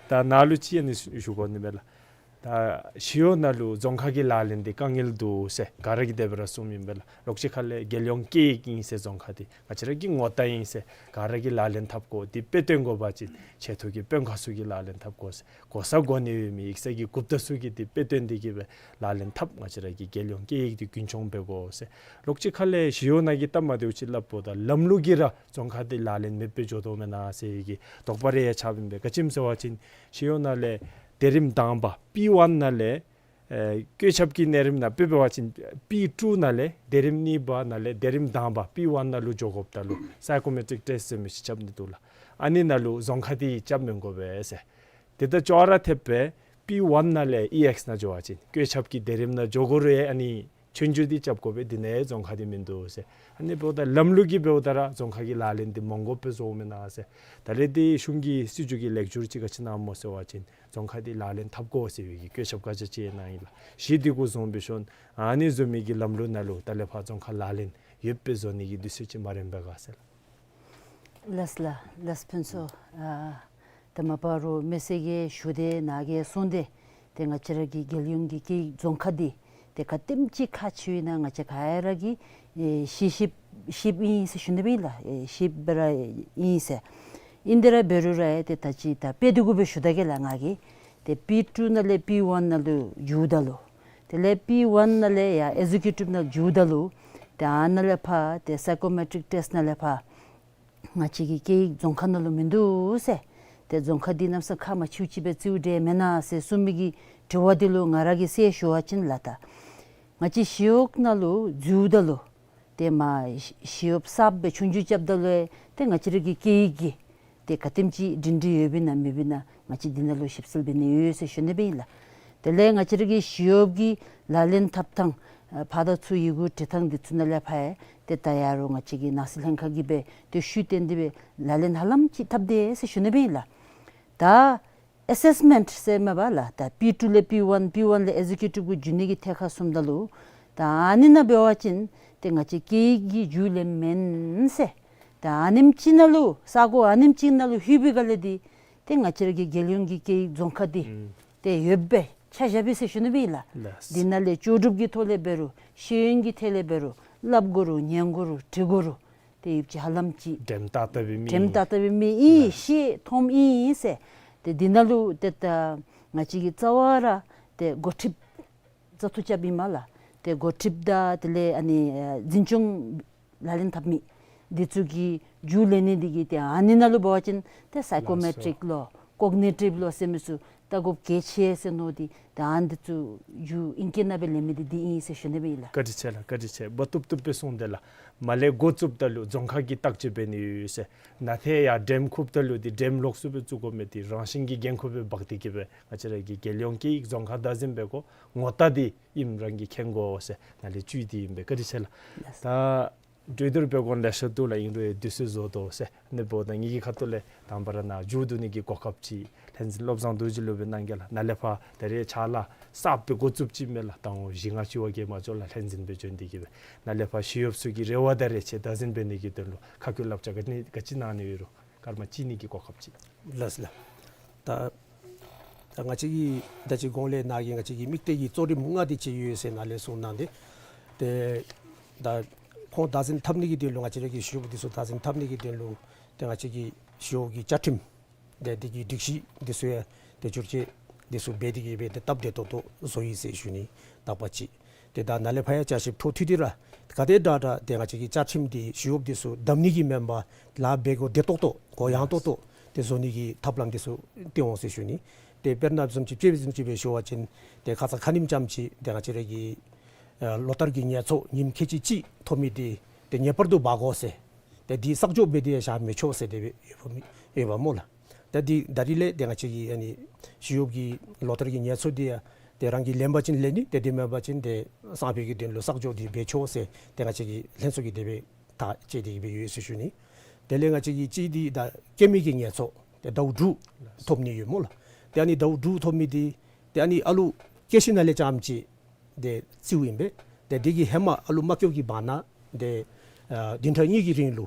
ད་ནཱ་ལུ་ཅིག་ཨ་ནི་ཞུ་དགོ་ནི་མས་ལགས། ད་ཞི་གཡོག་ནང་ལུ་རྫོང་ཁ་གི་ལག་ལེན་འདི་དཀའ་ངལ་འདུག་ཟེར་ག་ར་གིས་དེ་སྦེ་ར་གསུངམ་ཨིན་པས་ལགས། ལོགས་ཅིག་ཁ་ལས་རྒྱལ་ཡོངས་སྐད་ཡིག་ཨིན་ཟེར་རྫོང་ཁ་འདི་ང་བཅས་ར་གི་ངོ་རྟགས་ཨིན་ཟེར་ག་ར་གིས་ལག་ལེན་འཐབ་དགོ། འདི་དཔེ་སྟོན་དགོ་པ་ཅིན་ཆེ་མཐོ་གི་དཔོན་ཁག་ཚུ་གིས་ལག་ལེན་འཐབ་དགོ་ཟེར། གོ་ས་གོ་གནས་ཡོད་མི་ཡིག་ཚང་གི་འགོ་དཔོན་ཚུ་གིས་འདི་དཔེ་སྟོན་ཏེ་གིས་སྦེ་ལག་ལེན་འཐབ། ང་བཅས་ར་གི་རྒྱལ་ཡོངས་སྐད་ཡིག་འདི་རྒྱུན་འཁྱོངས་འབད་དགོ་ཟེར། ལོགས་ཅིག་ཁ་ལས་ཞི་གཡོག་ནང་གི་སྟབས་མ་བདེཝ་ཅིག་སླབ་འོང་། ད་ལམ་ལུགས་ཀྱིས་ར་རྫོང་ཁ་འདི་ལག་ལེན་མེདཔ་སྦེ་འགྱོ་དོ་མེན་ན་ཟེར་གྱི་དོགས་པ་རེ་ཡང་ཆགསཔ་ཨིན་པས། ག་ཅི་སྨོ་ཟེར་བ་ཅིན་ཞི་གཡོག་ནང་ལས་སྡེ་རིམ་དང་པ་པི་ཝན་ནང་ལས་ཨེ་བཀོད་ཁྱབ་ཀྱི་གནས་རིམ་ནང་དཔེ་འབད་བ་ཅིན་པི་ཊུ་ནང་ལས་སྡེ་རིམ་གཉིས་པ་ནང་ལས་སྡེ་རིམ་དང་པ་པི་ཝན་ནང་ལུ་འགྱོ་དགོཔ་ད་ལུ་སའི་ཀོ་མེ་ཊིག་ཊེསཊ་ཟེར་མི་ཅིག་རྐྱབ་ནི་འདུག་ལགས། ཨ་ནི་ནང་ལུ་རྫོང་ཁ་འདི་རྐྱབ་མི་དགོ་པས་ཟེར། དེ་ད་ཅོག་ར་འཐདཔ་སྦེ་པི་ཝན་ནང་ལས་ཨི་ཨེགསི་ནང་འགྱོ་བ་ཅིན་བཀོད་ཁྱབ་ཀྱི་སྡེ་རིམ་ནང་འགྱོ་དགོ་རུང་ཨ་ནི་ཆོས་རྒྱུགས་འདི་རྐྱབ་དགོ་པས། འདི་ནང་རྫོང་ཁ་འདི་མིན་འདུག་ཟེར། ཨ་ནི་འབདཝ་ད་ལམ་ལུགས་ཀྱིས་འབདཝ་ད་ར་རྫོང་ཁ་གི་ལག་ལེན་འདི་མ་དགོཔ་སྦེ་བཟོཝ་མེན་ན་ཟེར། ད་རེས་འདི་གཞུང་གི་སྲིད་བྱུས་ཀྱི་ལེགས་སྒྱུར་ཅིག་ག་ཅི་གནངམ་སྨོ་ཟེར་བ་ཅིན་རྫོང་ཁ་འདི་ལག་ལེན་འཐབ་དགོ་ཟེར་བའི་གི་བཀོད་ཁྱབ་བཀའ་རྒྱ་ཅིག་གནང་ཡི་ལགས། གཞི་འདི་གུ་བཟུང་འབད་ཞིན་ཨ་ནི་བཟུམ་མའི་གི་ལམ་ལུགས་ནང་ལུ་ད་ལས་ཕར་རྫོང་ཁ་ལག་ལེན་ཡོདཔ་སྦེ་བཟོ་ནི་གི་དུས་ཚོད་ཅིག་མ་རནམ་པས་ག་ཟེར་ལགས། ལགས་ལགས། ལགས་ཕུན་ཚོགས། ཨ་ད་མ་པ་རུང་མི་སེར་གྱིས་ཞུ་སྟེ་ནཱ་གིས་གསུངས་ཏེ་ཏེ་ང་བཅས་ར་གི་རྒྱལ་ཡོངས་ཀྱི་སྐད་ཡིག་རྫོང་ཁ་འདི་ཏེ་ག་དེམ་ཅིག་ཁག་ཆེཝ་ཨིན་ན་ང་བཅས་ག་ར་གིས་ཨེ་ཤེས་ཤེསཔ་ཤེསཔ་ཨིན་ཟེར་ཞུ་ནི་སྦེ་ཨིན་ལགས། ཨེ་ཤེསཔ་ར་ཨིན་ཟེར། ཨིན་ཏེ་ར་འབད་རུང་ར་ཨེ་ཏེ་ད་ཅི་ད་དཔེ་འདི་གུ་སྦེ་ཞུ་ད་གེ་ལགས། ང་གིས་ཏེ་པི་ཊུ་ནང་ལས་པི་ཝན་ནང་ལུ་འགྱོཝ་ད་ལུ་དེ་ལས་པི་ཝན་ནང་ལས་ཡར་ཨེག་ཛེ་ཀིའུ་ཊིབ་ནང་འགྱོཝ་ད་ལུ་ཏེ་ཨ་ནཱ་ལས་ཕར་ཏེ་སའི་ཀོ་མེ་ཊིག་ཊེསཊ་ནང་ལས་ཕར་ང་བཅས་ཀྱི་སྐད་ཡིག་རྫོང་ཁ་ནང་ལུ་མིན་འདུག་ཟེར། ཏེ་རྫོང་ཁ་འདི་གནམ་མེད་ས་མེད་ཁག་མ་ཆེཝ་ཅིག་སྦེ་བརྩིཝ་འདྲས་མེན་ན་ཟེར་གསུངས་མི་གི་དྲི་བ་འདི་ལུ་ང་ར་གིས་གསལ་ཞུ་བ་ཅིན་ལགས། ད་ང་བཅས་ཞི་གཡོག་ནང་ལུ་འཛུལཝ་ད་ལུ་ཏེ་མ་ཞི་གཡོགཔ་གསརཔ་སྦེ་ཆོས་རྒྱུགས་རྐྱབ་ད་ལུ་ཏེ་ང་བཅས་ར་གི་སྐད་ཡིག་གི་ཏེ་ག་དེམ་ཅིག་སྒྲིང་སྒྲིང་ཡོདཔ་ཨིན་ན་མེདཔ་ཨིན་ན་ང་བཅས་འདི་ནང་ལུ་ཞིབ་འཚོལ་འབད་ནི་ཡོད་ཟེར་ཞུ་ནི་སྦེ་ཨིན་ལགས། དེ་ལས་ང་བཅས་ར་གི་ཞི་གཡོགཔ་གི་ལག་ལེན་འཐབ་ཐངས་ཨ་ཕར་དང་ཚུར་ཡི་གུ་འབྲི་ཐངས་འདི་ཚུ་ནང་ལས་ཕར་ཡང་ཏེ་ད་ཡ་རུང་ང་བཅས་ཀྱི་ནང་སྲིད་ལྷན་ཁག་གིས་སྦེ་ཏེ་ཤུགས་བཏོན་ཏེ་སྦེ་ལག་ལེན་ཧ་ལམ་ཅིག་འཐབ་དེས་ཟེར་ཞུ་ནི་སྦེ་ཨིན་ལགས། ད་ཨེ་སེསི་མེནཊ་ཟེར་མས་པ་ལགས། ད་པི་ཊུ་ལས་པི་ཝན་པི་ཝན་ལས་ཨེག་ཛེ་ཀིའུ་ཊིབ་གུ་འགྱོ་ནི་གི་ཐད་ཁར་སོངམ་ད་ལུ་ད་ཨ་ནི་ནང་འབད་བ་ཅིན་ཏེ་ང་བཅས་སྐད་ཡིག་གི་རྒྱུས་ལེན་མེན་ཟེར། ད་ཨ་ནེམ་ཅིག་ནང་ལུ་ས་གོ་ཨ་ནེམ་ཅིག་ནང་ལུ་ལྷོད་པའི་སྒང་ལས་འདི་ཏེ་ང་བཅས་ར་གི་རྒྱལ་ཡོངས་ཀྱི་སྐད་ཡིག་རྫོང་ཁ་འདི་ཨུམ་ཏེ་ཡོདཔ་སྦེ་ཆ་བཞག་པས་ཟེར་ཞུ་ནི་སྦེ་ཨིན་ལགས། ལགས། འདི་ནང་ལས་ལྕོགས་གྲུབ་ཀྱི་ཐོག་ལས་འབད་རུང་ཤེས་ཡོན་གྱི་ཐད་ལས་འབད་རུང་སླབ་དགོ་རུང་ཉན་དགོ་རུང་འབྲི་དགོ་རུང་ཏེ་ཡོདཔ་ཅིག་ཧ་ལམ་ཅིག་འགྲེམས་ཏག་ཏག་སྦེ་མི་འགྲེམས་ཏག་ཏག་སྦེ་མི་ཨིན། ལགས། ཤེས་མཐོངམ་ཨིན་ཟེར། ཏེ་འདི་ནང་ལུ་ཏེ་ད་ང་བཅས་ཀྱིས་རྩ་བ་ར་ཏེ་འགོ་ཁྲིདཔ་བཙག་འཐུ་རྐྱབ་ཨིན་མས་ལགས། ཏེ་འགོ་ཁྲིདཔ་དང་དེ་ལས་ཨ་ནི་ཨེ་འཛིན་སྐྱོང་ལག་ལེན་འཐབ་མི་འདི་ཚུ་གི་རྒྱུས་ལེན་ནི་འདི་གིས་ཏེ་ཨ་ནི་ནང་ལུ་འབད་བ་ཅིན་ཏེ་སའི་ཀོ་མེ་ཊིག་ལོ་ཀོག་ནི་ཊིབ་ལོ་ཟེར་མི་ཚུ་བལྟ་དགོཔ་གལ་ཆེ་ཟེར་མནོ་སྟེ་ད་ཨ་ནི་འདི་ཚུ་རྒྱུ་ཨིང་སྐད་ནང་སྦེ་ལེན་མི་འདི་འདི་ཨིན་ཟེར་ཞུ་ནི་སྦེ་ཨིན་ལགས། བཀའ་དྲིན་ཆེ་ལགས། བཀའ་དྲིན་ཆེ། འབག་བཏུབ་བཏུབ་སྦེ་གསུངས་ཏེ་ལགས། མར་ལས་འགོ་བཙུགསཔ་ད་ལུ་རྫོང་ཁ་གིས་བརྟག་དཔྱད་འབད་ནི་ཡོད་ཟེར། ནཱ་ཏེ་ཡར་འགྲེམས་ཁུགཔ་ད་ལུ་འདི་འགྲེམས་ལོགས་སུ་སྦེ་བཙུགས་དགོ་མི་འདི་རང་བཞིན་གྱི་འགན་ཁུར་སྦེ་འབག་སྟེ་གིས་སྦེ་ང་བཅས་ར་གི་རྒྱལ་ཡོངས་སྐད་ཡིག་རྫོང་ཁ་བདག་འཛིན་འབད་དགོ། ངོ་རྟགས་འདི་ཨིནམ་རང་གིས་མཁྱེན་དགོ་ཟེར་ནཱ་ལས་བཅུད་འདི་ཨིན་པས། བཀའ་དྲིན་ཆེ་ལགས། ལགས། ད་གྲོས་བསྡུར་འབད་དགོཔ་ལེ་ཤ་འདུག་ལགས། ཨིན་རུང་དུས་ཚོད་རྫོགས་དོ་ཟེར། ཨ་ནི་འབདཝ་ད་ངེ་གི་ཁ་ཐུག་ལས་དང་པ་ར་ནཱ་མཇུག་བསྡུ་ནི་གི་གོ་སྐབས་ཅིག་ལྷན་རྒྱས་བློ་བཟང་རྡོ་རྗེ་ལུ་སྦེ་གནང་གེ་ལགས། ནཱ་ལས་ཕར་ད་རེས་ཕྱག་ལཱ་གསརཔ་སྦེ་འགོ་བཙུགསཔ་ཅིག་མས་ལགས། ད་རུང་བཞི་ལྔ་ཅིག་བ་གིས་མ་འགྱོ་ལགས། ལྷན་རྒྱས་སྦེ་བྱོན་ཏེ་གིས་སྦེ་ནཱ་ལས་ཕར་ཞི་གཡོགཔ་ཚུ་གི་རེ་བ་དང་རེ་ཆེ་བདག་འཛིན་འབད་ནི་གི་དོན་ལུ་ཁ་སྐོང་བསླབ་བྱ་ག་ནི་ག་ཅི་གནང་ནི་ཡོད་རུང་སྐར་མ་གཅིག་གཉིས་ཀྱི་གོ་སྐབས་ཅིག། ལགས་ལགས། ད་ད་ང་བཅས་ཀྱི་ད་ཅི་གོང་ལས་ནཱ་གིས་ང་བཅས་ཀྱི་དམིགས་གཏད་ཀྱི་གཙོ་རིམ་ལྔ་དེ་ཅིག་ཡོད་ཟེར་ནཱ་ལས་གསུངས་གནང་སྟེ། ཏེ་ད་ཁོང་བདག་འཛིན་འཐབ་ནི་གི་དོན་ལུ་ང་བཅས་ར་གི་ཞི་གཡོགཔ་འདི་ཚུ་བདག་འཛིན་འཐབ་ནི་གི་དོན་ལུ་ཏེ་ང་བཅས་ཀྱི་ཞི་གཡོག་གི་བཅའ་ཁྲིམས་ཏེ་འདི་གི་སྒྲིག་གཞི་འདི་ཚུ་ཡང་ཏེ་བསྒྱུར་བཅོས་འདི་ཚུ་འབད་དེ་གིས་སྦེ་ཏེ་སྟབས་བདེ་ཏོག་ཏོ་བཟོ་ཡི་ཟེར་ཞུ་ནི་དང་པ་ཅིག། ཏེ་ད་ནཱ་ལས་ཕར་ཡང་བསྐྱར་ཞིབ་འཕྲོ་མཐུད་དེ་ར་ག་དེ་དྲག་དྲག་ཏེ་ང་བཅས་ཀྱི་བཅའ་ཁྲིམས་འདི་ཞི་གཡོགཔ་འདི་ཚུ་བསྡམ་ནི་གི་མེན་པར་ལཱ་འབད་སྒོ་བདེ་ཏོག་ཏོ་གུ་ཡངས་ཏོག་ཏོ་ཏེ་བཟོ་ནི་གི་ཐབས་ལམ་འདི་ཚུ་སྟོན་འོང་ཟེར་ཞུ་ནི། ཏེ་དཔེར་ན་བཟུམ་ཅིག་དཔྱེ་བཟུམ་ཅིག་སྦེ་ཞུ་བ་ཅིན་ཏེ་ཁ་ཙ་ཁ་ཉིནམ་ཙམ་ཅིག་ཏེ་ང་བཅས་ར་གི་ ཨ་ལོ་ལྟར་གྱི་ངལ་འཚོ་ཉིནམ་ཁལ་གཅིག་གཅིག་ཐོབ་མི་འདི་ཏེ་ངེས་པར་དུ་འབག་དགོ་ཟེར། ཏེ་འདི་བསགས་འཇོག་འབད་དེ་ཡང་བཞག་མི་ཆོག་ཟེར་དེ་སྦེ་ཡོདཔ་མས་སྨོ་ལགས། ཏེ་འདི་ད་རིས་ལས་ཏེ་ང་བཅས་ཀྱི་ཨ་ནི་ཞི་གཡོགཔ་གི་ལོ་ལྟར་གྱི་ངལ་འཚོ་འདི་ཡང་ཏེ་རང་གིས་ལེན་པ་ཅིན་ལེན་ནི། ཏེ་དེ་མེན་པ་ཅིན་ཏེ་སང་ཕོད་ཀྱི་དོན་ལུ་བསགས་འཇོག་འདི་འབད་ཆོག་ཟེར་ཏེ་ང་བཅས་ཀྱི་ལྷན་ཚོགས་ཀྱིས་དེ་སྦེ་ཐག་བཅད་དེ་གི་སྦེ་ཡོད་ཟེར་ཞུ་ནི། དེ་ལས་ང་བཅས་ཀྱི་གཅིག་འདི་ད་སྐྱེད་མེད་ཀྱི་ངལ་འཚོ་ཏེ་ཟླཝ་དྲུག་ཐོབ་ནི་ཡོད་སྨོ་ལགས། ཏེ་ཨ་ནི་ཟླཝ་དྲུག་ཐོབ་མི་འདི་ཏེ་ཨ་ནི་ཨ་ལུ་སྐྱེས་ཞིནམ་ལས་རྐྱངམ་ཅིག་ཏེ་བརྩིཝ་ཨིན་པས། ཏེ་འདི་གི་ཧེ་མ་ཨ་ལུ་མ་སྐྱེཝ་གི་བར་ན་ཏེ་ཨ་བདུན་ཕྲག་གཉིས་ཀྱི་རིང་ལུ་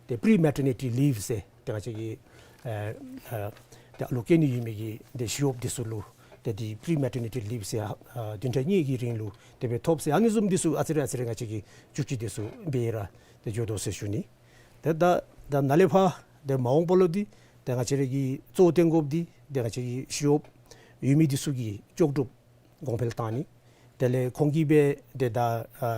ཏེ་པི་རི་མེ་ཊར་ནི་ཊི་ལིབ་ཟེར་ཏེ་ང་བཅས་ཀྱི་ཨ་ཨ་ཏེ་ཨ་ལུ་སྐྱེ་ནི་ཡོད་མི་གི་ཏེ་ཞི་གཡོགཔ་འདི་ཚུ་ལུ་ཏེ་འདི་པི་རི་མེ་ཊར་ནི་ཊི་ལིབ་ཟེར་ཨ་བདུན་ཕྲག་གཉིས་ཀྱི་རིང་ལུ་དེ་སྦེ་ཐོབ་ཟེར། ཨ་ནི་བཟུམ་འདི་ཚུ་ཨ་ཙི་རེ་ཨ་ཙི་རེ་ང་བཅས་ཀྱིས་བཅུད་ཀྱི་འདི་ཚུ་འབད་ར་ཏེ་འགྱོ་དོ་ཟེར་ཞུ་ནི། ཏེ་ད་ད་ནཱ་ལས་ཕར་ཏེ་མ་འོངས་པ་ལུ་འདི་ཏེ་ང་བཅས་ར་གི་གཙོ་བོ་བཏོན་དགོཔ་འདི་ཏེ་ང་བཅས་ཀྱི་ཞི་གཡོགཔ་ཡོད་མི་འདི་ཚུ་གི་ལྕོགས་གྲུབ་གོང་འཕེལ་བཏང་ནི། དེ་ལས་ཁོང་གིས་སྦེ་ཏེ་ད་ཨ་ཨ་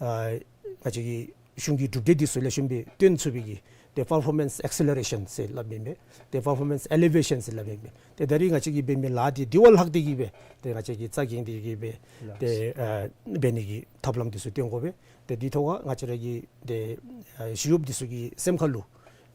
ང་བཅས་ཀྱི་གཞུང་གི་གྲུབ་འབྲས་འདི་ཚུ་ལེགས་ཤོམ་སྦེ་སྟོན་ཚུགས་པའི་གི་ཏེ་པར་ཕོར་མེནསི་ཨེག་སེ་ལེ་རེ་ཤཱན་ཟེར་སླབ་ཨིན་པས། ཏེ་པར་ཕོར་མེནསི་ཨེ་ལི་ཝེ་ཤཱན་ཟེར་སླབ་ཨིན་པས། ཏེ་ད་རིས་ང་བཅས་ཀྱིས་འབད་མི་ལཱ་འདི་དེ་བ་ལྷག་སྟེ་གི་སྦེ་ཏེ་ང་བཅས་ཀྱིས་རྩ་འགེངས་ཏེ་གི་སྦེ་ཏེ་ཨ་འབད་ནི་གི་ཐབས་ལམ་འདི་ཚུ་སྟོན་དགོ་པས། ཏེ་འདི་ཐོག་ཁར་ང་བཅས་ར་གི་ཏེ་ཨ་ཞི་གཡོགཔ་འདི་ཚུ་གི་སེམས་ཁ་ལུ་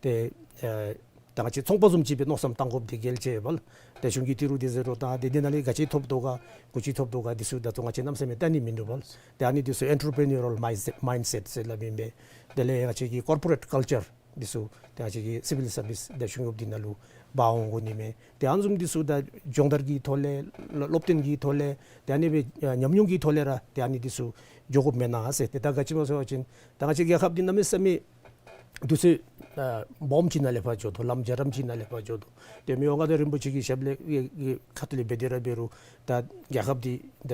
ཏེ་ཨ་ད་ང་བཅས་ཚོང་པ་བཟུམ་ཅིག་སྦེ་མནོ་བསམ་བཏང་དགོཔ་འདི་གལ་ཆེ་བས་ལགས། ཏེ་གཞུང་གི་ཏི་རུ་འདི་ཟེར་རུང་ད་ཏེ་འདི་ནང་ལས་ག་ཅི་ཐོབ་དོ་ག་གུ་ཅི་ཐོབ་དོ་ག་འདི་ཚུ་ད་ལྟོ་ང་བཅས་གནམ་མེད་ས་མེད་བལྟ་ནི་མིན་འདུག་པས་ལགས། ཏེ་ཨ་ནི་འདི་ཚུ་ཨེན་ཊར་པི་རི་ནིའུ་རཱལ་མའིནཌ་སེཊ་ཟེར་སླབ་ཨིན་པས། དེ་ལས་ང་བཅས་ཀྱི་ཀོར་པོ་རེཊ་ཀཱལ་ཅར་འདི་ཚུ་ཏེ་ང་བཅས་ཀྱི་སི་བིལ་སར་བིསི་ཏེ་གཞུང་གཡོགཔ་འདི་ནང་ལུ་འབག་འོང་དགོ་ནི་མས། ཏེ་ཨ་ནི་བཟུམ་འདི་ཚུ་ད་སྦྱོང་བརྡར་གྱི་ཐོག་ལས་སློབ་སྟོན་གྱི་ཐོག་ལས་ཏེ་ཨ་ནི་སྦེ་ཨ་ཉམས་མྱོང་གི་ཐོག་ལས་ར་ཏེ་ཨ་ནི་འདི་ཚུ་འགྱོ་དགོཔ་མེན་ན་ཟེར། ཏེ་ད་ག་ཅི་སྨོ་ཟེར་བ་ཅིན་ད་ང་བཅས་རྒྱལ་ཁབ་འདི་གནམ་མེད་ས་མེད་དུས་ཚོད་ཨ་སྦོམ་ཅིག་ནང་ལས་ཕར་འགྱོ་དོ། ལམ་འཇའ་རིསམོ་ཅིག་ནང་ལས་ཕར་འགྱོ་དོ། ཏེ་མི་དབང་མངའ་བདག་རིན་པོ་ཆེ་གི་ཞབས་ལས་ཀྱི་ཁ་ཐུག་ལས་འབད་དེ་ར་འབད་རུང་ད་རྒྱལ་ཁབ་འདི་ད་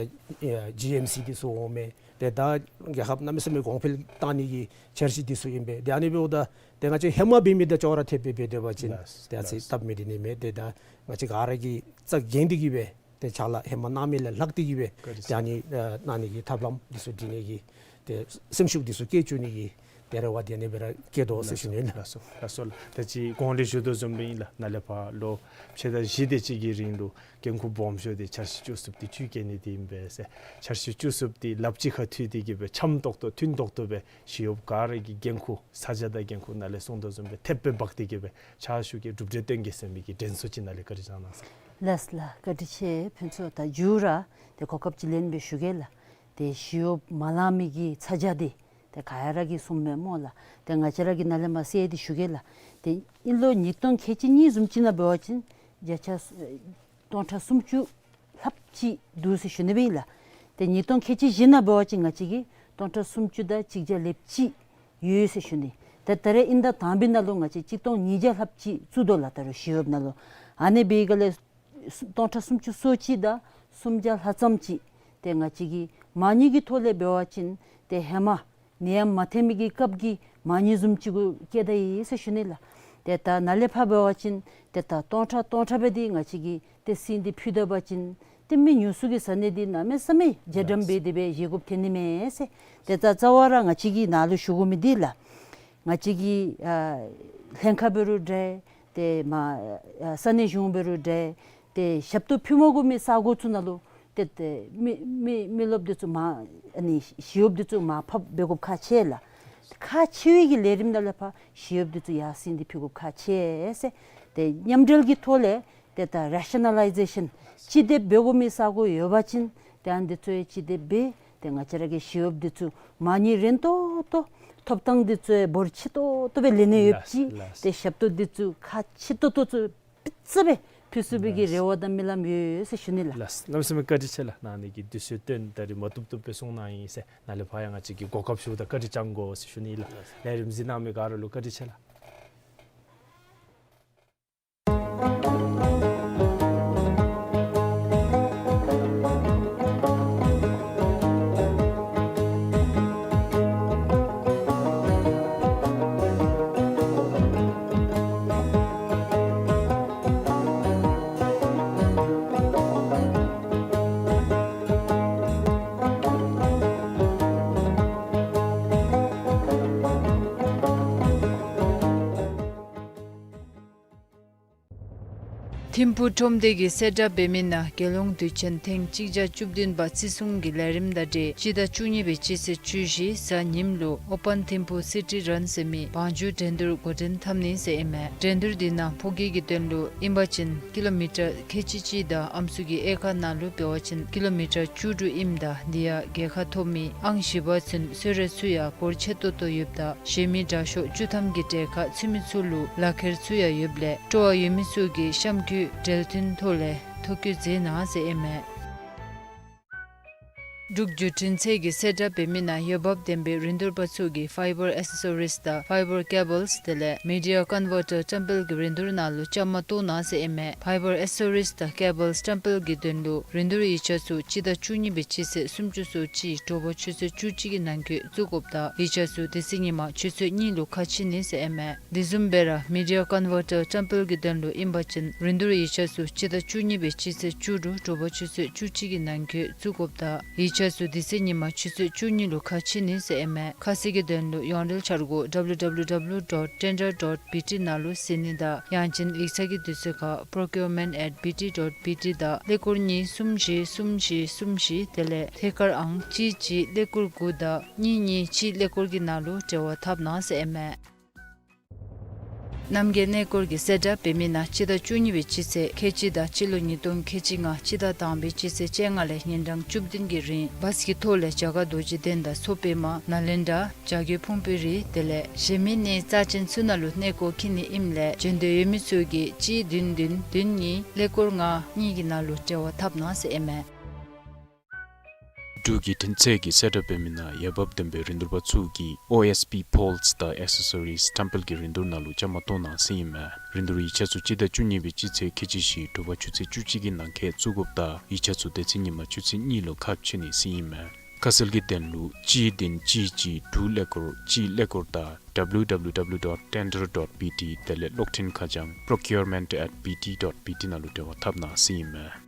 ཨ་ཇི་ཨེམ་སི་འདི་ཚུ་འོང་མས། ཏེ་ད་རྒྱལ་ཁབ་གནམ་མེད་ས་མེད་གོང་འཕེལ་བཏང་ནི་གི་འཆར་གཞི་འདི་ཚུ་ཨིན་པས། ཏེ་ཨ་ནི་འབདཝ་ད་ཏེ་ང་བཅས་ཧེ་མ་འབད་མི་དང་ཅོག་ར་འཐདཔ་སྦེ་འབད་སྡོད་པ་ཅིན་ལགས་ཏེ་ཨ་ཙི་ལགས། སྟབས་མི་བདེ་ནི་མས། ཏེ་ད་ང་བཅས་ག་ར་གིས་རྩ་འགེངས་ཏེ་གི་སྦེ་ཏེ་ཕྱག་ལཱ་ཧེ་མ་གནང་མི་ལས་ལྷག་སྟེ་གི་སྦེ་བཀའ་དྲིན་ཏེ་ཨ་ནི་ཨ་གནང་ནི་གི་ཐབས་ལམ་འདི་ཚུ་སྒྲིག་ནི་གི་ཏེ་སེམས་ཤུགས་འདི་ཚུ་བསྐྱེད་བཅུག་ནི་གི་ཏེ་རེ་བ་འདི་ཨ་ནི་སྦེ་ར་བསྐྱེད་དོ་ཟེར་ཞུ་ནི་ཨིན་ལགས། ལགས་སོ་ལགས་སོ་ལགས། ད་ཅི་གོང་ལས་ཞུ་དོ་བཟུམ་སྦེ་ཨིན་ལགས། ནཱ་ལས་ཕར་ལོ་ཕྱེད་དང་བཞི་དེ་ཅིག་གི་རིང་ལུ་འགན་ཁུར་སྦོམ་ཤོས་འདི་འཆར་གཞི་བཅུ་གསུམ་འདི་བཅུད་བསྐྱེད་ནི་འདི་ཨིན་པས་ཟེར། འཆར་གཞི་བཅུ་གསུམ་འདི་ལགཔ་གཅིག་ཁར་མཐུད་དེ་གི་སྦེ་འཆམ་ཏོག་ཏོ་མཐུན་ཏོག་ཏོ་སྦེ་ཞི་གཡོགཔ་ག་ར་གི་འགན་ཁུར་ས་ཆ་དང་འགན་ཁུར་ནཱ་ལས་གསུངས་དོ་བཟུམ་སྦེ་ཐེབས་སྦེ་འབག་སྟེ་གི་སྦེ་ཕྱག་ཞུ་གེ་གྲུབ་འབྲས་སྟོན་གེ་ཟེར་མི་གི་དྲན་གསོ་ཅིག་ནཱ་ལས་བཀའ་དྲིན་བསྐྱང་གནང་ཟེར། ལགས་ལགས། བཀའ་དྲིན་ཆེ། ཕུན་ཚོགས་ད་མཇུག་ར་ཏེ་གོ་སྐབས་ཅིག་ལེན་སྦེ་ཞུ་གེ་ལགས། ཏེ་ཞི་གཡོགཔ་མ་ལང་མི་གི་ཚ་གྱང་འདི་ཏེ་ག་ར་གིས་གསུངམ་མས་སྨོ་ལགས། ཏེ་ང་བཅས་ར་གིས་ནཱ་ལས་མར་གསལ་ཏེ་ཞུ་གེ་ལགས། ཏེ་ཨིན་ལོ་ཉིས་སྟོང་ཁལ་གཅིག་གཉིས་བཟུམ་ཅིག་ནང་འབད་བ་ཅིན་བརྒྱ་ཆ་སྟོང་ཕྲག་སུམ་ཅུ་ལྷགཔ་ཅིག་འདུག་ཟེར་ཞུ་ནི་སྦེ་ཨིན་ལགས། ཏེ་ཉིས་སྟོང་ཁལ་གཅིག་བཞི་ནང་འབད་བ་ཅིན་ང་བཅས་ཀྱིས་སྟོང་ཕྲག་སུམ་ཅུ་དང་གཅིག་བརྒྱ་ལྷགཔ་ཅིག་ཡོད་ཟེར་ཞུ་ནི། ཏེ་ད་རེས་ཨིན་ཟླ་དང་པའི་ནང་ལུ་ང་བཅས་གཅིག་སྟོང་ཉིས་བརྒྱ་ལྷགཔ་ཅིག་བཙུགས་དོ་ལགས། ད་རུང་ཞི་གཡོགཔ་ནང་ལུ་ཨ་ནི་འབད་བའི་སྒང་ལས་སྟོང་ཕྲག་སུམ་ཅུ་སོ་གཅིག་དང་སུམ་བརྒྱ་ལྷག་ཙམ་ཅིག་ཏེ་ང་བཅས་ཀྱིས་མ་ཎི་གི་ཐོག་ལས་འབད་བ་ཅིན་ཏེ་ཧེ་མ་ནད་ཡམས་མ་ཐོན་མི་གི་སྐབས་ཀྱི་མ་ཎི་བཟུམ་ཅིག་གུ་བསྐྱལ་ད་ཡི་ཟེར་ཞུ་ནི་ལགས། ཏེ་ད་ནཱ་ལས་ཕར་འབད་བ་ཅིན་ཏེ་ད་སྟོང་ཕྲག་སྟོང་ཕྲག་སྦེ་འདི་ང་བཅས་ཀྱིས་ཏེ་སིལ་ཏེ་ཕུལ་ད་པ་ཅིན་ཏེ་མི་ཉུང་སུ་གིས་ཟ་ནི་འདི་གནམ་མེད་ས་མེད་རྒྱ་གྲམ་སྦེ་དེ་སྦེ་བཞེས་དགོཔ་ཐོན་ནི་མས་ཟེར། ཏེ་ད་རྩ་བ་ར་ང་བཅས་ཀྱིས་ནཱ་ལུ་ཞུ་དགོ་མི་འདི་ལགས། ང་བཅས་ཀྱི་ཨ་ལྷན་ཁག་འབད་རུང་འདྲ། ཏེ་མར་ཨ་ས་གནས་གཞུང་འབད་རུང་འདྲ། ཏེ་ཞབས་ཏོག་ཕུལ་མ་དགོ་མི་ས་གོ་ཚུ་ནང་ལུ་ཏེ་ཏེ་མི་མི་མི་རློབས་འདི་ཚུ་མར་ཨ་ནི་ཞི་གཡོགཔ་འདི་ཚུ་མར་ཕབ་འབད་དགོཔ་ཁག་ཆེ་ལགས། ཁག་ཆེ་བའི་གི་ལས་རིམ་ནང་ལས་ཕར་ཞི་གཡོགཔ་འདི་ཚུ་ཡར་སེང་སྟེ་ཕུལ་དགོཔ་ཁག་ཆེ་ཟེར། ཏེ་མཉམ་འབྲེལ་གྱི་ཐོག་ལས་ཏེ་ད་རེ་ཤ་ན་ལའི་ཛེ་ཤཱན་སྤྱི་དེབ་འབད་དགོ་མི་ས་གོ་ཡོད་པ་ཅིན་ཏེ་ཨ་ནི་འདི་ཚུ་ཡང་སྤྱི་དེབ་འབད། ཏེ་ང་བཅས་ར་གི་ཞི་གཡོགཔ་འདི་ཚུ་མ་ཎི་རན་ཏོག་ཏོ་ཐོབ་ཐངས་འདི་ཚུ་ཡང་འབོར་ཆེ་ཏོག་ཏོ་སྦེ་ལེན་ནི་ཡོདཔ་ཅིག། ལགས་ལགས། ཏེ་ཞབས་ཏོག་འདི་ཚུ་ཁག་ཆེ་ཏོག་ཏོ་ཚུ་ཏེ་ཙི་སྦེ་ཕུལ་ཚུགས་པའི་གི་ལགས། རེ་བ་དང་སྨོན་ལམ་ཡོད་ཟེར་ཞུ་ནི་ལགས། ལགས། གནམ་མེད་ས་མེད་བཀའ་དྲིན་ཆེ་ལགས། ནཱ་ནི་གི་དུས་ཚོད་བཏོན་ད་རིས་མ་བཏུབ་བཏུབ་སྦེ་གསུང་གནང་ཡི་ཟེར། ནཱ་ལས་ཕར་ཡང་ང་བཅས་ཀྱིས་གོ་སྐབས་ཞུཝ་ད་བཀའ་དྲིན་བསྐྱང་དགོ་ཟེར་ཞུ་ནི་ལགས། ལགས། ལས་རིམ་གཟིགས་གནང་མི་ག་ར་ལུ་བཀའ་དྲིན་ཆེ་ལགས། ཐིམ་ཕུག་ཁྲོམ་སྡེ་གིས་གསལ་བསྒྲགས་འབད་མི་ནང་རྒྱལ་ཡོངས་དུས་ཆེན་ཐེངས་གཅིག་བརྒྱ་བཅུ་བདུན་པ་བརྩི་སྲུང་གི་ལས་རིམ་དང་འབྲེལ་སྤྱི་ཟླ་བཅུ་གཉིས་པའི་སྤྱི་ཚེས་བཅུ་བཞི་གཟའ་ཉིམ་ལུ་ཨོ་པཱན་ཐིམ་ཕུག་སི་ཊི་རཱན་ཟེར་མི་བང་རྒྱུག་འགྲན་བསྡུར་འགོ་འདྲེན་འཐབ་ནི་ཟེར་ཨིན་མས། འགྲན་བསྡུར་འདི་ནང་ཕོ་སྐྱེས་ཀྱི་དོན་ལུ་ཨིན་པ་ཅིན་ཀི་ལོ་མི་ཊར་ཁལ་གཅིག་གཅིག་དང་ཨམ་སྲུ་གི་དབྱེ་ཁག་ནང་ལུ་འབད་བ་ཅིན་ཀི་ལོ་མི་ཊར་བཅུ་དྲུག་ཨིནམ་ད་འདི་ཡང་རྒྱལ་ཁ་ཐོབ་མི་ཨང་བཞི་པ་ཚུན་གསོལ་རས་ཚུ་ཡང་སྒོར་ཆེ་ཏོག་ཏོ་ཡོདཔ་ད་གཞན་མི་དྲག་ཤོས་བཅུ་ཐམ་གྱི་གྲལ་ཁར་ཚུད་མི་ཚུ་ལུ་ལག་ཁྱེར་ཚུ་ཡང་ཡོདཔ་ལས་སྤྲོ་བ་ཡོད་མི་ཚུ་གིས་གཤམ་འཁོད་འབྲེལ་མཐུད་ཐོག་ལས་ཐོ་བཀོད་མཛད་གནང་ཟེར་ཨིན་མས། འབྲུག་བརྒྱུད་འཕྲིན་ཚད་ཀྱིས་གསལ་བསྒྲགས་འབད་མི་ནང་འོས་འབབ་ལྡན་པའི་རིན་བསྡུར་པ་ཚུ་གིས་ཕའི་བར་ཨེ་སེ་སོ་རིས་དང་ཕའི་བར་ཀེ་བཱལསི་དེ་ལས་མི་ཌི་ཡ་ཀོན་ཝར་ཊར་བཀྲམ་སྤེལ་གྱི་རིན་བསྡུར་ནང་ལུ་བཅའ་མར་གཏོགས་གནང་ཟེར་ཨིན་མས། ཕའི་བར་ཨེ་སེ་སོ་རིས་དང་ཀེ་བཱལསི་བཀྲམ་སྤེལ་གྱི་དོན་ལུ་རིན་བསྡུར་ཡིག་ཆ་ཚུ་སྤྱི་ཟླ་བཅུ་གཉིས་པའི་སྤྱི་ཚེས་སུམ་ཅུ་སོ་གཅིག་དྲོ་པ་ཆུ་ཚོད་བཅུ་གཅིག་གི་ནང་འཁོད་བཙུགས་དགོཔ་ད་ཡིག་ཆ་ཚུ་དེ་ཚེ་ཉིན་མ་ཆུ་ཚོད་གཉིས་ལུ་ཁ་ཕྱེ་ནི་ཟེར་ཨིན་མས། དེ་བཟུམ་སྦེ་ར་མི་ཌི་ཡ་ཀོན་ཝར་ཊར་བཀྲམ་སྤེལ་གྱི་དོན་ལུ་ཨིན་པ་ཅིན་རིན་བསྡུར་ཡིག་ཆ་ཚུ་སྤྱི་ཟླ་བཅུ་གཉིས་པའི་སྤྱི་ཚེས་བཅུ་དྲུག་དྲོ་པ་ཆུ་ཚོད་བཅུ་གཅིག་གི་ནང་འཁོད་བཙུགས་དགོཔ་ད་ཡིག་ཆ་ཚུ་དེ་ཚེ་ཉིན་མ་ཆུ་ཚོད་བཅུ་གཉིས་ལུ་ཁ་ཕྱེ་ནི་ཟེར་ཨིན་མས། ཁ་གསལ་གྱི་དོན་ལུ་ཡོངས་འབྲེལ་འཆར་སྒོ་W W W dot tender dot B T ནང་ལུ་གཟིགས་ནི་དང་ཡང་ཅིན་ཡིག་ཚང་གི་དུས་ཚོད་ཁར་procurement at B T dot B T དང་ཀླད་ཀོར་གཉིས་གསུམ་བཞི་གསུམ་བཞི་གསུམ་བཞི་དེ་ལས་ཐད་ཀར་ཨང་གཅིག་གཅིག་ཀླད་ཀོར་དགུ་དང་གཉིས་གཉིས་གཅིག་ཀླད་ཀོར་གྱི་ནང་ལུ་འབྲེལ་བ་འཐབ་གནང་ཟེར་ཨིན་མས། རྣམ་རྒྱལ་གནས་སྐོར་གྱིས་གསལ་བསྒྲགས་འབད་མི་ནང་སྤྱི་ཟླ་བཅུ་གཉིས་པའི་སྤྱི་ཚེས་ཁལ་གཅིག་དང་སྤྱི་ལོ་ཉིས་སྟོང་ཁལ་གཅིག་ལྔ་སྤྱི་ཟླ་དང་པའི་སྤྱི་ཚེས་བཅོ་ལྔ་ལས་ཉིན་གྲངས་བཅུ་བདུན་གྱི་རིང་བཱས་ཀྱི་ཐོག་ལས་རྒྱ་གར་རྡོ་རྗེ་གདན་དང་མཚོ་པདྨ་ནཱ་ལེནྡྲ་བྱ་རྒོད་ཕུང་པོའི་རི་དེ་ལས་གཞན་མི་གནས་རྩ་ཅན་ཚུ་ནང་ལུ་གནས་སྐོར་འཁྱིད་ནི་ཨིནམ་ལས་བྱོན་འདོད་ཡོད་མི་ཚུ་གིས་གཅིག་བདུན་བདུན་བདུན་གཉིས་ཀླད་ཀོར་ལྔ་གཉིས་ཀྱི་ནང་ལུ་འབྲེལ་བ་འཐབ་གནང་ཟེར་ཨིན་མས། འབྲུག་བརྒྱུད་འཕྲིན་ཚད་ཀྱིས་གསལ་བསྒྲགས་འབད་མི་ནང་འོས་འབབ་ལྡན་པའི་རིན་བསྡུར་པ་ཚུ་གིས་O S P poles དང་accessories བཀྲམ་སྤེལ་གྱི་རིན་བསྡུར་ནང་ལུ་བཅའ་མར་གཏོགས་གནང་ཟེར་ཨིན་མས། རིན་བསྡུར་ཡིག་ཆ་ཚུ་སྤྱི་ཟླ་བཅུ་གཉིས་པའི་སྤྱི་ཚེས་ཁལ་གཅིག་བཞི་དྲོ་པ་ཆུ་ཚོད་བཅུ་གཅིག་གི་ནང་འཁོད་བཙུགས་དགོཔ་ད་ཡིག་ཆ་ཚུ་དེ་ཚེ་ཉིན་མ་ཆུ་ཚོད་གཉིས་ལུ་ཁ་ཕྱེ་ནི་ཟེར་ཨིན་མས། ཁ་གསལ་གྱི་དོན་ལུ་གཅིག་བདུན་གཅིག་གཅིག་དྲུག་ཀླད་ཀོར་གཅིག་ཀླད་ཀོར་དང་W W W dot tender dot B T དེ་ལས་གློག་འཕྲིན་ཁ་བྱང་procurement at B T dot B T ནང་ལུ་འབྲེལ་བ་འཐབ་གནང་ཟེར་ཨིན་མས།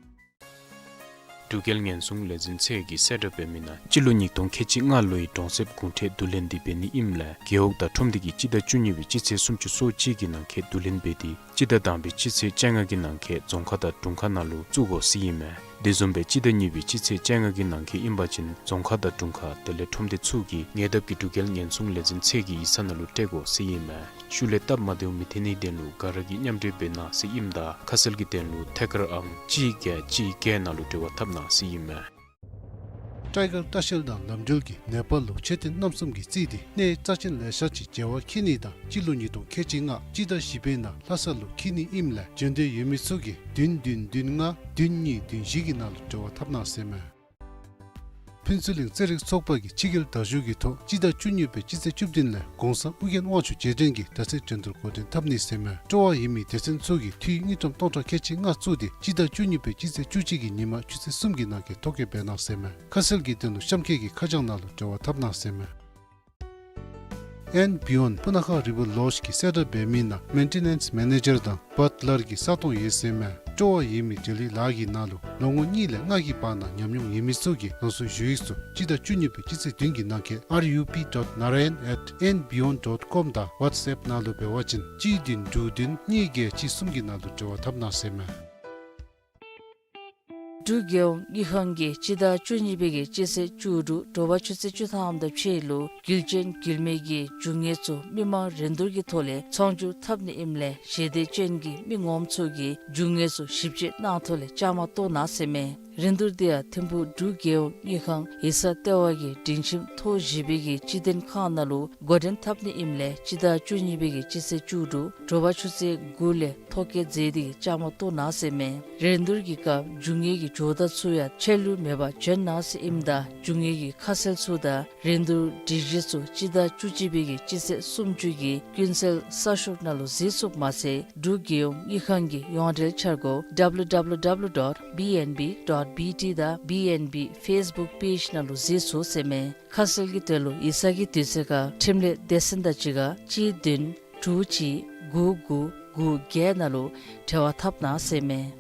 འབྲུག་རྒྱལ་ཉེན་སྲུང་ལས་འཛིན་ཚད་ཀྱིས་གསལ་བསྒྲགས་འབད་མི་ནང་སྤྱི་ལོ་ཉིས་སྟོང་ཁལ་གཅིག་ལྔ་ལོའི་གྲོང་གསེབ་གུང་ཁྲན་བསྡུ་ལེན་འདི་འབད་ནི་ཨིནམ་ལས་རྒེད་འོག་དང་ཁྲོམ་སྡེ་གིས་སྤྱི་ཟླ་བཅུ་གཉིས་པའི་སྤྱི་ཚེས་སུམ་ཅུ་སོ་གཅིག་གི་ནང་འཁོད་བསྡུ་ལེན་འབད་དེ་སྤྱི་ཟླ་དང་པའི་སྤྱི་ཚེས་བཅོ་ལྔ་གི་ནང་འཁོད་རྫོང་ཁག་དང་དྲུང་ཁག་ནང་ལུ་བཙུགས་དགོ་ཟེར་ཨིན་མས། དེ་བཟུམ་སྦེ་སྤྱི་ཟླ་གཉིས་པའི་སྤྱི་ཚེས་བཅོ་ལྔ་གི་ནང་འཁོད་ཨིན་པ་ཅིན་རྫོང་ཁག་དང་དྲུང་ཁག་དེ་ལས་ཁྲོམ་སྡེ་ཚུ་གིས་ཉེ་འདབས་ཀྱི་འབྲུག་རྒྱལ་ཉེན་སྲུང་ལས་འཛིན་ཚད་ཀྱི་ཡིག་ཚང་ནང་ལུ་སྤྲོད་དགོ་ཟེར་ཨིན་མས། ཤུལ་ལས་སྟབས་མ་བདེཝ་མི་ཐོན་ནིའི་དོན་ལུ་ག་ར་གིས་མཉམ་འབྲེལ་འབད་གནང་ཟེར་ཨིནམ་ད་ཁ་གསལ་གྱི་དོན་ལུ་ཐད་ཀར་ཨང་གཅིག་བརྒྱད་གཅིག་བརྒྱད་ནང་ལུ་འབྲེལ་བ་འཐབ་གནང་ཟེར་ཨིན་མས། ཊའི་གར་ལྟ་བཤལ་དང་ལམ་འགྲུལ་གྱིས་ནེ་པཱལ་ལུ་མཆོད་རྟེན་རྣམ་གསུམ་གྱིས་རྩིས་ཏེ་གནས་རྩ་ཅན་ལེ་ཤ་ཅིག་མཇལ་བར་འཁྱིད་ནི་དང་སྤྱི་ལོ་ཉིས་སྟོང་ཁལ་གཅིག་ལྔ་སྤྱི་ཟླ་བཞི་པའི་ནང་ལྷ་ས་ལུ་འཁྱིད་ནི་ཨིནམ་ལས་བྱོན་འདོད་ཡོད་མི་ཚུ་གིས་བདུན་བདུན་བདུན་ལྔ་བདུན་གཉིས་བདུན་བཞི་གི་ནང་ལུ་འབྲེལ་བ་འཐབ་གནང་ཟེར་མས། ཕུན་ཚོགས་གླིང་རྩེད་རིགས་ཚོགས་པ་གིས་ཕྱི་རྒྱལ་དར་བཞུགས་ཀྱི་ཐོག་སྤྱི་ཟླ་བཅུ་གཉིས་པའི་སྤྱི་ཚེས་བཅུ་བདུན་ལས་གོང་ས་ཨྱོན་དབང་ཕྱུག་རྗེས་དྲན་གྱི་དར་རྩེད་འགྲན་བསྡུར་འགོ་འདྲེན་འཐབ་ནི་ཟེར་མས། སྤྲོ་བ་ཡོད་མི་སྡེ་ཚན་ཚུ་གིས་འཐུས་དངུལ་ཀྲམ་སྟོང་ཕྲག་ཁལ་གཅིག་ལྔ་བཙུགས་ཏེ་སྤྱི་ཟླ་བཅུ་གཉིས་པའི་སྤྱི་ཚེས་བཅུ་གཅིག་གི་ཉིན་མ་ཆུ་ཚོད་གསུམ་གྱི་ནང་འཁོད་ཐོ་བཀོད་འབད་གནང་ཟེར་མས། ཁ་གསལ་གྱི་དོན་ལུ་གཤམ་འཁོད་ཀྱི་ཁ་བྱང་ནང་ལུ་འབྲེལ་བ་འཐབ་གནང་ཟེར་མས། ཨེན་བི་ཡོན་སྤུ་ན་ཁ་རི་ཝར་ལོཇ་གིས་གསལ་བསྒྲགས་འབད་མི་ནང་མེན་ཊེ་ནེནསི་མེ་ནེ་ཇར་དང་བཊ་ལར་གྱི་ས་སྟོང་ཡོད་ཟེར་མས། སྤྲོ་བ་ཡོད་མི་འབྲེལ་ཡོད་ལཱ་གི་ནང་ལུ་ལོ་ངོ་གཉིས་ལས་ལྔ་གི་བར་ན་ཉམས་མྱོང་ཡོད་མི་ཚུ་གིས་རང་སོའི་ཞུ་ཡིག་ཚུ་སྤྱི་ཟླ་བཅུ་གཉིས་པའི་སྤྱི་ཚེས་བདུན་གྱི་ནང་འཁོད་R U P dot narayan at N B N dot com དང་ཝཊས་ཨེཔ་ནང་ལུ་འབད་བ་ཅིན་གཅིག་བདུན་དྲུག་བདུན་གཉིས་བརྒྱད་གཅིག་གསུམ་གྱི་ནང་ལུ་འབྲེལ་བ་འཐབ་གནང་ཟེར་མས། འབྲུག་རྒྱལ་ཡོངས་དངུལ་ཁང་གིས་སྤྱི་ཟླ་བཅུ་གཉིས་པའི་གི་སྤྱི་ཚེས་བཅུ་དྲུག་དྲོ་པ་ཆུ་ཚོད་བཅུ་ཐམ་དང་ཕྱེད་ལུ་རྒྱུ་ཅན་རྒྱུ་མེད་ཀྱི་རྒྱུ་དངོས་ཚུ་མི་མང་རིན་བསྡུར་གྱི་ཐོག་ལས་ཚོང་བསྒྱུར་འཐབ་ནི་ཨིནམ་ལས་ཞལ་འདེབས་ཅན་གྱི་མི་ངོམ་ཚུ་གིས་རྒྱུ་དངོས་ཚུ་ཞིབ་དཔྱད་གནང་ཐོག་ལས་བཅའ་མར་གཏོགས་གནང་ཟེར་མས། རིན་བསྡུར་འདི་ཡང་ཐིམ་ཕུག་འབྲུག་རྒྱལ་ཡོངས་དངུལ་ཁང་ཡིག་ཚང་ལྟེ་བ་གི་སྒྲིང་ཁྱིམ་ཐོག་བཞི་པའི་གི་སྤྱི་དོན་ཁང་ནང་ལུ་འགོ་འདྲེན་འཐབ་ནི་ཨིནམ་ལས་སྤྱི་ཟླ་བཅུ་གཉིས་པའི་གི་སྤྱི་ཚེས་བཅུ་དྲུག་དྲོ་པ་ཆུ་ཚོད་དགུ་ལས་ཐོ་བཀོད་མཛད་དེ་བཅའ་མར་གཏོགས་གནང་ཟེར་མས། རིན་བསྡུར་གྱི་སྐབས་རྒྱུ་དངོས་ཀྱི་ཇོ་བདག་ཚུ་ཡང་ཆད་ལུས་མེད་པར་བྱོན་གནང་ཟེར་ཨིནམ་ད་རྒྱུ་དངོས་ཀྱི་ཁ་གསལ་ཚུ་དང་རིན་བསྡུར་སྒྲིག་གཞི་ཚུ་སྤྱི་ཟླ་བཅུ་གཅིག་པའི་གི་སྤྱི་ཚེས་སུམ་ཅུ་གི་ཀུན་གསལ་གསར་ཤོག་ནང་ལུ་གཟིགས་ཚུགསཔ་མ་ཚད་འབྲུག་རྒྱལ་ཡོངས་དངུལ་ཁང་གི་ཡོངས་འབྲེལ་འཆར་སྒོ་W W W dot B N B dot B T དང་B N B Facebook page ནང་ལུ་གཟིགས་ཚུགས་ཟེར་མས། ཁ་གསལ་གྱི་དོན་ལུ་ཡིག་ཚང་གི་དུས་ཚོད་ཁར་འཕྲིན་ལས་སྡེ་ཚན་དང་གཅིག་ཁར་གཅིག་བདུན་དྲུག་གཅིག་དགུ་དགུ་དགུ་བརྒྱད་ནང་ལུ་འབྲེལ་བ་འཐབ་གནང་ཟེར་མས།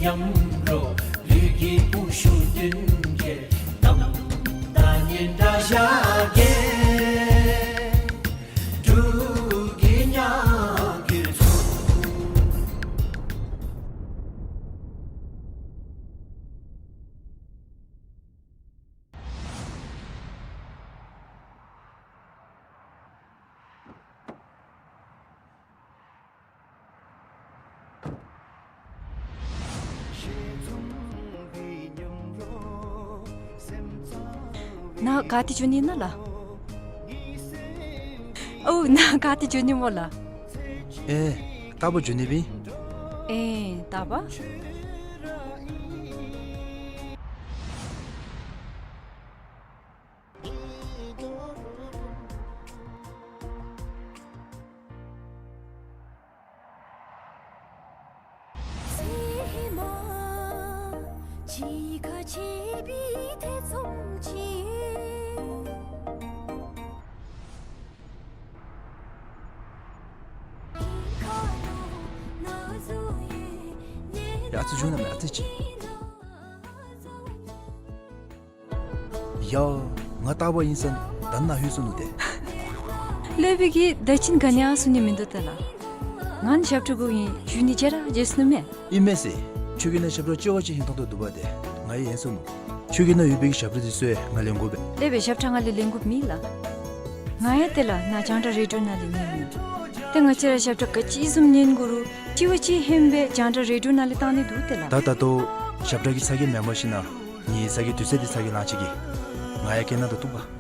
མཉམ་རོགས་ལུས་ཀྱི་ཕུང་ཤུགས་བསྟུན་གྱིས་གཏམ་དང་སྙན་གྲགས་བཞག་གེ། འབྲུག་གི་ཉམས་འགྱུར་ཚུགས། ནཱ་ག་ཏེ་འགྱོ་ནི་ཨིན་ན་ལགས། ཨོ་ནཱ་ག་ཏེ་འགྱོ་ནི་སྨོ་ལགས། ཨེ་རྟག་པར་འགྱོ་ནི་སྦེ་ཨིན། ཨེ་རྟག་པར། ཡ་ཨ་ཙི་བྱུང་ན་མེད་ཨ་ཙི་ཅིག། ཡ་ང་རྟག་པར་ཨིན་ས་ད་ནཱ་ལྷོད་སོ་ནུག་ཏེ། ལྷོད་པའི་གི་ད་ཅི་ག་ནི་ཡང་གསུང་ནི་མིན་འདུག་ཏེ་ལགས། ང་ནི་ཞབས་ཁྲ་གུ་ཨིན་ཞུ་ནི་བརྗེད་ར་བརྗེད་སོ་ནུག་མས། ཨིན་མས་ཟེར། ཁྱོད་ཀྱི་ནང་ཞབས་ཁྲ་ལྕེ་བ་ཅིག་ཧིང་ཐོང་དོ་འདུག་པ་ཏེ་ང་ཡང་ཡེངས་སོ་ནུག། ཁྱོད་ཀྱི་ནང་ཡོད་པའི་གི་ཞབས་ཁྲ་འདི་ཚུ་ཡང་ང་ལེན་དགོ་པས། ལྷོད་པའི་ཞབས་ཁྲ་ང་ལས་ལེན་དགོཔ་མེད་ལགས། ང་ཡང་ཏེ་ལགས་ནཱ་རྒྱང་བསྒྲགས་རེ་ཌི་ཡོ་ནང་ལས་ཉན་མི་ཏེ་ང་བཅས་ར་ཞབས་ཁྲ་ག་ཅི་བཟུམ་ཉན་དགོ་རུང་གཅིག་བ་གཅིག་ཧན་སྦེ་རྒྱང་བསྒྲགས་རེ་ཌི་ཡོ་ནང་ལས་བཏང་ནི་འདུག་ཏེ་ལགས། ད་ད་ལྟོ་ཞབས་ཁྲ་གི་ཚ་གྱང་མེན་པར་ཞིན་ན་ངེའི་ཚ་གྱང་དུས་ཚོད་འདི་ཚ་གྱང་ལང་ཅི་གི། ང་ཡང་སྐད་ནང་དུ་གཏུགས་པ།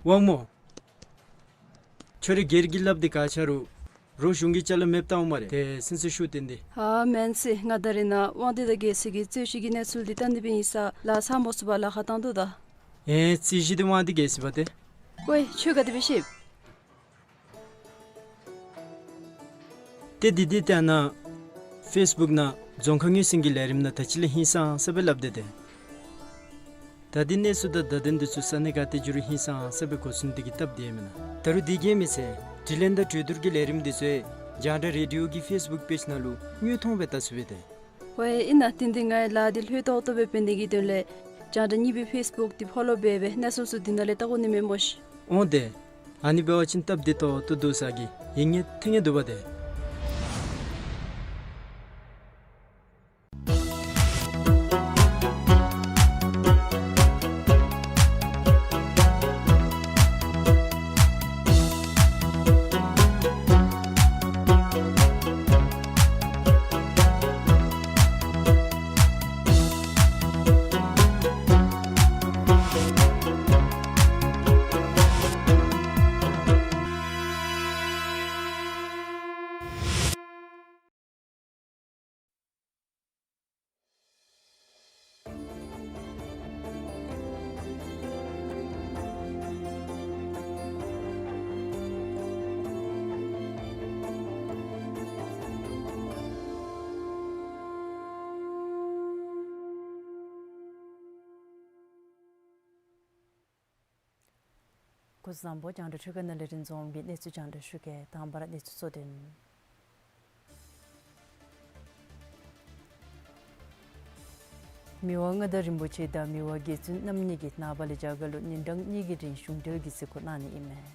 དབང་མོ། ཁྱོད་རའི་སྒེར་གྱི་ལགཔ་འདི་ག་ཆ་རུང་རོགས་གཞུང་གི་ཅ་ལ་མེདཔ་བཏང་འོང་སྨ་རེ། ཏེ་སེམས་ཚེགས་ཤོར་ཏེ་འདི། ཨ་མེན་ཟེར། ང་ད་རེས་ནཱ་དབང་འདུས་དང་རྒྱལ་སྲས་ཀྱི་རྩོད་གཞི་གི་གནས་ཚུལ་འདི་བལྟ་ནི་སྦེ་ཨིན་ས་ལགས། ཚར་མ་ཚུགས་པར་ལཱ་ཁག་བཏང་དོ་ད། ཨེ་རྩོད་གཞི་འདི་དབང་འདུས་རྒྱལ་སྲས་པ་ཏེ། ཝའེ་ཁྱོད་ག་དེ་སྦེ་ཤེས། ཏེ་འདི་འདི་ལྟ་ན་ཕེསི་བུཀ་ནང་རྫོང་ཁ་ངོས་ཟིན་གྱི་ལས་རིམ་ནང་ད་ཅི་ལས་ཧིང་སངས་ས་སྦེ་སླབ་སྟེ་ཏེ། ད་འདི་གནས་ཚུལ་དང་བརྡ་དོན་འདི་ཚུ་ས་གནས་ག་ཏེ་འགྱོ་རུང་ཧིང་སངས་ས་སྦེ་གོ་ཚུགས་ནི་འདི་གིས་སྟབས་བདེ་མེན་ན། ད་རུང་འདི་གིས་མི་ཚད་དྲི་ལན་དང་གྲོས་བསྡུར་གྱི་ལས་རིམ་འདི་ཚུ་རྒྱང་བསྒྲགས་རེ་ཌི་ཡོ་གི་ཕེསི་བུཀ་པེཇ་ནང་ལུ་དངོས་མཐོང་སྦེ་བལྟ་ཚུགས་པས་ཏེ། ཝའེ་ཨིན་ན་དེ་འདི་ངེའི་ལཱ་འདི་ལྷོད་ཏོག་ཏོ་སྦེ་འབད་ནི་གི་དོན་ལས་རྒྱང་བསྒྲགས་གཉིས་པའི་ཕེསི་བུཀ་འདི་ཕོ་ལོ་འབད་སྦེ་གནས་ཚུལ་ཚུ་འདི་ནང་ལས་བལྟ་དགོ་ནི་མས་སྨོ་ཤིག། འོང་ཏེ། ཨ་ནི་འབད་བ་ཅིན་སྟབས་བདེ་ཏོག་ཏོ་འདུག་ས་གི་ཡིད་ངེས་ཐེ་ངེས་འདུག་པ་ཏེ། སྐུ་གཟུགས་བཟང་པོ། རྒྱང་བསྒྲགས་འཕྲུལ་ཁང་ནང་ལས་རིན་འཛོམས་ཀྱིས་གནས་ཚུལ་རྒྱང་བསྒྲགས་ཞུ་གེ། དང་པ་ར་གནས་ཚུལ་གཙོ་དོན། མི་དབང་མངའ་བདག་རིན་པོ་ཆེ་དང་མི་དབང་རྒྱལ་བཙུན་རྣམ་གཉིས་ཀྱིས་ནངས་པ་ལས་རྒྱ་གར་ལུ་ཉིན་གྲངས་གཉིས་ཀྱི་རིང་གཞུང་འབྲེལ་གྱི་གཟིགས་སྐོར་གནང་ནི་ཨིན་མས།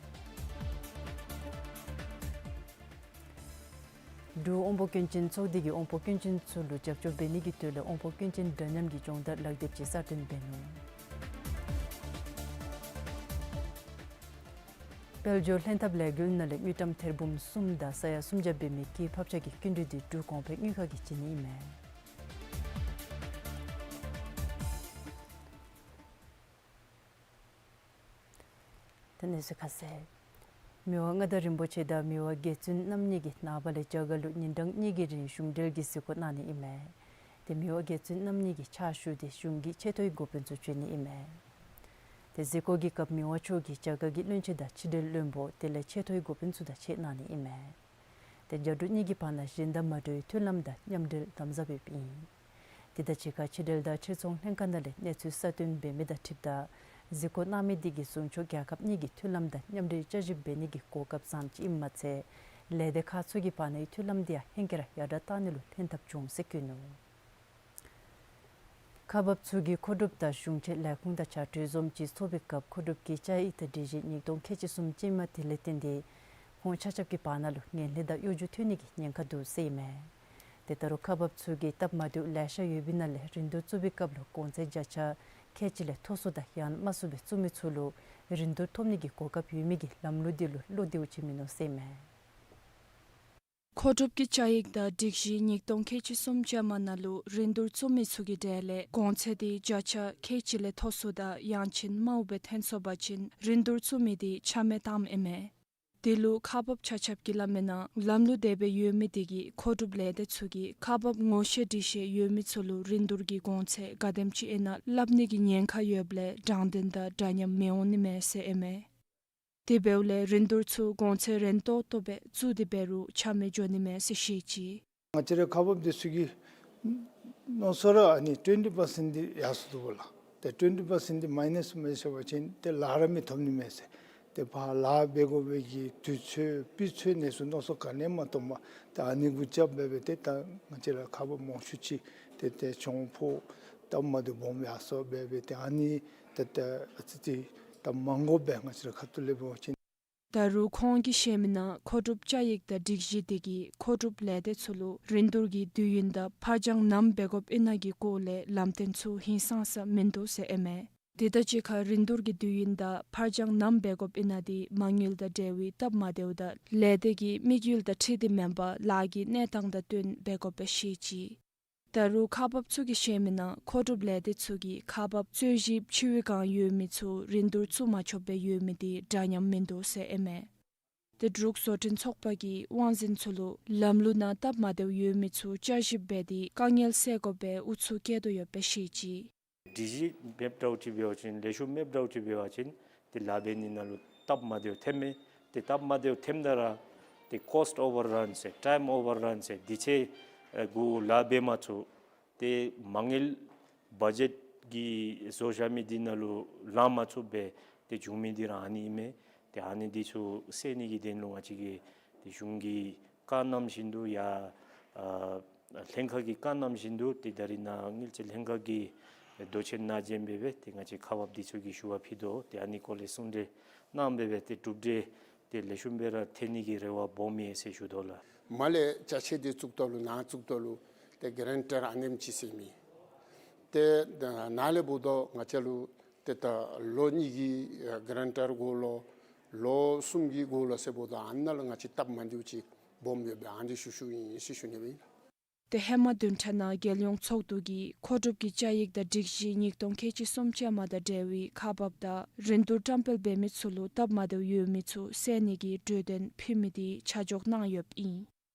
འབྲུག་དབང་པོ་སྐྱོན་ཅན་ཚོགས་སྡེ་གིས་དབང་པོ་སྐྱོན་ཅན་ཚུ་ལུ་རྒྱབ་སྐྱོར་འབད་ནི་གི་དོན་ལས་དབང་པོ་སྐྱོན་ཅན་འདྲ་མཉམ་གྱི་སྦྱོང་བརྡར་ལག་དེབ་ཅིག་གསར་བཏོན་འབད་ནུག། དཔལ་འབྱོར་ལྷན་ཐབས་ལས་འགུལ་ནང་ལས་དངུལ་ཀྲམ་ཐེར་འབུམ་གསུམ་དང་ས་ཡ་སུམ་བརྒྱ་འབད་མི་གི་ཕབ་ཆག་གི་སྐྱིན་འགྲུལ་འདི་འབྲུག་གོང་འཕེལ་དངུལ་ཁང་གིས་བྱིན་ནི་ཨིན་མས། ཏེ་གནས་ཚུལ་ཁ་གསལ། མི་དབང་མངའ་བདག་རིན་པོ་ཆེ་དང་མི་དབང་རྒྱལ་བཙུན་རྣམ་གཉིས་ཀྱིས་ནངས་པ་ལས་རྒྱ་གར་ལུ་ཉིན་གྲངས་གཉིས་ཀྱི་རིང་གཞུང་འབྲེལ་གྱི་གཟིགས་སྐོར་གནང་ནི་ཨིན་མས། ཏེ་མི་དབང་རྒྱལ་བཙུན་རྣམ་གཉིས་ཀྱིས་ཕྱག་ཞུ་སྟེ་གཞུང་གི་ཆེ་མཐོའི་འགོ་དཔོན་ཚུ་བྱོན་ནི་ཨིན་མས། ཏེ་གཟིགས་སྐོར་གྱི་སྐབས་མི་དབང་མཆོག་གིས་རྒྱ་གར་གྱི་བློན་ཆེན་དང་ཕྱི་འབྲེལ་བློན་པོ་དེ་ལས་ཆེ་མཐོའི་འགོ་དཔོན་ཚུ་དང་གཅིག་གནང་ནི་ཨིན་མས། ཏེ་རྒྱ་འབྲུག་གཉིས་ཀྱི་བར་ན་གཞན་དང་མ་འདྲ་བའི་མཐུན་ལམ་དང་མཉམ་འབྲེལ་དམ་ཟབ་ཡོདཔ་ཨིན། དེ་དང་གཅིག་ཁར་ཕྱི་འབྲེལ་དང་ཕྱིར་ཚོང་ལྷན་ཁག་ནང་ལས་གནས་ཚུལ་གསར་བཏོན་འབད་མི་དང་འཁྲིལཝ་ད་ གཟིགས་སྐོར་གནང་མི་དེ་གིས་ཟུང་ཕྱོགས་རྒྱལ་ཁབ་གཉིས་ཀྱི་མཐུན་ལམ་དང་མཉམ་འབྲེལ་བསྐྱར་ཞིབ་འབད་ནི་གི་གོ་སྐབས་ཙམ་ཅིག་ཨིནམ་མ་ཚད་ལས་སྡེ་ཁག་ཚུ་གི་བར་ན་ཡང་མཐུན་ལམ་དེ་ཡང་ཧེང་སྐལ་ར་ཡར་དྲག་གཏང་ནི་ལུ་ལྷན་ཐབས་བྱུང་ཟེར་བཀོད་ནུག། ཁག་འབགཔ་ཚུ་གིས་མཁོ་སྒྲུབ་དང་གཞུང་ཆེན་ལས་ཁུངས་དང་བྱ་སྤྲེལ་བཟུམ་ཅིག་ཚོགས་པའི་སྐབས་མཁོ་སྒྲུབ་ཀྱི་བཅའ་ཡིག་དང་སྒྲིག་གཞི་ཉིས་སྟོང་ཁལ་གཅིག་སུམ་ཅུ་མ་དེ་ལས་བརྟེན་ཏེ་ཁོང་ཆ་ཁྱབ་ཀྱི་བར་ན་ལུ་ངན་ལྷད་དང་གཡོ་སྒྱུ་ཐོན་ནི་གི་ཉེན་ཁ་འདུག་ཟེར་ཨིན་མས། ཏེ་ད་རུང་ཁག་འབགཔ་ཚུ་གིས་སྟབས་མ་བདེཝ་ལེ་ཤ་ཡོདཔ་ཨིན་ན་ལས་རིན་བསྡུར་བཙུགས་པའི་སྐབས་ལུ་གོང་ཚད་བརྒྱ་ཆ་ཁལ་གཅིག་ལས་མཐོ་སུ་དང་ཡང་དམའ་སུ་སྦེ་བཙུགས་མི་ཚུ་ལུ་རིན་བསྡུར་ཐོབ་ནི་གི་གོ་སྐབས་ཡོད་མི་གི་ལམ་ལུགས་དེ་ལུ་བློ་བདེཝ་ཅིག་མིན་ནུག་ཟེར་ཨིན་མས། མཁོ་སྒྲུབ་ཀྱི་བཅའ་ཡིག་དང་སྒྲིག་གཞི་ཉིས་སྟོང་ཁལ་གཅིག་སུམ་ཅུ་མ་ནང་ལུ་རིན་བསྡུར་བཙུགས་མི་ཚུ་གི་གྲས་ལས་གོང་ཚད་དེ་བརྒྱ་ཆ་ཁལ་གཅིག་ལས་མཐོ་སུ་དང་ཡང་ཅིན་དམའཝ་སྦེ་ཐོན་སོང་པ་ཅིན་རིན་བསྡུར་བཙུགས་མི་དེ་ཆ་མེད་བཏངམ་ཨིན་མས། དེ་ལུ་ཁག་འབགཔ་ཆ་ཁྱབ་ཀྱིས་སླབ་མིའི་ནང་ལམ་ལུགས་དེ་སྦེ་ཡོད་མི་དེ་གིས་མཁོ་སྒྲུབ་ལས་སྡེ་ཚུ་གིས་ཁག་འབགཔ་ངོ་ཤེས་འདྲིས་ཤེས་ཡོད་མི་ཚུ་ལུ་རིན་བསྡུར་གྱི་གོང་ཚད་ག་དེམ་ཅིག་ཨིན་ན་སླབ་ནི་གི་ཉེན་ཁ་ཡོདཔ་ལས་དྲང་བདེན་དང་འདྲ་མཉམ་མི་འོང་ནི་མས་ཟེར་ཨིན་མས། དེ་འབདཝ་ལས་རིན་བསྡུར་ཚུ་གོང་ཚད་རན་ཏོག་ཏོ་སྦེ་བཙུགས་ཏེ་འབད་རུང་ཆ་མེད་འགྱོ་ནི་མས་ཟེར་བཤད་ཅི། ང་བཅས་རའི་ཁག་འབགཔ་འདི་ཚུ་གིས་མནོ་བསམ་ར་ཨ་ནི་ཊུ་ཝེན་ཊི་པར་སེནཊ་འདི་ཡར་སོང་འདུག་པ་ལགས། ཏེ་ཊུ་ཝེན་ཊི་པར་སེནཊ་འདི་མའི་ནཱས་མི་བཞག་པ་ཅིན་ཏེ་ལཱ་ར་མི་ཐོབ་ནི་མས་ཟེར། ཏེ་ཕར་ལཱ་འབད་དགོ་པའི་གི་དུས་ཚོད་སྤུས་ཚད་ནང་ཚུ་མནོ་བསམ་ག་ནི་ཡང་མ་བཏངམ་ཏེ་ཨ་ནི་གུ་རྐྱབ་འབད་སྦེ་ཏེ་ད་ང་བཅས་ར་ཁག་འབགཔ་མང་ཤོས་ཅིག་ཏེ་ཏེ་གྱོང་ཕོག་སྟབས་མ་བདེཝ་སྦོམ་ཡར་སོང་འབད་སྦེ་ཏེ་ཨ་ནི་ཏེ་ཏེ་ཨ་ཙི་ཅིག་ད་མ་དགོཔ་སྦེ་ང་བཅས་ར་ཁ་ཐུག་ལས་འབད་བ་ཅིན། ད་རུང་ཁོང་གིས་བཤད་མིའི་ནང་མཁོ་སྒྲུབ་བཅའ་ཡིག་དང་སྒྲིག་གཞི་དེ་གིས་མཁོ་སྒྲུབ་ལས་སྡེ་ཚུ་ལུ་རིན་བསྡུར་གྱི་དུས་ཡུན་དང་ཕར་འགྱངས་ནམ་འབད་དགོཔ་ཨིན་ན་གི་སྐོར་ལས་ལམ་སྟོན་ཚུ་ཧིང་སངས་ས་མིན་འདུག་ཟེར་ཨིན་མས། དེ་དང་གཅིག་ཁར་རིན་བསྡུར་གྱི་དུས་ཡུན་དང་ཕར་འགྱངས་ནམ་འབད་དགོཔ་ཨིན་ན་དེ་མ་དངུལ་དང་འབྲེལ་བའི་སྟབས་མ་བདེཝ་དང་ལས་སྡེ་གི་དམིགས་ཡུལ་དང་འཁྲིལ་ཏེ་མེན་པར་ལཱ་གི་གནས་སྟངས་དང་བསྟུན་འབད་དགོཔ་སྦེ་བཤད་ཅི། ད་རུང་ཁག་འབགཔ་ཚུ་གིས་བཤད་མིའི་ནང་མཁོ་སྒྲུབ་ལས་སྡེ་ཚུ་གིས་ཁག་འབགཔ་རྩོད་གཞི་ཕྱི་རུ་གང་ཡོད་མི་ཚུ་རིན་བསྡུར་བཙུགས་མ་ཆོགཔ་སྦེ་ཡོད་མི་དེ་འདྲ་མཉམ་མིན་འདུག་ཟེར་ཨིན་མས། ཏེ་འབྲུག་བཟོ་སྐྲུན་ཚོགས་པ་གིས་དབང་འཛིན་ཚུ་ལུ་ལམ་ལུགས་ནང་སྟབས་མ་བདེཝ་ཡོད་མི་ཚུ་བསྐྱར་ཞིབ་འབད་དེ་དཀའ་ངལ་སེལ་དགོཔ་སྦེ་ཨུ་ཚུགས་བསྐྱེད་དོ་ཡོདཔ་སྦེ་བཤད་ཅི། སྒྲིག་གཞི་མེདཔ་འདྲཝ་ཅིག་འབད་བ་ཅིན་ལེགས་ཤོམ་མེདཔ་འདྲཝ་ཅིག་འབད་བ་ཅིན་ཏེ་ལཱ་འབད་ནི་ནང་ལུ་སྟབས་མ་བདེཝ་ཐོནམ་མས། ཏེ་སྟབས་མ་བདེཝ་ཐོནམ་ད་ར་ཏེ་ཀོསཊ་ཨོ་ཝར་རན་ཟེར་ཊའིམ་ཨོ་ཝར་རན་ཟེར་དེ་ཚུ་ཨེ་གུ་ལཱ་འབད་མ་ཚུགས། ཏེ་མ་དངུལ་བ་ཇེཊ་གི་བཟོ་བཞག་མི་དེ་ནང་ལུ་ལང་མ་ཚུགསཔ་སྦེ་ཏེ་བྱུང་མི་དེ་ར་ཨ་ནི་ཨིན་མས། ཏེ་ཨ་ནི་དེ་ཚུ་སེལ་ནི་གི་དོན་ལུ་ང་བཅས་ཀྱིས་ཏེ་གཞུང་གི་བཀའ་གནངམ་བཞིན་དུ་ཡ་ཨ་ལྷན་ཁག་གི་བཀའ་གནངམ་བཞིན་དུ་ཏེ་ད་རིས་ནཱ་དངུལ་རྩིས་ལྷན་ཁག་གི་མདོ་ཆེན་ནང་བྱོན་སྦེ་སྦེ་ཏེ་ང་བཅས་ཁག་འབགཔ་དེ་ཚུ་གིས་ཞུ་བ་ཕུལ་དོ། ཏེ་ཨ་ནི་སྐོར་ལས་གསུང་གྲོས་གནང་སྦེ་སྦེ་ཏེ་གྲུབ་འབྲས་ཏེ་ལེགས་ཤོམ་སྦེ་ར་ཐོན་ནི་གི་རེ་བ་སྦོམ་ཡོད་ཟེར་ཞུ་དོ་ལགས། མར་ལས་ཅ་ཆས་དེ་བཙུགས་ད་ལུ་ནཱ་བཙུགས་ད་ལུ་ཏེ་གཱ་རེན་ཊར་ཨ་ནེམ་ཅིག་ཟེར་མི་ཏེ་ནཱ་ལས་འབདཝ་ད་ང་བཅས་ལུ་ཏེ་ད་ལོ་གཉིས་ཀྱི་གཱ་རེན་ཊར་དགོ་ལོ་ལོ་གསུམ་གྱི་དགོ་ལོ་ཟེར་འབདཝ་ད་ཨ་ནཱ་ལུ་ང་བཅས་སྟབས་མ་བདེཝ་ཅིག་སྦོམ་ཡོདཔ་སྦེ་ཨ་ནི་ཞུ་ཞུཝ་ཨིན་ཟེར་ཞུ་ནི་ཨིན། ཏེ་ཧེ་མ་བདུན་ཕྲག་ནང་རྒྱལ་ཡོངས་ཚོགས་འདུ་གིས་མཁོ་སྒྲུབ་ཀྱི་བཅའ་ཡིག་དང་སྒྲིག་གཞི་ཉིས་སྟོང་ཁལ་གཅིག་སུམ་ཅུ་མ་དང་འབྲེལ་བའི་ཁག་འབགཔ་དང་རིན་བསྡུར་བཀྲམ་སྤེལ་འབད་མི་ཚུ་ལུ་སྟབས་མ་བདེཝ་ཡོད་མི་ཚུ་སེལ་ནི་གི་གྲོས་དོན་ཕུལ་མི་དེ་ཆ་འཇོག་གནང་ཡོདཔ་ཨིན།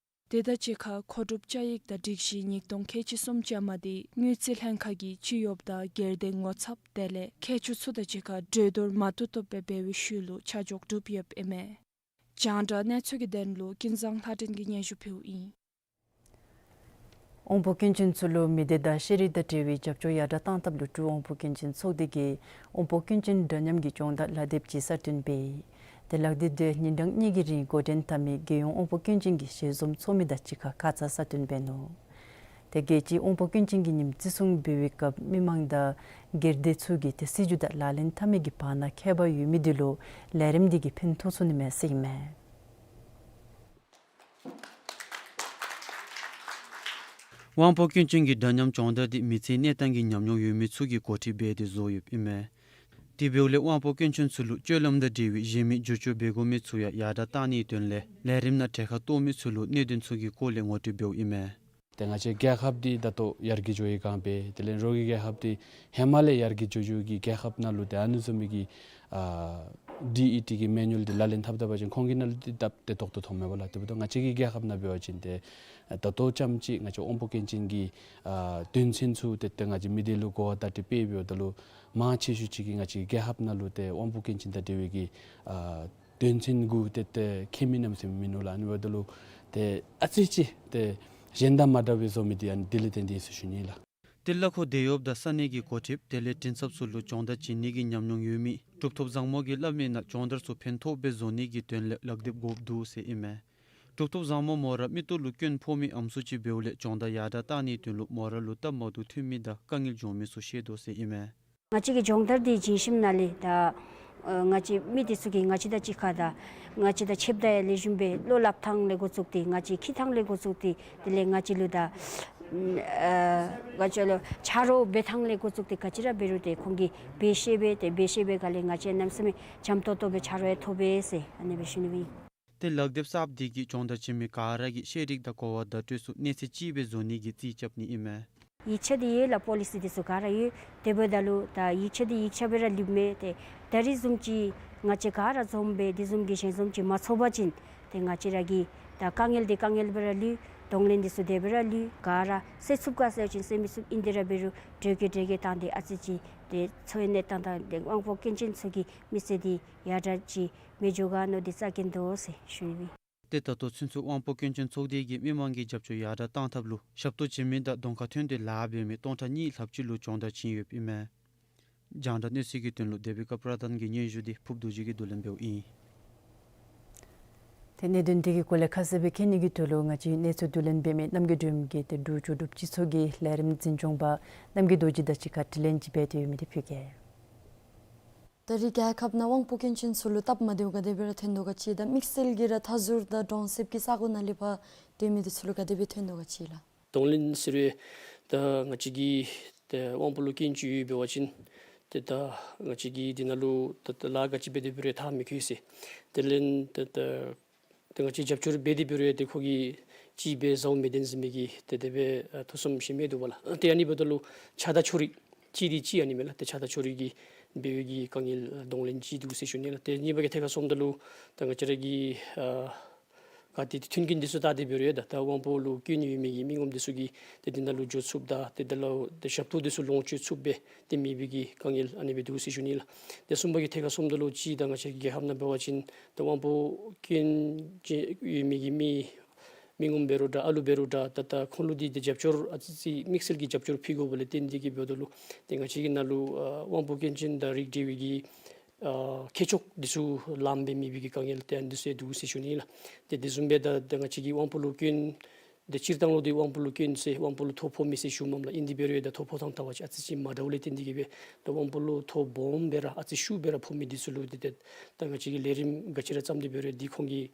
དེ་དང་གཅིག་ཁར་མཁོ་སྒྲུབ་བཅའ་ཡིག་དང་སྒྲིག་གཞི་ཉིས་སྟོང་ཁལ་གཅིག་སུམ་ཅུ་མ་དེ་དངུལ་རྩིས་ལྷན་ཁག་གི་སྤྱི་གཡོགཔ་དང་སྒེར་སྡེ་ངོ་ཚབ་དེ་ལས་མཁས་མཆོག་ཚུ་དང་གཅིག་ཁར་གྲོས་བསྡུར་མ་བཏུབ་བཏུབ་སྦེ་འབད་བའི་ཤུལ་ལུ་ཆ་འཇོག་གྲུབ་ཡོདཔ་ཨིན་མས། རྒྱང་བསྒྲགས་གནས་ཚུལ་གྱི་དོན་ལུ་ཀུན་བཟང་ལྷ་སྒྲོན་གྱིས་སྙན་ཞུ་ཕུལཝ་ཨིན། དབང་པོ་སྐྱོན་ཅན་ཚུ་ལུ་མི་སྡེ་དང་ཤེས་རིག་དང་འབྲེལ་བའི་རྒྱབ་སྐྱོར་ཡར་དྲག་གཏང་ཐབས་ལུ་འབྲུག་དབང་པོ་སྐྱོན་ཅན་ཚོགས་སྡེ་གིས་དབང་པོ་སྐྱོན་ཅན་འདྲ་མཉམ་གྱི་སྦྱོང་བརྡར་ལག་དེབ་ཅིག་གསར་བཏོན་འབད་ཡི། དེ་ལག་དེབ་དེ་ཉིན་གྲངས་གཉིས་ཀྱི་རིང་འགོ་འདྲེན་འཐབ་མི་རྒྱལ་ཡོངས་དབང་པོ་སྐྱོན་ཅན་གྱི་ཞལ་འཛོམས་ཚོགས་མི་དང་གཅིག་ཁར་ཁ་ཙ་གསར་བཏོན་འབད་ནུག། དེ་རྒྱལ་སྤྱིའི་དབང་པོ་སྐྱོན་ཅན་གྱི་ཉིནམ་བརྩི་སྲུང་འབད་བའི་སྐབས་མི་མང་དང་སྒེར་སྡེ་ཚུ་གིས་དེ་སྲིད་བྱུས་དང་ལག་ལེན་འཐབ་མི་གི་བར་ན་ཁྱད་པར་ཡོད་མི་དེ་ལུ་ལས་རིམ་དེ་གིས་ཕན་ཐོགས་ཚུགས་ནི་མས་ཟེར་ཨིན་མས། དབང་པོ་སྐྱོན་ཅན་གྱི་འདྲ་མཉམ་སྦྱོང་བརྡར་དེ་མི་ཚེའི་གནས་སྟངས་ཀྱི་ཉམས་མྱོང་ཡོད་མི་ཚུ་གིས་འགོ་ཁྲིད་འབད་དེ་བཟོ་ཡོདཔ་ཨིན་མས། དེ་འབདཝ་ལས་དབང་པོ་སྐྱོན་ཅན་ཚུ་ལུ་སྤྱོད་ལམ་དང་འབྲེལ་བའི་གཞན་མི་བསྒྱུར་བཅོས་འབད་དགོ་མི་ཚུ་ཡང་ཡར་དྲག་གཏང་ནིའི་དོན་ལས་ལས་རིམ་ནང་གྲལ་ཁར་གཏོགས་མི་ཚུ་ལུ་གནད་དོན་ཚུ་གི་སྐོར་ལས་ངོ་སྤྲོད་འབདཝ་ཨིན་མས། ཏེ་ང་བཅས་རྒྱལ་ཁབ་འདི་ད་ལྟོ་ཡར་རྒྱས་འགྱོ་བའི་སྒང་སྦེ་དེ་ལས་རོགས་ཀྱི་རྒྱལ་ཁབ་འདི་ཧེ་མ་ལས་ཡར་རྒྱས་འགྱོ་འགྱོ་གི་རྒྱལ་ཁབ་ནང་ལུ་ཏེ་ཨ་ནི་བཟུམ་མའི་གི་ཨ་ཌི་ཨི་ཊི་གི་མེ་ནུ་ཨལ་འདི་ལག་ལེན་འཐབ་ད་པ་ཅིན་ཁོང་གི་ནང་ལུ་ཏེ་སྟབས་བདེ་ཏོག་ཏོ་མཐོངམ་མས་པ་ལགས། དེ་འབདཝ་ད་ང་བཅས་ཀྱི་རྒྱལ་ཁབ་ནང་འབད་བ་ཅིན་ཏེ་ད་ལྟོ་ཙམ་ཅིག་ང་བཅས་དབང་པོ་སྐྱོན་ཅན་གྱི་ཨ་དོན་ཚན་ཚུ་ཏེ་ཏེ་ང་བཅས་མི་སྡེ་ལུ་གོ་བ་བརྡ་སྤྲོད་འབད་འབདཝ་ད་ལུ་མང་ཆེ་ཤོས་ཅིག་གིས་ང་བཅས་ཀྱི་རྒྱལ་ཁབ་ནང་ལུ་ཏེ་དབང་པོ་སྐྱོན་ཅན་དང་འབྲེལ་བའི་གི་ཨ་དོན་ཚན་གུ་ཏེ་ཏེ་མཁྱེན་མི་གནམ་ཟེར་མི་མིན་ནུག་ལགས། ཨ་ནི་འབདཝ་ད་ལུ་ཏེ་ཨ་ཙི་ཅིག་ཏེ་གཞན་དང་མ་འདྲ་བའི་བཟོ་མི་འདི་ཨ་ནི་དེ་ལས་བརྟེན་ཏེ་ཨིན་ཟེར་ཞུ་ནི་ལགས། ཏེ་ལ་ཁོ་དེད་གཡོགཔ་དང་ས་གནས་ཀྱི་འགོ་ཁྲིདཔ་དེ་ལས་མགྲིན་ཚབ་ཚུ་ལུ་སྦྱོང་བརྡར་བྱིན་ནི་གི་ཉམས་མྱོང་ཡོད་མི་གྲུབ་ཐོབ་བཟང་མོ་གིས་སླབ་མིའི་ནང་སྦྱོང་བརྡར་ཚུ་ཕན་ཐོགས་སྦེ་བཟོ་ནི་གི་དོན་ལས་ལག་དེབ་དགོཔ་འདུག་ཟེར་ཨིན་མས། གྲུབ་ཐོབ་བཟང་མོ་མོ་ར་མིག་ཏོ་ལུ་སྐྱོན་ཕོག་མི་ཨམ་སྲུ་ཅིག་འབདཝ་ལས་སྦྱོང་བརྡར་ཡར་དྲགས་གཏང་ནིའི་དོན་ལུ་མོ་ར་ལུ་སྟབས་མ་བདེཝ་ཐོན་མི་དང་དཀའ་ངལ་བྱུང་མི་ཚུ་བཤད་དོ་ཟེར་ཨིན་མས། ང་བཅས་ཀྱི་སྦྱོང་བརྡར་འདི་བྱིན་ཞིནམ་ལས་ད་ང་བཅས་མི་འདི་ཚུ་གིས་ང་བཅས་དང་གཅིག་ཁར་ད་ང་བཅས་དང་ཕྱདཔ་ད་ཡང་ལེགས་ཤོམ་སྦེ་བློ་སླབ་ཐངས་ལས་འགོ་བཙུགས་ཏེ་ང་བཅས་འཁྱིད་ཐངས་ལས་འགོ་བཙུགས་ཏེ་དེ་ལས་ང་བཅས་ལུ་ད་ཨ་ང་བཅས་ལུ་ཆ་རོགས་འབད་ཐངས་ལས་འགོ་བཙུགས་ཏེ་ག་ཅི་ར་འབད་རུང་ཏེ་ཁོང་གིས་འབད་ཤེས་པས། ཏེ་འབད་ཤེས་པའི་སྒང་ལས་ང་བཅས་གནམ་མེད་ས་མེད་འཇམ་ཏོང་ཏོ་སྦེ་ཆ་རོགས་ཡང་ཐོབ་པས་ཟེར་ཨ་ནི་སྦེ་ཞུ་ནི་ཨིན། ཏེ་ལག་དེབ་གསརཔ་འདི་གིས་སྦྱོང་བརྡར་བྱིན་མི་ག་ར་གི་ཤེས་རིག་དང་གོ་བ་བརྡ་སྤྲོད་ཚུ་གནས་ཚད་གཅིག་སྦེ་བཟོ་ནི་གི་རྩིས་རྐྱབ་ནི་ཨིན་མས། ཡིག་ཆ་འདི་ཡོད་ལགས། པོ་ལི་སི་འདི་ཚུ་ག་ར་ཡོད། དེ་འབདཝ་ད་ལུ་ད་ཡིག་ཆ་འདི་ཡིག་ཆ་སྦེ་ར་ལུསཔ་མས། ཏེ་ད་རིས་བཟུམ་ཅིག་ང་བཅས་ག་ར་འཛོམས་སྦེ་དེ་བཟུམ་གྱི་ཞལ་འཛོམས་ཅིག་མ་ཚོགས་པ་ཅིན་ཏེ་ང་བཅས་ར་གིས་ད་དཀའ་ངལ་འདི་དཀའ་ངལ་སྦེ་ར་ལུས། གདོང་ལེན་འདི་ཚུ་དེ་སྦེ་ར་ལུས། ག་ར་སེལ་ཚུགས་ག་ཟེར་བ་ཅིན་སེལ་མི་ཚུགས། ཨིན་ཏེ་ར་འབད་རུང་དྲོས་ཀྱི་དྲོས་ཀྱི་བཏང་སྟེ་ཨ་ཙི་ཅིག་ཏེ་འཚོ་བའི་གནས་སྟངས་དང་ཏེ་དབང་པོ་སྐྱོན་ཅན་ཚུ་གི་མི་ཚེ་འདི་ཡར་དྲགས་ཅིག་མི་འགྱོ་ག་མནོ་སྟེ་བཙལ་གེ་འདུག་ཟེར་ཞུ་ནི་ཨིན། ཏེ་ད་ལྟོ་ཚུན་ཚོད་དབང་པོ་སྐྱོན་ཅན་ཚོགས་སྡེ་གིས་མི་མང་གི་རྒྱབ་སྐྱོར་ཡར་དྲགས་གཏང་ཐབས་ལུ་ཞབས་ཏོག་བྱིན་མི་དང་གདོང་ཁར་ཐོན་ཏེ་ལཱ་འབད་མི་སྟོང་ཕྲག་གཉིས་ལྷགཔ་ཅིག་ལུ་སྦྱོང་བརྡར་བྱིན་ཡོདཔ་ཨིན་མས། རྒྱང་བསྒྲགས་གནས་ཚུལ་གྱི་དོན་ལུ་དེ་བི་ཀ་པྲ་དཱན་གྱིས་སྙན་ཞུ་འདི་ཕུརཔ་རྡོ་རྗེ་གིས་བསྡུ་ལེན་འབདཝ་ཨིན། ཏེ་གནད་དོན་འདི་གི་སྐོར་ལས་ཁ་གསལ་སྦེ་མཁྱེན་ནི་གི་དོན་ལུ་ང་བཅས་གནས་ཚུལ་བསྡུ་ལེན་འབད་མི་རྣམ་རྒྱལ་སྒྲོལམ་གིས་ཏེ་འབྲུག་ལྕོགས་གྲུབ་སྤྱི་ཚོགས་ཀྱི་ལས་རིམ་འཛིན་སྐྱོང་པ་རྣམ་རྒྱལ་རྡོ་རྗེ་དང་གཅིག་ཁར་དྲི་ལན་ཅིག་འབད་དེ་ཡོད་མི་འདི་ཕུལ་གེ། ད་རེས་རྒྱལ་ཁབ་ནང་དབང་པོ་སྐྱོན་ཅན་ཚུ་ལུ་སྟབས་མ་བདེཝ་ག་དེ་སྦེ་ར་ཐོན་དོ་ག་ཅིག་དང་དམིགས་བསལ་གྱིས་ར་མཐའ་ཟུར་དང་གྲོང་གསེབ་ཀྱི་ས་གོ་ནང་ལས་ཕར་སྡོད་མི་འདི་ཚུ་ལུ་ག་དེ་སྦེ་ཐོན་དོ་ག་ཅིག་ལགས། གདོང་ལེན་ཟེར་བའི་ད་ང་བཅས་ཀྱི་ད་དབང་པོ་ལུ་སྐྱོན་ཅིག་ཡོད་པ་ཅིན་ཏེ་ད་ང་བཅས་ཀྱིས་འདི་ནང་ལུ་ད་ད་ལཱ་ག་ཅི་འབད་དེ་འབད་རུང་ཐག་མི་ཁུར་ཟེར། དེ་ལས་ད་ད་ཏེ་ང་བཅས་རྒྱབ་སྐྱོར་འབད་དེ་འབད་རུང་ཏེ་ཁོ་གིས་ཅིག་འབད་ཟཝ་མི་བདེན་ཟེར་མི་གི་ཏེ་དེ་སྦེ་ཨ་ཐུགས་བསམ་བཞེས་མི་འདུག་པ་ལགས། ཏེ་ཨ་ནི་འབདཝ་ད་ལུ་ཆ་དང་ཕྱོགས་རིས་ཅིག་འདི་ཅིག་ཨ་ནི་མས་ལགས། ཏེ་ཆ་དང་ཕྱོགས་རིས་ཀྱི་འབད་བའི་གི་དཀའ་ངལ་གདོང་ལེན་ཅིག་འདུག་ཟེར་ཞུ་ནི་ལགས། ཏེ་གཉིས་པ་གི་ཐད་ཁར་སོངམ་ད་ལུ་ད་ང་བཅས་ར་གི་ཨ་ག་ཏེ་ཏེ་མཐུན་རྐྱེན་འདི་ཚུ་བལྟ་སྟེ་འབད་རུང་ཡང་ད་ད་དབང་པོ་ལུ་སྐྱོན་ཡོད་མི་གི་མི་ངོམ་འདི་ཚུ་གིས་ཏེ་འདི་ནང་ལུ་འགྱོ་ཚུགསཔ་དང་ཏེ་དེ་ལུ་ཏེ་ཞབས་ཏོག་འདི་ཚུ་ལོངས་སྤྱོད་ཚུགསཔ་སྦེ་ཏེ་མེད་པའི་གི་དཀའ་ངལ་ཨ་ནི་སྦེ་འདུག་ཟེར་ཞུ་ནི་ལགས། ཏེ་གསུམ་པ་གི་ཐད་ཁར་སོངམ་ད་ལུ་ཅིག་ད་ང་བཅས་རྒྱལ་ཁབ་ནང་འབད་བ་ཅིན་ད་དབང་པོ་སྐྱོན་ཅན་ཡོད་མི་གི་མི་མི་ངོམ་འབད་རུང་འདྲ་ཨ་ལུ་འབད་རུང་འདྲ་ད་ད་ཁོང་ལུ་འདི་ཏེ་རྒྱབ་སྐྱོར་ཨ་ཙི་ཅིག་དམིགས་བསལ་གྱི་རྒྱབ་སྐྱོར་ཕུལ་དགོཔ་ལས་བརྟེན་ཏེ་གིས་འབདཝ་ད་ལུ་ཏེ་ང་བཅས་ཀྱི་ནང་ལུ་ཨ་དབང་པོ་སྐྱོན་ཅན་དང་རིགས་འབྲེལ་བའི་གི་ཨ་ཁྱད་ཆོས་འདི་ཚུ་ལངམ་སྦེ་མེད་པའི་གི་དཀའ་ངལ་ཏེ་ཨ་ནི་འདི་ཚུ་ཡང་འདུག་ཟེར་ཞུ་ནི་ལགས། ཏེ་དེ་བཟུམ་སྦེ་ད་ད་ང་བཅས་ཀྱི་དབང་པོ་ལུ་སྐྱོན་ཏེ་སྤྱིར་བཏང་ལུ་འདི་དབང་པོ་ལུ་སྐྱོན་ཟེར་དབང་པོ་ལུ་ཐོ་ཕོག་མི་ཟེར་ཞུཝ་མས་ལགས། ཨིན་དེ་འབད་རུང་ཡང་ད་ཐོ་ཕོག་ཐངས་བལྟ་བ་ཅིན་ཨ་ཙི་ཅིག་མ་འདྲཝ་ལས་བརྟེན་ཏེ་གིས་སྦེ་ད་དབང་པོ་ལུ་ཐོ་སྦོམ་སྦེ་ར་ཨ་ཙི་ཤུགས་སྦེ་ར་ཕོག་མི་འདི་ཚུ་ལུ་འདི་ཏེ་ད་ང་བཅས་ཀྱིས་ལས་རིམ་ག་ཅི་ར་བརྩམས་ཏེ་འབད་རུང་འདི་ཁོང་གིས་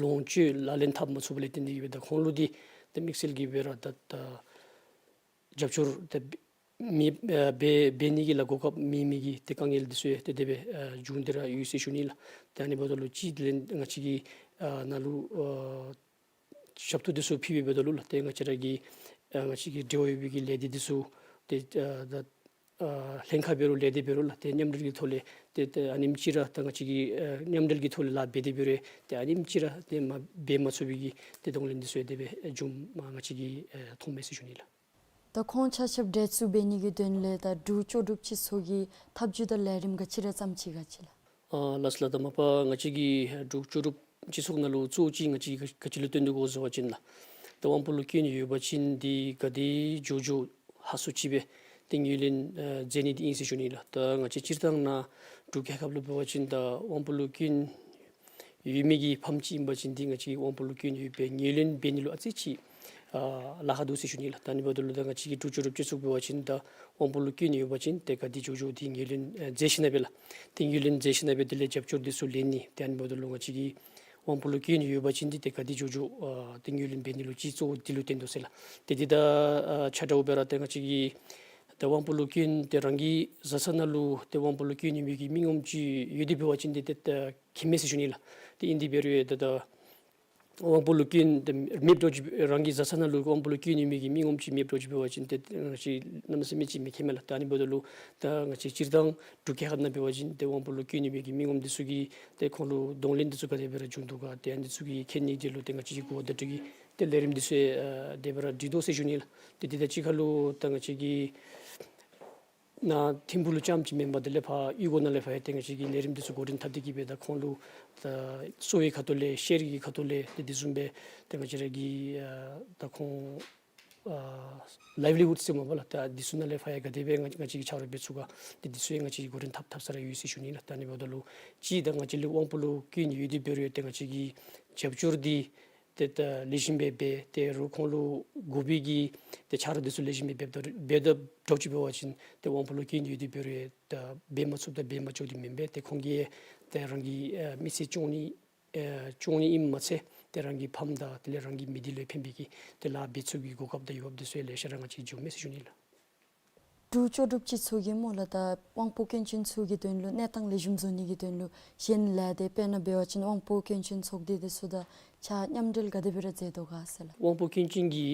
ལོངས་སྤྱོད་ལག་ལེན་འཐབ་མ་ཚུགསཔ་ལས་བརྟེན་ཏེ་གིས་སྦེ་ད་ཁོང་ལུ་འདི་ད་དམིགས་བསལ་གྱིས་སྦེ་ར་ད་ད་རྒྱབ་སྐྱོར་ད་མི་ཨ་འབད་འབད་ནི་གི་ལགས་གོ་སྐབས་མེད་མི་གི་ཏེ་དཀའ་ངལ་འདི་ཚུ་ཡང་ཏེ་དེ་སྦེ་ཨ་བྱུང་སྟེ་ར་ཡོད་ཟེར་ཞུ་ནི་ལགས། ཏེ་ཨ་ནི་འབདཝ་ད་ལུ་ཅིག་དེ་ལས་ང་བཅས་ཀྱི་ཨ་ནང་ལུ་ཨ་ཞབས་ཏོག་འདི་ཚུ་ཕུལ་བའི་འབདཝ་ད་ལུ་ལགས་ཏེ་ང་བཅས་ར་གི་ཨ་ང་བཅས་ཀྱི་འབྲེལ་བ་ཡོད་པའི་གི་ལས་སྡེ་འདི་ཚུ་ཏེ་ཨ་ད་ཨ་ལྷན་ཁག་འབད་རུང་ལས་སྡེ་འབད་རུང་ལགས་ཏེ་མཉམ་འབྲེལ་གྱི་ཐོག་ལས་ཏེ་ཏེ་ཨ་ནེམ་ཅིག་ར་ད་ང་བཅས་ཀྱིས་ཨ་མཉམ་འབྲེལ་གྱི་ཐོག་ལས་ལཱ་འབད་དེ་འབད་རུང་ཏེ་ཨ་ནེམ་ཅིག་ར་ཏེ་མ་འབད་མ་ཚུགས་པའི་གི་ཏེ་གདོང་ལེན་འདི་ཚུ་ཡང་དེ་སྦེ་བྱུངམ་ང་བཅས་ཀྱིས་ཨ་མཐོངམ་མས་ཟེར་ཞུ་ནི་ལགས། ད་ཁོང་ཆ་ཁྱབ་འབྲེལ་གཏུག་འབད་ནི་གི་དོན་ལས་ད་འབྲུག་ལྕོགས་གྲུབ་སྤྱི་ཚོགས་ཀྱིས་ཐབས་བྱུས་དང་ལས་རིམ་ག་ཅི་ར་བརྩམས་ཅི་ག་ཅི་ལགས། ཨ་ལགས་སོ་ལགས། ད་མ་པ་ང་བཅས་ཀྱི་འབྲུག་ལྕོགས་གྲུབ་སྤྱི་ཚོགས་ནང་ལུ་གཙོ་བོ་ཅིག་ང་བཅས་ཀྱིས་ག་ཅི་ལུ་བརྟེན་དོ་གོ་ཟེར་བ་ཅིན་ལགས་ད་དབང་པོ་ལུ་སྐྱོན་ཡོད་པ་ཅིན་འདི་ག་དེ་མགྱོགས་མགྱོགས་ཧ་སུ་ཅིག་སྦེ་ཏེ་ངོས་ལེན་ཨ་མཛད་ནི་འདི་ཨིན་ཟེར་ཞུ་ནི་ལགས། ད་ང་བཅས་སྤྱིར་བཏང་ནཱ་འབྲུག་རྒྱལ་ཁབ་ལུ་འབད་བ་ཅིན་ད་དབང་པོ་ལུ་སྐྱོན་ཡོད་མི་གི་ཕམ་ཅིག་ཨིན་པ་ཅིན་འདི་ང་བཅས་ཀྱིས་དབང་པོ་ལུ་སྐྱོན་ཡོདཔ་སྦེ་ངོས་ལེན་འབད་ནི་ལུ་ཨ་ཙི་ཅིག་ཨ་ལཱ་ཁག་འདུག་ཟེར་ཞུ་ནི་ལགས། ད་ཨ་ནི་འབདཝ་ད་ལུ་ད་ང་བཅས་ཀྱི་འབྲུག་ལྕོགས་གྲུབ་སྤྱི་ཚོགས་འབད་བ་ཅིན་ད་དབང་པོ་ལུ་སྐྱོན་ཡོད་པ་ཅིན་ཏེ་ག་དེ་མགྱོགས་མགྱོགས་འདི་ངོས་ལེན་ཨ་མཛད་ཞིནམ་སྦེ་ལགས་ཏེ་ངོས་ལེན་མཛད་ཞིནམ་སྦེ་དེ་ལས་རྒྱབ་སྐྱོར་འདི་ཚུ་ལེན་ནི། ཏེ་ཨ་ནི་འབདཝ་ད་ལུ་ང་བཅས་ཀྱི་དབང་པོ་ལུ་སྐྱོན་ཡོད་པ་ཅིན་འདི་ཏེ་ག་དེ་མགྱོགས་མགྱོགས་ཨ་ཏེ་ངོས་ལེན་འབད་ནི་ལུ་ཅིག་གཙོ་བོ་འདི་ལུ་བརྟེན་དོ་ཟེར་ལགས། ཏེ་འདི་ད་ཨ་ཆ་འདྲཝ་སྦེ་ར་ཏེ་ང་བཅས་ཀྱི་ད་དབང་པོ་ལུ་སྐྱོན་ཏེ་རང་གི་བཟའ་ཚང་ནང་ལུ་ཏེ་དབང་པོ་ལུ་སྐྱོན་ཡོད་མི་གི་མི་ངོམ་ཅིག་ཡོད་དེ་འབད་བ་ཅིན་འདི་ཏེ་ད་ཁྱད་མེད་ཟེར་ཞུ་ནི་ལགས། ཏེ་ཨིན་དེ་འབད་རུང་ཡང་ད་ད་དབང་པོ་ལུ་སྐྱོན་ཏེ་མེདཔ་འདྲཝ་ཅིག་རང་གི་བཟའ་ཚང་ནང་ལུ་དབང་པོ་ལུ་སྐྱོན་ཡོད་མི་གི་མི་ངོམ་ཅིག་མེདཔ་འདྲཝ་ཅིག་འབད་བ་ཅིན་ཏེ་ང་བཅས་གནམ་མེད་ས་མེད་ཅིག་མི་ཁྱད་མེད་ལགས། ད་ཨ་ནི་འབདཝ་ད་ལུ་ད་ང་བཅས་སྤྱིར་བཏང་འབྲུག་རྒྱལ་ཁབ་ནང་འབད་བ་ཅིན་ཏེ་དབང་པོ་ལུ་སྐྱོན་ཡོད་མི་གི་མི་ངོམ་འདི་ཚུ་གིས་ཏེ་ཁོང་ལུ་གདོང་ལེན་འདི་ཚུ་ག་དེ་སྦེ་ར་བྱུང་དོ་ག་ཏེ་ཨ་ནི་འདི་ཚུ་གི་མཁྱེན་ནི་འདི་ལུ་ཏེ་ང་བཅས་ཀྱིས་གོ་བརྡ་སྤྲོད་ཀྱི་ཏེ་ལས་རིམ་འདི་ཚུ་ཡང་ཨ་དེ་སྦེ་ར་སྒྲིག་དོ་ཟེར་ཞུ་ནི་ལགས། ཏེ་འདི་དང་གཅིག་ཁར་ལུ་ད་ང་བཅས་ཀྱི་ནཱ་ཐིམ་ཕུག་ལུ་རྐྱངམ་ཅིག་མེན་པར་དེ་ལས་ཕར་གཡུས་སྒོ་ནང་ལས་ཕར་ཡང་ཏེ་ང་བཅས་ཀྱིས་ལས་རིམ་འདི་ཚུ་འགོ་འདྲེན་འཐབ་སྟེ་གིས་སྦེ་ད་ཁོང་ལུ་ད་གསོ་བའི་ཁ་ཐུག་ལས་ཤེས་རིག་གི་ཁ་ཐུག་ལས་ཏེ་དེ་བཟུམ་སྦེ་ཏེ་ང་བཅས་ར་གི་ཨ་ད་ཁོང་ ཨ་ལའིབ་ལི་ཝུཌ་ཟེར་སྨོ་ལགས། ད་འདི་ཚུ་ནང་ལས་ཕར་ཡང་ག་དེ་སྦེ་ང་ང་བཅས་ཀྱིས་ཆ་རོགས་འབད་ཚུགས་ག། ཏེ་འདི་ཚུ་ཡང་ང་བཅས་ཀྱིས་འགོ་འདྲེན་འཐབ་འཐབ་ས་ར་ཡོད་ཟེར་ཞུ་ནི་ལགས། ད་ཨ་ནི་འབདཝ་ད་ལུ་གཅིག་ད་ང་བཅས་ལུ་དབང་པོ་ལུ་སྐྱོན་ཡོད་དེ་འབད་རུང་ཏེ་ང་བཅས་ཀྱིས་རྒྱབ་སྐྱོར་འདི་ཏེ་ད་ལེགས་ཤོམ་སྦེ་འབད། ད་རུང་ཁོང་ལུ་དགོ་པའི་གི་ཏེ་ཆ་རོགས་འདི་ཚུ་ལེགས་ཤོམ་སྦེ་འབདཝ་ད་འབདཝ་ད་འདྲཝ་ཅིག་འབད་བ་ཅིན་ཏེ་དབང་པོ་ལུ་སྐྱོན་ཡོད་དེ་འབད་རུང་ད་འབད་མ་ཚུགསཔ་དང་འབད་མ་ཆོགཔ་འདི་མེན་པས། ཏེ་ཁོང་གིས་ཏེ་རང་གི་ཨ་མི་ཚེ་སྐྱོང་ནི་ཨེ་སྐྱོང་ནི་ཨིནམ་མ་ཚད་ཏེ་རང་གི་ཕམ་དང་དེ་ལས་རང་གི་མི་སྡེ་ལུ་ཕན་པའི་གི་ཏེ་ལཱ་འབད་ཚུགས་པའི་གོ་སྐབས་དང་ཡོདཔ་འདི་ཚུ་ཡང་ལེ་ཤ་ར་ང་བཅས་འབྱུངམ་མས་ཟེར་ཞུ་ནི་ལགས། འབྲུག་ལྕོགས་གྲུབ་སྤྱི་ཚོགས་ཀྱིས་སྨོ་ལགས། ད་དབང་པོ་སྐྱོན་ཅན་ཚུ་གི་དོན་ལུ་གནས་སྟངས་ལེགས་ཤོམ་བཟོ་ནི་གི་དོན་ལུ་གཞན་ལས་སྡེ་དཔེར་ན་འབད་བ་ཅིན་དབང་པོ་སྐྱོན་ཅན་ཚོགས་སྡེ་འདི་ཚུ་དང་ཕྱག་མཉམ་འབྲེལ་ག་དེ་སྦེ་ར་མཛད་དོ་ག་ཟེར་ལགས། དབང་པོ་སྐྱོན་ཅན་གྱི་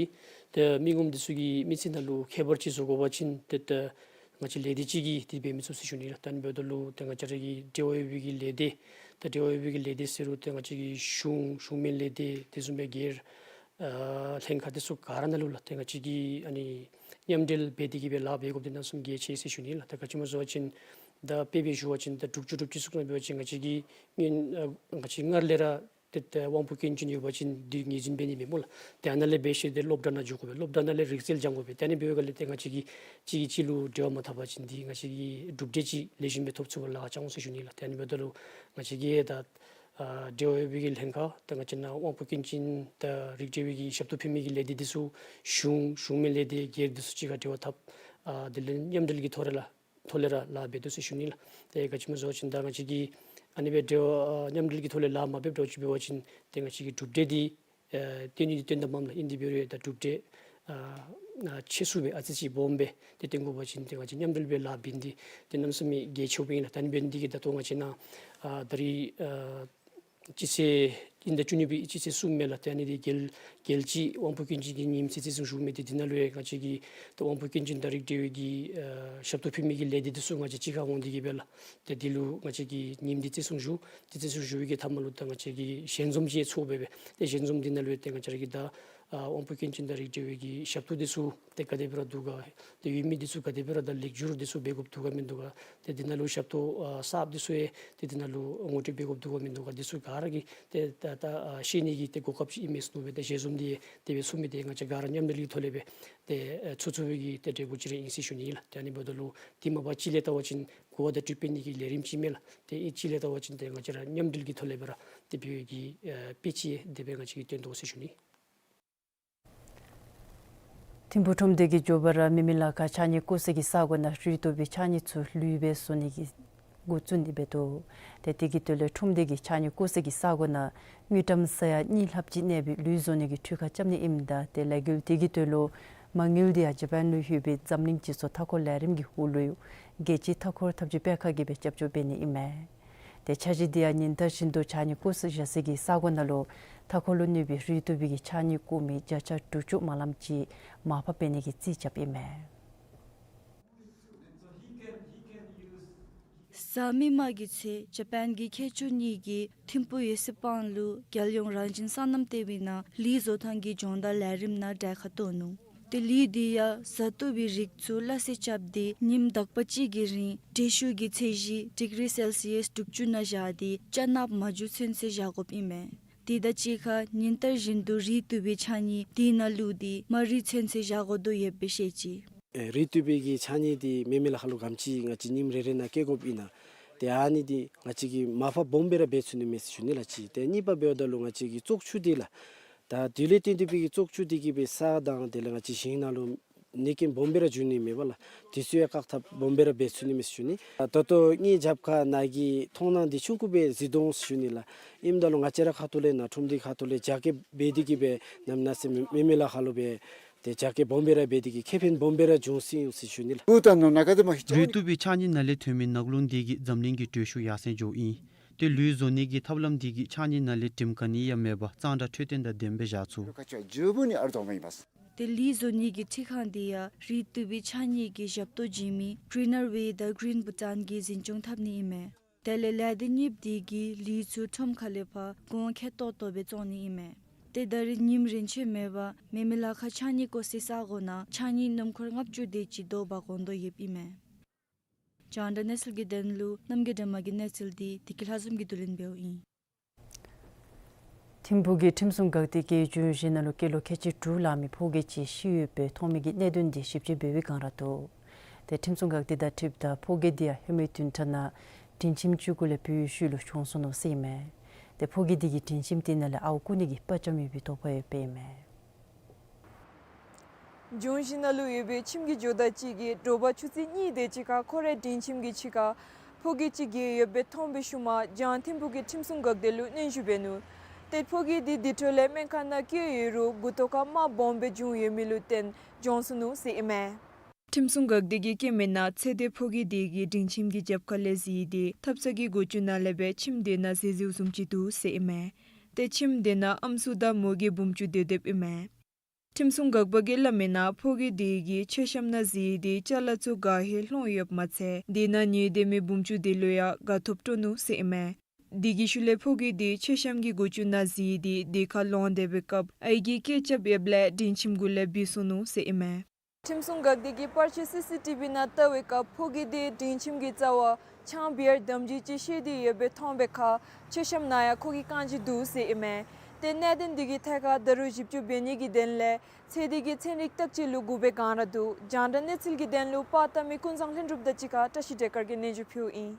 ཏེ་མི་ངོམ་འདི་ཚུ་གི་མི་ཚེ་ནང་ལུ་ཁྱད་པར་ཅིག་བཟོ་དགོ་པ་ཅིན་ཏེ་ད་ང་བཅས་ལས་སྡེ་གཅིག་གིས་འདི་འབད་མི་ཚུགས་ཟེར་ཞུ་ནི་ལགས། ད་ཨ་ནི་འབདཝ་ད་ལུ་ཏེ་ང་བཅས་ར་གི་འབྲེལ་བ་ཡོད་པའི་གི་ལས་སྡེ་ད་འབྲེལ་བ་ཡོད་པའི་གི་ལས་སྡེ་ཟེར་རུང་ཏེ་ང་བཅས་ཀྱི་གཞུང་གཞུང་མིན་ལས་སྡེ་དེ་བཟུམ་སྦེ་སྒེར་ཨ་ལྷན་ཁག་འདི་ཚུ་ག་ར་ནང་ལུ་ལགས་ཏེ་ང་བཅས་ཀྱིས་ཨ་ནི་མཉམ་འབྲེལ་འབད་དེ་གི་སྦེ་ལཱ་འབད་དགོཔ་འདི་གནམ་མེད་ས་མེད་གལ་ཆེ་ཟེར་ཞུ་ནི་ལགས། ད་ག་ཅི་སྨོ་ཟེར་བ་ཅིན་ད་དཔེ་སྦེ་ཞུ་བ་ཅིན་ད་འབྲུག་ལྕོགས་གྲུབ་སྤྱི་ཚོགས་ནང་འབད་བ་ཅིན་ང་བཅས་ཀྱིས་སྔོན་ཨ་ང་བཅས་སྔར་ལས་ར་ཏེ་ད་དབང་པོ་སྐྱོན་ཅན་ཡོད་པ་ཅིན་འདི་ངོས་འཛིན་འབད་ནི་མས་སྨོ་ལགས། ཏེ་ཨ་ནཱ་ལས་འབད་ཞིནམ་ཏེ་སློབ་གྲྭ་ནང་འགྱོ་དགོ་པས། སློབ་གྲྭ་ནང་ལས་རིག་རྩལ་སྦྱང་དགོ་པས། ཏེ་ཨ་ནི་འབདཝ་ལས་ཏེ་ང་བཅས་ཀྱིས་གཅིག་གིས་གཅིག་ལུ་འབྲེལ་བ་མ་འཐབ་པ་ཅིན་འདི་ང་བཅས་ཀྱིས་གྲུབ་འབྲས་ཅིག་ལེགས་ཤོམ་སྦེ་ཐོབ་ཚུགས་པར་ལཱ་འགྱོ་འོང་ཟེར་ཞུ་ནི་ལགས། ཏེ་ཨ་ནི་འབདཝ་ད་ལུ་ང་བཅས་ཀྱིས་ད་ཨ་འབྲེལ་བ་ཡོད་པའི་གི་ལྷན་ཁག་ད་ང་བཅས་ནཱ་དབང་པོ་སྐྱོན་ཅན་དང་རིགས་འབྲེལ་བའི་གི་ཞབས་ཏོག་ཕུལ་མི་གི་ལས་སྡེ་འདི་ཚུ་གཞུང་གཞུང་མིན་ལས་སྡེ་སྒེར་འདི་ཚུ་གཅིག་ཁར་འབྲེལ་བ་འཐབ་ཨ་དེ་ལས་མཉམ་འབྲེལ་གྱི་ཐོག་ལས་ལཱ་ཐོག་ལས་ར་ལཱ་འབད་དོ་ཟེར་ཞུ་ནི་ལགས། ཏེ་ག་ཅི་སྨོ་ཟེར་བ་ཅིན་ད་ང་བཅས་ཀྱིས་ཨ་ནི་སྦེ་འབྲེལ་བ་ཨ་མཉམ་འབྲེལ་གྱི་ཐོག་ལས་ལཱ་མ་འབདཝ་འདྲཝ་ཅིག་འབད་བ་ཅིན་ཏེ་ང་བཅས་ཀྱི་གྲུབ་འབྲས་འདི་ཨ་སྟོན་ནི་འདི་སྟོན་ད་མས་ལགས། ཨིན་དེ་འབད་རུང་ད་གྲུབ་འབྲས་ཨ་ཨ་ཆེ་སུ་སྦེ་ཨ་ཙི་ཅིག་སྦོམ་སྦེ་ཏེ་སྟོན་དགོ་པ་ཅིན་ཏེ་ང་བཅས་མཉམ་འབྲེལ་སྦེ་ལཱ་འབད་ནི་འདི་ཏེ་གནམ་མེད་ས་མེད་གལ་ཆེཝ་ཨིན་ལགས། ད་ཨ་ནི་འབད་ནི་འདི་གིས་ད་ལྟོ་ང་བཅས་ནཱ་ཨ་ད་རིས་ཨ་སྤྱི་ཚེས་དབྱིན་ཟླ་བཅུ་གཉིས་པའི་སྤྱི་ཚེས་གསུམ་མས་ལགས། ཏེ་ཨ་ནི་འདི་རྒྱལ་རྒྱལ་སྤྱི་དབང་པོ་སྐྱོན་ཅན་གྱི་ཉིནམ་ཟེར་བརྩི་སྲུང་ཞུ་མི་འདི་ནང་ལུ་ཡང་ང་བཅས་ཀྱི་ད་དབང་པོ་སྐྱོན་ཅན་དང་རིགས་འབྲེལ་བའི་གི་ཨ་ཞབས་ཏོག་ཕུལ་མི་གི་ལས་སྡེ་འདི་ཚུ་ང་བཅས་གཅིག་ཁར་འོང་སྟེ་གི་སྦེ་ལགས། ཏེ་འདི་ལུ་ང་བཅས་ཀྱིས་ཉིནམ་འདི་བརྩི་སྲུང་ཞུ། ཏེ་བརྩི་སྲུང་ཞུ་བའི་གི་མཐའ་མ་ལུ་ད་ང་བཅས་ཀྱིས་ཞལ་འཛོམས་ཅིག་ཚོགས་སྦེ་སྦེ་ཏེ་ཞལ་འཛོམས་འདི་ནང་ལུ་ཡང་ཏེ་ང་བཅས་ར་གི་ད་ཨ་དབང་པོ་སྐྱོན་ཅན་དང་རིགས་འབྲེལ་བའི་གི་ཞབས་ཏོག་འདི་ཚུ་ཏེ་ག་དེ་སྦེ་ར་འདུག་ག། ཏེ་ཡོད་མི་འདི་ཚུ་ག་དེ་སྦེ་ར་ད་ལེགས་བསྒྱུར་འདི་ཚུ་འབད་དགོཔ་འདུག་ག་མིན་འདུག་ག། ཏེ་འདི་ནང་ལུ་ཞབས་ཏོག་ཨ་གསརཔ་འདི་ཚུ་ཡང་ཏེ་འདི་ནང་ལུ་ངོ་སྤྲོད་འབད་དགོཔ་འདུག་ག་མིན་འདུག་ག། འདི་ཚུ་ག་ར་གིས་ཏེ་ད་ད་ཨ་ཤེས་ནི་གི་ཏེ་གོ་སྐབས་ཅིག་ཨིན་མས་ཟེར་མནོ་སྦེ་ཏེ་ཞལ་འཛོམས་འདི་ཏེ་སྦེ་ཚོགས་མི་འདི་ང་བཅས་ག་ར་མཉམ་འབྲེལ་གྱི་ཐོག་ལས་སྦེ་ཏེ་ཨ་ཚོགས་ཚོགས་པའི་གི་ཏེ་འབྲས་བུ་ཅིག་ར་ཨིན་ཟེར་ཞུ་ནི་ཨིན་ལགས། ཏེ་ཨ་ནི་འབདཝ་ད་ལུ་འདི་མ་པ་གཅིག་ལས་བལྟ་བ་ཅིན་གོ་བ་དང་འཕྲོད་པའི་ནི་གི་ལས་རིམ་ཅིག་མས་ལགས། ཏེ་ཨིན་གཅིག་ལས་བལྟ་བ་ཅིན་ཏེ་ང་བཅས་ར་མཉམ་འབྲེལ་གྱི་ཐོག་ལས་སྦེ་ར་ཏེ་འབད་བའི་གི་ཨ་དཔེ་ཅིག་དེ་སྦེ་ང་བཅས་ཀྱིས་སྟོན་དོ་ཟེར་ཞུ་ནི། ཐིམ་ཕུག་ཁྲོམ་སྡེ་གིས་མགྱོགས་པ་ར་མེ་མེ་ལ་ཁ་ཕྱགས་སྙིགས་བཀོ་སའི་གི་ས་གོ་ནང་རུལ་ཏོག་པའི་ཕྱགས་སྙིགས་ཚུ་ལུད་སྦེ་བཟོ་ནི་གི་འགོ་བཙུགས་ནི་འབད་དོ། ཏེ་དེ་གི་དོན་ལུ་ཁྲོམ་སྡེ་གིས་ཕྱགས་སྙིགས་བཀོ་སའི་གི་ས་གོ་ནང་དངུལ་ཀྲམ་ས་ཡ་གཉིས་ལྷགཔ་ཅིག་གནས་པའི་ལུད་བཟོ་ནི་གི་འཕྲུལ་ཁང་རྐྱབ་ནི་ཨིནམ་ད་ཏེ་ལས་འགུལ་དེ་གི་དོན་ལུ་མ་དངུལ་འདི་ཡང་ཇ་པཱན་ལུ་ཡོད་པའི་འཛམ་གླིང་སྤྱི་ཚོགས་མཐའ་འཁོར་ལས་རིམ་གྱི་འོག་ལུ་རྒྱལ་སྤྱིའི་མཐའ་འཁོར་འཐབ་ཇུས་སྤེལ་ཁང་གིས་སྦེ་རྒྱབ་སྐྱོར་འབད་ནི་ཨིན་མས། ཏེ་འཆར་གཞི་འདི་ཡང་ཉིན་ལྟར་བཞིན་དུ་ཕྱགས་སྙིགས་བཀོ་ས་བཞག་སའི་གི་ས་གོ་ནང་ལུ་མཐའ་འཁོར་ལུ་གནས་པའི་རུལ་ཏོག་པའི་གི་ཕྱགས་སྙིགས་བཀོ་མི་བརྒྱ་ཆ་དྲུག་ཅུ་མ་ལངམ་ཅིག་མར་ཕབ་འབད་ནི་གི་རྩིས་རྐྱབ་ཨིན་མས། གཟའ་མིག་དམར་གྱི་ཚེ་ཇ་པཱན་གྱི་མཁས་མཆོག་གཉིས་ཀྱིས་ཐིམ་ཕུག་ཡེ་སི་སྤང་ལུ་རྒྱལ་ཡོངས་རང་བཞིན་སོ་ནམ་ལྟེ་བའི་ནང་ལུད་བཟོ་ཐངས་ཀྱི་སྦྱོང་བརྡར་ལས་རིམ་ནང་གྲལ་ཁར་གཏོགས་ནུག། ཏེ་ལུད་འདི་ཡང་བཟའ་བཏུབ་པའི་རིགས་ཚུ་སླ་བསྲེ་རྐྱབ་སྟེ་ཉིནམ་དག་པ་གཅིག་གི་རིང་དྲོད་ཤུགས་ཀྱི་ཚད་གཞི་ཌིག་རི་སེལ་སི་ཡས་དྲུག་ཅུ་ནང་བཞག་སྟེ་སྐྱ་ནགཔ་མ་འགྱུར་ཚུན་ཚོད་བཞག་དགོཔ་ཨིན་མས། དེ་དང་གཅིག་ཁར་ཉིན་ལྟར་བཞིན་དུ་རུལ་ཏོག་པའི་ཕྱགས་སྙིགས་དེ་ནང་བླུགས་ཏེ་མ་རུལ་ཚུན་ཚོད་བཞག་དགོ་དོ་ཡོདཔ་སྦེ་བཤད་ཅི། ཨེ་རུལ་ཏོག་པའི་གི་ཕྱགས་སྙིགས་འདི་མེ་མེ་ལ་ཁ་ལུ་གམ་ཅིག་ང་བཅས་ཉིནམ་རེ་རེ་ནང་བཀལ་དགོཔ་ཨིན་ན། ཏེ་ཨ་ནི་འདི་ང་བཅས་ཀྱིས་མར་ཕབ་སྦོམ་སྦེ་ར་འབད་ཚུགས་ནི་མས་ཟེར་ཞུ་ནི་ལགས་གཅིག། ཏེ་གཉིས་པ་འབདཝ་ད་ལུ་ང་བཅས་ཀྱི་བཙོག་ཆུ་འདི་ལགས། ད་དེ་ལས་བརྟེན་ཏེ་སྦེ་གི་བཙོག་ཆུ་འདི་གིས་སྦེ་ས་དང་དེ་ལས་ང་བཅས་ཞིང་ནང་ལུ་གནོད་སྐྱོན་སྦོམ་སྦེ་ར་འབྱུང་ནི་མས་པ་ལགས། དེ་ཚུ་ཡང་བཀག་ཐབས་སྦོམ་སྦེ་ར་འབད་ཚུགས་ནི་མས་ཟེར་ཞུ་ནི། ད་ལྟོ་ངེའི་རྒྱབ་ཁ་ནང་གི་མཐོང་སྣང་འདི་ཆུང་ཀུ་སྦེ་གཟིགས་དོ་འོང་ཟེར་ཞུ་ནི་ལགས། ཨིནམ་ད་ལུ་ང་བཅས་ར་ཁ་ཐུག་ལས་ནཱ་ཁྲོམ་སྡེ་ཁ་ཐུག་ལས་རྒྱ་སྐྱེད་འབད་དེ་གི་སྦེ་གནམ་མེད་ས་མེད་མེ་མེ་ལ་ཁ་ལུ་སྦེ་ཏེ་རྒྱ་སྐྱེད་སྦོམ་སྦེ་ར་འབད་དེ་གི་ཁེ་ཕན་སྦོམ་སྦེ་ར་འབྱུང་སྲིད་འོང་ཟེར་ཞུ་ནི་ལགས། རུལ་ཏོག་པའི་ཕྱགས་སྙིགས་ནང་ལས་ཐོན་མི་ནག་རླུང་འདི་གིས་འཛམ་གླིང་གི་དྲོད་ཤུགས་ཡར་སེང་འགྱོཝ་ཨིན། ཏེ་ལུད་བཟོ་ནི་གི་ཐབས་ལམ་འདི་གིས་ཕྱགས་སྙིགས་ནང་ལས་དྲིམ་ག་ནི་ཡང་མེད་པར་གཙང་སྦྲ་འཕྲོད་བསྟེན་དང་ལྡནམ་སྦེ་བཞག་ཚུགས། ཏེ་ལུད་བཟོ་ནི་གི་འཕྲུལ་ཁང་འདི་ཡང་རུལ་ཏོག་པའི་ཕྱགས་སྙིགས་ཀྱི་ཞབས་ཏོག་བྱིན་མི་གྲི་ནར་ཝེ་དང་གིརིན་བྷུ་ཊཱན་གྱིས་འཛིན་སྐྱོང་འཐབ་ནི་ཨིན་མས། དེ་ལས་ལས་སྡེ་གཉིས་འདི་གིས་ལུད་ཚུ་ཁྲོམ་ཁ་ལས་ཕར་གོང་ཁེ་ཏོག་ཏོ་སྦེ་བཙོང་ནི་ཨིན་མས། ཏེ་ད་རེས་ཉིནམ་རན་ཆོད་མེད་པར་མེ་མེ་ལ་ཁ་ཕྱགས་སྙིགས་བཀོ་སའི་ས་གོ་ནང་ཕྱགས་སྙིགས་སྣུམ་འཁོར་ལྔ་བཅུ་དེ་ཅིག་དོ་འབག་འོང་དོ་ཡོདཔ་ཨིན་མས། རྒྱང་བསྒྲགས་གནས་ཚུལ་གྱི་དོན་ལུ་རྣམ་རྒྱལ་སྒྲོལ་མ་གི་གནས་ཚུལ་འདི་བདེ་སྐྱིད་ལྷ་འཛོམས་ཀྱིས་བསྡུ་ལེན་འབདཝ་ཨིན། ཐིམ་ཕུག་གི་ཁྲིམས་སྲུང་འགག་སྡེ་གིས་འབྱུང་བཞི་ནང་ལུ་སྐྱེས་ལོ་ཁལ་གཅིག་དྲུག་ལང་མི་ཕོ་སྐྱེས་ཅིག་ཤི་ཡོད་པའི་ཐོན་མི་གི་གནད་དོན་འདི་ཞིབ་དཔྱད་འབད་བའི་བསྒང་ར་འདུག། ཏེ་ཁྲིམས་སྲུང་འགག་སྡེ་དང་འཁྲིལཝ་ད་ཕོ་སྐྱེས་འདི་ཡང་ཧེ་མའི་བདུན་ཕྲག་ནང་སྒྲིང་ཁྱིམ་ཅིག་གུ་ལས་བུད་ཤུལ་ལུ་གྱོངས་སོ་ནུག་ཟེར་ཨིན་མས། ཏེ་ཕོ་སྐྱེས་འདི་གིས་སྒྲིང་ཁྱིམ་དེ་ནང་ལས་ཨརཝ་རྐུ་ནི་གི་དཔའ་བཅམ་ཡོད་པའི་དོགས་པ་ཡོདཔ་ཨིན་མས། འབྱུང་བཞི་ནང་ལུ་ཡོད་པའི་ཁྱིམ་གྱི་ཇོ་བདག་ཅིག་གིས་དྲོ་པ་ཆུ་ཚོད་གཉིས་དེ་ཅིག་ཁར་ཁོ་རའི་སྒྲིང་ཁྱིམ་གྱི་ཕྱི་ཁར་ཕོ་སྐྱེས་ཅིག་བརྒྱལ་ཡོདཔ་སྦེ་མཐོང་བའི་ཤུལ་མ་བྱང་ཐིམ་ཕུག་གི་ཁྲིམས་སྲུང་འགག་སྡེ་ལུ་སྙན་ཞུ་འབད་ནུག། ཏེ་ཕོ་སྐྱེས་འདི་དེ་འཕྲོ་ལས་སྨན་ཁང་ནང་བསྐྱལ་ཡོད་རུང་མགུ་ཏོ་ཁར་རྨ་སྦོམ་སྦེ་བྱུང་ཡོད་མི་ལུ་བརྟེན་གྱོངས་སོ་ནུག་ཟེར་ཨིན་མས། ཁྲིམས་སྲུང་འགག་སྡེ་གིས་བཀོད་མི་ནང་ཚེ་འདས་ཕོ་སྐྱེས་དེ་གིས་སྒྲིང་ཁྱིམ་གྱི་རྒྱབ་ཁ་ལས་གཟིགས་ཏེ་ཐབ་ཚང་གི་སྒོ་ཅུང་ནང་ལས་སྦེ་ཁྱིམ་དེ་ནང་གཟིགས་གཟིགསཔ་བཟུམ་ཅིག་འདུག་ཟེར་ཨིན་མས། ཏེ་ཁྱིམ་དེ་ནང་ཨམ་སྲུ་དང་མོ་གི་བུམོ་ཅུང་སྡོད་སྡོདཔ་ཨིན་མས། ཁྲིམས་སྲུང་འགག་པ་གིས་སླབ་མི་ནང་ཕོ་སྐྱེས་དེ་གིས་མཆོད་བཤམ་ནང་གཟིགས་ཏེ་ཅ་ལ་ཚུ་ག་ཧེ་ལྷོང་ཡོདཔ་མ་ཚད་དེ་ནང་ཉལ་སྡོད་མི་བུམོ་ཅུང་དེ་ལུ་ཡང་དགའ་ཐོབ་སྤྲོ་ནུག་ཟེར་ཨིན་མས། དེ་གི་ཤུལ་ལས་ཕོ་སྐྱེས་དེ་མཆོད་བཤམ་གྱི་སྒོ་ཅུང་ནང་གཟིགས་ཏེ་དེ་ཁར་ལོང་སྡོད་པའི་སྐབས་ཨའི་གིས་སྐད་རྐྱབ་ཡོདཔ་ལས་སྒྲིང་ཁྱིམ་གུ་ལས་བུད་སོ་ནུག་ཟེར་ཨིན་མས། ཁྲིམས་སྲུང་འགག་སྡེ་གིས་པར་ཆས་སི་སི་ཊི་བི་ནང་བལྟ་བའི་སྐབས་ཕོ་སྐྱེས་དེ་སྒྲིང་ཁྱིམ་གྱི་རྩ་བར་ཆང་བི་ཡར་དམ་སྦྱིས་ཅིག་བཤལ་ཏེ་ཡོད་པའི་མཐོང་བའི་ཁར་མཆོད་བཤམ་ནང་ཡང་ཁོ་གིས་བཀང་ཅི་འདུག་ཟེར་ཨིན་མས། ཏེ་གནད་དོན་འདི་གི་ཐད་ཁར་ད་རུང་ཞིབ་དཔྱད་འབད་ནི་གི་དོན་ལས་ཚེ་འདས་ཀྱི་ཚན་རིག་བརྟག་དཔྱད་ལུ་བསྒུགས་པའི་བསྒང་ར་འདུག། རྒྱང་བསྒྲགས་གནས་ཚུལ་གྱི་དོན་ལུ་པར་བཏབ་མི་ཀུན་བཟང་ལྷུན་གྲུབ་དང་གཅིག་ཁར་བཀྲ་ཤིས་བདེ་དཀར་གྱིས་སྙན་ཞུ་ཕུལཝ་ཨིན།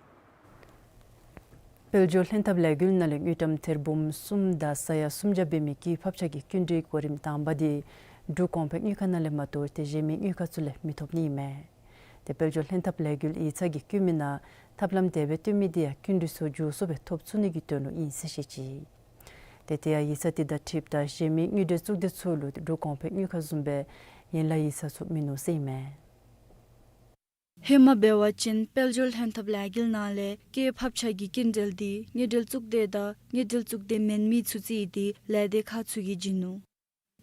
དཔལ་འབྱོར་ལྷན་ཐབས་ལས་འགུལ་ནང་ལས་དངུལ་ཀྲམ་ཐེར་འབུམ་གསུམ་དང་ས་ཡ་སུམ་བརྒྱ་འབད་མི་སྐྱེད་ཕབ་ཆག་གི་སྐྱིན་འགྲུལ་གོ་རིམ་དང་པ་དེ་འབྲུག་གོང་འཕེལ་དངུལ་ཁང་ནང་ལས་མ་གཏོགས་ཏེ་གཞན་མི་དངུལ་ཁང་ཚུ་ལས་མི་ཐོབ་ནི་ཨིན་མས། ཏེ་དཔལ་འབྱོར་ལྷན་ཐབས་ལས་འགུལ་ཡིག་ཚང་གིས་བཀོད་མི་ནང་ཐབས་ལམ་དེ་སྦེ་བཏོན་མི་དེ་ཡང་སྐྱིན་འགྲུལ་ཚུ་མགྱོགས་སུ་སྦེ་ཐོབ་ཚུགས་ནི་གི་དོན་ལུ་ཨིན་ཟེར་བཤད་ཅི། ཏེ་དེ་ཡང་ཡིག་ཚང་དེ་དང་འཁྲིལཝ་ད་གཞན་མི་དངུལ་འབྲེལ་གཙུག་སྡེ་ཚུ་ལུ་འབྲུག་གོང་འཕེལ་དངུལ་ཁང་བཟུམ་སྦེ་ཡན་ལག་ཡིག་ཚང་ཚུ་མིན་ནུག་ཟེར་ཨིན་མས། ཧེ་མ་འབད་བ་ཅིན་དཔལ་འབྱོར་ལྷན་ཐབས་ལས་འགུལ་ནང་ལས་སྐྱེད་ཕབ་ཆག་གི་སྐྱིན་འགྲུལ་དེ་དངུལ་འབྲེལ་གཙུག་སྡེ་དང་དངུལ་འབྲེལ་གཙུག་སྡེ་མེན་མི་ཚུ་རྩིས་ཏེ་ལས་སྡེ་ཁག་ཚུ་གིས་བྱིན་ནུག།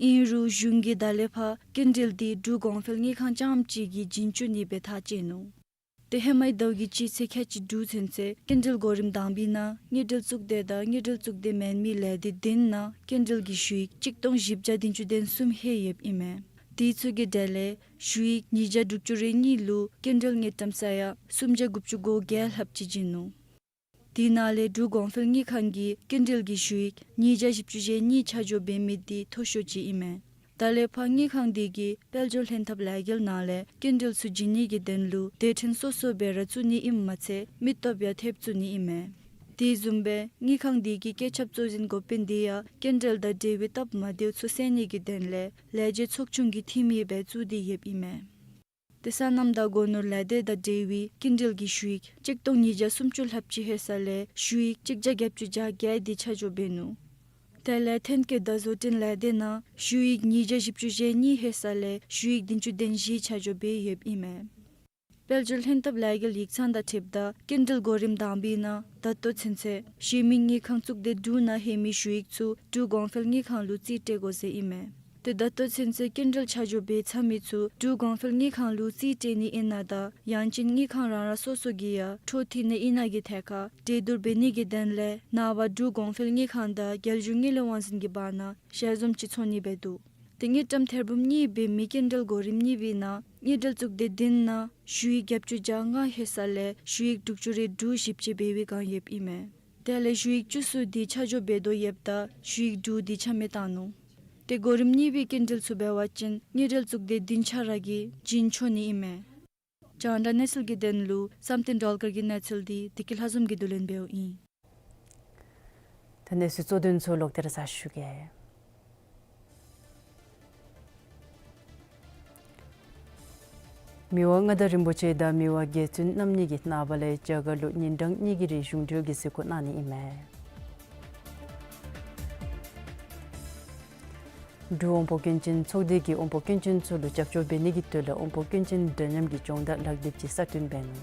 ཨིན་རུང་གཞུང་གིས་ད་ལས་ཕར་སྐྱིན་འགྲུལ་དེ་འབྲུག་གོང་འཕེལ་དངུལ་ཁང་རྐྱངམ་གཅིག་གིས་བྱིན་བཅུག་ནི་སྦེ་ཐག་བཅད་ནུག། ཏེ་ཧེ་མའི་ཟླཝ་གི་སྤྱི་ཚེས་ཁལ་གཅིག་དྲུག་ཚུན་ཚོད་སྐྱིན་འགྲུལ་གོ་རིམ་དང་པའི་ནང་དངུལ་འབྲེལ་གཙུག་སྡེ་དང་དངུལ་འབྲེལ་གཙུག་སྡེ་མེན་མི་ལས་སྡེ་བདུན་ནང་སྐྱིན་འགྲུལ་གྱི་ཞུ་ཡིག་གཅིག་སྟོང་བཞི་བརྒྱ་བདུན་ཅུ་དོན་གསུམ་ཧེ་ཡོདཔ་ཨིན་མས། དེ་ཚུ་གི་གྲས་ལས་ཞུ་ཡིག་ཉིས་བརྒྱ་དྲུག་ཅུ་རེ་གཉིས་ལུ་སྐྱིན་འགྲུལ་དངུལ་ཀྲམ་ས་ཡ་སུམ་བརྒྱ་དགུ་བཅུ་གོ་བརྒྱད་ལྷགཔ་ཅིག་བྱིན་ནུག། དེ་ནང་ལས་འབྲུག་གོང་འཕེལ་དངུལ་ཁང་གིས་སྐྱིན་འགྲུལ་གྱི་ཞུ་ཡིག་ཉིས་བརྒྱ་བཞི་བཅུ་ཞེ་གཉིས་ཆ་འཇོག་འབད་མི་དེ་མཐོ་ཤོས་ཅིག་ཨིན་མས། ད་ལས་ཕར་དངུལ་ཁང་དེ་གིས་དཔལ་འབྱོར་ལྷན་ཐབས་ལས་འགུལ་ནང་ལས་སྐྱིན་འགྲུལ་ཚུ་བྱིན་ནི་གི་དོན་ལུ་སྡེ་ཕྲན་སོ་སོ་སྦེ་ར་བཙུགས་ནི་ཨིནམ་མ་ཚད་མི་སྟོབས་ཡང་ཐེབས་བཙུགས་ནི་ཨིན་མས། དེ་བཟུམ་སྦེ་དངུལ་ཁང་དེ་གི་སྐྱེད་ཁྱབ་གཙོ་འཛིན་འགོ་དཔོན་དེ་ཡང་སྐྱིན་འགྲུལ་དང་འབྲེལ་བའི་སྟབས་མ་བདེཝ་ཚུ་སེལ་ནི་གི་དོན་ལས་ལས་བྱེད་ཚོགས་ཆུང་གི་འཐུས་མི་སྦེ་བཙུགས་ཏེ་ཡོདཔ་ཨིན་མས། ཏེ་སོ་ནམ་དང་སྒོ་ནོར་ལས་སྡེ་དང་འབྲེལ་བའི་སྐྱིན་འགྲུལ་གྱི་ཞུ་ཡིག་གཅིག་སྟོང་ཉིས་བརྒྱ་སུམ་ཅུ་ལྷགཔ་ཅིག་ཧེ་ས་ལས་ཞུ་ཡིག་གཅིག་བརྒྱ་བརྒྱད་ཅུ་གྱ་བརྒྱད་དེ་ཆ་འཇོག་འབད་ནུག། དེ་ལས་ཐོན་སྐྱེད་དང་བཟོ་སྐྲུན་ལས་སྡེ་ནང་ཞུ་ཡིག་ཉིས་བརྒྱ་བཞི་བཅུ་ཞེ་གཉིས་ཧེ་ས་ལས་ཞུ་ཡིག་བདུན་ཅུ་དོན་བཞི་ཆ་འཇོག་འབད་ཡོདཔ་ཨིན་མས། དཔལ་འབྱོར་ལྷན་ཐབས་ལས་འགུལ་ཡིག་ཚང་དང་འཁྲིལཝ་ད་སྐྱིན་འགྲུལ་གོ་རིམ་དང་པའི་ནང་ད་ལྟོ་ཚུན་ཚོད་གཞན་མི་དངུལ་ཁང་གཙུག་སྡེ་དྲུག་ནང་ཧེ་མའི་ཞུ་ཡིག་ཚུ་འབྲུག་གོང་འཕེལ་དངུལ་ཁང་ལུ་རྩིས་སྤྲོད་དགོ་ཟེར་ཨིན་མས། ཏེ་ད་ལྟོ་ཚུན་ཚོད་སྐྱིན་འགྲུལ་ཆ་འཇོག་འབད་ཚར་མི་ཚུ་འབྲུག་གོང་འཕེལ་དངུལ་ཁང་ལུ་རྩིས་སྤྲོད་ནི་ཨིན་ན་དང་ཡང་ཅིན་དངུལ་ཁང་རང་རང་སོ་སོ་གིས་ཡང་འཕྲོ་མཐུད་ནི་ཨིན་ན་གི་ཐད་ཁར་གྲོས་བསྡུར་འབད་ནི་གི་དོན་ལས་ནངས་པ་འབྲུག་གོང་འཕེལ་དངུལ་ཁང་དང་རྒྱལ་གཞུང་དངུལ་ལས་དབང་འཛིན་གྱི་བར་ན་ཞལ་འཛོམས་ཅིག་འཚོགས་ནི་སྦེ་འདུག། ཏེ་དངུལ་ཀྲམ་ཐེར་འབུམ་གཉིས་འབད་མི་སྐྱིན་འགྲུལ་གོ་རིམ་གཉིས་པའི་ནང་དངུལ་འབྲེལ་གཙུག་སྡེ་བདུན་ནང་ཞུ་ཡིག་བརྒྱད་ཅུ་གྱ་ལྔ་ཧེ་ས་ལས་ཞུ་ཡིག་དྲུག་ཅུ་རེ་དྲུག་ཞིབ་དཔྱད་འབད་བའི་བསྒང་ཡོདཔ་ཨིན་མས། དེ་ལས་ཞུ་ཡིག་བཅུ་གསུམ་དེ་ཆ་འཇོག་འབད་དོ་ཡོདཔ་ད་ཞུ་ཡིག་དྲུག་དེ་ཆ་མེད་བཏང་ནུག། ཏེ་གོ་རིམ་གཉིས་པའི་སྐྱིན་འགྲུལ་ཚུ་འབད་བ་ཅིན་དངུལ་འབྲེལ་གཙུག་སྡེ་བདུན་ཆ་ར་གིས་བྱིན་ཆོག་ནི་ཨིན་མས། རྒྱང་བསྒྲགས་གནས་ཚུལ་གྱི་དོན་ལུ་བསམ་གཏན་སྒྲོལ་དཀར་གྱི་གནས་ཚུལ་དེ་བདེ་སྐྱིད་ལྷ་འཛོམས་ཀྱིས་བསྡུ་ལེན་འབདཝ་ཨིན། ད་གནས་ཚུལ་གཙོ་དོན་ཚུ་ལོག་སྟེ་ར་ཞུ་གེ། མི་དབང་མངའ་བདག་རིན་པོ་ཆེ་དང་མི་དབང་རྒྱལ་བཙུན་རྣམ་གཉིས་ཀྱིས་ནངས་པ་ལས་རྒྱ་གར་ལུ་ཉིན་གྲངས་གཉིས་ཀྱི་རིང་གཞུང་འབྲེལ་གྱི་གཟིགས་སྐོར་གནང་ནི་ཨིན་མས། འབྲུག་དབང་པོ་སྐྱོན་ཅན་ཚོགས་སྡེ་གིས་དབང་པོ་སྐྱོན་ཅན་ཚུ་ལུ་རྒྱབ་སྐྱོར་འབད་ནི་གི་དོན་ལས་དབང་པོ་སྐྱོན་ཅན་འདྲ་མཉམ་གྱི་སྦྱོང་བརྡར་ལག་དེབ་ཅིག་གསར་བཏོན་འབད་ནུག།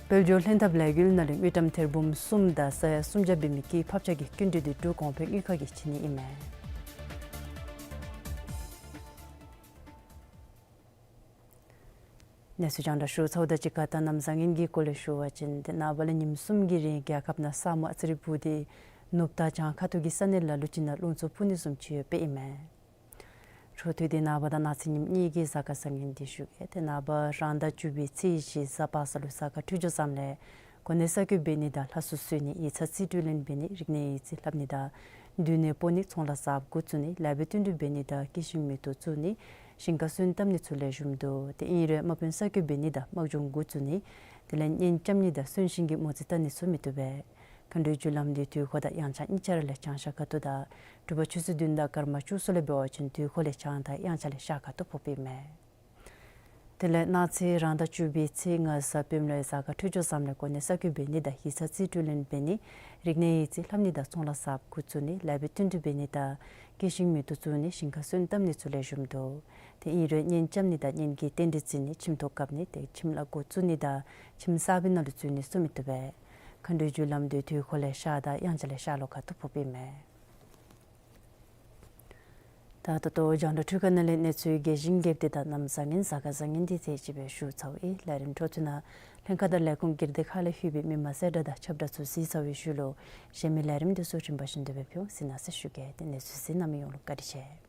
དཔལ་འབྱོར་ལྷན་ཐབས་ལས་འགུལ་ནང་ལས་དངུལ་ཀྲམ་ཐེར་འབུམ་གསུམ་དང་ས་ཡ་སུམ་བརྒྱ་འབད་མི་སྐྱེད་ཕབ་ཆག་གི་སྐྱིན་འགྲུལ་དེ་འབྲུག་གོང་འཕེལ་དངུལ་ཁང་གིས་བྱིན་ནི་ཨིན་མས། གནས་ཚུལ་རྒྱང་བསྒྲགས་ཞུ་ཚརཝ་དང་གཅིག་ཁར་ད་གནམ་བཟང་ངན་གྱི་སྐོར་ལས་ཞུ་བ་ཅིན་ཏེ་ནངས་པ་ལས་ཉིནམ་གསུམ་གྱི་རིང་རྒྱལ་ཁབ་ནང་ས་སྨུག་ཨ་ཙི་རེ་སྦུབས་ཏེ་ནུབ་དང་བྱང་ཁ་ཐུག་གི་ས་གནས་ལ་ལུ་ཅིག་ནང་རླུང་འཚུབ་འཕུ་ནི་བཟུམ་ཅིག་ཡོདཔ་ཨིན་མས། འཕྲོ་མཐུད་དེ་ནངས་པ་དང་གནངས་ཚེ་ཉིནམ་གཉིས་ཀྱི་གཟའ་སྐར་བཟང་ངན་དེ་ཞུ་གེ། ཏེ་ནངས་པ་རང་ཟླ་བཅུ་པའི་ཚེས་བཞི་གཟའ་པ་སངས་ལུ་གཟའ་སྐར་འཕྲོད་སྦྱོར་བཟངམ་ལས་ གོ་གནས་གསར་བསྐོ་འབད་ནི་དང་ལྷ་གསོལ་གསོལ་ནི་ཡིག་ཚང་རྩིས་སྤྲོད་ལེན་འབད་ནི་རིག་གནས་ཡིག་རྩིས་ལྷབ་ནི་དང་མདུན་ནས་སྤོ་ནི་ཚོང་ལཱ་གསརཔ་འགོ་བཙུགས་ནི་ལཱ་འབད་བསྟུན་གྲོས་འབད་ནི་དང་སྐྱེད་ཤིང་མེ་ཏོག་བཙུགས་ནི་ཞིང་ཁར་སོན་བཏབ་ནི་ཚུ་ལེགས་ཤོམ་འདུག། དེ་ཨིན་རུང་དམག་དཔོན་གསར་བསྐོ་འབད་ནི་དང་དམག་སྦྱོང་འགོ་བཙུགས་ནི་དེ་ལས་གཉེན་རྐྱབ་ནི་དང་གསོན་གཤིན་གྱི་མོ་རྩིས་བལྟ་ནི་ཚུ་མི་བཏུབ་པས། མཁའ་འགྲོའི་རྒྱུ་ལམ་འདི་དུས་འཁོར་དང་དབྱངས་འཆར་གཉིས་ཆ་ར་ལས་བྱང་ཤར་ཁ་ཐུག་དང་དྲོ་པ་ཆུ་ཚོད་བདུན་དང་སྐར་མ་བཅུ་གསུམ་ལས་འབད་བ་ཅིན་དུས་འཁོར་ལས་བྱང་དང་དབྱངས་འཆར་ལས་ཤར་ཁ་ཐུག་ཕོགཔ་ཨིན་མས། དེ་ལས་གནངས་ཚེ་རང་ཟླ་བཅུ་པའི་ཚེས་ལྔ་གཟའ་སྤེནམ་ལོའི་གཟའ་སྐར་འཕྲོད་སྦྱོར་བཟངམ་ལས་གོ་གནས་གསར་བསྐོ་འབད་ནི་དང་ཡིག་ཚང་རྩིས་སྤྲོད་ལེན་འབད་ནི་རིག་གནས་ཡིག་རྩིས་ལྷབ་ནི་དང་ཚོང་ལཱ་གསརཔ་འགོ་བཙུགས་ནི་ལཱ་འབད་བསྟུན་གྲོས་འབད་ནི་དང་སྐྱེད་ཤིང་མེ་ཏོག་བཙུགས་ནི་ཞིང་ཁར་སོན་བཏབ་ནི་ཚུ་ལེགས་ཤོམ་འདུག། དེ་ཨིན་རུང་གཉེན་རྐྱབ་ནི་དང་གཉེན་གྱི་རྟེན་འབྲེལ་བརྩི་ནི་ཁྱིམ་ཐོག་བཀབ་ནི་དེ་ཁྱིམ་ལཱ་འགོ་བཙུགས་ནི་དང་ཁྱིམ་གསར་པའི་ནང་ལུ་འཛུལ་ནི་ཚུ་མི་བཏུབ་པས། མཁའ་འགྲོའི་རྒྱུ་ལམ་འདི་དུས་འཁོར་ལས་ཤར་དང་དབྱངས་འཆར་ལས་ཤར་ལྷོ་ཁ་ཐུག་ཕོགཔ་ཨིན་མས། ད་ད་ལྟོ་རྒྱང་བསྒྲགས་འཕྲུལ་ཁང་ནང་ལས་གནས་ཚུལ་རྒྱས་ཤིང་རྒྱསཔ་དེ་དང་གནམ་བཟང་ངན་གཟའ་སྐར་བཟང་ངན་དེ་ཚུ་ཅིག་སྦེ་ཞུ་ཚར་ཡི། ལས་རིམ་འཕྲོ་མཐུད་ནང་ལྷན་ཁག་དང་ལས་ཁུངས་སྒེར་སྡེ་ཁག་ལས་ལྷོད་པའི་མི་མང་གསལ་བསྒྲགས་དང་ཁྱབ་བསྒྲགས་ཚུ་གཟིགས་ཚར་བའི་ཤུལ་ལུ་གཞན་མི་ལས་རིམ་དེ་ཚུ་རིམ་པ་བཞིན་དུ་སྦེ་ཕུལ་འོང་གཟིགས་གནང་ཟེར་ཞུ་གེ། དེ་ལས་གནས་ཚུལ་གཟིགས་གནང་མི་ཡོངས་ལུ་བཀའ་དྲིན་ཆེ།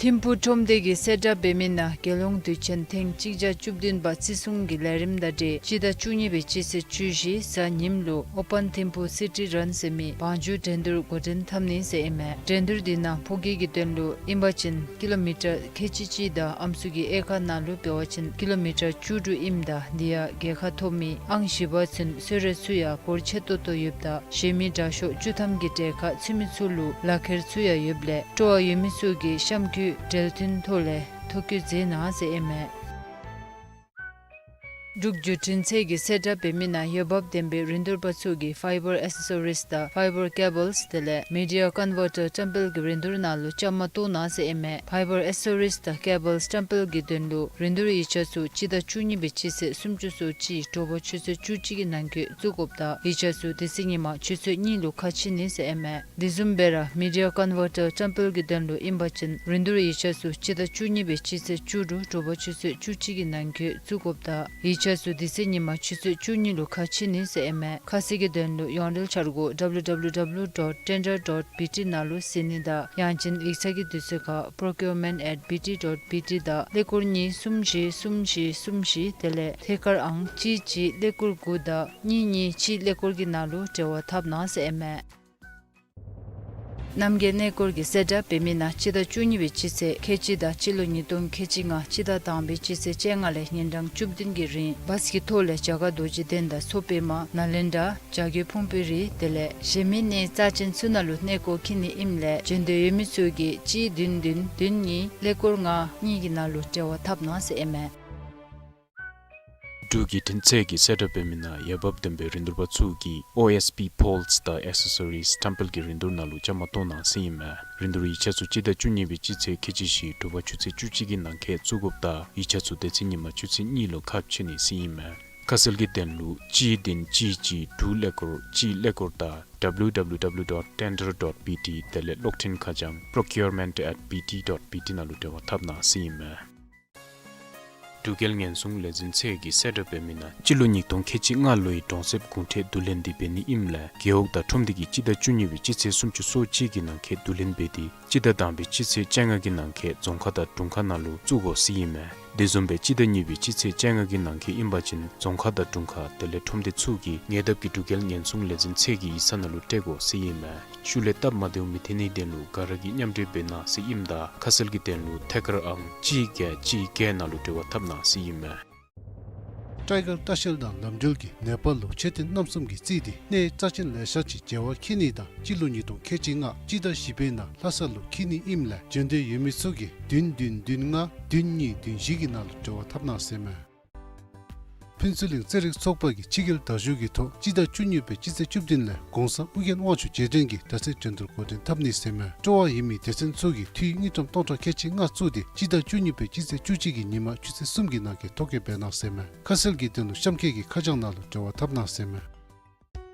ཐིམ་ཕུག་ཁྲོམ་སྡེ་གི་གསལ་བསྒྲགས་འབད་མི་ནང་རྒྱལ་ཡོངས་དུས་ཆེན་ཐེངས་གཅིག་བརྒྱ་བཅུ་བདུན་པ་བརྩི་སྲུང་གི་ལས་རིམ་དང་འབྲེལ་སྤྱི་ཟླ་བཅུ་གཉིས་པའི་སྤྱི་ཚེས་བཅུ་བཞི་གཟའ་ཉིམ་ལུ་ཨོ་པཱན་ཐིམ་ཕུག་སི་ཊི་རཱན་ཟེར་མི་བང་རྒྱུགས་འགྲན་བསྡུར་འགོ་འདྲེན་འཐབ་ནི་ཟེར་ཨིན་མས། འགྲན་བསྡུར་འདི་ནང་ཕོ་སྐྱེས་ཀྱི་དོན་ལུ་ཨིན་པ་ཅིན་ཀི་ལོ་མི་ཊར་ཁལ་གཅིག་གཅིག་དང་ཨམ་སྲུ་གི་དབྱེ་ཁག་ནང་ལུ་འབད་བ་ཅིན་ཀི་ལོ་མི་ཊར་བཅུ་དྲུག་ཨིནམ་ད་འདི་ཡང་རྒྱལ་ཁ་ཐོབ་མི་ཨང་བཞི་པ་ཚུན་གསོལ་རས་ཚུ་ཡང་འབོར་ཆེ་ཏོག་ཏོ་ཡོདཔ་ད་གཞན་མི་དྲག་ཤོས་བཅུ་ཐམ་གྱི་གྲལ་ཁར་ཚུད་མི་ཚུ་ལུ་ལག་ཁྱེར་ཚུ་ཡང་ཡོདཔ་ལས་སྤྲོ་བ་ཡོད་མི་ཚུ་གིས་གཤམ་འཁོད་འབྲེལ་མཐུད་ཐོག་ལས་ཐོ་བཀོད་མཛད་གནང་ཟེར་ཨིན་མས། འབྲུག་བརྒྱུད་འཕྲིན་ཚད་ཀྱི་གསལ་བསྒྲགས་འབད་མི་ནང་འོས་འབབ་ལྡན་པའི་རིན་བསྡུར་པ་ཚུ་གིས་ཕའི་བར་ཨེག་སེ་སོ་རིས་དང་ཕའི་བར་ཀེ་བཱལསི་དེ་ལས་མི་ཌི་ཡ་ཀོན་བར་ཊར་བཀྲམ་སྤེལ་གྱི་རིན་བསྡུར་ནང་ལུ་བཅའ་མར་གཏོགས་གནང་ཟེར་ཨིན་མས། ཕའི་བར་ཨེག་སེ་སོ་རིས་དང་ཀེ་བཱལསི་བཀྲམ་སྤེལ་གྱི་དོན་ལུ་རིན་བསྡུར་ཡིག་ཆ་ཚུ་སྤྱི་ཟླ་བཅུ་གཉིས་པའི་སྤྱི་ཚེས་སུམ་ཅུ་སོ་གཅིག་དྲོ་པ་ཆུ་ཚོད་བཅུ་གཅིག་གི་ནང་འཁོད་བཙུགས་དགོཔ་ད་ཡིག་ཆ་ཚུ་དེ་ཚེ་ཉིན་མ་ཆུ་ཚོད་གཉིས་ལུ་ཁ་ཕྱེ་ནི་ཟེར་ཨིན་མས། དེ་བཟུམ་སྦེ་ར་མི་ཌི་ཡ་ཀོན་བར་ཊར་བཀྲམ་སྤེལ་གྱི་དོན་ལུ་ཨིན་པ་ཅིན་རིན་བསྡུར་ཡིག་ཆ་ཚུ་སྤྱི་ཟླ་བཅུ་གཉིས་པའི་སྤྱི་ཚེས་བཅུ་དྲུག་དྲོ་པ་ཆུ་ཚོད་བཅུ་གཅིག་གི་ནང་འཁོད་བཙུགས་དགོཔ་ད་ཡིག་ཆ་ཚུ་དེ་ཚེ་ཉིན་མ་ཆུ་ཚོད་བཅུ་གཉིས་ལུ་ཁ་ཕྱེ་ནི་ཟེར་ཨིན་མས། ཁ་གསལ་གྱི་དོན་ལུ་ཡོངས་འབྲེལ་འཆར་སྒོ་ཌབ་ལུ་ཌབ་ལུ་ཌབ་ལུ་ཌོཊ་ཊེན་ཌར་ཌོཊ་བི་ཊི་ནང་ལུ་གཟིགས་ནི་དང་ཡང་ཅིན་ཡིག་ཚང་གི་དུས་ཚོད་ཁར་པོརོ་ཀིའུར་མེནཊ་ཨེཊ་བི་ཊི་ཌོཊ་བི་ཊི་དང་ཀླད་ཀོར་གཉིས་གསུམ་བཞི་གསུམ་བཞི་གསུམ་བཞི་དེ་ལས་ཐད་ཀར་ཨང་གཅིག་གཅིག་ཀླད་ཀོར་དགུ་དང་གཉིས་གཉིས་གཅིག་ཀླད་ཀོར་གྱི་ནང་ལུ་འབྲེལ་བ་འཐབ་གནང་ཟེར་ཨིན་མས། རྣམ་རྒྱལ་གནས་སྐོར་གྱི་གསལ་བསྒྲགས་འབད་མི་ནང་སྤྱི་ཟླ་བཅུ་གཉིས་པའི་སྤྱི་ཚེས་ཁལ་གཅིག་དང་སྤྱི་ལོ་ཉིས་སྟོང་ཁལ་གཅིག་ལྔ་སྤྱི་ཟླ་དང་པའི་སྤྱི་ཚེས་བཅོ་ལྔ་ལས་ཉིན་གྲངས་བཅུ་བདུན་གྱི་རིང་བཱས་ཀྱི་ཐོག་ལས་རྒྱ་གར་རྡོ་རྗེ་གདན་དང་མཚོ་པདྨ་ནཱ་ལེནྡྲ་བྱ་རྒོད་ཕུང་པོའི་རི་དེ་ལས་གཞན་མི་གནས་རྩ་ཅན་ཚུ་ནང་ལུ་གནས་སྐོར་འཁྱིད་ནི་ཨིནམ་ལས་འབྱོན་འདོད་ཡོད་མི་ཚུ་གིས་གཅིག་བདུན་བདུན་བདུན་གཉིས་ཀླད་ཀོར་ལྔ་གཉིས་ཀྱི་ནང་ལུ་འབྲེལ་བ་འཐབ་གནང་ཟེར་ཨིན་མས། འབྲུག་བརྒྱུད་འཕྲིན་ཚད་ཀྱི་གསལ་བསྒྲགས་འབད་མི་ནང་འོས་འབབ་ལྡན་པའི་རིན་བསྡུར་པ་ཚུ་གིས་ཨོ་ཨེསི་པི་པོལསི་དང་ཨེག་སེ་སོ་རིསི་བཀྲམ་སྤེལ་གྱི་རིན་བསྡུར་ནང་ལུ་བཅའ་མར་གཏོགས་གནང་ཟེར་ཨིན་མས། རིན་བསྡུར་ཡིག་ཆ་ཚུ་སྤྱི་ཟླ་བཅུ་གཉིས་པའི་སྤྱི་ཚེས་ཁལ་གཅིག་བཞི་དྲོ་པ་ཆུ་ཚོད་བཅུ་གཅིག་གི་ནང་འཁོད་བཙུགས་དགོཔ་ད་ཡིག་ཆ་ཚུ་དེ་ཚེ་ཉིན་མ་ཆུ་ཚོད་གཉིས་ལུ་ཁ་ཕྱེ་ནི་ཟེར་ཨིན་མས། ཁ་གསལ་གྱི་དོན་ལུ་གཅིག་བདུན་གཅིག་གཅིག་དྲུག་ཀླད་ཀོར་གཅིག་ཀླད་ཀོར་དང་ཌབ་ལུ་ཌབ་ལུ་ཌབ་ལུ་ཌོཊ་ཊེན་ཌར་ཌོཊ་བི་ཊི་དེ་ལས་གློག་འཕྲིན་ཁ་བྱང་པོརོ་ཀིའུར་མེནཊ་ཨེཊ་བི་ཊི་ཌོཊ་བི་ཊི་ནང་ལུ་འབྲེལ་བ་འཐབ་གནང་ཟེར་ཨིན་མས། འབྲུག་རྒྱལ་ཉེན་སྲུང་ལས་འཛིན་ཚད་ཀྱི་གསལ་བསྒྲགས་འབད་མི་ནང་སྤྱི་ལོ་ཉིས་སྟོང་ཁལ་གཅིག་ལྔ་ལོའི་གྲོང་གསེབ་གུང་ཁྲན་བསྡུ་ལེན་འདི་འབད་ནི་ཨིནམ་ལས་རྒེད་འོག་དང་ཁྲོམ་སྡེ་གིས་སྤྱི་ཟླ་བཅུ་གཉིས་པའི་སྤྱི་ཚེས་སུམ་ཅུ་སོ་གཅིག་གི་ནང་འཁོད་བསྡུ་ལེན་འབད་དེ་སྤྱི་ཟླ་དང་པའི་སྤྱི་ཚེས་བཅོ་ལྔ་གི་ནང་འཁོད་རྫོང་ཁག་དང་དྲུང་ཁག་ནང་ལུ་བཙུགས་དགོ་ཟེར་ཨིན་མས། དེ་བཟུམ་སྦེ་སྤྱི་ཟླ་གཉིས་པའི་སྤྱི་ཚེས་བཅོ་ལྔ་གི་ནང་འཁོད་ཨིན་པ་ཅིན་རྫོང་ཁག་དང་དྲུང་ཁག་དེ་ལས་ཁྲོམ་སྡེ་ཚུ་གིས་ཉེ་འདབས་ཀྱི་འབྲུག་རྒྱལ་ཉེན་སྲུང་ལས་འཛིན་ཚད་ཀྱི་ཡིག་ཚང་ནང་ལུ་སྤྲོད་དགོ་ཟེར་ཨིན་མས། ཤུལ་ལས་སྟབས་མ་བདེཝ་མི་འཐོན་ནིའི་དོན་ལུ་ག་ར་གིས་མཉམ་འབྲེལ་འབད་གནང་ཟེར་ཨིནམ་ད་ཁ་གསལ་གྱི་དོན་ལུ་ཐད་ཀར་ཨང་གཅིག་བརྒྱད་གཅིག་བརྒྱད་ནང་ལུ་འབྲེལ་བ་འཐབ་གནང་ཟེར་ཨིན་མས། ཊའི་གར་ལྟ་བཤལ་དང་ལམ་འགྲུལ་གྱིས་ནེ་པཱལ་ལུ་མཆོད་རྟེན་རྣམ་གསུམ་གྱིས་རྩིས་ཏེ་གནས་རྩ་ཅན་ལེ་ཤ་ཅིག་མཇལ་བར་འཁྱིད་ནི་དང་སྤྱི་ལོ་ཉིས་སྟོང་ཁལ་གཅིག་ལྔ་སྤྱི་ཟླ་བཞི་པའི་ནང་ལྷ་ས་ལུ་འཁྱིད་ནི་ཨིནམ་ལས་འབྱོན་འདོད་ཡོད་མི་ཚུ་གིས་བདུན་བདུན་བདུན་ལྔ་བདུན་གཉིས་བདུན་བཞི་གི་ནང་ལུ་འབྲེལ་བ་འཐབ་གནང་ཟེར་མས། ཕུན་ཚོགས་གླིང་རྩེད་རིགས་ཚོགས་པ་གིས་ཕྱི་རྒྱལ་དར་བཞུགས་ཀྱི་ཐོག་སྤྱི་ཟླ་བཅུ་གཉིས་པའི་སྤྱི་ཚེས་བཅུ་བདུན་ལས་གོང་ས་ཨྱོན་དབང་ཕྱུག་རྗེས་དྲན་གྱི་དར་རྩེད་འགྲན་བསྡུར་འགོ་འདྲེན་འཐབ་ནི་ཟེར་མས། སྤྲོ་བ་ཡོད་མི་སྡེ་ཚན་ཚུ་གིས་འཐུས་དངུལ་ཀྲམ་སྟོང་ཕྲག་ཁལ་གཅིག་ལྔ་བཙུགས་ཏེ་སྤྱི་ཟླ་བཅུ་གཉིས་པའི་སྤྱི་ཚེས་བཅུ་གཅིག་གི་ཉིན་མ་ཆུ་ཚོད་གསུམ་གྱི་ནང་འཁོད་ཐོ་བཀོད་འབད་གནང་ཟེར་མས། ཁ་གསལ་གྱི་དོན་ལུ་གཤམ་འཁོད་ཀྱི་ཁ་བྱང་ནང་ལུ་འབྲེལ་བ་འཐབ་གནང་ཟེར་མས།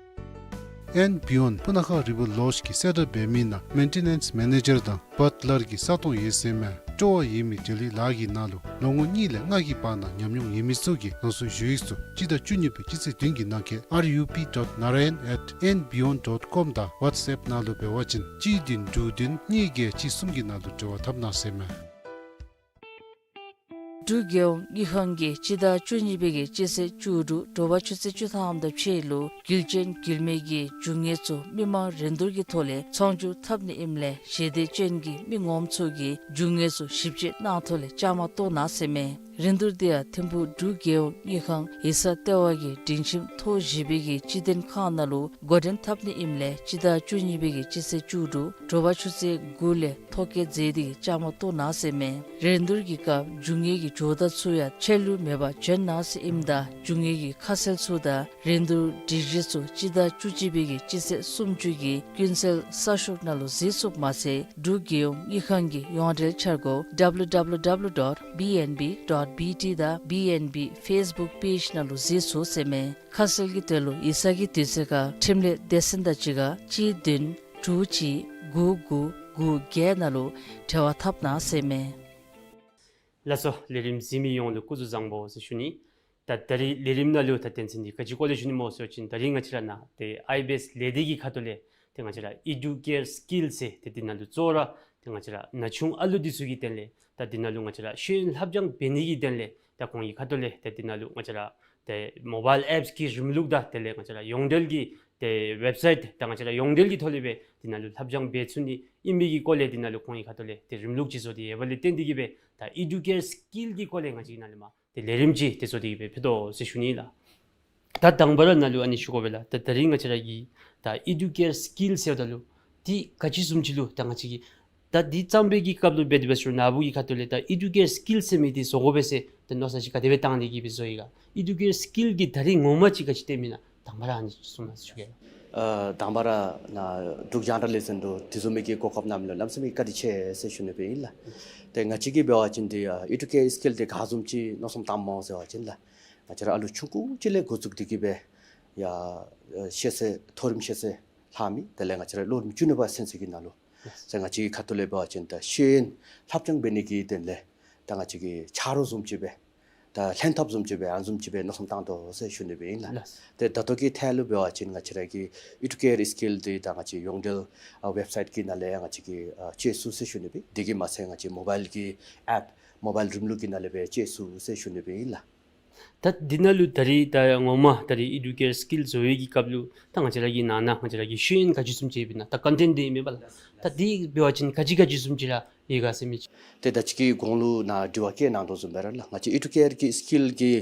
ཨེན་བི་ཡོན་སྤུ་ན་ཁ་རི་ཝར་ལོཇ་གིས་གསལ་བསྒྲགས་འབད་མི་ནང་མེན་ཊེ་ནེནསི་མེ་ནེ་ཇར་དང་བཊ་ལར་གྱི་ས་སྟོང་ཡོད་ཟེར་མས། སྤྲོ་བ་ཡོད་མི་འབྲེལ་ཡོད་ལཱ་གི་ནང་ལུ་ལོ་ངོ་གཉིས་ལས་ལྔ་གི་བར་ན་ཉམས་མྱོང་ཡོད་མི་ཚུ་གིས་རང་སོའི་ཞུ་ཡིག་ཚུ་སྤྱི་ཟླ་བཅུ་གཉིས་པའི་སྤྱི་ཚེས་བདུན་གྱི་ནང་འཁོད་R U P dot narayan at N B N dot com དང་ཝཊས་ཨེཔ་ནང་ལུ་འབད་བ་ཅིན་གཅིག་བདུན་དྲུག་བདུན་གཉིས་བརྒྱད་གཅིག་གསུམ་གྱི་ནང་ལུ་འབྲེལ་བ་འཐབ་གནང་ཟེར་མས། འབྲུག་རྒྱལ་ཡོངས་དངུལ་ཁང་གིས་སྤྱི་ཟླ་བཅུ་གཉིས་པའི་གི་སྤྱི་ཚེས་བཅུ་དྲུག་དྲོ་པ་ཆུ་ཚོད་བཅུ་ཐམ་དང་ཕྱེད་ལུ་རྒྱུ་ཅན་རྒྱུ་མེད་ཀྱི་རྒྱུ་དངོས་ཚུ་མི་མང་རིན་བསྡུར་གྱི་ཐོག་ལས་ཚོང་བསྒྱུར་འཐབ་ནི་ཨིནམ་ལས་ཞལ་འདེབས་ཅན་གྱི་མི་ངོམ་ཚུ་གིས་རྒྱུ་དངོས་ཚུ་ཞིབ་དཔྱད་གནང་ཐོག་ལས་བཅའ་མར་གཏོགས་གནང་ཟེར་མས། རིན་བསྡུར་དེ་ཡང་ཐིམ་ཕུག་འབྲུག་རྒྱལ་ཡོངས་དངུལ་ཁང་ཡིག་ཚང་ལྟེ་བ་གི་སྒྲིང་ཁྱིམ་ཐོག་བཞི་པའི་གི་སྤྱི་མཐུན་ཁང་ནང་ལུ་འགོ་འདྲེན་འཐབ་ནི་ཨིནམ་ལས་སྤྱི་ཟླ་བཅུ་གཉིས་པའི་གི་སྤྱི་ཚེས་བཅུ་དྲུག་དྲོ་པ་ཆུ་ཚོད་དགུ་ལས་ཐོ་བཀོད་མཛད་དེ་གི་བཅའ་མར་གཏོགས་གནང་ཟེར་མས། རིན་བསྡུར་གྱི་སྐབས་རྒྱུ་དངོས་ཀྱི་ཇོ་བདག་ཚུ་ཡང་ཆད་ལུས་མེད་པར་བྱོན་གནང་ཟེར་ཨིནམ་ད་རྒྱུ་དངོས་ཀྱི་ཁ་གསལ་ཚུ་དང་རིན་བསྡུར་སྒྲིག་གཞི་ཚུ་སྤྱི་ཟླ་བཅུ་གཅིག་པའི་གི་སྤྱི་ཚེས་སུམ་ཅུ་གི་ཀུན་གསལ་གསར་ཤོག་ནང་ལུ་གཟིགས་ཚུགསཔ་མ་ཚད་འབྲུག་རྒྱལ་ཡོངས་དངུལ་ཁང་གི་ཡོངས་འབྲེལ་འཆར་སྒོ་W W W dot B N B dot B T དང་B N B Facebook page ནང་ལུ་གཟིགས་ཚུགས་ཟེར་མས། ཁ་གསལ་གྱི་དོན་ལུ་ཡིག་ཚང་གི་དུས་ཚོད་ཁར་འཕྲིན་ལས་སྡེ་ཚན་དང་གཅིག་ཁར་གཅིག་བདུན་དྲུག་གཅིག་དགུ་དགུ་དགུ་བརྒྱད་ནང་ལུ་འབྲེལ་བ་འཐབ་གནང་ཟེར་མས། ལགས་སོ། ལས་རིམ་གཟིགས་མི་ཡོངས་ལུ་སྐུ་གཟུགས་བཟང་པོ་ཟེར་ཞུ་ནི། ད་ད་རིས་ལས་རིམ་ནང་ལུ་ད་དོན་ཚན་འདི་ག་ཅིའི་སྐོར་ལས་ཞུ་ནི་སྨོ་ཟེར་བ་ཅིན་ད་རིས་ང་བཅས་ར་ནཱ་ཏེ་ཨའི་བི་ཨེསི་ལས་སྡེ་གི་ཁ་ཐུག་ལས་ཏེ་ང་བཅས་ར་ཨི་ཌུ་ཀེར་སི་ཀིལ་ཟེར་ཏེ་འདི་ནང་ལུ་གཙོ་བོ་ར་ཏེ་ང་བཅས་ར་ན་ཆུང་ཨ་ལུ་འདི་ཚུ་གི་དོན་ལས་ད་འདི་ནང་ལུ་ང་བཅས་ར་ཤེས་ཡོན་ལྷབ་སྦྱང་འབད་ནི་གི་དོན་ལས་ད་ཁོང་གི་ཁ་ཐུག་ལས་ཏེ་འདི་ནང་ལུ་ང་བཅས་ར་ཏེ་མོ་བཱའིལ་ཨེཔསི་གི་རིམ་ལུགས་དང་དེ་ལས་ང་བཅས་ར་ཡོངས་འབྲེལ་གྱི་ཏེ་ཝེབ་སའིཊ་དང་ང་བཅས་ར་ཡོངས་འབྲེལ་གྱི་ཐོག་ལས་སྦེ་འདི་ནང་ལུ་ལྷབ་སྦྱང་འབད་ཚུགས་ནི་ཨིན་མི་གི་སྐོར་ལས་འདི་ནང་ལུ་ཁོང་གི་ཁ་ཐུག་ལས་ཏེ་རིམ་ལུགས་ཅིག་བཟོ་སྟེ་ཡོདཔ་ལས་བརྟེན་ཏེ་གིས་སྦེ་ད་ཨི་ཌུ་ཀེར་སི་ཀིལ་གྱི་སྐོར་ལས་ང་བཅས་ཀྱིས་ནཱ་ལས་མར་ཏེ་ལས་རིམ་ཅིག་ཏེ་བཟོ་སྟེ་གིས་སྦེ་ཕུལ་དོ་ཟེར་ཞུ་ནི་ལགས། ད་དང་པ་ར་ནཱ་ལུ་ཨ་ནི་ཞུ་དགོ་པས་ལགས། ད་ད་རིས་ང་བཅས་ར་གི་ད་ཨི་ཌུ་ཀེར་སི་ཀིལ་ཟེརཝ་ད་ལུ་འདི་ག་ཅི་བཟུམ་ཅིག་ལུ་ད་ང་བཅས་ཀྱིས་ད་འདི་བརྩམ་པའི་གི་སྐབས་ལུ་འབད་དེ་འབད་ཟེར་ན་ཨ་བུ་གི་ཁ་ཐུག་ལས་ད་ཨི་ཌུ་ཀེར་སི་ཀིལ་ཟེར་མི་འདི་བཟོ་དགོ་པས་ཟེར་ད་མནོ་བསམ་ཅིག་ག་དེ་སྦེ་བཏང་སྟེ་གིས་སྦེ་བཟོ་ཡི་ག། ཨི་ཌུ་ཀེར་སི་ཀིལ་གྱི་ད་རིས་ངོ་མ་ཅིག་ག་ཅི་སྟོནམ་ཨིན་ན་དང་པ་ར་ཨ་ནི་གསུངས་གནང་ཞུ་གེ་ལགས། ཨ་དང་པ་ར་ནཱ་འབྲུག་རྒྱང་བསྒྲགས་ལས་འཛིན་ལུ་དེ་བཟུམ་མའི་གི་གོ་སྐབས་གནང་མི་ལུ་གནམ་མེད་ས་མེད་བཀའ་དྲིན་ཆེ་ཟེར་ཞུ་ནི་སྦེ་ཨིན་ལགས། ཏེ་ང་བཅས་ཀྱིས་འབད་བ་ཅིན་འདི་ཨ་ཨི་ཌུ་ཀེར་སི་ཀིལ་འདི་ག་བཟུམ་ཅིག་མནོ་བསམ་བཏངམ་སྨོ་ཟེར་བ་ཅིན་ལགས། ང་བཅས་ར་ཨ་ལུ་ཆུང་ཀུ་ཅིག་ལས་འགོ་བཙུགས་ཏེ་གིས་སྦེ་ཡར་ཨ་ཤེས་ཚད་མཐོ་རིམ་ཤེས་ཚད་ལྷག་མི་དེ་ལས་ང་བཅས་ར་ལོ་རིམ་བཅུ་གཉིས་པ་ཚུན་ཚོད་ཀྱི་ནང་ལུ་ཟེར་ང་བཅས་ཀྱི་ཁ་ཐུག་ལས་འབད་བ་ཅིན་ད་ཤེས་ཡོན་ལྷབ་སྦྱང་འབད་ནི་གི་དོན་ལས་ད་ང་བཅས་ཀྱི་ཆ་རོགས་བཟུམ་ཅིག་སྦེ་ད་ལྷན་ཐབས་བཟུམ་ཅིག་སྦེ་ཨ་ནི་བཟུམ་ཅིག་སྦེ་མནོ་བསམ་བཏང་དོ་ཟེར་ཞུ་ནི་སྦེ་ཨིན་ལགས། ལགས། ཏེ་ད་ལྟོ་གི་ཐད་ལུ་འབད་བ་ཅིན་ང་བཅས་ར་གི་ཨི་ཌུ་ཀེར་སི་ཀིལ་འདི་ད་ང་བཅས་ཡོངས་འབྲེལ་ཨ་ཝེབ་སའིཊ་གི་ནང་ལས་ཡང་ང་བཅས་ཀྱིས་ཨ་སྤྱོད་ཚུགས་ཟེར་ཞུ་ནི་སྦེ། དེ་གིས་མ་ཚད་ང་བཅས་མོ་བཱའིལ་གྱི་ཨེཔ་མོ་བཱའིལ་རིམ་ལུགས་ཀྱི་ནང་ལས་སྦེ་སྤྱོད་ཚུགས་ཟེར་ཞུ་ནི་སྦེ་ཨིན་ལགས། ད་འདི་ནང་ལུ་ད་རིས་ད་ངོ་མ་ད་རིས་ཨི་ཌུ་ཀེར་སི་ཀིལ་བཟོ་བའི་གི་སྐབས་ལུ་ད་ང་བཅས་ར་གི་ནང་ན་ང་བཅས་ར་གི་ཤེས་ཡོན་ག་ཅི་བཟུམ་ཅིག་ཡོདཔ་ཨིན་ན་ད་ཀོན་ཊེནཊ་འདི་ཨིན་མས་པ་ལགས། ད་འདི་འབད་བ་ཅིན་ག་ཅི་ག་ཅི་བཟུམ་ཅིག་ར་ཡོད་ག་ཟེར་མི་ཅིག། ཏེ་ད་ཅི་གི་གོང་ལུ་ནཱ་དྲི་བ་བཀོད་གནང་དོ་བཟུམ་སྦེ་ར་ལགས། ང་བཅས་ཨི་ཌུ་ཀེར་གྱི་སི་ཀིལ་གྱི་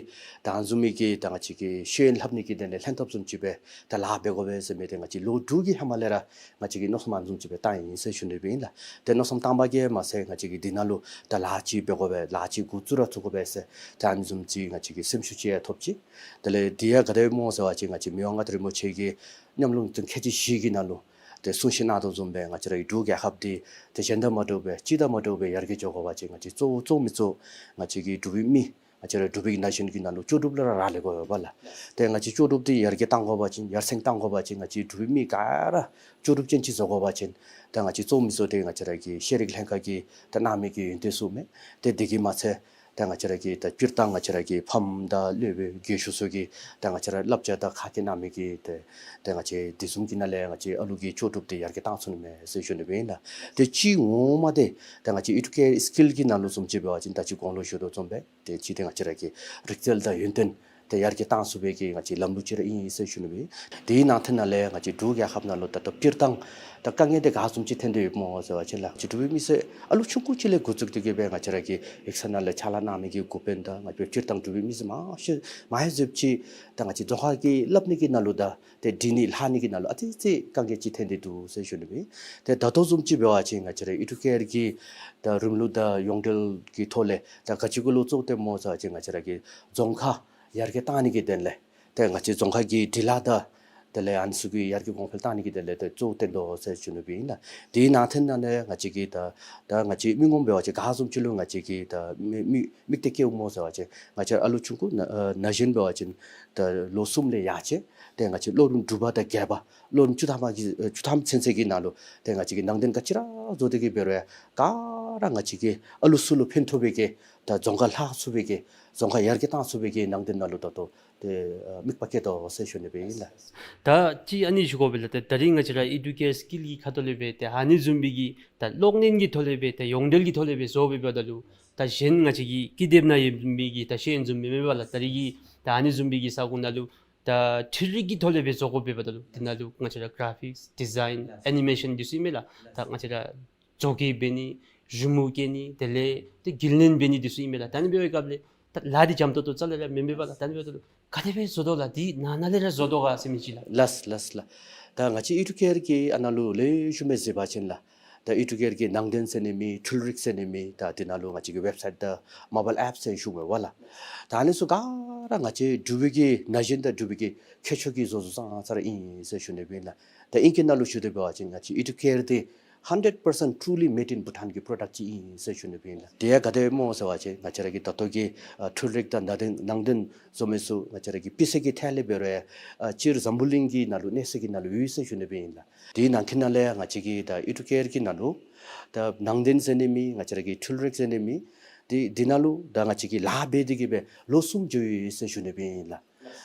ད་ཨ་ནི་བཟུམ་མའི་གི་ད་ང་བཅས་ཀྱི་ཤེས་ཡོན་ལྷབ་ནི་གི་དོན་ལས་ལྷན་ཐབས་བཟུམ་ཅིག་སྦེ་ད་ལཱ་འབད་དགོ་པས་ཟེར་མི་འདི་ང་བཅས་ལོ་དྲུག་གི་ཧེ་མ་ལས་ར་ང་བཅས་ཀྱིས་མནོ་བསམ་ཨ་ནི་བཟུམ་ཅིག་སྦེ་བཏང་ཡི་ཟེར་ཞུ་ནི་སྦེ་ཨིན་ལགས། ཏེ་མནོ་བསམ་བཏང་པ་གིས་མ་ཚད་ང་བཅས་ཀྱིས་འདི་ནང་ལུ་ད་ལཱ་ཅིག་འབད་དགོ་པས་ལཱ་ཅིག་འགོ་བཙུགས་ར་བཙུགས་དགོ་པས་ཟེར་ད་ཨ་ནི་བཟུམ་ཅིག་ང་བཅས་ཀྱིས་སེམས་ཤུགས་ཅིག་ཡང་ཐོབ་ཅི། དེ་ལས་འདི་ཡང་ག་དེ་སྦེ་སྨོ་ཟེར་བ་ཅིན་ང་བཅས་མི་དབང་མངའ་བདག་རིན་པོ་ཆེ་གིས་ཉམས་མྱོང་དོན་ཁལ་གཅིག་བཞི་གི་ནང་ལུ་ཏེ་གསུང་བཤད་གནང་དོ་བཟུམ་སྦེ་ང་བཅས་ར་གི་འབྲུག་རྒྱལ་ཁབ་འདི་ཏེ་གཞན་དང་མ་འདྲཝ་སྦེ་སྤྱི་དང་མ་འདྲཝ་སྦེ་ཡར་རྒྱས་འགྱོ་དགོ་པ་ཅིན་ང་བཅས་གཙོ་བོ་གཙོ་མི་གཙོ་ང་བཅས་ཀྱི་འབྲུག་པའི་མི་ང་བཅས་ར་འབྲུག་པའི་ན་གཞོན་གྱི་ནང་ལུ་ལྕོགས་གྲུབ་ལུ་ར་རག་ལས་དགོ་པས་ལགས། ཏེ་ང་བཅས་ལྕོགས་གྲུབ་འདི་ཡར་རྒྱས་གཏང་དགོ་པ་ཅིན་ཡར་སེང་གཏང་དགོ་པ་ཅིན་ང་བཅས་འབྲུག་པའི་མི་ག་ར་ལྕོགས་གྲུབ་ཅན་ཅིག་བཟོ་དགོ་པ་ཅིན་ད་ང་བཅས་གཙོ་བོ་མི་གཙོ་འདི་ང་བཅས་ར་གི་ཤེས་རིག་ལྷན་ཁག་གིས་ད་གནང་མི་གི་ཡོན་ཏན་ཚུ་མས། ཏེ་འདི་གིས་མ་ཚད་ད་ང་བཅས་ར་གི་ད་སྤྱིར་བཏང་ང་བཅས་ར་གི་ཕམ་དང་སློབ་དཔོན་རྒས་ཤོས་ཚུ་གིས་ད་ང་བཅས་ར་བསླབ་བྱ་དང་ཁ་སྐད་གནང་མི་གི་ཏེ་ད་ང་བཅས་འདི་བཟུམ་གྱི་ནང་ལས་ང་བཅས་ཨ་ལུ་གི་ལྕོགས་གྲུབ་འདི་ཡར་རྒྱས་གཏང་ཚུགས་ནི་མས་ཟེར་ཞུ་ནི་སྦེ་ཨིན་ལགས། ཏེ་གཅིག་ངོ་མ་འདི་ད་ང་བཅས་ཨི་ཌུ་ཀེར་སི་ཀིལ་གྱི་ནང་ལུ་བཟུམ་ཅིག་འབད་བ་ཅིན་ད་ཅི་གོང་ལུ་ཞུ་དོ་བཟུམ་སྦེ་ཏེ་གཅིག་འདི་ང་བཅས་ར་གི་རིག་རྩལ་དང་ཡོན་ཏན་ ཏེ་ཡར་རྒྱས་བཏང་ཚུགས་པའི་གི་ང་བཅས་ལམ་ལུགས་ཅིག་ར་ཨིན་ཟེར་ཞུ་ནི་སྦེ། དེའི་ནང་ཐད་ནང་ལས་ང་བཅས་འབྲུག་རྒྱལ་ཁབ་ནང་ལུ་ད་ལྟོ་སྤྱིར་བཏང་ད་དཀའ་ངལ་འདི་ག་བཟུམ་ཅིག་ཐོན་ཏེ་ཡོདཔ་སྨོ་ཟེར་བ་ཅིན་ལགས། ང་བཅས་འབྲུག་པའི་མི་སེར་ཨ་ལུ་ཆུང་ཀུ་ཅིག་ལས་འགོ་བཙུགས་ཏེ་གི་སྦེ་ང་བཅས་ར་གི་ཡིག་ཚང་ནང་ལས་ཕྱག་ལཱ་གནང་མི་གི་འགོ་དཔོན་དང་ང་བཅས་སྤྱིར་བཏང་འབྲུག་པའི་མི་སེར་མང་ཤོས་མང་ཡ་ཟེརཝ་ཅིག་ད་ང་བཅས་རྫོང་ཁ་གི་སླབ་ནི་གི་ནང་ལུ་དང་ཏེ་འབྲི་ནི་ལྷག་ནི་གི་ནང་ལུ་ཨ་ཙི་ཙི་དཀའ་ངལ་ཅིག་ཐོན་ཏེ་འདུག་ཟེར་ཞུ་ནི་སྦེ། ཏེ་ད་ལྟོ་བཟུམ་ཅིག་འབད་བ་ཅིན་ང་བཅས་ར་ཨི་ཊུ་ཀེར་གྱི་ད་རིམ་ལུགས་དང་ཡོངས་འབྲེལ་གྱི་ཐོག་ལས་ད་ག་ཅི་གུ་ལུ་བཙུགས་ཏེ་སྨོ་ཟེར་བ་ཅིན་ང་བཅས་ར་གི་རྫོང་ཁ་ཡར་རྒྱས་བཏང་ནི་གི་དོན་ལས་ཏེ་ང་བཅས་རྫོང་ཁ་གི་འབྲི་ལྷག་དང་དེ་ལས་ཨ་ནི་ཚུ་གི་ཡར་རྒྱས་གོང་འཕེལ་བཏང་ནི་གི་དོན་ལས་ཏེ་གཙོ་བོ་བཏོན་དོ་ཟེར་ཞུ་ནི་སྦེ་ཨིན་ལགས། དེའི་ནང་ཐད་ནང་ལས་ང་བཅས་ཀྱི་ད་ད་ང་བཅས་མི་ངོམ་འབད་བ་ཅིན་ག་བཟུམ་ཅིག་ལུ་ང་བཅས་ཀྱི་ད་མི་མི་དམིགས་གཏད་བསྐྱེདཔ་སྨོ་ཟེར་བ་ཅིན་ང་བཅས་ཨ་ལུ་ཆུང་ཀུ་ན་ཨ་ན་གཞོན་འབད་བ་ཅིན་ད་ལོ་གསུམ་ལས་ཡར་བཅད་ཏེ་ང་བཅས་ལོ་རིམ་དྲུག་པ་དང་བརྒྱད་པ་ལོ་རིམ་བཅུ་ཐམ་གྱི་ཨ་བཅུ་ཐམ་ཚུན་ཚོད་ཀྱི་ནང་ལུ་ཏེ་ང་བཅས་ཀྱིས་ནང་དོན་ག་ཅི་ར་བཟོ་སྟེ་གི་འབད་རུང་ག་ར་ང་བཅས་ཀྱི་ཨ་ལུ་ཚུ་ལུ་ཕན་ཐོགས་པའི་གི་ད་རྫོང་ཁ་ལྷག་ཚུགས་པའི་གི་རྫོང་ཁ་ཡར་རྒྱས་བཏང་ཚུགས་པའི་གི་ནང་དོན་ནང་ལུ་ད་ལྟོ་ཏེ་ཨ་དམིགས་པ་བསྐྱེད་དོ་ཟེར་ཞུ་ནི་སྦེ་ཨིན་ལགས། ད་ཅི་ཨ་ནི་ཞུ་དགོ་པས་ལགས། ད་ད་རིས་ང་བཅས་ར་ཨི་ཊུ་ཀེར་སི་ཀིལ་གྱི་ཁ་ཐུག་ལས་སྦེ་ཏེ་ཨ་ནི་བཟུམ་མའི་གི་ད་གློག་བརྙན་གྱི་ཐོག་ལས་སྦེ་ཏེ་ཡོངས་འབྲེལ་གྱི་ཐོག་ལས་སྦེ་བཟོ་དགོ་པས་པ་ད་ལུ་ད་གཞན་ང་བཅས་ཀྱི་ཀི་དེབ་ནང་ཡོད་མི་གི་ད་ཤེས་ཡོན་བཟུམ་མེན་མེན་པ་ལགས། ད་རིས་ཀྱི་ད་ཨ་ནི་བཟུམ་མའི་གི་ས་གོ་ནང་ལུ་ད་འཕྲུལ་རིག་གི་ཐོག་ལས་སྦེ་བཟོ་དགོ་པས་པ་ད་ལུ་དེ་ནང་ལུ་ང་བཅས་ར་ག་ར་ཕིགསི་ཌི་ཛའིན་ཨེ་ནི་མེ་ཤཱན་འདི་ཚུ་ཨིན་མས་ལགས། ད་ང་བཅས་ར་བཟོ་བཀོད་འབད་ནི་རི་མོ་བཀལ་ནི་དེ་ལས་ཏེ་རྒྱུན་ལེན་འབད་ནི་འདི་ཚུ་ཨིན་མས་ལགས། ད་ཨ་ནི་འབད་བའི་སྐབས་ལས་ད་ལཱ་འདི་འཇམ་ཏོང་ཏོ་རྩ་ལས་ར་མེན་མས་པ་ལགས། ད་ཨ་ནི་འབདཝ་ད་ལུ་ག་དེ་སྦེ་བཟོ་དོ་ལགས། འདི་ནང་ན་ལས་ར་བཟོ་དོ་ག་ཟེར་མི་ཅིག་ལགས། ལགས་ལགས་ལགས། ད་ང་བཅས་ཨི་ཊུ་ཀེར་གྱི་ཨ་ནཱ་ལུ་ལེགས་ཤོམ་སྦེ་གཟིགས་པ་ཅིན་ལགས། ད་ཨི་ཊུ་ཀེར་གྱི་ནང་དོན་ཟེར་ནི་མེད། འཕྲུལ་རིག་ཟེར་ནི་མེད། ད་དེ་ནང་ལུ་ང་བཅས་ཀྱི་ཝེབ་སའིཊ་དང་མོ་བཱའིལ་ཨེཔ་ཟེར་ཞུ་མི་འོང་ལགས། ད་ཨ་ནི་ཚུ་ག་ར་ང་བཅས་འབྲུག་པའི་གི་ན་གཞོན་དང་འབྲུག་པའི་གི་ཁྱད་ཆོས་ཀྱི་བཟོ་བཟོཝ་ཙང་ཙ་ར་ཨིན་ཟེར་ཞུ་ནི་སྦེ་ཨིན་ལགས། ད་ཨིང་སྐད་ནང་ལུ་ཞུ་དོ་འབད་བ་ཅིན་ང་བཅས་ཨི་ཊུ་ཀེར་འདི་hundred percent truly made in Bhutan གི་པྲོ་ཌགཊ་ཅིག་ཨིན་ཟེར་ཞུ་ནི་སྦེ་ཨིན་ལགས། དེ་ཡང་ག་དེ་སྦེ་སྨོ་ཟེར་བ་ཅིན་ང་བཅས་ར་གི་ད་ལྟོ་གི་ཨ་འཕྲུལ་རིག་དང་ནང་དོན་ནང་དོན་བཟོ་མི་ཚུ་ང་བཅས་ར་གི་སྤུས་ཚད་ཀྱི་ཐད་ལས་འབད་རུང་ཨ་སྤྱིར་འཛམ་བུ་གླིང་གི་ནང་ལུ་གནས་ས་གི་ནང་ལུ་ཡོད་ཟེར་ཞུ་ནི་སྦེ་ཨིན་ལགས། དེའི་ནང་གི་ནང་ལས་ང་བཅས་ཀྱི་ད་ཨི་ཊུ་ཀེར་གྱི་ནང་ལུ་ད་ནང་དོན་ཟེར་ནི་མེད། ང་བཅས་ར་གི་འཕྲུལ་རིག་ཟེར་ནི་མེད། དེ་དེ་ནང་ལུ་ད་ང་བཅས་ཀྱིས་ལཱ་འབད་དེ་གི་སྦེ་ལོ་གསུམ་འགྱོ་ཡི་ཟེར་ཞུ་ནི་སྦེ་ཨིན་ལགས།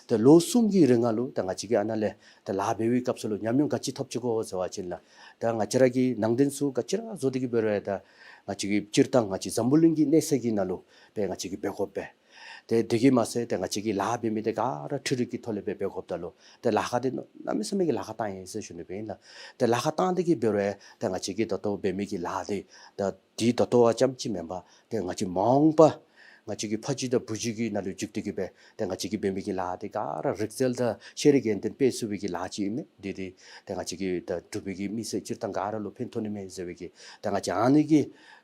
ད་ལོ་གསུམ་གྱི་རིང་ནང་ལུ་ད་ང་བཅས་ཀྱིས་ཨ་ནཱ་ལས་ད་ལཱ་འབད་བའི་སྐབས་སུ་ལུ་ཉམས་མྱོང་ག་ཅི་ཐོབ་ཅི་གོ་ཟེར་བ་ཅིན་ལགས། ད་ང་བཅས་ར་གི་ནང་དོན་ཚུ་ག་ཅི་ར་བཟོ་སྟེ་གི་འབད་རུང་ད་ང་བཅས་ཀྱིས་སྤྱིར་བཏང་ང་བཅས་འཛམ་བུ་གླིང་གི་གནས་ས་གི་ནང་ལུ་སྦེ་ང་བཅས་ཀྱིས་འབད་དགོ་པས། ཏེ་དེ་གིས་མ་ཚད་ཏེ་ང་བཅས་ཀྱིས་ལཱ་འབད་མི་འདི་ག་ར་འཕྲུལ་རིག་གི་ཐོག་ལས་སྦེ་འབད་དགོཔ་ད་ལུ་ཏེ་ལཱ་ཁག་འདི་གནམ་མེད་ས་མེད་ཀྱི་ལཱ་ཁག་བཏང་ཡི་ཟེར་ཞུ་ནི་སྦེ་ཨིན་ལགས། ཏེ་ལཱ་ཁག་བཏང་སྟེ་གི་འབད་རུང་ད་ང་བཅས་ཀྱིས་ད་ལྟོ་འབད་མི་གི་ལཱ་འདི་ད་འདི་ད་ལྟོ་བ་ཙམ་ཅིག་མེན་པར་ཏེ་ང་བཅས་མ་འོངས་པ་ང་བཅས་ཀྱི་ཕ་གཞིས་དང་བུ་གཞིས་ཀྱི་ནང་ལུ་འཇུག་སྟེ་གི་སྦེ་ཏེ་ང་བཅས་ཀྱིས་འབད་མི་གི་ལཱ་འདི་ག་ར་རིག་རྩལ་དང་ཤེས་རིག་ཡོན་ཏན་སྤེལ་ཚུགས་པའི་གི་ལཱ་ཅིག་ཨིན་མས། འདི་འདི་ཏེ་ང་བཅས་ཀྱི་ད་འབྲུག་པའི་གི་མི་སེར་སྤྱིར་བཏང་ག་ར་ལུ་ཕན་ཐོགས་ནི་མས་ཟེར་བའི་གི་ད་ང་བཅས་ཨ་ནི་གི་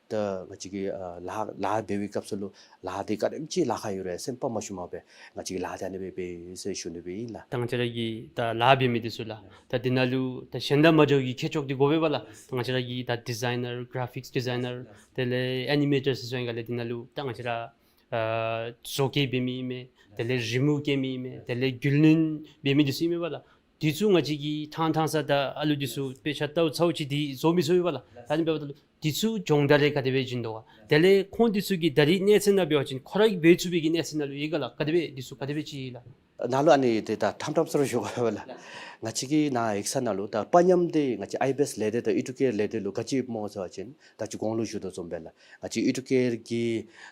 ད་ང་བཅས་ཀྱིས་ཨ་ལཱ་ལཱ་འབད་བའི་སྐབས་སུ་ལུ་ལཱ་འདི་ག་དེམ་ཅིག་ལཱ་ཁག་ཡོད་རུང་སེམས་པ་མ་ཞུམ་པར་སྦེ་ང་བཅས་ཀྱིས་ལཱ་འདི་ཨ་ནི་སྦེ་འབད་ཡི་ཟེར་ཞུ་ནི་སྦེ་ཨིན་ལགས། ད་ང་བཅས་ར་གི་ད་ལཱ་འབད་མི་འདི་ཚུ་ལགས། ད་འདི་ནང་ལུ་ད་གཞན་དང་མ་འདྲཝ་གི་ཁྱད་ཆོས་འདི་དགོ་པས་པ་ལགས། ད་ང་བཅས་ར་གི་ད་ཌི་ཛའིན་ནར་ག་ར་ཕིགསི་ཌི་ཛའིན་ནར་དེ་ལས་ཨེ་ནི་མེ་ཊར་ཟེར་སོང་ཡི་ག་ལགས། འདི་ནང་ལུ་ད་ང་བཅས་ར་ཨ་བཟོ་བཀོད་འབད་མི་ཨིན་མས། དེ་ལས་རི་མོ་བཀལ་མི་ཨིན་མས། དེ་ལས་རྒྱུན་ལེན་འབད་མི་འདི་ཚུ་ཨིན་མས་པ་ལགས། འདི་ཚུ་ང་བཅས་ཀྱིས་ཐང་ཐང་ས་ད་ཨ་ལུ་འདི་ཚུ་དཔེ་ཆ་ལྟཝ་ཚརཝ་ཅིག་འདི་བཟོ་མི་ཚུགས་པས་པ་ལགས། ད་ཨ་ནི་འབདཝ་ད་ལུ་འདི་ཚུ་སྦྱོང་བརྡར་རེ་ག་དེ་སྦེ་བྱིན་དོ་ག། དེ་ལས་ཁོང་འདི་ཚུ་གིས་ད་རིས་གནས་ཚད་ནང་འབད་བ་ཅིན་ཁོ་ར་གིས་འབད་ཚུགས་པའི་གི་གནས་ཚད་ནང་ལུ་ཡོད་ག་ལགས། ག་དེ་སྦེ་འདི་ཚུ་ག་དེ་སྦེ་ཅིག་ལགས། ནཱ་ལུ་ཨ་ནི་འདི་ད་ཐམ་ཐམ་ས་ར་ཞུ་དགོ་པས་ལགས། ང་བཅས་ཀྱི་ནཱ་ཡིག་ཚང་ནང་ལུ་ད་པ་ཉམ་འདི་ང་བཅས་ཨའི་བི་ཨེསི་ལས་སྡེ་དང་ཨི་ཊུ་ཀེར་ལས་སྡེ་ལུ་ག་ཅི་ཡོདཔ་སྨོ་ཟེར་བ་ཅིན་ད་ཅི་གོང་ལུ་ཞུ་དོ་བཟུམ་སྦེ་ལགས། ང་བཅས་ཨི་ཊུ་ཀེར་གྱི་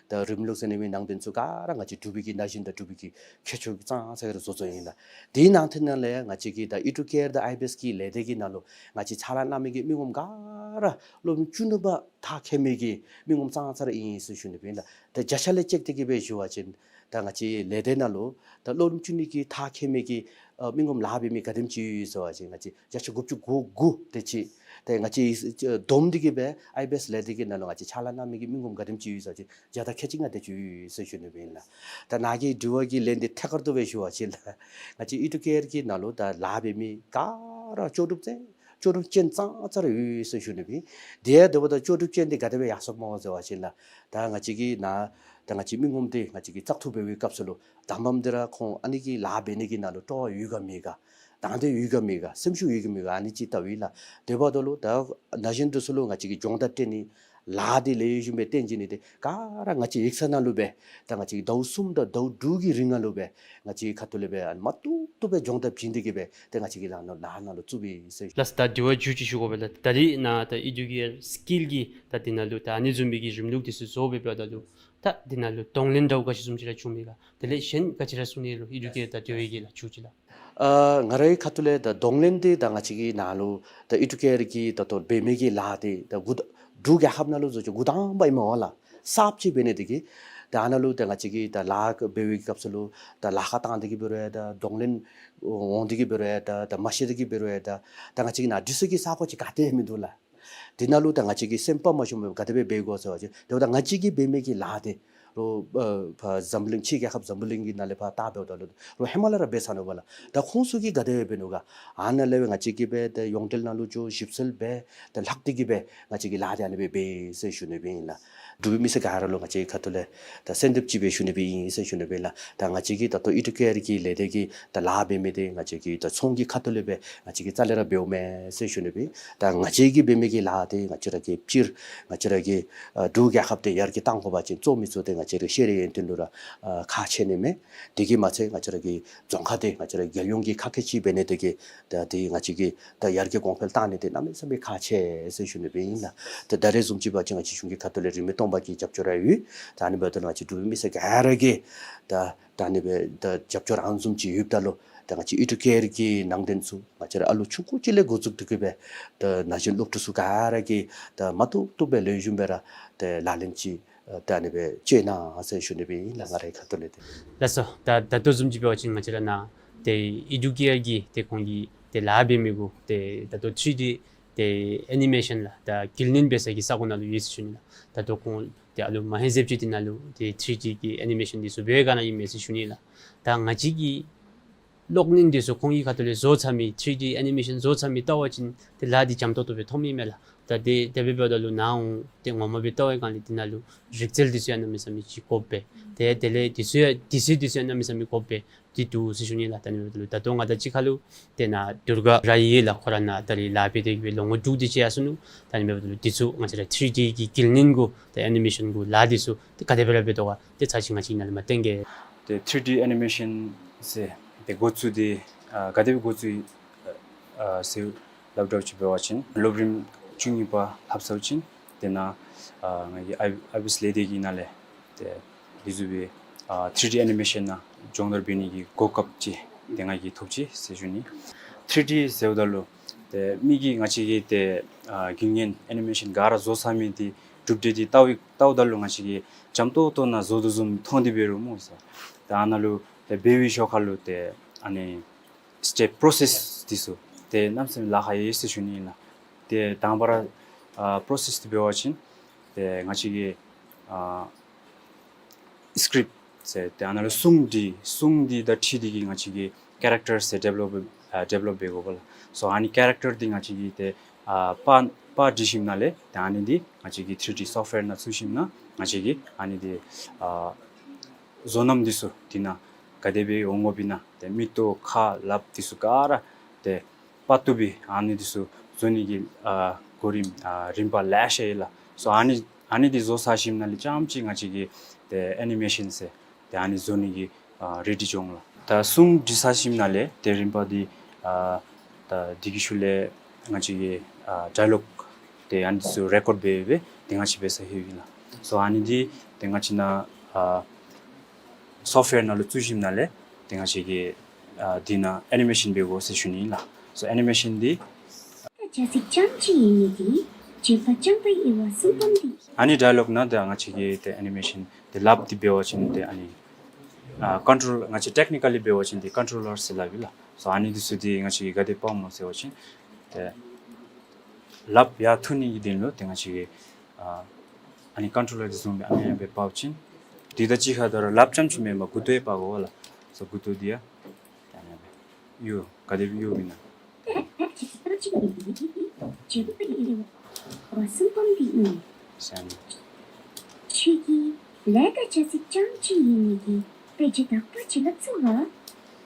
ད་རིམ་ལུགས་ཟེར་ནི་མེད། ནང་དོན་ཚུ་ག་ར་ང་བཅས་འབྲུག་པའི་གི་ན་གཞོན་དང་འབྲུག་པའི་གི་ཁྱད་ཆོས་ཀྱི་ཙང་ཙ་གི་ར་བཟོ་བཟོཝ་ཨིན་ལགས། དེའི་ནང་ཐད་ནང་ལས་ང་བཅས་ཀྱི་ད་ཨི་ཊུ་ཀེར་དང་ཨའི་བི་ཨེསི་གི་ལས་སྡེ་གི་ནང་ལུ་ང་བཅས་ཕྱག་ལཱ་གནང་མི་གི་མི་ངོམ་ག་ར་སློབ་རིམ་བཅུ་གཉིས་པ་མཐར་འཁྱོལ་མི་གི་མི་ངོམ་ཙང་ཙ་ར་ཨིན་ཟེར་ཞུ་ནི་སྦེ་ཨིན་ལགས། ད་བརྒྱ་ཆ་ལས་ཅིག་དེ་གི་སྦེ་ཞུ་བ་ཅིན་ད་ང་བཅས་ལས་སྡེ་ནང་ལུ་ད་སློབ་རིམ་བཅུ་གཉིས་ཀྱི་མཐར་འཁྱོལ་མི་གི་ཨ་མི་ངོམ་ལཱ་འབད་མི་ག་དེམ་ཅིག་ཡོད་ཟེར་བ་ཅིན་ང་བཅས་བརྒྱ་ཆ་དགུ་བཅུ་གོ་དགུ་དེ་ཅིག། ཏེ་ང་བཅས་བསྡོམས་ཏེ་གི་སྦེ་ཨའི་བི་ཨེསི་ལས་སྡེ་གི་ནང་ལུ་ང་བཅས་ཕྱག་ལཱ་གནང་མི་གི་མི་ངོམ་ག་དེམ་ཅིག་ཡོད་ཟེར་བ་ཅིན་བརྒྱ་དང་ཁལ་གཅིག་ལྔ་དེ་ཅིག་ཡོད་ཟེར་ཞུ་ནི་སྦེ་ཨིན་ལགས། ད་ནཱ་གི་དྲི་བ་གི་ལན་འདི་ཐད་ཀར་དུ་སྦེ་ཞུ་བ་ཅིན་ལགས། ང་བཅས་ཨི་ཊུ་ཀེར་གྱི་ནང་ལུ་ད་ལཱ་འབད་མི་ག་ར་ལྕོགས་གྲུབ་ཅན་ལྕོགས་གྲུབ་ཅན་ཙང་ཙ་ར་ཡོད་ཟེར་ཞུ་ནི་སྦེ། དེ་ཡང་དེ་འབདཝ་ད་ལྕོགས་གྲུབ་ཅན་འདི་ག་དེ་སྦེ་ཡར་སོངམ་སྨོ་ཟེར་བ་ཅིན་ལགས། ད་ང་བཅས་ཀྱི་ནཱ་ད་ང་བཅས་མི་ངོམ་འདི་ང་བཅས་ཀྱིས་བཙག་འཐུ་འབད་བའི་སྐབས་སུ་ལུ་དང་པམ་འདི་ར་ཁོང་ཨ་ནི་གི་ལཱ་འབད་ནི་གི་ནང་ལུ་སྤྲོ་བ་ཡོད་ག་མེད་ག། དང་འདོད་ཡོད་ག་མེད་ག། སེམས་ཤུགས་ཡོད་ག་མེད་ག། ཨ་ནི་ཅིག་བལྟཝ་ཨིན་ལགས། དེ་འབདཝ་ད་ལུ་ད་ན་གཞོན་འདི་ཚུ་ལུ་ང་བཅས་ཀྱིས་སྦྱོང་བརྡར་སྤྲོད་ནི་ ལཱ་འདི་ལེགས་ཤོམ་སྦེ་སྟོན་བྱིན་ནི་འདི་ག་ར་ང་བཅས་ཡིག་ཚང་ནང་ལུ་སྦེ་ད་ང་བཅས་ཀྱིས་ཟླཝ་གསུམ་དང་ཟླཝ་དྲུག་གི་རིང་ནང་ལུ་སྦེ་ང་བཅས་ཀྱི་ཁ་ཐུག་ལས་སྦེ་ཨ་ནི་མ་བཏུབ་བཏུབ་སྦེ་སྦྱོང་བརྡར་བྱིན་ཏེ་གིས་སྦེ་ཏེ་ང་བཅས་ཀྱིས་ལཱ་ནང་ལཱ་ནང་ལུ་བཙུགས་པས་ཟེར། ལགས་སོ། ད་དེ་བ་མཇུག་ཅིག་ཞུ་དགོ་པས་ལགས། ད་རེས་ནཱ་ད་ཨི་ཌུ་ཀེ་ཡར་སི་ཀིལ་གྱི་ད་དེ་ནང་ལུ་ད་ཨ་ནི་བཟུམ་མའི་གི་རིམ་ལུགས་དེ་ཚུ་བཟོ་སྦེ་འབདཝ་ད་ལུ་ད་དེ་ནང་ལུ་གདོང་ལེན་འདྲཝ་ག་ཅི་བཟུམ་ཅིག་ར་བྱུང་མས་ག། དེ་ལས་གཞན་ག་ཅི་ར་གསུང་ནི་ལོ་ཨི་ཌུ་ཀེ་ཡར་ད་དེ་བའི་གི་ལགས་མཇུག་ཅིག་ལགས། ཨ་ང་རའི་ཁ་ཐུག་ལས་ད་གདོང་ལེན་འདི་ད་ང་བཅས་ཀྱི་ནཱ་ལུ་ད་ཨི་ཌུ་ཀེ་ཡར་གྱི་ད་ལྟོ་འབད་མི་གི་ལཱ་འདི་ད་འགོ་ད་འབྲུག་རྒྱལ་ཁབ་ནང་ལུ་བཟོ་ཅིག་འགོ་དང་པ་ཨིན་མས་ལགས། གསརཔ་ཅིག་འབད་ནི་འདི་གིས་ད་ཨ་ནཱ་ལུ་ད་ང་བཅས་ཀྱིས་ད་ལཱ་འབད་བའི་གི་སྐབས་སུ་ལུ་ད་ལཱ་ཁག་བཏང་སྟེ་གིས་འབད་རུང་ཡང་ད་གདོང་ལེན་འོང་སྟེ་གིས་འབད་རུང་ཡང་ད་ད་མ་ཤེས་ཏེ་གིས་འབད་རུང་ཡང་ད་ད་ང་བཅས་ཀྱི་ནཱ་འདི་ཚུ་གི་ས་གོ་ཅིག་ག་ཏེ་མིན་འདུག་ལགས། དེ་ནང་ལུ་ད་ང་བཅས་ཀྱིས་སེམས་དཔའ་མ་ཤོར་བར་ག་དེ་སྦེ་འབད་དགོ་ཟེར་བ་ཅིན་དེ་འབདཝ་ད་ང་བཅས་ཀྱིས་འབད་མི་གི་ལཱ་འདི་རོགས་ཨ་ཕར་འཛམ་བུ་གླིང་ཕྱི་རྒྱལ་ཁབ་འཛམ་བུ་གླིང་གི་ནང་ལས་ཕར་བལྟ་འབདཝ་ད་ལུ་རོགས་ཧེ་མ་ལས་ར་འབད་ཚར་ནུག་པ་ལགས། ད་ཁོང་ཚུ་གིས་ག་དེ་སྦེ་འབད་ནུག་ག། ཨ་ནཱ་ལས་སྦེ་ང་བཅས་ཀྱིས་སྦེ་ད་ཡོངས་འབྲེལ་ནང་ལུ་འགྱོ་ཞིབ་འཚོལ་འབད་ད་ལྷག་སྟེ་གིས་སྦེ་ང་བཅས་ཀྱིས་ལཱ་འདི་ཨ་ནི་སྦེ་འབད་ཟེར་ཞུ་ནི་སྦེ་ཨིན་ལགས། འབྲུག་པའི་མི་སེར་ག་ར་ལུ་ང་བཅས་ཁ་ཐུག་ལས་ད་གསོལ་འདེབས་ཅིག་སྦེ་ཞུ་ནི་སྦེ་ཨིན་ཟེར་ཞུ་ནི་སྦེ་ལགས། ད་ང་བཅས་ཀྱིས་ད་ལྟོ་ཨི་ཌུ་ཀེ་ཡར་གྱི་ལས་སྡེ་གི་ད་ལཱ་འབད་མི་འདི་ང་བཅས་ཀྱིས་ད་ཚོང་གི་ཁ་ཐུག་ལས་སྦེ་ང་བཅས་ཀྱིས་རྩ་ལས་ར་འབདཝ་མེན་ཟེར་ཞུ་ནི་སྦེ། ད་ང་བཅས་ཀྱིས་འབད་མི་གི་ལཱ་འདི་ང་བཅས་ར་གི་སྤྱིར་ང་བཅས་ར་གི་ཨ་འབྲུག་རྒྱལ་ཁབ་འདི་ཡར་རྒྱས་གཏང་དགོ་པ་ཅིན་གཙོ་མི་གཙོ་འདི་ང་བཅས་ར་ཤེས་རིག་ཡོན་ཏན་ལུ་ར་ཨ་ཁག་ཆེ་ནི་མས། དེ་གིས་མ་ཚད་ང་བཅས་ར་གི་རྫོང་ཁག་འདི་ང་བཅས་ར་རྒྱལ་ཡོངས་ཀྱི་ཁག་ཆེ་ཅིག་འབད་ནི་འདི་གིས་ད་འདི་ང་བཅས་ཀྱིས་ད་ཡར་རྒྱས་གོང་འཕེལ་གཏང་ནི་འདི་གནམ་མེད་ས་མེད་ཁག་ཆེ་ཟེར་ཞུ་ནི་སྦེ་ཨིན་ལགས། ད་ད་རེས་བཟུམ་ཅིག་འབད་བ་ཅིན་ང་བཅས་གཞུང་གི་ཁ་ཐུག་ལས་རིན་མེད་སྟོང་པ་གི་རྒྱབ་སྐྱོར་ར་ཡོད། ད་ཨ་ནི་འབདཝ་ད་ལུ་ང་བཅས་འབྲུག་པའི་མི་སེར་ག་ར་གིས་ད་ད་ཨ་ནི་སྦེ་ད་རྒྱབ་སྐྱོར་ཨ་ནི་བཟུམ་ཅིག་ཡོདཔ་ད་ལུ་ད་ང་བཅས་ཨི་ཌུ་ཀེ་ཡར་གྱི་ནང་རྟེན་ཚུ་ང་བཅས་ར་ཨ་ལུ་ཆུང་ཀུ་ཅིག་ལས་འགོ་བཙུགས་ཏེ་གིས་སྦེ་ད་ན་གཞོན་སློབ་ཕྲུག་ཚུ་ག་ར་གིས་ད་མ་བཏུབ་བཏུབ་སྦེ་ལེགས་ཤོམ་སྦེ་ར་ད་ལག་ལེན་ཅིག་ད་ཨ་ནི་སྦེ་བཅོ་གནང་ཟེར་ཞུ་ནི་སྦེ་ཨིན་ལགས། ང་རའི་ཁ་ཐུག་ལས་ཏེ། ལགས་སོ། ད་ད་ལྟོ་བཟུམ་ཅིག་འབད་བ་ཅིན་ང་བཅས་ར་ནཱ་ཏེ་ཨི་ཌུ་ཀེ་ཡར་གྱི་ཏེ་ཁོང་གི་ཏེ་ལཱ་འབད་མི་གུ་ཏེ་ད་ལྟོ་ཐྲི་ཌི་ཏེ་ཨེ་ནི་མེ་ཤཱན་ལགས་ད་འགུལ་བསྣུན་འབད་ས་གི་ས་གོ་ནང་ལུ་ཡོད་ཟེར་ཞུ་ནི་ལགས། ད་ལྟོ་ཁོང་ཏེ་ཨ་ལུ་མ་ཧེ་ཟེབ་ཅིག་འདི་ནང་ལུ་ཏེ་ཐྲི་ཌི་གི་ཨེ་ནི་མེ་ཤཱན་འདི་ཚུ་འབད་བའི་སྒང་ནང་ཨིན་མས་ཟེར་ཞུ་ནི་ལགས། ད་ང་བཅས་ཀྱིས་གློག་བརྙན་འདི་ཚུ་ཁོང་གི་ཁ་ཐུག་ལས་བཟོ་ཚར་མི་ཐྲི་ཌི་ཨེ་ནི་མེ་ཤཱན་བཟོ་ཚར་མི་བལྟ་བ་ཅིན་ཏེ་ལཱ་འདི་འཇམ་ཏོག་ཏོ་སྦེ་མཐོངམ་ཨིན་མས་ལགས། ད་དེ་དེ་སྦེ་འབདཝ་ད་ལུ་ནཱ་འོང་སྟེ་ངོ་མ་སྦེ་བལྟ་བའི་སྒང་ལས་འདི་ནང་ལུ་རིག་རྩལ་འདི་ཚུ་ཡང་གནམ་མེད་ས་མེད་ཅིག་དགོཔ་སྦེ། ཏེ་དེ་ལས་འདི་ཚུ་ཡང་འདི་ཚུ་འདི་ཚུ་ཡང་གནམ་མེད་ས་མེད་དགོཔ་སྦེ་འདི་འདུག་ཟེར་ཞུ་ནི་ལགས། ད་ཨ་ནི་འབདཝ་ད་ལུ་ད་ལྟོ་ང་དང་གཅིག་ཁར་ལུ་ཏེ་ནཱ་དུར་ག་ར་ཡོད་ལགས། ཁོ་ར་ནཱ་ད་རེས་ལཱ་འབད་དེ་གིས་སྦེ་ལོ་ངོ་དྲུག་དེ་ཅིག་ཡར་སོ་ནུག། ད་ཨ་ནི་འབདཝ་ད་ལུ་འདི་ཚུ་ང་བཅས་ར་ཐྲི་ཌི་གི་འགུལ་བསྣུན་གུ་ཏེ་ཨེ་ནི་མེ་ཤཱན་གུ་ལཱ་འདི་ཚུ་ཏེ་ག་དེ་སྦེ་ར་འབད་དོ་ག་ཏེ་ཚར་ཅིག་ང་བཅས་ནཱ་ལས་མར་སྟོན་གེ། ཏེ་ཐྲི་ཌི་ཨེ་ནི་མེ་ཤཱན་ཟེར་ཏེ་འགོ་བཙུགས་ཏེ་ཨ་ག་དེ་སྦེ་འགོ་བཙུགས་ཨ་ཟེར་སླབ་འདྲཝ་ཅིག་འབད་བ་ཅིན་སློབ་རིམ་བཅུ་གཉིས་པ་ལྷབ་ཚརཝ་ཅིག་ཏེ་ནཱ་ཨ་ང་གི་ཨའི་ཨའི་བི་ཨེསི་ལས་སྡེ་གི་ནང་ལས་ཏེ་འདི་བཟུམ་སྦེ་ཨ་ཐྲི་ཌི་ཨེ་ནི་མེ་ཤཱན་ནང་སྦྱོང་བརྡར་འབད་ནི་གི་གོ་སྐབས་ཅིག་ཏེ་ང་གིས་ཐོབ་ཅི་ཟེར་ཞུ་ནི། ཐྲི་ཌི་ཟེརཝ་ད་ལུ་ཏེ་མི་གིས་ང་བཅས་ཀྱི་ཏེ་ཨ་འགུལ་བསྣུན་ཨེ་ནི་མེ་ཤཱན་ག་ར་བཟོ་ཚར་མི་འདི་གྲུབ་འབྲས་འདི་བལྟཝ་བལྟཝ་ད་ལུ་ང་བཅས་ཀྱིས་འཇམ་ཏོག་ཏོ་ནང་བཟོ་དོ་བཟུམ་མཐོང་སྟེ་འབད་རུང་སྨོ་ཟེར། ཏེ་ཨ་ནཱ་ལུ་ཏེ་འབད་བའི་ཤུལ་ཁར་ལུ་ཏེ་ཨ་ནི་སི་ཊེབ་པྲོ་སེསི་འདི་ཚུ་ཏེ་གནམ་མེད་ས་མེད་ལཱ་ཁག་ཡོད་ཟེར་ཞུ་ནི་ཨིན་ལགས། ཏེ་དང་པ་ར་ཨ་པྲོ་སེསི་འདི་འབད་བ་ཅིན་ཏེ་ང་བཅས་ཀྱིས་ཨ་སི་ཀིརིཔ་ཟེར་ཏེ་ཨ་ནཱ་ལུ་སྲུང་འདི་སྲུང་འདི་དང་འཁྲིལ་ཏེ་གིས་ང་བཅས་ཀྱིས་ཀེ་རེག་ཊར་ཟེར་ཌི་ཝེ་ལོཔ་ཨ་ཌི་ཝེ་ལོཔ་འབད་དགོ་པས་ལགས། སོ་ཨ་ནི་ཀེ་རེག་ཊར་འདི་ང་བཅས་ཀྱིས་ཏེ་ཨ་པར་པར་བྲི་ཞིནམ་ལས་ཏེ་ཨ་ནི་འདི་ང་བཅས་ཀྱིས་ཐྲི་ཌི་སོཕཊ་ཝེར་ནང་བཙུགས་ཞིནམ་ལས་ང་བཅས་ཀྱིས་ཨ་ནི་འདི་ཨ་བཟོ་རྣམ་འདི་ཚུ་འདི་ནང་ག་དེ་སྦེ་འོང་དགོཔ་ཨིན་ན་ཏེ་མིག་ཏོ་ཁ་ལགཔ་འདི་ཚུ་ག་ར་ཏེ་པར་བཏུབ་པའི་ཨ་ནི་འདི་ཚུ་བཟོ་ནི་གི་ཨ་གོ་རིམ་ཨ་རིམ་པ་ལེ་ཤ་ཡོད་ལགས། སོ་ཨ་ནི་ཨ་ནི་འདི་བཟོ་ཚར་ཞིནམ་ལས་རྐྱངམ་ཅིག་ང་བཅས་ཀྱིས་ཏེ་ཨེ་ནི་མེ་ཤཱན་ཟེར་ཏེ་ཨ་ནི་བཟོ་ནི་གི་ཨ་རེ་ཌི་འགྱོ་འོང་ལགས། ད་སྲུང་བྲི་ཚར་ཞིནམ་ལས་ཏེ་རིམ་པ་འདི་ཨ་ད་འདི་གི་ཤུལ་ལས་ང་བཅས་ཀྱིས་ཨ་ཌའི་ལོག་ཏེ་ཨ་ནི་འདི་ཚུ་རེ་ཀོཌ་འབད་འབད་ཏེ་ང་བཅས་འབད་ས་ཧེ་ཨིན་ལགས། སོ་ཨ་ནི་འདི་ཏེ་ང་བཅས་ནཱ་ཨ་སོཕཊ་ཝེར་ནང་ལུ་བཙུགས་ཞིནམ་ལས་ཏེ་ང་བཅས་ཀྱིས་ཨ་འདི་ནང་ཨེ་ནི་མེ་ཤཱན་འབད་དགོ་ཟེར་ཞུ་ནི་ཨིན་ལགས། སོ་ཨེ་ནི་མེ་ཤཱན་འདི་ཨ་ནི་ཌའི་ལོག་ནང་ཏེ་ང་བཅས་ཀྱིས་ཏེ་ཨེ་ནི་མེ་ཤཱན་ཏེ་ལགཔ་འདི་འབད་བ་ཅིན་ཏེ་ཨ་ནི་ཨ་ཀོན་ཊོལ་ང་བཅས་ཊེཀ་ནི་ཀ་ལི་འབད་བ་ཅིན་ཏེ་ཀོན་ཊོ་ལར་ཟེར་སླབ་ཨིན་ལགས། སོ་ཨ་ནི་འདི་ཚུ་འདི་ང་བཅས་ཀྱིས་ག་དེ་སྤརཝ་སྨོ་ཟེར་བ་ཅིན་ཏེ་ལགཔ་ཡར་འཐུ་ནི་གི་དོན་ལུ་ཏེ་ང་བཅས་ཀྱིས་ཨ་ཨ་ནི་ཀོན་ཊོ་ལར་འདི་བཟུམ་སྦེ་ཨ་ནི་སྦེ་སྤརཝ་ཅིག་འདི་དང་གཅིག་ཁར་ད་རུང་ལགཔ་རྐྱངམ་ཅིག་མེན་པར་མགུ་ཏོ་ཡང་སྤར་དགོ་ལགས། སོ་མགུ་ཏོ་འདི་ཡང་ཨ་ནི་སྦེ་གཡུག་ག་དེ་སྦེ་གཡུགཔ་ཨིན་ན། ཨ་ནི་སྦེ་ཨིན་ཟེར་ཨ་ནི་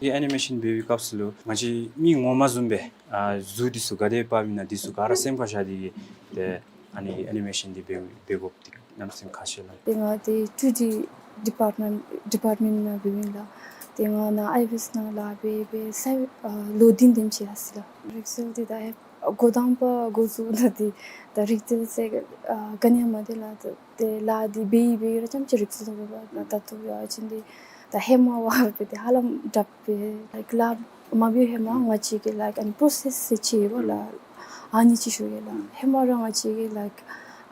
ཨི་ཨེ་ནི་མེ་ཤཱན་འབད་བའི་སྐབས་སུ་ལུ་ང་བཅས་མི་ངོ་མ་བཟུམ་སྦེ་ཨ་གཟུགས་འདི་ཚུ་ག་དེ་སྦེ་འབདཝ་ཨིན་ན་འདི་ཚུ་ག་ར་སེམས་ཁར་བཞག་སྟེ་གིས་ཏེ་ ཨ་ནི་ཨེ་ནི་མེ་ཤཱན་འདི་འབད་འབད་དགོཔ་འདི་གནམ་མེད་ས་མེད་ཁག་ཆེ་ལགས། ཏེ་ང་འདི་ཊུ་ཌི་ཌི་པཱརཊ་མེནཊ་ཌི་པཱརཊ་མེནཊ་ནང་འབདཝ་ཨིན་ལགས། ཏེ་ང་ནཱ་ཨའི་བི་ཨེསི་ནང་ལཱ་འབད་འབད་ས་ཨ་ལོ་བདུན་དེམ་ཅིག་ཡར་སོ་ཡི་ལགས། རིག་རྩལ་འདི་ད་ཨེ་འགོ་དང་པ་འགོ་བཙུགས་ད་འདི་ད་རིག་རྩལ་ཟེར་ཨ་ག་ནི་ཡང་མ་འདི་ལགས། ད་ཏེ་ལཱ་འདི་འབད་འབད་ར་རྐྱངམ་ཅིག་རིག་རྩལ་འདི་འབད་བ་ད་ད་ལྟོ་འབད་བ་ཅིན་འདི་ད་ཧེ་མ་བ་འབད་དེ་ཧ་ལམ་དྲག་པས། ལའིཀ་ལཱ་མ་འབད་ཧེ་མ་ང་བཅས་ཀྱིས་ལའིཀ་ཨ་ནི་པོརོ་སེསི་ཟེར་ཅིག་ཡོད་པ་ལགས། ཨ་ནི་ཅིག་ཞུ་ཡི་ལགས། ཧེ་མ་ར་ང་བཅས་ཀྱིས་ལའིཀ་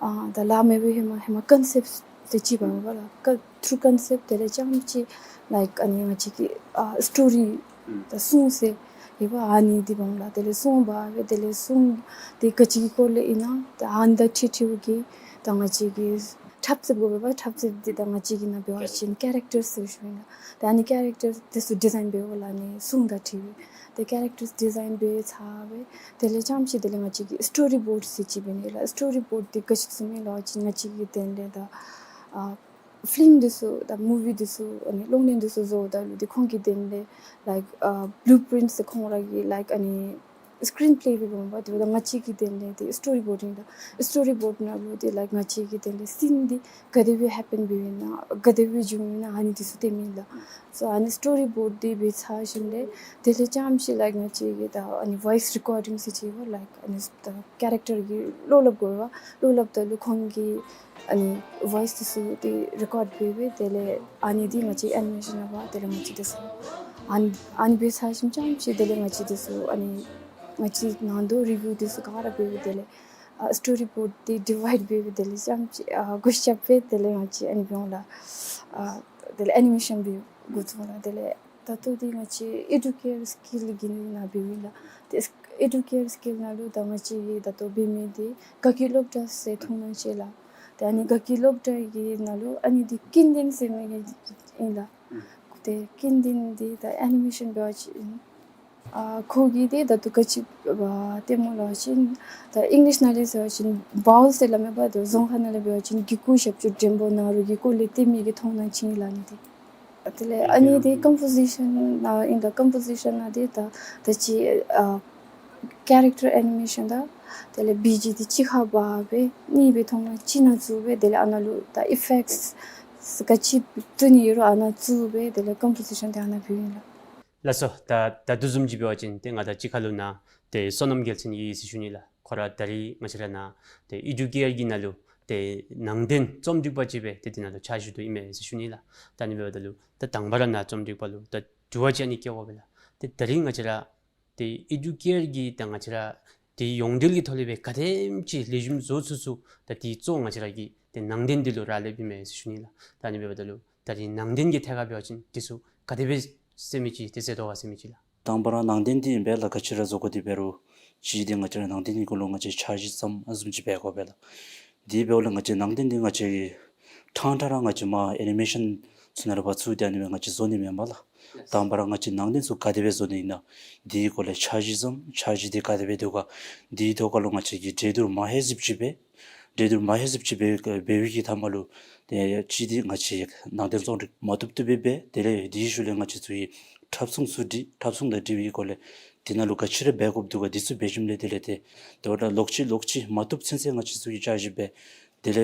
ཨ་ད་ལཱ་མ་འབད་ཧེ་མ་ཧེ་མ་ཀོན་སེབཊ་ཟེར་ཅིག་འབད་བ་ལགས། ཀ་ཐུར་ཀོན་སེབཊ་དེ་ལས་རྐྱངམ་ཅིག་ལའིཀ་ཨ་ནི་ང་བཅས་ཀྱིས་ཨ་སི་ཊོ་རི་ད་སྲུང་ཟེར་ཡོད་པ། ཨ་ནི་འདི་འབདཝ་ལགས། དེ་ལས་སྲུང་འབད་བས། དེ་ལས་སྲུང་འདི་ག་ཅི་གི་སྐོར་ལས་ཨིན་ན་ད་ཨ་ནི་དང་འཁྲིལ་འཁྲིལཝ་གི་ད་ང་བཅས་ཀྱིས་འཁྲབ་རྩེདཔ་འབད་བ། འཁྲབ་རྩེདཔ་འདི་ད་ང་བཅས་ཀྱིས་ནཱ་འབད་བ་ཅིན་ཀེ་རེཀ་ཊར་ཟེར་ཞུཝ་ཨིན་ལགས། ད་ཨ་ནི་ཀེ་རེཀ་ཊར་དེ་ཚུ་ཌི་ཛའིན་འབདཝ་ལགས། ཨ་ནི་སྲུང་དང་འཁྲིལ་བའི་ཏེ་ཀེ་རེཀ་ཊར་ཌི་ཛའིན་འབད་ཚར་བས། དེ་ལས་རྐྱངམ་ཅིག་དེ་ལས་ང་བཅས་ཀྱིས་སི་ཊོ་རི་བོརཌ་ཟེར་ཅིག་འབད་ནི་ལགས། སི་ཊོ་རི་བོརཌ་འདི་ག་ཅི་ཟེར་མི་ལགས་ཅིག་ང་བཅས་ཀྱི་དོན་ལས་ད་ཨ་ཕི་ལིམ་འདི་ཚུ་ད་མུ་ཝི་འདི་ཚུ་ཨ་ནི་གློག་བརྙན་འདི་ཚུ་བཟོཝ་ད་ལུ་འདི་ཁོང་གི་དོན་ལས་ལའིཀ་ཨ་བླུ་པི་རིནཊ་ཟེར་ཁོང་ར་གི་ལའིཀ་ཨ་ནི་སི་ཀིརིན་པེ་ལེ་འབད་འབདཝ་ད་ང་བཅས་ཀྱི་དོན་ལས་འདི་སི་ཊོ་རི་བོརཌ་ཨིན་ལགས། སི་ཊོ་རི་བོརཌ་ནང་ལུ་འདི་ལའིཀ་ང་བཅས་ཀྱི་དོན་ལས་སི་ན་འདི་ག་དེ་སྦེ་ཧེ་པེན་འབདཝ་ཨིན་ན་ག་དེ་སྦེ་བྱུང་ཨིན་ན་ཨ་ནི་འདི་ཚུ་སྟོན་མི་ལགས། སོ་ཨ་ནི་སི་ཊོ་རི་བོརཌ་འདི་འབད་ཚར་ཞིནམ་ལས་དེ་ལས་རྐྱངམ་ཅིག་ལའིཀ་ང་བཅས་ཀྱིས་ད་ཨ་ནི་བོའིསི་རི་ཀོར་ཌིང་ཟེར་ཅིག་ཡོད་པ་ལགས། ཨ་ནི་ད་ཀེ་རེཀ་ཊར་གྱི་བློ་སླབ་དགོ་པས། བློ་སླབ་ད་ལུ་ཁོང་གི་ཨ་ནི་བོའིསི་འདི་ཚུ་འདི་རི་ཀོརཌ་འབད་འབད་དེ་ལས་ཨ་ནི་འདི་ང་བཅས་ཨེ་ནི་མེ་ཤཱན་འབད་བ་དེ་ལས་ང་བཅས་འདི་ཚུ་ཨ་ནི་ཨ་ནི་འབད་ཚར་ཞིནམ་རྐྱངམ་ཅིག་དེ་ལས་ང་བཅས་འདི་ཚུ་ཨ་ནི་ང་བཅས་ནང་དོག་རི་བིའུ་འདི་ཚུ་ག་ར་འབད་འབད་དེ་ལས་ཨ་སི་ཊོ་རི་བོརཌ་འདི་ཌི་ཝའིཌ་འབད་འབད་དེ་ལས་རྐྱངམ་ཅིག་ཨ་གུ་ཤ་འབད་དེ་ལས་ང་བཅས་ཨ་ནི་འབདཝ་ལགས། ཨ་དེ་ལས་ཨེ་ནི་མེ་ཤཱན་འབད་འགོ་བཙུགས་ལགས། དེ་ལས་ད་ལྟོ་འདི་ང་བཅས་ཨེ་ཌུ་ཀེར་སི་ཀིལ་གྱི་ནང་འབདཝ་ཨིན་ལགས། ཏེ་ཨེ་ཌུ་ཀེར་སི་ཀིལ་ནང་ལུ་ད་ང་བཅས་ཀྱིས་ད་ལྟོ་འབད་མི་འདི་དགའ་སྐྱིད་སློབ་གྲྭ་ཟེར་མཐོང་སྣང་ཅིག་ལགས། ཏེ་ཨ་ནི་དགའ་སྐྱིད་སློབ་གྲྭ་གི་ནང་ལུ་ཨ་ནི་འདི་ཀུན་ལྡན་ཟེར་མི་གི་ཨིན་ལགས། ཏེ་ཀུན་ལྡན་འདི་ད་ཨེ་ནི་མེ་ཤཱན་འབད་བ་ཅིན་ཨ་ཁོ་གིས་འདི་ད་ལྟོ་ག་ཅི་ཨ་སྟོནམ་སྨོ་ལབ་པ་ཅིན་ད་ཨིང་ལིཤ་ནང་ལས་ཟེར་བ་ཅིན་བཱ་ཝེལ་ཟེར་སླབ་མས་པ། ད་རྫོང་ཁ་ནང་ལས་འབད་བ་ཅིན་གི་གུ་ཞབས་ཀྱུ་འགྲེང་བུ་ན་རོ་གི་སྐོར་ལས་སྟོན་མི་གི་མཐོང་སྣང་ཅིག་ཨིན་ལགས་ཨ་ནི་འདི། དེ་ལས་ཨ་ནི་འདི་ཀམ་པོ་ཟི་ཤཱན་ནང་ཨིན་ད། ཀམ་པོ་ཟི་ཤཱན་ནང་འདི་ད་ད་ཅི་ཨ་ཀེ་རེཀ་ཊར་ཨེ་ནི་མེ་ཤཱན་དང་དེ་ལས་བི་ཇི་འདི་གཅིག་ཁར་འབག་སྦེ་གཉིས་སྦེ་མཐོང་སྣང་གཅིག་ནང་བཙུགས་སྦེ་དེ་ལས་ཨ་ནཱ་ལུ་ད་ཨི་ཕེཀཊསི་ག་ཅི་བཙུགས་ནི་ཡོད་རུང་ཨ་ནཱ་བཙུགས་སྦེ་དེ་ལས་ཀམ་པོ་ཟི་ཤཱན་འདི་ཨ་ནཱ་འབདཝ་ཨིན་ལགས། ལགས་སོ། ད་ད་ལྟོ་བཟུམ་ཅིག་འབད་བ་ཅིན་ཏེ་ང་དང་གཅིག་ཁར་ལུ་ནཱ་ཏེ་བསོད་ནམས་རྒྱལ་མཚན་ཡོད་ཟེར་ཞུ་ནི་ལགས། ཁོ་ར་ད་རིས་ང་བཅས་ར་ནཱ་ཏེ་ཨེ་ཌུ་ཀེར་གྱི་ནང་ལུ་ཏེ་ནང་རྟེན་རྩོམ་སྒྲིག་པ་ཅིག་སྦེ་ཏེ་འདི་ནང་ལུ་ཕྱག་ཞུ་དོ་ཨིན་མས་ཟེར་ཞུ་ནི་ལགས། ད་ཨ་ནི་འབདཝ་ད་ལུ་ད་དང་པ་ར་ནཱ་རྩོམ་སྒྲིག་པ་ལུ་ད་དྲི་བ་ཅིག་ཨ་ནི་བཀོད་དགོ་པས་ལགས། ཏེ་ད་རིས་ང་བཅས་ར་ཏེ་ཨེ་ཌུ་ཀེར་གྱི་ད་ང་བཅས་ར་ཏེ་ཡོངས་འབྲེལ་གྱི་ཐོག་ལས་སྦེ་ག་དེམ་ཅིག་ལེགས་ཤོམ་བཟོ་ཚུགས་ཚུགས་ད་འདི་གཙོ་བོ་ང་བཅས་ར་གི་ཏེ་ནང་རྟེན་འདི་ལུ་རག་ལསཔ་ཨིན་མས་ཟེར་ཞུ་ནི་ལགས། ད་ཨ་ནི་འབདཝ་ད་ལུ་ད་རིས་ནང་རྟེན་གྱི་ཐད་ཁར་འབད་བ་ཅིན་འདི་ཚུ་ག་དེ་སྦེ་ཟེར་མི་ཅིག་ཏེ་ཟེར་དོ་ག་ཟེར་མི་ཅིག་ལགས། དང་པ་ར་ནང་རྟེན་འདི་ཨིན་པས་ལགས། ག་ཅི་ར་བཟོ་དགོ་འདི་འབད་རུང་གཅིག་འདི་ང་བཅས་ར་ནང་རྟེན་གྱི་སྐོར་ལུ་ང་བཅས་འཆར་གཞི་བརྩམ་ཨ་བཟུམ་ཅིག་འབད་དགོ་པས་ལགས། དེ་འབདཝ་ལས་ང་བཅས་ནང་རྟེན་འདི་ང་བཅས་ཀྱིས་ཕྲང་ཕྲང་ར་ང་བཅས་མར་ཨེ་ནི་མེ་ཤཱན་ཚུ་ནང་ལུ་ཕར་བཙུགས་ཏེ་ཨ་ནི་སྦེ་ང་བཅས་བཟོ་ནི་མེན་པས་ལགས། དང་པ་ར་ང་བཅས་ནང་རྟེན་ཚུ་ག་དེ་སྦེ་བཟོ་ནི་ཨིན་ན་དེའི་སྐོར་ལས་འཆར་གཞི་བརྩམ། འཆར་གཞི་འདི་ག་དེ་སྦེ་འདུག་ག། དེའི་ཐོག་ཁར་ལུ་ང་བཅས་ཀྱིས་གྲོས་བསྡུར་མ་ཧེ་ཟིབ་ཅིག་འབད། གྲོས་བསྡུར་མ་ཧེ་ཟིབ་ཅིག་འབད་འབད་བའི་གི་མཐའ་མ་ལུ་ཏེ་གཅིག་འདི་ང་བཅས་ནང་རྟེན་རྩོམ་སྒྲིག་མ་བཏུབ་བཏུབ་སྦེ་འབད། དེ་ལས་དེའི་ཤུལ་ལས་ང་བཅས་ཚུ་གིས་འཁྲབ་ཚོང་ཚུ་སྒྲིག། འཁྲབ་ཚོང་དང་འབྲེལ་བའི་སྐོར་ལས་དེ་ནང་ལུ་ག་ཅི་ར་འབད་དགོཔ་འདུག་ག། དེ་ཚུ་འབད་ཞིནམ་ལས་དེ་ལས་ཏེ་དེ་བ་ད་ལོག་ཅི་ལོག་ཅི་མ་བཏུབ་ཚུན་ཚོད་ང་བཅས་ཚུ་གིས་བསྐྱར་ཞིབ་འབད། དེ་ལས་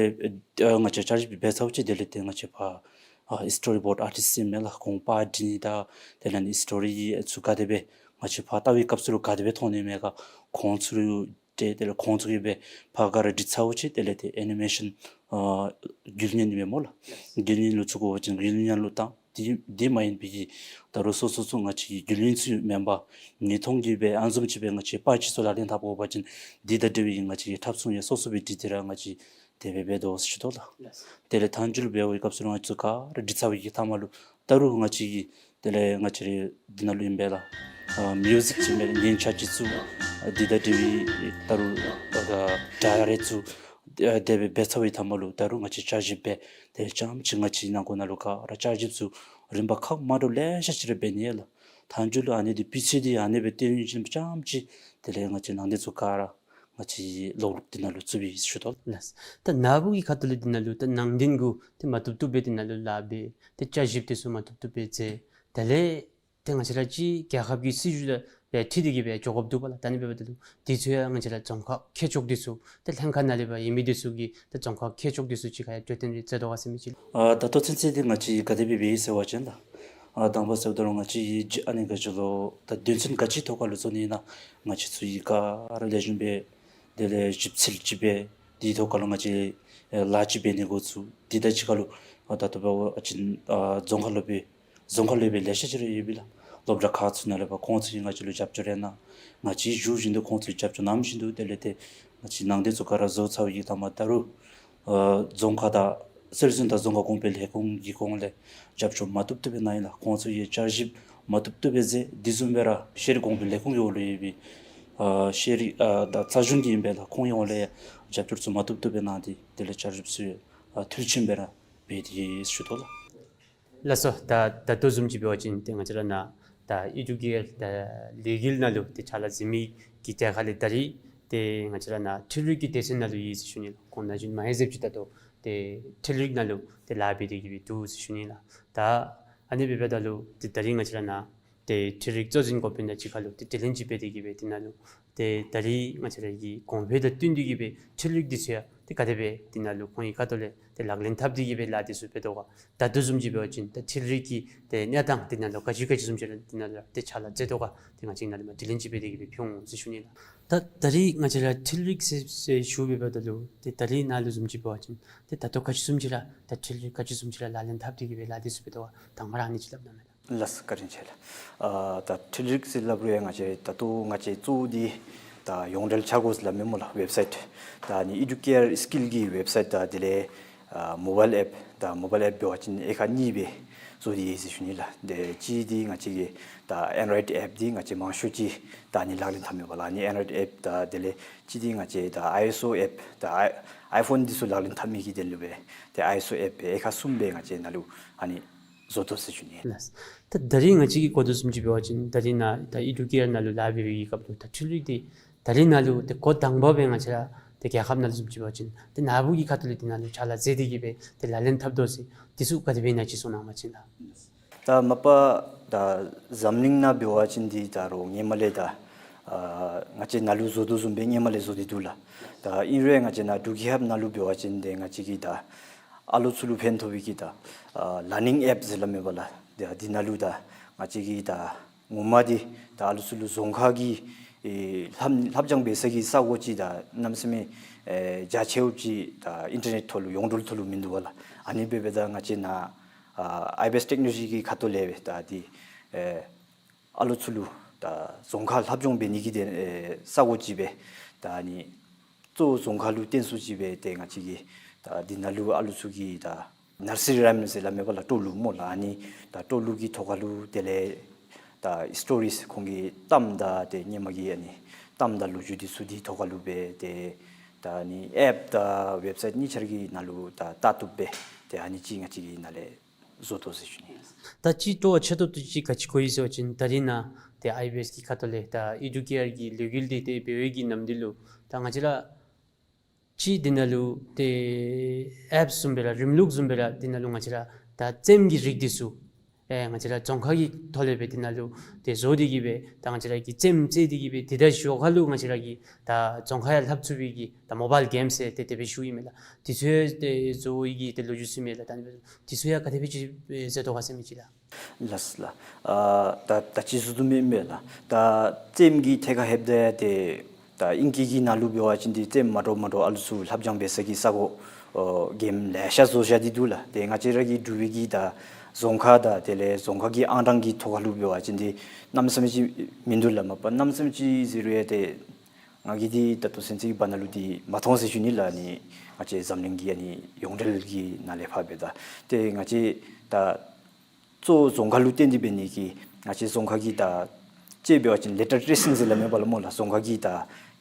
ཨ་ང་བཅས་བསྐྱར་ཞིབ་འབད་ཚརཝ་ཅིག་དེ་ལས་ཏེ་ང་བཅས་ཕར་ཨ་ཨིསི་ཊོ་རི་བོརཌ་ཨར་ཊིསཊ་ཟེར་མི་ལགས། ཁོང་པར་སྒྲིག་ནི་དང་དེ་ལས་ཨ་ནི་ཨིསི་ཊོ་རི་ཚུ་ག་དེ་སྦེ་ང་བཅས་ཕར་ལྟ་བའི་སྐབས་སུ་ལུ་ག་དེ་སྦེ་མཐོང་ནི་མས་ག། ཁོང་ཚུ་ལུ་ཏེ་དེ་ལས་ཁོང་ཚུ་གིས་སྦེ་ཕར་ག་ར་སྒྲིག་ཚརཝ་ཅིག་དེ་ལས་ཏེ་ཨེ་ནི་མེ་ཤཱན་ཨ་རྒྱུ་ལེན་ཨིན་མས་སྨོ་ལགས། རྒྱུ་ལེན་ལུ་བཙུགས་དགོ་པ་ཅིན་རྒྱུ་ལེན་ལུ་བཏང་། དེ་དེ་མ་ཡིན་པའི་གི་ད་རུང་སོ་སོ་སོ་ང་བཅས་ཀྱི་རྒྱུ་ལེན་ཚུ་མེན་པར་ཉེ་མཐོང་གི་སྦེ་ཨ་བཟུམ་ཅིག་སྦེ་ང་བཅས་པར་ཅིག་ཚུ་ལག་ལེན་འཐབ་དགོ་པ་ཅིན་དེ་དང་འབྲེལ་བའི་ང་བཅས་ཀྱི་འཁྲབ་ཚོང་ཡང་སོ་སོ་སྦེ་སྒྲིག་སྟེ་ར་ང་བཅས་དེ་སྦེ་འབད་དོ་ཟེར་ཞུ་དོ་ལགས། དེ་ལས་མཐའ་མཇུག་ལུ་འབད་བའི་སྐབས་སུ་ལུ་ང་བཅས་ཚུ་ག་ར་སྒྲིག་ཚར་བའི་གི་མཐའ་མ་ལུ་ད་རུང་ང་བཅས་ཀྱིས་དེ་ལས་ང་བཅས་རའི་འདི་ནང་ལུ་ཨིན་པས་ལགས། ཨ་མིའུ་ཟིག་ཅིག་མེན་ན་ཉན་ཆ་ཅིག་ཚུ་ཨ་འདི་དང་འབྲེལ་བའི་ད་རུང་ཨ་སྒྲ་རེ་ཚུ་ཨ་དེ་སྦེ་འབད་ཚར་བའི་མཐའ་མ་ལུ་ད་རུང་ང་བཅས་བསྐྱར་ཞིབ་འབད། དེ་ལས་རྐྱངམ་ཅིག་ང་བཅས་ནང་འཁོད་ནང་ལུ་ག་ར་བསྐྱར་ཞིབ་ཚུ་རིམ་པ་ཁག་མ་འདྲཝ་ལེ་ཤ་ཅིག་ར་འབད་ནི་ལགས། མཐའ་མཇུག་ལུ་ཨ་ནི་འདི་སྤུས་ཚད་འདི་ཨ་ནི་སྦེ་སྟོན་ཞིནམ་རྐྱངམ་ཅིག་དེ་ལས་ང་བཅས་ནང་རྟེན་ཚུ་ག་ར་ང་བཅས་ལོག་ལོག་འདི་ནང་ལུ་བཙུགས་པའི་ཞུ་དོ་ལགས། ད་ནཱ་བུ་གི་ཁ་ཐུག་ལས་འདི་ནང་ལུ་ད་ནང་རྟེན་གུ་ཏེ་མ་བཏུབ་བཏུབ་སྦེ་འདི་ནང་ལུ་ལཱ་འབད་ཏེ་བསྐྱར་ཞིབ་འདི་ཚུ་མ་བཏུབ་བཏུབ་སྦེ་མཛད། དེ་ལས་ཏེ་ང་བཅས་ར་ཅིག་རྒྱལ་ཁབ་ཀྱི་སྲིད་བྱུས་ལུ་ སྦེ་འཁྲིལ་ཏེ་གི་སྦེ་འགྱོ་དགོཔ་འདུག་པ་ལགས། ད་ཨ་ནི་འབདཝ་ད་ལུ་དེ་ཚུ་ཡང་ང་བཅས་ར་རྫོང་ཁག་ཁྱད་ཆོས་འདི་ཚུ་ཏེ་ལྷན་ཁག་ནང་ལས་ཕར་ཡོད་མི་འདི་ཚུ་གིས་ཏེ་རྫོང་ཁག་ཁྱད་ཆོས་འདི་ཚུ་གཅིག་ཁར་གྲོས་བསྟུན་རེ་མཛད་དོ་ག་ཟེར་མི་ཅིག། ཨ་ད་ལྟོ་ཚུན་ཚོད་འདི་ང་བཅས་ག་དེ་སྦེ་འབད་ཡི་ཟེར་བ་ཅིན་ད་ཨ་དང་པ་ཟེརཝ་ད་ལུ་ང་བཅས་ཀྱིས་ཨ་ནི་ག་ཅི་ལོ་ད་དོན་ཚན་ག་ཅི་ཐོག་ཁར་ལུ་བཟོ་ནི་ཨིན་ན་ང་བཅས་ཚུ་གིས་ག་ར་ལེགས་ཤོམ་སྦེ་དེ་ལས་ཞིབ་འཚོལ་ཅིག་འབད་དེའི་ཐོག་ཁར་ལུ་ང་བཅས་ཨེ་ལཱ་ཅིག་འབད་ནི་འགོ་བཙུགས། དེ་དང་གཅིག་ཁར་ལུ་ཨ་ད་ལྟོ་འབད་བ་ཅིན་ཨ་རྫོང་ཁག་ལུ་སྦེ་རྫོང་ཁག་ལུ་སྦེ་ལེ་ཤ་ཅིག་ར་ཡོད་པས་ལགས། སློབ་གྲྭ་ཁག་ཚུ་ནང་ལས་ཕར་ཁོང་ཚུ་གིས་ང་བཅས་ལུ་རྒྱབ་སྐྱོར་ཨིན་ན་ང་བཅས་ཞུ་བཞིན་དུ་ཁོང་ཚུ་རྒྱབ་སྐྱོར་གནང་བཞིན་དུ་དེ་ལས་ཏེ་ང་བཅས་ནང་དོན་ཚུ་ག་ར་བཟོ་ཚར་བའི་གི་མཐའ་མ་ད་རུང་ཨ་རྫོང་ཁག་དང་སྲོལ་འཛིན་དང་རྫོང་ཁ་གོང་འཕེལ་ལས་ཁུངས་ཀྱི་ཁོང་ལས་རྒྱབ་སྐྱོར་མ་བཏུབ་བཏུབ་སྦེ་གནང་ཡི་ལགས། ཁོང་ཚུ་གིས་བསྐྱར་ཞིབ་མ་བཏུབ་བཏུབ་སྦེ་མཛད། དེ་བཟུམ་སྦེ་ར་ཤེས་རིག་གོང་འཕེལ་ལས་ཁུངས་ཀྱི་འོག་ལུ་ཡོད་པའི་ཨ་ཤེས་རིག་ཨ་དང་རྩ་གཞུང་གི་ཨིན་པས་ལགས། ཁོང་གི་འོག་ལས་རྒྱབ་སྐྱོར་ཚུ་མ་བཏུབ་བཏུབ་སྦེ་གནང་སྟེ་དེ་ལས་བསྐྱར་ཞིབ་ཚུ་ཨ་མཐིལ་ཕྱིན་སྦེ་ར་འབད་དེ་ཞུ་དོ་ལགས། ལགས་སོ། ད་ད་ལྟོ་བཟུམ་ཅིག་འབད་བ་ཅིན་ཏེ་ང་བཅས་ར་ནཱ་ད་ཨེ་ཌུ་ཀེར་ད་ལས་འགུལ་ནང་ལུ་ཏེ་ཕྱག་ལཱ་མཛད་མི་གི་གྲས་ཁར་ལས་ད་རིས་ཏེ་ང་བཅས་ར་ནཱ་འཕྲུལ་རིག་གི་སྡེ་ཚན་ནང་ལུ་ཡོད་ཟེར་ཞུ་ནི་ལགས། ཁོང་ན་གཞོན་མ་ཧེ་ཟེར་ཅིག་ད་ལྟོ་ཏེ་འཕྲུལ་རིག་ནང་ལུ་ཏེ་ལཱ་འབད་དེ་གི་སྦེ་འདུག་ཟེར་ཞུ་ནི་ལགས། ད་ཨ་ནི་འབདཝ་ད་ལུ་ཏེ་ད་རིས་ང་བཅས་ར་ནཱ་ཏེ་འཕྲུལ་རིག་གཙོ་འཛིན་འགོ་དཔོན་དང་གཅིག་ཁར་ལུ་ཏེ་དྲི་ལན་ཅིག་འབད་དེ་གི་སྦེ་དེ་ནང་ལུ་ཏེ་ད་རིས་ང་བཅས་ར་གི་གོང་འཕེལ་དང་བསྟུན་ཏེ་གི་སྦེ་འཕྲུལ་རིག་འདི་ཚུ་ཡང་ཏེ་ག་དེ་སྦེ་དེ་ནང་ལུ་ཁོང་གི་ཁ་ཐུག་ལས་ཏེ་ལག་ལེན་འཐབ་སྟེ་གི་སྦེ་ལཱ་འདི་ཚུ་འབད་དོ་ག། ད་ལྟོ་བཟུམ་ཅིག་འབད་བ་ཅིན་ད་འཕྲུལ་རིག་གི་ཏེ་གནས་སྟངས་དེ་ནང་ལུ་ག་ཅི་ག་ཅི་བཟུམ་ཅིག་ར་དེ་ནང་ལུ་ཏེ་ཕྱག་ལཱ་མཛད་དོ་ག། ཏེ་ང་བཅས་ནཱ་ལས་མར་དྲི་ལན་ཅིག་འབད་དེ་གི་སྦེ་ཕུལ་འོང་ཟེར་ཞུ་ནི་ལགས། ད་ད་རིས་ང་བཅས་ར་འཕྲུལ་རིག་ཟེར་ཟེར་ཞུ་འབདཝ་ད་ལུ་ཏེ་ད་རིས་ནཱ་ལུ་བཟུམ་ཅིག་འབད་བ་ཅིན་ཏེ་ད་ལྟོ་ག་ཅི་བཟུམ་ཅིག་ར་ད་འཕྲུལ་རིག་ག་ཅི་བཟུམ་ཅིག་ར་ལག་ལེན་འཐབ་སྟེ་གི་སྦེ་ལཱ་འདི་ཚུ་འབད་དོ་ག། དང་པ་ར་ཨ་ནི་ཅིག་སླབ་གནང་མས་ལགས། ལགས་སོ། བཀའ་དྲིན་ཆེ་ལགས། ཨ་ད་འཕྲུལ་རིག་ཟེར་སླབ་རུང་ཡང་ང་བཅས་ད་ལྟོ་ང་བཅས་གཙོ་བོ་འདི་ད་ཡོངས་འབྲེལ་འཆར་སྒོ་ཟེར་སླབ་མས་སྨོ་ལགས། ཝེབ་སའིཊ་ད་ཨ་ནི་ཨེ་ཌུ་ཀེར་སི་ཀིལ་གྱི་ཝེབ་སའིཊ་དང་དེ་ལས་ཨ་མོ་བཱའིལ་ཨེཔ་ད་མོ་བཱའིལ་ཨེཔ་འབད་བ་ཅིན་དབྱེ་ཁག་གཉིས་སྦེ་བཟོ་སྟེ་ཡོད་ཟེར་ཞུ་ནི་ལགས། ཏེ་གཅིག་འདི་ང་བཅས་ཀྱི་ད་ཨེན་ཌོ་རོའིཌ་ཨེཔ་འདི་ང་བཅས་མང་ཤོས་ཅིག་ད་ཨ་ནི་ལག་ལེན་འཐབ་མས་པ་ལགས། ཨ་ནི་ཨེན་ཌོ་རོའིཌ་ཨེཔ་དང་དེ་ལས་གཅིག་འདི་ང་བཅས་ད་ཨའི་ཨེསི་ཨོ་ཨེཔ་ད་ཨའི་ཨའི་ཕོན་འདི་ཚུ་ལག་ལེན་འཐབ་མི་གི་དོན་ལུ་སྦེ་ཏེ་ཨའི་ཨེསི་ཨོ་ཨེཔ་དབྱེ་ཁག་གསུམ་སྦེ་ང་བཅས་ནཱ་ལུ་ཨ་ནི་བཟོ་དོ་ཟེར་ཞུ་ནི། ལགས། ད་ད་རིས་ང་བཅས་ཀྱིས་གོ་དོ་བཟུམ་ཅིག་འབད་བ་ཅིན་ད་རིས་ནཱ་ད་ཨེ་ཌུ་ཀེར་ནང་ལུ་ལཱ་འབད་བའི་གི་སྐབས་ལུ་ད་འཕྲུལ་རིག་འདི་ད་རིས་ནཱ་ལུ་ཏེ་འགོ་དང་པ་སྦེ་ང་བཅས་ར་ཏེ་རྒྱལ་ཁབ་ནང་ལུ་བཟུམ་ཅིག་འབད་བ་ཅིན་ཏེ་ནཱ་བུ་གི་ཁ་ཐུག་ལས་དེ་ནང་ལུ་ཕྱག་ལཱ་མཛད་དེ་གི་སྦེ་ཏེ་ལག་ལེན་འཐབ་དོ་ཟེར་འདི་ཚུ་ག་དེ་སྦེ་ཨིན་ན་ཅིག་གསུང་གནང་བ་ཅིན་ལགས། ད་མ་པ་ད་འཛམ་གླིང་ནང་འབད་བ་ཅིན་འདི་ད་རུང་སྔོན་མ་ལས་ད་ཨ་ང་བཅས་ནཱ་ལུ་བཟོ་དོ་བཟུམ་སྦེ་སྔོན་མ་ལས་བཟོ་སྟེ་འདུག་ལགས། ད་ཨིན་རུང་ང་བཅས་ནཱ་འབྲུག་རྒྱལ་ཁབ་ནང་ལུ་འབད་བ་ཅིན་ཏེ་ང་བཅས་ཀྱི་ད་ཨ་ལོ་ཚུ་ལུ་ཕན་ཐོགས་པའི་གི་ད་ཨ་ལར་ནིང་ཨེཔ་ཟེར་སླབ་མས་པ་ལགས། ཏེ་འདི་ནང་ལུ་ད་ང་བཅས་ཀྱི་ད་ངོ་མ་འདི་ད་ཨ་ལོ་ཚུ་ལུ་རྫོང་ཁ་གི་ཨེ་ལྷབ་ལྷབ་སྦྱང་འབད་ས་གི་ས་གོ་ཅིག་ད་གནམ་མེད་ས་མེད་ཨེ་རྒྱ་ཆེཝ་ཅིག་ད་ཨིན་ཊར་ནེཊ་ཐོག་ལུ་ཡོངས་འབྲེལ་ཐོག་ལུ་མིན་འདུག་པ་ལགས། ཨ་ནི་འབད་འབདཝ་ད་ང་བཅས་ནཱ་ཨ་ཨའི་བི་ཨེསི་ཊེག་ནོ་ལོ་ཇི་གི་ཁ་ཐུག་ལས་སྦེ་ད་འདི་ཨེ་ཨ་ལོ་ཚུ་ལུ་ད་རྫོང་ཁ་ལྷབ་སྦྱང་འབད་ནི་གི་ཏེ་ཨེ་ས་གོ་ཅིག་སྦེ་ད་ཨ་ནི་གཙོ་བོ་རྫོང་ཁ་ལུ་བརྟེན་སུ་ཅིག་སྦེ་ཏེ་ང་བཅས་ཀྱི་ད་འདི་ནང་ལུ་ཨ་ལོ་ཚུ་གི་ད་ནར་སི་རི་རའིམས་ཟེར་སླབ་མས་པ་ལགས། སྤྲོ་ལུགས་སྨོ་ལགས། ཨ་ནི་ད་སྤྲོ་ལུགས་ཀྱི་ཐོག་ཁ་ལུ་དེ་ལས་ད་སི་ཊོ་རིསི་ཁོང་གི་གཏམ་དང་ཏེ་སྔོན་མ་གི་ཨ་ནི་གཏམ་དང་ལོ་རྒྱུས་འདི་ཚུ་འདི་ཐོག་ཁ་ལུ་སྦེ་ཏེ་ད་ཨ་ནི་ཨེཔ་དང་ཝེབ་སའིཊ་གཉིས་ཆ་ར་གི་ནང་ལུ་ད་ལྟ་བཏུབ་སྦེ་ཏེ་ཨ་ནི་ཅིག་ང་བཅས་ཀྱིས་ནཱ་ལས་བཟོ་དོ་ཟེར་ཞུ་ནི། ད་ཅིག་སྤྲོ་བ་ཆེ་ཏོག་ཏོ་ཅིག་ག་ཅི་གོ་ཡི་ཟེར་བ་ཅིན་ད་རིས་ནཱ་ཏེ་ཨའི་བི་ཨེསི་གི་ཁ་ཐུག་ལས་ད་ཨེ་ཌུ་ཀེར་གྱི་ལས་འགུལ་འདི་ཏེ་འབད་བའི་གི་ནམ་དུས་ལུ་ད་ང་བཅས་ར་ཅིག་འདི་ནང་ལུ་ཏེ་ཨེཔ་བཟུམ་སྦེ་ར་རིམ་ལུགས་བཟུམ་སྦེ་ར་འདི་ནང་ལུ་ང་བཅས་ར་ད་རྩེདམོ་གི་རིགས་འདི་ཚུ་ཨེ་ང་བཅས་ར་རྫོང་ཁ་གི་ཐོག་ལས་སྦེ་འདི་ནང་ལུ་ཏེ་བཟོ་སྟེ་གི་སྦེ་ད་ང་བཅས་ར་གིས་རྩེདམོ་རྩེ་སྟེ་གི་སྦེ་ཏེ་ད་ཞོར་ཁ་ལུ་ང་བཅས་ར་གིས་ད་རྫོང་ཁ་ཡང་ལྷབ་ཚུགས་པའི་གི་ད་མོ་བཱའིལ་གེམ་ཟེར་ཏེ་དེ་སྦེ་ཞུཝ་ཨིན་མས་ལགས། འདི་ཚུ་ཡང་ཏེ་བཟོ་བའི་གི་ཏེ་ལོ་རྒྱུས་ཚུ་མས་ལགས། ད་འདི་སྦེ་འདི་ཚུ་ཡང་ག་དེ་སྦེ་ཅིག་ཨེ་མཛད་དོ་ག་ཟེར་མི་ཅིག་ལགས། ལགས་ལགས། ཨ་ད་ད་ཅི་བཟུམ་སྦེ་ཨིན་མས་ལགས། ད་རྩེདམོ་གི་ཐད་ཁར་ལྷོདཔ་ད་ཏེ་ད་ཨིང་སྐད་ཀྱི་ནང་ལུ་འབད་བ་ཅིན་འདི་རྩེདམོ་མ་འདྲཝ་མ་འདྲཝ་ཨ་ལུ་ཚུ་ལྷབ་སྦྱང་འབད་ས་གི་ས་གོ་ཨོ་གེམ་ལེ་ཤ་བཟོ་བཞག་སྟེ་འདུག་ལགས། ཏེ་ང་བཅས་ར་གི་འབྲུག་པའི་གི་ད་རྫོང་ཁ་དང་དེ་ལས་རྫོང་ཁ་གི་ཨང་གྲངས་ཀྱི་ཐོག་ཁ་ལུ་འབད་བ་ཅིན་འདི་གནམ་མེད་ས་མེད་ཅིག་མིན་འདུག་ལགས། མ་པ་གནམ་མེད་ས་མེད་ཅིག་ཟེར་རུང་ཡང་ཏེ་ང་གིས་འདི་ད་ལྟོ་ཚུན་ཚོད་ཀྱི་བར་ན་ལུ་འདི་མ་མཐོང་ཟེར་ཞུ་ནི་ལགས། ཨ་ནི་ང་བཅས་འཛམ་གླིང་གི་ཨ་ནི་ཡོངས་འབྲེལ་གྱི་ནང་ལས་ཕར་འབདཝ་ད་ཏེ་ང་བཅས་ད་གཙོ་བོ་རྫོང་ཁ་ལུ་བརྟེན་ཏེ་འབད་ནི་གིས་ང་བཅས་རྫོང་ཁ་གི་ད་ཅིག་འབད་བ་ཅིན་ལེ་ཊར་ཊེ་སིང་ཟེར་སླབ་མས་པ་ལགས་སྨོ་ལགས། རྫོང་ཁ་གི་ད་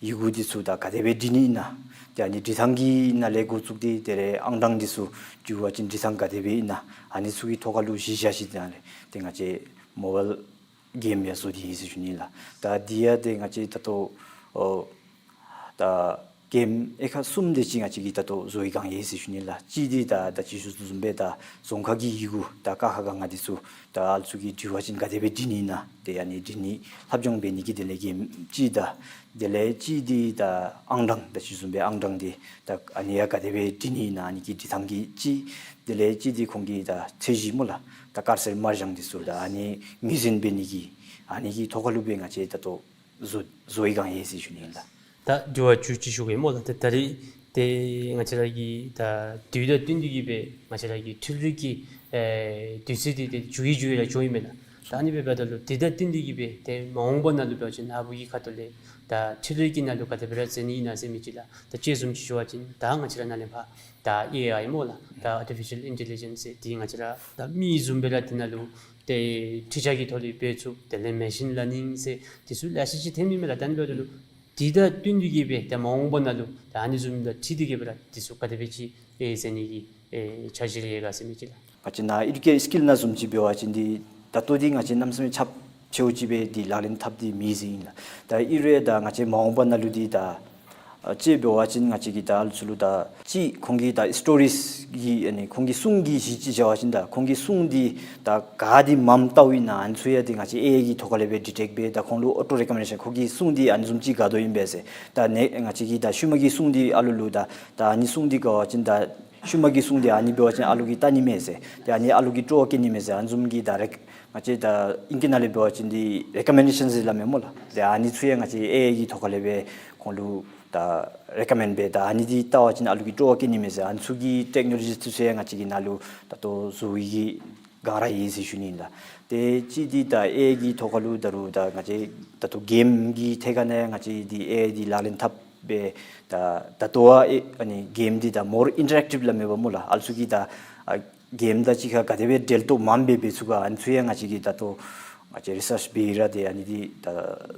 ཡི་གུ་འདི་ཚུ་ད་ག་དེ་སྦེ་འབྲི་ནི་ཨིན་ན། ཏེ་ཨ་ནི་འབྲི་ཐངས་ཀྱི་ནང་ལས་འགོ་བཙུགས་ཏེ་དེ་ལས་ཨང་གྲངས་འདི་ཚུ་འབྲི་བ་ཅིན་འབྲི་ཐངས་ག་དེ་སྦེ་ཨིན་ན། ཨ་ནི་ཚུ་གི་ཐོག་ཁ་ལུ་གཞི་བཞག་ཞིནམ་ལས་ཏེ་ང་བཅས་མོ་བཱའིལ་གེམ་ཡང་བཟོ་སྟེ་ཡོད་ཟེར་ཞུ་ནི་ལགས། ད་འདི་ཡང་ཏེ་ང་བཅས་ད་ལྟོ་ཨོ་ད་ གེམ་ཨེ་ཁག་གསུམ་དེ་ཅིག་ང་བཅས་ཀྱིས་ད་ལྟོ་བཟོ་བའི་སྒང་ཡོད་ཟེར་ཞུ་ནི་ལགས། གཅིག་འདི་ད་ད་ཅི་ཞུ་དོ་བཟུམ་སྦེ་ད་རྫོང་ཁག་གི་ཡི་གུ་ད་ཀ་ཁ་ག་ང་འདི་ཚུ་ད་ཨ་ལུ་ཚུ་གིས་འབྲི་བ་ཅིན་ག་དེ་སྦེ་འབྲི་ནི་ཨིན་ན། དེ་ཨ་ནི་འབྲི་ནི་ལྷབ་སྦྱང་འབད་ནི་གི་དེ་ལས་གེམ་གཅིག་དང་། དེ་ལས་གཅིག་འདི་ད་ཨང་གྲངས་ད་ཅི་ཞུ་དོ་བཟུམ་སྦེ་ཨང་གྲངས་འདི་ད་ཨ་ནི་ཡང་ག་དེ་སྦེ་འབྲི་ནི་ཨིན་ན་ཨ་ནི་གི་འབྲི་ཐངས་ཀྱི་གཅིག། དེ་ལས་གཅིག་འདི་ཁོང་གི་ད་ཚད་གཞི་སྨོ་ལགས། ད་དཀར་སེར་དམར་ལྗང་འདི་ཚུ་ད་ཨ་ནི་ངོས་འཛིན་འབད་ནི་གི་ཨ་ནི་གི་ཐོག་ཁ་ལུ་སྦེ་ང་བཅས་ད་ལྟོ་བཟོ་བཟོ་བའི་སྒང་ཡོད་ཟེར་ཞུ་ནི་ཨིན་ལགས། ད་དྲི་བ་བཅུ་གཅིག་ཞུ་གེ་སྨོ་ལགས། ད་ད་རིས་ཏེ་ང་བཅས་ར་གི་ད་དུས་དང་བསྟུན་ཏེ་གི་སྦེ་ང་བཅས་ར་གི་འཕྲུལ་རིག་གི་ཨེ་དུས་ཚོད་འདི་ཏེ་འགྱུར་བའི་འགྱུར་བའི་ར་འགྱོཝ་ཨིན་མས་ལགས། ད་ཨ་ནི་སྦེ་འབདཝ་ད་ལུ་དེ་དང་བསྟུན་ཏེ་གི་སྦེ་ཏེ་མ་འོངས་པ་ནང་ལུ་འབད་བ་ཅིན་ནཱ་བུ་གི་ཁ་ཐུག་ལས་ད་འཕྲུལ་རིག་གི་ནང་ལུ་ག་དེ་སྦེ་ར་འཛུལ་ནི་ཨིན་ན་ཟེར་མི་ཅིག་ལགས། ད་དཔྱེ་བཟུམ་ཅིག་ཞུ་བ་ཅིན་ད་ང་བཅས་ར་ནཱ་ལས་ཕར་ད་ཨེ་ཨའི་སྨོ་ལགས། ད་ཨར་ཊི་ཕི་ཤཱལ་ཨིན་ཊེ་ལི་ཇེནསི་ཟེར་འདི་ང་བཅས་ར་ད་མི་བཟུམ་སྦེ་ར་འདི་ནང་ལུ་ཏེ་འཕྲུལ་ཆས་ཀྱི་ཐོག་ལས་འབད་ཚུགས། དེ་ལས་མེ་ཤིན་ལར་ནིང་ཟེར་འདི་ཚུ་ལེ་ཤ་ཅིག་ཐོནམ་ཨིན་མས་ལགས། ད་ཨ་ནི་འབདཝ་ད་ལུ་དེ་དང་བསྟུན་ཏེ་གི་སྦེ་ཏེ་མ་འོངས་པ་ནང་ལུ་ད་ཨ་ནི་བཟུམ་དང་འཁྲིལ་ཏེ་གི་སྦེ་ར་འདི་ཚུ་ག་དེ་སྦེ་ཅིག་ཨེ་འཛུལ་ནི་གི་ཨེ་འཆར་གཞི་རེ་ཡོད་ག་ཟེར་མི་ཅིག་ལགས། ང་བཅས་ནཱ་ཨེ་ཌུ་ཀེ་སི་ཀིལ་ནང་བཟུམ་ཅིག་འབད་བ་ཅིན་འདི་ད་ལྟོ་འདི་ང་བཅས་གནམ་མེད་ས་མེད་ཁྱབ་ཆེཝ་ཅིག་སྦེ་འདི་ལག་ལེན་འཐབ་སྟེ་མེད་ཟེར་ཨིན་ལགས། ད་ཨིན་རུང་ད་ང་བཅས་མ་འོངས་པ་ནང་ལུ་འདི་ད་ཨ་དཔྱེ་འབད་བ་ཅིན་ང་བཅས་ཀྱི་ད་ཨ་ལུ་ཚུ་ལུ་ད་ཅིག་ཁོང་གི་ད་སི་ཊོ་རིས་ཀྱི་ཨ་ནི་ཁོང་གི་སྲུང་གི་གཞི་ཅིག་བཞག་པ་ཅིན་ད་ཁོང་གི་སྲུང་འདི་ད་ག་འདི་མངམ་བལྟཝ་ཨིན་ན་ཨ་ནི་ཚུ་ཡང་འདི་ང་བཅས་ཨེ་ཨའི་གི་ཐོག་ཁ་ལས་སྦེ་ཌི་ཊེཀཊ་འབད་ད་ཁོང་ལུ་ཨོ་ཊོ་རེ་ཀོ་མེན་ཌེ་ཤཱན་ཁོང་གི་སྲུང་འདི་ཨ་ནི་བཟུམ་ཅིག་དགའ་དོ་ཨིན་པས་ཟེར། ད་ནཱ་ང་བཅས་ཀྱི་ད་ཤུལ་མ་གི་སྲུང་འདི་ཨ་ལུ་ལུ་ད་ད་ཨ་ནི་སྲུང་འདི་དགའ་བ་ཅིན་ད་ཤུལ་མ་གི་སྲུང་འདི་ཨ་ནི་འབད་བ་ཅིན་ཨ་ལུ་གིས་བལྟ་ནི་མས་ཟེར། ཏེ་ཨ་ནི་ཨ་ལུ་གིས་སྤྲོ་བ་བསྐྱེད་ནི་མས་ཟེར། ཨ་ནི་བཟུམ་གྱི་ད་རེ་ང་བཅས་ད་ཨིང་སྐད་ནང་ལས་འབད་བ་ཅིན་འདི་རེ་ཀོ་མེན་ཌེ་ཤཱན་ཟེར་སླབ་མས་སྨོ་ལགས། ཏེ་ཨ་ནི་ཚུ་ཡང་ང་བཅས་ཨེ་ཨའི་གི་ཐོག་ཁ་ལས་སྦེ་ཁོང་ལུ་ད་རེ་ཀོ་མེནཌ་འབད་ད་ཨ་ནི་འདི་བལྟ་བ་ཅིན་ཨ་ལུ་གིས་སྤྲོ་བ་བསྐྱེད་ནི་མས་ཟེར། ཨ་ནི་ཚུ་གི་ཊེཀ་ནོ་ལོ་ཇི་འདི་ཚུ་ཡང་ང་བཅས་ཀྱིས་ནཱ་ལུ་ད་ལྟོ་བཟོ་བའི་གི་སྒང་ར་ཡོད་ཟེར་ཞུ་ནི་ཨིན་ལགས། ཏེ་གཅིག་འདི་ད་ཨེ་ཨའི་གི་ཐོག་ཁ་ལུ་ད་རུང་ད་ང་བཅས་ད་ལྟོ་གེམ་གྱི་ཐད་ཁར་ནང་ང་བཅས་འདི་ཨེ་ཨའི་འདི་ལག་ལེན་འཐབ་སྦེ་ད་ད་ལྟོ་བ་ཨེ་ཨ་ནི་གེམ་འདི་ད་མོར་ཨིན་ཊ་རེཀ་ཊིབ་སླབ་མས་པ་སྨོ་ལགས། ཨ་ལུ་ཚུ་གིས་ད་ཨ་གེམ་དང་གཅིག་ཁར་ག་དེ་སྦེ་འབྲེལ་གཏོགས་མངམ་སྦེ་འབད་ཚུགས་ག་ཨ་ནི་ཚུ་ཡང་ང་བཅས་ཀྱིས་ད་ལྟོ་ང་བཅས་རི་སརཆ་འབད་ར་ཏེ་ཨ་ནི་འདི་ད་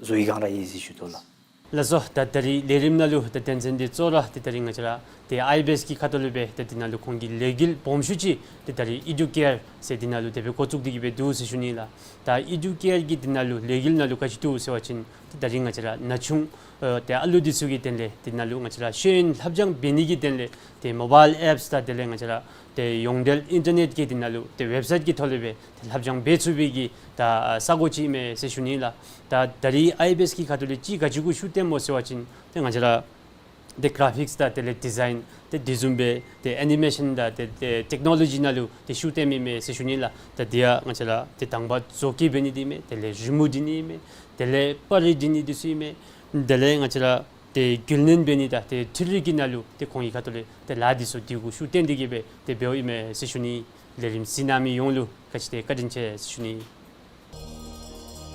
བཟོ་བའི་སྒང་ར་ཡོད་ཟེར་ཞུ་དོ་ལགས། ལགས་སོ། ད་ད་རིས་ལས་རིམ་ནང་ལུ་ད་དོན་ཚན་འདི་གཙོ་བོ་ར་ཏེ་ད་རིས་ང་བཅས་ར་ཏེ་ཨའི་བི་ཨེསི་གི་ཁ་ཐུག་ལས་སྦེ་ཏེ་འདི་ནང་ལུ་ཁོང་གི་ལས་འགུལ་སྦོམ་ཤོས་ཅིག་ཏེ་ད་རིས་ཨི་ཌུ་ཀེར་ཟེར་འདི་ནང་ལུ་དེ་སྦེ་འགོ་བཙུགས་ཏེ་གི་སྦེ་འདུག་ཟེར་ཞུ་ནི་ལགས། ད་ཨི་ཌུ་ཀེར་གྱི་འདི་ནང་ལུ་ལས་འགུལ་ནང་ལུ་ག་ཅི་འདུག་ཟེར་བ་ཅིན་ཏེ་ད་རིས་ང་བཅས་ར་ན་ཆུང་ཨེ་ཏེ་ཨ་ལུ་འདི་ཚུ་གི་དོན་ལས་འདི་ནང་ལུ་ང་བཅས་ར་ཤེས་ཡོན་ལྷབ་སྦྱང་འབད་ནི་གི་དོན་ལས་ཏེ་མོ་བཱའིལ་ཨེཔསི་དང་དེ་ལས་ང་བཅས་ར་ཏེ་ཡོངས་འབྲེལ་ཨིན་ཊར་ནེཊ་ཀྱི་འདི་ནང་ལུ་ཏེ་ཝེབ་སའིཊ་ཀྱི་ཐོག་ལས་སྦེ་ཏེ་ལྷབ་སྦྱང་འབད་ཚུགས་པའི་གི་ད་ས་གོ་ཅིག་ཨིན་མས་ཟེར་ཞུ་ནི་ལགས། ད་ད་རིས་ཨའི་བི་ཨེསི་གི་ཁ་ཐུག་ལས་ཅིག་ག་ཅི་གུ་ཤུགས་བཏོནམ་སྨོ་ཟེར་བ་ཅིན་ཏེ་ང་བཅས་ར་ཏེ་གྲ་ཕིགསི་དང་དེ་ལས་ཌི་ཛའིན་ཏེ་འདི་བཟུམ་སྦེ་ཏེ་ཨེ་ནི་མེ་ཤཱན་དང་ཏེ་ཏེ་ཊེཀ་ནོ་ལོ་ཇི་ནང་ལུ་ཏེ་ཤུགས་བཏོནམ་ཨིན་མས་ཟེར་ཞུ་ནི་ལགས། ད་འདི་ཡང་ང་བཅས་ར་ཏེ་དང་པ་བཟོ་བཀོད་འབད་ནི་འདི་ཨིན་མས། དེ་ལས་རི་མོ་འབྲི་ནི་ཨིན་མས། དེ་ལས་པར་རིས་འབྲི་ནི་འདི་ཚུ་ཨིན་མས། དེ་ལས་ང་བཅས་ར་ཏེ་རྒྱུན་ལེན་འབད་ནི་དང་ཏེ་འཕྲུལ་རིག་གི་ནང་ལུ་ཏེ་ཁོང་གི་ཁ་ཐུག་ལས་ཏེ་ལཱ་འདི་ཚུ་འདི་གུ་ཤུགས་བཏོན་ཏེ་གི་སྦེ་ཏེ་འབདཝ་ཨིན་མས་ཟེར་ཞུ་ནི། ལས་རིམ་གཟིགས་གནང་མི་ཡོངས་ལུ་ག་ཅི་ཏེ་བཀའ་དྲིན་ཆེ་ཟེར་ཞུ་ནི།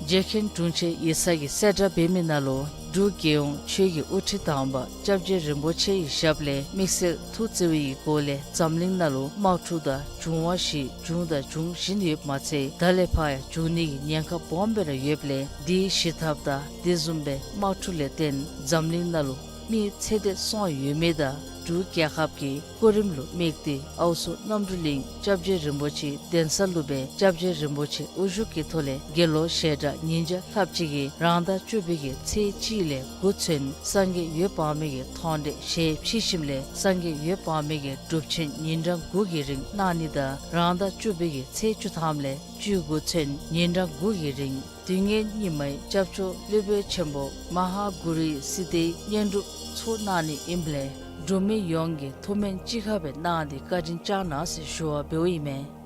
རྗེ་མཁན་དྲུང་ཆེན་ཡིག་ཚང་གིས་གསལ་བསྒྲགས་འབད་མི་ནང་ལུ་འབྲུག་རྒྱལ་ཡོངས་ཆོས་ཀྱི་དབུ་ཁྲིད་དམ་པ་སྐྱབས་རྗེ་རིན་པོ་ཆེ་ཡི་ཞབས་ལས་དམིགས་བསལ་ཐུགས་བརྩེ་བའི་སྒོ་ལས་འཛམ་གླིང་ནང་ལུ་དམག་འཁྲུག་དང་འབྱུང་བ་བཞི་བྱུང་དང་འབྱུང་བཞིན་ཡོདཔ་མ་ཚད་ད་ལས་ཕར་ཡང་འབྱུང་ནི་གི་ཉེན་ཁ་སྦོམ་སྦེ་ར་ཡོདཔ་ལས་འདི་ཞི་ཐབས་དང་དེ་བཟུམ་སྦེ་དམག་འཁྲུག་ལས་བརྟེན་འཛམ་གླིང་ནང་ལུ་མི་ཚེ་འདས་སོང་ཡོད་མི་དང་འབྲུག་རྒྱལ་ཁབ་ཀྱི་སྐུ་རིམ་ལུ་དམིགས་ཏེ་ཨའུ་སུ་རྣམ་གྲོལ་གླིང་སྐྱབས་རྗེ་རིན་པོ་ཆེའི་གདན་ས་ལུ་སྦེ་སྐྱབས་རྗེ་རིན་པོ་ཆེ་དབུ་བཞུགས་ཀྱི་ཐོག་ལས་དགེ་སློང་ཞལ་གྲངས་ཉིས་བརྒྱ་ལྷགཔ་ཅིག་གིས་རང་ཟླ་བཅུ་པའི་གི་ཚེས་གཅིག་ལས་དགུ་ཚུན་སངས་རྒྱས་འོད་དཔག་མེད་ཀྱི་མཐོང་གྲོལ་ཞལ་ཕྱེ་ཞིནམ་ལས་སངས་རྒྱས་འོད་དཔག་མེད་ཀྱི་སྒྲུབ་ཆེན་ཉིན་གྲངས་དགུ་གི་རིང་གནང་ནི་དང་རང་ཟླ་བཅུ་པའི་གི་ཚེས་བཅུ་ཐམ་ལས་བཅུ་དགུ་ཚུན་ཉིན་གྲངས་དགུ་གི་རིང་དུས་ངན་སྙིགས་མའི་སྐྱབས་བཅོལ་སློབ་དཔོན་ཆེན་པོ་མ་ཧཱ་གུ་རུའི་སིདྡྷིའི་བསྙེན་སྒྲུབ་ཚོགས་གནང་ནི་ཨིནམ་ལས་འབྲུག་མི་ཡོངས་ཀྱིས་ཐུགས་སྨོན་གཅིག་ཁར་སྦེ་གནང་སྟེ་བཀའ་དྲིན་བསྐྱང་གནང་ཟེར་ཞུ་བ་འབདཝ་ཨིན་མས།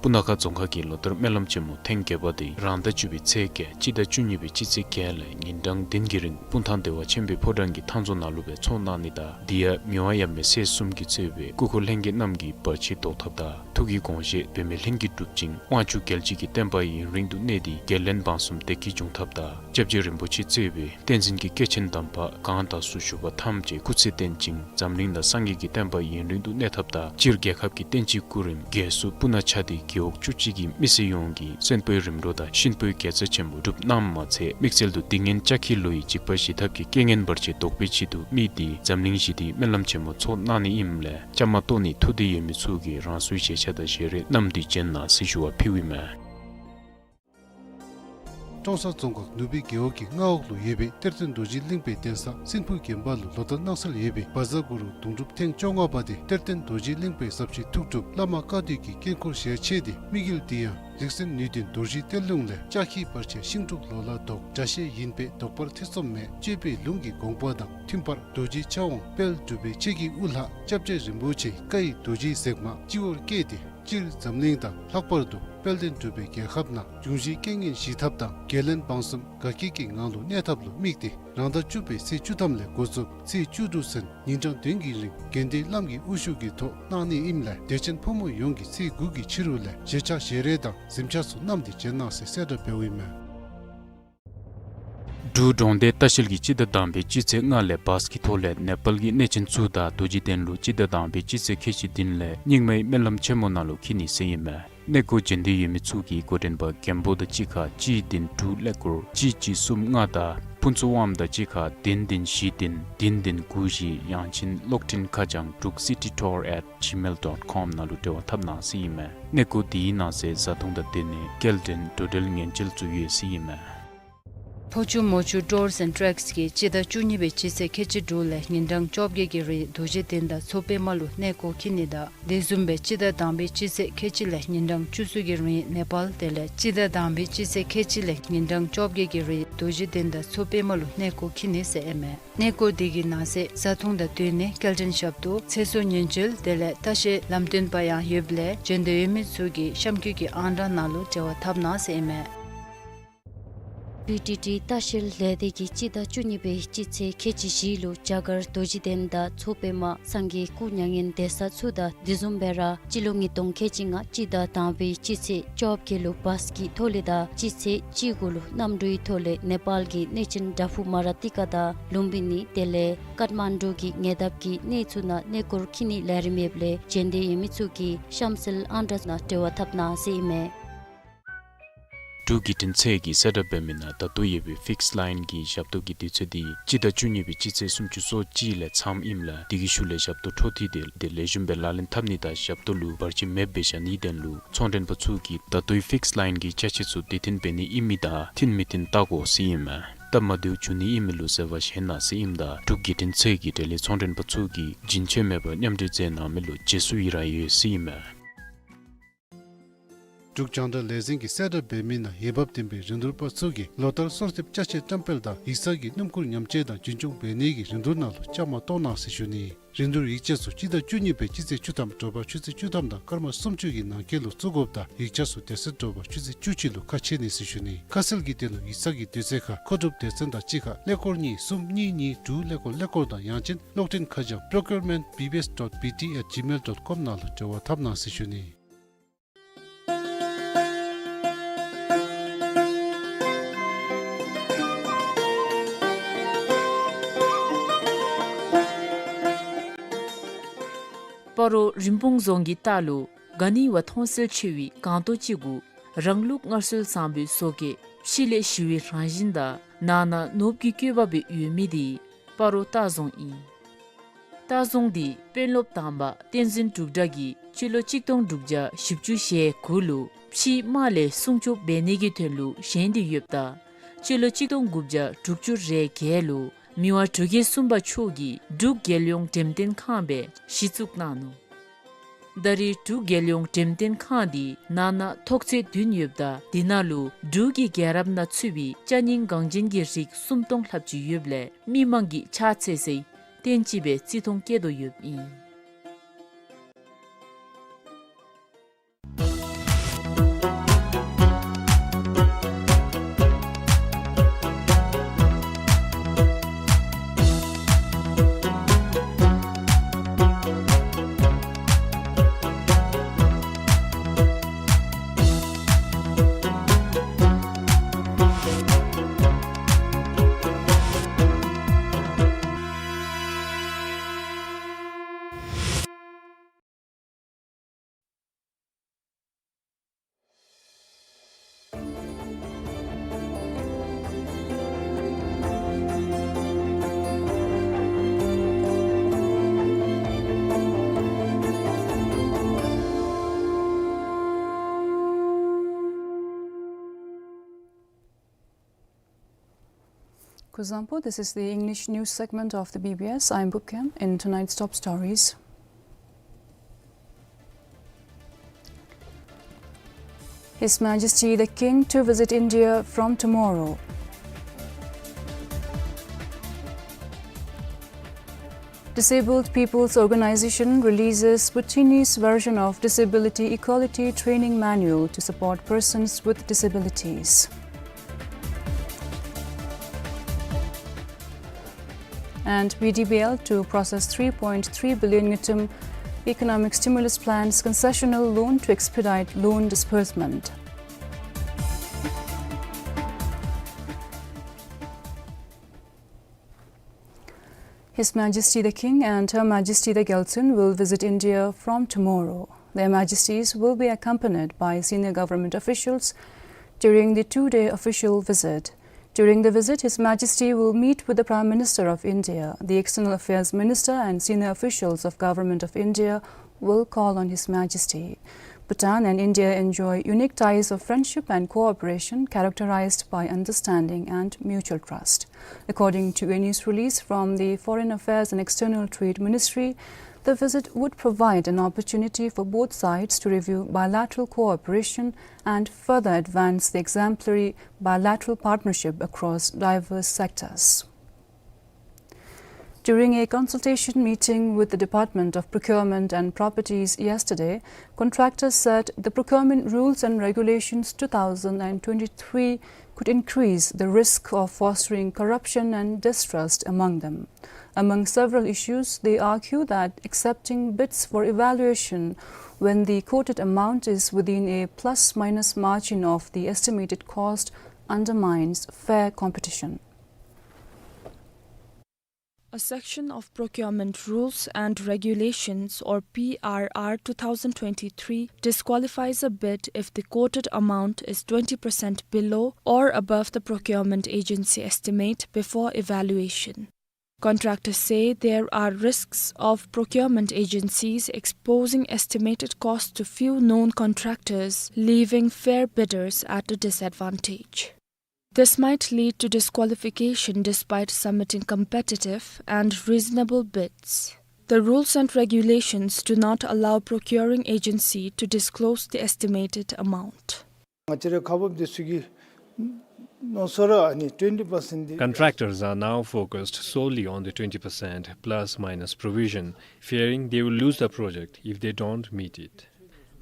སྤུ་ན་ཁ་རྫོང་ཁག་གི་ལོ་ལྟར་སྨོན་ལམ་ཆེན་མོ་ཐེངས་བརྒྱད་པ་དེ་རང་ཟླ་བཅུ་པའི་ཚེས་བརྒྱད་སྤྱི་ཟླ་བཅུ་གཉིས་པའི་སྤྱི་ཚེས་བརྒྱད་ལས་ཉིན་གྲངས་བདུན་གྱི་རིང་སྤུངས་ཐང་བདེ་བ་ཆེན་པོའི་ཕོ་བྲང་གི་ཐང་རྫོང་ནང་ལུ་སྦེ་ཚོགས་གནང་ནི་དང་འདི་ཡང་མི་དབང་ཡབ་མེས་སྲས་གསུམ་གྱི་གཙོས་པའི་སྐུ་འཁོར་ལྷན་རྒྱས་རྣམས་ཀྱི་བར་ཆད་བཟློག་ཐབས་དང་ཐུགས་ཀྱི་དགོངས་བཞེད་འབད་མེད་ལྷུན་གྱིས་གྲུབ་ཅིང་དབང་ཕྱུག་རྒྱལ་བྱེད་ཀྱི་བསྟན་པ་ཡུན་རིང་དུ་གནས་ཏེ་རྒྱལ་བློན་འབངས་གསུམ་བདེ་སྐྱིད་འབྱུང་ཐབས་དང་སྐྱབས་རྗེ་རིན་པོ་ཆེ་གཙོས་པའི་བསྟན་འཛིན་གྱི་སྐྱེས་ཆེན་དམ་པ་གང་དག་སུ་བཞུགས་པ་ཐམས་ཅད་སྐུ་ཚེ་བརྟན་ཅིང་འཛམ་གླིང་ན་སངས་རྒྱས་ཀྱི་བསྟན་པ་ཡུན་རིང་དུ་གནས་ཐབས་དང་སྤྱིར་རྒྱལ་ཁབ་ཀྱི་བསྟན་སྤྱིའི་སྐུ་རིམ་རྒྱལ་སྲུང་སྤུ་ན་ཆ་དེ་རྒེད་འོག་བཅུ་གཅིག་གི་མི་སེར་ཡོངས་ཀྱི་གསོན་པོའི་རིམ་གྲོ་དང་གཤིན་པོའི་དགེ་རྩ་ཆེན་པོ་སྒྲུབ་གནངམ་མ་ཚད་དམིགས་བསལ་དུ་འདི་ངན་ལྕགས་ཁྱི་ལོ་ཡི་འཇིགས་པ་ཞི་ཐབས་ཀྱི་རྐྱེན་ངན་བར་ཆད་བཟློག་པའི་ཆེད་དུ་དམིགས་ཏེ་འཛམ་གླིང་ཞི་བདེའི་སྨོན་ལམ་ཆེན་མོ་ཚོགས་གནང་ནི་ཨིནམ་ལས་བཅའ་མར་གཏོགས་ནི་ཐུགས་འདོད་ཡོད་མི་ཚུ་གིས་རང་སོའི་ཞལ་ཆ་དང་ཞལ་རས་བསྣམས་ཏེ་བྱོན་གནང་ཟེར་ཞུ་བ་ཕུལཝ་ཨིན་མས། ཀྲོང་གསར་རྫོང་ཁག་ནུབ་སྦིས་རྒེད་འོག་གི་མངའ་འོག་ལུ་ཡོད་པའི་གཏེར་སྟོན་རྡོ་རྗེ་གླིང་པའི་གདན་ས་སྲིན་ཕུ་དགོན་པ་ལུ་ལོ་ལྟར་གནང་སྲོལ་ཡོད་པའི་བཛྲ་གུ་རུ་དུང་སྒྲུབ་ཐེངས་བཅོ་ལྔ་པ་དེ་གཏེར་སྟོན་རྡོ་རྗེ་གླིང་པའི་ཟབ་ཞི་ཐུགས་སྒྲུབ་བླ་མ་བཀའ་སྡོད་ཀྱི་དཀྱིལ་འཁོར་ཞལ་ཕྱེ་སྟེ། དམིགས་ཡུལ་འདི་ཡང་རིག་འཛིན་ནུས་ལྡན་རྡོ་རྗེ་གཏེར་ལུང་ལས། ལྕགས་ཁྱི་བར་ཆད་ཤིང་འབྲུག་ལོ་ལ་བཟློག། དགྲ་ཤེད་ཡིན་པས་བཟློག་པར་ཐེ་ཚོམ་མེད། གཅོད་པའི་ལུང་གི་དགོངས་པ་དང་མཐུན་པར། རྡོ་རྗེ་ཕྱག་དབང་དཔལ་འབྲུག་པའི་ཆས་ཀྱི་དབུ་ལྷ་སྐྱབས་རྗེ་རིན་པོ་ཆེའི་བཀའ་ཡི་རྡོ་རྗེའི་ཟེགས་མ་སྤྱི་བོར་བསྐྱེད་དེ། སྤྱིར་འཛམ་གླིང་དང་ལྷག་པར་དུ་དཔལ་ལྡན་འབྲུག་པའི་རྒྱལ་ཁབ་ནང་འབྱུང་བཞིའི་རྐྱེན་ངན་ཞི་ཐབས་དང་། རྒྱལ་བློན་འབངས་གསུམ་དགའ་སྐྱིད་ཀྱི་ངང་ལུ་གནས་ཐབས་ལུ་དམིགས་ཏེ། རང་ཟླ་བཅུ་པའི་ཚེས་བཅུ་ཐམ་ལས་འགོ་བཙུགས་ཚེས་བཅུ་དྲུག་ཚུན་ཉིན་གྲངས་བདུན་གྱི་རིང་དགེ་འདུན་བླམ་གྱི་དབུ་བཞུགས་ཀྱི་ཐོག་གནང་ནི་ཨིནམ་ལས། དད་ཅན་ཕོ་མོ་ཡོངས་ཀྱིས་ཚེས་དགུ་གི་ཕྱི་རུ་ལས་གཞིས་ཆགས་ཞལ་རས་དང་གཟིམ་ཆས་ཚུ་བསྣམས་ཏེ་བྱོན་གནང་ཟེར་གསལ་བསྒྲགས་འབདཝ་ཨིན་མས། འབྲུག་འབྲོང་སྡེ་ལྟ་བཤལ་གྱིས་སྤྱི་ཟླ་དང་པའི་སྤྱི་ཚེས་ལྔ་ལས་བཱས་ཀྱི་ཐོག་ལས་ནེ་པཱལ་གྱི་གནས་ཆེན་ཚུ་དང་རྡོ་རྗེ་གདན་ལུ་སྤྱི་ཟླ་དང་པའི་སྤྱི་ཚེས་ཁལ་གཅིག་བདུན་ལས་རྙིང་མའི་སྨོན་ལམ་ཆེན་མོ་ནང་ལུ་འཁྱིད་ནི་ཟེར་ཨིན་མས། གནས་སྐོར་བྱོན་འདོད་ཡོད་མི་ཚུ་གིས་འགོ་འདྲེན་པ་མགོན་པོ་དང་གཅིག་ཁར་གཅིག་བདུན་དྲུག་ཀླད་ཀོར་གཅིག་གཅིག་གསུམ་ལྔ་དང་ཕུན་ཚོགས་དབངམོ་དང་གཅིག་ཁར་བདུན་བདུན་བཞི་བདུན་བདུན་བདུན་དགུ་བཞི། ཡང་ཅིན་གློག་འཕྲིན་ཁ་བྱང་འབྲུག་སི་ཊི་ཊུར་ཨེཊ་ཇི་མེལ་ཌོཊ་ཀོམ་ནང་ལུ་འབྲེལ་བ་འཐབ་གནང་ཟེར་ཨིན་མས། གནས་སྐོར་འདི་ནང་གསེས་བཟའ་འཐུང་དང་སྡོད་གནས་སྐྱེལ་འདྲེན་འགྲོ་འགྲུལ་ཉེན་བཅོལ་ཚུ་ཡོད་ཟེར་ཨིན་མས། ཕོ་ཆུ་མོ་ཆུ་ཊུར་སི་ཨེནཌ་ཊེགསི་གིས་སྤྱི་ཟླ་བཅུ་གཉིས་པའི་སྤྱི་ཚེས་ཁལ་གཅིག་དྲུག་ལས་ཉིན་གྲངས་བཅོ་བརྒྱད་ཀྱི་རིང་རྡོ་རྗེ་གདན་དང་མཚོ་པདྨ་ལུ་གནས་སྐོར་འཁྱིད་ནི་དང་། དེ་བཟུམ་སྦེ་སྤྱི་ཟླ་དང་པའི་སྤྱི་ཚེས་ཁལ་གཅིག་ལས་ཉིན་གྲངས་བཅུ་གསུམ་གྱི་རིང་ནེ་པཱལ་དེ་ལས་སྤྱི་ཟླ་དང་པའི་སྤྱི་ཚེས་ཁལ་གཅིག་ལས་ཉིན་གྲངས་བཅོ་བརྒྱད་ཀྱི་རིང་རྡོ་རྗེ་གདན་དང་མཚོ་པདྨ་ལུ་གནས་སྐོར་འཁྱིད་ནི་ཟེར་ཨིན་མས། གནས་སྐོར་འདི་གི་ནང་གསེས་བཟའ་འཐུང་དང་སྡོད་གནས་སྐྱེལ་འདྲེན་ཞབས་ཏོག་ཚེ་སྲོག་ཉེན་བཅོལ་དེ་ལས་ལྟ་བཤལ་ལམ་སྟོན་པ་ཡང་ཡོདཔ་ལས་བྱོན་འདོད་ཡོད་མི་ཚུ་གིས་གཤམ་འཁོད་ཀྱི་ཨང་གྲངས་ནང་ལུ་འབྲེལ་བ་འཐབ་གནང་ཟེར་ཨིན་མས། བི་ཊི་ཊི་ལྟ་བཤལ་ལས་སྡེ་གིས་སྤྱི་ཟླ་བཅུ་གཉིས་པའི་སྤྱི་ཚེས་ཁལ་གཅིག་བཞི་ལུ་རྒྱ་གར་རྡོ་རྗེ་གདན་དང་མཚོ་པདྨ་སངས་རྒྱས་སྐུ་མྱ་ངན་འདས་ས་ཚུ་དང་དེ་བཟུམ་སྦེ་ར་སྤྱི་ལོ་ཉིས་སྟོང་ཁལ་གཅིག་ལྔ་སྤྱི་ཟླ་དང་པའི་སྤྱི་ཚེས་བཅོ་བརྒྱད་ལུ་བཱས་ཀྱི་ཐོག་ལས་དང་སྤྱི་ཚེས་བཅུ་དགུ་ལུ་གནམ་གྲུའི་ཐོག་ལས་ནེ་པཱལ་གྱི་གནས་ཆེན་བྲག་ཕུག་མ་ར་ཏི་ཀ་དང་ལུམ་བི་ནི་དེ་ལས་ཀཏ་མན་ཌུ་གི་ཉེ་འདབས་ཀྱི་གནས་ཚུ་ནང་གནས་སྐོར་འཁྱིད་ནིའི་ལས་རིམ་ཡོདཔ་ལས་བྱོན་འདོད་ཡོད་མི་ཚུ་གིས་གཤམ་གསལ་ཨང་གྲངས་ནང་འབྲེལ་བ་འཐབ་གནང་ཟེར་ཨིན་མས། འབྲུག་བརྒྱུད་འཕྲིན་ཚད་ཀྱིས་གསལ་བསྒྲགས་འབད་མི་ནང་ད་ལྟོ་ཡོད་པའི་ཕིགསི་ལའིན་གྱི་ཞབས་ཏོག་གི་དུས་ཚོད་འདི་སྤྱི་ཟླ་བཅུ་གཉིས་པའི་སྤྱི་ཚེས་སུམ་ཅུ་སོ་གཅིག་ལས་མཚམས་ཨིནམ་ལས་དེ་གི་ཤུལ་ལས་ཞབས་ཏོག་འཕྲོ་མཐུད་དེ་དེ་ལེགས་ཤོམ་སྦེ་ལག་ལེན་འཐབ་ནི་དང་ཞབས་ཏོག་ལུ་བར་ཆད་མེདཔ་སྦེ་བཞག་ནིའི་དོན་ལུ་ཚོང་མགྲོན་པ་ཚུ་གིས་ད་ལྟོའི་ཕིགསི་ལའིན་གྱི་ཅ་ཆས་ཚུ་དེ་འཐེན་འབད་ནི་ཨིན་མི་དང་འཐེན་མི་འཐེན་བལྟ་དགོ་ཟེར་ཨིན་མས། སྟབས་མ་བདེཝ་བྱུང་ནི་ཨིན་མི་ལུ་བཟོད་པ་བཞེས་གནང་ཟེར་ཨིནམ་ད་འབྲུག་བརྒྱུད་འཕྲིན་ཚད་ཀྱིས་འབྲེལ་ཡོད་ཚོང་མགྲོན་པ་ཚུ་གིས་རྒྱུན་ཆད་མེད་པར་མཉམ་འབྲེལ་མཛད་གནང་མི་ལུ་རྗེས་སུ་ཡི་རང་ཡོད་ཟེར་ཨིན་མས། འབྲུག་རྒྱང་བསྒྲགས་ལས་འཛིན་གྱིས་གསལ་བསྒྲགས་འབད་མི་ནང་འོས་འབབ་ལྡན་པའི་རིན་བསྡུར་པ་ཚུ་གིས་ལོ་ལྟར་གསོལ་འདེབས་ཅ་ཆས་བཀྲམ་སྤེལ་དང་ཡིག་ཚང་གི་སྣུམ་འཁོར་ཉམས་བཅོས་དང་རྒྱུན་སྐྱོང་འབད་ནི་གི་རིན་བསྡུར་ནང་ལུ་བཅའ་མར་གཏོགས་གནང་ཟེར་ཞུ་ནི། རིན་བསྡུར་ཡིག་ཆ་ཚུ་སྤྱི་ཟླ་བཅུ་གཉིས་པའི་སྤྱི་ཚེས་བཅུ་ཐམ་དྲོ་པ་ཆུ་ཚོད་བཅུ་ཐམ་དང་སྐར་མ་སུམ་ཅུ་གི་ནང་འཁོད་ལུ་བཙུགས་དགོཔ་དང་ཡིག་ཆ་ཚུ་དེ་ཚེ་དྲོ་པ་ཆུ་ཚོད་བཅུ་གཅིག་ལུ་ཁ་ཕྱེ་ནི་ཟེར་ཞུ་ནི། ཁ་གསལ་གྱི་དོན་ལུ་ཡིག་ཚང་གི་དུས་ཚོད་ཁར་མཁོ་སྒྲུབ་སྡེ་ཚན་དང་གཅིག་ཁར་ཀླད་ཀོར་གཉིས་གསུམ་གཉིས་གཉིས་དྲུག་ཀླད་ཀོར་ཀླད་ཀོར་དང་ཡང་ཅིན་གློག་འཕྲིན་ཁ་བྱང་procurement B B S dot B T at gmail dot com ནང་ལུ་འབྲེལ་བ་འཐབ་གནང་ཟེར་ཞུ་ནི། སྤ་རོ་རིན་སྤུངས་རྫོང་གི་ལྟག་ལུ་ག་ནི་བ་མཐོང་གསལ་ཆེ་བའི་སྒང་ཏོག་ཅིག་གུ་རང་ལུགས་སྔར་སྲོལ་བཟང་པོའི་བཟོ་བཀོད་ཕྱི་ལས་ཞི་བའི་རང་བཞིན་དང་ནང་ན་ནོར་བུ་གི་བཀོད་པ་སྦེ་ཡོད་མི་འདི་སྤ་རོ་ལྟ་རྫོང་ཨིན། ལྟ་རྫོང་འདི་དཔོན་སློབ་དང་པ་བསྟན་འཛིན་འབྲུག་གྲགས་ཀྱིས་སྤྱི་ལོ་གཅིག་སྟོང་དྲུག་བརྒྱ་བཞི་བཅུ་ཞེ་དགུ་ལུ་ཕྱིའི་དམག་ལས་སྲུང་སྐྱོབ་འབད་ནི་གི་དོན་ལུ་བཞེངས་ཏེ་ཡོདཔ་ད་སྤྱི་ལོ་གཅིག་སྟོང་དགུ་བརྒྱ་དྲུག་ཅུ་རེ་བརྒྱད་ལུ་མི་དབང་འབྲུག་རྒྱལ་གསུམ་པ་མཆོག་གིས་འབྲུག་རྒྱལ་ཡོངས་འགྲེམས་སྟོན་ཁང་སྦེ་གཞི་བཙུགས་གནང་ནུག། ད་རེས་འབྲུག་རྒྱལ་ཡོངས་འགྲེམས་སྟོན་ཁང་འདི་ནང་ན་ཐོག་ཚད་བདུན་ཡོདཔ་ད་དེ་ནང་ལུ་འབྲུག་གི་རྒྱལ་རབས་ནང་ཚུད་པའི་ཅ་རྙིང་འགངས་ཅན་གྱི་རིགས་སུམ་སྟོང་ལྷགཔ་ཅིག་ཡོདཔ་ལས་མི་མང་གིས་ཕྱག་འཚལ་སའི་རྟེན་ཅིག་སྦེ་བརྩི་མཐོང་བསྐྱེད་དོ་ཡོདཔ་ཨིན། Kuzuzangpo, this is the English news segment of the B B S. I'm Bupkam. In tonight's top stories, His Majesty the King to visit India from tomorrow. Disabled People's Organization releases Bhutanese version of Disability Equality Training Manual to support persons with disabilities. And B D B L to process three point three billion ngultrum economic stimulus plan's concessional loan to expedite loan disbursement. His Majesty the King and Her Majesty the Gyaltsuen will visit India from tomorrow. Their Majesties will be accompanied by senior government officials during the two-day official visit. During the visit, His Majesty will meet with the Prime Minister of India, the External Affairs Minister and senior officials of Government of India will call on His Majesty. Bhutan and India enjoy unique ties of friendship and cooperation characterized by understanding and mutual trust. According to a news release from the Foreign Affairs and External Trade Ministry, the visit would provide an opportunity for both sides to review bilateral cooperation and further advance the exemplary bilateral partnership across diverse sectors. During a consultation meeting with the Department of Procurement and Properties yesterday, contractors said the procurement rules and regulations two thousand and twenty-three could increase the risk of fostering corruption and distrust among them. Among several issues, they argue that accepting bids for evaluation when the quoted amount is within a plus-minus margin of the estimated cost undermines fair competition. A section of Procurement Rules and Regulations, or P R R two thousand twenty-three, disqualifies a bid if the quoted amount is twenty percent below or above the procurement agency estimate before evaluation. Contractors say there are risks of procurement agencies exposing estimated costs to few known contractors, leaving fair bidders at a disadvantage. This might lead to disqualification despite submitting competitive and reasonable bids. The rules and regulations do not allow procuring agency to disclose the estimated amount. ང་བཅས་རའི་ཁ་འབབ་འདི་ཚུ་གི་མནོ་བསམ་ར་ཨ་ནི་twenty percent འདི། Contractors are now focused solely on the twenty percent plus minus provision, fearing they will lose the project if they don't meet it.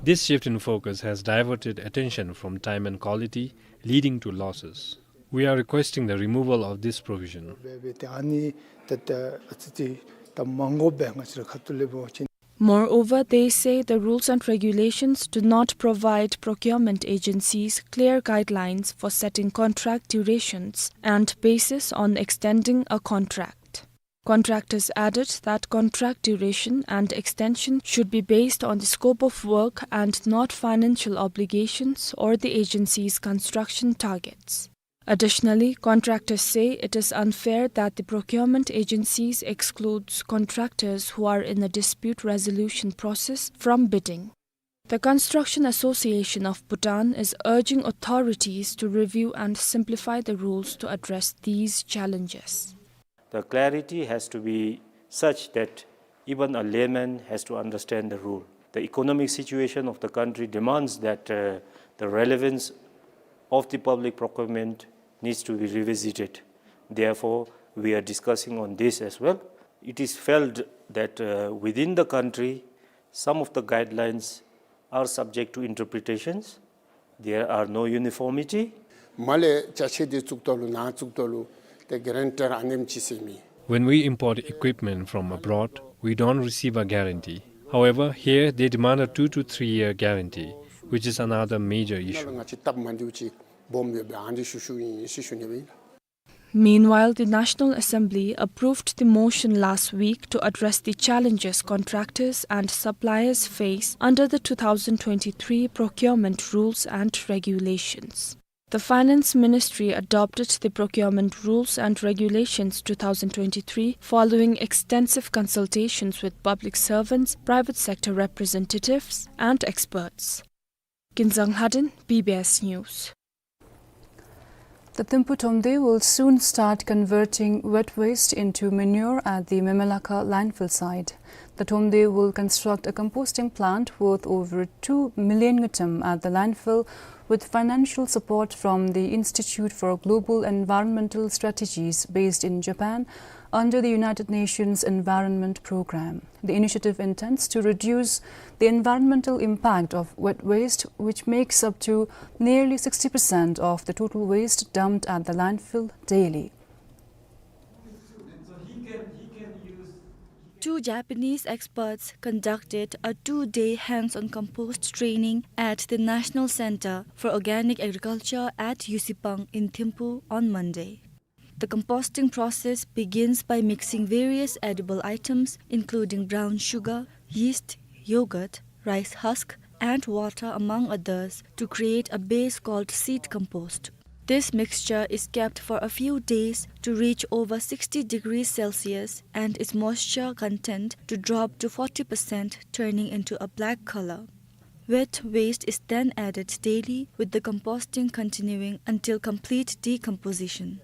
This shift in focus has diverted attention from time and quality, leading to losses. We are requesting the removal of this provision. འབད་འབད་དེ་ཨ་ནི་ད་ད་ཨ་ཙི་ཙི་ད་མ་དགོ་པའི་ང་བཅས་ར་ཁ་ཐུག་ལས་འབད་བ་ཅིན། Moreover, they say the rules and regulations do not provide procurement agencies clear guidelines for setting contract durations and basis on extending a contract. Contractors added that contract duration and extension should be based on the scope of work and not financial obligations or the agency's construction targets. Additionally, contractors say it is unfair that the procurement agencies excludes contractors who are in a dispute resolution process from bidding. The Construction Association of Bhutan is urging authorities to review and simplify the rules to address these challenges. The clarity has to be such that even a layman has to understand the rule. The economic situation of the country demands that, uh, the relevance of the public procurement needs to be revisited. Therefore, we are discussing on this as well. It is felt that, uh, within the country, some of the guidelines are subject to interpretations. There are no uniformity. མ་ལས་ཅ་ཆས་འདི་བཙུགས་ད་ལུ་ནཱ་བཙུགས་ད་ལུ་ཏེ་གེ་རན་ཊར་ཨ་ནེམ་ཅིག་ཟེར་མི། When we import equipment from abroad, we don't receive a guarantee. However, here they demand a two to three year guarantee, which is another major issue. ང་བཅས་སྟབས་མ་བདེཝ་ཅིག་སྦོམ་ཡོདཔ་ཨ་ནི་ཞུ་ཞུཝ་ཨིན་ཟེར་ཞུ་ནི་སྦེ་ཨིན། Meanwhile, the National Assembly approved the motion last week to address the challenges contractors and suppliers face under the two thousand twenty-three procurement rules and regulations. The Finance Ministry adopted the procurement rules and regulations two thousand twenty-three following extensive consultations with public servants, private sector representatives, and experts. Kinzang Lhadon, B B S News. The Thimphu Thromde will soon start converting wet waste into manure at the Memelakha landfill site. The Thromde will construct a composting plant worth over two million ngultrum at the landfill, with financial support from the Institute for Global Environmental Strategies based in Japan under the United Nations Environment Program. The initiative intends to reduce the environmental impact of wet waste, which makes up to nearly sixty percent of the total waste dumped at the landfill daily. Two Japanese experts conducted a two-day hands-on compost training at the National Center for Organic Agriculture at Yusipang in Thimphu on Monday. The composting process begins by mixing various edible items, including brown sugar, yeast, yogurt, rice husk, and water, among others, to create a base called seed compost. This mixture is kept for a few days to reach over sixty degrees Celsius and its moisture content to drop to forty percent, turning into a black color. Wet waste is then added daily, with the composting continuing until complete decomposition.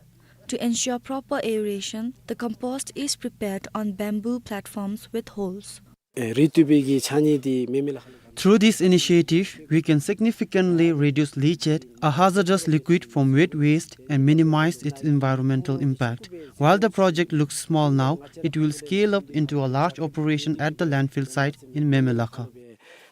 To ensure proper aeration, the compost is prepared on bamboo platforms with holes. ཨེ་རི་ཏུ་བི་གི་ཆ་ནི་འདི་མེ་མེ་ལ་ཁ་ལ། Through this initiative, we can significantly reduce leachate, a hazardous liquid from wet waste, and minimize its environmental impact. While the project looks small now, it will scale up into a large operation at the landfill site in Memelakha.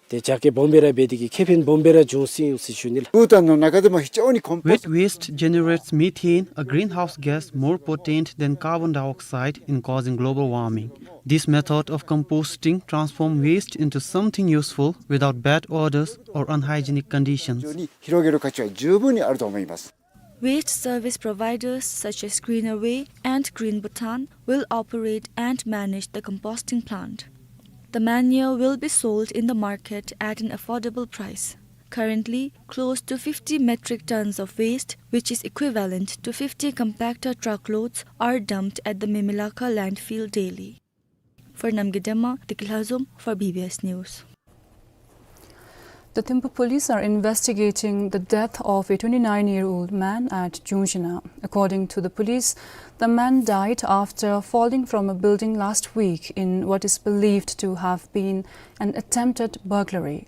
ཏེ་ཇ་ཀེ་སྦོམ་སྦེ་ར་འབད་དེ་གིས་ཁེ་ཕན་སྦོམ་སྦེ་ར་འབྱུང་སྲིད་འོང་ཟེར་ཞུ་ནི་ལགས། ཕུ་ཏ་ནང་ན་ག་དེ་མ་ཧི་ཅོ་ནི་ཀོམ་པོསཊ། Wet waste generates methane, a greenhouse gas more potent than carbon dioxide in causing global warming. This method of composting transforms waste into something useful without bad odors or unhygienic conditions. 非常に、 Waste service providers such as Greenaway and Green Bhutan will operate and manage the composting plant. The manure will be sold in the market at an affordable price. Currently, close to fifty metric tons of waste, which is equivalent to fifty compactor truckloads, are dumped at the Memelakha landfill daily. For Namgay Dema, Tiki Lhazom for B B S News. The Thimphu police are investigating the death of a twenty-nine-year-old man at Jungshina. According to the police, the man died after falling from a building last week in what is believed to have been an attempted burglary.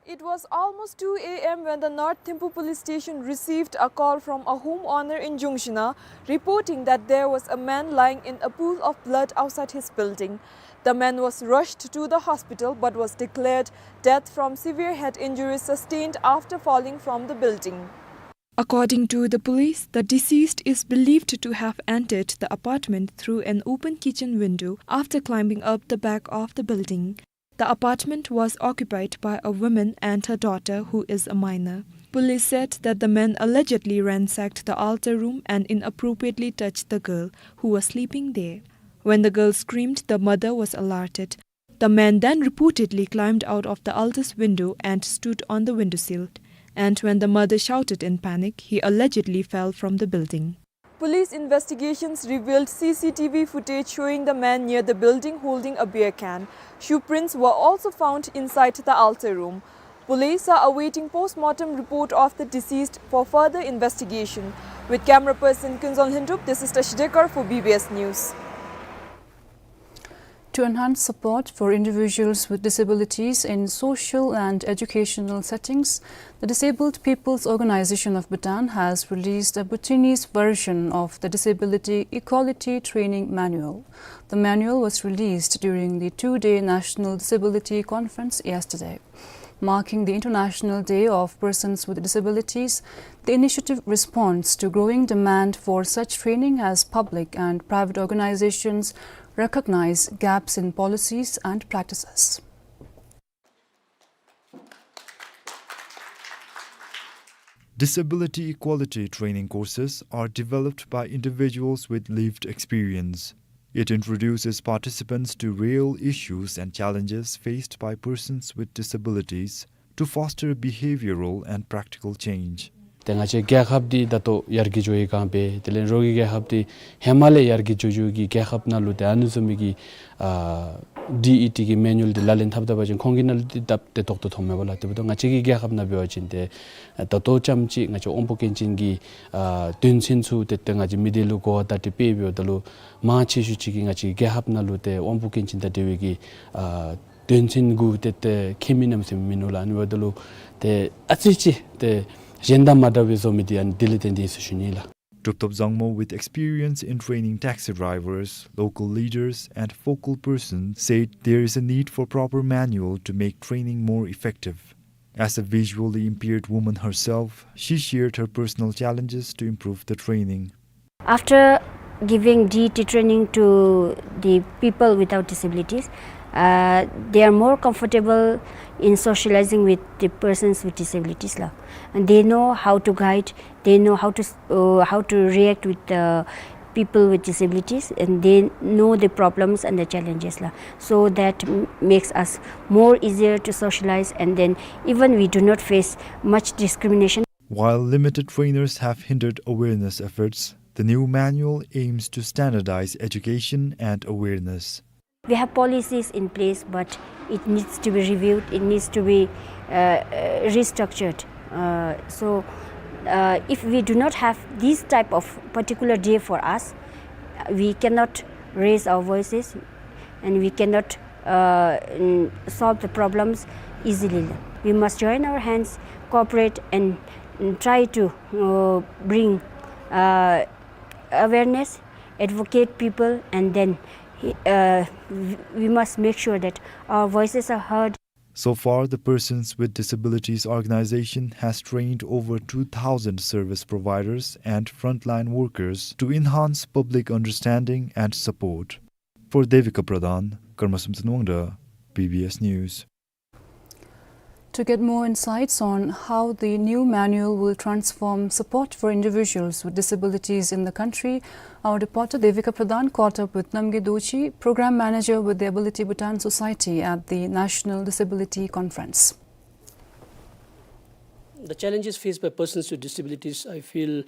It was almost two A M when the North Thimphu Police Station received a call from a homeowner in Jungshina, reporting that there was a man lying in a pool of blood outside his building. The man was rushed to the hospital but was declared dead from severe head injuries sustained after falling from the building. According to the police, the deceased is believed to have entered the apartment through an open kitchen window after climbing up the back of the building. The apartment was occupied by a woman and her daughter, who is a minor. Police said that the man allegedly ransacked the altar room and inappropriately touched the girl, who was sleeping there. When the girl screamed, the mother was alerted. The man then reportedly climbed out of the altar's window and stood on the windowsill. And when the mother shouted in panic, he allegedly fell from the building. Police investigations revealed C C T V footage showing the man near the building holding a beer can. Shoe prints were also found inside the altar room. Police are awaiting post-mortem report of the deceased for further investigation. With camera person Kunzon Lhentrup, this is Tashi Dekar for B B S News. To enhance support for individuals with disabilities in social and educational settings, the Disabled People's Organization of Bhutan has released a Bhutanese version of the Disability Equality Training Manual. The manual was released during the two-day National Disability Conference yesterday. Marking the International Day of Persons with Disabilities, the initiative responds to growing demand for such training as public and private organizations recognize gaps in policies and practices. Disability equality training courses are developed by individuals with lived experience. It introduces participants to real issues and challenges faced by persons with disabilities to foster behavioral and practical change. ཏེ་ང་བཅས་རྒྱལ་ཁབ་འདི་ད་ལྟོ་ཡར་རྒྱས་འགྱོ་ཡི་གང་སྦེ་དེ་ལས་རོགས་ཀྱི་རྒྱལ་ཁབ་འདི་ཧེ་མ་ལས་ཡར་རྒྱས་འགྱོ་འགྱོ་གི་རྒྱལ་ཁབ་ནང་ལུ་ཏེ་ཨ་ནི་བཟུམ་མའི་གི་ཨ་ ཌི་ཨི་ཊི་གི་མེ་ནུ་ཨལ་འདི་ལག་ལེན་འཐབ་ད་པ་ཅིན་ཁོང་གི་ནང་ལུ་འདི་དཔེ་ཏོག་ཏོ་མཐོངམ་མས་པ་ལགས། དེ་འབདཝ་ད་ང་བཅས་ཀྱི་རྒྱལ་ཁབ་ནང་འབད་བ་ཅིན་ཏེ་ད་ལྟོ་ཙམ་ཅིག་ང་བཅས་དབང་པོ་སྐྱོན་ཅན་གྱི་ཨ་དོན་ཚན་ཚུ་ཏེ་ཏེ་ང་བཅས་མི་སྡེ་ལུ་གོ་བརྡ་དེ་སྤེལ་འབདཝ་ད་ལུ་མང་ཆེ་ཤོས་ཅིག་གིས་ང་བཅས་ཀྱི་རྒྱལ་ཁབ་ནང་ལུ་ཏེ་དབང་པོ་སྐྱོན་ཅན་དང་འབྲེལ་བའི་གི་ཨ་དོན་ཚན་གུ་ཏེ་ཏེ་མཁྱེན་མི་ནམ་ཟེར་མི་ནུག་ལགས། ཨ་ནི་འབདཝ་ད་ལུ་ཏེ་ཨ་ཙི་ཅིག་ཏེ་གཞན་དང་མ་འདྲ་བའི་བཟོ་མི་འདི་ཨ་ནི་འདི་ལས་བརྟེན་ཏེ་ཨིན་ཟེར་ཞུ་ནི་ལགས། Druptop Zangmo, with experience in training taxi drivers, local leaders, and focal persons, said there is a need for proper manual to make training more effective. As a visually impaired woman herself, she shared her personal challenges to improve the training. After giving D E T training to the people without disabilities, uh, they are more comfortable in socializing with the persons with disabilities, la. And they know how to guide, they know how to s- uh, how to react with the people with disabilities, and they know the problems and the challenges, la. So that m- makes us more easier to socialize, and then even we do not face much discrimination. While limited trainers have hindered awareness efforts, the new manual aims to standardize education and awareness. We have policies in place, but it needs to be reviewed, it needs to be uh, uh, restructured. Uh, so, uh, if we do not have this type of particular day for us, we cannot raise our voices and we cannot uh, mm, solve the problems easily. We must join our hands, cooperate, and, and try to uh, bring uh, awareness, advocate people, and then uh, we must make sure that our voices are heard. So far, the Persons with Disabilities Organization has trained over two thousand service providers and frontline workers to enhance public understanding and support. For Devika Pradhan, Karma Samson Wangda, B B S News. To get more insights on how the new manual will transform support for individuals with disabilities in the country, our reporter Devika Pradhan caught up with Namgay Dorji, Program Manager with the Ability Bhutan Society at the National Disability Conference. The challenges faced by persons with disabilities, I feel,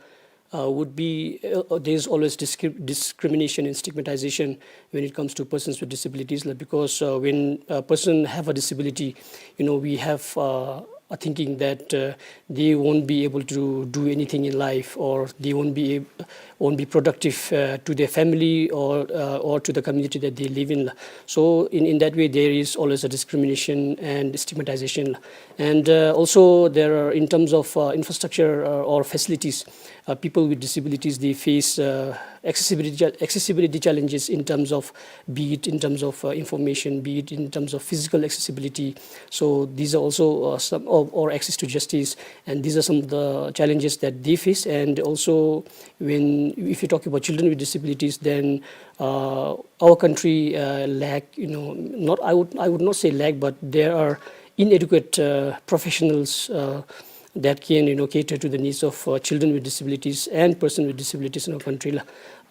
uh, would be, uh, uh, there's always discri- discrimination and stigmatization when it comes to persons with disabilities, like, because uh, when a person have a disability, you know, we have uh, a thinking that uh, they won't be able to do anything in life, or they won't be ab- won't be productive uh, to their family or uh, or to the community that they live in. So in, in that way, there is always a discrimination and stigmatization. And uh, also, there are, in terms of uh, infrastructure uh, or facilities, uh, people with disabilities, they face uh, accessibility, cha- accessibility challenges in terms of, be it in terms of uh, information, be it in terms of physical accessibility. So these are also uh, some of, or access to justice, and these are some of the challenges that they face. And also, when if you talk about children with disabilities, then uh, our country uh, lack, you know, not, I would, I would not say lack, but there are inadequate uh, professionals uh, that can, you know, cater to the needs of uh, children with disabilities and persons with disabilities in our country, la.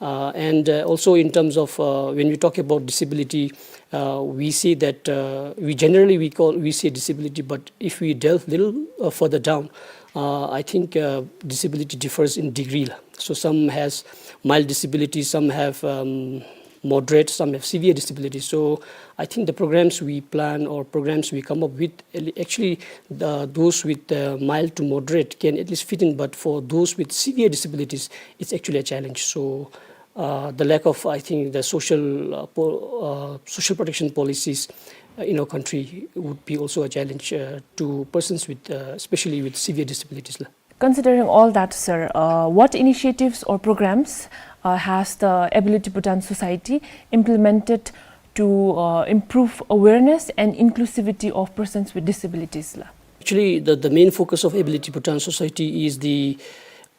Uh, and uh, also, in terms of uh, when we talk about disability, uh, we see that uh, we generally we call we say disability, but if we delve little uh, further down, uh, I think uh, disability differs in degree, la. So some has mild disability, some have um, moderate, some have severe disability. So I think the programs we plan or programs we come up with, actually, the, those with uh, mild to moderate can at least fit in, but for those with severe disabilities, it's actually a challenge. So uh, the lack of, I think, the social uh, po- uh, social protection policies uh, in our country would be also a challenge uh, to persons with, uh, especially with severe disabilities, la. Considering all that, sir, uh, what initiatives or programs uh, has the Ability Bhutan Society implemented to uh, improve awareness and inclusivity of persons with disabilities, la? Actually, the, the main focus of Ability Bhutan Society is the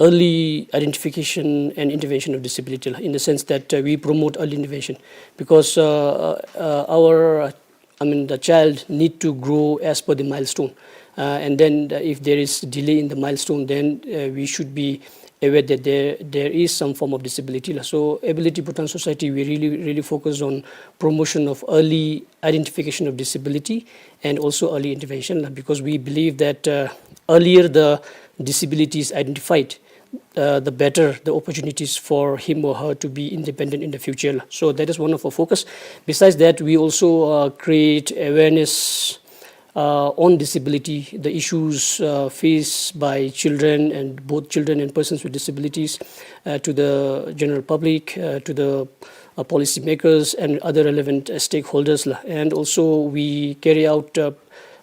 early identification and intervention of disability, la, in the sense that uh, we promote early intervention, because uh, uh, our I mean, the child need to grow as per the milestone. Uh, and then the, if there is delay in the milestone, then uh, we should be aware that there, there is some form of disability, la. So Ability Bhutan Society, we really, really focus on promotion of early identification of disability and also early intervention, la, because we believe that uh, earlier the disability is identified, uh, the better the opportunities for him or her to be independent in the future. So that is one of our focus. Besides that, we also, uh, create awareness, uh, on disability, the issues, uh, faced by children and both children and persons with disabilities, uh, to the general public, uh, to the, uh, policymakers and other relevant, uh, stakeholders, la. And also we carry out, uh,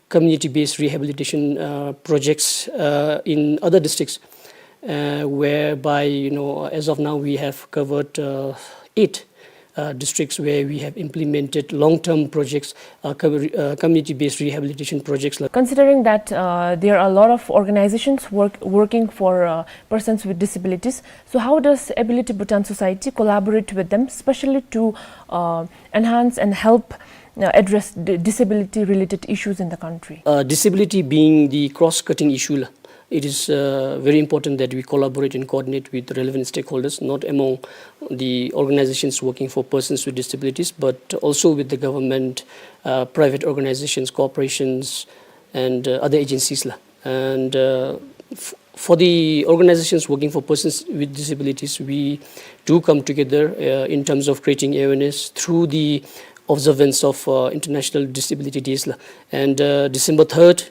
community-based rehabilitation, uh, projects, uh, in other districts, uh, whereby, you know, as of now, we have covered, uh, eight, uh, districts where we have implemented long-term projects, uh, co-, uh, community-based rehabilitation projects. Considering that, uh, there are a lot of organizations work-, working for, uh, persons with disabilities, so how does Ability Bhutan Society collaborate with them, especially to, uh, enhance and help, uh, address d-, disability-related issues in the country? Uh, disability being the cross-cutting issue, la, it is, uh, very important that we collaborate and coordinate with relevant stakeholders, not among the organizations working for persons with disabilities, but also with the government, uh, private organizations, corporations, and, uh, other agencies, la. And, uh, f-, for the organizations working for persons with disabilities, we do come together, uh, in terms of creating awareness through the observance of, uh, International Disability Days, la. And, uh, December third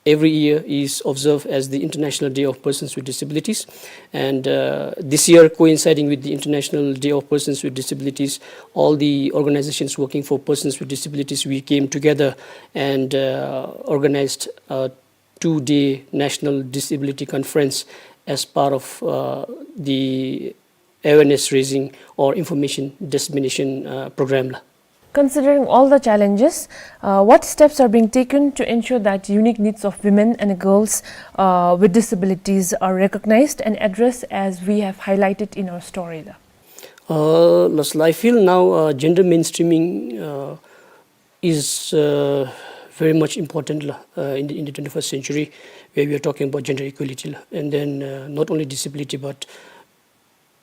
every year is observed as the International Day of Persons with Disabilities. And, uh, this year, coinciding with the International Day of Persons with Disabilities, all the organizations working for persons with disabilities, we came together and, uh, organized a two-day National Disability Conference as part of, uh, the awareness raising or information dissemination, uh, program, la. Considering all the challenges, uh, what steps are being taken to ensure that unique needs of women and girls, uh, with disabilities are recognized and addressed as we have highlighted in our story, la? Uh, lastly, I feel now, uh, gender mainstreaming, uh, is, uh, very much important, la, uh, in the, in the twenty-first century, where we are talking about gender equality, la. And then, uh, not only disability, but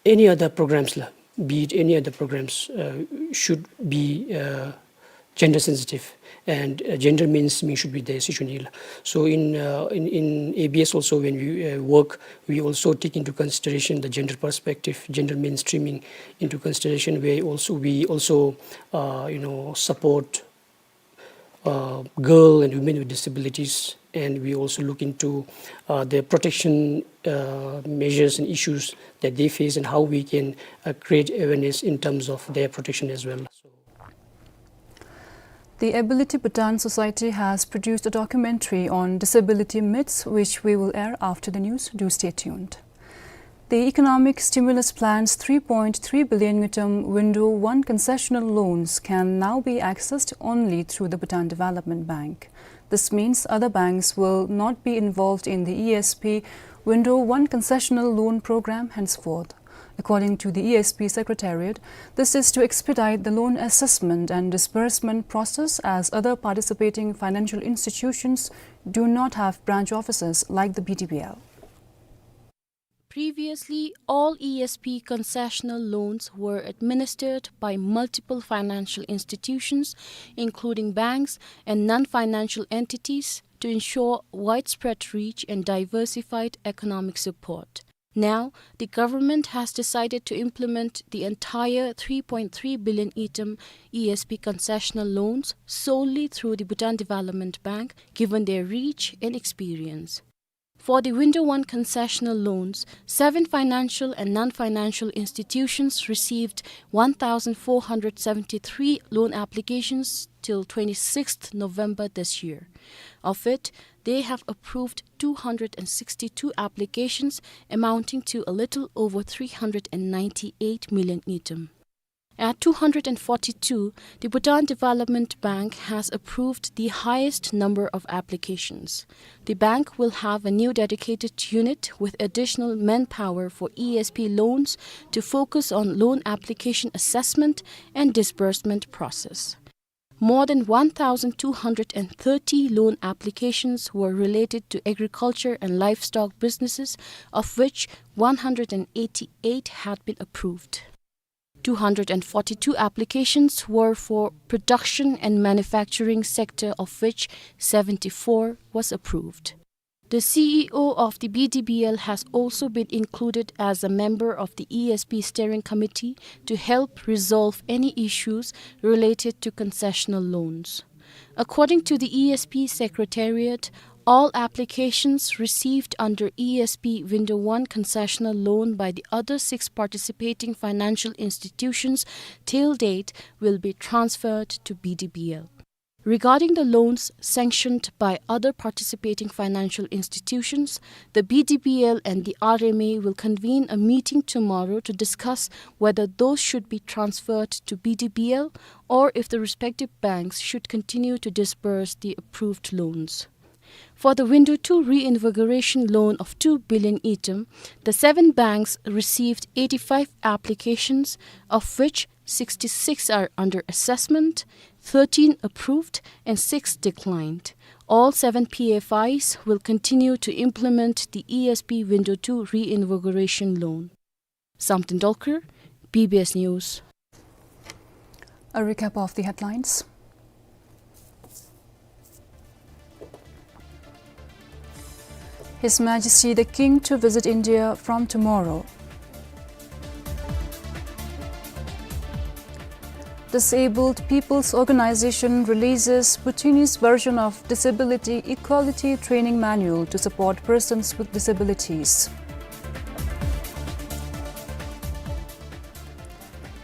any other programs, la, be it any other programs, uh, should be, uh, gender sensitive, and, uh, gender mainstreaming should be there, situation, la. So in, uh, in, in A B S also, when we, uh, work, we also take into consideration the gender perspective, gender mainstreaming into consideration, where also we also, uh, you know, support, uh, girl and women with disabilities, and we also look into, uh, their protection, uh, measures and issues that they face and how we can, uh, create awareness in terms of their protection as well. The Ability Bhutan Society has produced a documentary on disability myths, which we will air after the news. Do stay tuned. The economic stimulus plan's three point three billion ngultrum window one concessional loans can now be accessed only through the Bhutan Development Bank. This means other banks will not be involved in the E S P window one concessional loan program henceforth. According to the E S P Secretariat, this is to expedite the loan assessment and disbursement process, as other participating financial institutions do not have branch offices like the B D B L. Previously, all E S P concessional loans were administered by multiple financial institutions, including banks and non-financial entities, to ensure widespread reach and diversified economic support. Now, the government has decided to implement the entire three point three billion ngultrum E S P concessional loans solely through the Bhutan Development Bank, given their reach and experience. For the Window one concessional loans, seven financial and non-financial institutions received one thousand four hundred seventy-three loan applications till twenty-sixth November this year. Of it, they have approved two hundred and sixty-two applications, amounting to a little over three hundred and ninety-eight million ngultrum. At two hundred and forty-two, the Bhutan Development Bank has approved the highest number of applications. The bank will have a new dedicated unit with additional manpower for E S P loans to focus on loan application assessment and disbursement process. More than one thousand two hundred and thirty loan applications were related to agriculture and livestock businesses, of which one hundred and eighty-eight had been approved. Two hundred and forty-two applications were for production and manufacturing sector, of which seventy-four was approved. The C E O of the B D B L has also been included as a member of the E S B Steering Committee to help resolve any issues related to concessional loans. According to the E S B Secretariat, all applications received under E S B Window one concessional loan by the other six participating financial institutions till date will be transferred to B D B L. Regarding the loans sanctioned by other participating financial institutions, the B D B L and the R M A will convene a meeting tomorrow to discuss whether those should be transferred to B D B L or if the respective banks should continue to disburse the approved loans. For the Window two reinvigoration loan of two billion ngultrum, the seven banks received eighty-five applications, of which sixty-six are under assessment, thirteen approved, and six declined. All seven P F Is will continue to implement the E S B Window two reinvigoration loan. Samten Dolkar, B B S News. A recap of the headlines. His Majesty the King to visit India from tomorrow. Disabled People's Organization releases Bhutanese version of Disability Equality Training Manual to support persons with disabilities.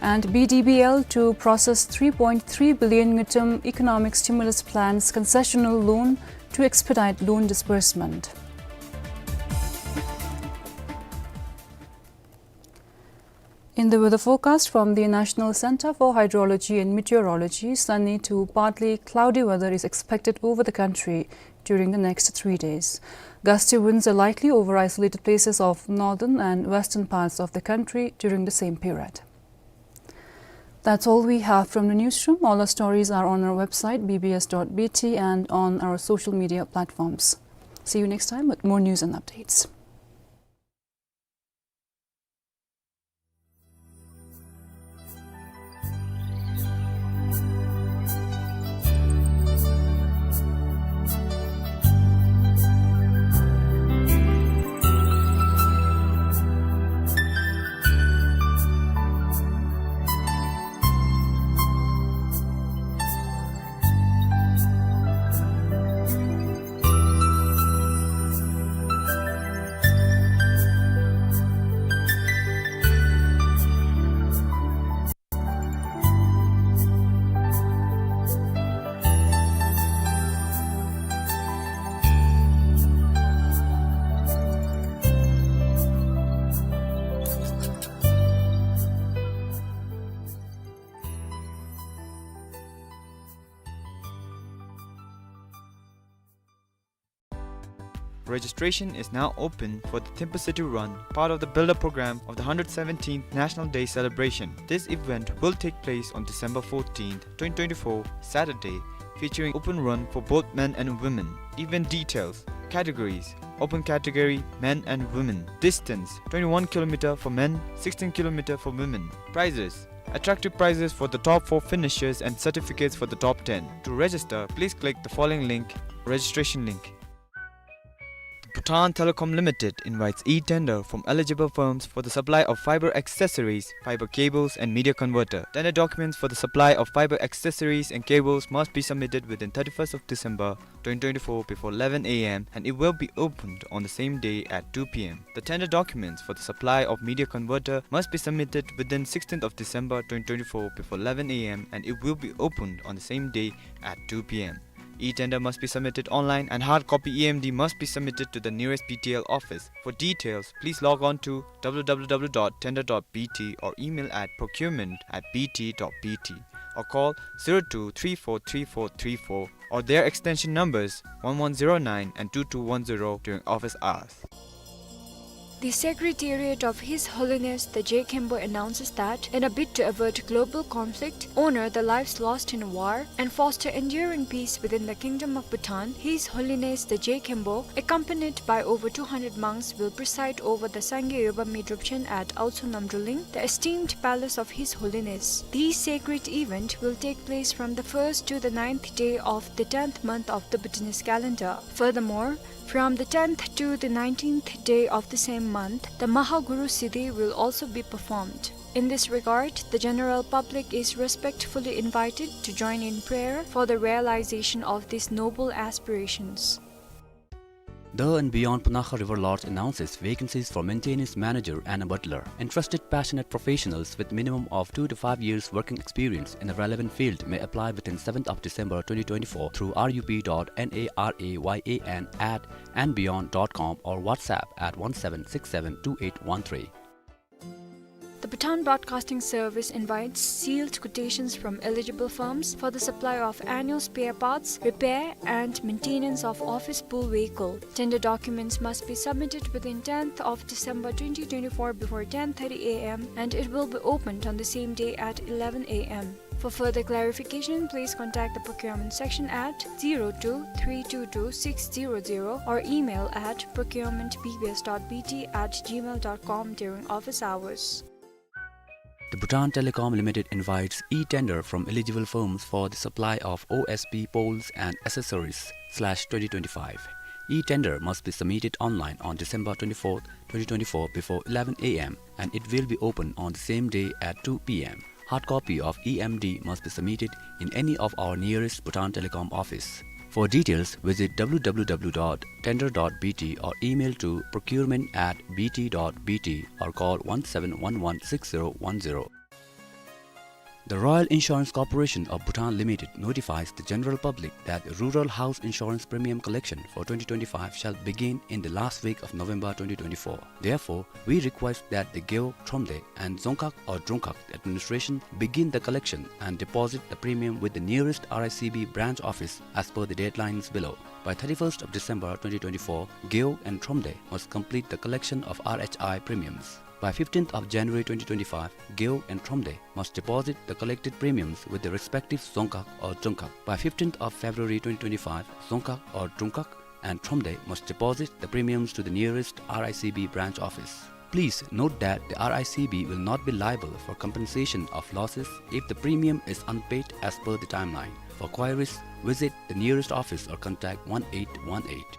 And B D B L to process three point three billion ngultrum economic stimulus plan's concessional loan to expedite loan disbursement. In the weather forecast from the National Center for Hydrology and Meteorology, sunny to partly cloudy weather is expected over the country during the next three days. Gusty winds are likely over isolated places of northern and western parts of the country during the same period. That's all we have from the newsroom. All our stories are on our website, B B S dot B T, and on our social media platforms. See you next time with more news and updates. Registration is now open for the Thimphu City Run, part of the Build-Up Program of the hundred seventeenth National Day Celebration. This event will take place on December fourteenth, twenty twenty-four, Saturday, featuring open run for both men and women. Event details: categories: open category, men and women. Distance: twenty-one kilometer for men, sixteen kilometer for women. Prizes: attractive prizes for the top four finishers and certificates for the top ten. To register, please click the following link, registration link. The Bhutan Telecom Limited invites e-tender from eligible firms for the supply of fiber accessories, fiber cables, and media converter. Tender documents for the supply of fiber accessories and cables must be submitted within thirty-first of December twenty twenty-four before eleven A M, and it will be opened on the same day at two P M. The tender documents for the supply of media converter must be submitted within sixteenth of December twenty twenty-four before eleven A M, and it will be opened on the same day at two P M. E-tender must be submitted online, and hard copy E M D must be submitted to the nearest B T L office. For details, please log on to W W W dot tender dot B T or email at procurement at B T dot B T, or call zero two three four three four three four, or their extension numbers one one zero nine and two two one zero during office hours. The Secretariat of His Holiness the J Khenpo announces that, in a bid to avert global conflict, honor the lives lost in war, and foster enduring peace within the Kingdom of Bhutan, His Holiness the J Khenpo, accompanied by over two hundred monks, will preside over the Sangye Yobami Drupchen at Aotsu Namdruling, the esteemed palace of His Holiness. The sacred event will take place from the first to the ninth day of the tenth month of the Bhutanese calendar. Furthermore, from the tenth to the nineteenth day of the same month, the Mahaguru Siddhi will also be performed. In this regard, the general public is respectfully invited to join in prayer for the realization of these noble aspirations. The and Beyond Punakha River Lodge announces vacancies for maintenance manager and a butler. Interested passionate professionals with minimum of two to five years working experience in the relevant field may apply within seventh of December twenty twenty-four through R U P dot N A R A Y A N at and beyond dot com or WhatsApp at one seven six seven two eight one three. The Bhutan Broadcasting Service invites sealed quotations from eligible firms for the supply of annual spare parts, repair and maintenance of office pool vehicle. Tender documents must be submitted within tenth of December twenty twenty-four before ten thirty A M and it will be opened on the same day at eleven A M. For further clarification, please contact the procurement section at zero two three two two six zero zero or email at procurement B B S dot B T at gmail dot com during office hours. The Bhutan Telecom Limited invites e-tender from eligible firms for the supply of O S P poles and accessories slash twenty twenty-five. E-tender must be submitted online on December twenty-fourth, twenty twenty-four before eleven A M and it will be open on the same day at two P M. Hard copy of E M D must be submitted in any of our nearest Bhutan Telecom office. For details, visit W W W dot tender dot B T or email to procurement at B T dot B T or call one seven one one six zero one zero. The Royal Insurance Corporation of Bhutan Limited notifies the general public that rural house insurance premium collection for twenty twenty-five shall begin in the last week of November twenty twenty-four. Therefore, we request that the Gewog, Thromde and Dzongkhag or Drungkhag administration begin the collection and deposit the premium with the nearest R I C B branch office as per the deadlines below. By thirty-first of December twenty twenty-four, Gewog and Thromde must complete the collection of R H I premiums. By fifteenth of January twenty twenty-five, Gewog and Thromde must deposit the collected premiums with the respective Dzongkhag or Drungkhag. By fifteenth of February twenty twenty-five, Dzongkhag or Drungkhag and Thromde must deposit the premiums to the nearest R I C B branch office. Please note that the R I C B will not be liable for compensation of losses if the premium is unpaid as per the timeline. For queries, visit the nearest office or contact one eight one eight.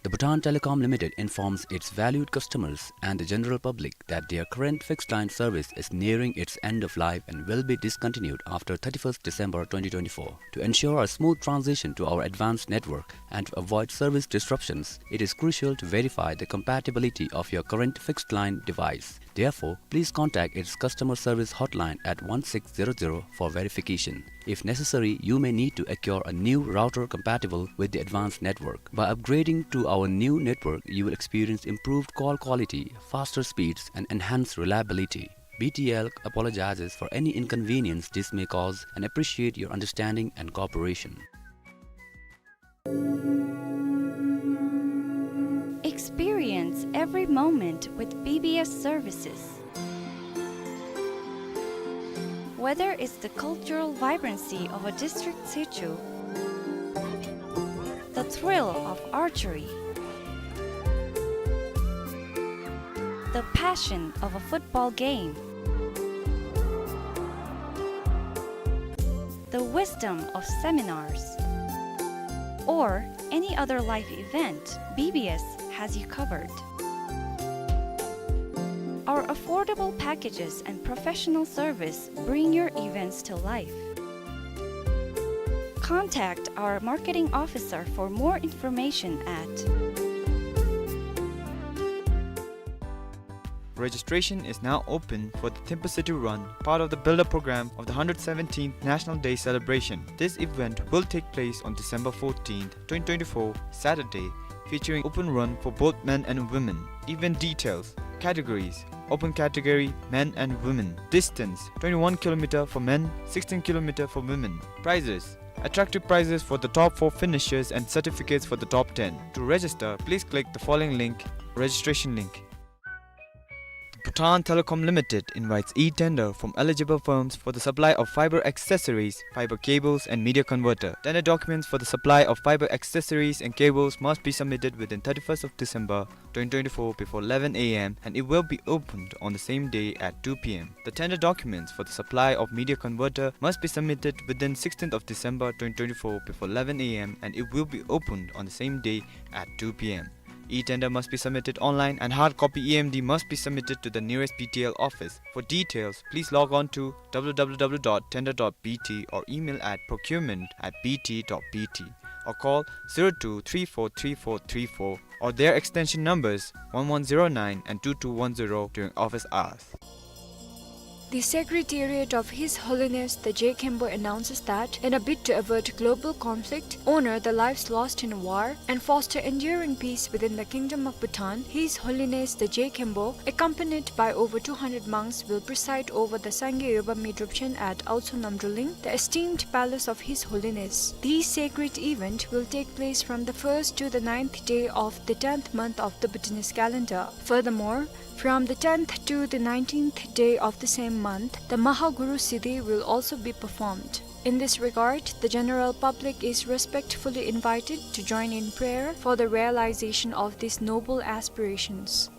The Bhutan Telecom Limited informs its valued customers and the general public that their current fixed line service is nearing its end of life and will be discontinued after thirty-first December twenty twenty-four. To ensure a smooth transition to our advanced network and to avoid service disruptions, it is crucial to verify the compatibility of your current fixed line device. Therefore, please contact its customer service hotline at one six zero zero for verification. If necessary, you may need to acquire a new router compatible with the advanced network. By upgrading to our new network, you will experience improved call quality, faster speeds, and enhanced reliability. B T L apologizes for any inconvenience this may cause and appreciate your understanding and cooperation. Experience every moment with B B S services. Whether it's the cultural vibrancy of a district situ, the thrill of archery, the passion of a football game, the wisdom of seminars, or any other life event, B B S has you covered. Our affordable packages and professional service bring your events to life. Contact our marketing officer for more information at Registration is now open for the Thimphu City Run, part of the build-up program of the hundred seventeenth National Day celebration. This event will take place on December fourteenth, twenty twenty-four, Saturday, featuring open run for both men and women. Event details: categories: open category, men and women. Distance: twenty-one kilometer for men, sixteen kilometer for women. Prizes: attractive prizes for the top four finishers and certificates for the top ten. To register, please click the following link Registration link. Bhutan Telecom Limited invites e-tender from eligible firms for the supply of fiber accessories, fiber cables, and media converter. Tender documents for the supply of fiber accessories and cables must be submitted within thirty-first of December twenty twenty-four before eleven a m, and it will be opened on the same day at two p m. The tender documents for the supply of media converter must be submitted within sixteenth of December twenty twenty-four before eleven a m, and it will be opened on the same day at two p m. E-tender must be submitted online, and hard copy E M D must be submitted to the nearest B T L office. For details, please log on to w w w dot tender dot b t or email at procurement at b t dot b t, or call zero two three four three four three four, or their extension numbers one one zero nine and two two one zero during office hours. The Secretariat of His Holiness the Je Khenpo announces that, in a bid to avert global conflict, honor the lives lost in war, and foster enduring peace within the Kingdom of Bhutan, His Holiness the Je Khenpo, accompanied by over two hundred monks, will preside over the Sangye Yobami Drupchen at Aotsu Namdruling, the esteemed palace of His Holiness. This sacred event will take place from the first to the ninth day of the tenth month of the Bhutanese calendar. Furthermore, from the tenth to the nineteenth day of the same month, the Mahaguru Siddhi will also be performed. In this regard, the general public is respectfully invited to join in prayer for the realization of these noble aspirations.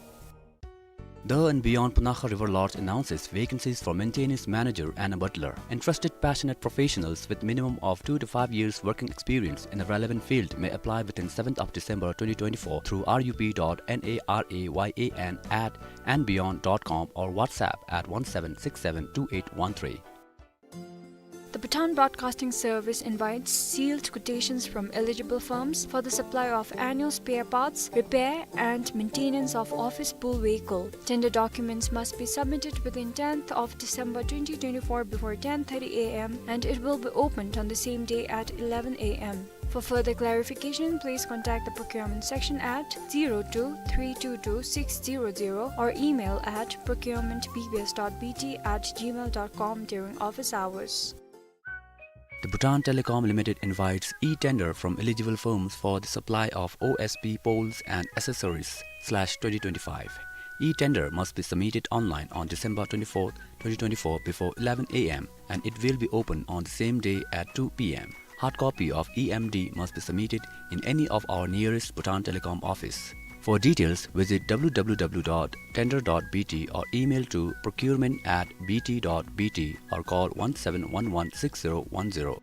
The and Beyond Punakha River Lodge announces vacancies for maintenance manager and a butler. Interested passionate professionals with minimum of two to five years working experience in the relevant field may apply within seventh of December twenty twenty-four through R U P dot N A R A Y A N at and beyond dot com or WhatsApp at one seven six seven two eight one three. The Bhutan Broadcasting Service invites sealed quotations from eligible firms for the supply of annual spare parts, repair, and maintenance of office pool vehicle. Tender documents must be submitted within tenth of December twenty twenty-four before ten thirty a m, and it will be opened on the same day at eleven a m. For further clarification, please contact the procurement section at zero two three two two six zero zero or email at procurement B B S dot B T at gmail dot com during office hours. The Bhutan Telecom Limited invites e-tender from eligible firms for the supply of O S P poles and accessories slash twenty twenty-five. E-tender must be submitted online on December twenty-fourth, twenty twenty-four before eleven a m, and it will be open on the same day at two p m. Hard copy of E M D must be submitted in any of our nearest Bhutan Telecom office. For details, visit w w w dot tender dot b t or email to procurement at b t dot b t or call one seven one one six zero one zero.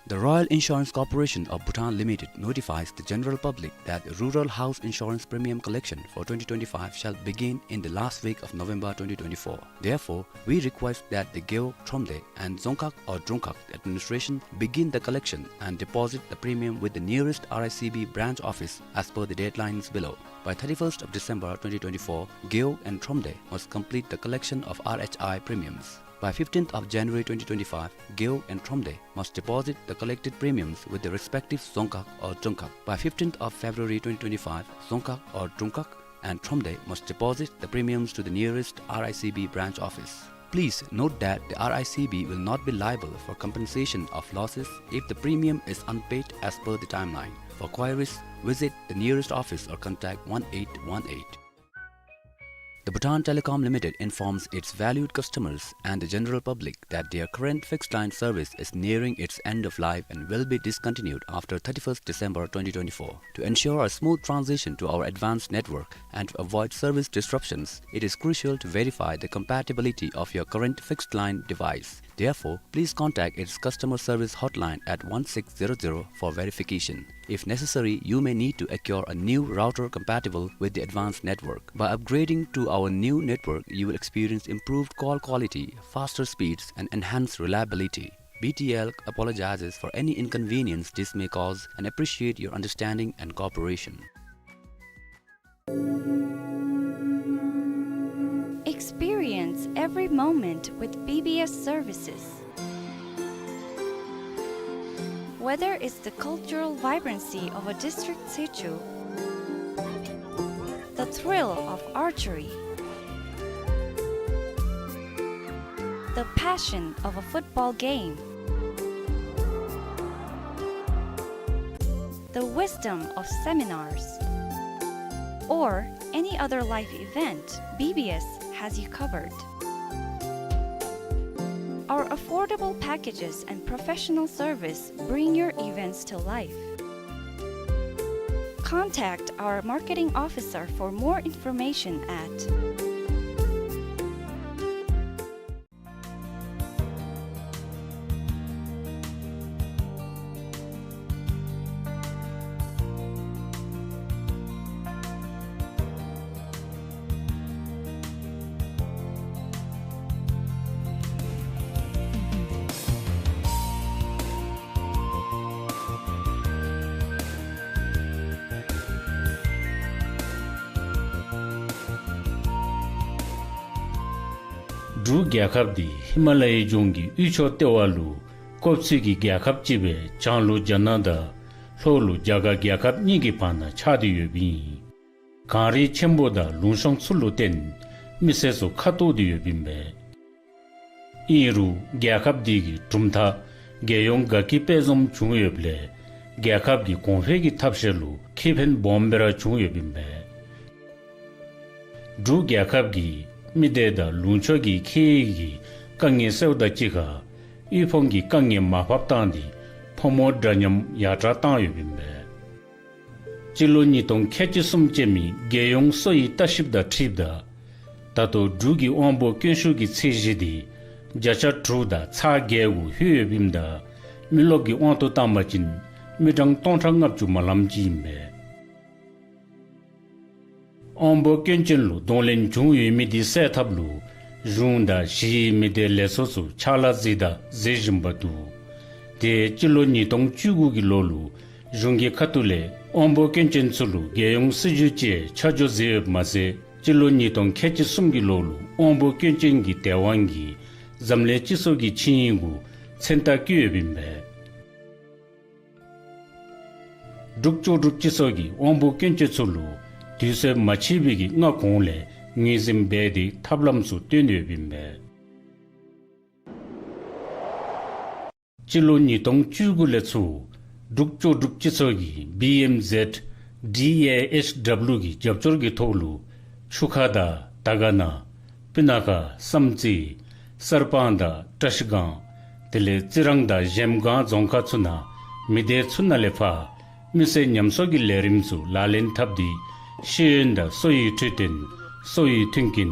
The Royal Insurance Corporation of Bhutan Limited notifies the general public that rural house insurance premium collection for twenty twenty-five shall begin in the last week of November twenty twenty-four. Therefore, we request that the Gewog, Thromde, and Dzongkhag or Drungkhag administration begin the collection and deposit the premium with the nearest R I C B branch office as per the deadlines below. By thirty-first of December twenty twenty-four, Gewog and Thromde must complete the collection of R H I premiums. By fifteenth of January twenty twenty-five, Gewog and Thromde must deposit the collected premiums with the respective Dzongkhag or Drungkhag. By fifteenth of February twenty twenty-five, Dzongkhag or Drungkhag and Thromde must deposit the premiums to the nearest R I C B branch office. Please note that the R I C B will not be liable for compensation of losses if the premium is unpaid as per the timeline. For queries, visit the nearest office or contact one eight one eight. The Bhutan Telecom Limited informs its valued customers and the general public that their current fixed line service is nearing its end of life and will be discontinued after thirty-first December twenty twenty-four. To ensure a smooth transition to our advanced network and to avoid service disruptions, it is crucial to verify the compatibility of your current fixed line device. Therefore, please contact its customer service hotline at one six zero zero for verification. If necessary, you may need to acquire a new router compatible with the advanced network. By upgrading to our new network, you will experience improved call quality, faster speeds, and enhanced reliability. B T L apologizes for any inconvenience this may cause and appreciate your understanding and cooperation. Experience every moment with B B S services. Whether it's the cultural vibrancy of a district situ, the thrill of archery, the passion of a football game, the wisdom of seminars, or any other life event, B B S has you covered. Our affordable packages and professional service bring your events to life. Contact our marketing officer for more information at འབྲུག་རྒྱལ་ཁབ་འདི་ཧི་མ་ལ་ཡའི་ལྗོངས་ཀྱི་དབུས་ཕྱོགས་ལྟེ་བ་ལུ་བཀོད་ཚོད་ཀྱི་རྒྱལ་ཁབ་ཅིག་སྦེ་བྱང་ལུ་རྒྱ་ནག་དང་ལྷོ་ལུ་རྒྱ་གར་རྒྱལ་ཁབ་གཉིས་ཀྱི་བར་ན་ཆགས་ཏེ་ཡོདཔ་ཨིན། གངས་རི་ཆེན་པོ་དང་ལུང་གཤོང་ཚུ་ལུ་བརྟེན་མི་སེར་ཚུ་ཁ་ཐུག་སྟེ་ཡོདཔ་ཨིན་པས། ཨིན་རུང་རྒྱལ་ཁབ་འདི་གི་གྲུབ་མཐའ་རྒྱལ་ཡོངས་དགའ་སྐྱིད་དཔལ་འཛོམས་བྱུང་ཡོདཔ་ལས་རྒྱལ་ཁབ་ཀྱི་གོང་འཕེལ་གྱི་ཐབས་ཤེས་ལུ་ཁེ་ཕན་སྦོམ་སྦེ་ར་བྱུང་ཡོདཔ་ཨིན་པས། འབྲུག་རྒྱལ་ཁབ་ཀྱིས་མི་སྡེ་དང་ལུང་ཕྱོགས་ཀྱི་ཁེ་ཡི་གི་དཀའ་ངལ་སེལཝ་དང་གཅིག་ཁར་དབུལ་ཕོངས་ཀྱི་དཀའ་ངལ་མར་ཕབ་བཏང་སྟེ་ཕོ་མོ་འདྲ་མཉམ་ཡར་དྲག་བཏང་ཡོདཔ་ཨིན་པས། སྤྱི་ལོ་ཉིས་སྟོང་ཁལ་གཅིག་གསུམ་ཅན་མའི་རྒྱལ་ཡོངས་སོ་ཡི་ལྟ་ཞིབ་དང་འཁྲིལཝ་ད་ད་ལྟོ་འབྲུག་གི་དབང་པོ་སྐྱོན་ཤོར་གྱི་ཚད་གཞི་འདི་བརྒྱ་ཆ་དྲུག་དང་ཚག་བརྒྱད་གུ་ལྷོད་ཡོདཔ་ཨིནམ་ད་མི་རློབས་ཀྱི་དབང་དུ་བཏང་པ་ཅིན་མི་གྲངས་སྟོང་ཕྲག་ལྔ་བཅུ་མ་ལམ་ཅིག་ཨིན་པས། དབང་པོ་སྐྱོན་ཅན་ལུ་གདོང་ལེན་བྱུང་ཡོད་མི་འདི་སེལ་ཐབས་ལུ་གཞུང་དང་གཞི་མི་སྡེ་ལས་ཚོགས་ཚུ་ཕྱག་ལཱ་མཛད་དང་མཛད་བཞིན་པ་འདུག། དེ་སྤྱི་ལོ་ཉིས་སྟོང་བཅུ་དགུ་གི་ལོ་ལུ་གཞུང་གི་ཁ་ཐུག་ལས་དབང་པོ་སྐྱོན་ཅན་ཚུ་ལུ་རྒྱལ་ཡོངས་སྲིད་བྱུས་ཅིག་ཆ་འཇོག་མཛད་ཡོདཔ་མ་ཚད་སྤྱི་ལོ་ཉིས་སྟོང་ཁལ་གཅིག་གསུམ་གྱི་ལོ་ལུ་དབང་པོ་སྐྱོན་ཅན་གྱི་དེད་དབང་གིས་འཛམ་གླིང་སྤྱི་ཚོགས་ཀྱི་ཆིངས་ཡིག་གུ་མཚན་རྟགས་བཀོད་ཡོདཔ་ཨིན་པས། འབྲུག་ལྕོགས་གྲུབ་སྤྱི་ཚོགས་ཀྱིས་དབང་པོ་སྐྱོན་ཅན་ཚུ་ལུ་དུས་ཚོད་མ་ཕྱིན་པའི་གི་སྔ་གོང་ལས་ངོས་འཛིན་འབད་དེ་ཐབས་ལམ་ཚུ་སྟོན་ཡོདཔ་ཨིན་པས། སྤྱི་ལོ་ཉིས་སྟོང་བཅུ་དགུ་ལས་ཚུར་འབྲུག་ལྕོགས་གྲུབ་སྤྱི་ཚོགས་ཀྱིས་བི་ཨེམ་ཟེཌ་ཌི་ཨེ་ཨེཆ་ཌབ་ལིའུ་གི་རྒྱབ་སྐྱོར་གྱི་ཐོག་ལུ་ཆུ་ཁ་དང་དར་དཀར་ན་སྤུ་ན་ཁ་བསམ་རྩེ་གསར་སྤང་དང་བཀྲ་ཤིས་སྒང་དེ་ལས་རྩི་རང་དང་གཞལམ་སྒང་རྫོང་ཁག་ཚུ་ནང་མི་སྡེ་ཚུ་ནང་ལས་ཕར་མི་སེར་ཉམས་གསོ་གི་ལས་རིམ་ཚུ་ལག་ལེན་འཐབ་སྟེ་ཤེས་ཡོན་དང་གསོ་བའི་འཕྲོད་བསྟེན་གསོ་བའི་མཐུན་རྐྱེན་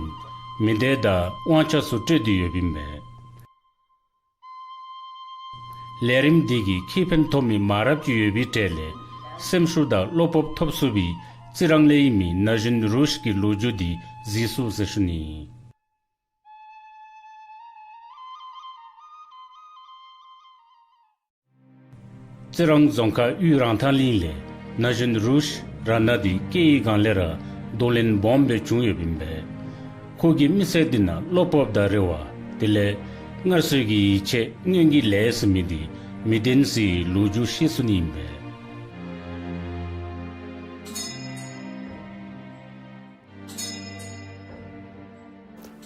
མི་སྡེ་དང་དབང་ཆ་ཚུ་སྤྲོད་དེ་ཡོདཔ་ཨིན་པས། ལས་རིམ་འདི་གིས་ཁེ་ཕན་ཐོབ་མི་མང་རབས་ཅིག་ཡོད་པའི་གྲས་ལས་སེམས་ཤུགས་དང་བློ་སྤོབས་ཐོབ་ཚུགས་པའི་རྩི་རང་ལས་ཨིན་མི་ན་གཞོན་རུཤ་གི་ལོ་རྒྱུས་འདི་གཟིགས་སོང་ཟེར་ཞུ་ནི། རྩི་རང་རྫོང་ཁག་དབུས་རང་ཐང་གླིང་ལས་ན་གཞོན་རུཤ་ར་ན་འདི་སྐྱེས་ཡི་སྒང་ལས་ར་གདོང་ལེན་སྦོམ་སྦེ་བྱུང་ཡོདཔ་ཨིན་པས། ཁོ་གིས་མི་སེར་འདི་ནང་བློ་སྤོབས་དང་རེ་བ་དེ་ལས་སྔར་སྲོལ་གྱི་ཡིད་ཆེས་སྔོན་གྱི་ལས་ཟེར་མི་འདི་མི་ལྡན་ཟེར་ལོ་རྒྱུས་བཤད་ཚུགས་ནི་ཨིན་པས།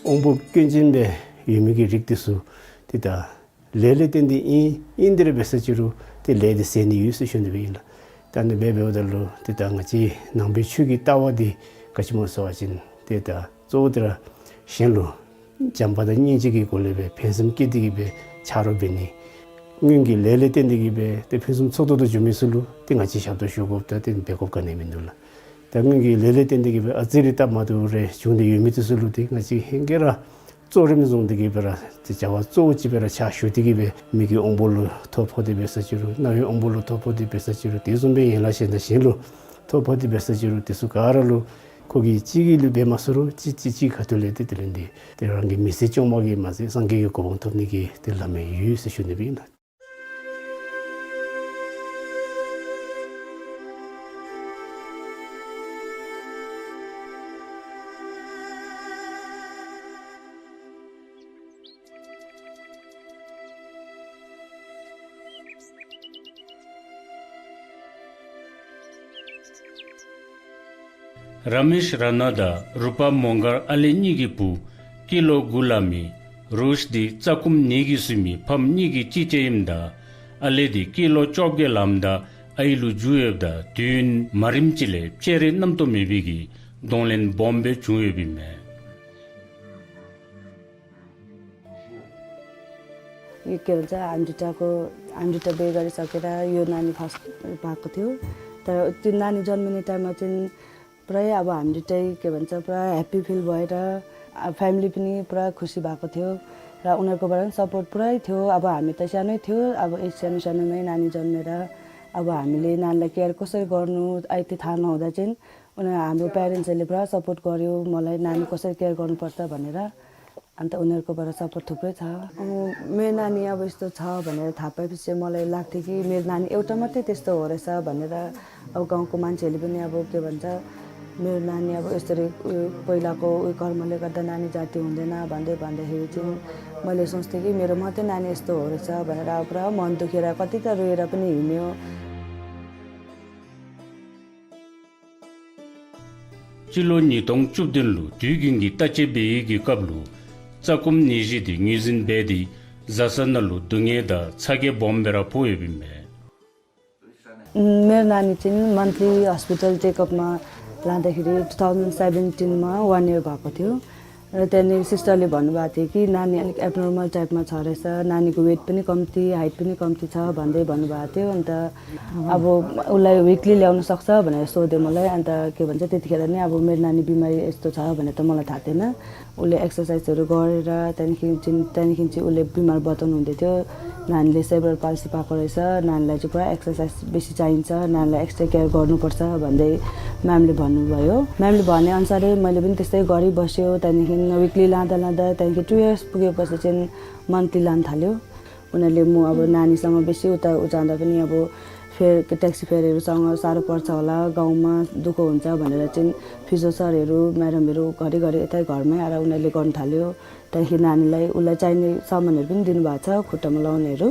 དབང་པོ་སྐྱོན་ཅན་སྦེ་ཡོད་མི་གི་རིགས་འདི་ཚུ་ཏེ་ད་ལས་ལས་བརྟེན་ཏེ་ཨིན་ཨིན་དེ་ར་འབད་ས་ཅི་རུང་ཏེ་ལས་འདི་ཟད་ནི་ཡོད་ཟེར་ཞུ་ནི་སྦེ་ཨིན་ལགས། ད་ཨ་ནི་སྦེ་འབདཝ་ད་ལུ་ཏེ་ད་ང་བཅས་ནང་པའི་ཆོས་ཀྱི་ལྟ་བ་འདི་ག་ཅི་སྨོ་ཟེར་བ་ཅིན་ཏེ་ད་གཙོ་བོ་དེ་ར་གཞན་ལུ་བྱམས་པ་དང་སྙིང་རྗེ་གི་སྒོ་ལས་སྦེ་ཕན་སེམས་བསྐྱེད་དེ་གི་སྦེ་ཆ་རོགས་འབད་ནི། སྔོན་གྱི་ལས་ལས་བརྟེན་ཏེ་གི་སྦེ་ཏེ་ཕུན་སུམ་ཚོགས་ཏོག་ཏོ་འགྱོ་མི་ཚུ་ལུ་ཏེ་ང་བཅས་ཞབས་ཏོག་ཞུ་དགོཔ་དང་ཏེ་འབད་དགོཔ་ག་ནི་ཡང་མིན་འདུག་ལགས། ད་སྔོན་གྱི་ལས་ལས་བརྟེན་ཏེ་གི་སྦེ་ཨ་ཙི་རེ་སྟབས་མ་བདེཝ་རེ་བྱུང་སྟེ་ཡོད་མི་འདི་ཚུ་ལུ་ཏེ་ང་བཅས་ཧེང་སྐལ་ར་གཙོ་རིམ་བཟུང་སྟེ་གི་སྦེ་ར་ཏེ་བྱ་བ་གཙོ་བོ་ཅིག་སྦེ་ར་ཕྱག་ཞུ་སྟེ་གི་སྦེ་མི་གི་དབང་པོ་ལུ་ཐོ་ཕོག་སྟེ་འབད་ས་ཅི་རུང་རྣ་བའི་དབང་པོ་ལུ་ཐོ་ཕོག་སྟེ་འབད་ས་ཅི་རུང་དེ་བཟུམ་སྦེ་ཡན་ལག་གཞན་དང་གཞན་ལུ་ཐོ་ཕོག་སྟེ་འབད་ས་ཅི་རུང་དེ་ཚུ་ག་ར་ལུ་ཁོ་གིས་གཅིག་གིས་ལུ་འབད་མ་ཚུགས་རུང་གཅིག་གཅིག་གཅིག་ཁ་ཐུག་ལས་ཏེ་དེ་ལས་འདི་ཏེ་རང་གི་མི་ཚེ་སྐྱོང་བ་གིས་མ་ཚད་སངས་རྒྱས་ཀྱི་གོ་འཕང་ཐོབ་ནི་གི་ཏེ་ལམ་ཡང་ཡོད་ཟེར་ཞུ་ནི་སྦེ་ཨིན་ལགས། ར་མེཤ་ར་ན་དང་རུ་པ་མོང་གར་ཨ་ལེ་གཉིས་ཀྱི་བུ་སྐྱེས་ལོ་དགུ་ལང་མི་རུཤ་འདི་རྩ་ཁུངམ་ནད་ཀྱིས་གསོས་མི་ཕམ་གཉིས་ཀྱི་གཅེས་ཅན་ཨིནམ་ད་ཨ་ལེ་འདི་སྐྱེས་ལོ་བཅོ་བརྒྱད་ལངམ་ད་ཨའི་ལུ་འགྱུར་ཡོདཔ་ད་དུས་ཡུན་མ་རིངམ་ཅིག་ལས་སྤྱན་རས་རྣམ་རྟོག་མེད་པའི་གི་ གདོང་ལེན་སྦོམ་སྦེ་བྱུང་ཡོདཔ་ཨིན་མས། यो के भन्छ, हामी दुईटाको, हामी दुईटा बिहे गरिसकेर यो नानी फर्स्ट भएको थियो। तर त्यो नानी जन्मिने टाइममा चाहिँ पुरै अब हामी दुईटै के भन्छ, पुरा ह्याप्पी फिल भएर, अ, फ्यामिली पनि पुरा खुसी भएको थियो। र उनीहरूकोबाट पनि सपोर्ट पुरै थियो। अब हामी त सानै थियो, अब यस सानो सानोमै नानी जन्मेर अब हामीले नानीलाई केयर कसरी गर्नु, आइ त्यो थाहा नहुँदा चाहिँ उनीहरू, हाम्रो प्यारेन्ट्सहरूले पुरा सपोर्ट गर्‍यो मलाई, नानी कसरी केयर गर्नुपर्छ भनेर। अन्त उनीहरूकोबाट सपोर्ट थुप्रै छ। अँ, मेरो नानी अब यस्तो छ भनेर थाहा पाएपछि चाहिँ मलाई लाग्थ्यो कि मेरो नानी एउटा मात्रै त्यस्तो हो रहेछ भनेर। अब गाउँको मान्छेहरूले पनि अब के भन्छ, मेरो नानी अब यसरी उयो पहिलाको उयो कर्मले गर्दा नानी जाति हुँदैन भन्दै भन्दाखेरि चाहिँ मैले सोच्थेँ कि मेरो मात्रै नानी यस्तो हो रहेछ भनेर। अब पुरा मन दुखेर कति त रोएर पनि हिँड्यो। སྤྱི་ལོ་ཉིས་སྟོང་བཅུ་བདུན་ལུ་དུས་རྒྱུན་གྱི་བརྟག་དཔྱད་འབད་ཡུལ་གྱི་སྐབས་ལུ་རྩ་སྐོམ་ནད་གཞི་དེ་ངོས་འཛིན་འབད་དེ་བཟའ་ཚང་ནང་ལུ་སྡུག་བསྔལ་དང་ཚ་གྱང་སྦོམ་སྦེ་ར་ཕོག་ཡོདཔ་ཨིན་མས། मेरो नानी चाहिँ मन्थली हस्पिटल चेकअपमा लाँदाखेरि टु थाउजन्ड सेभेन्टिनमा वान इयर भएको थियो। र त्यहाँनिर सिस्टरले भन्नुभएको थियो कि नानी अलिक एब्नर्मल टाइपमा छ रहेछ, नानीको वेट पनि कम्ती, हाइट पनि कम्ती छ भन्दै भन्नुभएको थियो। अन्त अब उसलाई विकली ल्याउन सक्छ भनेर सोधेँ मलाई। अन्त के भन्छ, त्यतिखेर नै अब मेरो नानी बिमारी यस्तो छ भनेर त मलाई थाहा थिएन। उसले एक्सरसाइजहरू गरेर त्यहाँदेखि चाहिँ, त्यहाँदेखि चाहिँ उसले बिमार बताउनु हुँदै थियो। नानीले सेरेब्रल पाल्सी पाएको रहेछ, नानीलाई चाहिँ पुरा एक्सरसाइज बेसी चाहिन्छ, नानीलाई एक्स्ट्रा केयर गर्नुपर्छ भन्दै म्यामले भन्नुभयो। म्यामले भनेअनुसारै मैले पनि त्यस्तै गरिबस्यो। त्यहाँदेखि विकली लाँदा लाँदा त्यहाँदेखि टु इयर्स पुगेपछि चाहिँ मन्थली लान थाल्यो। उनीहरूले म अब नानीसँग बेसी उता उ जाँदा पनि अब फेयर, ट्याक्सी फेयरहरूसँग साह्रो पर्छ होला, गाउँमा दुःख हुन्छ भनेर चाहिँ फिजियो सरहरू, म्याडमहरू घरिघरि यतै घरमै आएर उनीहरूले गर्नु थाल्यो। त्यहाँदेखि नानीलाई, उसलाई चाहिने सामानहरू पनि दिनुभएको छ, खुट्टामा लाउनेहरू।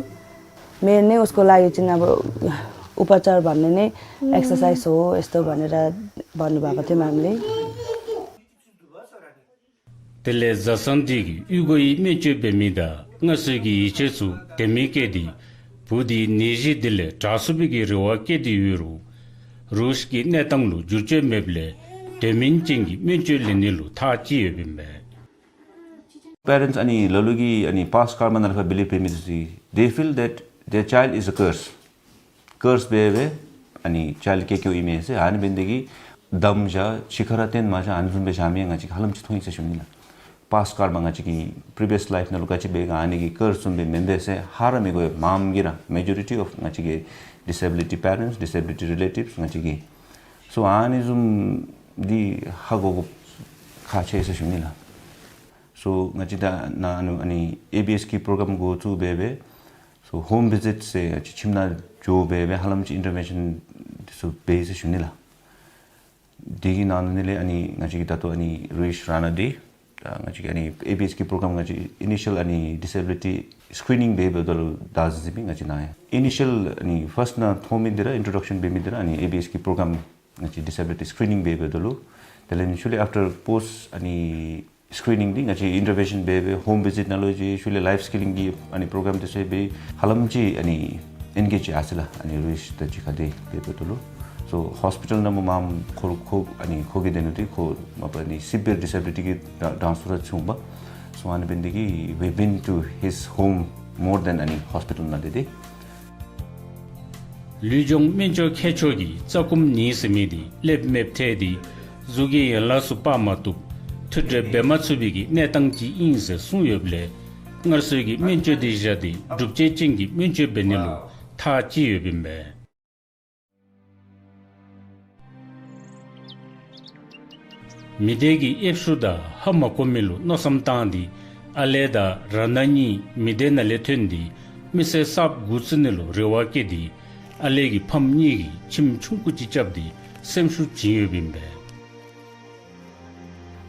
मेन नै उसको लागि चाहिँ अब उपचार भन्ने नै एक्सरसाइज हो यस्तो भनेर भन्नुभएको थियो म्यामले। དེ་ལས་བཟའ་ཚང་དེ་གིས་གཡུས་སྒོ་ཡི་སྨན་བཅོས་འབད་མི་དང་སྔར་སྲོལ་གྱི་ཡིད་ཆེས་ཚུ་དེ་མིན་བསྐྱེད་དེ་བུ་དེ་ནད་གཞི་དེ་ལས་དྲག་ཚུགས་པའི་གི་རེ་བ་བསྐྱེད་དེ་ཡོད་རུང་རུཤ་གི་གནས་སྟངས་ལུ་འགྱུར་བཅོས་མེདཔ་ལས་དོན་སྨིན་ཅན་གྱི་སྨན་བཅོས་ལེན་ནི་ལུ་ཐག་བཅད་ཡོདཔ་ཨིན་པས། པེ་རེནཊསི་ཨ་ནི་ལ་ལུ་གིས་ཨ་ནི་པཱསཊ་ཀརྨ་ནང་ལུ་ཁར་བི་ལིབ་འབད་མི་འདི་ཚུ་they feel that their child is a curse. ཀརསི་འབད་སྦེ་ཨ་ནི་ཅཱའིལཌ་སྐྱེ་སྐྱེཝ་ཨིན་མས་ཟེར་ཨ་ནི་འབད་ནི་དེ་གིས་དམ་བཞག་ཕྱི་ཁར་ར་བཏོན་མ་བཞག་ཨ་ནི་བཟུམ་སྦེ་བཞག་མི་ང་བཅས་ཀྱིས་ཧ་ལམ་ཅིག་མཐོང་ཡི་ཟེར་ཞུ་ནི་ལགས། པཱསཊ་ཀརྨ་ང་བཅས་ཀྱི་པི་རི་བི་ཡས་ལའིཕ་ནང་ལུ་ག་ཅི་འབད་ག་ཨ་ནི་གི་ཀརསི་བཟུམ་སྦེ་མེན་པས་ཟེར་ཧ་ར་མི་གོ་ཡོད་མངམ་གིས་ར་མེ་ཇོ་རི་ཊི་ཨོཕ་ང་བཅས་ཀྱི་ཌིས་ཨེ་བི་ལི་ཊི་པེ་རེནཊསི་ཌིས་ཨེ་བི་ལི་ཊི་རི་ལེ་ཊིབསི་ང་བཅས་ཀྱིས་སོ་ཨ་ནི་བཟུམ་འདི་ཧ་གོ་དགོཔ་ཁག་ཆེ་ཟེར་ཞུ་ནི་ལགས། སོ་ང་བཅས་ད་ནཱ་ཨ་ནི་ཨེ་བི་ཨེསི་གི་པྲོ་གྲམ་འགོ་བཙུགས་འབད་སྦེ་སོ་ཧོམ་བི་ཛིཊ་ཟེར་ང་བཅས་ཁྱིམ་ནང་འགྱོ་འབད་སྦེ་ཧ་ལམ་ཅིག་ཨིན་ཊར་བེན་ཤཱན་འདི་ཚུ་འབད་ཡི་ཟེར་ཞུ་ནི་ལགས། དེ་གི་ནང་ལས་ཨ་ནི་ང་བཅས་ཀྱི་ད་ལྟོ་ཨ་ནི་རུས་ར་ན་འདི་ད་ང་བཅས་ཀྱི་ཨ་ནི་ཨེ་བི་ཨེསི་གི་པྲོ་གྲམ་ང་བཅས་ཨི་ནི་ཤཱལ་ཨ་ནི་ཌིས་ཨེ་བི་ལི་ཊི་སི་ཀྲི་ནིང་འབད་འབདཝ་ད་ལུ་བདག་འཛིན་འཛིན་མི་ང་བཅས་ནཱ་ཡང་ཨི་ནི་ཤཱལ་ཨ་ནི་ཕརསཊ་ནང་ཐོན་མི་འདི་ར་ཨིན་ཊྲོ་ཌག་ཤཱན་འབད་མི་འདི་ར་ཨ་ནི་ཨེ་བི་ཨེསི་གི་པྲོ་གྲམ་ང་བཅས་ཌིས་ཨེ་བི་ལི་ཊི་སི་ཀྲི་ནིང་འབད་འབདཝ་ད་ལུ་དེ་ལས་ཤུལ་ལས་ཨེཕ་ཊར་པོསཊ་ཨ་ནི་སི་ཀྲི་ནིང་འདི་ང་བཅས་ཨིན་ཊར་བེན་ཤཱན་འབད་སྦེ་ཧོམ་བི་ཛིཊ་ནང་ལུ་ཅིག་ཤུལ་ལས་ལའིཕ་སི་ཀི་ལིང་གི་ཨ་ནི་པྲོ་གྲམ་འདི་ཚུ་འབད་ཧ་ལམ་ཅིག་ཨ་ནི་ཨེན་གེཇ་ཡར་སོ་ཡི་ལགས། ཨ་ནི་རུས་དང་གཅིག་ཁར་འདི་འབད་འབདཝ་ད་ལུ་སོ་ཧོསི་པི་ཊལ་ནང་མ་མངམ་ཁོ་ཁོ་ཨ་ནི་ཁོ་གི་དེ་ནང་འདི་ཁོ་མ་པ་ཨ་ནི་སི་བི་ཡར་ཌིས་ཨེ་བི་ལི་ཊི་གི་གྲངས་སུ་ར་ཚུདཔ་སོ་ཨ་ནི་འབད་ནི་དེ་གིས་we been to his home more than ཨ་ནི་ཧོསི་པི་ཊལ་ནང་འདི་འདི། ལུས་སྦྱོང་སྨན་བཅོས་མཁས་མཆོག་གིས་རྩ་སྐོམ་ནད་ཟེར་མི་འདི་ལེགསཔ་མེདཔ་ཐད་དེ་གཟུགས་ཀྱི་ཡན་ལག་ཚུ་སྤར་མ་བཏུབ་མཐུད་འབྲེལ་འབད་མ་ཚུགས་པའི་གི་གནས་སྟངས་ཅིག་ཨིན་ཟེར་གསུངས་ཡོདཔ་ལས་སྔར་སྲོལ་གྱི་སྨན་བཅོས་འདི་བཞག་སྟེ་སྒྲུབ་བྱེད་ཅན་གྱི་སྨན་བཅོས་འབད་ནི་ལུ་ཐག་བཅད་ཡོདཔ་ཨིན་པས། མི་སྡེ་གི་དབྱེ་བསྡུ་དང་ཧ་མ་གོ་མི་ལུ་མནོ་བསམ་བཏང་སྟེ་ཨ་ལེ་དང་ར་ན་གཉིས་མི་སྡེ་ནང་ལས་ཐོན་ཏེ་མི་སེར་གསརཔ་འགོ་བཙུགས་ནི་ལུ་རེ་བ་བསྐྱེད་དེ་ཨ་ལེ་གི་ཕམ་གཉིས་ཀྱིས་ཁྱིམ་ཆུང་ཀུ་ཅིག་རྐྱབ་སྟེ་སེམས་ཤུགས་བྱིན་ཡོདཔ་ཨིན་པས།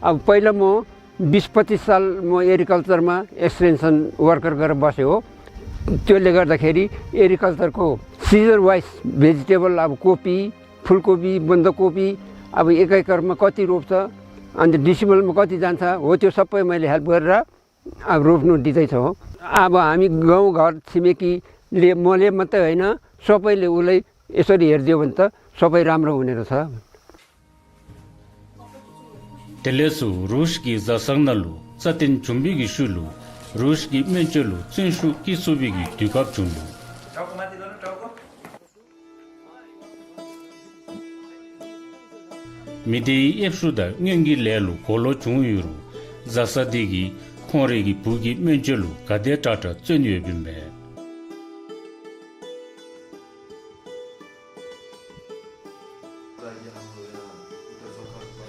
अब पहिला म बिस पच्चिस साल म एग्रिकल्चरमा एक्सटेन्सन वर्कर गरेर बसेको हो। त्यसले गर्दाखेरि एग्रिकल्चरको सिजन वाइज भेजिटेबल, अब कोपी, फुलकोपी, बन्दकोपी, अब एक एकरमा कति रोप्छ, अन्त डिसिमलमा कति जान्छ, हो त्यो सबै मैले हेल्प गरेर अब रोप्नु दिँदैछ हो। अब हामी गाउँघर छिमेकीले, मैले मात्रै होइन, सबैले उसलाई यसरी हेरिदियो भने त सबै राम्रो हुने रहेछ। དེ་ལས་ཚུར་རུས་ཀྱི་བཟའ་ཚང་ནང་ལུ་རྩ་བརྟན་བྱུང་བའི་གི་ཤུལ་ལུ་རུས་ཀྱི་སྨན་བཅོས་ལུ་བརྩོན་ཤུགས་བསྐྱེད་ཚུགས་པའི་གི་དུས་སྐབས་བྱུང་ནུག། མི་སྡེའི་དབྱེ་བསྡུ་དང་སྔོན་གྱི་ལས་ལུ་གོ་ལོག་བྱུང་ཡོད་རུང་བཟའ་ཚང་འདི་གིས་ཁོང་རའི་གི་བུ་གི་སྨན་བཅོས་ལུ་ག་དེ་དྲག་དྲག་བརྩོན་ཡོདཔ་ཨིན་མས།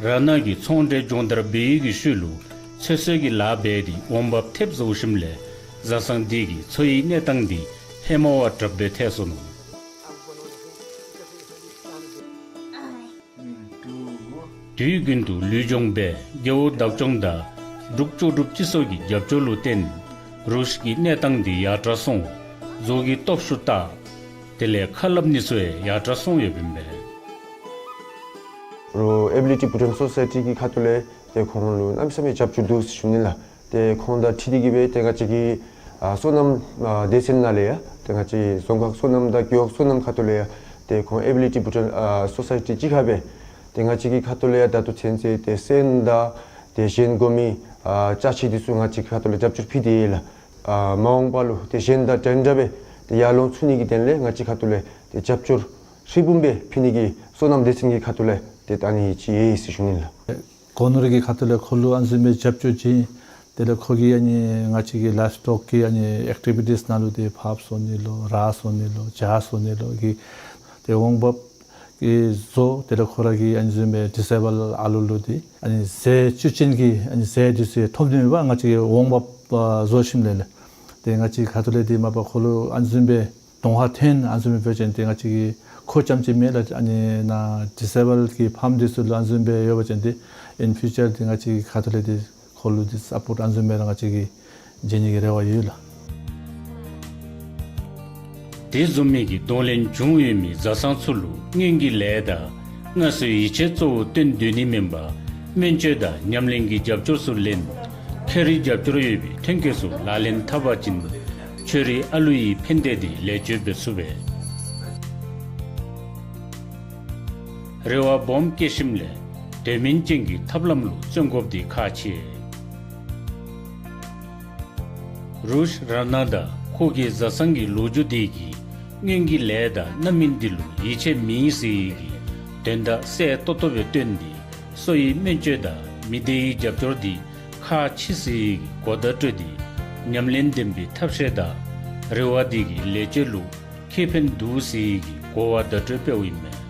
ར་ན་གི་ཚོང་འབྲེལ་སྦྱོང་བརྡར་འབད་བའི་གི་ཤུལ་ལུ་ཚོད་བསྲེ་གི་ལཱ་འབད་དེ་འོང་འབབ་ཐེབས་བཟོ་ཞིནམ་ལས་བཟའ་ཚང་འདི་གི་འཚོ་བའི་གནས་སྟངས་འདི་ཧེ་མ་བ་དྲགཔ་སྦེ་ཐལ་སོ་ནུག། དུས་རྒྱུན་དུ་ལུས་སྦྱོང་འབད་རྒེད་འོག་བདག་སྐྱོང་དང་འབྲུག་ལྕོགས་གྲུབ་སྤྱི་ཚོགས་ཀྱི་རྒྱབ་སྐྱོར་ལུ་བརྟེན་རུས་ཀྱི་གནས་སྟངས་འདི་ཡར་དྲག་སོང་། མཛོ་གི་སྟོབས་ཤུགས་དང་དེ་ལས་ཁ་སླབ་ནི་ཚུ་ཡང་ཡར་དྲག་སོང་ཡོདཔ་ཨིན་པས། རུ་Ability Bhutan Society གི་ཁ་ཐུག་ལས་ཏེ་ཁོང་ལུ་གནམ་མེད་ས་མེད་རྒྱབ་སྐྱོར་འདུག་ཟེར་ཞུ་ནི་ལགས། ཏེ་ཁོང་དང་འཁྲིལ་ཏེ་གིས་སྦེ་ཏེ་ང་བཅས་ཀྱི་ཨ་སོ་ནམ་ཨ་སྡེ་ཚན་ནང་ལས་ཡང་ཏེ་ང་བཅས་རྫོང་ཁག་སོ་ནམ་དང་རྒེད་འོག་སོ་ནམ་ཁ་ཐུག་ལས་ཡང་ཏེ་ཁོང་Ability Bhutan ཨ་Society གཅིག་ཁར་སྦེ་ཏེ་ང་བཅས་ཀྱི་ཁ་ཐུག་ལས་ཡང་ད་ལྟོ་ཚུན་ཚོད་ཏེ་སོན་དང་ཏེ་གཞན་དགོ་མི་ཨ་ཅ་ཆས་འདི་ཚུ་ང་བཅས་ཁ་ཐུག་ལས་རྒྱབ་སྐྱོར་ཕུལ་ཏེ་ཡོད་ལགས། ཨ་མ་འོངས་པ་ལུ་ཏེ་གཞན་དང་འདྲན་འདྲ་སྦེ་ཏེ་ཡར་ལོང་ཚུགས་ནི་གི་དོན་ལས་ང་བཅས་ཁ་ཐུག་ལས་ཏེ་རྒྱབ་སྐྱོར་ཧྲིལ་བུམ་སྦེ་ཕུལ་ནི་གི་སོ་ནམ་སྡེ་ཚན་གྱི་ཁ་ཐུག་ལས་ཏེ་ད་ཨ་ནི་ཅིག་ཡོད་ཟེར་ཞུ་ནི་ལགས། གོ་ནོར་གྱི་ཁ་ཐུག་ལས་ཁོ་ལུ་ཨ་ནི་བཟུམ་སྦེ་རྒྱབ་སྐྱོར་བྱིན། དེ་ལས་ཁོ་གིས་ཨ་ནི་ང་བཅས་ཀྱི་ལའིབ་སི་ཊོག་གི་ཨ་ནི་ཨེག་ཊི་བི་ཊིས་ནང་ལུ་ཏེ་ཕགཔ་བཟོ་ནི་ལོ་ར་བཟོ་ནི་ལོ་བྱ་བཟོ་ནི་ལོ་གི་ཏེ་འོང་འབབ་ཀྱི་བཟོ། དེ་ལས་ཁོ་ར་གི་ཨ་ནི་བཟུམ་སྦེ་ཌི་ས་ཨེ་བཱལ་ཨ་ལུ་ལུ་ཏེ་ཨ་ནི་ཟས་བཅུད་ཅན་གྱི་ཨ་ནི་ཟས་འདི་ཚུ་ཐོབ་ནི་མེད་པར་ང་བཅས་ཀྱིས་འོང་འབབ་ཨ་བཟོ་ཞིནམ་ལས་ལགས། ཏེ་ང་བཅས་ཁ་ཐུག་ལས་ཏེ་མ་པ་ཁོ་ལུ་ཨ་ནི་བཟུམ་སྦེ་གདོང་ཁར་ཐོན་ཨ་ནི་བཟུམ་སྦེ་འབད་བ་ཅིན་ཏེ་ང་བཅས་ཀྱིས་ཁོ་རྐྱངམ་ཅིག་མེན་ལགས། ཨ་ནི་ནཱ་ཌི་ས་ཨེ་བཱལ་གྱི་ཕམ་འདི་ཚུ་ལུ་ཨ་ནི་བཟུམ་སྦེ་ཡོད་པ་ཅིན་ཏེ་ཨིན་ཕིའུ་ཅར་ཏེ་ང་བཅས་ཀྱི་ཁ་ཐུག་ལས་ཏེ་ཁོ་ལུ་ཏེ་སཔོརཊ་ཨ་ནི་བཟུམ་སྦེ་ར་ང་བཅས་ཀྱིས་བྱིན་ནི་གི་རེ་བ་ཡོད་ལགས། དེ་བཟུམ་མའི་གི་གདོང་ལེན་བྱུང་ཡོད་མི་བཟའ་ཚང་ཚུ་ལུ་སྔོན་གྱི་ལས་དང་སྔར་སྲོལ་ཡིད་ཆེས་གཙོ་བོ་བཏོན་སྡོད་ནི་མེན་པར་སྨན་བཅོས་དང་ཉམས་ལེན་གྱི་རྒྱབ་སྐྱོར་ཚུ་ལེན། ཁེ་རི་རྒྱབ་སྐྱོར་ཡོད་པའི་ཐོན་སྐྱེད་ཚུ་ལག་ལེན་འཐབ་པ་ཅིན་ཆོས་རིག་ཨ་ལུ་ཡི་ཕན་བདེ་འདི་ལེགས་བཅོས་འབད་ཚུགས་པས། རེ་བ་སྦོམ་བསྐྱེད་ཞིནམ་ལས་དོན་སྨིན་ཅན་གྱི་ཐབས་ལམ་ལུ་བརྩོན་དགོཔ་འདི་ཁག་ཆེ། རུས་ར་ན་དང་ཁོ་གི་བཟའ་ཚང་གི་ལོ་རྒྱུས་འདི་གིས་སྔོན་གྱི་ལས་དང་རྣམ་སྨིན་འདི་ལུ་ཡིད་ཆེས་མེད་ཟེར་བའི་གི་དོན་དག་གསལ་ཏོག་ཏོ་སྦེ་སྟོན་ཏེ་གསོ་བའི་སྨན་བཅོས་དང་མི་སྡེའི་རྒྱབ་སྐྱོར་འདི་ཁག་ཆེ་ཟེར་བའི་གི་གོ་བརྡ་སྤྲོད་དེ་ཉམས་ལེན་ལྡན་པའི་ཐབས་ཤེས་དང་རེ་བ་འདི་གིས་ལེགས་བཅོས་ལུ་ཁེ་ཕན་འདུག་ཟེར་བའི་གི་གོ་བ་བརྡ་སྤྲོད་འབདཝ་ཨིན་མས།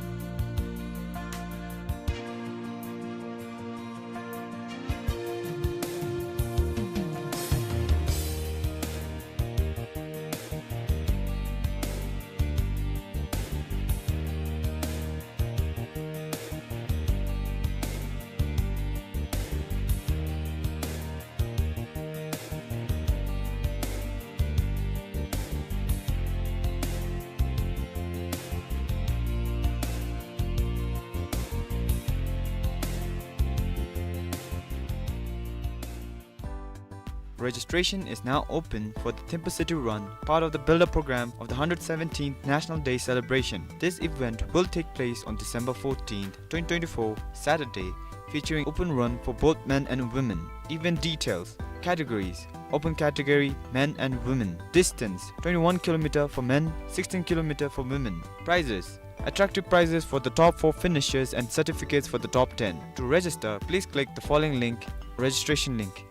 Registration is now open for the Thimphu City Run, part of the build-up program of the hundred seventeenth National Day celebration. This event will take place on December fourteenth, twenty twenty-four, Saturday, featuring open run for both men and women. Event details: categories: open category, men and women. Distance: twenty-one kilometer for men, sixteen kilometer for women. Prizes: attractive prizes for the top four finishers and certificates for the top ten. To register, please click the following link, registration link.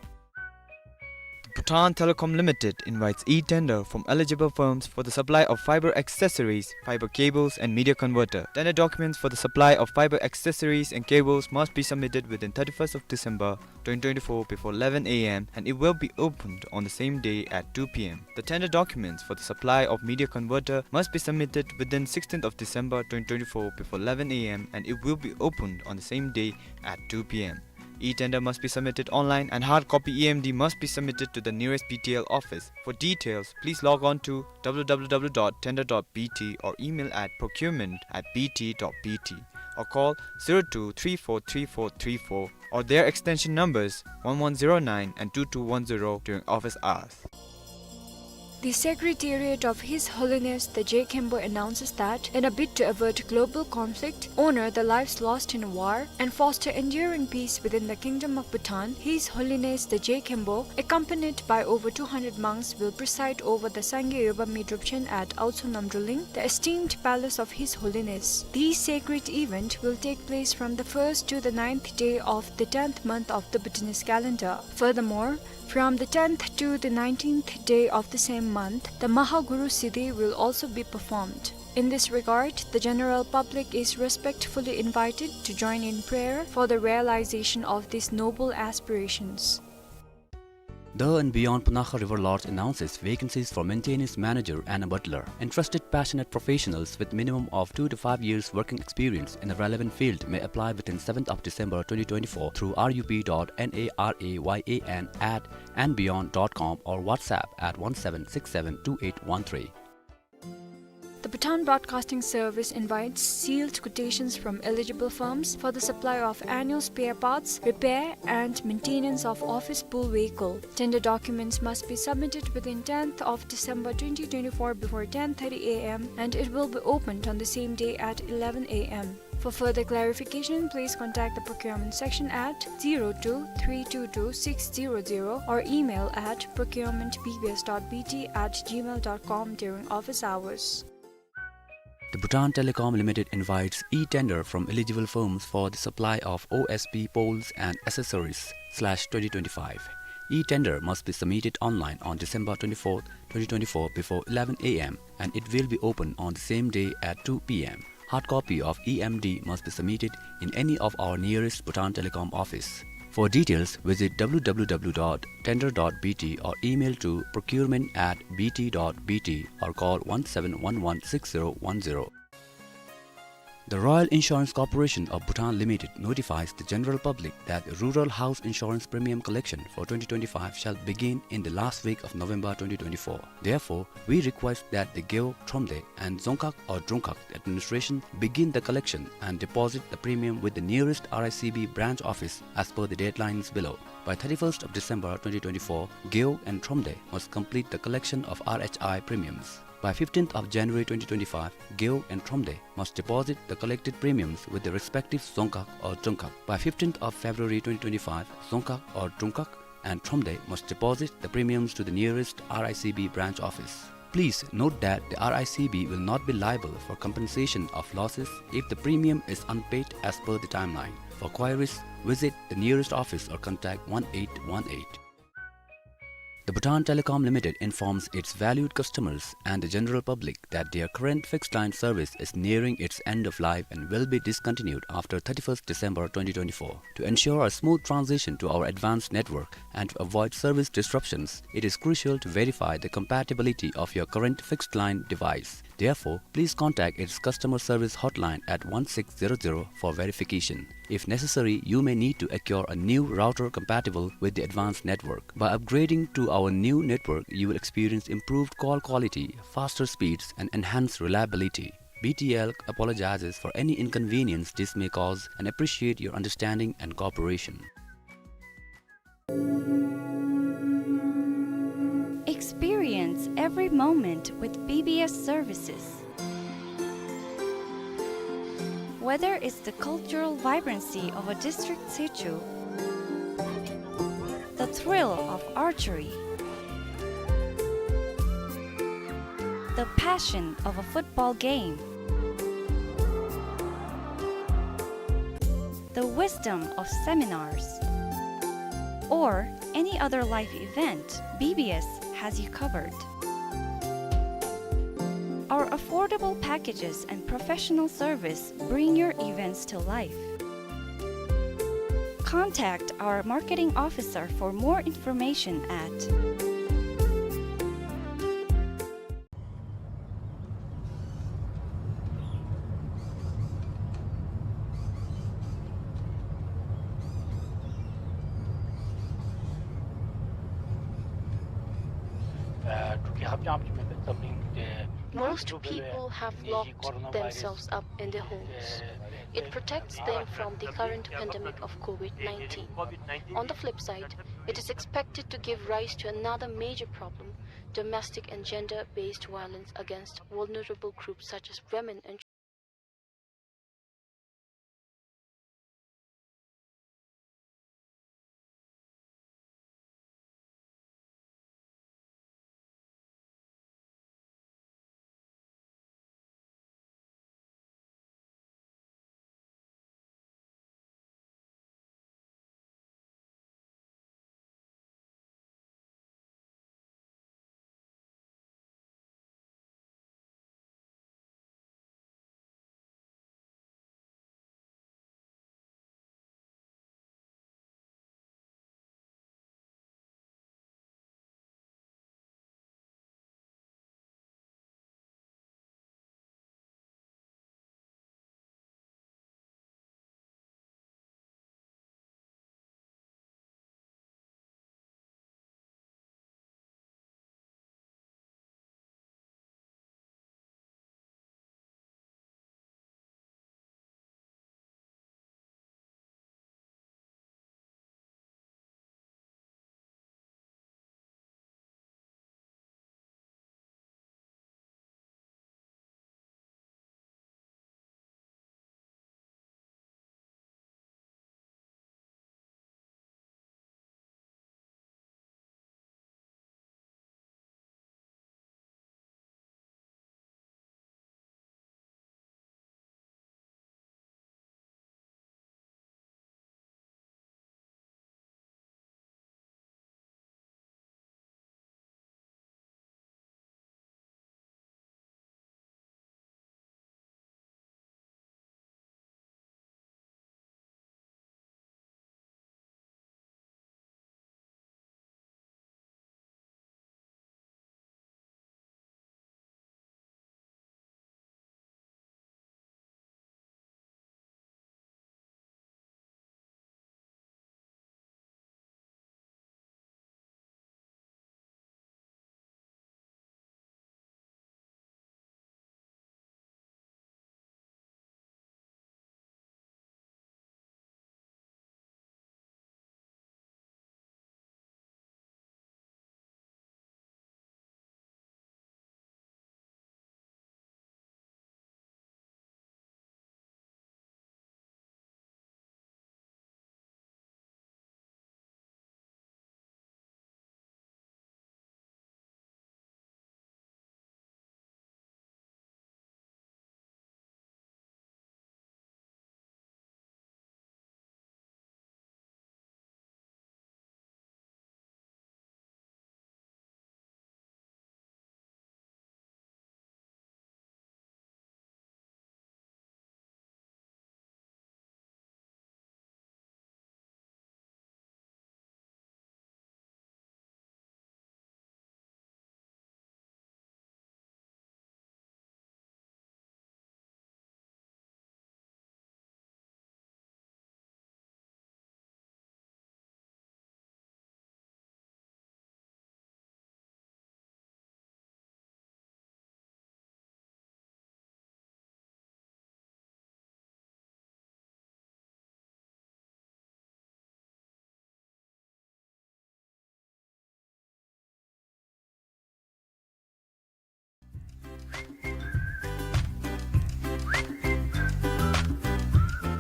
The Bhutan Telecom Limited invites e-tender from eligible firms for the supply of fiber accessories, fiber cables, and media converter. Tender documents for the supply of fiber accessories and cables must be submitted within thirty-first of December twenty twenty-four before eleven A M, and it will be opened on the same day at two P M. The tender documents for the supply of media converter must be submitted within sixteenth of December twenty twenty-four before eleven A M, and it will be opened on the same day at two P M. E-tender must be submitted online and hard copy E M D must be submitted to the nearest B T L office. For details, please log on to W W W dot tender dot B T or email at procurement at B T dot B T or call zero two three four three four three four or their extension numbers one one zero nine and two two one zero during office hours. The Secretariat of His Holiness the Je Khenpo announces that, in a bid to avert global conflict, honor the lives lost in war, and foster enduring peace within the Kingdom of Bhutan, His Holiness the Je Khenpo, accompanied by over two hundred monks, will preside over the Sangye Yobami Drupchen at Aotsu Namdruling, the esteemed palace of His Holiness. The sacred event will take place from the first to the ninth day of the tenth month of the Bhutanese calendar. Furthermore, from the tenth to the nineteenth day of the same month, the Mahaguru Siddhi will also be performed. In this regard, the general public is respectfully invited to join in prayer for the realization of these noble aspirations. The and Beyond Punakha River Lodge announces vacancies for maintenance manager and a butler. Interested passionate professionals with minimum of two to five years working experience in the relevant field may apply within seventh of December twenty twenty-four through R U P dot N A R A Y A N at and beyond dot com or WhatsApp at one seven six seven two eight one three. The Bhutan Broadcasting Service invites sealed quotations from eligible firms for the supply of annual spare parts, repair and maintenance of office pool vehicle. Tender documents must be submitted within tenth of December twenty twenty-four before ten thirty A M, and it will be opened on the same day at eleven A M. For further clarification, please contact the procurement section at zero two three two two six zero zero or email at procurement B B S dot B T at gmail dot com during office hours. The Bhutan Telecom Limited invites e-tender from eligible firms for the supply of O S P poles and accessories slash twenty twenty-five. E-tender must be submitted online on December twenty-fourth, twenty twenty-four before eleven A M, and it will be open on the same day at two P M. Hard copy of E M D must be submitted in any of our nearest Bhutan Telecom office. For details, visit W W W dot tender dot B T or email to procurement at B T dot B T or call one seven one one six zero one zero. The Royal Insurance Corporation of Bhutan Limited notifies the general public that rural house insurance premium collection for twenty twenty-five shall begin in the last week of November twenty twenty-four. Therefore, we request that the Gewog, Thromde and Dzongkhag or Drungkhag administration begin the collection and deposit the premium with the nearest R I C B branch office as per the deadlines below. By thirty-first of December twenty twenty-four, Gewog and Thromde must complete the collection of R H I premiums. By fifteenth of January twenty twenty-five, Gewog and Thromde must deposit the collected premiums with the respective Dzongkhag or Drungkhag. By fifteenth of February twenty twenty-five, Dzongkhag or Drungkhag and Thromde must deposit the premiums to the nearest R I C B branch office. Please note that the R I C B will not be liable for compensation of losses if the premium is unpaid as per the timeline. For queries, visit the nearest office or contact one eight one eight. The Bhutan Telecom Limited informs its valued customers and the general public that their current fixed line service is nearing its end of life and will be discontinued after thirty-first December twenty twenty-four. To ensure a smooth transition to our advanced network and to avoid service disruptions, it is crucial to verify the compatibility of your current fixed line device. Therefore, please contact its customer service hotline at one six zero zero for verification. If necessary, you may need to acquire a new router compatible with the advanced network. By upgrading to our new network, you will experience improved call quality, faster speeds, and enhanced reliability. B T L apologizes for any inconvenience this may cause and appreciate your understanding and cooperation. Experience every moment with B B S services. Whether it's the cultural vibrancy of a district situ, the thrill of archery, the passion of a football game, the wisdom of seminars, or any other life event, B B S has you covered. Our affordable packages and professional service bring your events to life. Contact our marketing officer for more information at Most people have locked themselves up in their homes. It protects them from the current pandemic of COVID nineteen. On the flip side, it is expected to give rise to another major problem, Domestic and gender-based violence against vulnerable groups such as women and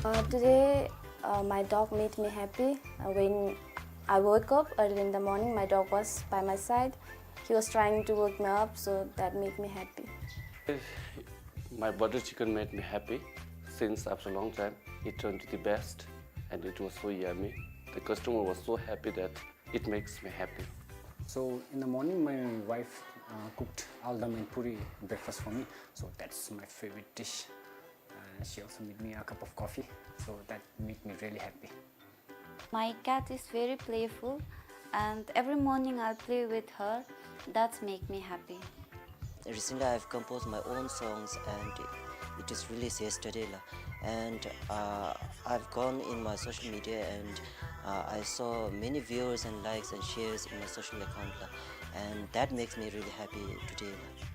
Uh, today, uh, my dog made me happy. Uh, when I woke up early in the morning, my dog was by my side. He was trying to wake me up, so that made me happy. My butter chicken made me happy since after a long time. It turned to the best and it was so yummy. The customer was so happy that it makes me happy. So in the morning, my wife, uh, cooked aldam and puri breakfast for me. So that's my favorite dish. Uh, she also made me a cup of coffee. So that made me really happy. My cat is very playful, and every morning I play with her. That's make me happy. Recently, I've composed my own songs, and it is released yesterday, la. And, uh, I've gone in my social media, and, uh, I saw many viewers and likes and shares in my social account, la. And that makes me really happy today, la.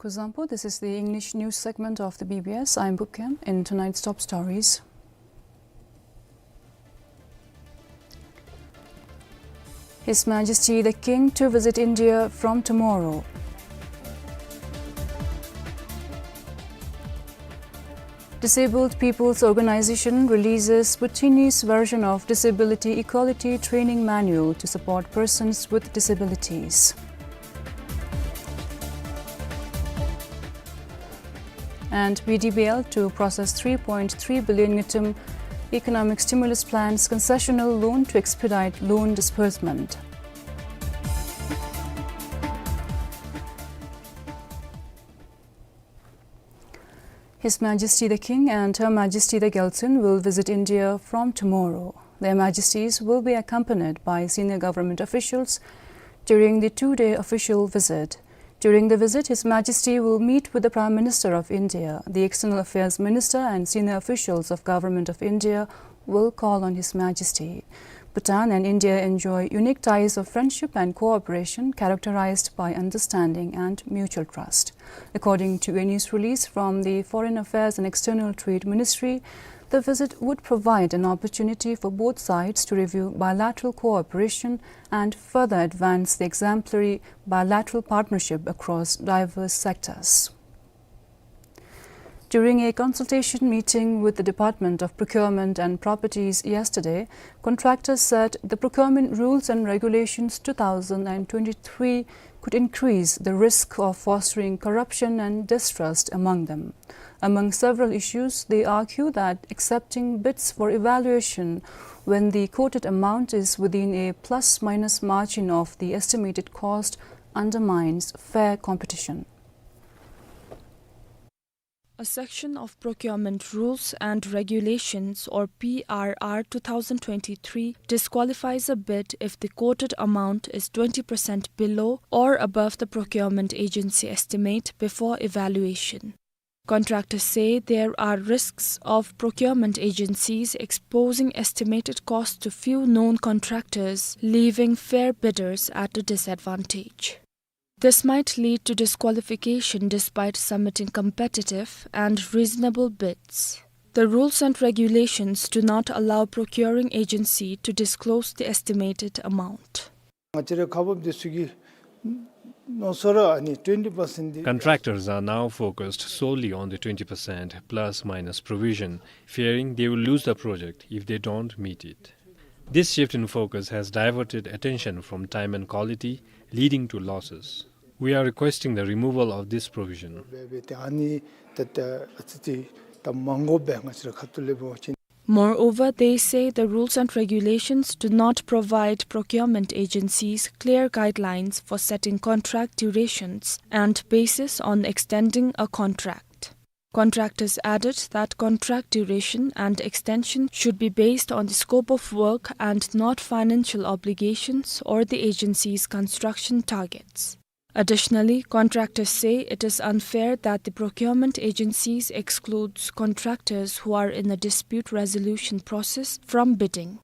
Kuzuzangpo, this is the English news segment of the B B S. I'm Bupkhem. In tonight's top stories: His Majesty the King to visit India from tomorrow. Disabled People's Organization releases Bhutanese version of Disability Equality Training Manual to support persons with disabilities. And B D B L to process three point three billion ngultrum economic stimulus plan's concessional loan to expedite loan disbursement. His Majesty the King and Her Majesty the Gyaltsuen will visit India from tomorrow. Their Majesties will be accompanied by senior government officials during the two-day official visit. During the visit, His Majesty will meet with the Prime Minister of India, the External Affairs Minister, and senior officials of Government of India will call on His Majesty. Bhutan and India enjoy unique ties of friendship and cooperation characterized by understanding and mutual trust. According to a news release from the Foreign Affairs and External Trade Ministry, the visit would provide an opportunity for both sides to review bilateral cooperation and further advance the exemplary bilateral partnership across diverse sectors. During a consultation meeting with the Department of Procurement and Properties yesterday, contractors said the procurement rules and regulations two thousand and twenty-three could increase the risk of fostering corruption and distrust among them. Among several issues, they argue that accepting bids for evaluation when the quoted amount is within a plus-minus margin of the estimated cost undermines fair competition. A section of Procurement Rules and Regulations, or P R R two thousand twenty-three, disqualifies a bid if the quoted amount is twenty percent below or above the procurement agency estimate before evaluation. Contractors say there are risks of procurement agencies exposing estimated costs to few known contractors, leaving fair bidders at a disadvantage. This might lead to disqualification despite submitting competitive and reasonable bids. The rules and regulations do not allow procuring agency to disclose the estimated amount. ང་བཅས་རའི་ཁག་འབགཔ་འདི་ཚུ་གིས་མནོ་བསམ་ར་ཨ་ནི་twenty percent འདི། Contractors are now focused solely on the twenty percent plus minus provision, fearing they will lose the project if they don't meet it. This shift in focus has diverted attention from time and quality, leading to losses. We are requesting the removal of this provision. འབད་འབད་དེ་ཨ་ནི་ད་ད་ཨ་ཙི་ཙི་ད་མ་དགོཔ་སྦེ་ང་བཅས་ར་ཁ་ཐུག་ལས་འབད་བ་ཅིན། Moreover, they say the rules and regulations do not provide procurement agencies clear guidelines for setting contract durations and basis on extending a contract. Contractors added that contract duration and extension should be based on the scope of work and not financial obligations or the agency's construction targets. Additionally, contractors say it is unfair that the procurement agencies excludes contractors who are in a dispute resolution process from bidding.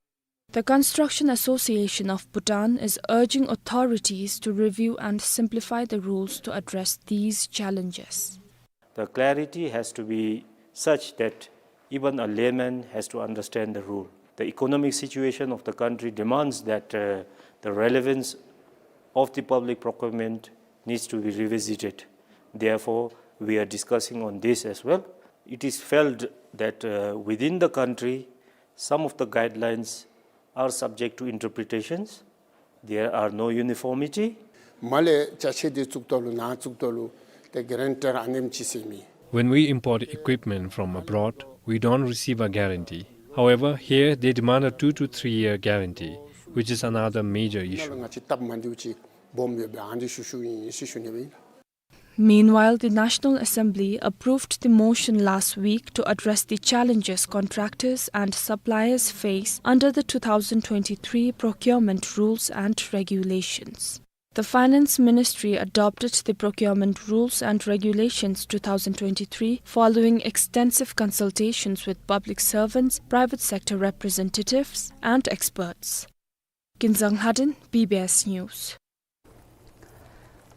The Construction Association of Bhutan is urging authorities to review and simplify the rules to address these challenges. The clarity has to be such that even a layman has to understand the rule. The economic situation of the country demands that, uh, the relevance of the public procurement needs to be revisited. Therefore, we are discussing on this as well. It is felt that, uh, within the country, some of the guidelines are subject to interpretations. There are no uniformity. མར་ལས་ཅ་ཆས་འདི་བཙུགས་ད་ལུ་ནཱ་བཙུགས་ད་ལུ་ཏེ་གེ་རན་ཊི་ཨ་ནེམ་ཅིག་ཟེར་མི། When we import equipment from abroad, we don't receive a guarantee. However, here they demand a two to three year guarantee, which is another major issue. ནཱ་ལུ་ང་བཅས་སྟབས་མ་བདེཝ་ཅིག་སྦོམ་ཡོདཔ་སྦེ་ཨ་ནི་ཞུ་ཞུཝ་ཨིན་ཟེར་ཞུ་ནི་སྦེ་ཨིན། Meanwhile, the National Assembly approved the motion last week to address the challenges contractors and suppliers face under the two thousand twenty-three procurement rules and regulations. The Finance Ministry adopted the procurement rules and regulations two thousand twenty-three following extensive consultations with public servants, private sector representatives, and experts. Kinzang Lhadon, B B S News.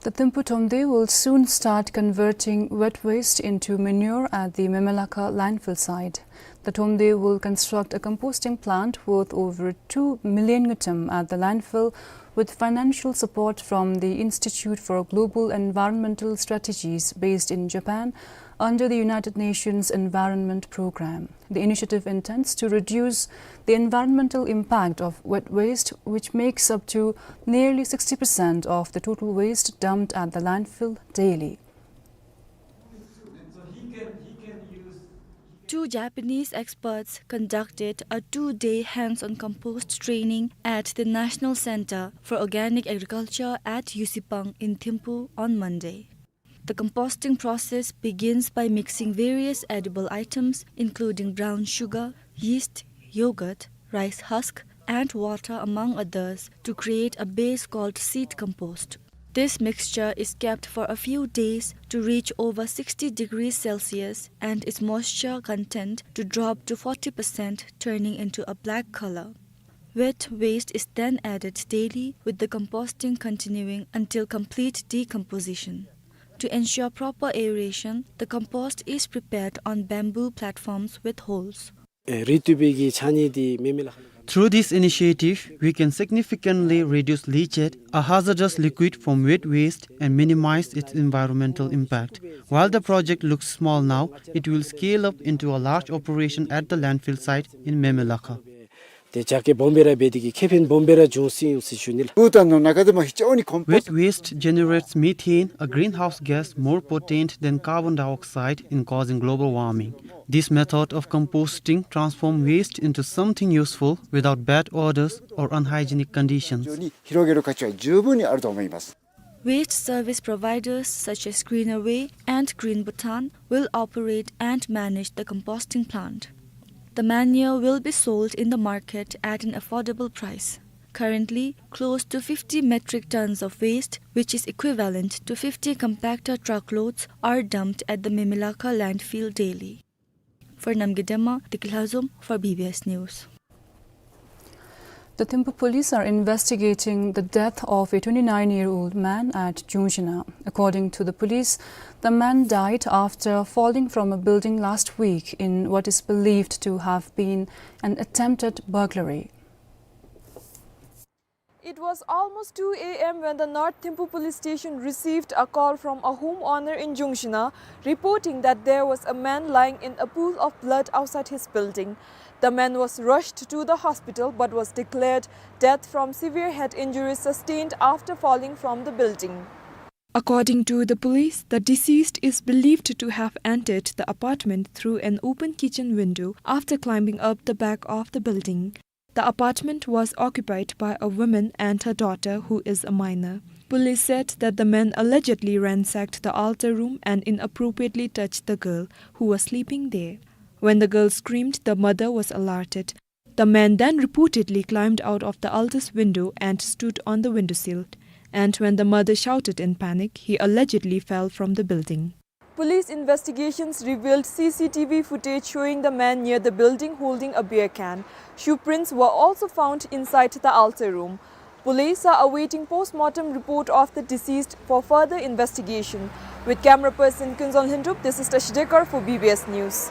The Thimphu Thromde will soon start converting wet waste into manure at the Memelakha landfill site. The Thromde will construct a composting plant worth over two million ngultrum at the landfill, with financial support from the Institute for Global Environmental Strategies based in Japan under the United Nations Environment Program. The initiative intends to reduce the environmental impact of wet waste, which makes up to nearly sixty percent of the total waste dumped at the landfill daily. Two Japanese experts conducted a two-day hands-on compost training at the National Center for Organic Agriculture at Yusipang in Thimphu on Monday. The composting process begins by mixing various edible items, including brown sugar, yeast, yogurt, rice husk, and water, among others, to create a base called seed compost. This mixture is kept for a few days to reach over sixty degrees Celsius and its moisture content to drop to forty percent, turning into a black color. Wet waste is then added daily, with the composting continuing until complete decomposition. To ensure proper aeration, the compost is prepared on bamboo platforms with holes. ཨེ་རི་ཏུ་བེ་གི་ཆ་ནི་འདི་མེ་མེ་ལ། Through this initiative, we can significantly reduce leachate, a hazardous liquid from wet waste, and minimize its environmental impact. While the project looks small now, it will scale up into a large operation at the landfill site in Memelakha. ཏེ་ཇ་ཀེ་སྦོམ་སྦེ་ར་འབད་དེ་གིས་ཁེ་ཕན་སྦོམ་སྦེ་ར་འབྱུང་སྲིད་འོང་ཟེར་ཞུ་ནི་ལགས། Wet waste generates methane, a greenhouse gas more potent than carbon dioxide in causing global warming. This method of composting transforms waste into something useful without bad odors or unhygienic conditions. 非常に Waste service providers such as Greenaway and Green Bhutan will operate and manage the composting plant. The manure will be sold in the market at an affordable price. Currently, close to fifty metric tons of waste, which is equivalent to fifty compactor truckloads, are dumped at the Memelakha landfill daily. For Namgay Dema, Deki Lhazom for B B S News. The Thimphu police are investigating the death of a twenty-nine-year-old man at Jungshina. According to the police, the man died after falling from a building last week in what is believed to have been an attempted burglary. It was almost two A M when the North Thimphu Police Station received a call from a homeowner in Jungshina, reporting that there was a man lying in a pool of blood outside his building. The man was rushed to the hospital but was declared dead from severe head injuries sustained after falling from the building. According to the police, the deceased is believed to have entered the apartment through an open kitchen window after climbing up the back of the building. The apartment was occupied by a woman and her daughter, who is a minor. Police said that the man allegedly ransacked the altar room and inappropriately touched the girl, who was sleeping there. When the girl screamed, the mother was alerted. The man then reportedly climbed out of the altar's window and stood on the windowsill. And when the mother shouted in panic, he allegedly fell from the building. Police investigations revealed C C T V footage showing the man near the building holding a beer can. Shoe prints were also found inside the altar room. Police are awaiting post-mortem report of the deceased for further investigation. With camera person Kunzon Lhentrup, this is Tashi Dekar for B B S News.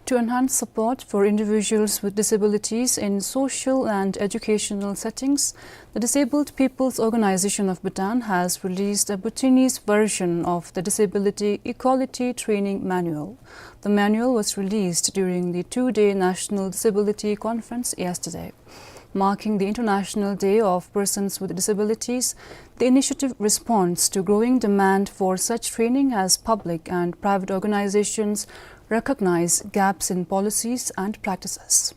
To enhance support for individuals with disabilities in social and educational settings, the Disabled People's Organization of Bhutan has released a Bhutanese version of the Disability Equality Training Manual. The manual was released during the two-day National Disability Conference yesterday. Marking the International Day of Persons with Disabilities, the initiative responds to growing demand for such training as public and private organizations recognize gaps in policies and practices.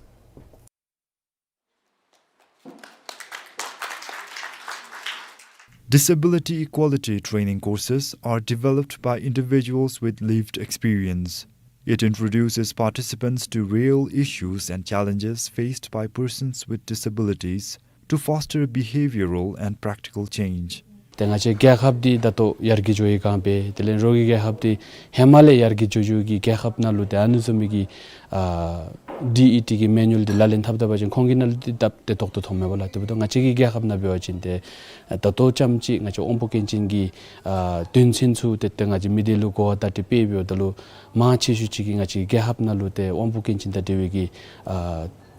Disability equality training courses are developed by individuals with lived experience. It introduces participants to real issues and challenges faced by persons with disabilities to foster behavioral and practical change. ཏེ་ང་བཅས་རྒྱལ་ཁབ་འདི་ད་ལྟོ་ཡར་རྒྱས་འགྱོ་ཡི་གང་སྦེ་དེ་ལས་རོགས་ཀྱི་རྒྱལ་ཁབ་འདི་ཧེ་མ་ལས་ཡར་རྒྱས་འགྱོ་འགྱོ་གི་རྒྱལ་ཁབ་ནང་ལུ་ཏེ་ཨ་ནི་བཟུམ་མའི་གི་ཨ་ ཌི་ཨི་ཊི་གི་མེ་ནུ་ཨལ་འདི་ལག་ལེན་འཐབ་ད་པ་ཅིན་ཁོང་གི་ནང་ལུ་འདི་སྟབས་བདེ་ཏོག་ཏོ་མཐོངམ་མས་པ་ལགས། དེ་འབདཝ་ད་ང་བཅས་ཀྱི་རྒྱལ་ཁབ་ནང་འབད་བ་ཅིན་ཏེ་ད་ལྟོ་ཙམ་ཅིག་ང་བཅས་དབང་པོ་སྐྱོན་ཅན་གྱི་ཨ་དོན་ཚན་ཚུ་ཏེ་ཏེ་ང་བཅས་མི་སྡེ་ལུ་གོ་བརྡ་དེ་སྤེལ་འབདཝ་ད་ལུ་མང་ཆེ་ཤོས་ཅིག་གིས་ང་བཅས་ཀྱི་རྒྱལ་ཁབ་ནང་ལུ་ཏེ་དབང་པོ་སྐྱོན་ཅན་དང་འབྲེལ་བའི་གི་ཨ་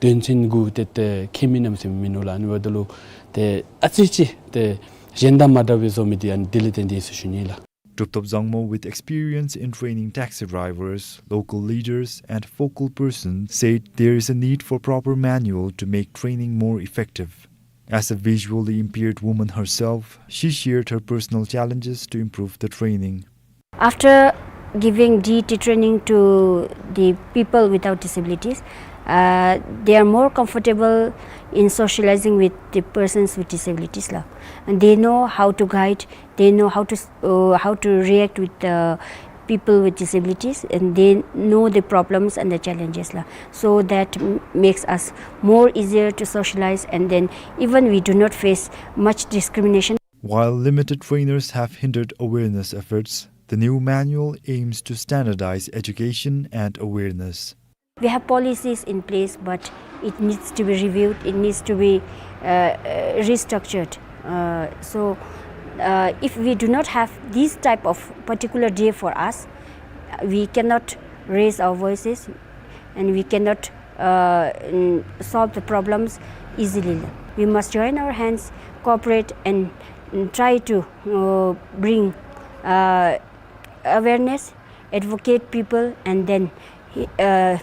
དོན་ཚན་གུ་ཏེ་ཏེ་མཁྱེན་མི་ནམ་ཟེར་མི་ནུག་ལགས། ཨ་ནི་འབདཝ་ད་ལུ་ཏེ་ཨ་ཙི་ཅིག་ཏེ་གཞན་དང་མ་འདྲ་བའི་བཟོ་མི་འདི་ཨ་ནི་དེ་ལས་བརྟེན་ཏེ་ཨིན་ཟེར་ཞུ་ནི་ལགས། Druptop Zangmo, with experience in training taxi drivers, local leaders, and focal persons, said there is a need for proper manual to make training more effective. As a visually impaired woman herself, she shared her personal challenges to improve the training. After giving D T training to the people without disabilities, uh, they are more comfortable in socializing with the persons with disabilities, la. And they know how to guide, they know how to s- uh, how to react with the people with disabilities, and they know the problems and the challenges, la. So that m- makes us more easier to socialize, and then even we do not face much discrimination. While limited trainers have hindered awareness efforts, the new manual aims to standardize education and awareness. We have policies in place, but it needs to be reviewed, it needs to be uh, uh, restructured. Uh, so, uh, if we do not have this type of particular day for us, we cannot raise our voices and we cannot uh, mm, solve the problems easily. We must join our hands, cooperate, and, and try to uh, bring uh, awareness, advocate people, and then uh,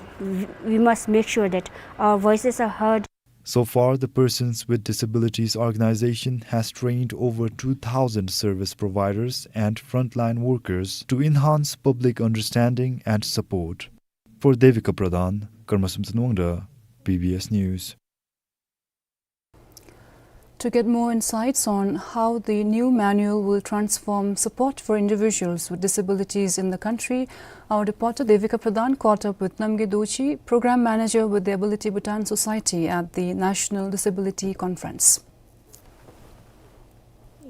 we must make sure that our voices are heard. So far, the Persons with Disabilities Organization has trained over two thousand service providers and frontline workers to enhance public understanding and support. For Devika Pradhan, Karma Samson Wangda, B B S News. To get more insights on how the new manual will transform support for individuals with disabilities in the country, our reporter Devika Pradhan caught up with Namgay Dorji, Program Manager with the Ability Bhutan Society at the National Disability Conference.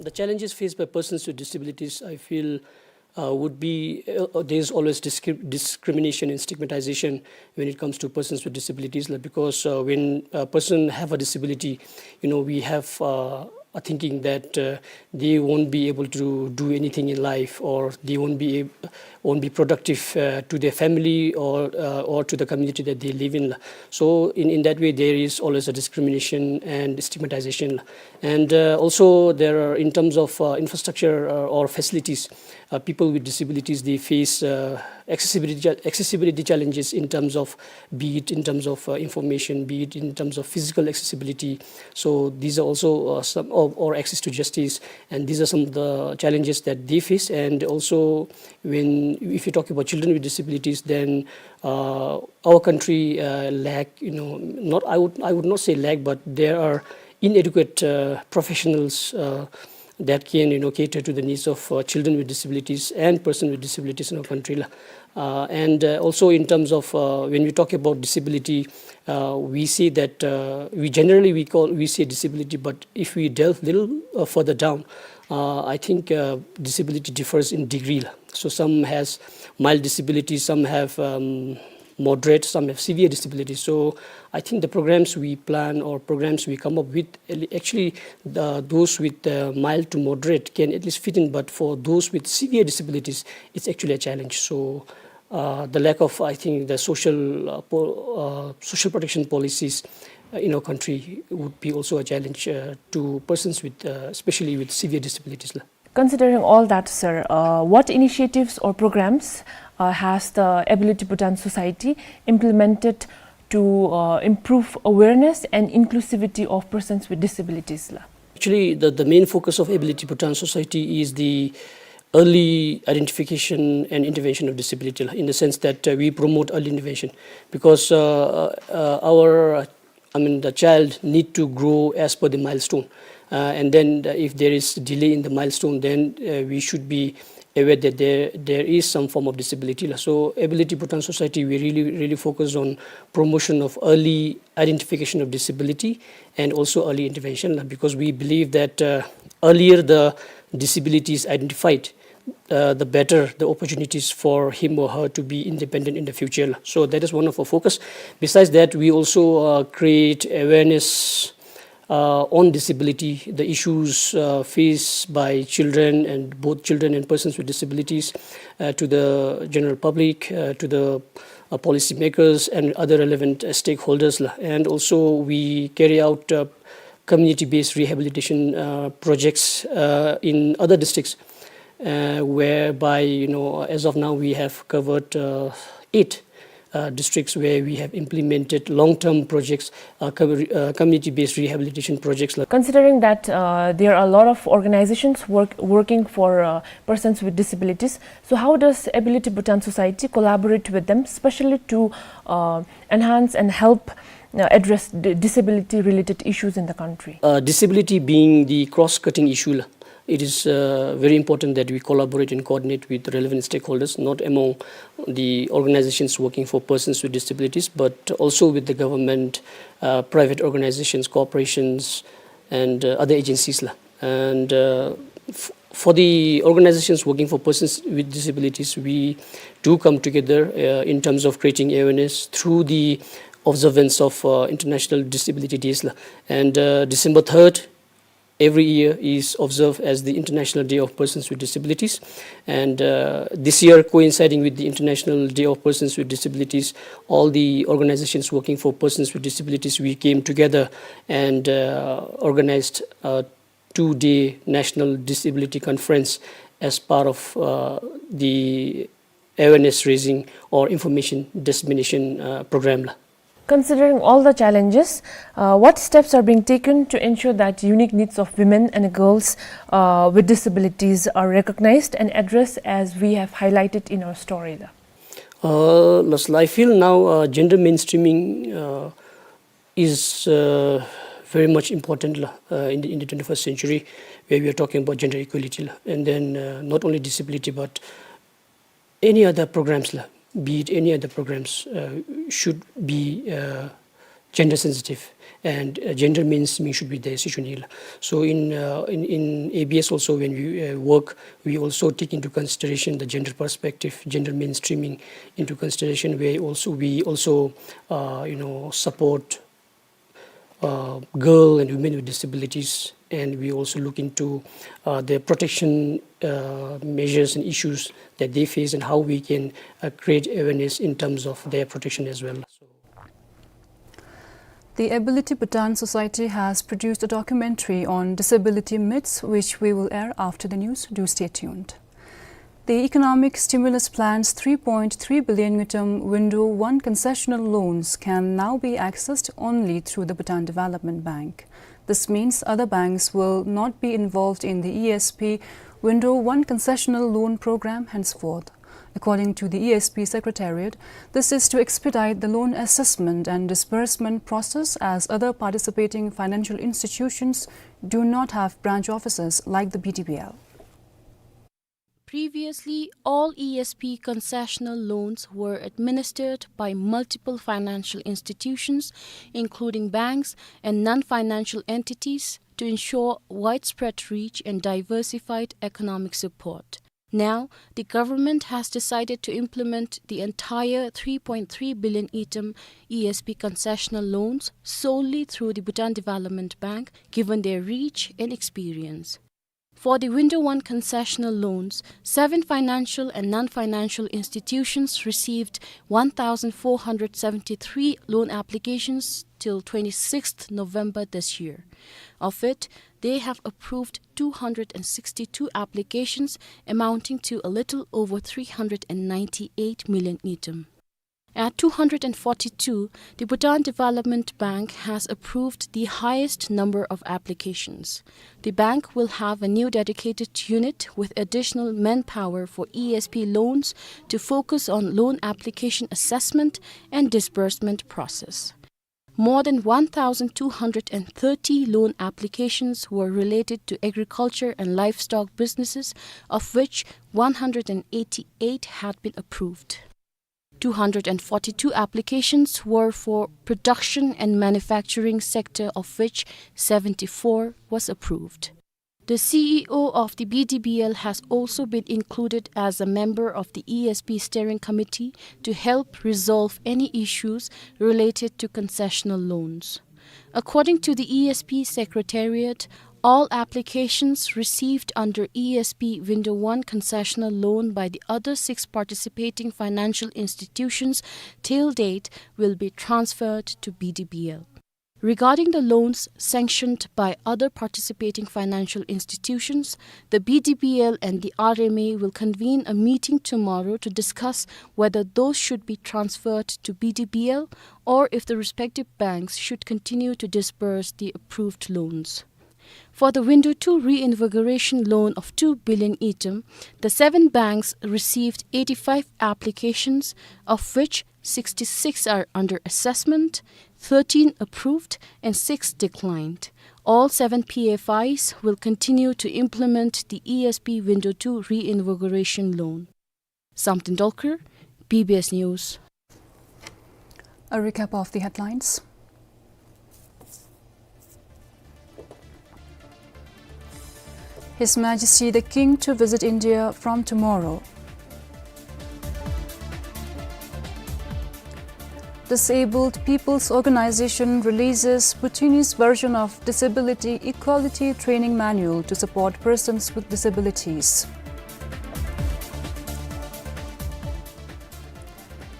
The challenges faced by persons with disabilities, I feel, uh, would be, uh, there's always discri- discrimination and stigmatization when it comes to persons with disabilities, like, because uh, when a person have a disability, you know, we have uh, a thinking that uh, they won't be able to do anything in life, or they won't be ab- won't be productive uh, to their family or uh, or to the community that they live in. So in, in that way, there is always a discrimination and stigmatization. And uh, also there are, in terms of uh, infrastructure uh, or facilities, uh, people with disabilities, they face uh, accessibility, cha- accessibility challenges in terms of, be it in terms of uh, information, be it in terms of physical accessibility. So these are also uh, some of, or access to justice, and these are some of the challenges that they face. And also, when, if you talk about children with disabilities, then uh, our country uh, lack, you know, not, I would, I would not say lack, but there are inadequate uh, professionals uh, that can, you know, cater to the needs of uh, children with disabilities and persons with disabilities in our country, la. Uh, and uh, also, in terms of uh, when we talk about disability, uh, we see that uh, we generally, we call, we say disability, but if we delve little uh, further down, uh, I think uh, disability differs in degree, la. So some has mild disability, some have um, moderate, some have severe disability. So I think the programs we plan or programs we come up with, actually, the, those with uh, mild to moderate can at least fit in, but for those with severe disabilities, it's actually a challenge. So uh, the lack of, I think, the social uh, po- uh, social protection policies uh, in our country would be also a challenge uh, to persons with, uh, especially with severe disabilities, la. Considering all that, sir, uh, what initiatives or programs uh, has the Ability Bhutan Society implemented to uh, improve awareness and inclusivity of persons with disabilities, la? Actually, the, the main focus of Ability Bhutan Society is the early identification and intervention of disability, la, in the sense that uh, we promote early intervention, because uh, uh, our I mean, the child need to grow as per the milestone. Uh, and then the, if there is delay in the milestone, then uh, we should be aware that there, there is some form of disability, la. So Ability Bhutan Society, we really, really focus on promotion of early identification of disability and also early intervention, la, because we believe that uh, earlier the disability is identified, uh, the better the opportunities for him or her to be independent in the future. So that is one of our focus. Besides that, we also, uh, create awareness, uh, on disability, the issues, uh, faced by children and both children and persons with disabilities, uh, to the general public, uh, to the, uh, policymakers and other relevant, uh, stakeholders la. And also we carry out, uh, community-based rehabilitation, uh, projects, uh, in other districts, uh, whereby, you know, as of now, we have covered, uh, eight, uh, districts where we have implemented long-term projects, uh, co-, uh, community-based rehabilitation projects la. Considering that, uh, there are a lot of organizations work-, working for, uh, persons with disabilities, so how does Ability Bhutan Society collaborate with them, especially to, uh, enhance and help, uh, address d-, disability-related issues in the country? Uh, disability being the cross-cutting issue la, it is, uh, very important that we collaborate and coordinate with relevant stakeholders, not among the organizations working for persons with disabilities, but also with the government, uh, private organizations, corporations, and, uh, other agencies la. And, uh, f-, for the organizations working for persons with disabilities, we do come together, uh, in terms of creating awareness through the observance of, uh, International Disability Days la. And, uh, December third, every year is observed as the International Day of Persons with Disabilities. And, uh, this year, coinciding with the International Day of Persons with Disabilities, all the organizations working for persons with disabilities, we came together and, uh, organized a two-day National Disability Conference as part of, uh, the awareness raising or information dissemination, uh, program la. Considering all the challenges, uh, what steps are being taken to ensure that unique needs of women and girls, uh, with disabilities are recognized and addressed as we have highlighted in our story la? Uh, lastly, I feel now, uh, gender mainstreaming, uh, is, uh, very much important la, uh, in the, in the twenty-first century, where we are talking about gender equality la. And then, uh, not only disability, but any other programs la, be it any other programs, uh, should be, uh, gender sensitive and, uh, gender mainstreaming should be there, situation la. So in, uh, in, in A B S also, when we, uh, work, we also take into consideration the gender perspective, gender mainstreaming into consideration, where also we also, uh, you know, support uh, girl and women with disabilities, and we also look into, uh, their protection, uh, measures and issues that they face and how we can, uh, create awareness in terms of their protection as well. The Ability Bhutan Society has produced a documentary on disability myths, which we will air after the news. Do stay tuned. The economic stimulus plan's three point three billion ngultrum Window one concessional loans can now be accessed only through the Bhutan Development Bank. This means other banks will not be involved in the E S P Window one concessional loan program henceforth. According to the E S P Secretariat, this is to expedite the loan assessment and disbursement process, as other participating financial institutions do not have branch offices like the B D B L. Previously, all E S P concessional loans were administered by multiple financial institutions, including banks and non-financial entities, to ensure widespread reach and diversified economic support. Now, the government has decided to implement the entire three point three billion ngultrum E S P concessional loans solely through the Bhutan Development Bank, given their reach and experience. For the Window one concessional loans, seven financial and non-financial institutions received one thousand four hundred seventy-three loan applications till twenty-sixth November this year. Of it, they have approved two hundred and sixty-two applications, amounting to a little over three hundred and ninety-eight million ngultrum. At two hundred and forty-two, the Bhutan Development Bank has approved the highest number of applications. The bank will have a new dedicated unit with additional manpower for E S P loans to focus on loan application assessment and disbursement process. More than one thousand two hundred and thirty loan applications were related to agriculture and livestock businesses, of which one hundred and eighty-eight had been approved. Two hundred and forty-two applications were for production and manufacturing sector, of which seventy-four was approved. The C E O of the B D B L has also been included as a member of the E S B Steering Committee to help resolve any issues related to concessional loans. According to the E S B Secretariat, all applications received under E S B Window one concessional loan by the other six participating financial institutions till date will be transferred to B D B L. Regarding the loans sanctioned by other participating financial institutions, the B D B L and the R M A will convene a meeting tomorrow to discuss whether those should be transferred to B D B L or if the respective banks should continue to disburse the approved loans. For the Window two reinvigoration loan of two billion ngultrum, the seven banks received eighty-five applications, of which sixty-six are under assessment, thirteen approved, and six declined. All seven P F Is will continue to implement the E S B Window two reinvigoration loan. Samten Dolkar, B B S News. A recap of the headlines. His Majesty the King to visit India from tomorrow. Disabled People's Organization releases Bhutanese version of Disability Equality Training Manual to support persons with disabilities.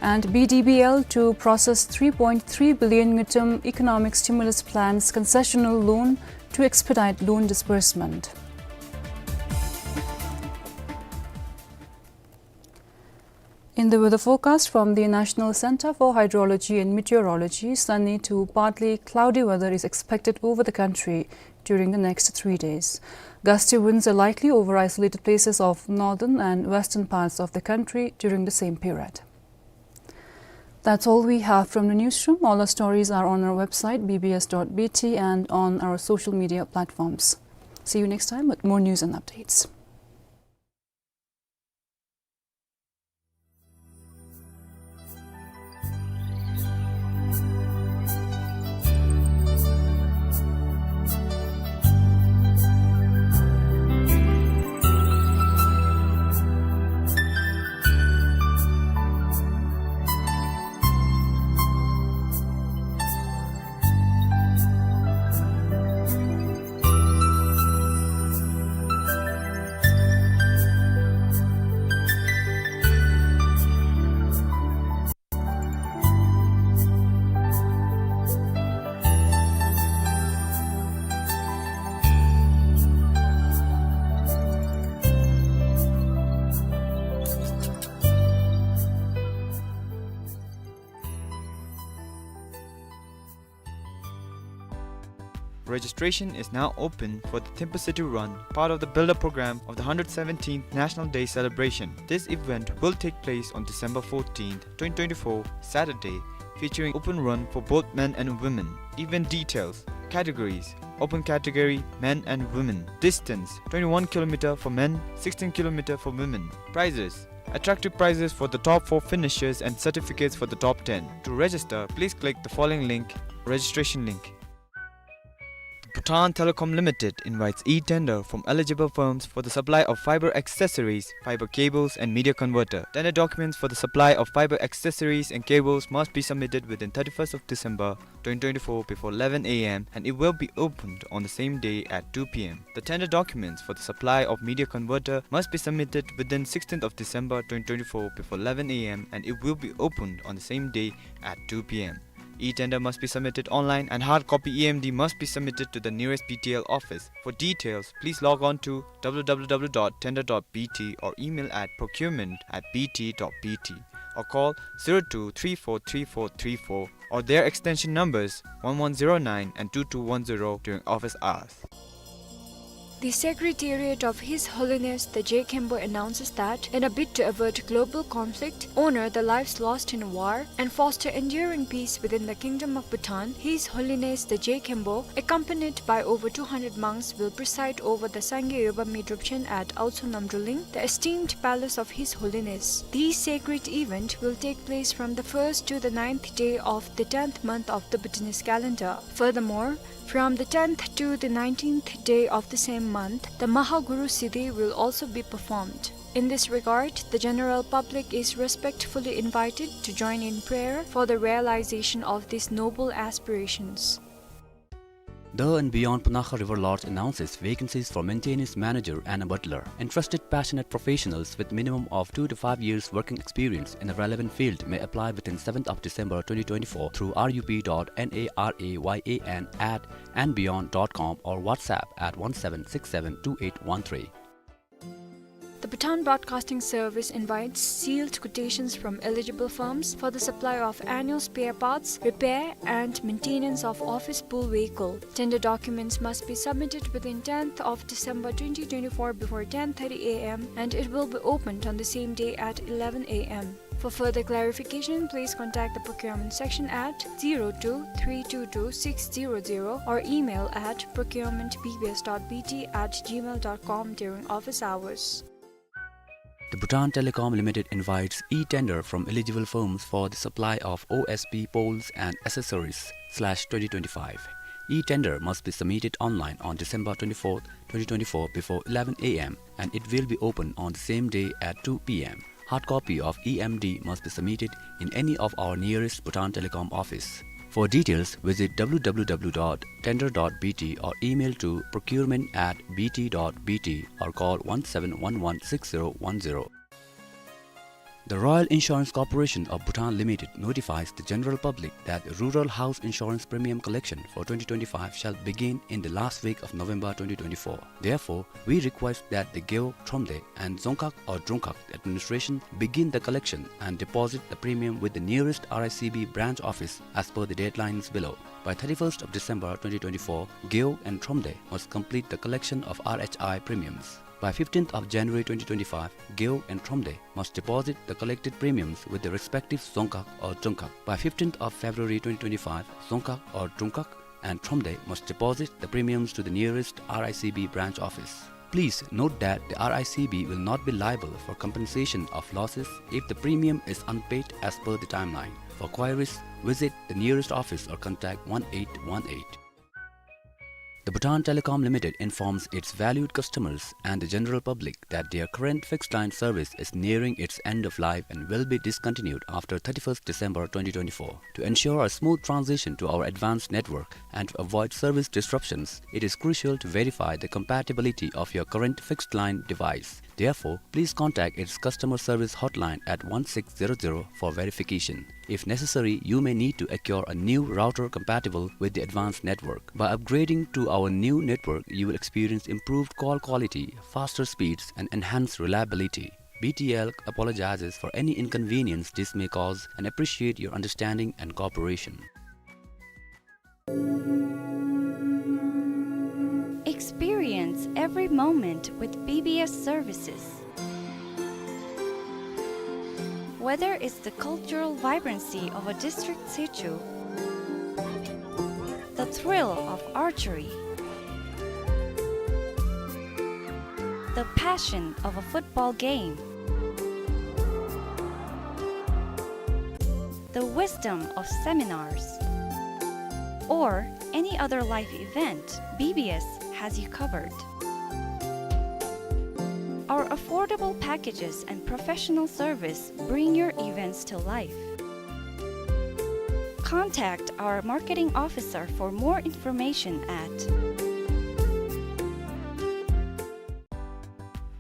And B D B L to process three point three billion ngultrum economic stimulus plan's concessional loan to expedite loan disbursement. In the weather forecast from the National Center for Hydrology and Meteorology, sunny to partly cloudy weather is expected over the country during the next three days. Gusty winds are likely over isolated places of northern and western parts of the country during the same period. That's all we have from the newsroom. All our stories are on our website, B B S dot B T, and on our social media platforms. See you next time with more news and updates. Registration is now open for the Thimphu City Run, part of the build-up program of the hundred seventeenth National Day celebration. This event will take place on December fourteenth, twenty twenty-four, Saturday, featuring open run for both men and women. Event details: categories: open category, men and women. Distance: twenty-one kilometer for men, sixteen kilometer for women. Prizes: attractive prizes for the top four finishers and certificates for the top ten. To register, please click the following link, registration link. Bhutan Telecom Limited invites e-tender from eligible firms for the supply of fiber accessories, fiber cables, and media converter. Tender documents for the supply of fiber accessories and cables must be submitted within thirty-first of December twenty twenty-four before eleven A M, and it will be opened on the same day at two P M. The tender documents for the supply of media converter must be submitted within sixteenth of December twenty twenty-four before eleven A M, and it will be opened on the same day at two P M. E-tender must be submitted online and hard copy E M D must be submitted to the nearest B T L office. For details, please log on to W W W dot tender dot B T or email at procurement at B T dot B T or call zero two three four three four three four or their extension numbers one one zero nine and two two one zero during office hours. The Secretariat of His Holiness the Je Khenpo announces that, in a bid to avert global conflict, honor the lives lost in war, and foster enduring peace within the Kingdom of Bhutan, His Holiness the Je Khenpo, accompanied by over two hundred monks, will preside over the Sangay Yobami Drupchen at Aotsu Namdruling, the esteemed palace of His Holiness. This sacred event will take place from the first to the ninth day of the tenth month of the Bhutanese calendar. Furthermore, from the tenth to the nineteenth day of the same month, the Mahaguru Siddhi will also be performed. In this regard, the general public is respectfully invited to join in prayer for the realization of these noble aspirations. The and Beyond Panakha River Lodge announces vacancies for maintenance manager and a butler. Interested passionate professionals with minimum of two to five years working experience in the relevant field may apply within seventh of December twenty twenty-four through R U P dot N A R A Y A N at and beyond dot com or WhatsApp at one seven six seven two eight one three. The Bhutan Broadcasting Service invites sealed quotations from eligible firms for the supply of annual spare parts, repair and maintenance of office pool vehicle. Tender documents must be submitted within tenth of December twenty twenty-four before ten thirty A M and it will be opened on the same day at eleven A M. For further clarification, please contact the procurement section at zero two three two two six zero zero or email at procurement B B S dot B T at gmail dot com during office hours. The Bhutan Telecom Limited invites e-tender from eligible firms for the supply of O S P poles and accessories slash twenty twenty-five. E-tender must be submitted online on December twenty-fourth, twenty twenty-four before eleven A M and it will be open on the same day at two P M. Hard copy of E M D must be submitted in any of our nearest Bhutan Telecom office. For details, visit W W W dot tender dot B T or email to procurement at B T dot B T or call one seven one one six zero one zero. The Royal Insurance Corporation of Bhutan Limited notifies the general public that rural house insurance premium collection for twenty twenty-five shall begin in the last week of November twenty twenty-four. Therefore, we request that the Geo, Thromde and Dzongkhag or Drongkhag administration begin the collection and deposit the premium with the nearest R I C B branch office as per the deadlines below. By thirty-first of December twenty twenty-four, Geo and Thromde must complete the collection of R H I premiums. By fifteenth of January twenty twenty-five, Geo and Thromde must deposit the collected premiums with the respective Dzongkhag or Drongkhag. By fifteenth of February twenty twenty-five, Dzongkhag or Drongkhag and Thromde must deposit the premiums to the nearest R I C B branch office. Please note that the R I C B will not be liable for compensation of losses if the premium is unpaid as per the timeline. For queries, visit the nearest office or contact one eight one eight. The Bhutan Telecom Limited informs its valued customers and the general public that their current fixed line service is nearing its end of life and will be discontinued after thirty-first December twenty twenty-four. To ensure a smooth transition to our advanced network and to avoid service disruptions, it is crucial to verify the compatibility of your current fixed line device. Therefore, please contact its customer service hotline at one six zero zero for verification. If necessary, you may need to acquire a new router compatible with the advanced network. By upgrading to our new network, you will experience improved call quality, faster speeds, and enhanced reliability. B T L apologizes for any inconvenience this may cause and appreciate your understanding and cooperation. Experience every moment with B B S services. Whether it's the cultural vibrancy of a district situ, the thrill of archery, the passion of a football game, the wisdom of seminars, or any other life event, B B S has you covered. Our affordable packages and professional service bring your events to life. Contact our marketing officer for more information at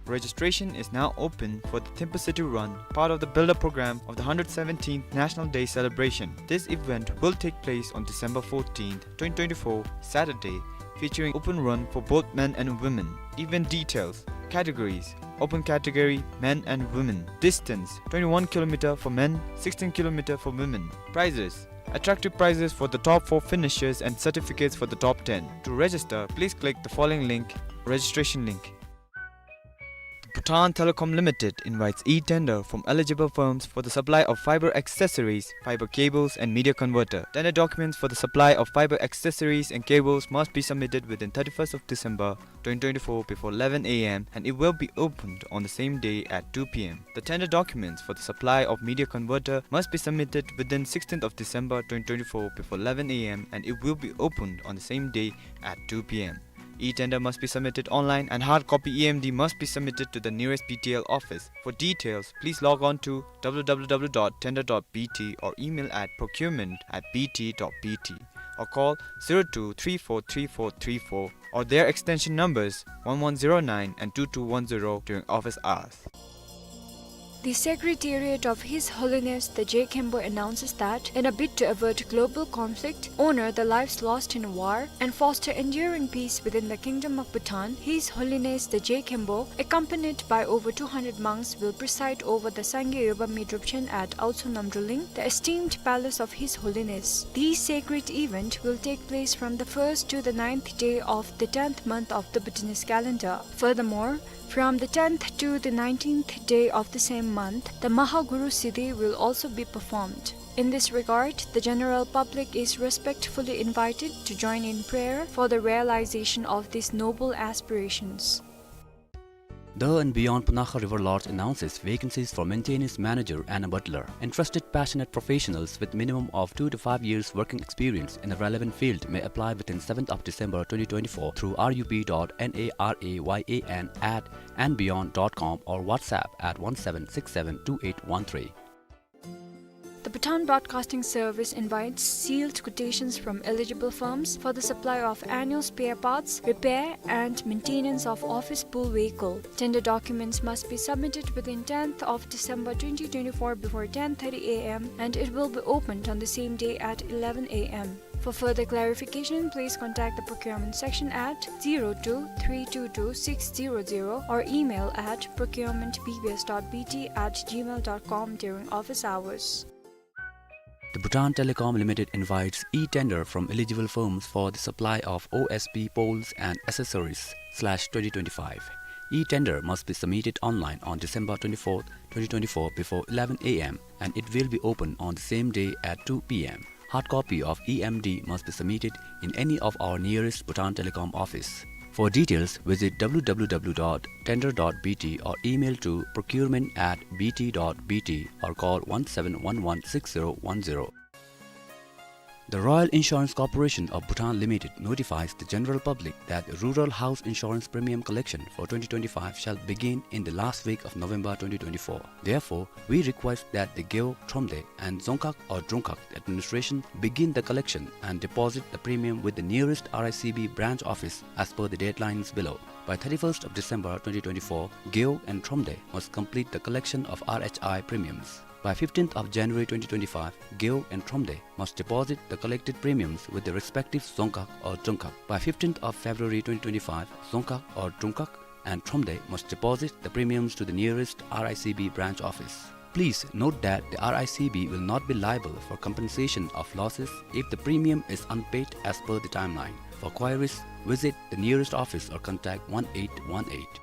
Registration is now open for the Thimphu City Run, part of the build-up program of the hundred seventeenth National Day celebration. This event will take place on December fourteenth, twenty twenty-four, Saturday, featuring open run for both men and women. Event details: categories: open category, men and women. Distance: twenty-one kilometer for men, sixteen kilometer for women. Prizes: attractive prizes for the top four finishers and certificates for the top ten. To register, please click the following link: registration link. Bhutan Telecom Limited invites e-tender from eligible firms for the supply of fiber accessories, fiber cables, and media converter. Tender documents for the supply of fiber accessories and cables must be submitted within thirty-first of December twenty twenty-four before eleven A M, and it will be opened on the same day at two P M. The tender documents for the supply of media converter must be submitted within sixteenth of December twenty twenty-four before eleven A M, and it will be opened on the same day at two P M. E-tender must be submitted online and hard copy E M D must be submitted to the nearest B T L office. For details, please log on to W W W dot tender dot B T or email at procurement at B T dot B T or call zero two three four three four three four or their extension numbers one one zero nine and two two one zero during office hours. The Secretariat of His Holiness the J Khenpo announces that, in a bid to avert global conflict, honor the lives lost in war, and foster enduring peace within the Kingdom of Bhutan, His Holiness the J Khenpo, accompanied by over two hundred monks, will preside over the Sangye Yobami Drupchen at Aotsho Namdruling, the esteemed palace of His Holiness. This sacred event will take place from the first to the ninth day of the tenth month of the Bhutanese calendar. Furthermore, from the tenth to the nineteenth day of the same month, the Mahaguru Siddhi will also be performed. In this regard, the general public is respectfully invited to join in prayer for the realization of these noble aspirations. The and Beyond Punakha River Lodge announces vacancies for maintenance manager and a butler. Interested passionate professionals with minimum of two to five years working experience in the relevant field may apply within seventh of December twenty twenty-four through R U B dot N A R A Y A N at and beyond dot com or WhatsApp at one seven six seven two eight one three. The Bhutan Broadcasting Service invites sealed quotations from eligible firms for the supply of annual spare parts, repair and maintenance of office pool vehicle. Tender documents must be submitted within tenth of December twenty twenty-four before ten thirty A M and it will be opened on the same day at eleven A M. For further clarification, please contact the procurement section at zero two three two two six zero zero or email at procurement B B S dot B T at gmail dot com during office hours. The Bhutan Telecom Limited invites e-tender from eligible firms for the supply of O S P poles and accessories slash twenty twenty-five. E-tender must be submitted online on December twenty-fourth, twenty twenty-four before eleven A M and it will be open on the same day at two P M. Hard copy of E M D must be submitted in any of our nearest Bhutan Telecom office. For details, visit W W W dot tender dot B T or email to procurement at B T dot B T or call one seven one one six zero one zero. The Royal Insurance Corporation of Bhutan Limited notifies the general public that rural house insurance premium collection for twenty twenty-five shall begin in the last week of November twenty twenty-four. Therefore, we request that the Gewog, Thromde and Dzongkhag or Drungkhag administration begin the collection and deposit the premium with the nearest R I C B branch office as per the deadlines below. By thirty-first of December twenty twenty-four, Gewog and Thromde must complete the collection of R H I premiums. By fifteenth of January twenty twenty-five, Gewog and Thromde must deposit the collected premiums with the respective Dzongkhag or Drungkhag. By fifteenth of February twenty twenty-five, Dzongkhag or Drungkhag and Thromde must deposit the premiums to the nearest R I C B branch office. Please note that the R I C B will not be liable for compensation of losses if the premium is unpaid as per the timeline. For queries, visit the nearest office or contact one eight one eight.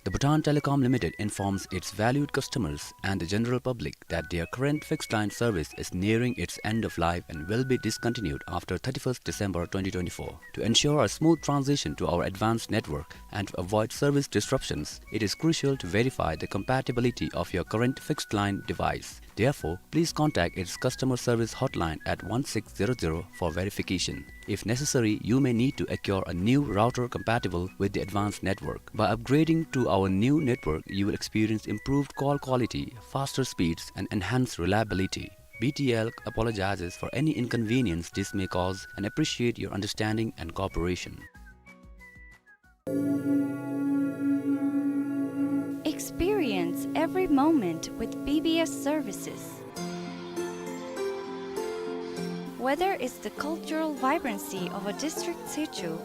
The Bhutan Telecom Limited informs its valued customers and the general public that their current fixed line service is nearing its end of life and will be discontinued after thirty-first December twenty twenty-four. To ensure a smooth transition to our advanced network and to avoid service disruptions, it is crucial to verify the compatibility of your current fixed line device. Therefore, please contact its customer service hotline at one six zero zero for verification. If necessary, you may need to acquire a new router compatible with the advanced network. By upgrading to our new network, you will experience improved call quality, faster speeds, and enhanced reliability. B T L apologizes for any inconvenience this may cause and appreciate your understanding and cooperation. Experience every moment with B B S services. Whether it's the cultural vibrancy of a district situ,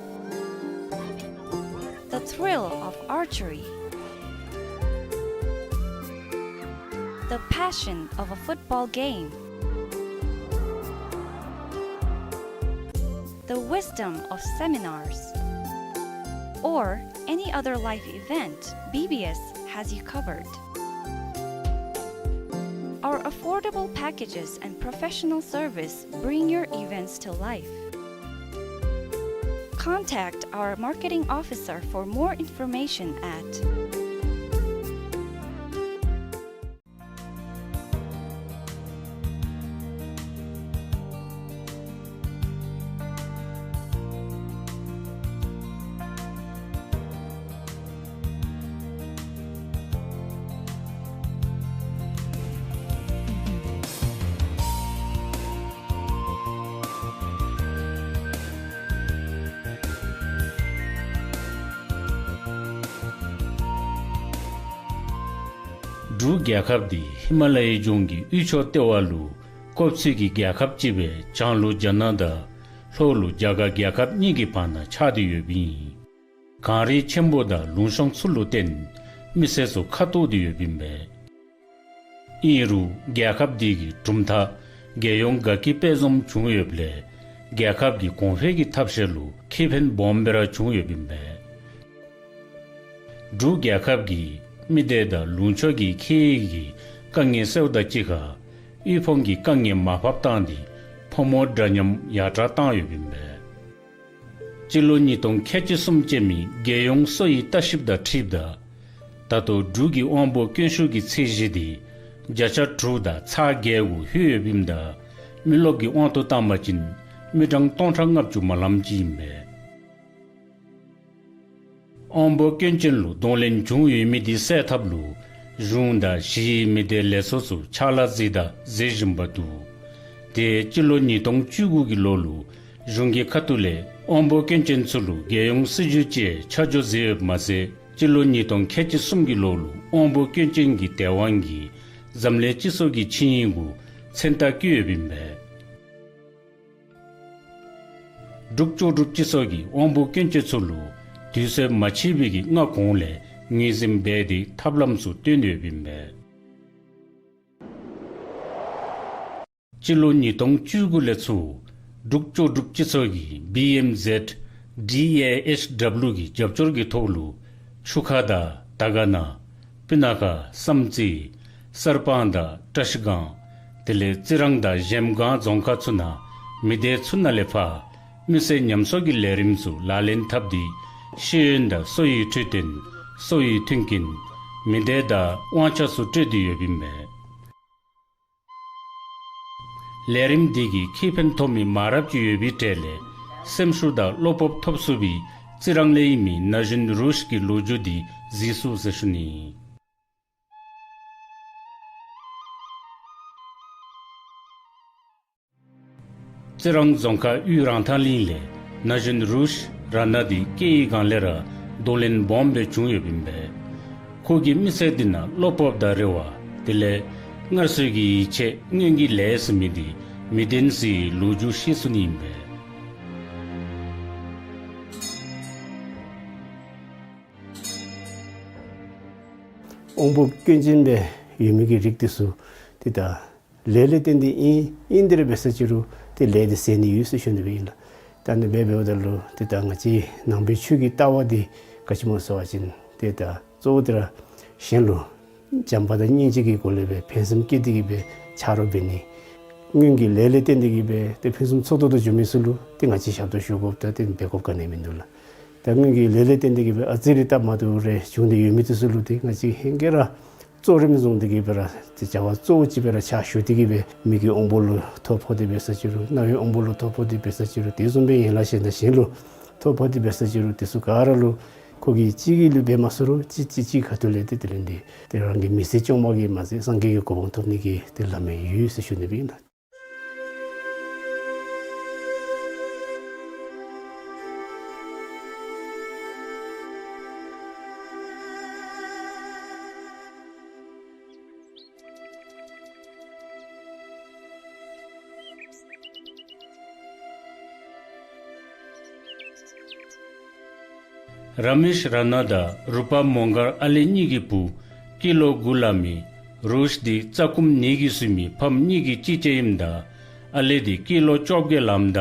the thrill of archery, the passion of a football game, the wisdom of seminars, or any other life event, B B S has you covered. Our affordable packages and professional service bring your events to life. Contact our marketing officer for more information at འབྲུག་རྒྱལ་ཁབ་འདི་ཧི་མ་ལ་ཡའི་ལྗོངས་ཀྱི་དབུས་ཕྱོགས་ལྟེ་བ་ལུ་བཀོད་ཚོད་ཀྱི་རྒྱལ་ཁབ་ཅིག་སྦེ་བྱང་ལུ་རྒྱ་ནག་དང་ལྷོ་ལུ་རྒྱ་གར་རྒྱལ་ཁབ་གཉིས་ཀྱི་བར་ན་ཆགས་ཏེ་ཡོདཔ་ཨིན། གངས་རི་ཆེན་པོ་དང་ལུང་གཤོང་ཚུ་ལུ་བརྟེན་མི་སེར་ཚུ་ཁ་ཐུག་སྟེ་ཡོདཔ་ཨིན་པས། ཨིན་རུང་རྒྱལ་ཁབ་འདི་གི་གྲུབ་མཐའ་རྒྱལ་ཡོངས་དགའ་སྐྱིད་དཔལ་འཛོམས་བྱུང་ཡོདཔ་ལས་རྒྱལ་ཁབ་ཀྱི་གོང་འཕེལ་གྱི་ཐབས་ཤེས་ལུ་ཁེ་ཕན་སྦོམ་སྦེ་ར་བྱུང་ཡོདཔ་ཨིན་པས། འབྲུག་རྒྱལ་ཁབ་ཀྱི་མི་སྡེ་དང་ལུང་ཕྱོགས་ཀྱི་ཁེ་ཡི་གི་དཀའ་ངལ་སེལཝ་དང་གཅིག་ཁར་དབུལ་ཕོངས་ཀྱི་དཀའ་ངལ་མར་ཕབ་བཏང་སྟེ་ཕོ་མོ་འདྲ་མཉམ་ཡར་དྲག་བཏང་ཡོདཔ་ཨིན་པས། སྤྱི་ལོ་ཉིས་སྟོང་ཁལ་གཅིག་གསུམ་ཅན་མའི་རྒྱལ་ཡོངས་གསོ་བའི་ལྟ་ཞིབ་དང་འཁྲིལཝ་ད་ད་ལྟོ་འབྲུག་གི་དབང་པོ་སྐྱོན་ཤོས་ཀྱི་ཚད་གཞི་དེ་བརྒྱ་ཆ་དྲུག་དང་ཚག་བརྒྱད་གུ་ལྷོད་ཡོདཔ་ཨིནམ་ད་མི་རློབས་ཀྱི་དབང་དུ་བཏང་པ་ཅིན་མི་གྲངས་སྟོང་ཕྲག་ལྔ་བཅུ་མ་ལངམ་ཅིག་ཨིན་པས། དབང་པོ་སྐྱོན་ཅན་ལུ་གདོང་ལེན་བྱུང་ཡོད་མི་དེ་སེལ་ཐབས་ལུ་གཞུང་དང་གཞི་མི་སྡེ་ལས་ཚོགས་ཚུ་ཕྱག་ལཱ་མཛད་དང་མཛད་བཞིན་པ་འདུག། དེ་སྤྱི་ལོ་ཉིས་སྟོང་བཅུ་དགུ་གི་ལོ་ལུ་གཞུང་གི་ཁ་ཐུག་ལས་དབང་པོ་སྐྱོན་ཅན་ཚུ་ལུ་རྒྱལ་ཡོངས་སྲིད་བྱུས་ཅིག་ཆ་འཇོག་མཛད་ཡོདཔ་མ་ཚད་སྤྱི་ལོ་ཉིས་སྟོང་ཁལ་གཅིག་གསུམ་གྱི་ལོ་ལུ་དབང་པོ་སྐྱོན་ཅན་གྱི་དེད་དབང་གིས་འཛམ་གླིང་སྤྱི་ཚོགས་ཀྱི་ཆིངས་ཡིག་གུ་མཚན་རྟགས་བཀོད་ཡོདཔ་ཨིན་པས། འབྲུག་ལྕོགས་གྲུབ་སྤྱི་ཚོགས་ཀྱིས་དབང་པོ་སྐྱོན་ཅན་ཚུ་ལུ་དུས་ཚོད་མ་ཕྱིན་པའི་གི་སྔ་གོང་ལས་ངོས་འཛིན་འབད་དེ་ཐབས་ལམ་ཚུ་སྟོན་ཡོདཔ་ཨིན་པས། སྤྱི་ལོ་ཉིས་སྟོང་བཅུ་དགུ་ལས་ཚུར་འབྲུག་ལྕོགས་གྲུབ་སྤྱི་ཚོགས་ཀྱིས་བི་ཨེམ་ཟེཌ་ཌི་ཨེ་ཨེཆ་ཌབ་ལུ་གི་རྒྱབ་སྐྱོར་གྱི་ཐོག་ལུ་ཆུ་ཁ་དང་དར་དཀར་ན་སྤུ་ན་ཁ་བསམ་རྩེ་གསར་སྤང་དང་བཀྲ་ཤིས་སྒང་དེ་ལས་རྩི་རང་དང་གཞལམ་སྒང་རྫོང་ཁག་ཚུ་ནང་མི་སྡེ་ཚུ་ནང་ལས་ཕར་མི་སེར་ཉམས་གསོ་གི་ལས་རིམ་ཚུ་ལག་ལེན་འཐབ་སྟེ་ཤེས་ཡོན་དང་གསོ་བའི་འཕྲོད་བསྟེན་གསོ་བའི་མཐུན་རྐྱེན་མི་སྡེ་དང་དབང་ཆ་ཚུ་སྤྲོད་དེ་ཡོདཔ་ཨིན་པས། ལས་རིམ་འདི་གིས་ཁེ་ཕན་ཐོབ་མི་མང་རབས་ཅིག་ཡོད་པའི་གྲས་ལས་སེམས་ཤུགས་དང་བློ་སྤོབས་ཐོབ་ཚུགས་པའི་རྩི་རང་ལས་ཨིན་མི་ན་གཞོན་རུ་ཤི་གི་ལོ་རྒྱུས་འདི་གཟིགས་ཤིག་ཟེར་ཞུ་ནི། རྩི་རང་རྫོང་ཁག་དབུས་རང་ཐང་གླིང་ལས་ན་གཞོན་རུ་ཤི་ར་ན་འདི་སྐྱེས་ཡི་སྒང་ལས་ར་གདོང་ལེན་སྦོམ་སྦེ་བྱུང་ཡོདཔ་ཨིན་པས། ཁོ་གིས་མི་སེར་འདི་ནང་བློ་སྤོབས་དང་རེ་བ་དེ་ལས་སྔར་སྲོལ་གྱི་ཡིད་ཆེས་སྔོན་གྱི་ལས་ཟེར་མི་འདི་མི་ལྡན་ཟེར་ལོ་རྒྱུས་བཤད་ཚུགས་ནི་ཨིན་པས། དབང་པོ་སྐྱོན་ཅན་སྦེ་ཡོད་མི་གི་རིགས་འདི་ཚུ་ཏེ་ད་ལས་ལས་བརྟེན་ཏེ་ཨིན་ཨིན་དེ་ར་འབད་ས་ཅི་རུང་ཏེ་ལས་འདི་ཟད་ནི་ཡོད་ཟེར་ཞུ་ནི་སྦེ་ཨིན་ལགས། ད་ནི་འབད་འབདཝ་ད་ལུ་ཏེ་ད་ང་བཅས་ནང་པའི་ཆོས་ཀྱི་ལྟ་བ་འདི་ག་ཅི་སྨོ་ཟེར་བ་ཅིན་ཏེ་ད་གཙོ་བོ་འདི་ར་གཞན་ལུ་བྱམས་པ་དང་སྙིང་རྗེ་གི་སྒོ་ལས་སྦེ་ཕན་སེམས་བསྐྱེད་དེ་གིས་སྦེ་ཆ་རོགས་འབད་ནི། སྔོན་གྱི་ལས་ལས་བརྟེན་ཏེ་གིས་སྦེ་ཏེ་ཕུན་སུམ་ཚོགས་ཏོག་ཏོ་བྱུང་མི་ཚུ་ལུ་ཏེ་ང་བཅས་ཞབས་ཏོག་ཞུ་དགོཔ་ད་ཏེ་འབད་དགོཔ་ག་ནི་མིན་འདུག་ལགས། ད་སྔོན་གྱི་ལས་ལས་བརྟེན་ཏེ་གིས་སྦེ་ཨ་ཙི་རེ་སྟབས་མ་བདེཝ་རེ་བྱུང་སྟེ་ཡོད་མི་འདི་ཚུ་ལུ་ཏེ་ང་བཅས་ཧེང་སྐལ་ར་གཙོ་རིམ་བཟུང་སྟེ་གིས་སྦེ་ར་ཏེ་བྱ་བ་གཙོ་བོ་ཅིག་སྦེ་ར་ཕྱག་ཞུ་སྟེ་གིས་སྦེ་མི་གི་དབང་པོ་ལུ་ཐོ་ཕོག་སྟེ་འབད་ས་ཅི་རུང་རྣ་བའི་དབང་པོ་ལུ་ཐོ་ཕོག་སྟེ་འབད་ས་ཅི་རུང་དེ་བཟུམ་སྦེ་ཡན་ལག་གཞན་དང་གཞན་ལུ་ཐོ་ཕོག་སྟེ་འབད་ས་ཅི་རུང་དེ་ཚུ་ག་ར་ལུ་ཁོ་གིས་གཅིག་གིས་ལུ་འབད་མ་ཚུགས་རུང་གཅིག་གཅིག་གཅིག་ཁ་ཐུག་ལས་ཏེ་དེ་ལས་འདི་ཏེ་རང་གི་མི་ཚེ་སྐྱོང་བ་གིས་མ་ཚད་སངས་རྒྱས་ཀྱི་གོ་འཕང་ཐོབ་ནི་གི་ཏེ་ལམ་ཡང་ཡོད་ཟེར་ཞུ་ནི་སྦེ་ཨིན་ལགས། ར་མེཤ་ར་ན་དང་རུ་པ་མོང་གར་ཨ་ལེ་གཉིས་ཀྱི་བུ་སྐྱེས་ལོ་དགུ་ལང་མི་རུ་ཤི་འདི་རྩ་ཁུངས་ནད་ཀྱིས་གསོས་མི་ཕམ་གཉིས་ཀྱི་གཅེས་ཅན་ཨིནམ་ད་ཨ་ལེ་འདི་སྐྱེས་ལོ་བཅོ་བརྒྱད་ལངམ་ད་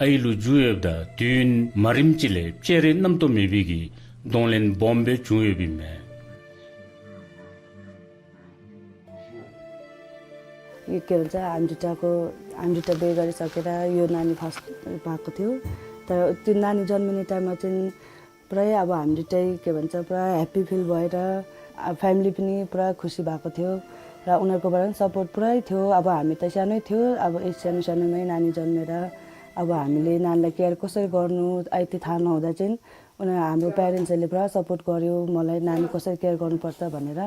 ཨའི་ལུ་འགྱུར་ཡོདཔ་ད་དུས་ཡུན་མ་རིངམ་ཅིག་ལས་སྤྱན་རས་རྣམ་རྟོག་མེད་པའི་གི་གདོང་ལེན་སྦོམ་སྦེ་བྱུང་ཡོདཔ་ཨིན་མས། यो के भन्छ, हाम्रोटाको, हाम्रोटा बेगरी सकेर यो नानी फर्स्ट भएको थियो। तर त्यो नानी जन्मिने टाइममा चाहिँ पुरै अब हाम्रोटाइ के भन्छ, पुरा ह्याप्पी फिल भएर, आ, फ्यामिली पनि पुरा खुसी भएको थियो। र उनीहरूकोबाट पनि सपोर्ट पुरै थियो। अब हामी त सानै थियो, अब यस सानो सानोमै नानी जन्मेर अब हामीले नानीलाई केयर कसरी गर्नु, आइते थाहा नहुँदा चाहिँ उनीहरू, हाम्रो प्यारेन्ट्सहरूले पुरा सपोर्ट गर्यो मलाई, नानी कसरी केयर गर्नुपर्छ भनेर।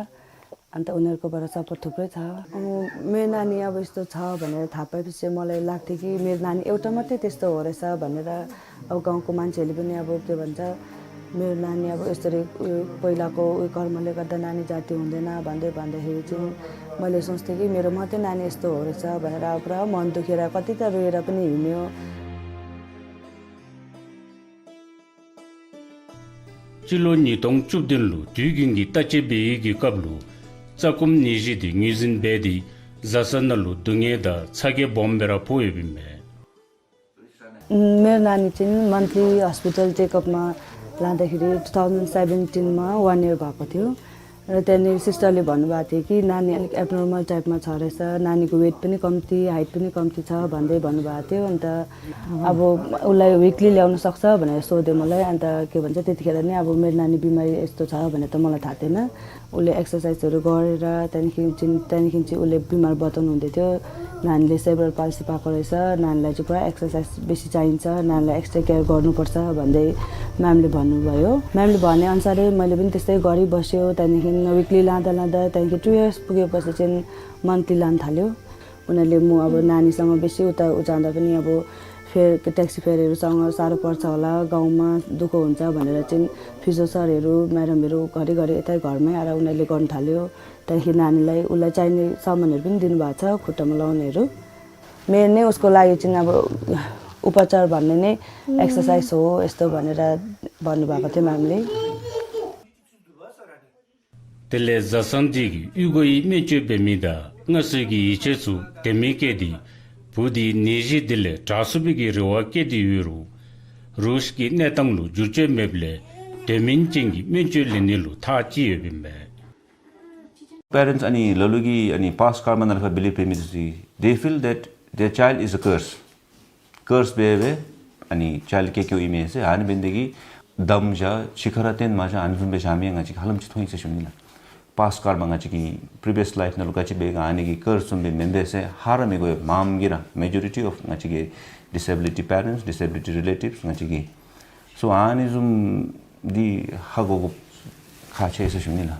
अन्त उनीहरूकोबाट सपोर्ट थुप्रै छ। अँ, मेरो नानी अब यस्तो छ भनेर थाहा पाएपछि चाहिँ मलाई लाग्थ्यो कि मेरो नानी एउटा मात्रै त्यस्तो हो रहेछ भनेर। अब गाउँको मान्छेहरूले पनि अब के भन्छ, मेरो नानी अब यसरी, उयो, पहिलाको उयो कर्मले गर्दा नानी जाति हुँदैन भन्दै भन्दाखेरि चाहिँ मैले सोच्थेँ कि मेरो मात्रै नानी यस्तो हो रहेछ भनेर अब पुरा मन दुखेर कति त रोएर पनि हिँड्यो। སྤྱི་ལོ་ཉིས་སྟོང་བཅུ་བདུན་ལུ་དུས་རྒྱུན་གྱི་བརྟག་དཔྱད་འབད་བའི་གི་སྐབས་ལུ་རྩ་སྐོམ་ནད་གཞི་འདི་ངོས་འཛིན་འབད་དེ་བཟའ་ཚང་ནང་ལུ་སྡུག་བསྔལ་དང་ཚ་གྱང་སྦོམ་སྦེ་ར་ཕོག་ཡོདཔ་ཨིན་མས། मेरो नानी चाहिँ मन्थली हस्पिटल चेकअपमा लाँदाखेरि टु थाउजन्ड सेभेन्टिनमा वान इयर भएको थियो। र त्यहाँनिर सिस्टरले भन्नुभएको थियो कि नानी अलिक एब्नर्मल टाइपमा छ रहेछ, नानीको वेट पनि कम्ती, हाइट पनि कम्ती छ भन्दै भन्नुभएको थियो। अन्त अब उसलाई विकली ल्याउन सक्छ भनेर सोधेँ मलाई। अन्त के भन्छ, त्यतिखेर नै अब मेरो नानी बिमारी यस्तो छ भनेर त मलाई थाहा थिएन। उसले एक्सरसाइजहरू गरेर त्यहाँदेखि चाहिँ, त्यहाँदेखि चाहिँ उसले बिमार बताउनु हुँदै थियो। नानीले सेरेब्रल पाल्सी पाएको रहेछ, नानीलाई चाहिँ पुरा एक्सरसाइज बेसी चाहिन्छ, नानीलाई एक्स्ट्रा केयर गर्नुपर्छ भन्दै म्यामले भन्नुभयो। म्यामले भनेअनुसारै मैले पनि त्यस्तै गरिबस्यो। त्यहाँदेखि विकली लाँदा लाँदा त्यहाँदेखि टु इयर्स पुगेपछि चाहिँ मन्थली लान थाल्यो। उनीहरूले म अब नानीसँग बेसी उता उ जाँदा पनि अब फेयर, ट्याक्सी फेयरहरूसँग साह्रो पर्छ होला, गाउँमा दुःख हुन्छ भनेर चाहिँ फिजियो सरहरू, म्याडमहरू घरिघरि यतै घरमै आएर उनीहरूले गर्नु थाल्यो। त्यहाँदेखि नानीलाई, उसलाई चाहिने सामानहरू पनि दिनुभएको छ, खुट्टामा लाउनेहरू। मेन नै उसको लागि चाहिँ अब उपचार भन्ने नै एक्सरसाइज हो यस्तो भनेर भन्नुभएको थियो म्यामले। དེ་ལས་བཟའ་ཚང་འདི་གིས་གཡུས་སྒོ་ཡི་སྨན་བཅོས་འབད་མི་དང་སྔར་སྲོལ་གྱི་ཡིད་ཆེས་ཚུ་དེ་མིན་བསྐྱེད་དེ་བུ་འདི་ནད་གཞི་འདི་ལས་དྲག་ཚུགས་པའི་གི་རེ་བ་བསྐྱེད་དེ་ཡོད་རུང་རུཤ་གི་གནས་སྟངས་ལུ་འགྱུར་བཅོས་མེདཔ་ལས་དོན་སྨིན་ཅན་གྱི་སྨན་བཅོས་ལེན་ནི་ལུ་ཐག་བཅད་ཡོདཔ་ཨིན་པས། Parents ཨ་ནི་ལ་ལུ་གིས་ཨ་ནི་པཱསཊ་ཀརྨ་ནང་ལུ་ཁར་བི་ལིབ་འབད་མི་ཚུ་གིས་they feel that their child is a curse. ཀརསི་འབད་བའི་ཨ་ནི་ཅཱའིལཌ་སྐྱེ་སྐྱེཝ་ཨིན་མས་ཟེར། ཨ་ནི་འབདན་དེ་གིས་དམ་བཞག་ཕྱི་ཁར་ར་བཏོན་མ་བཞག་ཨ་ནི་བཟུམ་སྦེ་བཞག་མི་ང་བཅས་ཀྱིས་ཧ་ལམ་ཅིག་མཐོང་ཡི་ཟེར་ཞུ་ནི་ལགས། པཱསཊ་ཀརྨ་ང་བཅས་ཀྱི་པི་རི་བི་ཡས་ལའིཕ་ནང་ལུ་ག་ཅི་འབད་ག་ཨ་ནི་གི་ཀརསི་བཟུམ་སྦེ་མེན་པས་ཟེར་ཧ་ར་མི་གོ་བས། མངམ་གིས་ར་མེ་ཇོ་རི་ཊི་ཨོཕ་ང་བཅས་ཀྱི་ཌི་སེ་བི་ལི་ཊི་པེ་རེནཊསི་ཌི་སེ་བི་ལི་ཊི་རི་ལེ་ཊིབསི་ང་བཅས་ཀྱིས་སོ་ཨ་ནི་བཟུམ་འདི་ཧ་གོ་དགོཔ་ཁག་ཆེ་ཟེར་ཞུ་ནི་ལགས།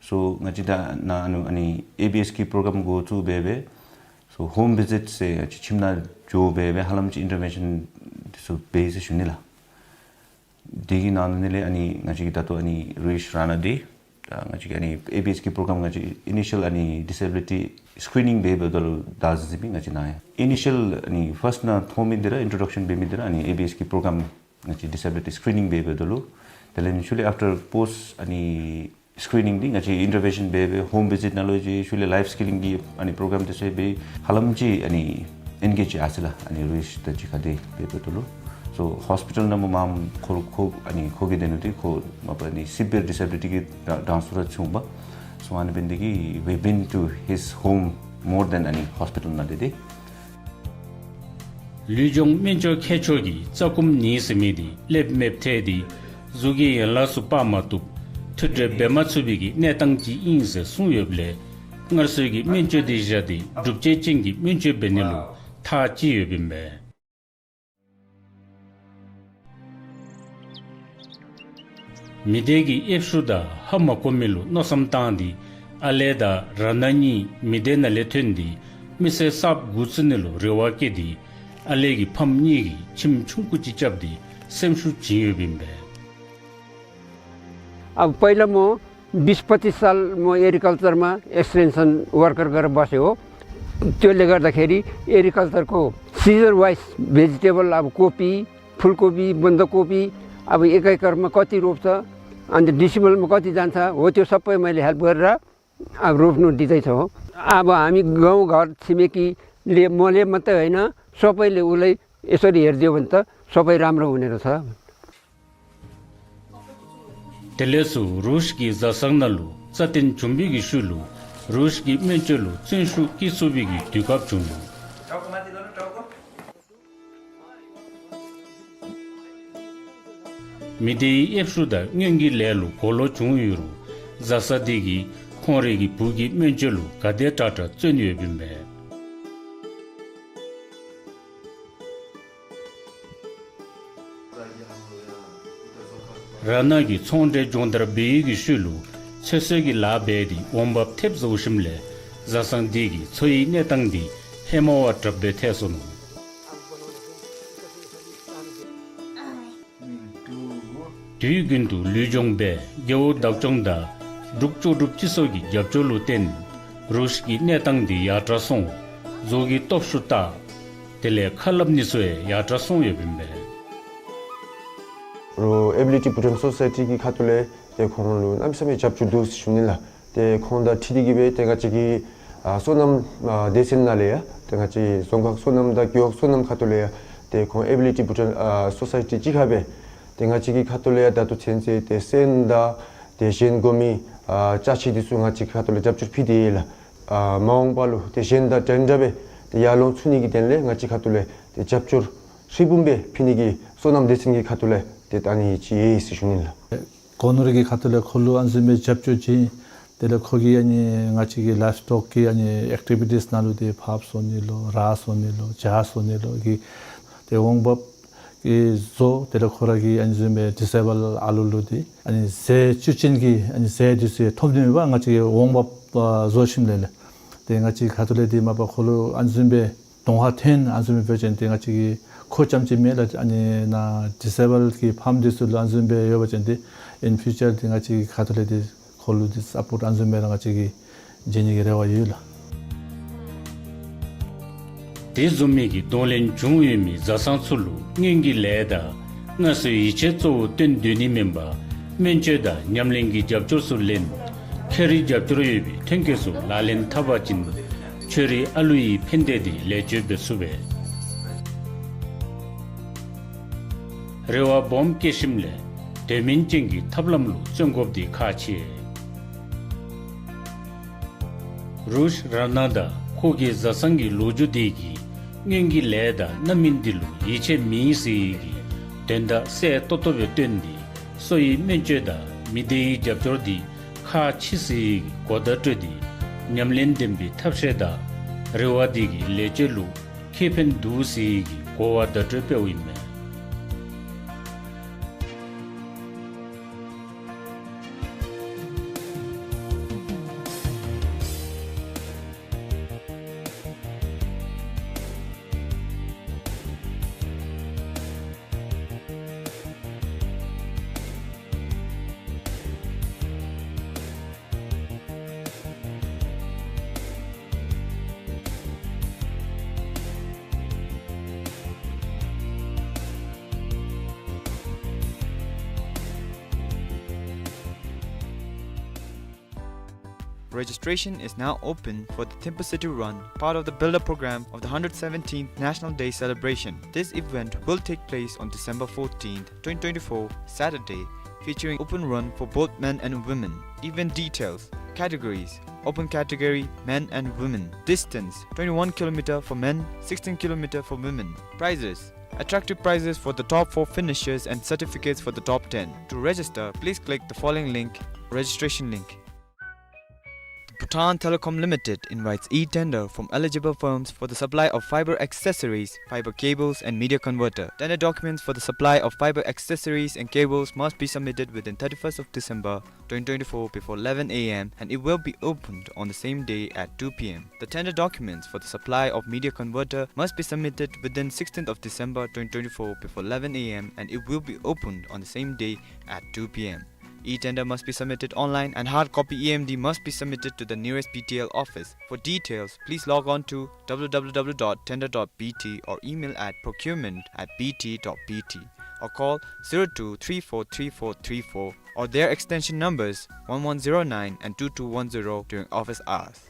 སོ་ང་བཅས་ད་ནཱ་ཨ་ནི་ཨ་ནི་ཨེ་བི་ཨེསི་ཀྱི་པྲོ་གྲམ་འགོ་བཙུགས་འབད་བའི་སོ་ཧོམ་བི་ཛིཊ་ཟེར་ཁྱིམ་ནང་འགྱོ་འབད་བའི་ཧ་ལམ་ཅིག་ཨིན་ཊར་བེན་ཤཱན་འདི་ཚུ་འབད་ཡི་ཟེར་ཞུ་ནི་ལགས། དེ་གི་ནང་ལས་ཨ་ནི་ང་བཅས་ཀྱི་ད་ལྟོ་ཨ་ནི་རུའིཤ་རཱ་ན་འདི་ད་ང་བཅས་ཀྱི་ཨ་ནི་ཨེ་བི་ཨེསི་ཀྱི་པྲོ་གྲམ་ང་བཅས་ཨི་ནི་ཤཱལ་ཨ་ནི་ཌི་སེ་བི་ལི་ཊི་སི་ཀི་རི་ནིང་འབད་འབདཝ་ད་ལུ་བདའ་ཟུན་ཟུན་མི་ང་བཅས་ནཱ་ཡང་ཨི་ནི་ཤཱལ་ཨ་ནི་ཕརསཊ་ནང་མཐོང་མི་འདི་ར་ཨིན་ཊྲོ་ཌག་ཤཱན་འབད་མི་འདི་ར་ཨ་ནི་ཨེ་བི་ཨེསི་ཀྱི་པྲོ་གྲམ་ང་བཅས་ཌི་སེ་བི་ལི་ཊི་སི་ཀི་རི་ནིང་འབད་འབདཝ་ད་ལུ་དེ་ལས་ཨ་ནི་ཤུལ་ལས་ཨཕ་ཊར་པོསཊ་ཨ་ནི་སི་ཀི་རི་ནིང་འདི་ང་བཅས་ཨིན་ཊར་བེན་ཤཱན་འབད་འབད་ཧོམ་བི་ཛིཊ་ནང་ལུ་ཅིག་ཤུལ་ལས་ལའིཕ་སི་ཀི་ལིང་གི་ཨ་ནི་པྲོ་གྲམ་འདི་ཚུ་འབད་ཧ་ལམ་ཅིག་ཨ་ནི་ཨེན་གེཇ་ཡར་སོ་ཡི་ལགས། ཨ་ནི་རུའིཤ་དང་གཅིག་ཁར་འདི་འབད་འབདཝ་ད་ལུ་སོ་ཧོསི་པི་ཊལ་ནང་མ་མངམ་ཁོ་ཁོ་ཨ་ནི་ཁོ་གི་དེ་ནང་འདི་ཁོ་མ་པ་ཨ་ནི་སི་བི་ཡར་ཌི་སེ་བི་ལི་ཊི་གི་ཌ་ཌའུན་སོ་ར་ཚུདཔ་སོ་ཨ་ནི་འབདན་དེ་གིས་we've been to his home more than ཨ་ནི་ཧོསི་པི་ཊལ་ནང་འདི་འདི། ལུས་སྦྱོང་སྨན་བཅོས་མཁས་མཆོག་གིས་རྩ་སྐོམ་ནད་ཟེར་མི་འདི་ལེགསཔ་མེདཔ་ཐལ་ཏེ་གཟུགས་ཀྱི་ཡན་ལག་ཚུ་སྤར་མ་བཏུབ་མཐུད་འབྲེལ་འབད་མ་ཚུགས་པའི་གི་གནས་སྟངས་ཅིག་ཨིན་ཟེར་གསུངས་ཡོདཔ་ལས་སྔར་སྲོལ་གྱི་སྨན་བཅོས་འདི་བཞག་སྟེ་སྒྲུབ་བྱེད་ཅན་གྱི་སྨན་བཅོས་འབད་ནི་ལུ་ཐག་བཅད་ཡོདཔ་ཨིན་པས། མི་སྡེ་གིས་ཨེབ་ཧྲུའུ་དང་ཧ་མ་གོ་མི་ལུ་མནོ་བསམ་བཏང་སྟེ་ཨ་ལེ་དང་ར་ན་གཉིས་མི་སྡེ་ནང་ལས་ཐོན་ཏེ་མི་སེར་གསརཔ་འགོ་བཙུགས་ནི་ལུ་རེ་བ་བསྐྱེད་དེ་ཨ་ལེ་གི་ཕམ་གཉིས་ཀྱིས་ཁྱིམ་ཆུང་ཀུ་ཅིག་རྐྱབ་སྟེ་སེམས་ཤུགས་བྱིན་ཡོདཔ་ཨིན་པས། अब पहिला म बिस पच्चिस साल म एग्रिकल्चरमा एक्सटेन्सन वर्कर गरेर बसेको हो। त्यसले गर्दाखेरि एग्रिकल्चरको सिजन वाइज भेजिटेबल, अब कोपी, फुलकोपी, बन्दकोपी, अब एक एकरमा कति रोप्छ, अन्त डिसेम्बरमा कति जान्छ, हो त्यो सबै मैले हेल्प गरेर अब रोप्नु दिँदैछ हो। अब हामी गाउँघर छिमेकीले, मैले मात्रै होइन, सबैले उसलाई यसरी हेरिदियो भने त सबै राम्रो हुने रहेछ। དེ་ལས་ཚུར་རུཤ་གི་བཟའ་ཚང་ནང་ལུ་རྩ་བརྟན་བྱུང་བའི་གི་ཤུལ་ལུ་རུཤ་གི་སྨན་བཅོས་ལུ་བརྩོན་ཤུགས་བསྐྱེད་ཚུགས་པའི་གི་དུས་སྐབས་བྱུང་ནུག། མི་སྡེའི་ཨེབ་ཧྲུའུ་དང་སྔོན་གྱི་ལས་ལུ་གོ་ལོག་བྱུང་ཡོད་རུང་བཟའ་ཚང་འདི་གིས་ཁོང་རའི་གི་བུ་གི་སྨན་བཅོས་ལུ་ག་དེ་དྲག་དྲག་བརྩོན་ཡོདཔ་ཨིན་པས། ར་ན་གིས་ཚོང་འབྲེལ་སྦྱོང་བརྡར་འབད་བའི་གི་ཤུལ་ལུ་ཚེ་སྲོག་གི་ལཱ་འབད་དེ་འོང་འབབ་ཐེབས་བཟོ་ཞིནམ་ལས་བཟའ་ཚང་འདི་གི་འཚོ་བའི་གནས་སྟངས་འདི་ཧེ་མ་བ་དྲགཔ་སྦེ་ཐལ་སོ་ནུག། དུས་རྒྱུན་དུ་ལུས་སྦྱོང་འབད་རྒྱལ་པོ་བདག་སྐྱོང་དང་འབྲུག་ལྕོགས་གྲུབ་སྤྱི་ཚོགས་ཀྱི་རྒྱབ་སྐྱོར་ལུ་བརྟེན་རུས་ཀྱི་གནས་སྟངས་འདི་ཡར་དྲག་སོང་། མཛོ་གི་སྟོབས་ཤུགས་དང་དེ་ལས་ཁ་སླབ་ནི་ཚུ་ཡང་ཡར་དྲག་སོང་ཡོདཔ་ཨིན་པས། རུ་ཨེ་བི་ལི་ཊི་བྷུ་ཊཱན་སོ་སའི་ཊི་གི་ཁ་ཐུག་ལས་ཏེ་ཁོང་ལུ་གནམ་མེད་ས་མེད་རྒྱབ་སྐྱོར་འདུག་ཟེར་ཞུ་ནི་ལགས། ཏེ་ཁོང་དང་འཁྲིལ་ཏེ་གིས་སྦེ་ཏེ་ང་བཅས་ཀྱི་ཨ་སོ་ནམ་ཨ་སྡེ་ཚན་ནང་ལས་ཡང་ཏེ་ང་བཅས་རྫོང་ཁག་སོ་ནམ་དང་རྒེད་འོག་སོ་ནམ་ཁ་ཐུག་ལས་ཡང་ཏེ་ཁོང་ཨེ་བི་ལི་ཊི་བྷུ་ཊཱན་ཨ་སོ་སའི་ཊི་གཅིག་ཁར་སྦེ་ཏེ་ང་བཅས་ཀྱི་ཁ་ཐུག་ལས་ཡང་ད་ལྟོ་ཚུན་ཚོད་ཏེ་སོན་དང་ཏེ་གཞན་གོ་མི་ཨ་ཅ་ཆས་འདི་ཚུ་ང་བཅས་ཁ་ཐུག་ལས་རྒྱབ་སྐྱོར་ཕུལ་ཏེ་ཡོད་ལགས། ཨ་མ་འོངས་པ་ལུ་ཏེ་གཞན་དང་འདྲན་འདྲ་སྦེ་ཏེ་ཡར་ལོང་ཚུགས་ནི་གི་དོན་ལས་ང་བཅས་ཁ་ཐུག་ལས་ཏེ་རྒྱབ་སྐྱོར་ཧྲིལ་བུམ་སྦེ་ཕུལ་ནི་གི་སོ་ནམ་སྡེ་ཚན་གྱི་ཁ་ཐུག་ལས་ཏེ་ད་ནི་ཅིག་ཡོད་ཟེར་ཞུ་ནི་ལགས། སྒོ་ནོར་གྱི་ཁ་ཐུག་ལས་ཁོ་ལུ་ཨ་ནི་བཟུམ་སྦེ་རྒྱབ་སྐྱོར་བྱིན། དེ་ལས་ཁོ་གིས་ཨ་ནི་ང་བཅས་ཀྱི་ལའིབ་སི་ཊོག་གི་ཨ་ནི་ཨེག་ཊི་བི་ཊིས་ནང་ལུ་ཏེ་ཕགཔ་བཟོ་ནི་ལོ་ར་བཟོ་ནི་ལོ་བྱ་བཟོ་ནི་ལོ་གི་ཏེ་འོང་འབབ་ཀྱི་བཟོ། དེ་ལས་ཁོ་ར་གི་ཨ་ནི་བཟུམ་སྦེ་ཌི་སེ་བཱལ་ཨ་ལུ་ལུ་ཏེ་ཨ་ནི་ཟས་བཅུད་ཅན་གྱི་ཨ་ནི་ཟས་འདི་ཚུ་ཐོབ་ནི་མེད་པར་ང་བཅས་ཀྱིས་འོང་འབབ་ཨ་བཟོ་ཞིནམ་ལས་ལགས། ཏེ་ང་བཅས་ཁ་ཐུག་ལས་ཏེ་མ་པ་ཁོ་ལུ་ཨ་ནི་བཟུམ་སྦེ་གདོང་ཁར་ཐོན་ཨ་ནི་བཟུམ་སྦེ་འབད་བ་ཅིན་ཏེ་ང་བཅས་ཀྱི་ཁོ་རྐྱངམ་ཅིག་མེན་ལགས། ཨ་ནི་ནཱ་ཌི་སེ་བཱལ་གྱི་ཕཱམ་འདི་ཚུ་ལུ་ཨ་ནི་བཟུམ་སྦེ་ཡོད་པ་ཅིན་ཏེ་ཨིན་ཕིའུ་ཅར་ཏེ་ང་བཅས་ཀྱི་ཁ་ཐུག་ལས་ཏེ་ཁོ་ལུ་ཏེ་སཔོརཊ་ཨ་ནི་བཟུམ་སྦེ་ར་ང་བཅས་ཀྱིས་བྱིན་ནི་གི་རེ་བ་ཡོད་ལགས། དེ་བཟུམ་མའི་གི་གདོང་ལེན་བྱུང་ཡོད་མི་བཟའ་ཚང་ཚུ་ལུ་སྔོན་གྱི་ལས་དང་སྔར་སྲོལ་ཡིད་ཆེས་གཙོ་བོ་སྟོན་སྡོད་ནི་མེན་པར་སྨན་བཅོས་དང་ཉམས་ལེན་གྱི་རྒྱབ་སྐྱོར་ཚུ་ལེན། ཁེ་རི་རྒྱབ་སྐྱོར་ཡོད་པའི་ཐོན་སྐྱེད་ཚུ་ལག་ལེན་འཐབ་པ་ཅིན་ཆོས་རིག་ཨ་ལུ་ཡི་ཕན་བདེ་འདི་ལེགས་བཅོས་འབད་ཚུགས་པས། རེ་བ་སྦོམ་བསྐྱེད་ཞིནམ་ལས་དོན་སྨིན་ཅན་གྱི་ཐབས་ལམ་ལུ་བརྩོན་དགོཔ་འདི་ཁག་ཆེ། རུཤ་ར་ན་དང་ཁོ་གི་བཟའ་ཚང་གི་ལོ་རྒྱུས་འདི་གིས་སྔོན་གྱི་ལས་དང་རྣམ་སྨིན་འདི་ལུ་ཡིད་ཆེས་མེད་ཟེར་བའི་གི་དོན་དག་གསལ་ཏོག་ཏོ་སྦེ་སྟོན་ཏེ་གསོ་བའི་སྨན་བཅོས་དང་མི་སྡེའི་རྒྱབ་སྐྱོར་འདི་ཁག་ཆེ་ཟེར་བའི་གི་གོ་བརྡ་སྤྲོད་དེ་ཉམས་ལེན་ལྡན་པའི་ཐབས་ཤེས་དང་རེ་བ་འདི་གི་ལེགས་བཅོས་ལུ་ཁེ་ཕན་འདུག་ཟེར་བའི་གི་གོ་བ་བརྡ་སྤྲོད་འབདཝ་ཨིན་མས། Registration is now open for the Thimphu City Run, part of the Builder Program of the hundred seventeenth National Day celebration. This event will take place on December fourteenth, twenty twenty-four, Saturday, featuring open run for both men and women. Event details: categories: open category, men and women. Distance: twenty-one kilometer for men, sixteen kilometer for women. Prizes: attractive prizes for the top four finishers and certificates for the top ten. To register, please click the following link, registration link. The Bhutan Telecom Limited invites e-tender from eligible firms for the supply of fiber accessories, fiber cables, and media converter. Tender documents for the supply of fiber accessories and cables must be submitted within thirty-first of December twenty twenty-four before eleven A M, and it will be opened on the same day at two P M. The tender documents for the supply of media converter must be submitted within sixteenth of December twenty twenty-four before eleven A M, and it will be opened on the same day at two P M. E-tender must be submitted online, and hard copy E M D must be submitted to the nearest B T L office. For details, please log on to W W W dot tender dot B T or email at procurement at B T dot B T or call zero two three four three four three four or their extension numbers one one zero nine and two two one zero during office hours.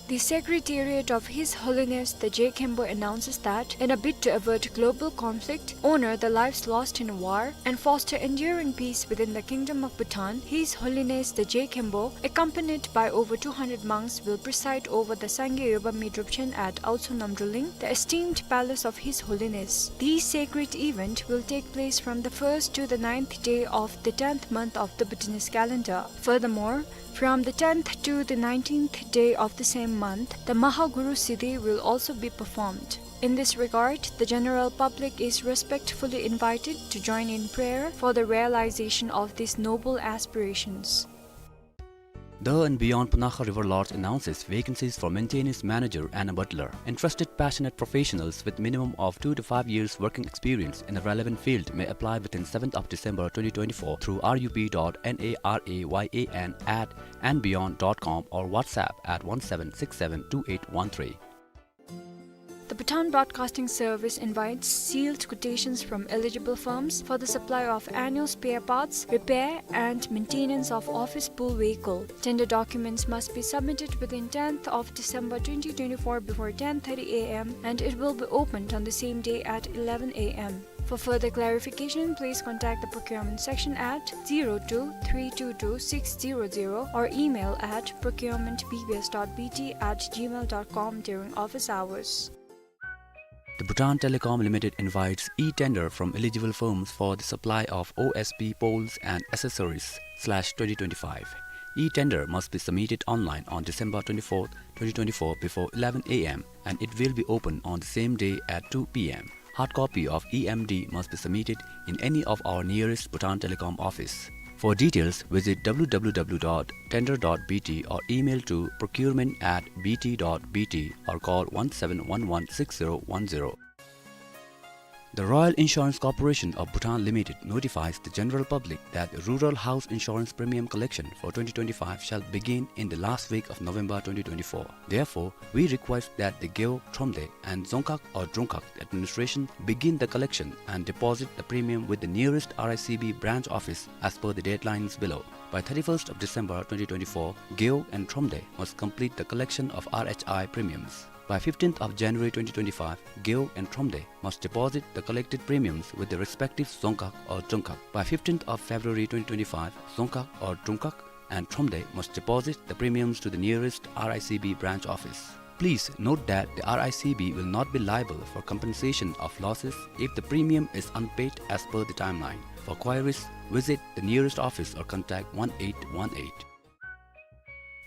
The Secretariat of His Holiness the Je Khenpo announces that, in a bid to avert global conflict, honor the lives lost in war, and foster enduring peace within the Kingdom of Bhutan, His Holiness the Je Khenpo, accompanied by over two hundred monks, will preside over the Sangye Yobami Drupchen at Aotso Namdruling, the esteemed palace of His Holiness. This sacred event will take place from the first to the ninth day of the tenth month of the Bhutanese calendar. Furthermore, from the tenth to the nineteenth day of the same month, the Mahaguru Siddhi will also be performed. In this regard, the general public is respectfully invited to join in prayer for the realization of these noble aspirations. The and Beyond Punakha River Lodge announces vacancies for maintenance manager and a butler. Interested passionate professionals with minimum of two to five years working experience in the relevant field may apply within seventh of December twenty twenty-four through R U P dot N A R A Y A N at and beyond dot com or WhatsApp at one seven six seven two eight one three. The Bhutan Broadcasting Service invites sealed quotations from eligible firms for the supply of annual spare parts, repair and maintenance of office pool vehicle. Tender documents must be submitted within tenth of December twenty twenty-four before ten thirty A M and it will be opened on the same day at eleven A M. For further clarification, please contact the procurement section at zero two three two two six zero zero or email at procurement B B S dot B T at gmail dot com during office hours. The Bhutan Telecom Limited invites e-tender from eligible firms for the supply of O S P poles and accessories slash twenty twenty-five. E-tender must be submitted online on December twenty-fourth, twenty twenty-four before eleven A M and it will be open on the same day at two P M. Hard copy of E M D must be submitted in any of our nearest Bhutan Telecom office. For details, visit W W W dot tender dot B T or email to procurement at B T dot B T or call one seven one one six zero one zero. The Royal Insurance Corporation of Bhutan Limited notifies the general public that rural house insurance premium collection for twenty twenty-five shall begin in the last week of November twenty twenty-four. Therefore, we request that the Gewog, Thromde and Dzongkhag or Drongkhag administration begin the collection and deposit the premium with the nearest R I C B branch office as per the deadlines below. By thirty-first of December twenty twenty-four, Gewog and Thromde must complete the collection of R H I premiums. By fifteenth of January twenty twenty-five, Gewog and Thromde must deposit the collected premiums with the respective Dzongkhag or Drongkhag. By fifteenth of February twenty twenty-five, Dzongkhag or Drongkhag and Thromde must deposit the premiums to the nearest R I C B branch office. Please note that the R I C B will not be liable for compensation of losses if the premium is unpaid as per the timeline. For queries, visit the nearest office or contact one eight one eight.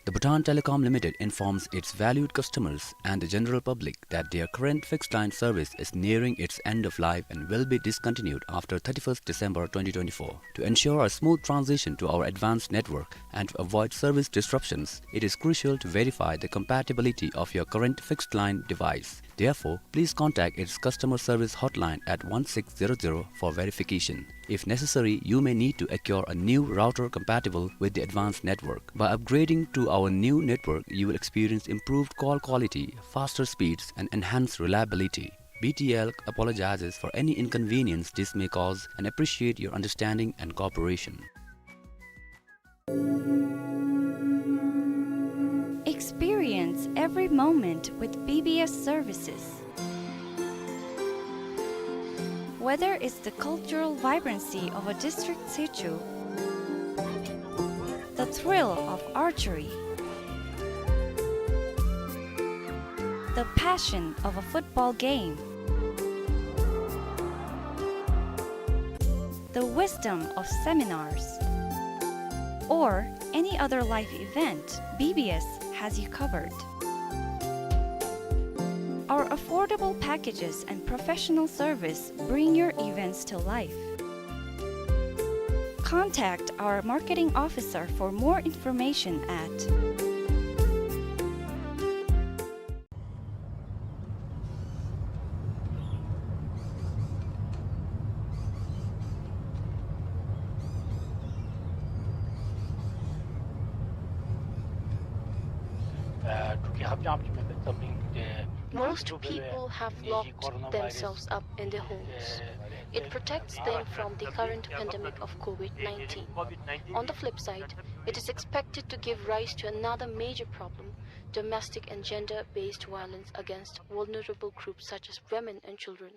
The Bhutan Telecom Limited informs its valued customers and the general public that their current fixed line service is nearing its end of life and will be discontinued after thirty-first December twenty twenty-four. To ensure a smooth transition to our advanced network and to avoid service disruptions, it is crucial to verify the compatibility of your current fixed line device. Therefore, please contact its customer service hotline at one six zero zero for verification. If necessary, you may need to acquire a new router compatible with the advanced network. By upgrading to our new network, you will experience improved call quality, faster speeds, and enhanced reliability. B T L apologizes for any inconvenience this may cause and appreciate your understanding and cooperation. Experience every moment with B B S services. Whether it's the cultural vibrancy of a district sichu, the thrill of archery, the passion of a football game, the wisdom of seminars, or any other life event, B B S has you covered. Our affordable packages and professional service bring your events to life. Contact our marketing officer for more information at Most people have locked themselves up in their homes. It protects them from the current pandemic of COVID nineteen. On the flip side, it is expected to give rise to another major problem, domestic and gender-based violence against vulnerable groups such as women and children.